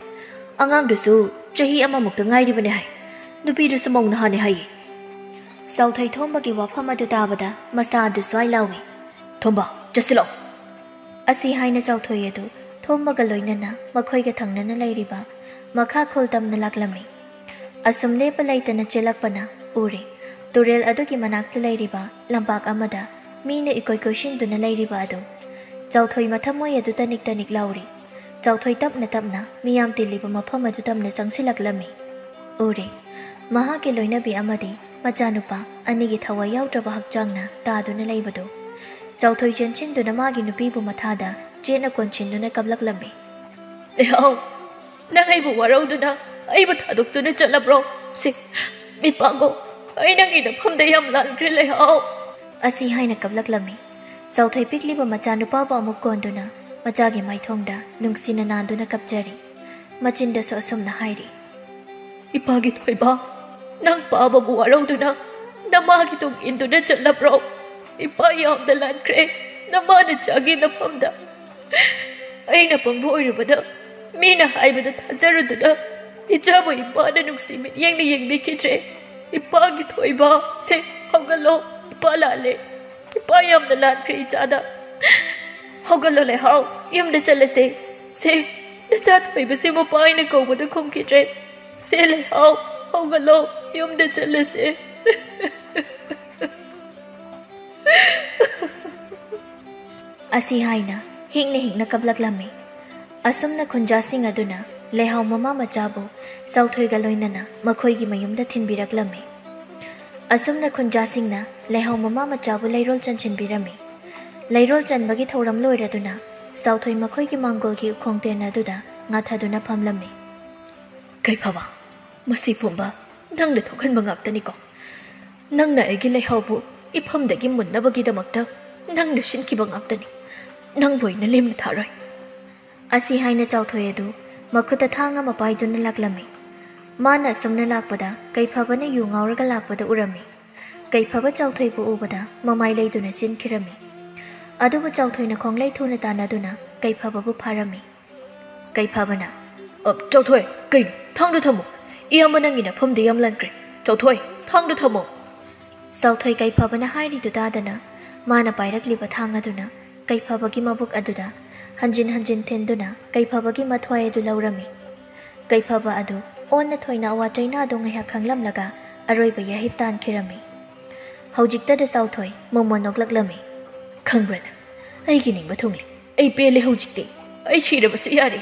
ꯑꯉꯥꯡꯗꯨꯁꯨ ꯆꯍꯤ ꯑꯃꯃꯨꯛꯇ ꯉꯥꯏꯔꯤꯕꯅꯦ ꯍꯥꯏ꯫ ꯅꯨꯄꯤꯗꯨꯁꯨ ꯃꯧ ꯅꯍꯥꯅꯦ ꯍꯥꯏꯌꯦ꯫" ꯆꯥꯎꯊꯣꯏ ꯊꯣꯝꯕꯒꯤ ꯋꯥꯐꯝ ꯑꯗꯨ ꯇꯥꯕꯗ ꯃꯆꯥ ꯑꯗꯨ ꯁ꯭ꯋꯥꯏ ꯂꯥꯎꯏ꯫ "ꯊꯣꯝꯕ, ꯆꯠꯁꯤꯜꯂꯛꯑꯣ!" ꯑꯁꯤ ꯍꯥꯏꯅ ꯆꯥꯎꯊꯣꯏ ꯑꯗꯨ ꯊꯣꯝꯕꯒ ꯂꯣꯏꯅꯅ ꯃꯈꯣꯏꯒ ꯊꯪꯅꯅ ꯂꯩꯔꯤꯕ ꯃꯈꯥ ꯈꯨꯜ ꯇꯝꯅ ꯂꯥꯛꯂꯝꯃꯤ꯫ ꯑꯁꯨꯝ ꯂꯦꯞꯄ ꯂꯩꯇꯅ ꯆꯦꯜꯂꯛꯄꯅ ꯎꯔꯦ꯫ ꯇꯨꯔꯦꯜ ꯑꯗꯨꯒꯤ ꯃꯅꯥꯛꯇ ꯂꯩꯔꯤꯕ ꯂꯝꯄꯥꯛ ꯑꯃꯗ ꯃꯤꯅ ꯏꯀꯣꯏ ꯀꯣꯏꯁꯤꯟꯗꯨꯅ ꯂꯩꯔꯤꯕ ꯑꯗꯨ꯫ ꯆꯥꯎꯊꯣꯏ ꯃꯊꯃꯣꯏ ꯑꯗꯨ ꯇꯅꯤꯛ ꯇꯅꯤꯛ ꯂꯥꯎꯔꯤ꯫ ꯆꯥꯎꯊꯣꯏ ꯇꯞꯅ ꯇꯞꯅ ꯃꯤꯌꯥꯝ ꯇꯤꯜꯂꯤꯕ ꯃꯐꯝ ꯑꯗꯨ ꯇꯝꯅ ꯆꯪꯁꯤꯜꯂꯛꯂꯝꯃꯤ꯫ ꯎꯔꯦ꯫ ꯃꯍꯥꯛꯀꯤ ꯂꯣꯏꯅꯕꯤ ꯑꯃꯗꯤ ꯃꯆꯥꯅꯨꯄꯥ ꯑꯅꯤꯒꯤ ꯊꯋꯥꯏ ꯌꯥꯎꯗ꯭ꯔꯕ ꯍꯛꯆꯥꯡꯅ ꯇꯥꯗꯨꯅ ꯂꯩꯕꯗꯨ꯫ ꯆꯥꯎꯊꯣꯏ ꯆꯦꯟꯁꯤꯟꯗꯨꯅ ꯃꯥꯒꯤ ꯅꯨꯄꯤꯕꯨ ꯃꯊꯥꯗ ꯆꯦꯠꯅ ꯀꯣꯟꯁꯤꯟꯗꯨꯅ ꯀꯞꯂꯛꯂꯝꯃꯤ꯫ "ꯂꯩꯍꯥꯎ, ꯅꯪ ꯑꯩꯕꯨ ꯋꯥꯔꯧꯗꯨꯅ ꯑꯩꯕꯨ ꯊꯥꯗꯣꯛꯇꯨꯅ ꯆꯠꯂꯕ꯭ꯔꯣ? ꯁꯤ, ꯃꯤꯠ ꯄꯥꯡꯉꯣ, ꯑꯩ ꯅꯪꯒꯤ ꯅꯐꯝꯗ ꯌꯥꯝ ꯂꯥꯟꯈ꯭ꯔꯦ, ꯂꯩꯍꯥꯎ!" ꯑꯁꯤ ꯍꯥꯏꯅ ꯀꯞꯂꯛꯂꯝꯃꯤ꯫ ꯆꯥꯎꯊꯣꯏ ꯄꯤꯛꯂꯤꯕ ꯃꯆꯥꯅꯨꯄꯥꯕꯨ ꯑꯃꯨꯛ ꯀꯣꯟꯗꯨꯅ ꯃꯆꯥꯒꯤ ꯃꯥꯏꯊꯣꯡꯗ ꯅꯨꯡꯁꯤꯅ ꯅꯥꯟꯗꯨꯅ ꯀꯞꯆꯔꯤ꯫ ꯃꯆꯤꯟꯗꯁꯨ ꯑꯁꯨꯝꯅ ꯍꯥꯏꯔꯤ꯫ "ꯏꯄꯥꯒꯤ ꯊꯣꯏꯕ, ꯅꯪ ꯄꯥꯕꯕꯨ ꯋꯥꯔꯧꯗꯨꯅ ꯅꯃꯥꯒꯤ ꯇꯨꯡ ꯏꯟꯗꯨꯅ ꯆꯠꯂꯕ꯭ꯔꯣ? ꯏꯄꯥ ꯌꯥꯝꯅ ꯂꯥꯟꯈ꯭ꯔꯦ ꯅꯃꯥꯅ ꯆꯥꯒꯤ ꯅꯐꯝꯗ꯫ ꯑꯩꯅ ꯄꯪꯕ ꯑꯣꯏꯔꯨꯕꯗ ꯃꯤꯅ ꯍꯥꯏꯕꯗ ꯊꯥꯖꯔꯨꯗꯨꯅ ꯏꯆꯥꯕꯨ ꯏꯄꯥꯅ ꯅꯨꯡꯁꯤ ꯃꯤꯠꯌꯦꯡꯅ ꯌꯦꯡꯕꯤꯈꯤꯗ꯭ꯔꯦ꯫ ꯏꯄꯥꯒꯤ ꯊꯣꯏꯕ, ꯁꯦ, ꯍꯧꯒꯠꯂꯣ, ꯏꯄꯥ ꯂꯥꯜꯂꯦ꯫ ꯏꯄꯥ ꯌꯥꯝꯅ ꯂꯥꯟꯈ꯭ꯔꯦ ꯏꯆꯥꯗ꯫ ꯍꯧꯒꯠꯂꯣ ꯂꯩꯍꯥꯎ, ꯌꯨꯝꯗ ꯆꯠꯂꯁꯦ꯫ ꯁꯦ, ꯅꯆꯥ ꯊꯣꯏꯕꯁꯦ ꯃꯄꯥ ꯑꯩꯅ ꯀꯧꯕꯗ ꯈꯨꯝꯈꯤꯗ꯭ꯔꯦ꯫ ꯁꯦ ꯂꯩꯍꯥꯎ, ꯍꯧꯒꯠꯂꯣ, ꯌꯨꯝꯗ ꯆꯠꯂꯁꯦ꯫" ꯑꯁꯤ ꯍꯥꯏꯅ ꯍꯤꯡꯅ ꯍꯤꯡꯅ ꯀꯞꯂꯛꯂꯝꯃꯤ꯫ ꯑꯁꯨꯝꯅ ꯈꯨꯟꯖꯥꯁꯤꯡ ꯑꯗꯨꯅ ꯂꯩꯍꯥꯎ ꯃꯃꯥ ꯃꯆꯥꯕꯨ ꯆꯥꯎꯊꯣꯏꯒ ꯂꯣꯏꯅꯅ ꯃꯈꯣꯏꯒꯤ ꯃꯌꯨꯝꯗ ꯊꯤꯟꯕꯤꯔꯛꯂꯝꯃꯤ꯫ ꯑꯁꯨꯝꯅ ꯈꯨꯟꯖꯥꯁꯤꯡꯅ ꯂꯩꯍꯥꯎ ꯃꯃꯥ ꯃꯆꯥꯕꯨ ꯂꯩꯔꯣꯜ ꯆꯟꯁꯤꯟꯕꯤꯔꯝꯃꯤ꯫ ꯂꯩꯔꯣꯜ ꯆꯟꯕꯒꯤ ꯊꯧꯔꯝ ꯂꯣꯏꯔꯗꯨꯅ ꯆꯥꯎꯊꯣꯏ ꯃꯈꯣꯏꯒꯤ ꯃꯥꯡꯒꯣꯜꯒꯤ ꯎꯈꯣꯡ ꯇꯦꯟ ꯑꯗꯨꯗ ꯉꯥꯊꯗꯨꯅ ꯐꯝꯂꯝꯃꯤ꯫ "ꯀꯩꯐꯕ, ꯃꯁꯤ ꯄꯨꯝꯕ ꯅꯪꯅ ꯊꯣꯛꯍꯟꯕ ꯉꯥꯛꯇꯅꯤꯀꯣ꯫ ꯅꯪꯅ ꯑꯩꯒꯤ ꯂꯩꯍꯥꯎꯕꯨ ꯏꯐꯝꯗꯒꯤ ꯃꯨꯟꯅꯕꯒꯤꯗꯃꯛꯇ ꯅꯪꯅ ꯁꯤꯟꯈꯤꯕ ꯉꯥꯛꯇꯅꯤ꯫ ꯅꯪꯕꯨ ꯑꯩꯅ ꯂꯦꯝꯅ ꯊꯥꯔꯣꯏ꯫" ꯑꯁꯤ ꯍꯥꯏꯅ ꯆꯥꯎꯊꯣꯏ ꯑꯗꯨ ꯃꯈꯨꯠꯇ ꯊꯥꯡ ꯑꯃ ꯄꯥꯏꯗꯨꯅ ꯂꯥꯛꯂꯝꯃꯤ꯫ ꯃꯥꯅ ꯑꯁꯨꯝꯅ ꯂꯥꯛꯄꯗ ꯀꯩꯐꯕꯅ ꯌꯨ ꯉꯥꯎꯔꯒ ꯂꯥꯛꯄꯗ ꯎꯔꯝꯃꯤ꯫ ꯀꯩꯐꯕ ꯆꯥꯎꯊꯣꯏꯕꯨ ꯎꯕꯗ ꯃꯃꯥꯏ ꯂꯩꯗꯨꯅ ꯆꯦꯟꯈꯤꯔꯝꯃꯤ꯫ ꯑꯗꯨꯕꯨ ꯆꯥꯎꯊꯣꯏꯅ ꯈꯣꯡꯂꯩ ꯊꯨꯅ ꯇꯥꯟꯅꯗꯨꯅ ꯀꯩꯐꯕꯕꯨ ꯐꯥꯔꯝꯃꯤ꯫ ꯀꯩꯐꯕꯅ, "ꯑ, ꯆꯥꯎꯊꯣꯏ, ꯀꯩꯅꯣ? ꯊꯥꯡꯗꯣ ꯊꯝꯃꯣ꯫ ꯏꯌꯥꯝꯕ ꯅꯪꯒꯤ ꯅꯐꯝꯗ ꯌꯥꯝ ꯂꯥꯟꯈ꯭ꯔꯦ꯫ ꯆꯥꯎꯊꯣꯏ, ꯊꯥꯡꯗꯣ ꯊꯝꯃꯣ꯫" ꯆꯥꯎꯊꯣꯏ ꯀꯩꯐꯕꯅ ꯍꯥꯏꯔꯤꯗꯨ ꯇꯥꯗꯅ ꯃꯥꯅ ꯄꯥꯏꯔꯛꯂꯤꯕ ꯊꯥꯡ ꯑꯗꯨꯅ ꯀꯩꯐꯕꯒꯤ ꯃꯕꯨꯛ ꯑꯗꯨꯗ ꯍꯟꯖꯤꯟ ꯍꯟꯖꯤꯟ ꯊꯤꯟꯗꯨꯅ ꯀꯩꯐꯕꯒꯤ ꯃꯊ꯭ꯋꯥꯏ ꯑꯗꯨ ꯂꯧꯔꯝꯃꯤ꯫ ꯀꯩꯐꯕ ꯑꯗꯨ ꯑꯣꯟꯅ ꯊꯣꯏꯅ ꯑꯋꯥ ꯆꯩꯅꯥꯗꯨ ꯉꯥꯏꯍꯥꯛ ꯈꯪꯂꯝꯂꯒ ꯑꯔꯣꯏꯕ ꯌꯥꯍꯤꯞ ꯇꯥꯟꯈꯤꯔꯝꯃꯤ꯫ ꯍꯧꯖꯤꯛꯇꯗ ꯆꯥꯎꯊꯣꯏ ꯃꯣꯃꯣꯟ ꯅꯣꯛꯂꯛꯂꯝꯃꯤ꯫ "ꯈꯪꯕ꯭ꯔꯥ ꯅꯪ, ꯑꯩꯒꯤ ꯅꯤꯡꯕ ꯊꯨꯡꯂꯦ꯫ ꯑꯩ ꯄꯦꯜꯂꯦ ꯍꯧꯖꯤꯛꯇꯤ꯫ ꯑꯩ ꯁꯤꯔꯕꯁꯨ ꯌꯥꯔꯦ꯫"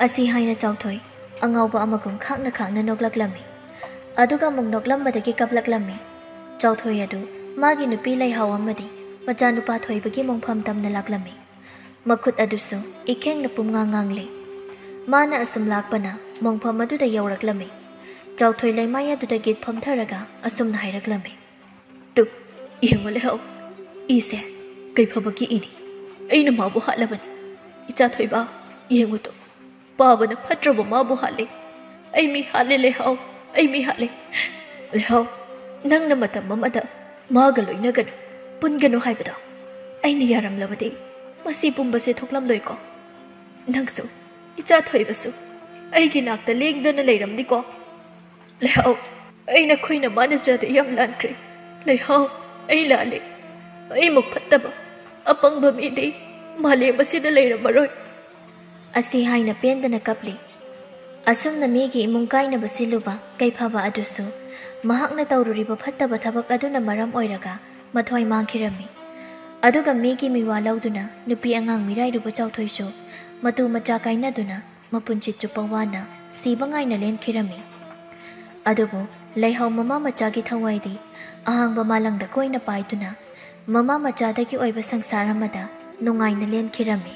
ꯑꯁꯤ ꯍꯥꯏꯅ ꯆꯥꯎꯊꯣꯏ ꯑꯉꯥꯎꯕ ꯑꯃꯒꯨꯝ ꯈꯥꯡꯅ ꯈꯥꯡꯅ ꯅꯣꯛꯂꯛꯂꯝꯃꯤ꯫ ꯑꯗꯨꯒ ꯑꯃꯨꯛ ꯅꯣꯛꯂꯝꯕꯗꯒꯤ ꯀꯞꯂꯛꯂꯝꯃꯤ꯫ ꯆꯥꯎꯊꯣꯏ ꯑꯗꯨ ꯃꯥꯒꯤ ꯅꯨꯄꯤ ꯂꯩꯍꯥꯎ ꯑꯃꯗꯤ ꯃꯆꯥꯅꯨꯄꯥ ꯊꯣꯏꯕꯒꯤ ꯃꯣꯡꯐꯝ ꯇꯝꯅ ꯂꯥꯛꯂꯝꯃꯤ꯫ ꯃꯈꯨꯠ ꯑꯗꯨꯁꯨ ꯏꯈꯦꯡꯅ ꯄꯨꯝꯉꯥꯡ ꯉꯥꯡꯂꯤ꯫ ꯃꯥꯅ ꯑꯁꯨꯝ ꯂꯥꯛꯄꯅ ꯃꯣꯡꯐꯝ ꯑꯗꯨꯗ ꯌꯧꯔꯛꯂꯝꯃꯤ꯫ ꯆꯥꯎꯊꯣꯏ ꯂꯩꯃꯥꯏ ꯑꯗꯨꯗ ꯒꯤꯠ ꯐꯝꯊꯔꯒ ꯑꯁꯨꯝꯅ ꯍꯥꯏꯔꯛꯂꯝꯃꯤ꯫ "ꯇꯨ, ꯌꯦꯡꯉꯨ ꯂꯩꯍꯥꯎ, ꯏꯁꯦ ꯀꯩꯐꯕꯒꯤ ꯏꯅꯤ꯫ ꯑꯩꯅ ꯃꯥꯕꯨ ꯍꯥꯠꯂꯕꯅꯤ꯫ ꯏꯆꯥ ꯊꯣꯏꯕ, ꯌꯦꯡꯉꯨ ꯇꯨ, ꯄꯥꯕꯅ ꯐꯠꯇ꯭ꯔꯕ ꯃꯥꯕꯨ ꯍꯥꯠꯂꯦ꯫ ꯑꯩ ꯃꯤ ꯍꯥꯠꯂꯦ, ꯂꯩꯍꯥꯎ꯫ ꯑꯩ ꯃꯤ ꯍꯥꯠꯂꯦ꯫ ꯂꯩꯍꯥꯎ, ꯅꯪꯅ ꯃꯇꯝ ꯑꯃꯗ ꯃꯥꯒ ꯂꯣꯏꯅꯒꯅꯨ, ꯄꯨꯟꯒꯅꯨ ꯍꯥꯏꯕꯗꯣ ꯑꯩꯅ ꯌꯥꯔꯝꯂꯕꯗꯤ ꯃꯁꯤ ꯄꯨꯝꯕꯁꯦ ꯊꯣꯛꯂꯝꯂꯣꯏꯀꯣ꯫ ꯅꯪꯁꯨ, ꯏꯆꯥ ꯊꯣꯏꯕꯁꯨ ꯑꯩꯒꯤ ꯅꯥꯛꯇ ꯂꯦꯡꯗꯅ ꯂꯩꯔꯝꯅꯤꯀꯣ꯫ ꯂꯩꯍꯥꯎ, ꯑꯩ ꯅꯈꯣꯏꯅ ꯃꯥꯅ ꯆꯥꯗ ꯌꯥꯝ ꯂꯥꯟꯈ꯭ꯔꯦ꯫ ꯂꯩꯍꯥꯎ, ꯑꯩ ꯂꯥꯜꯂꯦ꯫ ꯑꯩꯃꯨꯛ ꯐꯠꯇꯕ, ꯑꯄꯪꯕ ꯃꯤꯗꯤ ꯃꯥꯂꯦꯝ ꯑꯁꯤꯗ ꯂꯩꯔꯝꯃꯔꯣꯏ꯫ ꯑꯁꯤ ꯍꯥꯏꯅ ꯄꯦꯟꯗꯅ ꯀꯞꯂꯤ꯫ ꯑꯁꯨꯝꯅ ꯃꯤꯒꯤ ꯏꯃꯨꯡ ꯀꯥꯏꯅꯕ ꯁꯤꯜꯂꯨꯕ ꯀꯩꯐꯕ ꯑꯗꯨꯁꯨ ꯃꯍꯥꯛꯅ ꯇꯧꯔꯨꯔꯤꯕ ꯐꯠꯇꯕ ꯊꯕꯛ ꯑꯗꯨꯅ ꯃꯔꯝ ꯑꯣꯏꯔꯒ ꯃꯊ꯭ꯋꯥꯏ ꯃꯥꯡꯈꯤꯔꯝꯃꯤ꯫ ꯑꯗꯨꯒ ꯃꯤꯒꯤ ꯃꯤꯋꯥ ꯂꯧꯗꯨꯅ ꯅꯨꯄꯤ ꯑꯉꯥꯡ ꯃꯤꯔꯥꯏꯔꯨꯕ ꯆꯥꯎꯊꯣꯏꯁꯨ ꯃꯇꯨ ꯃꯆꯥ ꯀꯥꯏꯅꯗꯨꯅ ꯃꯄꯨꯟꯁꯤ ꯆꯨꯞꯄ ꯋꯥꯅ ꯁꯤꯕ ꯉꯥꯏꯅ ꯂꯦꯟꯈꯤꯔꯝꯃꯤ꯫ ꯑꯗꯨꯕꯨ ꯂꯩꯍꯥꯎ ꯃꯃꯥ ꯃꯆꯥꯒꯤ ꯊꯋꯥꯏꯗꯤ ꯑꯍꯥꯡꯕ ꯃꯥꯂꯪꯗ ꯀꯣꯏꯅ ꯄꯥꯏꯗꯨꯅ ꯃꯃꯥ ꯃꯆꯥꯗꯒꯤ ꯑꯣꯏꯕ ꯁꯪꯁꯥꯔ ꯑꯃꯗ ꯅꯨꯡꯉꯥꯏꯅ ꯂꯦꯟꯈꯤꯔꯝꯃꯤ꯫